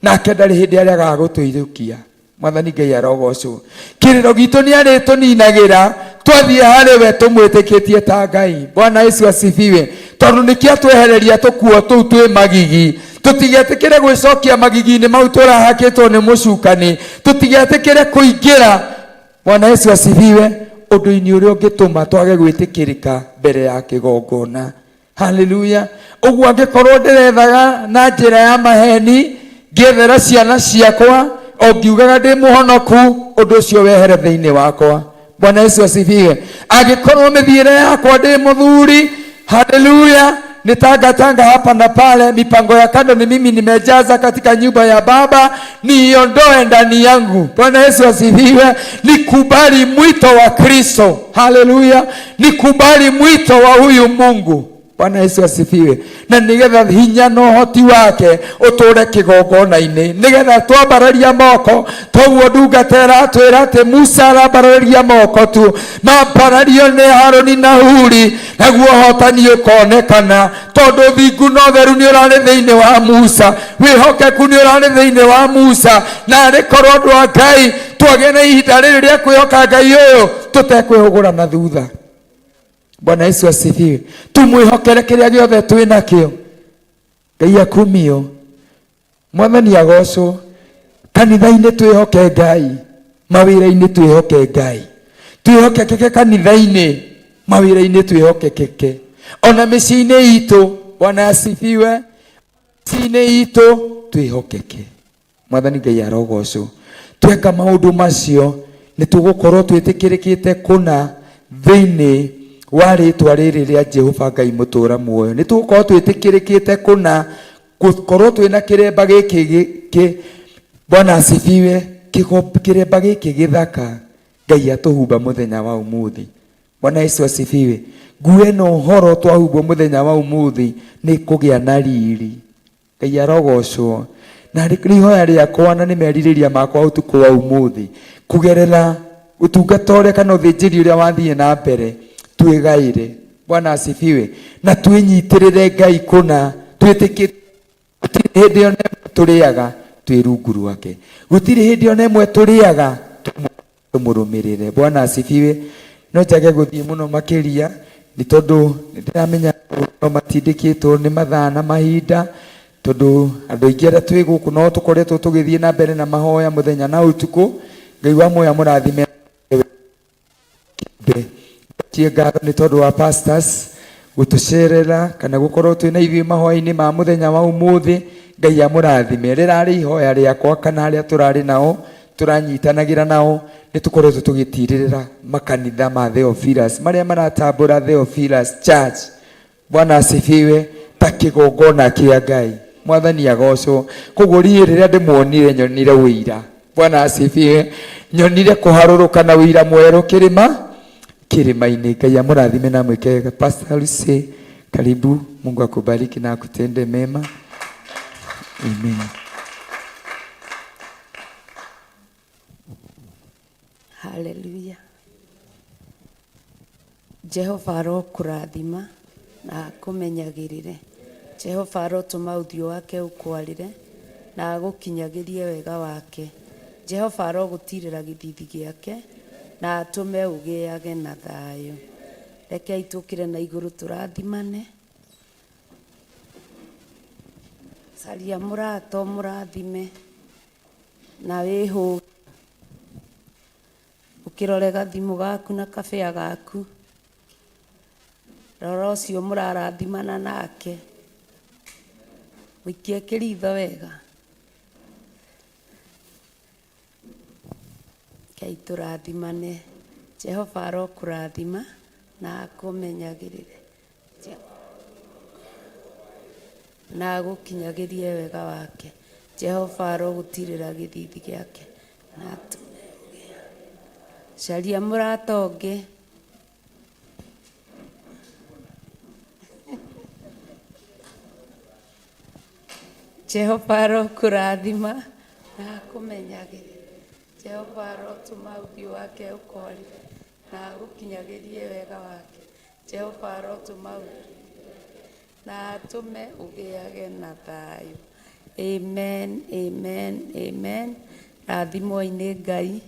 nake ndarĩ hĩndĩ arĩagaga gũtũirũkia. Mwathani Ngai arogocwo. Kĩrĩro gitũ nĩ arĩtũninagĩra twathiĩ harĩ we tũmwĩtĩkĩtie ta Ngai. Bwana Yesu asifiwe. Tondũ nĩkĩo atwehereria tũkuo tũu twĩ magigi. Tũtigetĩkĩre gwĩcokia magigi-inĩ mau tũrahakĩtwo nĩ mũcukani. Tũtigetĩkĩre kũingĩra. Bwana Yesu asifiwe. Ũndũ-inĩ ũrĩa ũngĩtũma twage gwĩtĩkĩrĩka mbere ya kĩgongona. Haleluya. Ũguo angĩkorwo ndĩrethaga na njĩra ya maheni, ngĩethera ciana ciakwa, o ngiugaga ndĩ mũhonoku, ũndũ ũcio wehere thĩinĩ wakwa. Bwana Yesu asifiwe. Angĩkorwo mĩthiĩre yakwa ndĩ mũthuri, haleluya, ni tanga tanga hapa na pale, mipango ya kando ni mimi nimejaza katika nyumba ya Baba, niondoe ndani yangu. Bwana Yesu asifiwe. Nikubali mwito wa Kristo. Haleluya. Nikubali mwito wa huyu Mungu. Bwana Yesu asifiwe. Na nigetha hinya na ũhoti wake ũtũre kĩgongona-inĩ, nigetha twambararia moko, toguo ndungata ĩratwĩra atĩ Musa arambararia moko tu, mambarario nĩ Harũni na Huri, naguo ũhotani ũkonekana, tondũ thingu na ũtheru nĩ ũrarĩ thĩinĩ wa Musa, wĩhokeku nĩ ũrarĩ thĩinĩ wa Musa. Na arĩ korwo andũ a Ngai twagĩe na ihinda rĩrĩ rĩa kwĩhoka Ngai ũyũ, tũtekwĩhũgũra na thutha. Bwana Yesu asifiwe. Tumwĩhokere kĩrĩa gĩothe twĩ nakĩo. Ngai akumio. Mwathani agocwo. Kanitha-inĩ twĩhoke Ngai, mawĩra-inĩ twĩhoke Ngai, twĩhokekeke kanitha-inĩ, mawĩra-inĩ twĩhokekeke, ona mĩciĩ-inĩ itũ. Bwana asifiwe. Mĩciĩ-inĩ itũ twĩhokeke. Mwathani Ngai arogocwo. Tweka maũndũ macio nĩ tũgũkorwo twĩtĩkĩrĩkĩte kũna thĩinĩ wa rĩtwa rĩrĩ rĩa Jehova Ngai mũtũra muoyo. Nĩ tũgũkorwo twĩtĩkĩrĩkĩte kũna gũkorwo twĩna kĩremba gĩkĩ Bwana asifiwe, kĩremba gĩkĩ gĩthaka Ngai atũhumba mũthenya wa ũmũthĩ. Bwana Yesu asifiwe. Nguo ĩno ũhoro twahumbwo mũthenya wa ũmũthĩ nĩ kũgĩa na riri. Ngai arogocwo. Na ihoya rĩakwa na nĩ merirĩria makwa ũtukũ wa ũmũthĩ, kũgerera ũtungata ũrĩa kana ũthĩnjĩri ũrĩa wathiĩ na mbere, twĩgaĩre. Bwana asifiwe. Na twĩnyitĩrĩre Ngai kũna, twĩtĩkĩtie gũtirĩ hĩndĩ ona ĩmwe tũrĩaga twĩ rungu rwake, gũtirĩ hĩndĩ ona ĩmwe tũrĩaga tũmũrũmĩrĩre. Bwana asifiwe. No njage gũthiĩ mũno makĩria nĩ tondũ nĩ ndĩramenya no matindĩkĩtwo nĩ mathaa na mahinda, tondũ andũ aingĩ arĩa twĩ gũkũ no tũkoretwo tũgĩthiĩ na mbere na mahoya mũthenya na ũtukũ. Ngai wa muoyo amũrathime. Tie ngatho nĩ tondũ wa pastors gũtũcerera kana gũkorwo twĩ na ithuĩ mahoya-inĩ ma mũthenya wa ũmũthĩ. Ngai amũrathime. Rĩrarĩ ihoya rĩakwa kana arĩa tũrarĩ nao tũranyitanagĩra nao, nĩ tũkoretwo tũgĩtirĩrĩra makanitha ma Theophilus marĩa maratambũra Theophilus Church. Bwana asifiwe. Ta kĩgongona kĩa Ngai. Mwathani agocwo. Koguo riĩ rĩrĩa ndĩmuonire nyonire ũira. Bwana asifiwe. Nyonire kũharũrũka na ũira mwerũ kĩrĩma-inĩ. Ngai amũrathime na amwĩke wega. Pastor Lucy, karibu. Mungu akubariki na akutende mema. Amen. Haleluya. Jehova arokũrathima na akũmenyagĩrĩre. Jehova arotũma ũthiũ wake ũkwarĩre na agũkinyagĩrie wega wake. Jehova arogũtirĩra gĩthithi gĩake na atũme ũgĩage na thayũ. Rekei tũkĩre na igũrũ tũrathimane. Caria mũrata ũmũrathime na wĩhũge ũkĩrore gathimũ gaku na kabĩa gaku. Rora ũcio mũrarathimana nake, ũikie kĩritho wega. Rekei tũrathimane. Jehova arokũrathima na akũmenyagĩrĩre na agũkinyagĩrie wega wake. Jehova arogũtirĩra gĩthithi gĩake na atũme ũgĩe. Caria mũrata ũngĩ. Jehova arokũrathima na akũmenyagĩrĩre. Jehova arotũma ũthiũ wake ũkwarĩre na agũkinyagĩrie wega wake. Jehova arotũma na atũme ũgĩage na thayũ. Amen, amen, amen. Rathimwoi nĩ Ngai.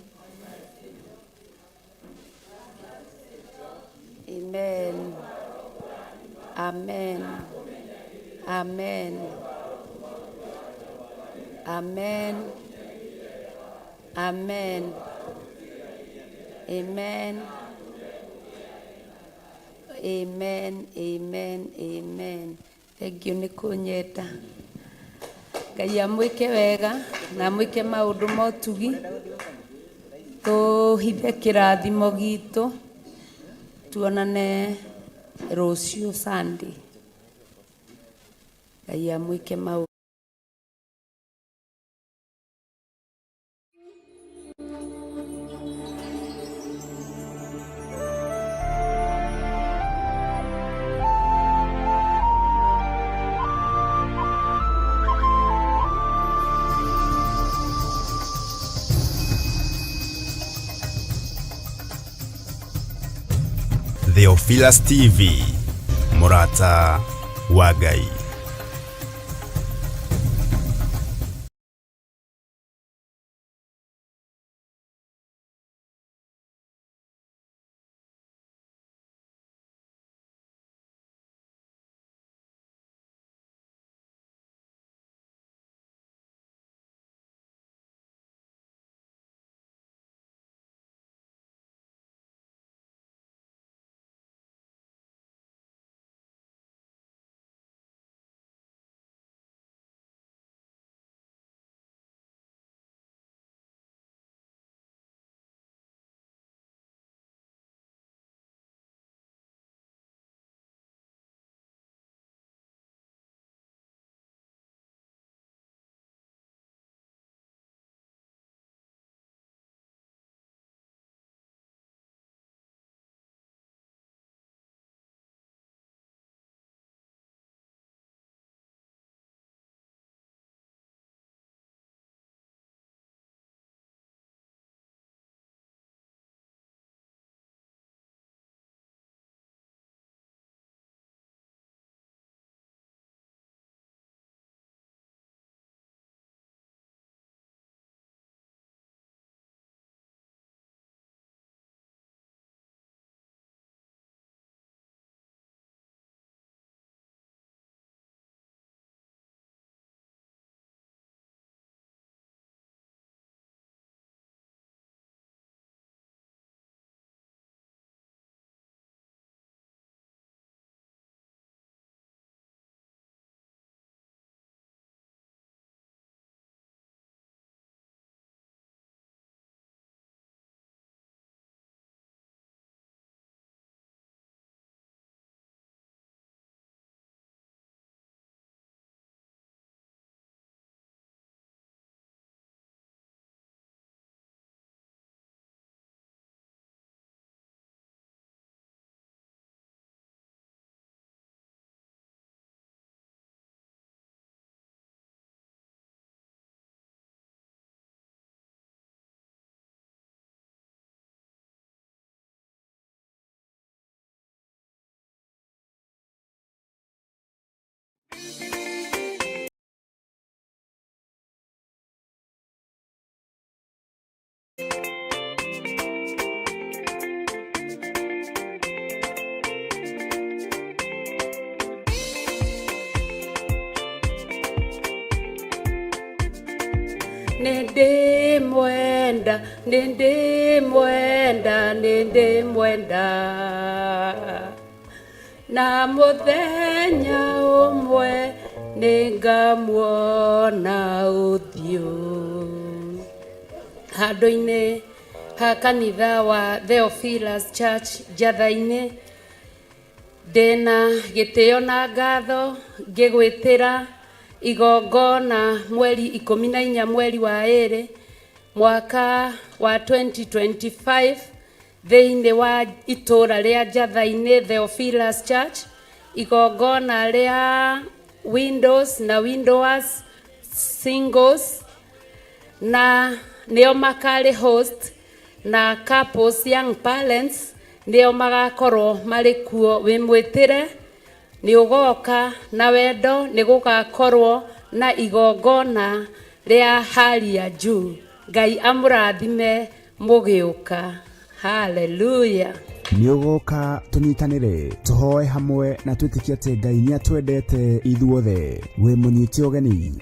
Amen. Amen. Amen. Amen. Amen. Amen. Amen. Amen. Amen. Thank you nĩ kũnyenda. Ngai amwĩke wega na amwĩke maũndũ ma ũtugi. Tũhithe kĩrathimo gitũ tuonane rũciũ Sunday. Ngai amwĩke maũndũ. Theophilus TV, Mũrata wa Ngai. Nĩndĩmwenda, nĩndĩmwenda, nĩndĩmwenda. Na mũthenya ũmwe nĩngamuona ũthiũ handũ-inĩ ha kanitha wa Theophilus Church Njatha-inĩ. Ndĩna gĩtĩo na ngatho ngĩgwĩtĩra igongona mweri 14 mweri wa 2 mwaka wa 2025 thĩinĩ wa itũra rĩa Njatha-inĩ Theophilus Church, igongona rĩa windows na widowers, singles na nĩo makarĩ host, na couples, young parents nĩo magakorwo marĩ kuo. Wĩ mwĩtĩre, nĩ ũgoka na wendo, nĩ gũgakorwo na igongona rĩa hali ya juu. Ngai amũrathime mũgĩũka. Haleluya. Nĩ ũgoka tũnyitanĩre, tũhoe hamwe na twĩtĩkie atĩ Ngai nĩ atwendete ithuothe. Wĩ mũnyite ũgeni.